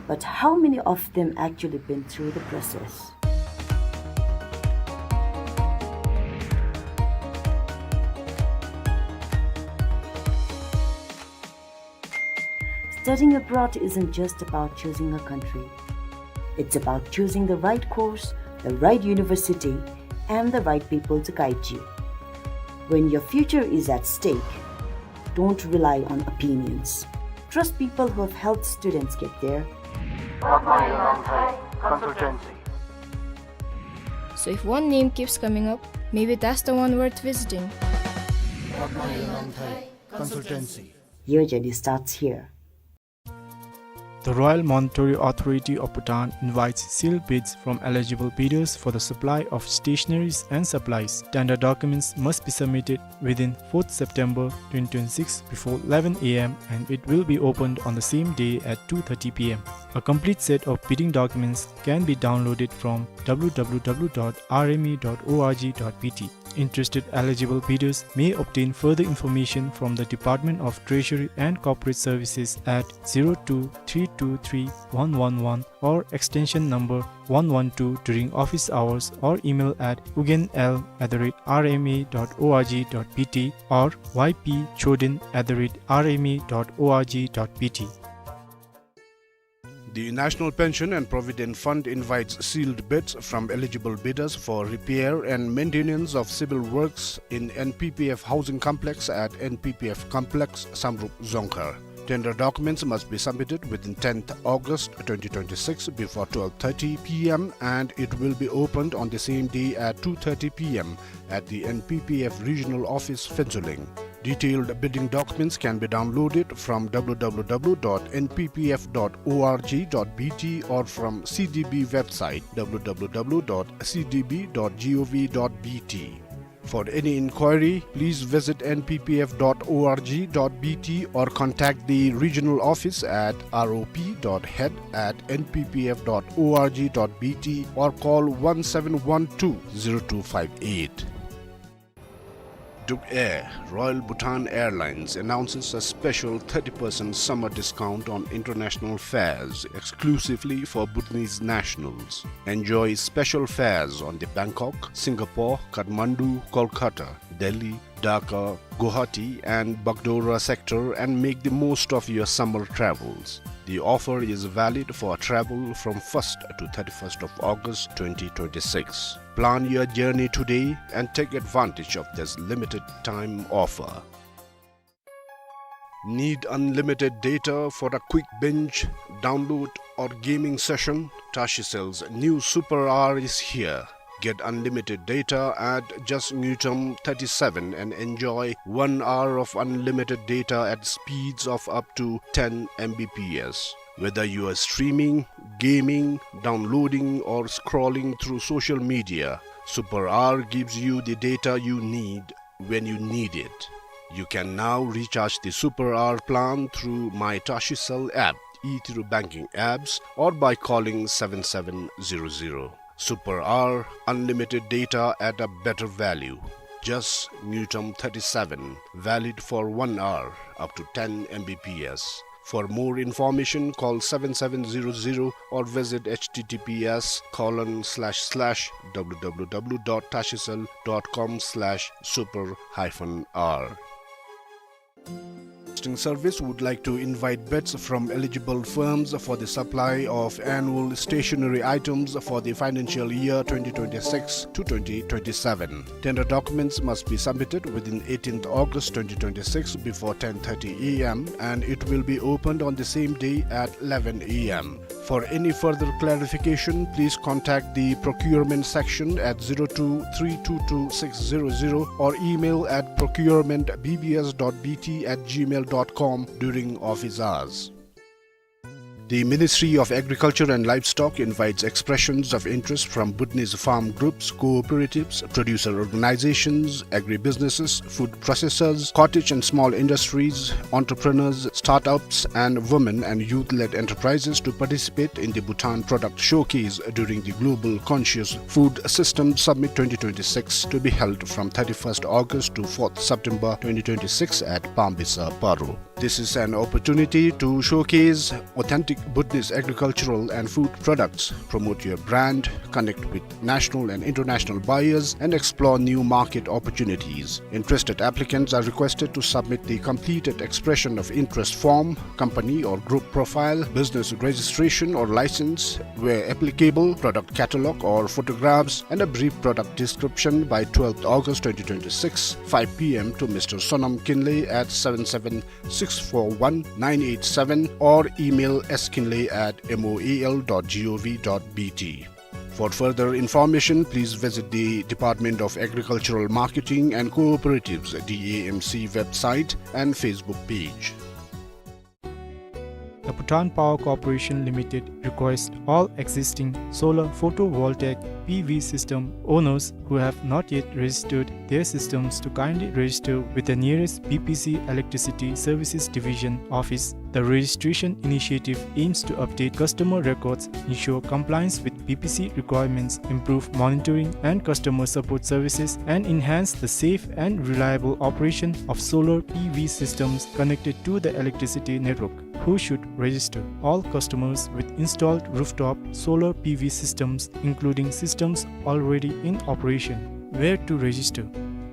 but how many of them actually been through the process? Studying abroad isn't just about choosing a country. It's about choosing the right course, the right university, and the right people to guide you. When your future is at stake, don't rely on opinions. Trust people who have helped students get there. Consultancy. So if one name keeps coming up, maybe that's the one worth visiting. Consultancy. Your journey starts here. The Royal Monetary Authority of Bhutan invites sealed bids from eligible bidders for the supply of stationaries and supplies. Tender documents must be submitted within fourth September twenty twenty-six before eleven A M, and it will be opened on the same day at two thirty P M. A complete set of bidding documents can be downloaded from W W W dot R M A dot O R G dot B T. Interested eligible bidders may obtain further information from the Department of Treasury and Corporate Services at zero two three two three one one one or extension number one one two during office hours, or email at ugyen l at the rate R M A dot O R G dot B T or Y P Choden at the rate R M A dot O R G dot B T. The National Pension and Provident Fund invites sealed bids from eligible bidders for repair and maintenance of civil works in N P P F housing complex at N P P F complex, Samrup Dzongkhar. Tender documents must be submitted within tenth August twenty twenty-six before twelve thirty P M, and it will be opened on the same day at two thirty P M at the N P P F regional office, Phuentsholing. Detailed bidding documents can be downloaded from W W W dot N P P F dot O R G dot B T or from C D B website, W W W dot C D B dot gov dot B T. For any inquiry, please visit N P P F dot O R G dot B T or contact the regional office at R O P dot head at N P P F dot O R G dot B T or call one seven one two zero two five eight. Duk Air, Royal Bhutan Airlines, announces a special thirty percent summer discount on international fares exclusively for Bhutanese nationals. Enjoy special fares on the Bangkok, Singapore, Kathmandu, Kolkata, Delhi, Dhaka, Guwahati and Bagdogra sector and make the most of your summer travels. The offer is valid for travel from first to thirty-first of August twenty twenty-six. Plan your journey today and take advantage of this limited time offer. Need unlimited data for a quick binge, download, or gaming session? Tashicell's new Super R is here. Get unlimited data at just ngultrum thirty-seven and enjoy one hour of unlimited data at speeds of up to ten M B P S. Whether you are streaming, gaming, downloading, or scrolling through social media, Super R gives you the data you need when you need it. You can now recharge the Super R plan through My Tashicell app, e-Tiru banking apps, or by calling seven seven zero zero. Super R, unlimited data at a better value. Just ngultrum thirty-seven, valid for one hour, up to ten M B P S. For more information, call seven seven zero zero or visit H T T P S colon slash slash W W W dot tashicell dot com slash super hyphen R. Broadcasting Service would like to invite bids from eligible firms for the supply of annual stationery items for the financial year twenty twenty-six to twenty twenty-seven. Tender documents must be submitted within eighteenth August twenty twenty-six before ten thirty A M, and it will be opened on the same day at eleven A M. For any further clarification, please contact the procurement section at zero two three two two six zero zero or email at procurement B B S dot B T at gmail dot com during office hours. The Ministry of Agriculture and Livestock invites expressions of interest from Bhutanese farm groups, cooperatives, producer organizations, agribusinesses, food processors, cottage and small industries, entrepreneurs, startups, and women and youth-led enterprises to participate in the Bhutan Product Showcase during the Global Conscious Food System Summit twenty twenty-six, to be held from thirty-first August to fourth September twenty twenty-six at Pambisa, Paro. This is an opportunity to showcase authentic Bhutanese agricultural and food products, promote your brand, connect with national and international buyers, and explore new market opportunities. Interested applicants are requested to submit the completed expression of interest form, company or group profile, business registration or license, where applicable, product catalog or photographs, and a brief product description by twelfth August twenty twenty-six, five P M to Mister Sonam Kinley at seven seven six four one nine eight seven or email S Kinley at M O A L dot G O V dot B T. For further information, please visit the Department of Agricultural Marketing and Cooperatives, D A M C, website and Facebook page. The Bhutan Power Corporation Limited requests all existing solar photovoltaic P V system owners who have not yet registered their systems to kindly register with the nearest B P C Electricity Services Division office. The registration initiative aims to update customer records, ensure compliance with B P C requirements, improve monitoring and customer support services, and enhance the safe and reliable operation of solar P V systems connected to the electricity network. Who should register? All customers with installed rooftop solar P V systems, including systems already in operation. Where to register?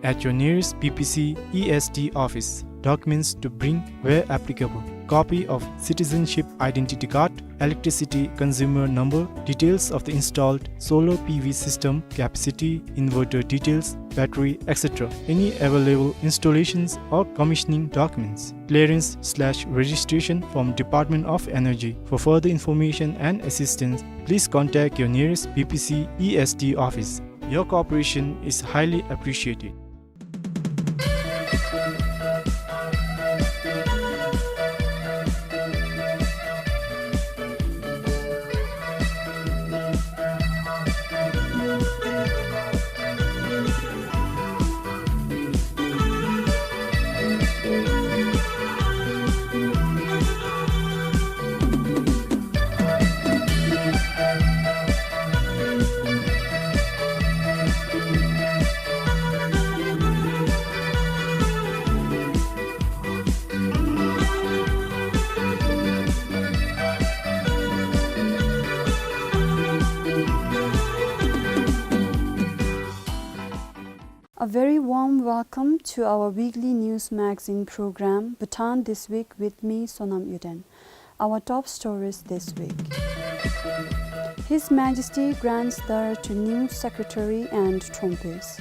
At your nearest B P C E S D office. Documents to bring where applicable: copy of citizenship identity card, electricity consumer number, details of the installed solar P V system, capacity, inverter details, battery, et cetera. Any available installations or commissioning documents. Clearance slash registration from Department of Energy. For further information and assistance, please contact your nearest B P C E S D office. Your cooperation is highly appreciated. A very warm welcome to our weekly news magazine program, Bhutan This Week, with me, Sonam Yuden. Our top stories this week. His Majesty grants Dhar to new secretary and Trompe's.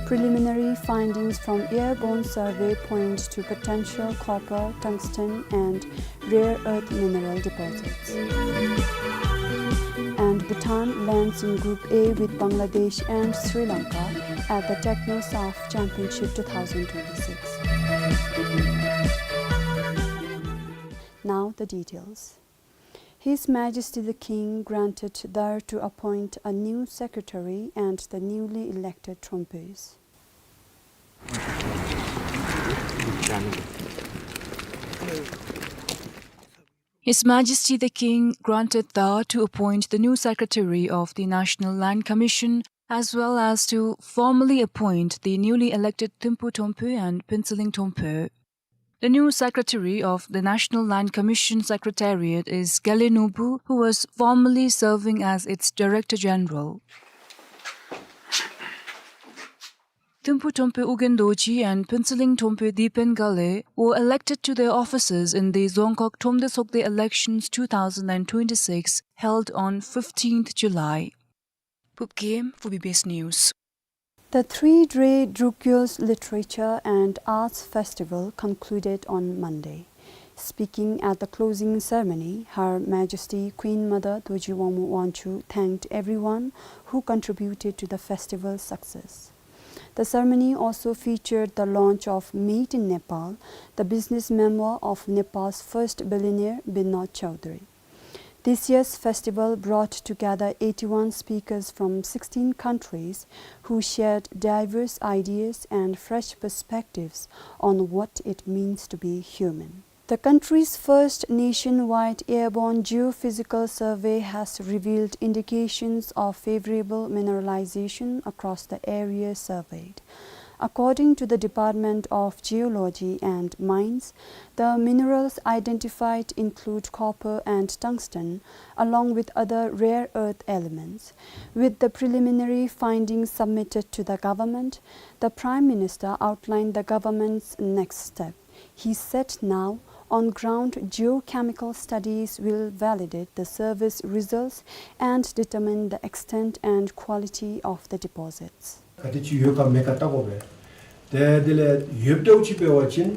Preliminary findings from airborne survey point to potential copper, tungsten and rare earth mineral deposits. And Bhutan lands in Group A with Bangladesh and Sri Lanka at the TechnoSAF Championship two thousand twenty-six. Now the details. His Majesty the King granted Dhar to appoint a new secretary and the newly elected Trompe's. His Majesty the King granted Dhar to appoint the new secretary of the National Land Commission, as well as to formally appoint the newly elected Thumpu Trompe and Phuentsholing Trompe. The new secretary of the National Land Commission Secretariat is Gele Nonpu, who was formerly serving as its Director General. Thumpu Trompe Ugyen Dorji and Phuentsholing Trompe Dipen Gele were elected to their offices in the Dzongkhag Thromde Sogde elections two thousand and twenty-six, held on fifteenth July. Pupkem for B B S News. The three-day Drukyul's Literature and Arts Festival concluded on Monday. Speaking at the closing ceremony, Her Majesty Queen Mother Dorji Wangmo Wangchuck thanked everyone who contributed to the festival's success. The ceremony also featured the launch of Made in Nepal, the business memoir of Nepal's first billionaire Binod Chaudhary. This year's festival brought together eighty-one speakers from sixteen countries who shared diverse ideas and fresh perspectives on what it means to be human. The country's first nationwide airborne geophysical survey has revealed indications of favorable mineralization across the area surveyed. According to the Department of Geology and Mines, the minerals identified include copper and tungsten, along with other rare earth elements. With the preliminary findings submitted to the government, the Prime Minister outlined the government's next step. He said now, on-ground geochemical studies will validate the survey's results and determine the extent and quality of the deposits. ག་དེ་ཅིག་ཡོད་ག་མེད་ག་བལྟ་དགོ་པས། ཏེ་དེ་ལས་ཡོདཔ་འདྲཝ་ཅིག་འབད་བ་ཅིན་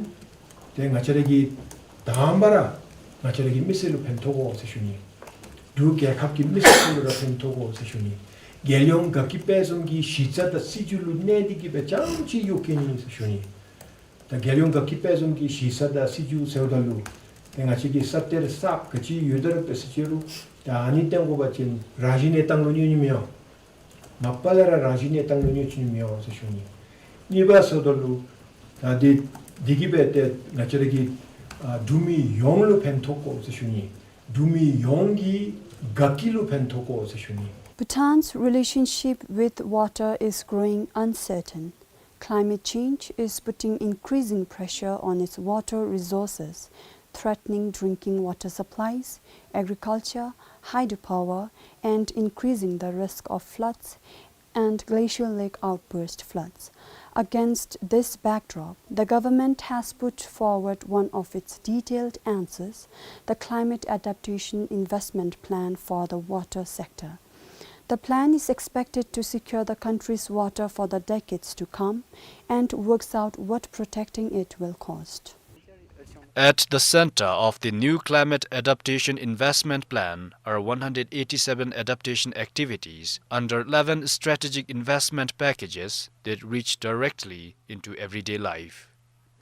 ཏེ་ང་བཅས་ར་གི་དང་པ་ར་ང་བཅས་ར་གི་མི་སེར་ལུ་ཕན་ཐོགས་དགོ་ཟེར་ཞུ་ནི། འབྲུག་རྒྱལ་ཁབ་ཀྱི་མི་སེར་ལུ་ར་ཕན་ཐོགས་དགོ་ཟེར་ཞུ་ནི། རྒྱལ་ཡོངས་དགའ་སྐྱིད་དཔལ་འཛོམས་ཀྱི་གཞི་རྩ་དང་སྲིད་བྱུས་ལུ་གནས་ཏེ་གིས་སྦེ་རྐྱངམ་ཅིག་གཡོག་གེ་ནི་ཟེར་ཞུ་ནི། ད་རྒྱལ་ཡོངས་དགའ་སྐྱིད་དཔལ་འཛོམས་ཀྱི་གཞི་རྩ་དང་སྲིད་བྱུས་ཟེརཝ་ད་ལུ་ཏེ་ང་བཅས་ཀྱི་ས་གཏེར་གསརཔ་ག་ཅི་ཡོད་ད་རུང་འབད་ཟེར་ཅི་རུང་ད་ཨ་ནི་བཏོན་དགོ་པ་ཅིན་རང་བཞིན་གནས་སྟངས་ལུ་གནོད་ནི་མི་འོང་། མ་པ་ལས་ར་རང་བཞིན་གནས་སྟངས་ལུ་གནོད་ནི་མི་འོང་ཟེར་ཞུ་ནི། གཉིས་པ་ཟེརཝ་ད་ལུ་ད་འདི་འདི་གིས་སྦེ་ཏེ་ང་བཅས་ར་གི་ཨ་འབྲུག་མི་ཡོངས་ལུ་ཕན་ཐོགས་དགོ་ཟེར་ཞུ་ནི། འབྲུག་མི་ཡོངས་ཀྱི་དགའ་སྐྱིད་ལུ་ཕན་ཐོགས་དགོ་ཟེར་ཞུ་ནི། Bhutan's relationship with water is growing uncertain. Climate change is putting increasing pressure on its water resources, threatening drinking water supplies, agriculture, hydropower, and increasing the risk of floods and glacial lake outburst floods. Against this backdrop, the government has put forward one of its detailed answers, the Climate Adaptation Investment Plan for the water sector. The plan is expected to secure the country's water for the decades to come and works out what protecting it will cost. At the center of the new Climate Adaptation Investment Plan are one hundred eighty-seven adaptation activities under eleven strategic investment packages that reach directly into everyday life.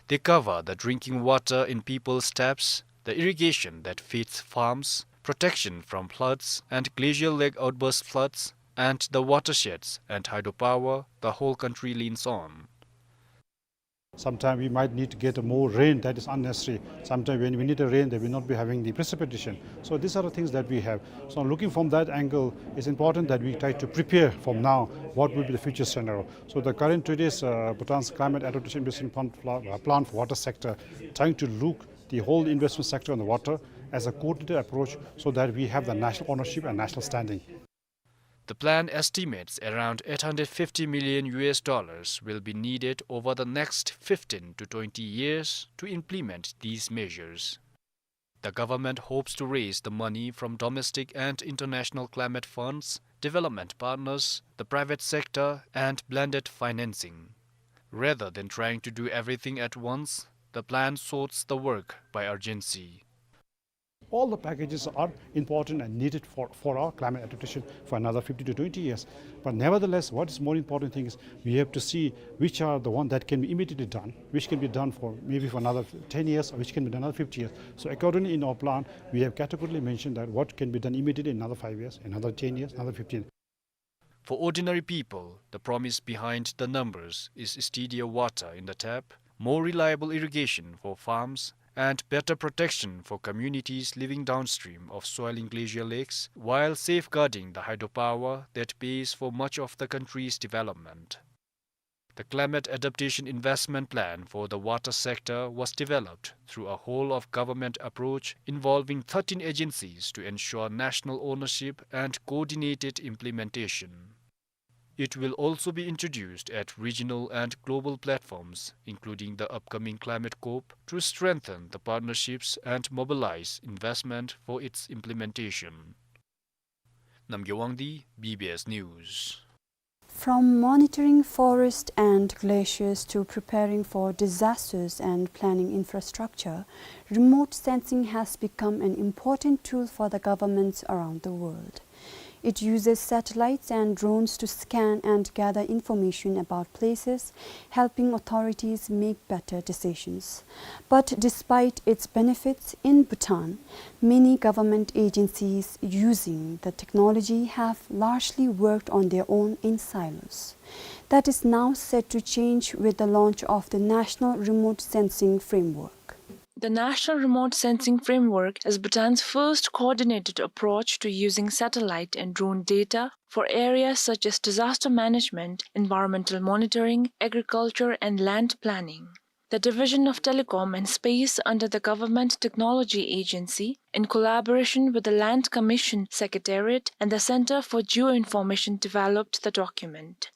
They cover the drinking water in people's taps, the irrigation that feeds farms, protection from floods and glacial lake outburst floods, and the watersheds and hydropower the whole country leans on. Sometimes we might need to get more rain that is unnecessary. Sometimes when we need a rain, they will not be having the precipitation. So these are the things that we have. So looking from that angle, it's important that we try to prepare from now what will be the future scenario. So the current today's, uh, Bhutan's Climate Adaptation Investment Plan, uh, Plan for Water Sector, trying to look the whole investment sector on the water as a coordinated approach so that we have the national ownership and national standing. The plan estimates around eight hundred fifty million U S dollars will be needed over the next fifteen to twenty years to implement these measures. The government hopes to raise the money from domestic and international climate funds, development partners, the private sector, and blended financing. Rather than trying to do everything at once, the plan sorts the work by urgency. All the packages are important and needed for, for our climate adaptation for another fifteen to twenty years. But nevertheless, what is more important thing is we have to see which are the one that can be immediately done, which can be done for maybe for another ten years, or which can be done another fifty years. So accordingly, in our plan, we have categorically mentioned that what can be done immediately in another five years, another ten years, another fifteen. For ordinary people, the promise behind the numbers is steadier water in the tap, more reliable irrigation for farms, and better protection for communities living downstream of swelling glacial lakes, while safeguarding the hydropower that pays for much of the country's development. The Climate Adaptation Investment Plan for the water sector was developed through a whole-of-government approach involving thirteen agencies to ensure national ownership and coordinated implementation. It will also be introduced at regional and global platforms, including the upcoming Climate COP, to strengthen the partnerships and mobilize investment for its implementation. Namgay Wangdi, B B S News. From monitoring forest and glaciers to preparing for disasters and planning infrastructure, remote sensing has become an important tool for the governments around the world. It uses satellites and drones to scan and gather information about places, helping authorities make better decisions. But despite its benefits in Bhutan, many government agencies using the technology have largely worked on their own in silos. That is now set to change with the launch of the National Remote Sensing Framework. The National Remote Sensing Framework is Bhutan's first coordinated approach to using satellite and drone data for areas such as disaster management, environmental monitoring, agriculture, and land planning. The Division of Telecom and Space under the Government Technology Agency, in collaboration with the Land Commission Secretariat and the Center for Geoinformation, developed the document.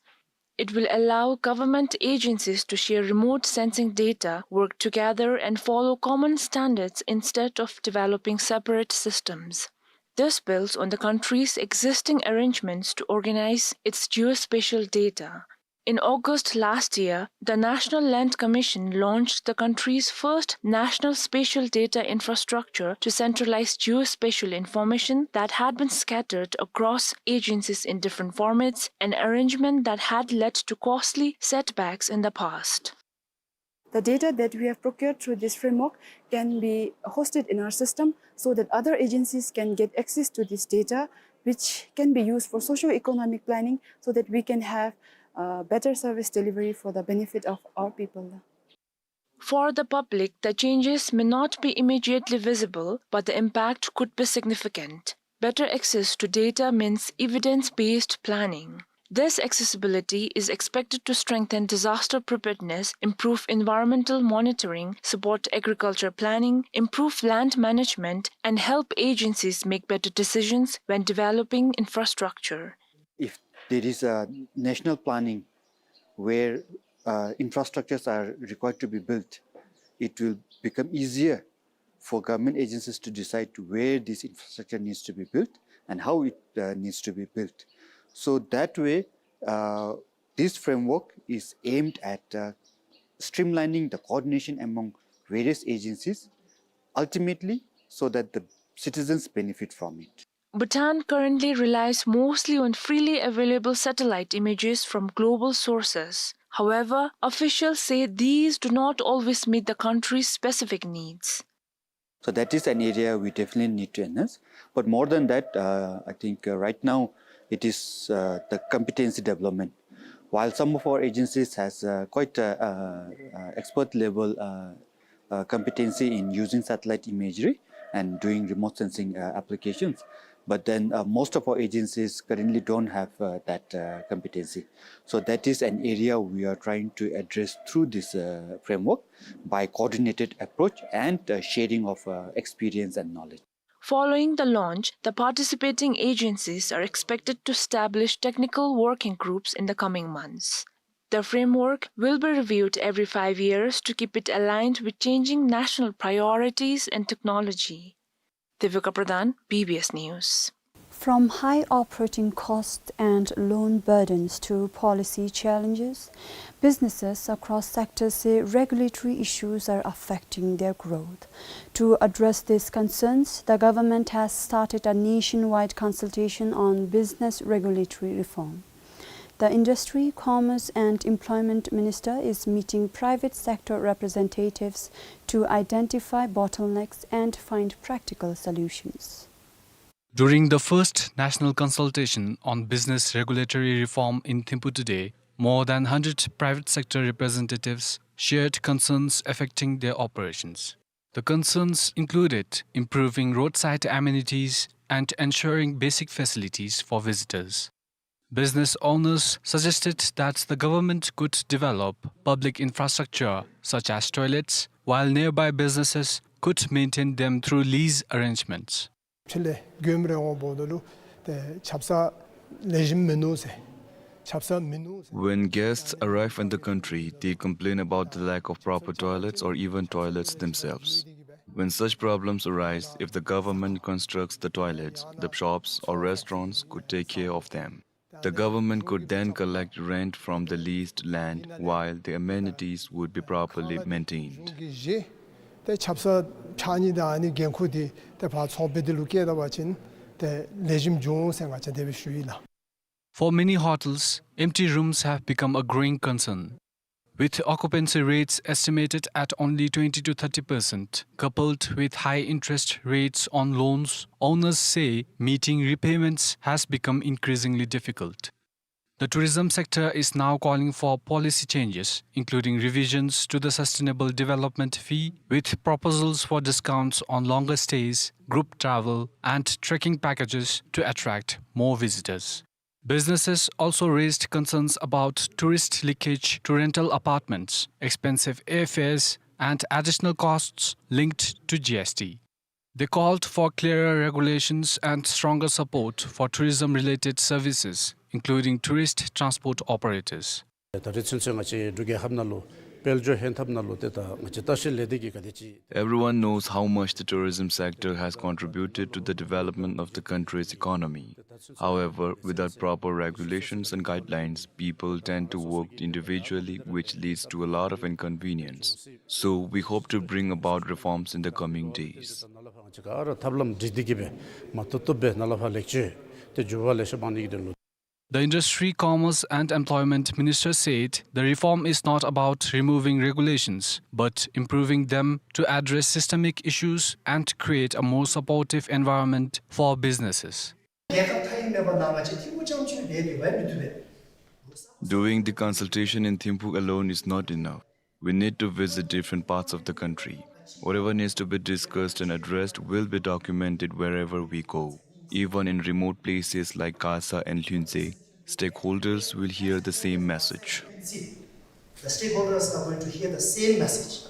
It will allow government agencies to share remote sensing data, work together, and follow common standards instead of developing separate systems. This builds on the country's existing arrangements to organize its geospatial data. In August last year, the National Land Commission launched the country's first national spatial data infrastructure to centralize geospatial information that had been scattered across agencies in different formats, an arrangement that had led to costly setbacks in the past. The data that we have procured through this framework can be hosted in our system so that other agencies can get access to this data, which can be used for socio-economic planning so that we can have, uh, better service delivery for the benefit of our people. For the public, the changes may not be immediately visible, but the impact could be significant. Better access to data means evidence-based planning. This accessibility is expected to strengthen disaster preparedness, improve environmental monitoring, support agriculture planning, improve land management, and help agencies make better decisions when developing infrastructure. If there is a national planning where, uh, infrastructures are required to be built, it will become easier for government agencies to decide where this infrastructure needs to be built and how it, uh, needs to be built. So that way, uh, this framework is aimed at, uh, streamlining the coordination among various agencies, ultimately so that the citizens benefit from it. Bhutan currently relies mostly on freely available satellite images from global sources. However, officials say these do not always meet the country's specific needs. So that is an area we definitely need to enhance. But more than that, uh, I think, uh, right now it is, uh, the competency development. While some of our agencies has, uh, quite, uh, uh, uh, expert level, uh, uh, competency in using satellite imagery and doing remote sensing, uh, applications. But then, uh, most of our agencies currently don't have, uh, that, uh, competency. So that is an area we are trying to address through this, uh, framework by coordinated approach and, uh, sharing of, uh, experience and knowledge. Following the launch, the participating agencies are expected to establish technical working groups in the coming months. The framework will be reviewed every five years to keep it aligned with changing national priorities and technology. Devika Pradhan, B B S News. From high operating costs and loan burdens to policy challenges, businesses across sectors say regulatory issues are affecting their growth. To address these concerns, the government has started a nationwide consultation on business regulatory reform. The Industry, Commerce and Employment Minister is meeting private sector representatives to identify bottlenecks and find practical solutions. During the first national consultation on business regulatory reform in Thimphu today, more than hundred private sector representatives shared concerns affecting their operations. The concerns included improving roadside amenities and ensuring basic facilities for visitors. Business owners suggested that the government could develop public infrastructure such as toilets, while nearby businesses could maintain them through lease arrangements. ཕྱི་ལས་མགྱོནམ་རེ་འོངམ་ད་ལུ་ཏེ་ཆབ་གསང་ལེགས་ཤོམ་མིན་ནུག་ཟེར། ཆབ་གསང་མིན་ནུག་ཟེར། When guests arrive in the country, they complain about the lack of proper toilets or even toilets themselves. When such problems arise, if the government constructs the toilets, the shops or restaurants could take care of them. The government could then collect rent from the leased land while the amenities would be properly maintained. ཏེ་ཆབ་གསང་ཕྱགས་སྙིགས་དང་ཨ་ནི་འགན་ཁུར་འདི་ཏེ་ཕར་ཚོང་དཔོན་འདི་ལུ་བཀལ་ད་པ་ཅིན་ཏེ་ལེགས་ཤོམ་འབྱུང་ཟེར་ང་བཅས་དེ་སྦེ་ཞུ་ཡི་ལགས། For many hotels, empty rooms have become a growing concern. With occupancy rates estimated at only twenty to thirty percent, coupled with high interest rates on loans, owners say meeting repayments has become increasingly difficult. The tourism sector is now calling for policy changes, including revisions to the Sustainable Development Fee, with proposals for discounts on longer stays, group travel, and trekking packages to attract more visitors. Businesses also raised concerns about tourist leakage to rental apartments, expensive airfares, and additional costs linked to G S T. They called for clearer regulations and stronger support for tourism-related services, including tourist transport operators. ད་རེས་ཚུན་ཚོད་ང་བཅས་འབྲུག་རྒྱལ་ཁབ་ནང་ལུ་དཔལ་འབྱོར་ཧན་ཐབས་ནང་ལུ་ཏེ་ད་ང་བཅས་ལྟ་བཤལ་ལས་སྡེ་གིས་ག་དེ་ཅིག Everyone knows how much the tourism sector has contributed to the development of the country's economy. However, without proper regulations and guidelines, people tend to work individually, which leads to a lot of inconvenience. So, we hope to bring about reforms in the coming days. ད་ནཱ་ལས་ཕར་ང་བཅས་ག་ར་ཐབས་ལམ་སྒྲིག་སྟེ་གིས་སྦེ་མ་བཏུབ་བཏུབ་སྦེ་ནཱ་ལས་ཕར་ལེགས་བཅོས་ཏེ་འགྱུར་བ་ལེ་ཤ་འབག་ནི་གི་དོན་ལུ། The Industry, Commerce and Employment Minister said the reform is not about removing regulations, but improving them to address systemic issues and create a more supportive environment for businesses. རྒྱལ་ཁབ་མཐའ་དབུས་མེད་པ་ནང་ང་བཅས་ཐིམ་ཕུ་རྐྱངམ་ཅིག་ལས་འདི་བ་མི་བཏུབ་པས། Doing the consultation in Thimphu alone is not enough. We need to visit different parts of the country. Whatever needs to be discussed and addressed will be documented wherever we go. Even in remote places like Kasa and Lhuentse, stakeholders will hear the same message. The stakeholders are going to hear the same message.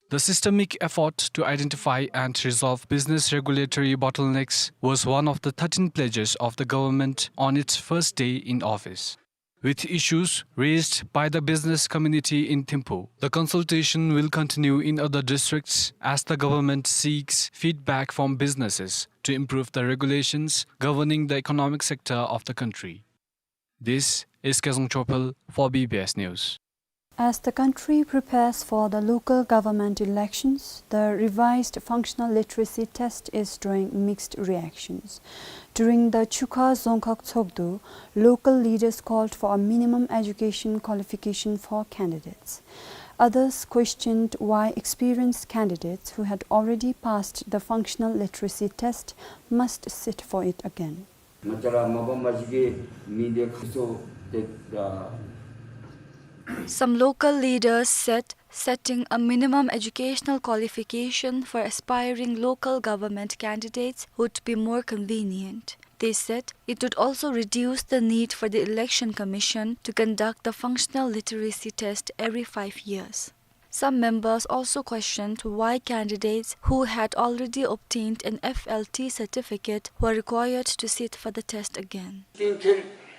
The systemic effort to identify and resolve business regulatory bottlenecks was one of the thirteen pledges of the government on its first day in office. With issues raised by the business community in Thimphu, the consultation will continue in other districts as the government seeks feedback from businesses to improve the regulations governing the economic sector of the country. This is Kezang Chophel for B B S News. As the country prepares for the local government elections, the revised functional literacy test is drawing mixed reactions. During the Chukha Dzongkhag Tshogdu, local leaders called for a minimum education qualification for candidates. Others questioned why experienced candidates who had already passed the functional literacy test must sit for it again. Some local leaders said setting a minimum educational qualification for aspiring local government candidates would be more convenient. They said it would also reduce the need for the Election Commission to conduct the functional literacy test every five years. Some members also questioned why candidates who had already obtained an F L T certificate were required to sit for the test again.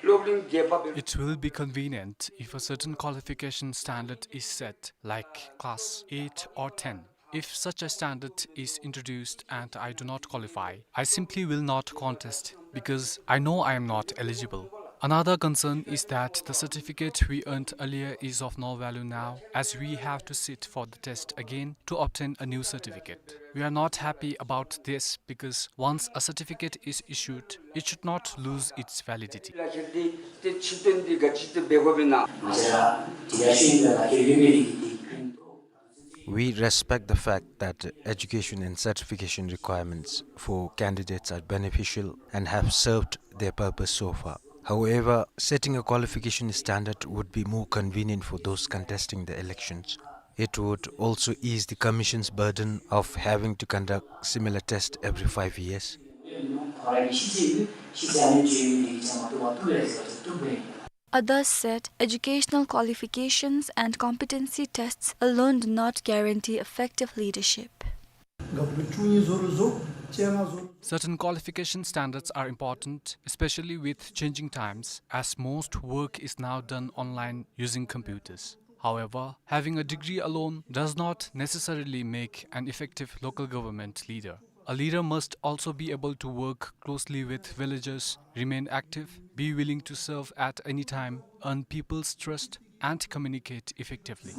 It will be convenient if a certain qualification standard is set, like class eight or ten. If such a standard is introduced and I do not qualify, I simply will not contest because I know I am not eligible. Another concern is that the certificate we earned earlier is of no value now, as we have to sit for the test again to obtain a new certificate. We are not happy about this because once a certificate is issued, it should not lose its validity. We respect the fact that education and certification requirements for candidates are beneficial and have served their purpose so far. However, setting a qualification standard would be more convenient for those contesting the elections. It would also ease the Commission's burden of having to conduct similar tests every five years. Others said educational qualifications and competency tests alone do not guarantee effective leadership. Certain qualification standards are important, especially with changing times, as most work is now done online using computers. However, having a degree alone does not necessarily make an effective local government leader. A leader must also be able to work closely with villagers, remain active, be willing to serve at any time, earn people's trust, and communicate effectively.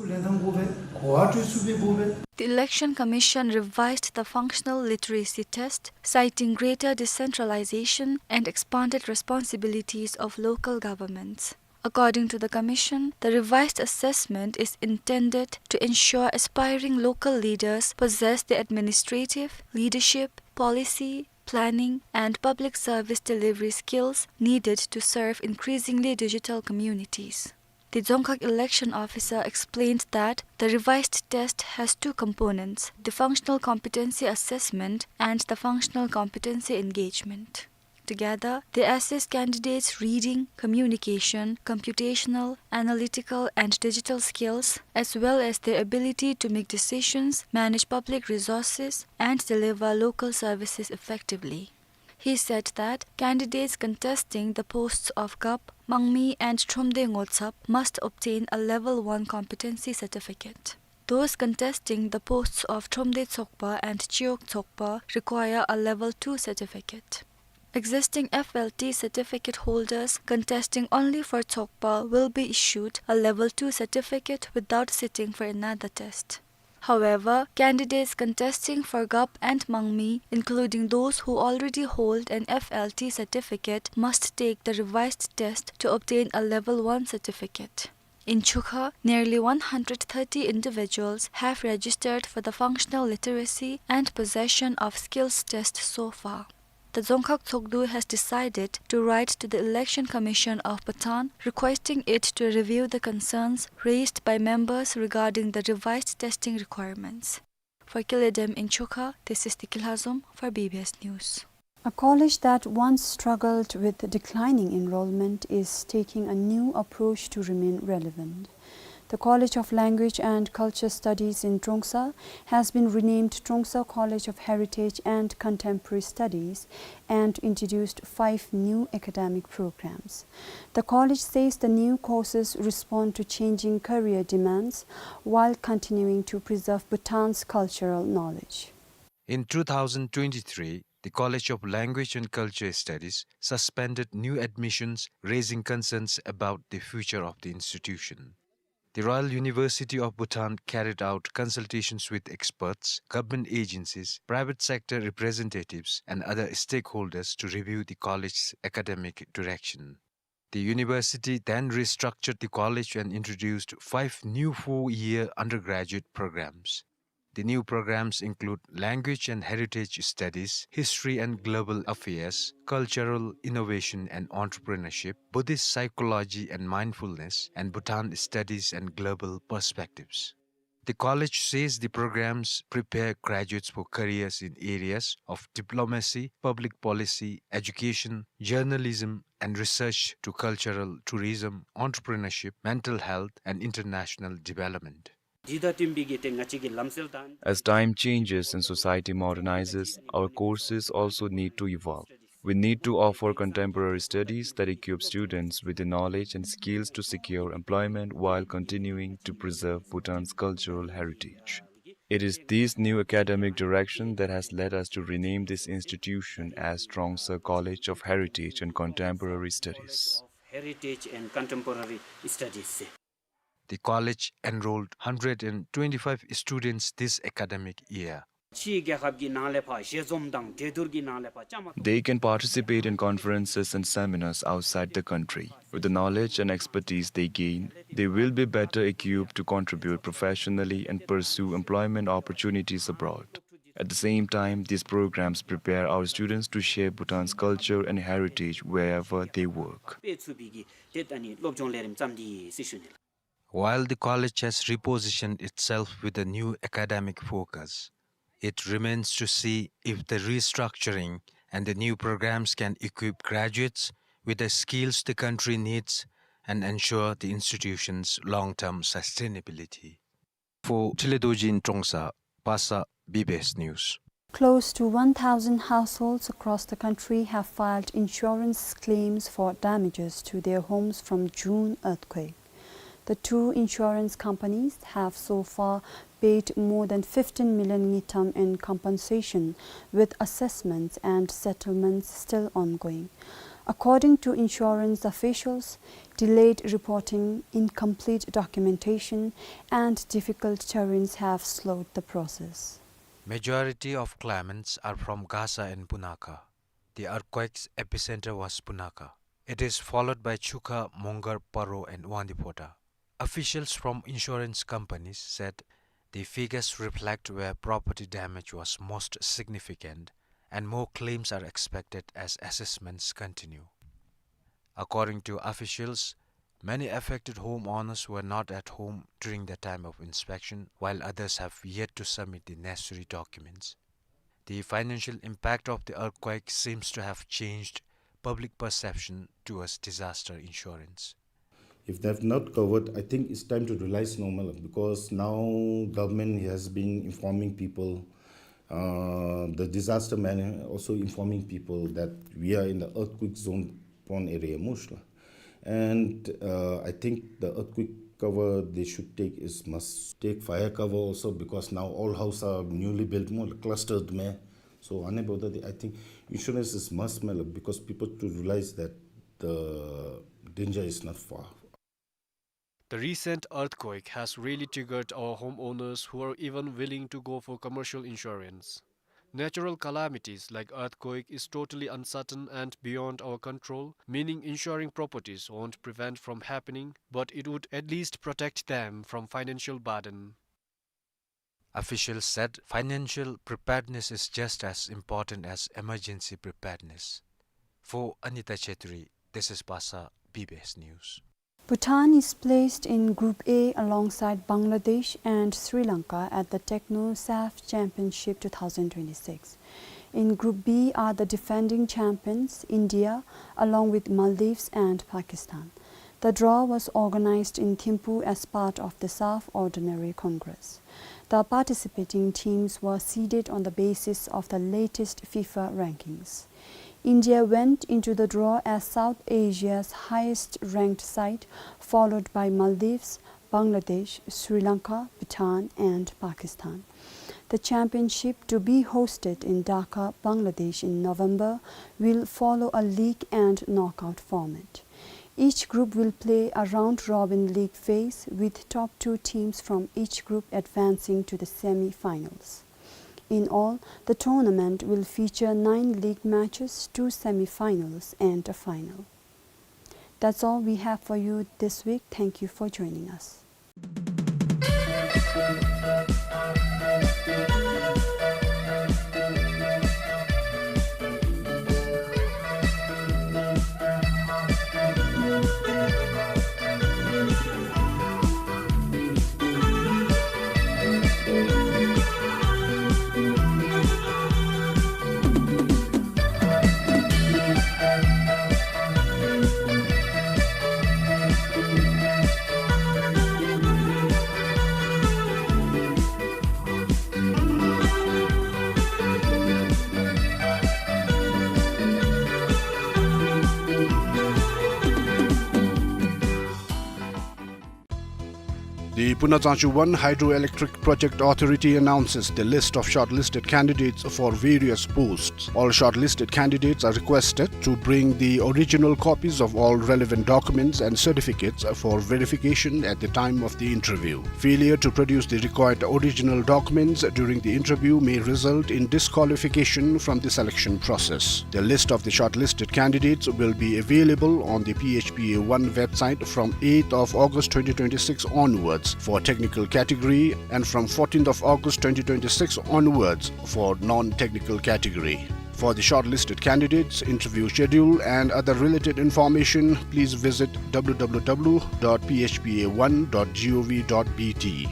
The Election Commission revised the functional literacy test, citing greater decentralization and expanded responsibilities of local governments. According to the Commission, the revised assessment is intended to ensure aspiring local leaders possess the administrative, leadership, policy, planning, and public service delivery skills needed to serve increasingly digital communities. The Dzongkhag election officer explained that the revised test has two components, the functional competency assessment and the functional competency engagement. Together, they assess candidates' reading, communication, computational, analytical, and digital skills, as well as their ability to make decisions, manage public resources, and deliver local services effectively. He said that candidates contesting the posts of Gap, Mangmi, and Thromde Ngotsap must obtain a Level one competency certificate. Those contesting the posts of Thromde Tsokpa and Chiok Tsokpa require a Level two certificate. Existing F L T certificate holders contesting only for Tsokpa will be issued a Level two certificate without sitting for another test. However, candidates contesting for Gap and Mangmi, including those who already hold an F L T certificate, must take the revised test to obtain a Level one certificate. In Chukha, nearly one hundred thirty individuals have registered for the functional literacy and possession of skills test so far. The Dzongkhag Tshogdu has decided to write to the Election Commission of Bhutan requesting it to review the concerns raised by members regarding the revised testing requirements. For Kile Dem in Chukha, this is Deki Lhazom for B B S News. A college that once struggled with declining enrollment is taking a new approach to remain relevant. The College of Language and Culture Studies in Trongsa has been renamed Trongsa College of Heritage and Contemporary Studies and introduced five new academic programs. The college says the new courses respond to changing career demands while continuing to preserve Bhutan's cultural knowledge. In two thousand twenty-three, the College of Language and Culture Studies suspended new admissions, raising concerns about the future of the institution. The Royal University of Bhutan carried out consultations with experts, government agencies, private sector representatives, and other stakeholders to review the college's academic direction. The university then restructured the college and introduced five new four-year undergraduate programs. The new programs include Language and Heritage Studies, History and Global Affairs, Cultural Innovation and Entrepreneurship, Buddhist Psychology and Mindfulness, and Bhutan Studies and Global Perspectives. The college says the programs prepare graduates for careers in areas of diplomacy, public policy, education, journalism, and research to cultural tourism, entrepreneurship, mental health, and international development. འདི་དང་བསྟུན་པའི་གི་ཏེ་ང་བཅས་ཀྱི་ལམ་སྲོལ་དང་། As time changes and society modernizes, our courses also need to evolve. We need to offer contemporary studies that equip students with the knowledge and skills to secure employment while continuing to preserve Bhutan's cultural heritage. It is this new academic direction that has led us to rename this institution as Trongsa College of Heritage and Contemporary Studies. Heritage and Contemporary Studies. The college enrolled hundred and twenty-five students this academic year. ཕྱིའི་རྒྱལ་ཁབ་ཀྱི་ནང་ལས་ཕར་ཞལ་འཛོམས་དང་གྲོས་བསྡུར་གྱི་ནང་ལས་ཕར་བཅའ་མར་གཏོགས། They can participate in conferences and seminars outside the country. With the knowledge and expertise they gain, they will be better equipped to contribute professionally and pursue employment opportunities abroad. At the same time, these programs prepare our students to share Bhutan's culture and heritage wherever they work. དཔེ་ཚུགས་པའི་གི་ཏེ་ད་ནི་སློབ་སྦྱོང་ལས་རིམ་བརྩམས་ཏེ་ཡོད་ཟེར་ཞུ་ནི་ལགས། While the college has repositioned itself with a new academic focus, it remains to see if the restructuring and the new programs can equip graduates with the skills the country needs and ensure the institution's long-term sustainability. For Tile Dorji in Trongsa, Pasa, B B S News. Close to one thousand households across the country have filed insurance claims for damages to their homes from June earthquake. The two insurance companies have so far paid more than fifteen million ngultrum in compensation, with assessments and settlements still ongoing. According to insurance officials, delayed reporting, incomplete documentation, and difficult terrains have slowed the process. Majority of claimants are from Gasa and Punakha. The earthquake's epicenter was Punakha. It is followed by Chukha, Mongar, Paro, and Wangdue Phodrang. Officials from insurance companies said the figures reflect where property damage was most significant, and more claims are expected as assessments continue. According to officials, many affected homeowners were not at home during the time of inspection, while others have yet to submit the necessary documents. The financial impact of the earthquake seems to have changed public perception towards disaster insurance. If they have not covered, I think it's time to realize normal, because now government has been informing people, uh, the disaster man also informing people that we are in the earthquake zone prone area mostly. And, uh, I think the earthquake cover they should take is must take fire cover also, because now all house are newly built, more clustered में. So आने वाला, I think insurance is must में, because people to realize that the danger is not far. The recent earthquake has really triggered our homeowners, who are even willing to go for commercial insurance. Natural calamities like earthquake is totally uncertain and beyond our control, meaning insuring properties won't prevent from happening, but it would at least protect them from financial burden. Officials said financial preparedness is just as important as emergency preparedness. For Anita Chetri, this is Pasa, B B S News. Bhutan is placed in Group A alongside Bangladesh and Sri Lanka at the Techno-SAF Championship two thousand twenty-six. In Group B are the defending champions, India, along with Maldives and Pakistan. The draw was organized in Thimphu as part of the SAF Ordinary Congress. The participating teams were seeded on the basis of the latest FIFA rankings. India went into the draw as South Asia's highest ranked side, followed by Maldives, Bangladesh, Sri Lanka, Bhutan, and Pakistan. The championship, to be hosted in Dhaka, Bangladesh in November, will follow a league and knockout format. Each group will play a round-robin league phase, with top two teams from each group advancing to the semi-finals. In all, the tournament will feature nine league matches, two semi-finals, and a final. That's all we have for you this week. Thank you for joining us. Puna Changchu One Hydroelectric Project Authority announces the list of shortlisted candidates for various posts. All shortlisted candidates are requested to bring the original copies of all relevant documents and certificates for verification at the time of the interview. Failure to produce the required original documents during the interview may result in disqualification from the selection process. The list of the shortlisted candidates will be available on the P H P A One website from eighth of August twenty twenty-six onwards for technical category and from fourteenth of August twenty twenty-six onwards for non-technical category. For the shortlisted candidates, interview schedule and other related information, please visit W W W dot P H P A one dot G O V dot B T.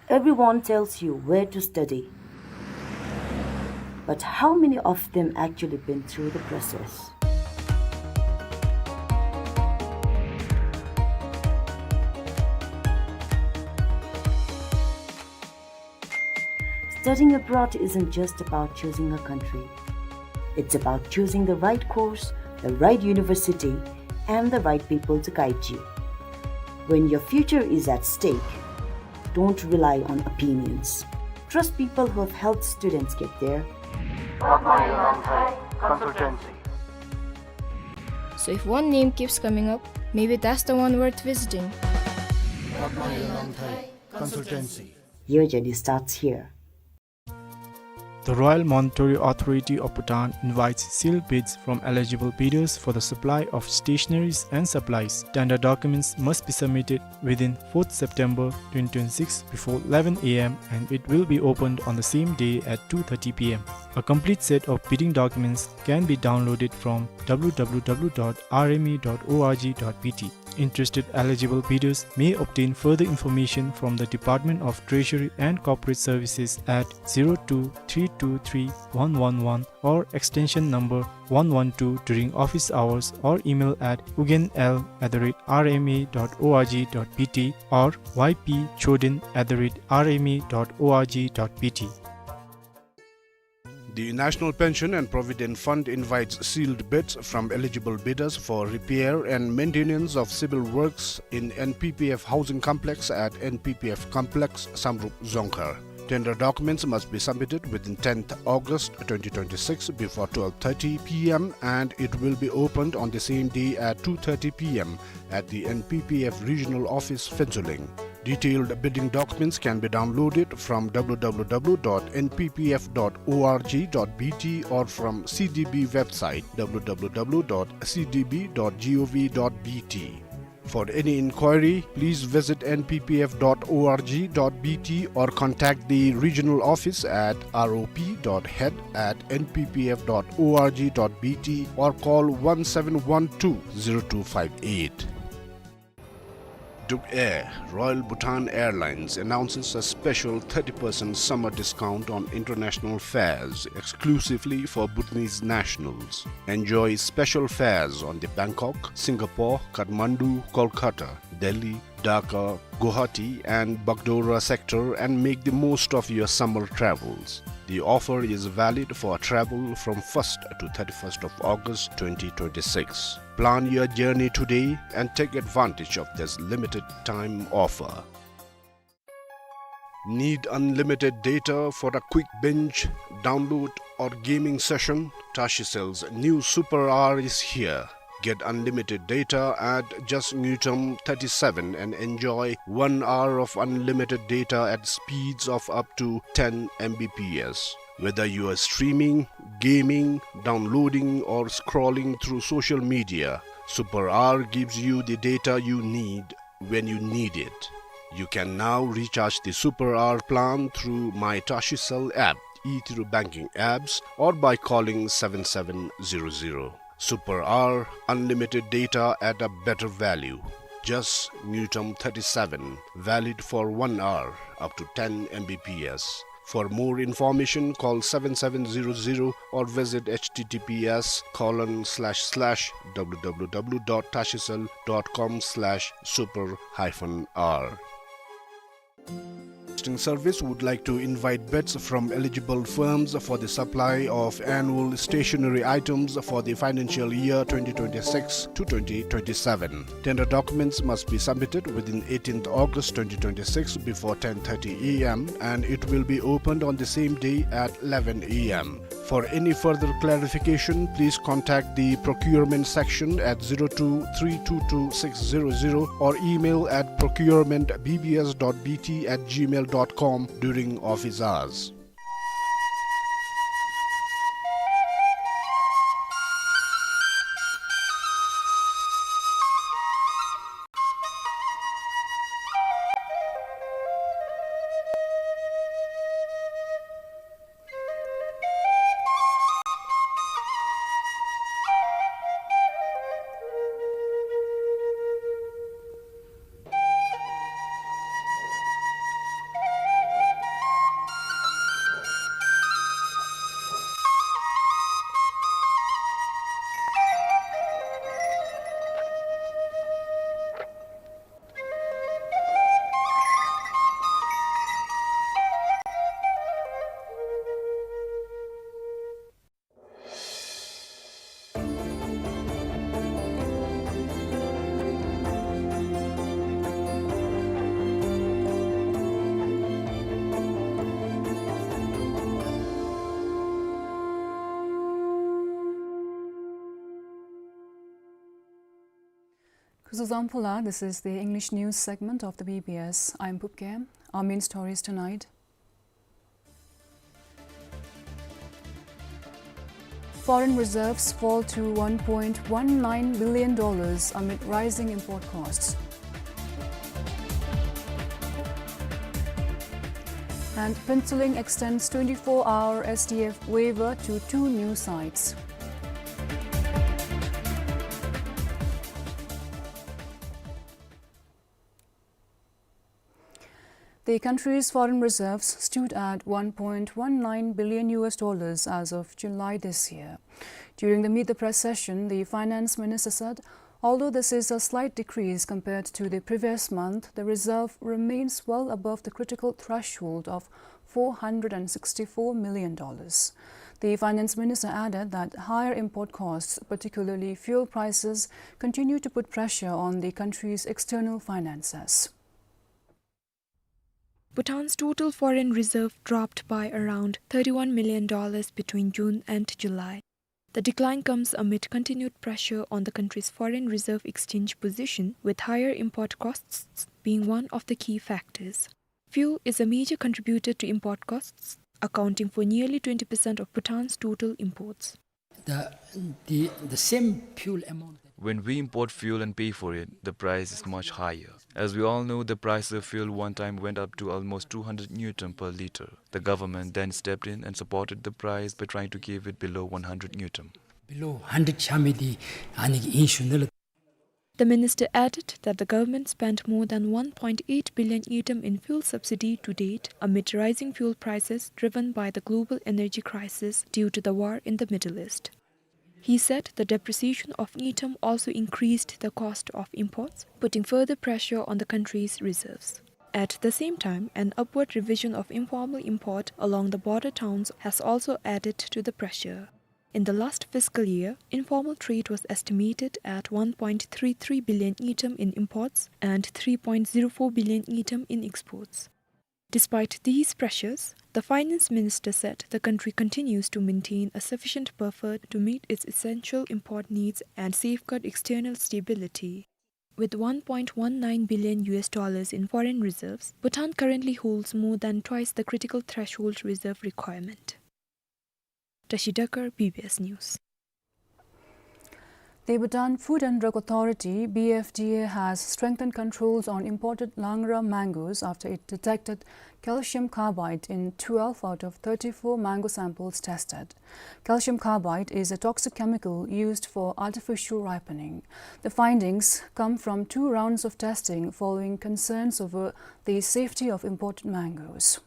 Everyone tells you where to study, but how many of them actually been through the process? Studying abroad isn't just about choosing a country. It's about choosing the right course, the right university, and the right people to guide you. When your future is at stake, don't rely on opinions. Trust people who have helped students get there. Padma Yonamthai Consultancy. So if one name keeps coming up, maybe that's the one worth visiting. Padma Yonamthai Consultancy. Your journey starts here. The Royal Monetary Authority of Bhutan invites sealed bids from eligible bidders for the supply of stationaries and supplies. Tender documents must be submitted within fourth September twenty twenty-six before eleven A M, and it will be opened on the same day at two thirty P M. A complete set of bidding documents can be downloaded from W W W dot R M A dot O R G dot B T. Interested eligible bidders may obtain further information from the Department of Treasury and Corporate Services at zero two three two three one one one or extension number one one two during office hours, or email at ugyen L at the rate R M A dot O R G dot B T or Y P Choden at the rate R M A dot O R G dot B T. The National Pension and Provident Fund invites sealed bids from eligible bidders for repair and maintenance of civil works in N P P F housing complex at N P P F complex, Samdrup, Dzongkhar. Tender documents must be submitted within tenth August twenty twenty-six before twelve thirty P M, and it will be opened on the same day at two thirty P M at the N P P F regional office, Phuentsholing. Detailed bidding documents can be downloaded from W W W dot N P P F dot O R G dot B T or from C D B website, W W W dot C D B dot gov dot B T. For any inquiry, please visit N P P F dot O R G dot B T or contact the regional office at R O P dot head at N P P F dot O R G dot B T or call one seven one two zero two five eight. Duk Air, Royal Bhutan Airlines, announces a special thirty percent summer discount on international fares exclusively for Bhutanese nationals. Enjoy special fares on the Bangkok, Singapore, Kathmandu, Kolkata, Delhi, Dhaka, Guwahati and Bagdogra sector and make the most of your summer travels. The offer is valid for travel from first to thirty-first of August twenty twenty-six. Plan your journey today and take advantage of this limited time offer. Need unlimited data for a quick binge, download or gaming session? Tashicell's new Super R is here. Get unlimited data at just Ngultrum thirty-seven and enjoy one hour of unlimited data at speeds of up to ten M B P S. Whether you are streaming, gaming, downloading or scrolling through social media, Super R gives you the data you need when you need it. You can now recharge the Super R plan through My Tashicell app, e-Tiruk banking apps, or by calling seven seven zero zero. Super R, unlimited data at a better value. Just Ngultrum thirty-seven, valid for one hour, up to ten M B P S. For more information, call seven seven zero zero or visit H T T P S colon slash slash W W W dot tashicell dot com slash super hyphen R. Broadcasting Service would like to invite bids from eligible firms for the supply of annual stationery items for the financial year twenty twenty-six to twenty twenty-seven. Tender documents must be submitted within eighteenth August twenty twenty-six before ten thirty A M, and it will be opened on the same day at eleven A M. For any further clarification, please contact the procurement section at zero two three two two six zero zero or email at procurement B B S dot B T at gmail dot com during office hours. Kuzuzangpo la, this is the English news segment of the B B S. I'm Pupke. Our main stories tonight. Foreign reserves fall to one point one nine billion dollars amid rising import costs. And Phuentsholing extends twenty-four hour S D F waiver to two new sites. The country's foreign reserves stood at one point one nine billion U S dollars as of July this year. During the Meet the Press session, the finance minister said, although this is a slight decrease compared to the previous month, the reserve remains well above the critical threshold of four hundred and sixty-four million dollars. The finance minister added that higher import costs, particularly fuel prices, continue to put pressure on the country's external finances. Bhutan's total foreign reserve dropped by around thirty-one million dollars between June and July. The decline comes amid continued pressure on the country's foreign reserve exchange position, with higher import costs being one of the key factors. Fuel is a major contributor to import costs, accounting for nearly twenty percent of Bhutan's total imports. The, the, the same fuel amount that When we import fuel and pay for it, the price is much higher. As we all know, the price of fuel one time went up to almost two hundred ngultrum per liter. The government then stepped in and supported the price by trying to keep it below one hundred ngultrum. Below hundred ཆགས་མི་འདི་ཨ་ནི་གི་ཨིན་ཞུ་ནི་ལགས། The minister added that the government spent more than one point eight billion ngultrum in fuel subsidy to date amid rising fuel prices driven by the global energy crisis due to the war in the Middle East. He said the depreciation of ngultrum also increased the cost of imports, putting further pressure on the country's reserves. At the same time, an upward revision of informal import along the border towns has also added to the pressure. In the last fiscal year, informal trade was estimated at one point three three billion ngultrum in imports and three point zero four billion ngultrum in exports. Despite these pressures, the finance minister said the country continues to maintain a sufficient buffer to meet its essential import needs and safeguard external stability. With one point one nine billion U S dollars in foreign reserves, Bhutan currently holds more than twice the critical threshold reserve requirement. Tashi Dakar, B B S News. The Bhutan Food and Drug Authority, B F D A, has strengthened controls on imported Langra mangoes after it detected calcium carbide in twelve out of thirty-four mango samples tested. Calcium carbide is a toxic chemical used for artificial ripening. The findings come from two rounds of testing following concerns over the safety of imported mangoes.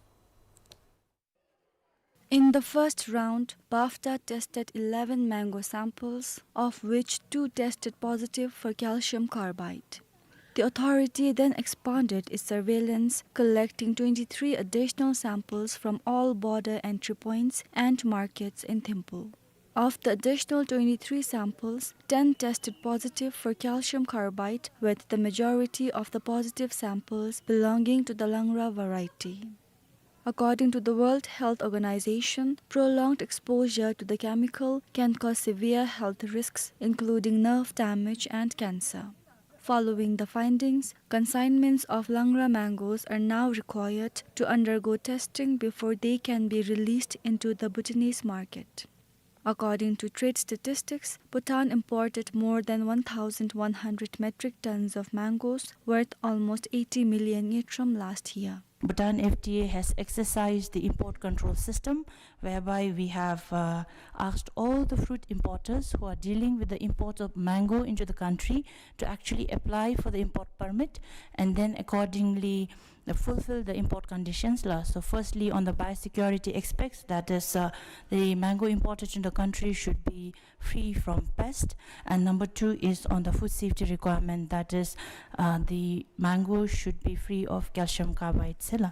In the first round, BAFDA tested eleven mango samples, of which two tested positive for calcium carbide. The authority then expanded its surveillance, collecting twenty-three additional samples from all border entry points and markets in Thimphu. Of the additional twenty-three samples, ten tested positive for calcium carbide, with the majority of the positive samples belonging to the Langra variety. According to the World Health Organization, prolonged exposure to the chemical can cause severe health risks, including nerve damage and cancer. Following the findings, consignments of Langra mangoes are now required to undergo testing before they can be released into the Bhutanese market. According to trade statistics, Bhutan imported more than one thousand one hundred metric tons of mangoes, worth almost eighty million ngultrum last year. Bhutan F D A has exercised the import control system, whereby we have, uh, asked all the fruit importers who are dealing with the import of mango into the country to actually apply for the import permit, and then accordingly, uh, fulfill the import conditions la. So firstly, on the biosecurity aspects, that is, uh, the mango imported in the country should be free from pest, and number two is on the food safety requirement, that is, uh, the mango should be free of calcium carbide sia la.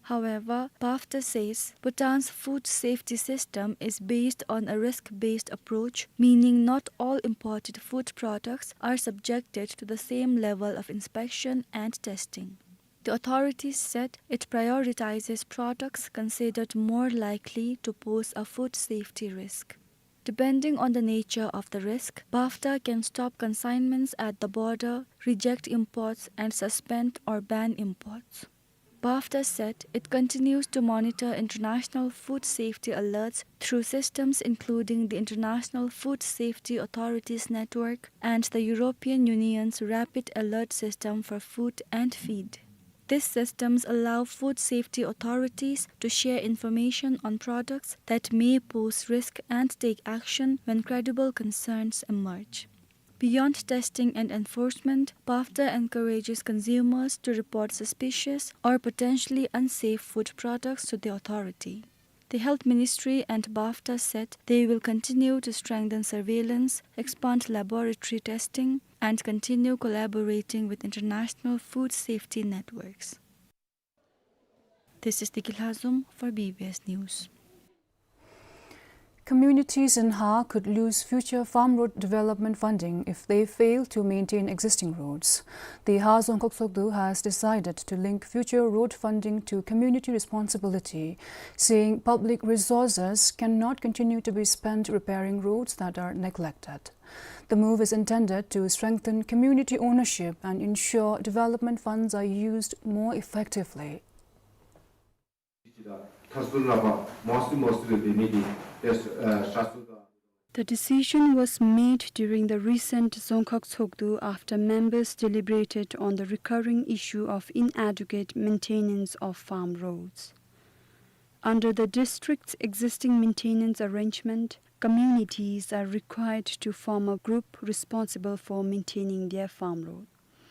However, BAFTA says Bhutan's food safety system is based on a risk-based approach, meaning not all imported food products are subjected to the same level of inspection and testing. The authorities said it prioritizes products considered more likely to pose a food safety risk. Depending on the nature of the risk, BAFTA can stop consignments at the border, reject imports, and suspend or ban imports. BAFTA said it continues to monitor international food safety alerts through systems including the International Food Safety Authorities Network and the European Union's Rapid Alert System for Food and Feed. These systems allow food safety authorities to share information on products that may pose risk and take action when credible concerns emerge. Beyond testing and enforcement, BAFTA encourages consumers to report suspicious or potentially unsafe food products to the authority. The Health Ministry and BAFTA said they will continue to strengthen surveillance, expand laboratory testing, and continue collaborating with international food safety networks. This is Diki Lhazom for B B S News. Communities in Ha could lose future farm road development funding if they fail to maintain existing roads. The Ha Dzongkhag Tshogdu has decided to link future road funding to community responsibility, saying public resources cannot continue to be spent repairing roads that are neglected. The move is intended to strengthen community ownership and ensure development funds are used more effectively. The decision was made during the recent Dzongkhag Tshogdu after members deliberated on the recurring issue of inadequate maintenance of farm roads. Under the district's existing maintenance arrangement, communities are required to form a group responsible for maintaining their farm road.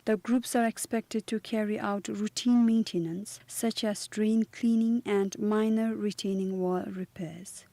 The groups are expected to carry out routine maintenance, such as drain cleaning and minor retaining wall repairs.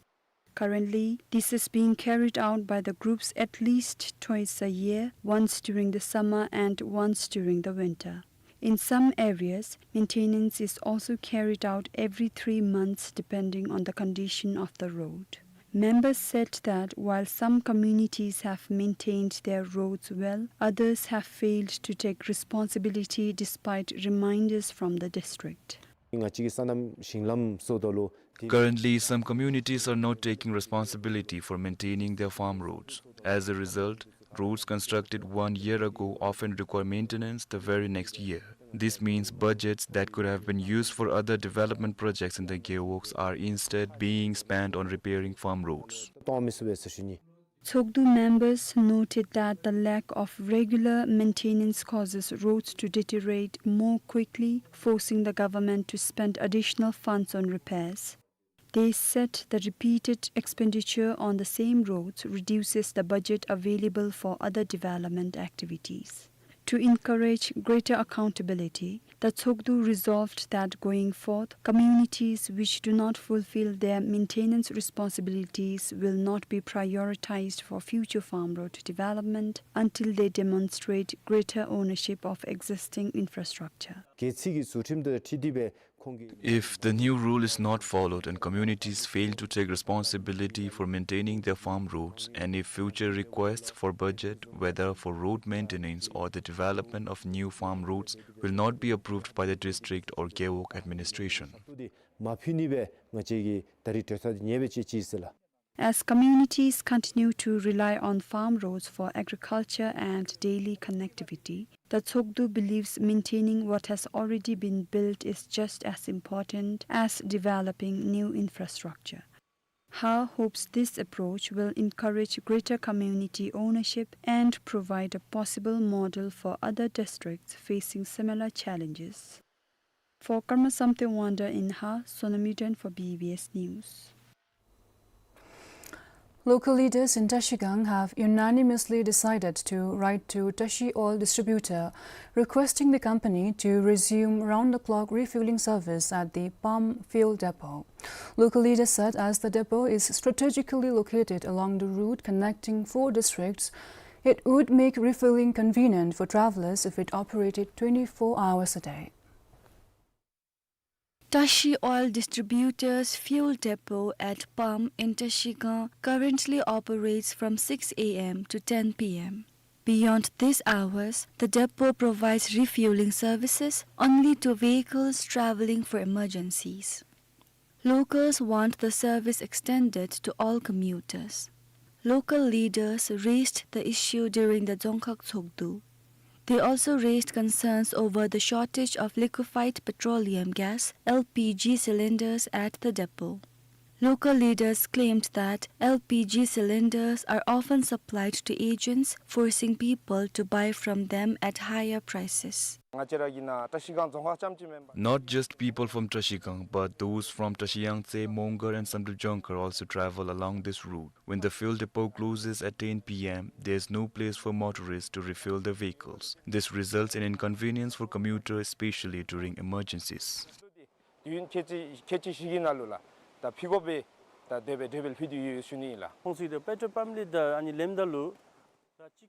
Currently, this is being carried out by the groups at least twice a year, once during the summer and once during the winter. In some areas, maintenance is also carried out every three months depending on the condition of the road. Members said that while some communities have maintained their roads well, others have failed to take responsibility despite reminders from the district. Currently, some communities are not taking responsibility for maintaining their farm roads. As a result, roads constructed one year ago often require maintenance the very next year. This means budgets that could have been used for other development projects in the gewogs are instead being spent on repairing farm roads. Tshogdu members noted that the lack of regular maintenance causes roads to deteriorate more quickly, forcing the government to spend additional funds on repairs. They said the repeated expenditure on the same roads reduces the budget available for other development activities. To encourage greater accountability, the Tshogdu resolved that going forth, communities which do not fulfill their maintenance responsibilities will not be prioritized for future farm road development until they demonstrate greater ownership of existing infrastructure. གལ་སྲིད་ཀྱི་བཟོ་ཁྲིམས་དང་འཁྲིལ་ཏེ་སྦེ་ཁོང་གིས། If the new rule is not followed and communities fail to take responsibility for maintaining their farm roads, and if future requests for budget, whether for road maintenance or the development of new farm roads, will not be approved by the district or Gewog administration. མ་ཕུལ་ནི་སྦེ་ང་བཅས་ཀྱིས་ད་རིས་གྲོས་ཐག་འདི་ཉེ་སྦེ་བཅད་ཅི་ཟེར་ལགས། As communities continue to rely on farm roads for agriculture and daily connectivity, the Tshogdu believes maintaining what has already been built is just as important as developing new infrastructure. Ha hopes this approach will encourage greater community ownership and provide a possible model for other districts facing similar challenges. For Karma Samten Wangda in Ha, Sonam Yuden for B B S News. Local leaders in Trashigang have unanimously decided to write to Trashi Oil Distributor requesting the company to resume round-the-clock refueling service at the Pam fuel depot. Local leaders said as the depot is strategically located along the route connecting four districts, it would make refueling convenient for travellers if it operated twenty-four hours a day. Trashi Oil Distributors fuel depot at Pam in Trashigang currently operates from six A M to ten P M. Beyond these hours, the depot provides refueling services only to vehicles travelling for emergencies. Locals want the service extended to all commuters. Local leaders raised the issue during the Dzongkhag Tshogdu. They also raised concerns over the shortage of liquefied petroleum gas, L P G, cylinders at the depot. Local leaders claimed that L P G cylinders are often supplied to agents, forcing people to buy from them at higher prices. Not just people from Trashigang, but those from Trashiyangtse, Mongar and Samdrup Dzongkhag also travel along this route. When the fuel depot closes at ten P M, there is no place for motorists to refuel their vehicles. This results in inconvenience for commuters, especially during emergencies. དུས་ཡུན་ཁལ་གཅིག་ཁལ་གཅིག་བཞི་གི་ནང་ལུ་ལགས་ད་ཕུལ་དགོ་པས། ད་དེ་སྦེ་དེ་སྦེ་ཕུལ་དོ་ཡོད་ཞུ་ནི་ཨིན་ལགས། ཁོང་ཚུ་གིས་ད་པེ་ཊོལ་པམཔ་ལས་ད་ཨ་ནི་ལེནམ་ད་ལུ།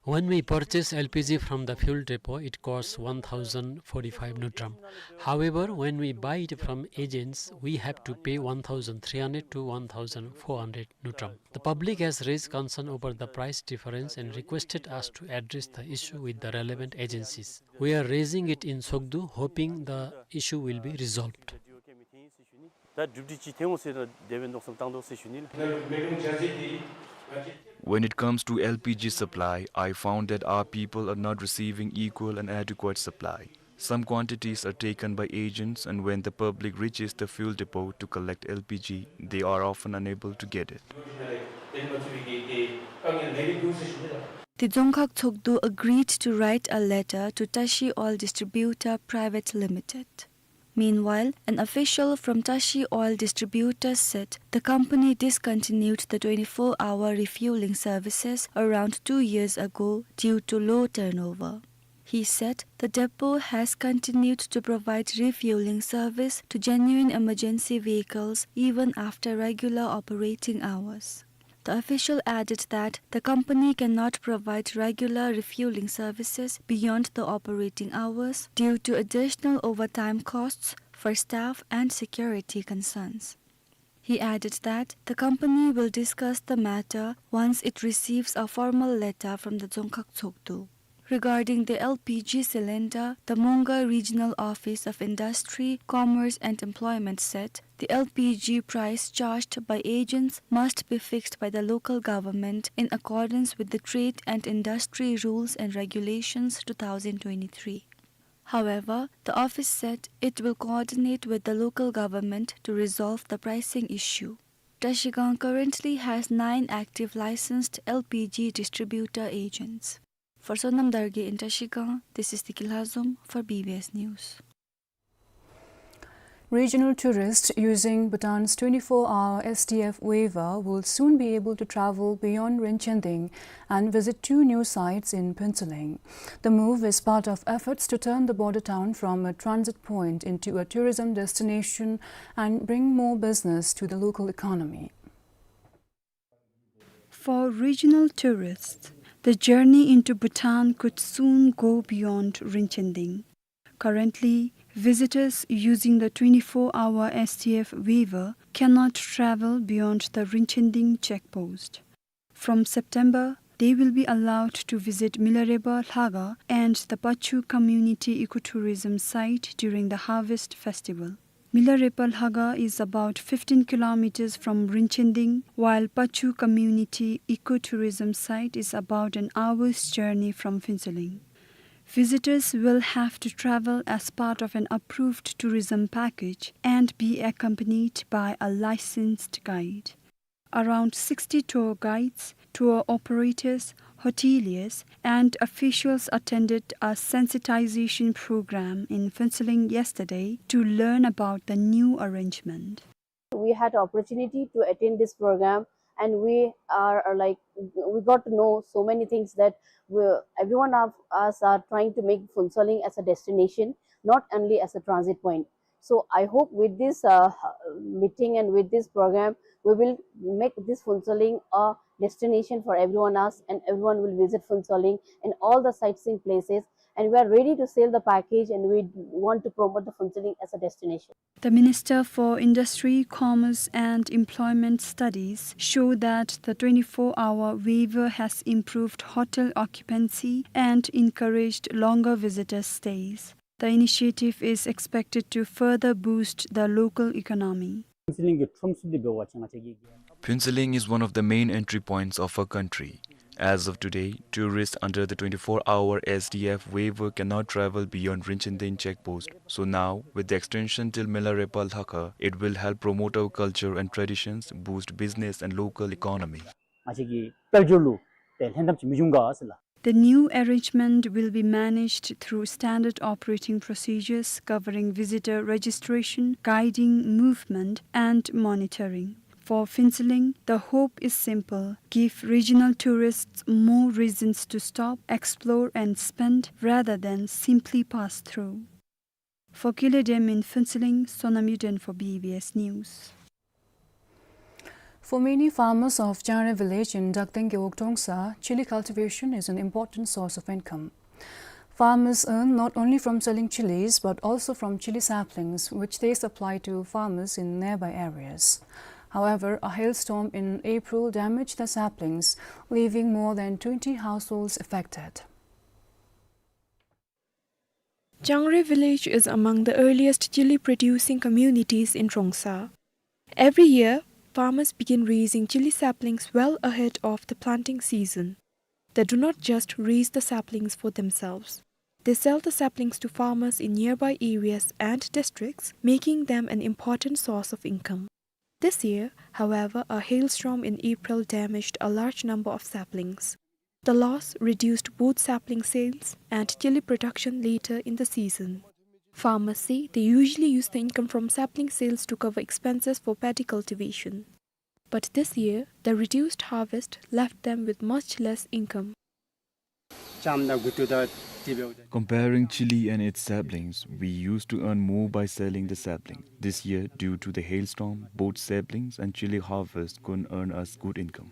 When we purchase L P G from the fuel depot, it costs one thousand forty-five ngultrum. However, when we buy it from agents, we have to pay one thousand three hundred to one thousand four hundred ngultrum. The public has raised concern over the price difference and requested us to address the issue with the relevant agencies. We are raising it in Tshogdu, hoping the issue will be resolved. ད་གྲུབ་འབྲས་ཅིག་ཐོན་འོང་ཟེར་ན་དེ་སྦེ་མནོ་བསམ་བཏང་དོ་ཟེར་ཞུ་ནི་ལགས། When it comes to L P G supply, I found that our people are not receiving equal and adequate supply. Some quantities are taken by agents, and when the public reaches the fuel depot to collect L P G, they are often unable to get it. The Dzongkhag Tshogdu agreed to write a letter to Trashi Oil Distributor Private Limited. Meanwhile, an official from Trashi Oil Distributors said the company discontinued the twenty-four hour refueling services around two years ago due to low turnover. He said the depot has continued to provide refueling service to genuine emergency vehicles even after regular operating hours. The official added that the company cannot provide regular refueling services beyond the operating hours due to additional overtime costs for staff and security concerns. He added that the company will discuss the matter once it receives a formal letter from the Dzongkhag Tshogdu. Regarding the L P G cylinder, the Mongar Regional Office of Industry, Commerce and Employment said the L P G price charged by agents must be fixed by the local government in accordance with the Trade and Industry Rules and Regulations two thousand twenty-three. However, the office said it will coordinate with the local government to resolve the pricing issue. Trashigang currently has nine active licensed L P G distributor agents. For Sonam Dargye in Trashigang, this is Tiki Lhazom for B B S News. Regional tourists using Bhutan's twenty-four hour S D F waiver will soon be able to travel beyond Rinchending and visit two new sites in Phuentsholing. The move is part of efforts to turn the border town from a transit point into a tourism destination and bring more business to the local economy. For regional tourists, the journey into Bhutan could soon go beyond Rinchending. Currently, visitors using the twenty-four hour S D F waiver cannot travel beyond the Rinchending checkpost. From September, they will be allowed to visit Milarepa Lhakhang and the Pachu Community Ecotourism Site during the Harvest Festival. Milarepa Lhakhang is about fifteen kilometers from Rinchending, while Pachu Community Ecotourism Site is about an hour's journey from Phuentsholing. Visitors will have to travel as part of an approved tourism package and be accompanied by a licensed guide. Around sixty tour guides, tour operators, hoteliers, and officials attended a sensitization program in Phuentsholing yesterday to learn about the new arrangement. We had opportunity to attend this program, and we are, are like, we got to know so many things that we, everyone of us are trying to make Phuentsholing as a destination, not only as a transit point. So I hope with this, uh, meeting and with this program, we will make this Phuentsholing a destination for everyone else, and everyone will visit Phuentsholing and all the sightseeing places. And we are ready to sell the package, and we want to promote the Phuentsholing as a destination. The Minister for Industry, Commerce and Employment Studies showed that the twenty-four hour waiver has improved hotel occupancy and encouraged longer visitor stays. The initiative is expected to further boost the local economy. Phuentsholing is one of the main entry points of our country. As of today, tourists under the twenty-four hour S D F waiver cannot travel beyond Rinchending checkpost. So now, with the extension till Milarepa Lhakhang, it will help promote our culture and traditions, boost business and local economy. The new arrangement will be managed through standard operating procedures covering visitor registration, guiding, movement, and monitoring. For Phuentsholing, the hope is simple: give regional tourists more reasons to stop, explore, and spend rather than simply pass through. For Kile Dam in Phuentsholing, Sonam Yuden for B B S News. For many farmers of Jangre village in Dakteng Gewog Trongsa, chili cultivation is an important source of income. Farmers earn not only from selling chilies but also from chili saplings, which they supply to farmers in nearby areas. However, a hailstorm in April damaged the saplings, leaving more than twenty households affected. Jangre village is among the earliest chili producing communities in Trongsa. Every year, farmers begin raising chili saplings well ahead of the planting season. They do not just raise the saplings for themselves. They sell the saplings to farmers in nearby areas and districts, making them an important source of income. This year, however, a hailstorm in April damaged a large number of saplings. The loss reduced both sapling sales and chili production later in the season. Farmers say they usually use the income from sapling sales to cover expenses for paddy cultivation. But this year, the reduced harvest left them with much less income. Comparing chili and its saplings, we used to earn more by selling the sapling. This year, due to the hailstorm, both saplings and chili harvest couldn't earn us good income.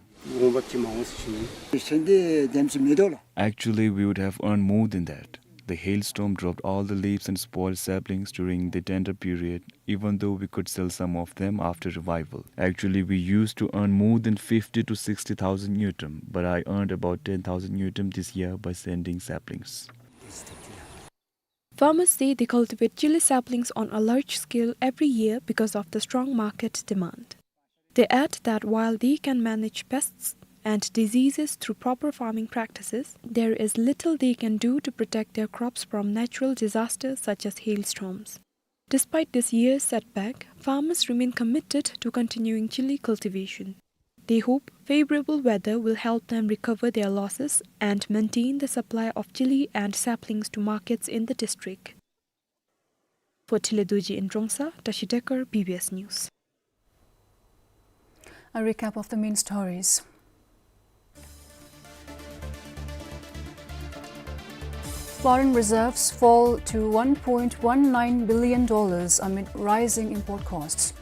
Actually, we would have earned more than that. The hailstorm dropped all the leaves and spoiled saplings during the tender period, even though we could sell some of them after revival. Actually, we used to earn more than fifty to sixty thousand ngultrum, but I earned about ten thousand ngultrum this year by sending saplings. Farmers say they cultivate chili saplings on a large scale every year because of the strong market demand. They add that while they can manage pests and diseases through proper farming practices, there is little they can do to protect their crops from natural disasters such as hailstorms. Despite this year's setback, farmers remain committed to continuing chili cultivation. They hope favorable weather will help them recover their losses and maintain the supply of chili and saplings to markets in the district. For Tile Dorji in Trongsa, Tashi Dekar, B B S News. A recap of the main stories. Foreign reserves fall to one point one nine billion dollars amid rising import costs.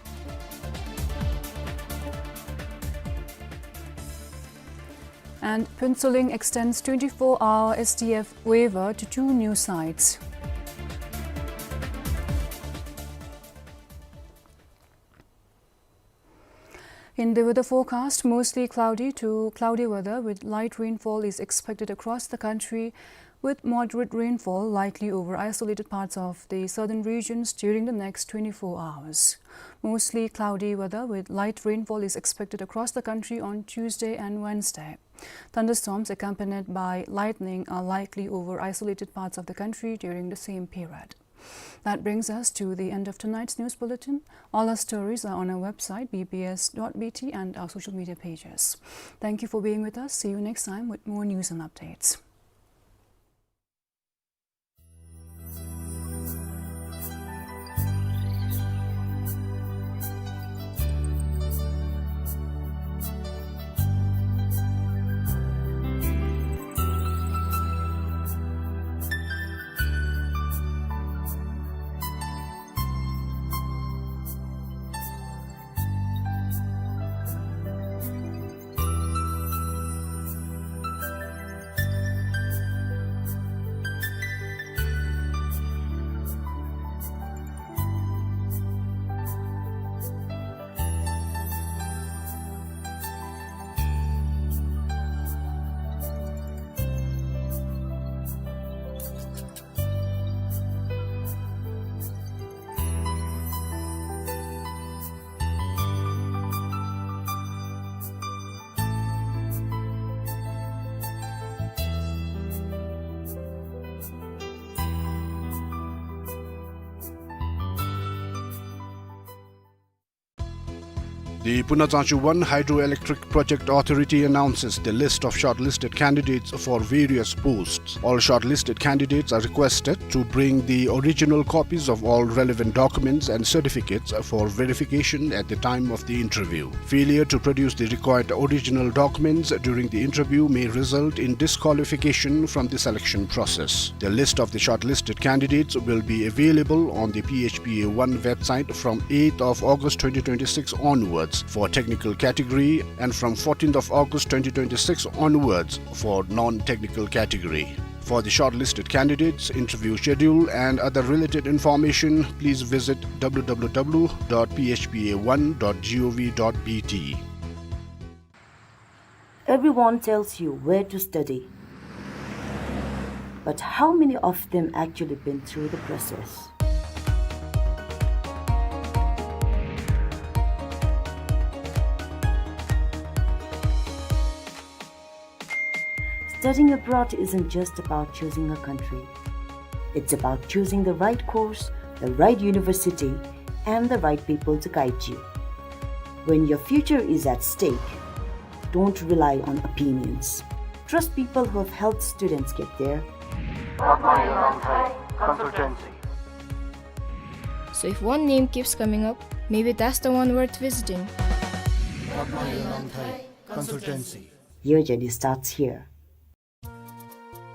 And Phuentsholing extends twenty-four hour S D F waiver to two new sites. In the weather forecast, mostly cloudy to cloudy weather with light rainfall is expected across the country, with moderate rainfall likely over isolated parts of the southern regions during the next twenty-four hours. Mostly cloudy weather with light rainfall is expected across the country on Tuesday and Wednesday. Thunderstorms accompanied by lightning are likely over isolated parts of the country during the same period. That brings us to the end of tonight's news bulletin. All our stories are on our website, B B S dot B T, and our social media pages. Thank you for being with us. See you next time with more news and updates. The Pu Na Tsangchu One Hydroelectric Project Authority announces the list of shortlisted candidates for various posts. All shortlisted candidates are requested to bring the original copies of all relevant documents and certificates for verification at the time of the interview. Failure to produce the required original documents during the interview may result in disqualification from the selection process. The list of the shortlisted candidates will be available on the P H P A One website from eighth of August twenty twenty-six onwards. For technical category, and from fourteenth of August twenty twenty-six onwards for non-technical category. For the shortlisted candidates, interview schedule and other related information, please visit W W W dot P H P A one dot G O V dot B T. Everyone tells you where to study. But how many of them actually been through the process? Studying abroad isn't just about choosing a country. It's about choosing the right course, the right university, and the right people to guide you. When your future is at stake, don't rely on opinions. Trust people who have helped students get there. Consultancy. So if one name keeps coming up, maybe that's the one worth visiting. Consultancy. Your journey starts here.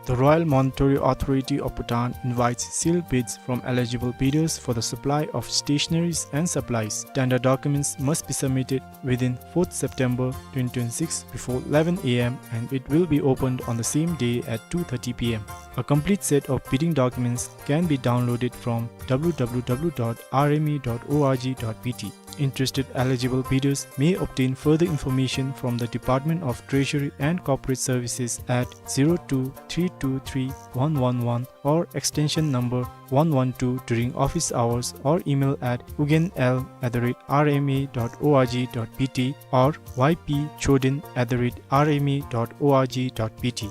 The Royal Monetary Authority of Bhutan invites sealed bids from eligible bidders for the supply of stationaries and supplies. Tender documents must be submitted within fourth September twenty twenty-six before eleven A M, and it will be opened on the same day at two thirty P M. A complete set of bidding documents can be downloaded from W W W dot R M A dot O R G dot B T. Interested eligible bidders may obtain further information from the Department of Treasury and Corporate Services at zero two three two three one one one or extension number one one two during office hours, or email at ugyen l at the rate R M A dot O R G dot B T or Y P Choden at the rate R M A dot O R G dot B T.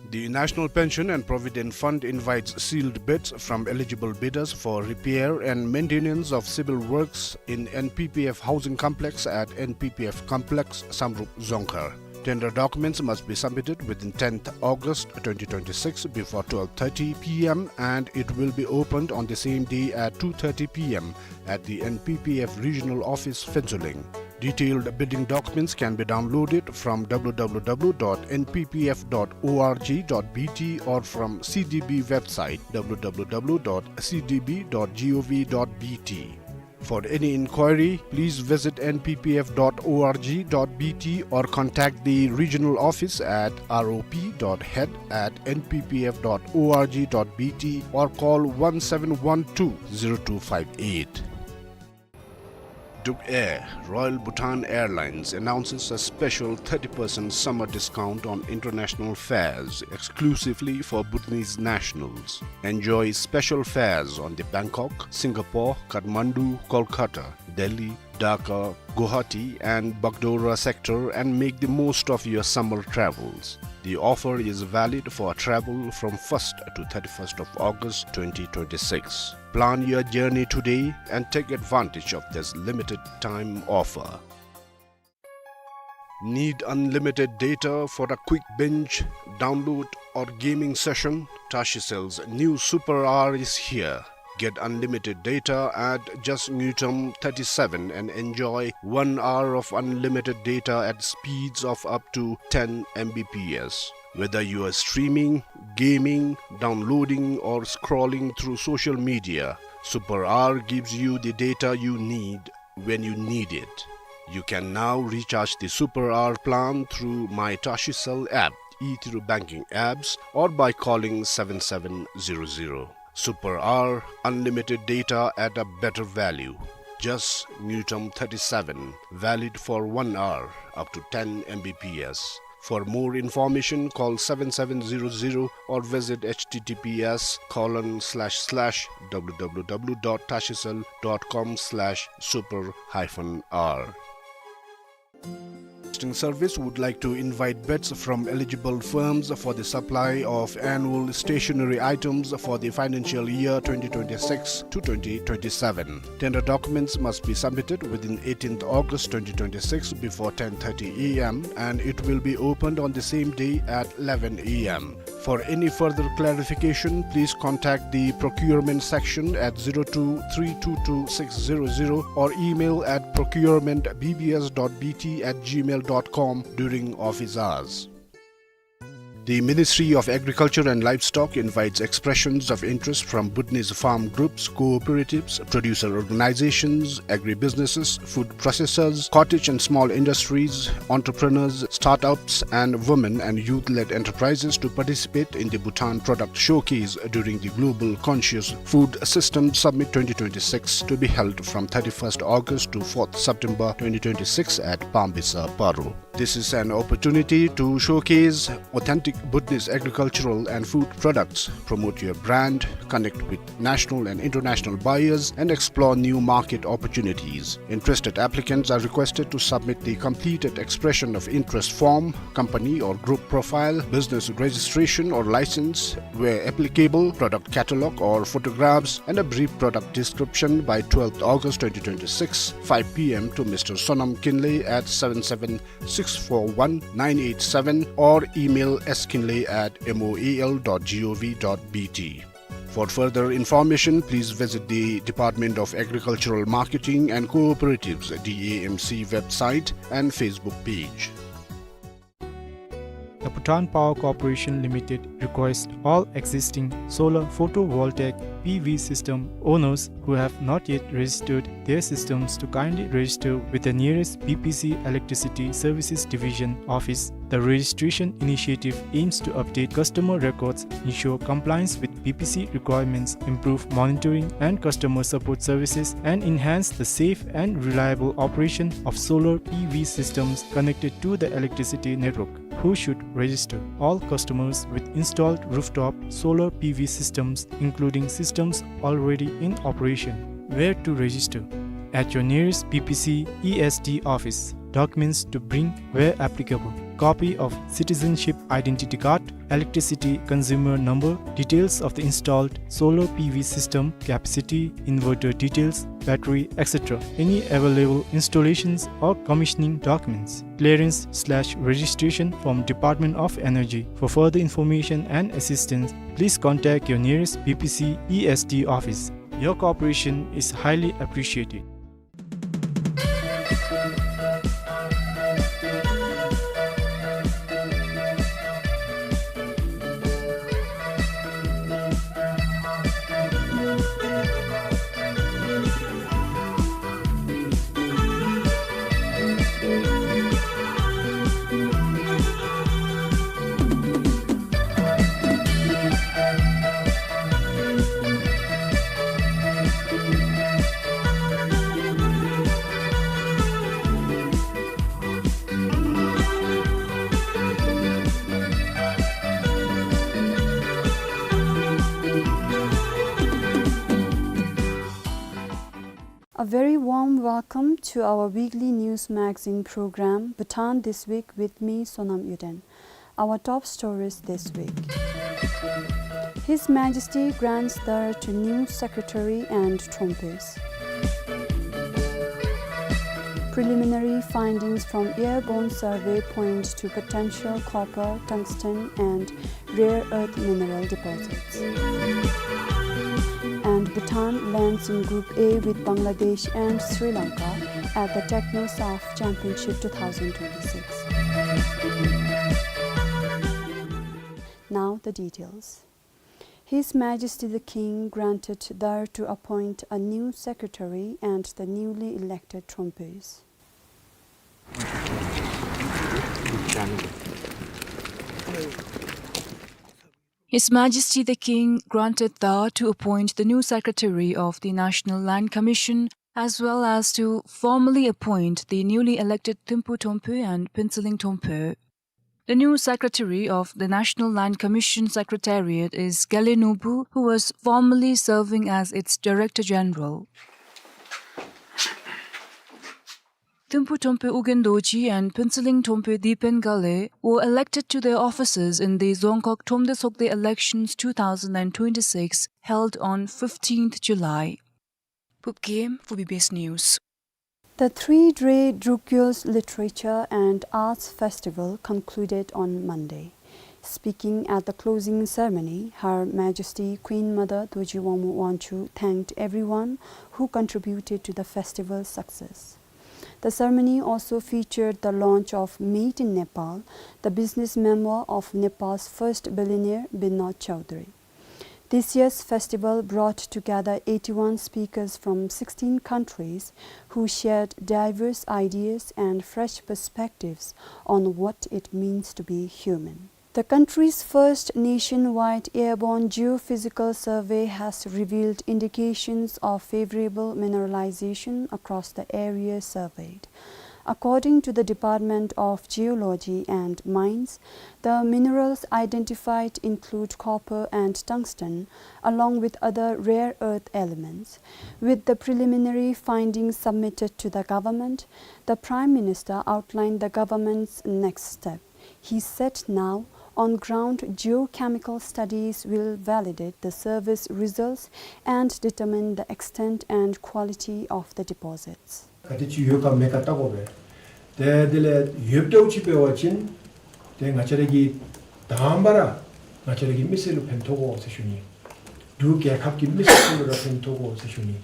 The National Pension and Provident Fund invites sealed bids from eligible bidders for repair and maintenance of civil works in N P P F housing complex at N P P F complex, Samrup, Dzongkhar. Tender documents must be submitted within tenth August twenty twenty-six before twelve thirty P M and it will be opened on the same day at two thirty P M at the N P P F Regional Office, Phuentsholing. Detailed bidding documents can be downloaded from W W W dot N P P F dot org dot B T or from C D B website W W W dot C D B dot gov dot B T. For any inquiry, please visit N P P F dot org dot B T or contact the regional office at R O P dot head at N P P F dot org dot B T or call one seven one two zero two five eight. Duk Air, Royal Bhutan Airlines, announces a special thirty percent summer discount on international fares exclusively for Bhutanese nationals. Enjoy special fares on the Bangkok, Singapore, Kathmandu, Kolkata, Delhi, Dhaka, Guwahati and Bagdogra sector and make the most of your summer travels. The offer is valid for travel from first to thirty-first of August twenty twenty-six. Plan your journey today and take advantage of this limited time offer. Need unlimited data for a quick binge, download or gaming session? Tashicell's new Super R is here. Get unlimited data at just Ngultrum thirty-seven and enjoy one hour of unlimited data at speeds of up to ten M B P S. Whether you are streaming, gaming, downloading, or scrolling through social media, Super R gives you the data you need when you need it. You can now recharge the Super R plan through My Tashicell app, e-Tirubangking apps, or by calling seven seven zero zero. Super R, unlimited data at a better value. Just Ngultrum thirty-seven, valid for one hour, up to ten M B P S. For more information, call seven seven zero zero or visit H T T P S colon slash slash W W W dot tashicell dot com slash super hyphen R. Testing Service would like to invite bids from eligible firms for the supply of annual stationery items for the financial year twenty twenty-six to twenty twenty-seven. Tender documents must be submitted within eighteenth August twenty twenty-six before ten thirty A M and it will be opened on the same day at eleven A M. For any further clarification, please contact the procurement section at zero two three two two six zero zero or email at procurement B B S dot B T at gmail dot com during office hours. The Ministry of Agriculture and Livestock invites expressions of interest from Bhutanese farm groups, cooperatives, producer organizations, agribusinesses, food processors, cottage and small industries, entrepreneurs, startups, and women and youth-led enterprises to participate in the Bhutan Product Showcase during the Global Conscious Food System Summit twenty twenty-six, to be held from thirty-first August to fourth September twenty twenty-six at Pambisa, Paro. This is an opportunity to showcase authentic Bhutanese agricultural and food products, promote your brand, connect with national and international buyers, and explore new market opportunities. Interested applicants are requested to submit the completed expression of interest form, company or group profile, business registration or license, where applicable, product catalog or photographs, and a brief product description by twelfth August twenty twenty-six, five P M, to Mister Sonam Kinley at seven seven six four one nine eight seven or email skinley at moal dot gov dot B T. For further information, please visit the Department of Agricultural Marketing and Cooperatives, D A M C, website and Facebook page. The Bhutan Power Corporation Limited requests all existing solar photovoltaic P V system owners who have not yet registered their systems to kindly register with the nearest B P C Electricity Services Division office. The registration initiative aims to update customer records, ensure compliance with B P C requirements, improve monitoring and customer support services, and enhance the safe and reliable operation of solar P V systems connected to the electricity network. Who should register? All customers with installed rooftop solar P V systems, including systems already in operation. Where to register? At your nearest B P C E S D office. documents to bring where applicable. Copy of citizenship identity card, electricity consumer number, details of the installed solar P V system, capacity, inverter details, battery, et cetera. Any available installations or commissioning documents. Clearance slash registration from Department of Energy. For further information and assistance, please contact your nearest B P C E S D office. Your cooperation is highly appreciated. A very warm welcome to our weekly news magazine program, Bhutan This Week, with me, Sonam Yuden. Our top stories this week. His Majesty grants dhar to new secretary and Trompe's. Preliminary findings from airborne survey point to potential copper, tungsten and rare earth mineral deposits. And Bhutan lands in Group A with Bangladesh and Sri Lanka at the TechnoSAF Championship two thousand twenty-six. Now the details. His Majesty the King granted dhar to appoint a new secretary and the newly elected Trompe's. His Majesty the King granted dhar to appoint the new secretary of the National Land Commission, as well as to formally appoint the newly elected Thumpu Thompu and Phuentsholing Thompu. The new secretary of the National Land Commission Secretariat is Gale Nonpu, who was formerly serving as its Director General. Thumpu Thompu Ugyen Dorji and Phuentsholing Thompu Dipen Gale were elected to their offices in the Dzongkhag Thromde Sogde elections two thousand and twenty-six, held on fifteenth July. Phub Gyem for B B S News. The three-day Drukyul's Literature and Arts Festival concluded on Monday. Speaking at the closing ceremony, Her Majesty Queen Mother Dorji Wangmo Wangchuck thanked everyone who contributed to the festival's success. The ceremony also featured the launch of Made in Nepal, the business memoir of Nepal's first billionaire Binod Chaudhary. This year's festival brought together eighty-one speakers from sixteen countries who shared diverse ideas and fresh perspectives on what it means to be human. The country's first nationwide airborne geophysical survey has revealed indications of favorable mineralization across the area surveyed. According to the Department of Geology and Mines, the minerals identified include copper and tungsten, along with other rare earth elements. With the preliminary findings submitted to the government, the Prime Minister outlined the government's next step. He said now, on-ground geochemical studies will validate the survey's results and determine the extent and quality of the deposits. ག་དེ་ཅིག་ཡོད་ག་མེད་ག་བལྟ་དགོ་པས། ཏེ་དེ་ལས་ཡོདཔ་འདྲཝ་ཅིག་འབད་བ་ཅིན་ཏེ་ང་བཅས་ར་གི་དང་པ་ར་ང་བཅས་ར་གི་མི་སེར་ལུ་ཕན་ཐོགས་དགོ་ཟེར་ཞུ་ནི། འབྲུག་རྒྱལ་ཁབ་ཀྱི་མི་སེར་ལུ་ར་ཕན་ཐོགས་དགོ་ཟེར་ཞུ་ནི།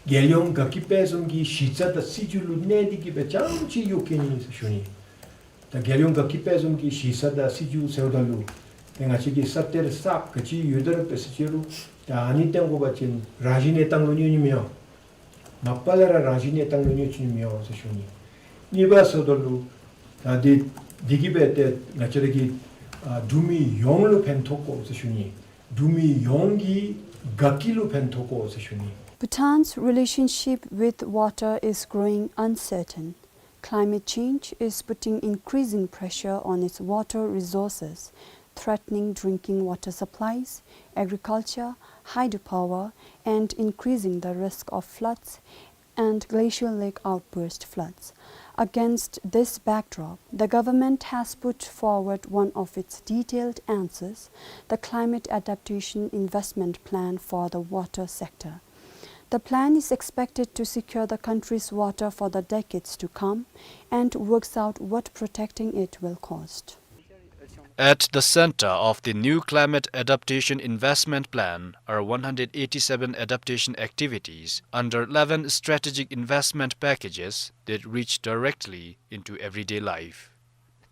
རྒྱལ་ཡོངས་དགའ་སྐྱིད་དཔལ་འཛོམས་ཀྱི་གཞི་རྩ་དང་སྲིད་བྱུས་ལུ་གནས་ཏེ་གི་སྦེ་རྐྱངམ་ཅིག་གཡུག་གེ་ནི་ཟེར་ཞུ་ནི། ད་རྒྱལ་ཡོངས་དགའ་སྐྱིད་དཔལ་འཛོམས་ཀྱི་གཞི་རྩ་དང་སྲིད་བྱུས་ཟེརཝ་ད་ལུ་ཏེ་ང་བཅས་ཀྱི་ས་གཏེར་གསརཔ་ག་ཅི་ཡོད་དེ་ར་འབད་ཟེར་ཅི་རུང་ད་ཨ་ནི་བཏོན་དགོ་པ་ཅིན་རང་བཞིན་གནས་སྟངས་ལུ་གནོད་ནི་མི་འོང་། མ་པ་ལས་ར་རང་བཞིན་གནས་སྟངས་ལུ་གནོད་ནི་མི་འོང་ཟེར་ཞུ་ནི། གཉིས་པ་ཟེརཝ་ད་ལུ་ད་འདི་འདི་གིས་འབད་དེ་ང་བཅས་ར་གི་ཨ་འབྲུག་མི་ཡོངས་ལུ་ཕན་ཐོགས་དགོ་ཟེར་ཞུ་ནི། འབྲུག་མི་ཡོངས་ཀྱི་དགའ་སྐྱིད་ལུ་ཕན་ཐོགས་དགོ་ཟེར་ཞུ་ནི། Bhutan's relationship with water is growing uncertain. Climate change is putting increasing pressure on its water resources, threatening drinking water supplies, agriculture, hydropower, and increasing the risk of floods and glacial lake outburst floods. Against this backdrop, the government has put forward one of its detailed answers, the Climate Adaptation Investment Plan for the water sector. The plan is expected to secure the country's water for the decades to come and works out what protecting it will cost. At the center of the new Climate Adaptation Investment Plan are one hundred eighty-seven adaptation activities under eleven strategic investment packages that reach directly into everyday life.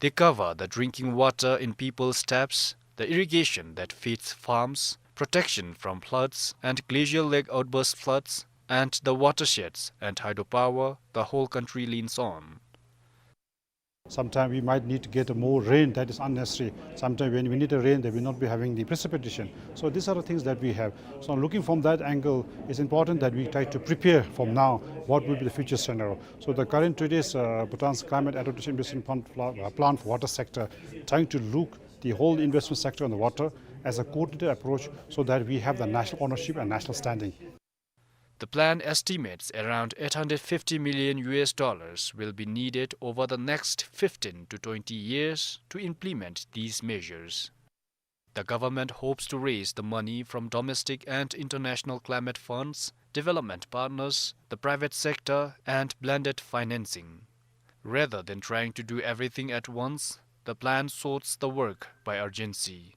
They cover the drinking water in people's taps, the irrigation that feeds farms, protection from floods and glacial lake outburst floods, and the watersheds and hydropower the whole country leans on. Sometimes we might need to get more rain that is unnecessary. Sometimes when we need a rain, they will not be having the precipitation. So these are the things that we have. So looking from that angle, it's important that we try to prepare from now what will be the future scenario. So the current today's, uh, Bhutan's Climate Adaptation Investment Fund pla-, uh, Plan for water sector, trying to look the whole investment sector on the water as a coordinated approach so that we have the national ownership and national standing. The plan estimates around eight hundred fifty million U S dollars will be needed over the next fifteen to twenty years to implement these measures. The government hopes to raise the money from domestic and international climate funds, development partners, the private sector, and blended financing. Rather than trying to do everything at once, the plan sorts the work by urgency.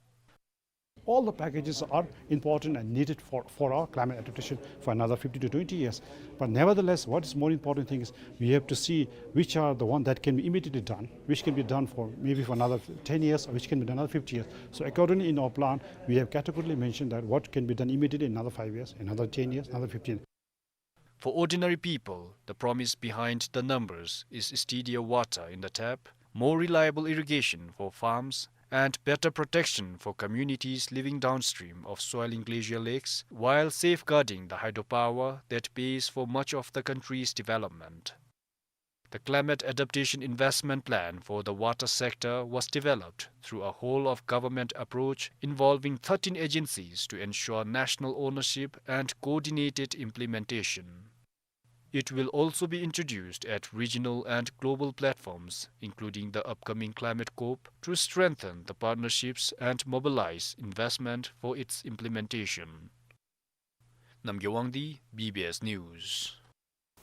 All the packages are important and needed for, for our climate adaptation for another fifteen to twenty years. But nevertheless, what is more important thing is we have to see which are the one that can be immediately done, which can be done for maybe for another ten years, or which can be done another fifty years. So accordingly, in our plan, we have categorically mentioned that what can be done immediately in another five years, another ten years, another fifteen. For ordinary people, the promise behind the numbers is steadier water in the tap, more reliable irrigation for farms, and better protection for communities living downstream of swelling glacial lakes, while safeguarding the hydropower that pays for much of the country's development. The Climate Adaptation Investment Plan for the water sector was developed through a whole-of-government approach involving thirteen agencies to ensure national ownership and coordinated implementation. It will also be introduced at regional and global platforms, including the upcoming Climate COP, to strengthen the partnerships and mobilize investment for its implementation. Namgay Wangdi, B B S News.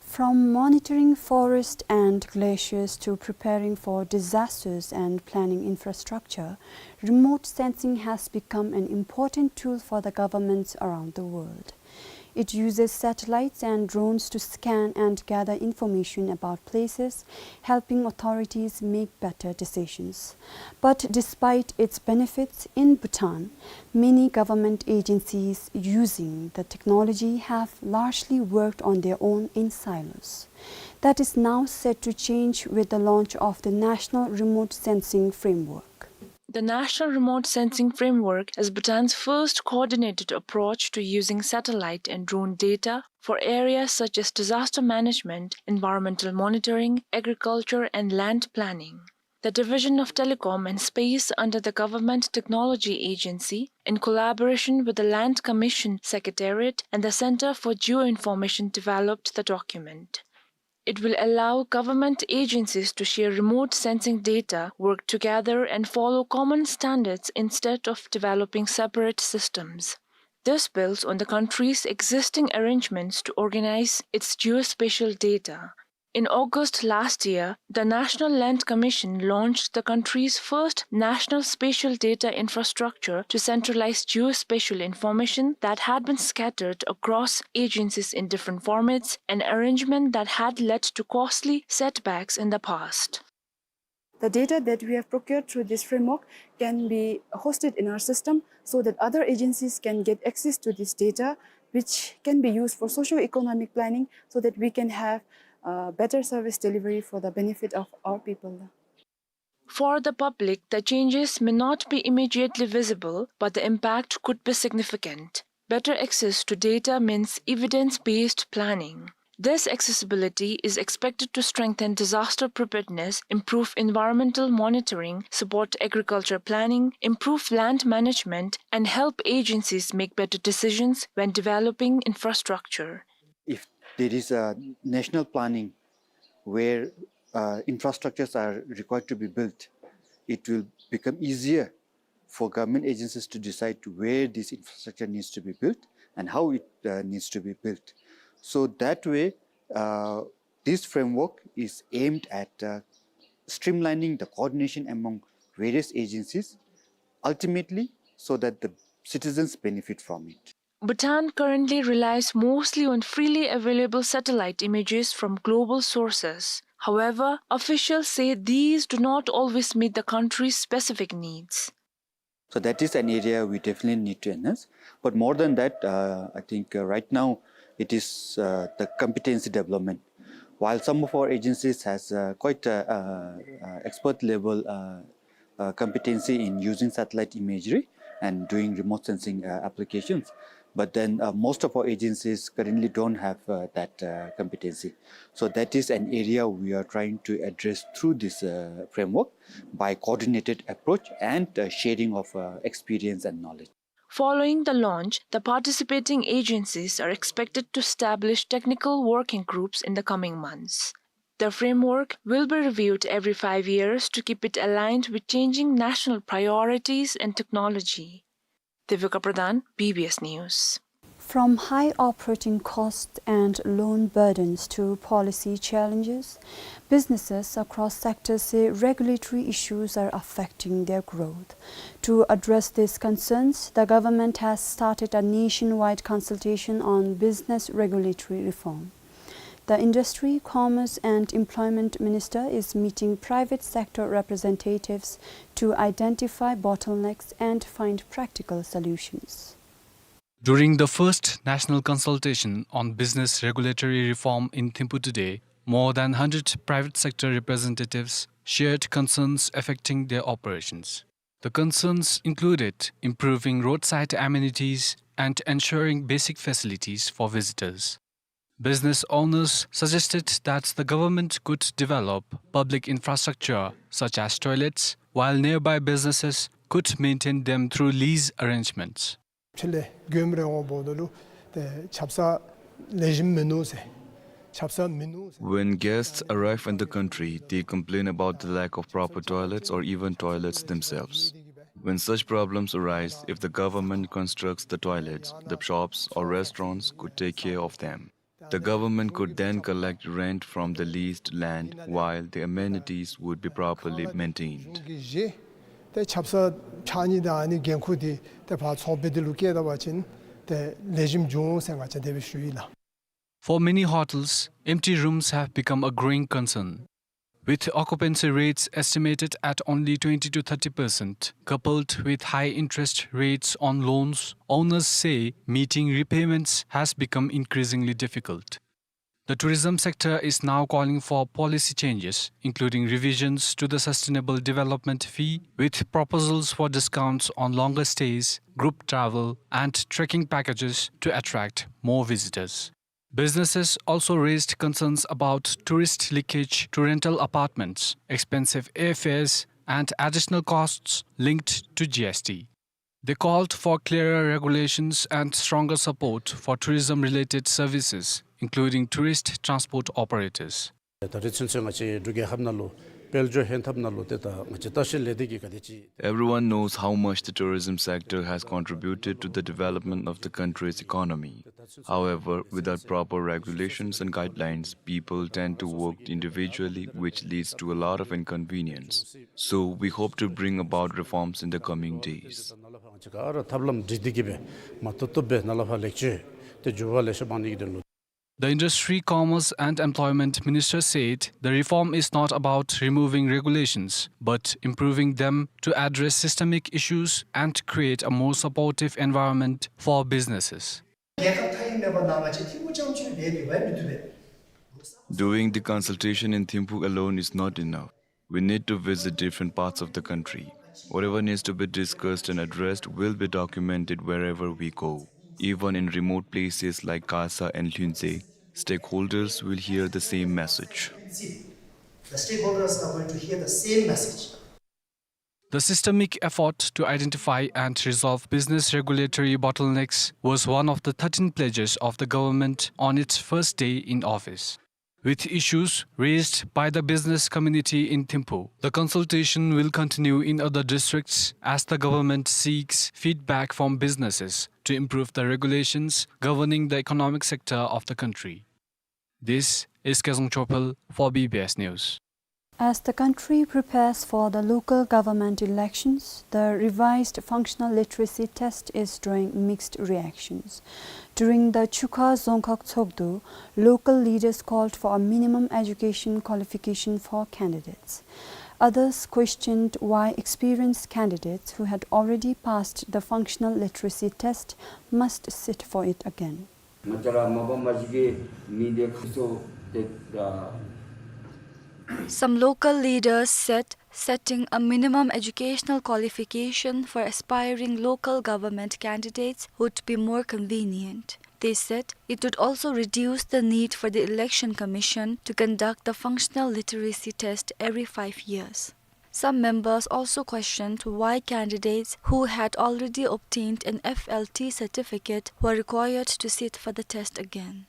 From monitoring forest and glaciers to preparing for disasters and planning infrastructure, remote sensing has become an important tool for the governments around the world. It uses satellites and drones to scan and gather information about places, helping authorities make better decisions. But despite its benefits in Bhutan, many government agencies using the technology have largely worked on their own in silos. That is now set to change with the launch of the National Remote Sensing Framework. The National Remote Sensing Framework is Bhutan's first coordinated approach to using satellite and drone data for areas such as disaster management, environmental monitoring, agriculture, and land planning. The Division of Telecom and Space under the Government Technology Agency, in collaboration with the Land Commission Secretariat and the Center for Geoinformation, developed the document. It will allow government agencies to share remote sensing data, work together, and follow common standards instead of developing separate systems. This builds on the country's existing arrangements to organize its geospatial data. In August last year, the National Land Commission launched the country's first national spatial data infrastructure to centralize geospatial information that had been scattered across agencies in different formats, an arrangement that had led to costly setbacks in the past. The data that we have procured through this framework can be hosted in our system so that other agencies can get access to this data, which can be used for socio-economic planning so that we can have, uh, better service delivery for the benefit of our people. For the public, the changes may not be immediately visible, but the impact could be significant. Better access to data means evidence-based planning. This accessibility is expected to strengthen disaster preparedness, improve environmental monitoring, support agriculture planning, improve land management, and help agencies make better decisions when developing infrastructure. If there is a national planning where uh, infrastructures are required to be built, it will become easier for government agencies to decide where this infrastructure needs to be built and how it, uh, needs to be built. So that way, uh, this framework is aimed at, uh, streamlining the coordination among various agencies, ultimately so that the citizens benefit from it. Bhutan currently relies mostly on freely available satellite images from global sources. However, officials say these do not always meet the country's specific needs. So that is an area we definitely need to enhance. But more than that, uh, I think, uh, right now it is, uh, the competency development. While some of our agencies has, uh, quite, uh, uh, uh, expert level, uh, uh, competency in using satellite imagery and doing remote sensing, uh, applications. But then, uh, most of our agencies currently don't have, uh, that, uh, competency. So that is an area we are trying to address through this, uh, framework by coordinated approach and, uh, sharing of, uh, experience and knowledge. Following the launch, the participating agencies are expected to establish technical working groups in the coming months. The framework will be reviewed every five years to keep it aligned with changing national priorities and technology. Devika Pradhan, B B S News. From high operating costs and loan burdens to policy challenges, businesses across sectors say regulatory issues are affecting their growth. To address these concerns, the government has started a nationwide consultation on business regulatory reform. The Industry, Commerce and Employment Minister is meeting private sector representatives to identify bottlenecks and find practical solutions. During the first national consultation on business regulatory reform in Thimphu today, more than hundred private sector representatives shared concerns affecting their operations. The concerns included improving roadside amenities and ensuring basic facilities for visitors. Business owners suggested that the government could develop public infrastructure such as toilets, while nearby businesses could maintain them through lease arrangements. ཕྱི་ལས་མགྱོནམ་རེ་འོངམ་ད་ལུ་ཏེ་ཆབ་གསང་ལེགས་ཤོམ་མིན་ནུག་ཟེར། ཆབ་གསང་མིན་ནུག་ཟེར། When guests arrive in the country, they complain about the lack of proper toilets or even toilets themselves. When such problems arise, if the government constructs the toilets, the shops or restaurants could take care of them. The government could then collect rent from the leased land while the amenities would be properly maintained. གཞི་ཏེ་ཆབ་གསང་ཕྱགས་སྙིགས་དང་ཨ་ནི་འགན་ཁུར་འདི་ཏེ་ཕར་ཚོང་པའི་འདི་ལུ་བསྐྱལ་ད་པ་ཅིན་ཏེ་ལེགས་ཤོམ་འབྱུང་ཟེར་ང་བཅས་དེ་སྦེ་ཞུ་ཡི་ལགས། For many hotels, empty rooms have become a growing concern. With occupancy rates estimated at only twenty to thirty percent, coupled with high interest rates on loans, owners say meeting repayments has become increasingly difficult. The tourism sector is now calling for policy changes, including revisions to the Sustainable Development Fee, with proposals for discounts on longer stays, group travel, and trekking packages to attract more visitors. Businesses also raised concerns about tourist leakage to rental apartments, expensive airfares, and additional costs linked to G S T. They called for clearer regulations and stronger support for tourism-related services, including tourist transport operators. ད་རེས་ཚུན་ཚོད་ང་བཅས་འབྲུག་རྒྱལ་ཁབ་ནང་ལུ་དཔལ་འབྱོར་ཧན་ཐབས་ནང་ལུ་ཏེ་ད་ང་བཅས་ལྟ་བཤལ་ལས་སྡེ་གིས་ག་དེ་ཅིག Everyone knows how much the tourism sector has contributed to the development of the country's economy. However, without proper regulations and guidelines, people tend to work individually, which leads to a lot of inconvenience. So, we hope to bring about reforms in the coming days. ཐབས་ལམ་སྒྲིག་སྟེ་གི་སྦེ་མ་བཏུབ་བཏུབ་སྦེ་ནཱ་ལས་ཕར་ལེགས་བཅོས་ཏེ་འགྱུར་བ་ལེ་ཤ་འབག་ནི་གི་དོན་ལུ། The Industry, Commerce and Employment Minister said the reform is not about removing regulations, but improving them to address systemic issues and create a more supportive environment for businesses. རྒྱལ་ཁབ་མཐའ་དབུས་མེད་པ་ནང་ང་བཅས་ཐིམ་ཕུག་རྐྱངམ་ཅིག་སྦེ་འབད་བ་མི་བཏུབ་པས། Doing the consultation in Thimphu alone is not enough. We need to visit different parts of the country. Whatever needs to be discussed and addressed will be documented wherever we go. Even in remote places like Kasa and Lhuentse, stakeholders will hear the same message. The stakeholders are going to hear the same message. The systemic effort to identify and resolve business regulatory bottlenecks was one of the thirteen pledges of the government on its first day in office. with issues raised by the business community in Thimphu. The consultation will continue in other districts as the government seeks feedback from businesses to improve the regulations governing the economic sector of the country. This is Kezang Chopal for B B S News. As the country prepares for the local government elections, the revised functional literacy test is drawing mixed reactions. During the Chukha Dzongkhag Tshogdu, local leaders called for a minimum education qualification for candidates. Others questioned why experienced candidates who had already passed the functional literacy test must sit for it again. Some local leaders said setting a minimum educational qualification for aspiring local government candidates would be more convenient. They said it would also reduce the need for the Election Commission to conduct the functional literacy test every five years. Some members also questioned why candidates who had already obtained an F L T certificate were required to sit for the test again.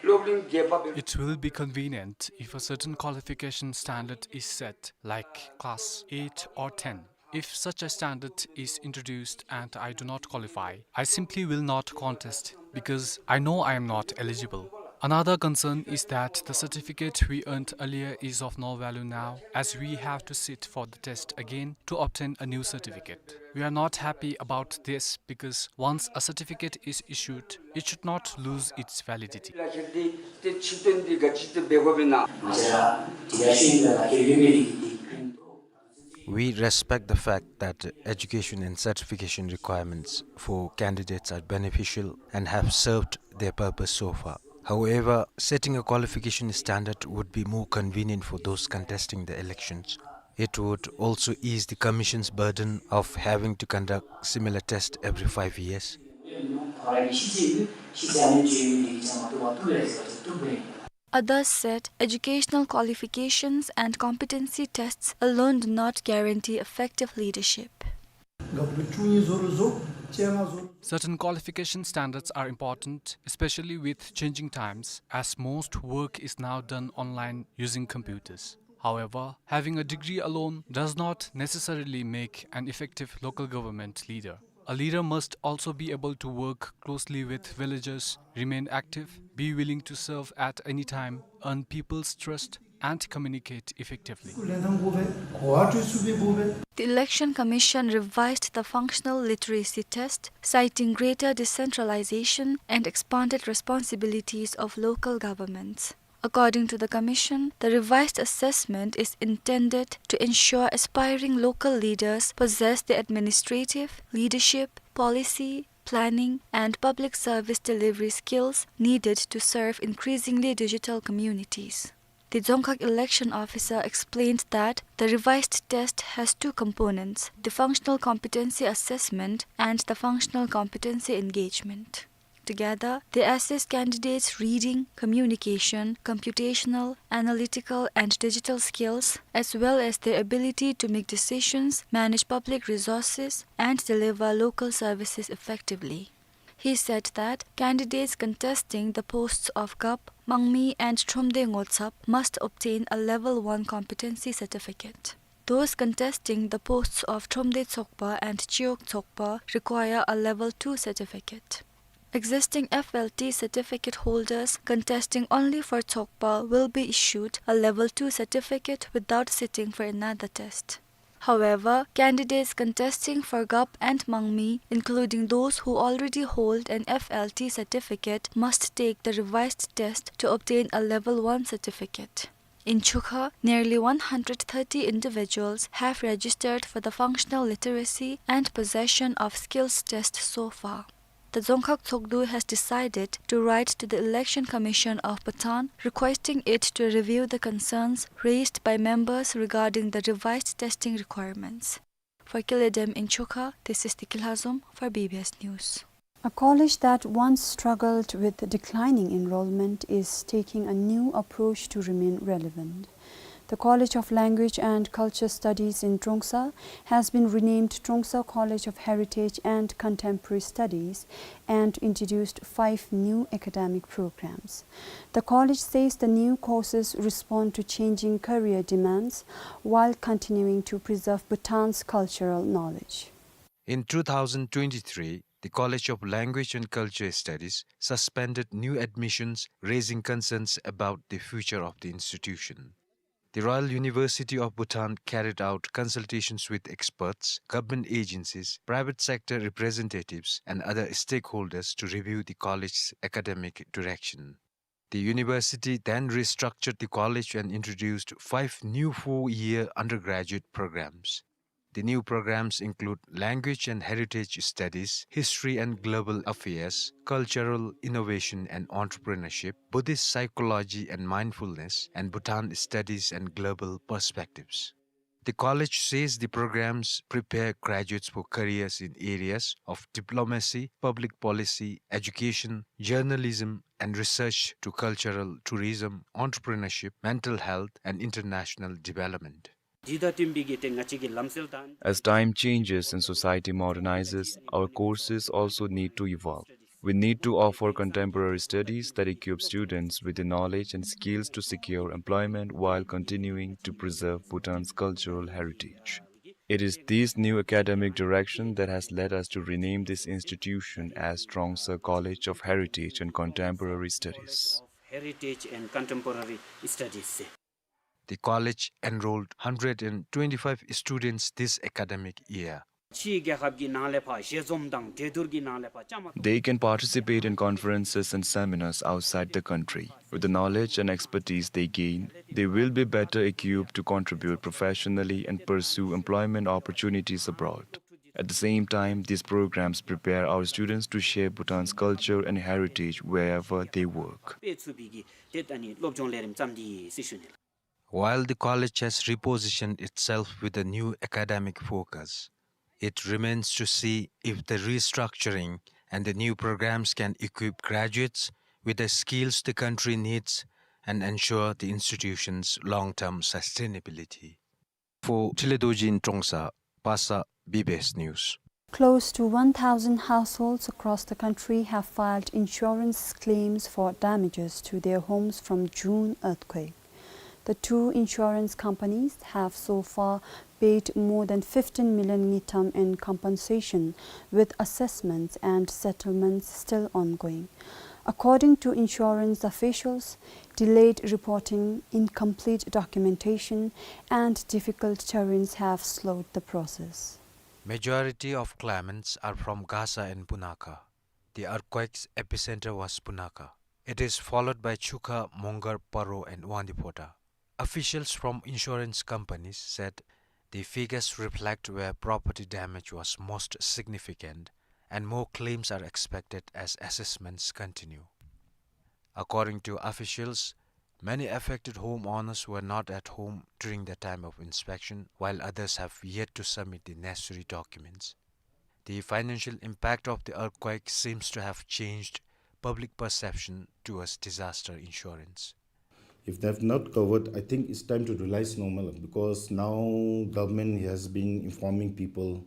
It will be convenient if a certain qualification standard is set, like class eight or ten. If such a standard is introduced and I do not qualify, I simply will not contest because I know I am not eligible. Another concern is that the certificate we earned earlier is of no value now, as we have to sit for the test again to obtain a new certificate. We are not happy about this because once a certificate is issued, it should not lose its validity. We respect the fact that education and certification requirements for candidates are beneficial and have served their purpose so far. However, setting a qualification standard would be more convenient for those contesting the elections. It would also ease the commission's burden of having to conduct similar tests every five years. Others said educational qualifications and competency tests alone do not guarantee effective leadership. Certain qualification standards are important, especially with changing times, as most work is now done online using computers. However, having a degree alone does not necessarily make an effective local government leader. A leader must also be able to work closely with villagers, remain active, be willing to serve at any time, earn people's trust, and communicate effectively. The Election Commission revised the functional literacy test, citing greater decentralization and expanded responsibilities of local governments. According to the Commission, the revised assessment is intended to ensure aspiring local leaders possess the administrative, leadership, policy, planning, and public service delivery skills needed to serve increasingly digital communities. The Dzongkhag election officer explained that the revised test has two components, the functional competency assessment and the functional competency engagement. Together, they assess candidates' reading, communication, computational, analytical, and digital skills, as well as their ability to make decisions, manage public resources, and deliver local services effectively. He said that candidates contesting the posts of Gap, Mangmi, and Thromde Ngotsap must obtain a Level one competency certificate. Those contesting the posts of Thromde Tsokpa and Chiok Tsokpa require a Level two certificate. Existing F L T certificate holders contesting only for Tsokpa will be issued a Level two certificate without sitting for another test. However, candidates contesting for Gap and Mangmi, including those who already hold an F L T certificate, must take the revised test to obtain a Level one certificate. In Chukha, nearly one hundred thirty individuals have registered for the functional literacy and possession of skills test so far. The Dzongkhag Tshogdu has decided to write to the Election Commission of Patan requesting it to review the concerns raised by members regarding the revised testing requirements. For Kile Dem in Chukha, this is Tiki Lhazom for B B S News. A college that once struggled with declining enrollment is taking a new approach to remain relevant. The College of Language and Culture Studies in Trongsa has been renamed Trongsa College of Heritage and Contemporary Studies and introduced five new academic programs. The college says the new courses respond to changing career demands while continuing to preserve Bhutan's cultural knowledge. In two thousand twenty-three, the College of Language and Culture Studies suspended new admissions, raising concerns about the future of the institution. The Royal University of Bhutan carried out consultations with experts, government agencies, private sector representatives, and other stakeholders to review the college's academic direction. The university then restructured the college and introduced five new four-year undergraduate programs. The new programs include Language and Heritage Studies, History and Global Affairs, Cultural Innovation and Entrepreneurship, Buddhist Psychology and Mindfulness, and Bhutan Studies and Global Perspectives. The college says the programs prepare graduates for careers in areas of diplomacy, public policy, education, journalism, and research to cultural tourism, entrepreneurship, mental health, and international development. As time changes and society modernizes, our courses also need to evolve. We need to offer contemporary studies that equip students with the knowledge and skills to secure employment while continuing to preserve Bhutan's cultural heritage. It is this new academic direction that has led us to rename this institution as Trongsa College of Heritage and Contemporary Studies. Heritage and Contemporary Studies. The college enrolled hundred and twenty-five students this academic year. ཕྱིའི་རྒྱལ་ཁབ་ཀྱི་ནང་ལས་ཕར་ཞལ་འཛོམས་དང་གྲོས་བསྡུར་གྱི་ནང་ལས་ཕར་བཅའ་མར་གཏོགས། They can participate in conferences and seminars outside the country. With the knowledge and expertise they gain, they will be better equipped to contribute professionally and pursue employment opportunities abroad. At the same time, these programs prepare our students to share Bhutan's culture and heritage wherever they work. སྤེལ་ཚུགས་པའི་གི་ཏེ་ད་ཨ་ནི་སློབ་སྦྱོང་ལས་རིམ་བརྩམས་ཏེ་ཡོད་ཟེར་ཞུ་ནི་ལགས། While the college has repositioned itself with a new academic focus, it remains to see if the restructuring and the new programs can equip graduates with the skills the country needs and ensure the institution's long-term sustainability. For Tile Dorji in Trongsa, Pasa, B B S News. Close to one thousand households across the country have filed insurance claims for damages to their homes from June earthquake. The two insurance companies have so far paid more than fifteen million ngultrum in compensation, with assessments and settlements still ongoing. According to insurance officials, delayed reporting, incomplete documentation, and difficult terrains have slowed the process. Majority of claimants are from Gasa and Punakha. The earthquake's epicenter was Punakha. It is followed by Chukha, Mongar, Paro, and Wangdue Phodrang. Officials from insurance companies said the figures reflect where property damage was most significant, and more claims are expected as assessments continue. According to officials, many affected homeowners were not at home during the time of inspection, while others have yet to submit the necessary documents. The financial impact of the earthquake seems to have changed public perception towards disaster insurance. If they have not covered, I think it's time to realize normal, because now government has been informing people,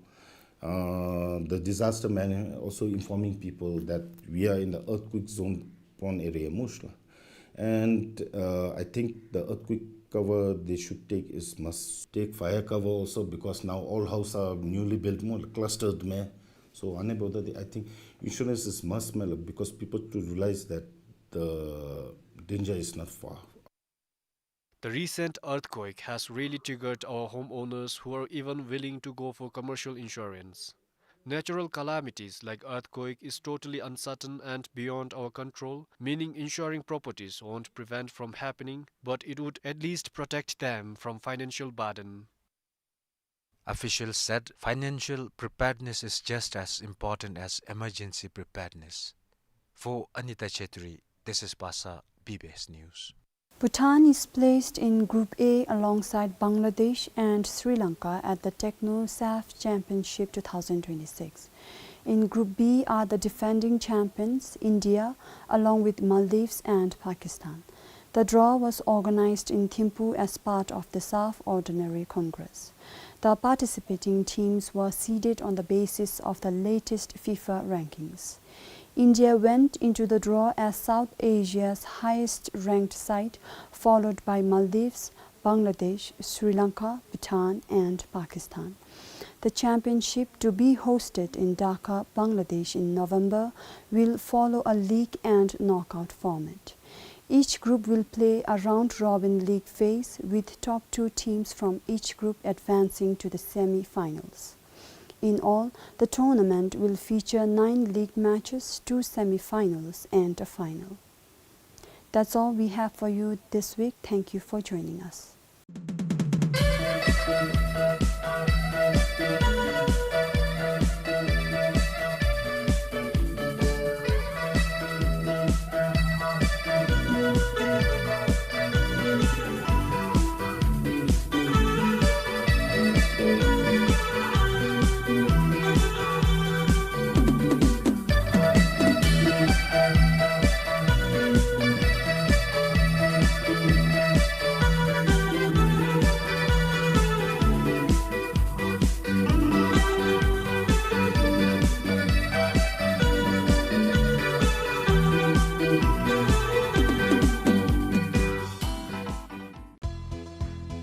uh, the disaster man also informing people that we are in the earthquake zone prone area, mostly. And, uh, I think the earthquake cover they should take is must take fire cover also, because now all house are newly built, more clustered, man. So, ane boda, I think insurance is must, matlab, because people to realize that the danger is not far. The recent earthquake has really triggered our homeowners who are even willing to go for commercial insurance. Natural calamities like earthquake is totally uncertain and beyond our control, meaning insuring properties won't prevent from happening, but it would at least protect them from financial burden. Officials said financial preparedness is just as important as emergency preparedness. For Anita Chetri, this is Pasa, B B S News. Bhutan is placed in Group A alongside Bangladesh and Sri Lanka at the Techno SAFF Championship two thousand twenty-six. In Group B are the defending champions, India, along with Maldives and Pakistan. The draw was organized in Thimphu as part of the SAFF Ordinary Congress. The participating teams were seeded on the basis of the latest FIFA rankings. India went into the draw as South Asia's highest ranked side, followed by Maldives, Bangladesh, Sri Lanka, Bhutan, and Pakistan. The championship, to be hosted in Dhaka, Bangladesh in November, will follow a league and knockout format. Each group will play a round-robin league phase, with top two teams from each group advancing to the semi-finals. In all, the tournament will feature nine league matches, two semi-finals, and a final. That's all we have for you this week. Thank you for joining us.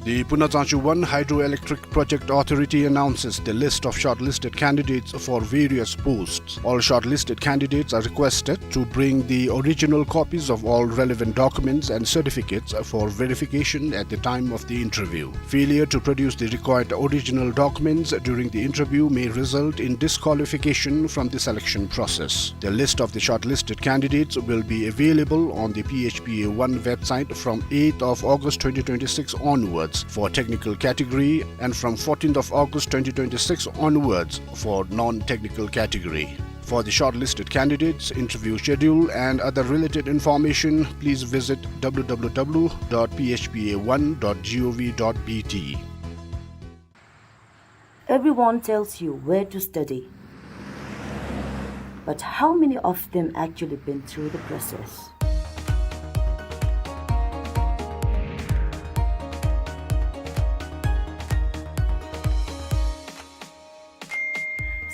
The Puna Changchu One Hydroelectric Project Authority announces the list of shortlisted candidates for various posts. All shortlisted candidates are requested to bring the original copies of all relevant documents and certificates for verification at the time of the interview. Failure to produce the required original documents during the interview may result in disqualification from the selection process. The list of the shortlisted candidates will be available on the P H P A One website from eighth of August twenty twenty-six onwards for technical category and from fourteenth of August twenty twenty-six onwards for non-technical category. For the shortlisted candidates, interview schedule and other related information, please visit W W W dot P H P A one dot gov dot B T. Everyone tells you where to study, but how many of them actually been through the process?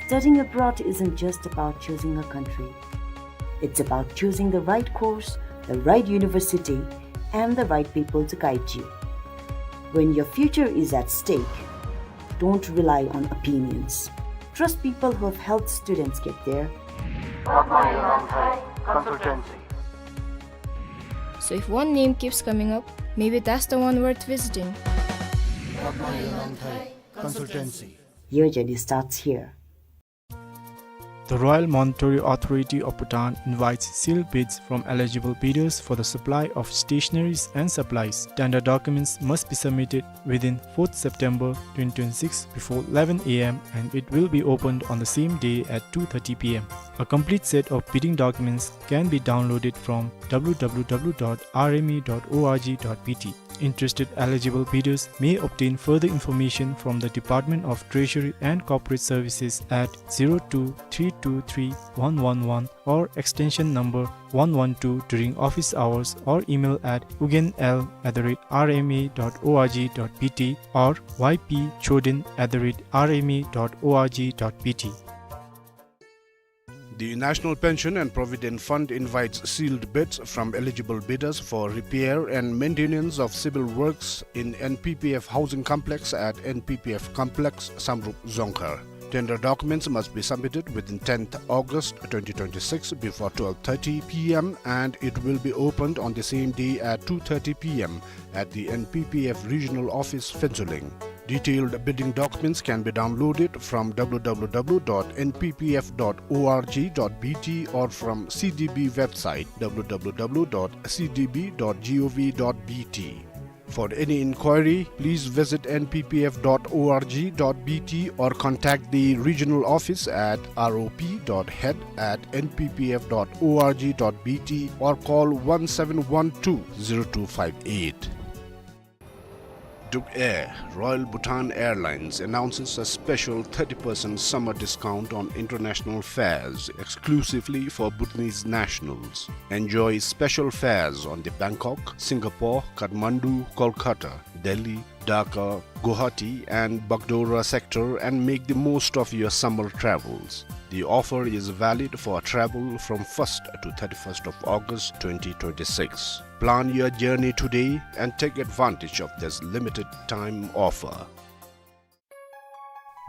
Studying abroad isn't just about choosing a country. It's about choosing the right course, the right university, and the right people to guide you. When your future is at stake, don't rely on opinions. Trust people who have helped students get there. Padma Yonamthai Consultancy. So if one name keeps coming up, maybe that's the one worth visiting. Padma Yonamthai Consultancy. Your journey starts here. The Royal Monetary Authority of Bhutan invites sealed bids from eligible bidders for the supply of stationaries and supplies. Tender documents must be submitted within fourth September twenty twenty-six before eleven A M, and it will be opened on the same day at two thirty P M. A complete set of bidding documents can be downloaded from W W W dot R M A dot O R G dot B T. Interested eligible bidders may obtain further information from the Department of Treasury and Corporate Services at zero two three two three one one one or extension number one one two during office hours, or email at ugyen l at the rate R M A dot O R G dot B T or Y P Choden at the rate R M A dot O R G dot B T. The National Pension and Provident Fund invites sealed bids from eligible bidders for repair and maintenance of civil works in N P P F housing complex at N P P F complex, Samdrup, Dzongkhar. Tender documents must be submitted within tenth August twenty twenty-six before twelve thirty P M, and it will be opened on the same day at two thirty P M at the N P P F regional office, Phuentsholing. Detailed bidding documents can be downloaded from W W W dot N P P F dot O R G dot B T or from C D B website W W W dot C D B dot gov dot B T. For any inquiry, please visit N P P F dot O R G dot B T or contact the regional office at R O P dot head at N P P F dot O R G dot B T or call one seven one two zero two five eight. Duk Air, Royal Bhutan Airlines, announces a special thirty percent summer discount on international fares exclusively for Bhutanese nationals. Enjoy special fares on the Bangkok, Singapore, Kathmandu, Kolkata, Delhi, Dhaka, Guwahati and Bagdogra sector and make the most of your summer travels. The offer is valid for travel from first to thirty-first of August twenty twenty-six. Plan your journey today and take advantage of this limited time offer.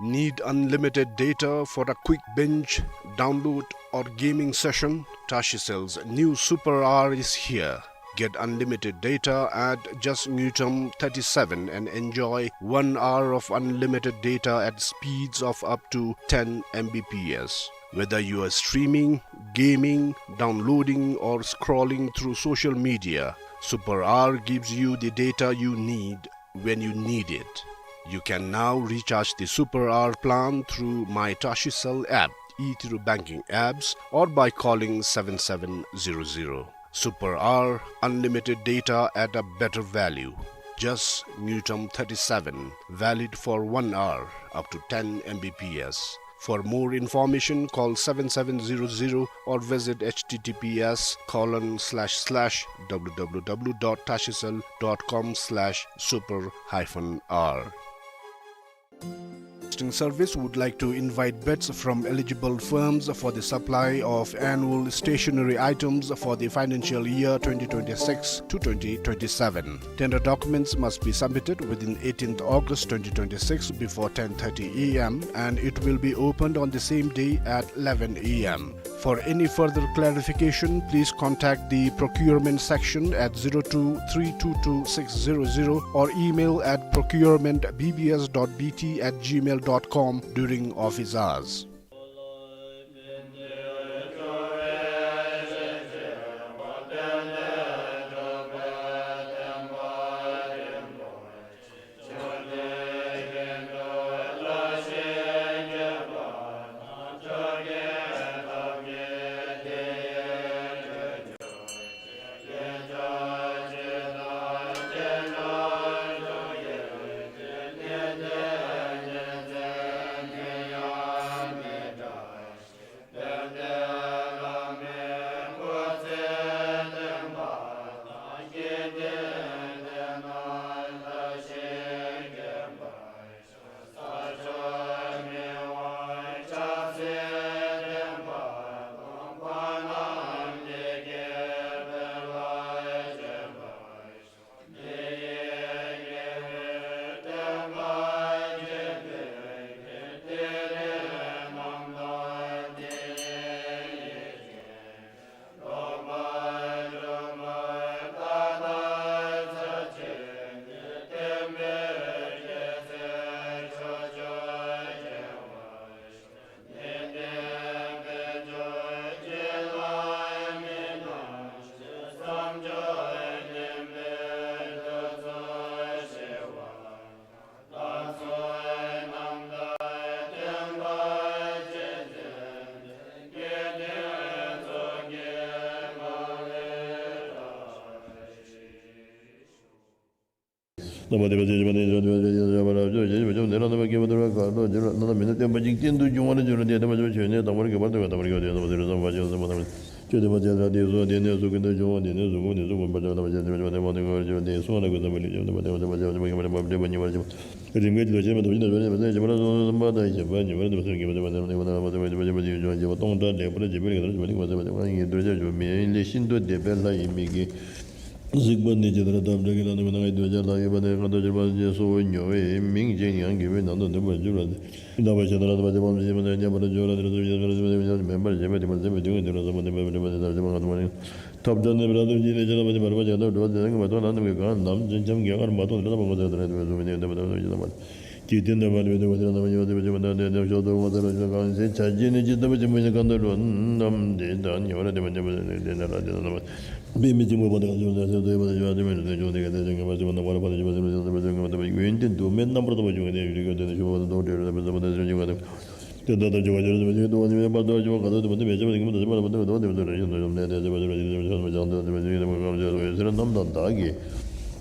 Need unlimited data for a quick binge, download or gaming session? Tashicell's new Super R is here. Get unlimited data at just Ngultrum thirty-seven and enjoy one hour of unlimited data at speeds of up to ten M B P S. Whether you are streaming, gaming, downloading, or scrolling through social media, Super R gives you the data you need when you need it. You can now recharge the Super R plan through My Tashicell app, e-through banking apps, or by calling seven seven zero zero. Super R, unlimited data at a better value. Just Ngultrum thirty-seven, valid for one hour, up to ten M B P S. For more information, call seven seven zero zero or visit H T T P S colon slash slash W W W dot tashicell dot com slash super hyphen R. Broadcasting Service would like to invite bids from eligible firms for the supply of annual stationery items for the financial year twenty twenty-six to twenty twenty-seven. Tender documents must be submitted within eighteenth August twenty twenty-six before ten thirty A M, and it will be opened on the same day at eleven A M. For any further clarification, please contact the procurement section at zero two three two two six zero zero or email at procurement B B S dot B T at gmail dot com during office hours. གཟིགས་པ་ནི་ཇི་ལྟར་འདོད་པ་དེ་ལ་ནི་མི་སྣང་བའི་འདོད་ཆགས་ལ་ཡོད་པ་ནི་ཁ་དོག་ཆར་པ་ཅན་སོགས་མྱོང་བའི་མིང་ཅན་ཡང་དགེ་བའི་ནང་དུ་འདུ་བར་འགྱུར་རོ། ད་བ་ཤ་ད་ར་ད་བ་ཇ་བ་ཤ་མ་ད་ཉ་པ་ར་ཇོ་ར་དེ་ར་ཚོ་ཡ་ཚོ་ར་ཚོ་མེན་པར་བྱེད་པ་དེ་མ་ཟད་པའི་དུས་ཀྱི་དུས་ལ་བསམ་པ་ནི་མེད་པར་བྱེད་པ་དེ་ལ་བསམ་པ་ནི་མ་ཐོབ་ནས་ཐབས་བྲལ་ནི་བྲལ་དུ་འཇིག་ནས་ཅི་ལ་བ་ཅི་བར་བ་ཇ་ད་འགྲོ་བ་དེ་ནི་མ་ཐོབ་ན་ནམ་གྱི་གང་ནམ་ཅི་འཁྱམས་རྒྱ་གར་མ་ཐོབ་ན་ལ་མ་ཟེར་དེ་ལ་དེ་བས་སུ་མི་དེ་དེ་མ་ཐོབ་ན་ཅི་ལ་མ་ཐོབ། དེ་དེ་འདྲ་བ་ལས་དེ་བ་དེ་ལ་ནམ་ཡོད་དེ་བ་ཅི་མ་ད་དེ་དེ་ཤོ་དོ་བ་ད་ར་ཤོ་གང་ཟེར་ཆ་ཅི་ནི་ཅི་ལྟ་བུ་ཅི་མ་ཡིན་གང་དུ་འགྲོ་ནམ་དེ་ད་ཉེ་བ་ར་དེ་མ་ཉེ་བ་དེ་ན་ར་དེ་ན་མ་པའི་མི་གཅིག་མོ་བ་དང་ཅུང་ཟད་སེམས་ཏོག་ཡོད་པ་དང་ཡོད་དེ་མེད་དེ་ཅུང་དེ་ག་དེ་ཅུང་ངེས་པ་ཅི་མ་ན་བ་ར་བ་དང་ཅི་མ་སེམས་ཏོག་ཡོད་པ་དང་ཡོད་དེ་མེད་དེ་ཡོན་ཏན་དུ་མའི་རྣམ་པར་ཐར་པ་ཅུང་ངེས་དེ་ཡུལ་གྱི་དེ་ནི་ཤུ་བ་དང་དོག་དེ་རུ་དེ་བ་ཟེར་མ་ཅི་མ་ན་བ་ར་བ་དང་ཅི་མ་སེམས་ཅུང་ག་དེ་དེ་ད་ད་ཅུང་ག་ཅུང་ཅི་མ་ཅི་དོ་བ་ཅི་མ་པ་དོ་ཅུང་ག་དོ་དེ་མ་དེ་མེད་ཅི་མ་དེ་གི་མ་དོ་ཅི་མ་ལ་མ་དོ་དོ་དེ་མ་དོ་ར་ཤུ་ནོ་ཡོམ་ནེ་དེ་ཅི་མ་ཅི་མ་ཅི་མ་ཅི་མ་ཅང་དོ་དེ་མ་ཅི་མ་ཅི་མ་གང་ཅི་ཟེར་རྣམ་དང་བདག་གི།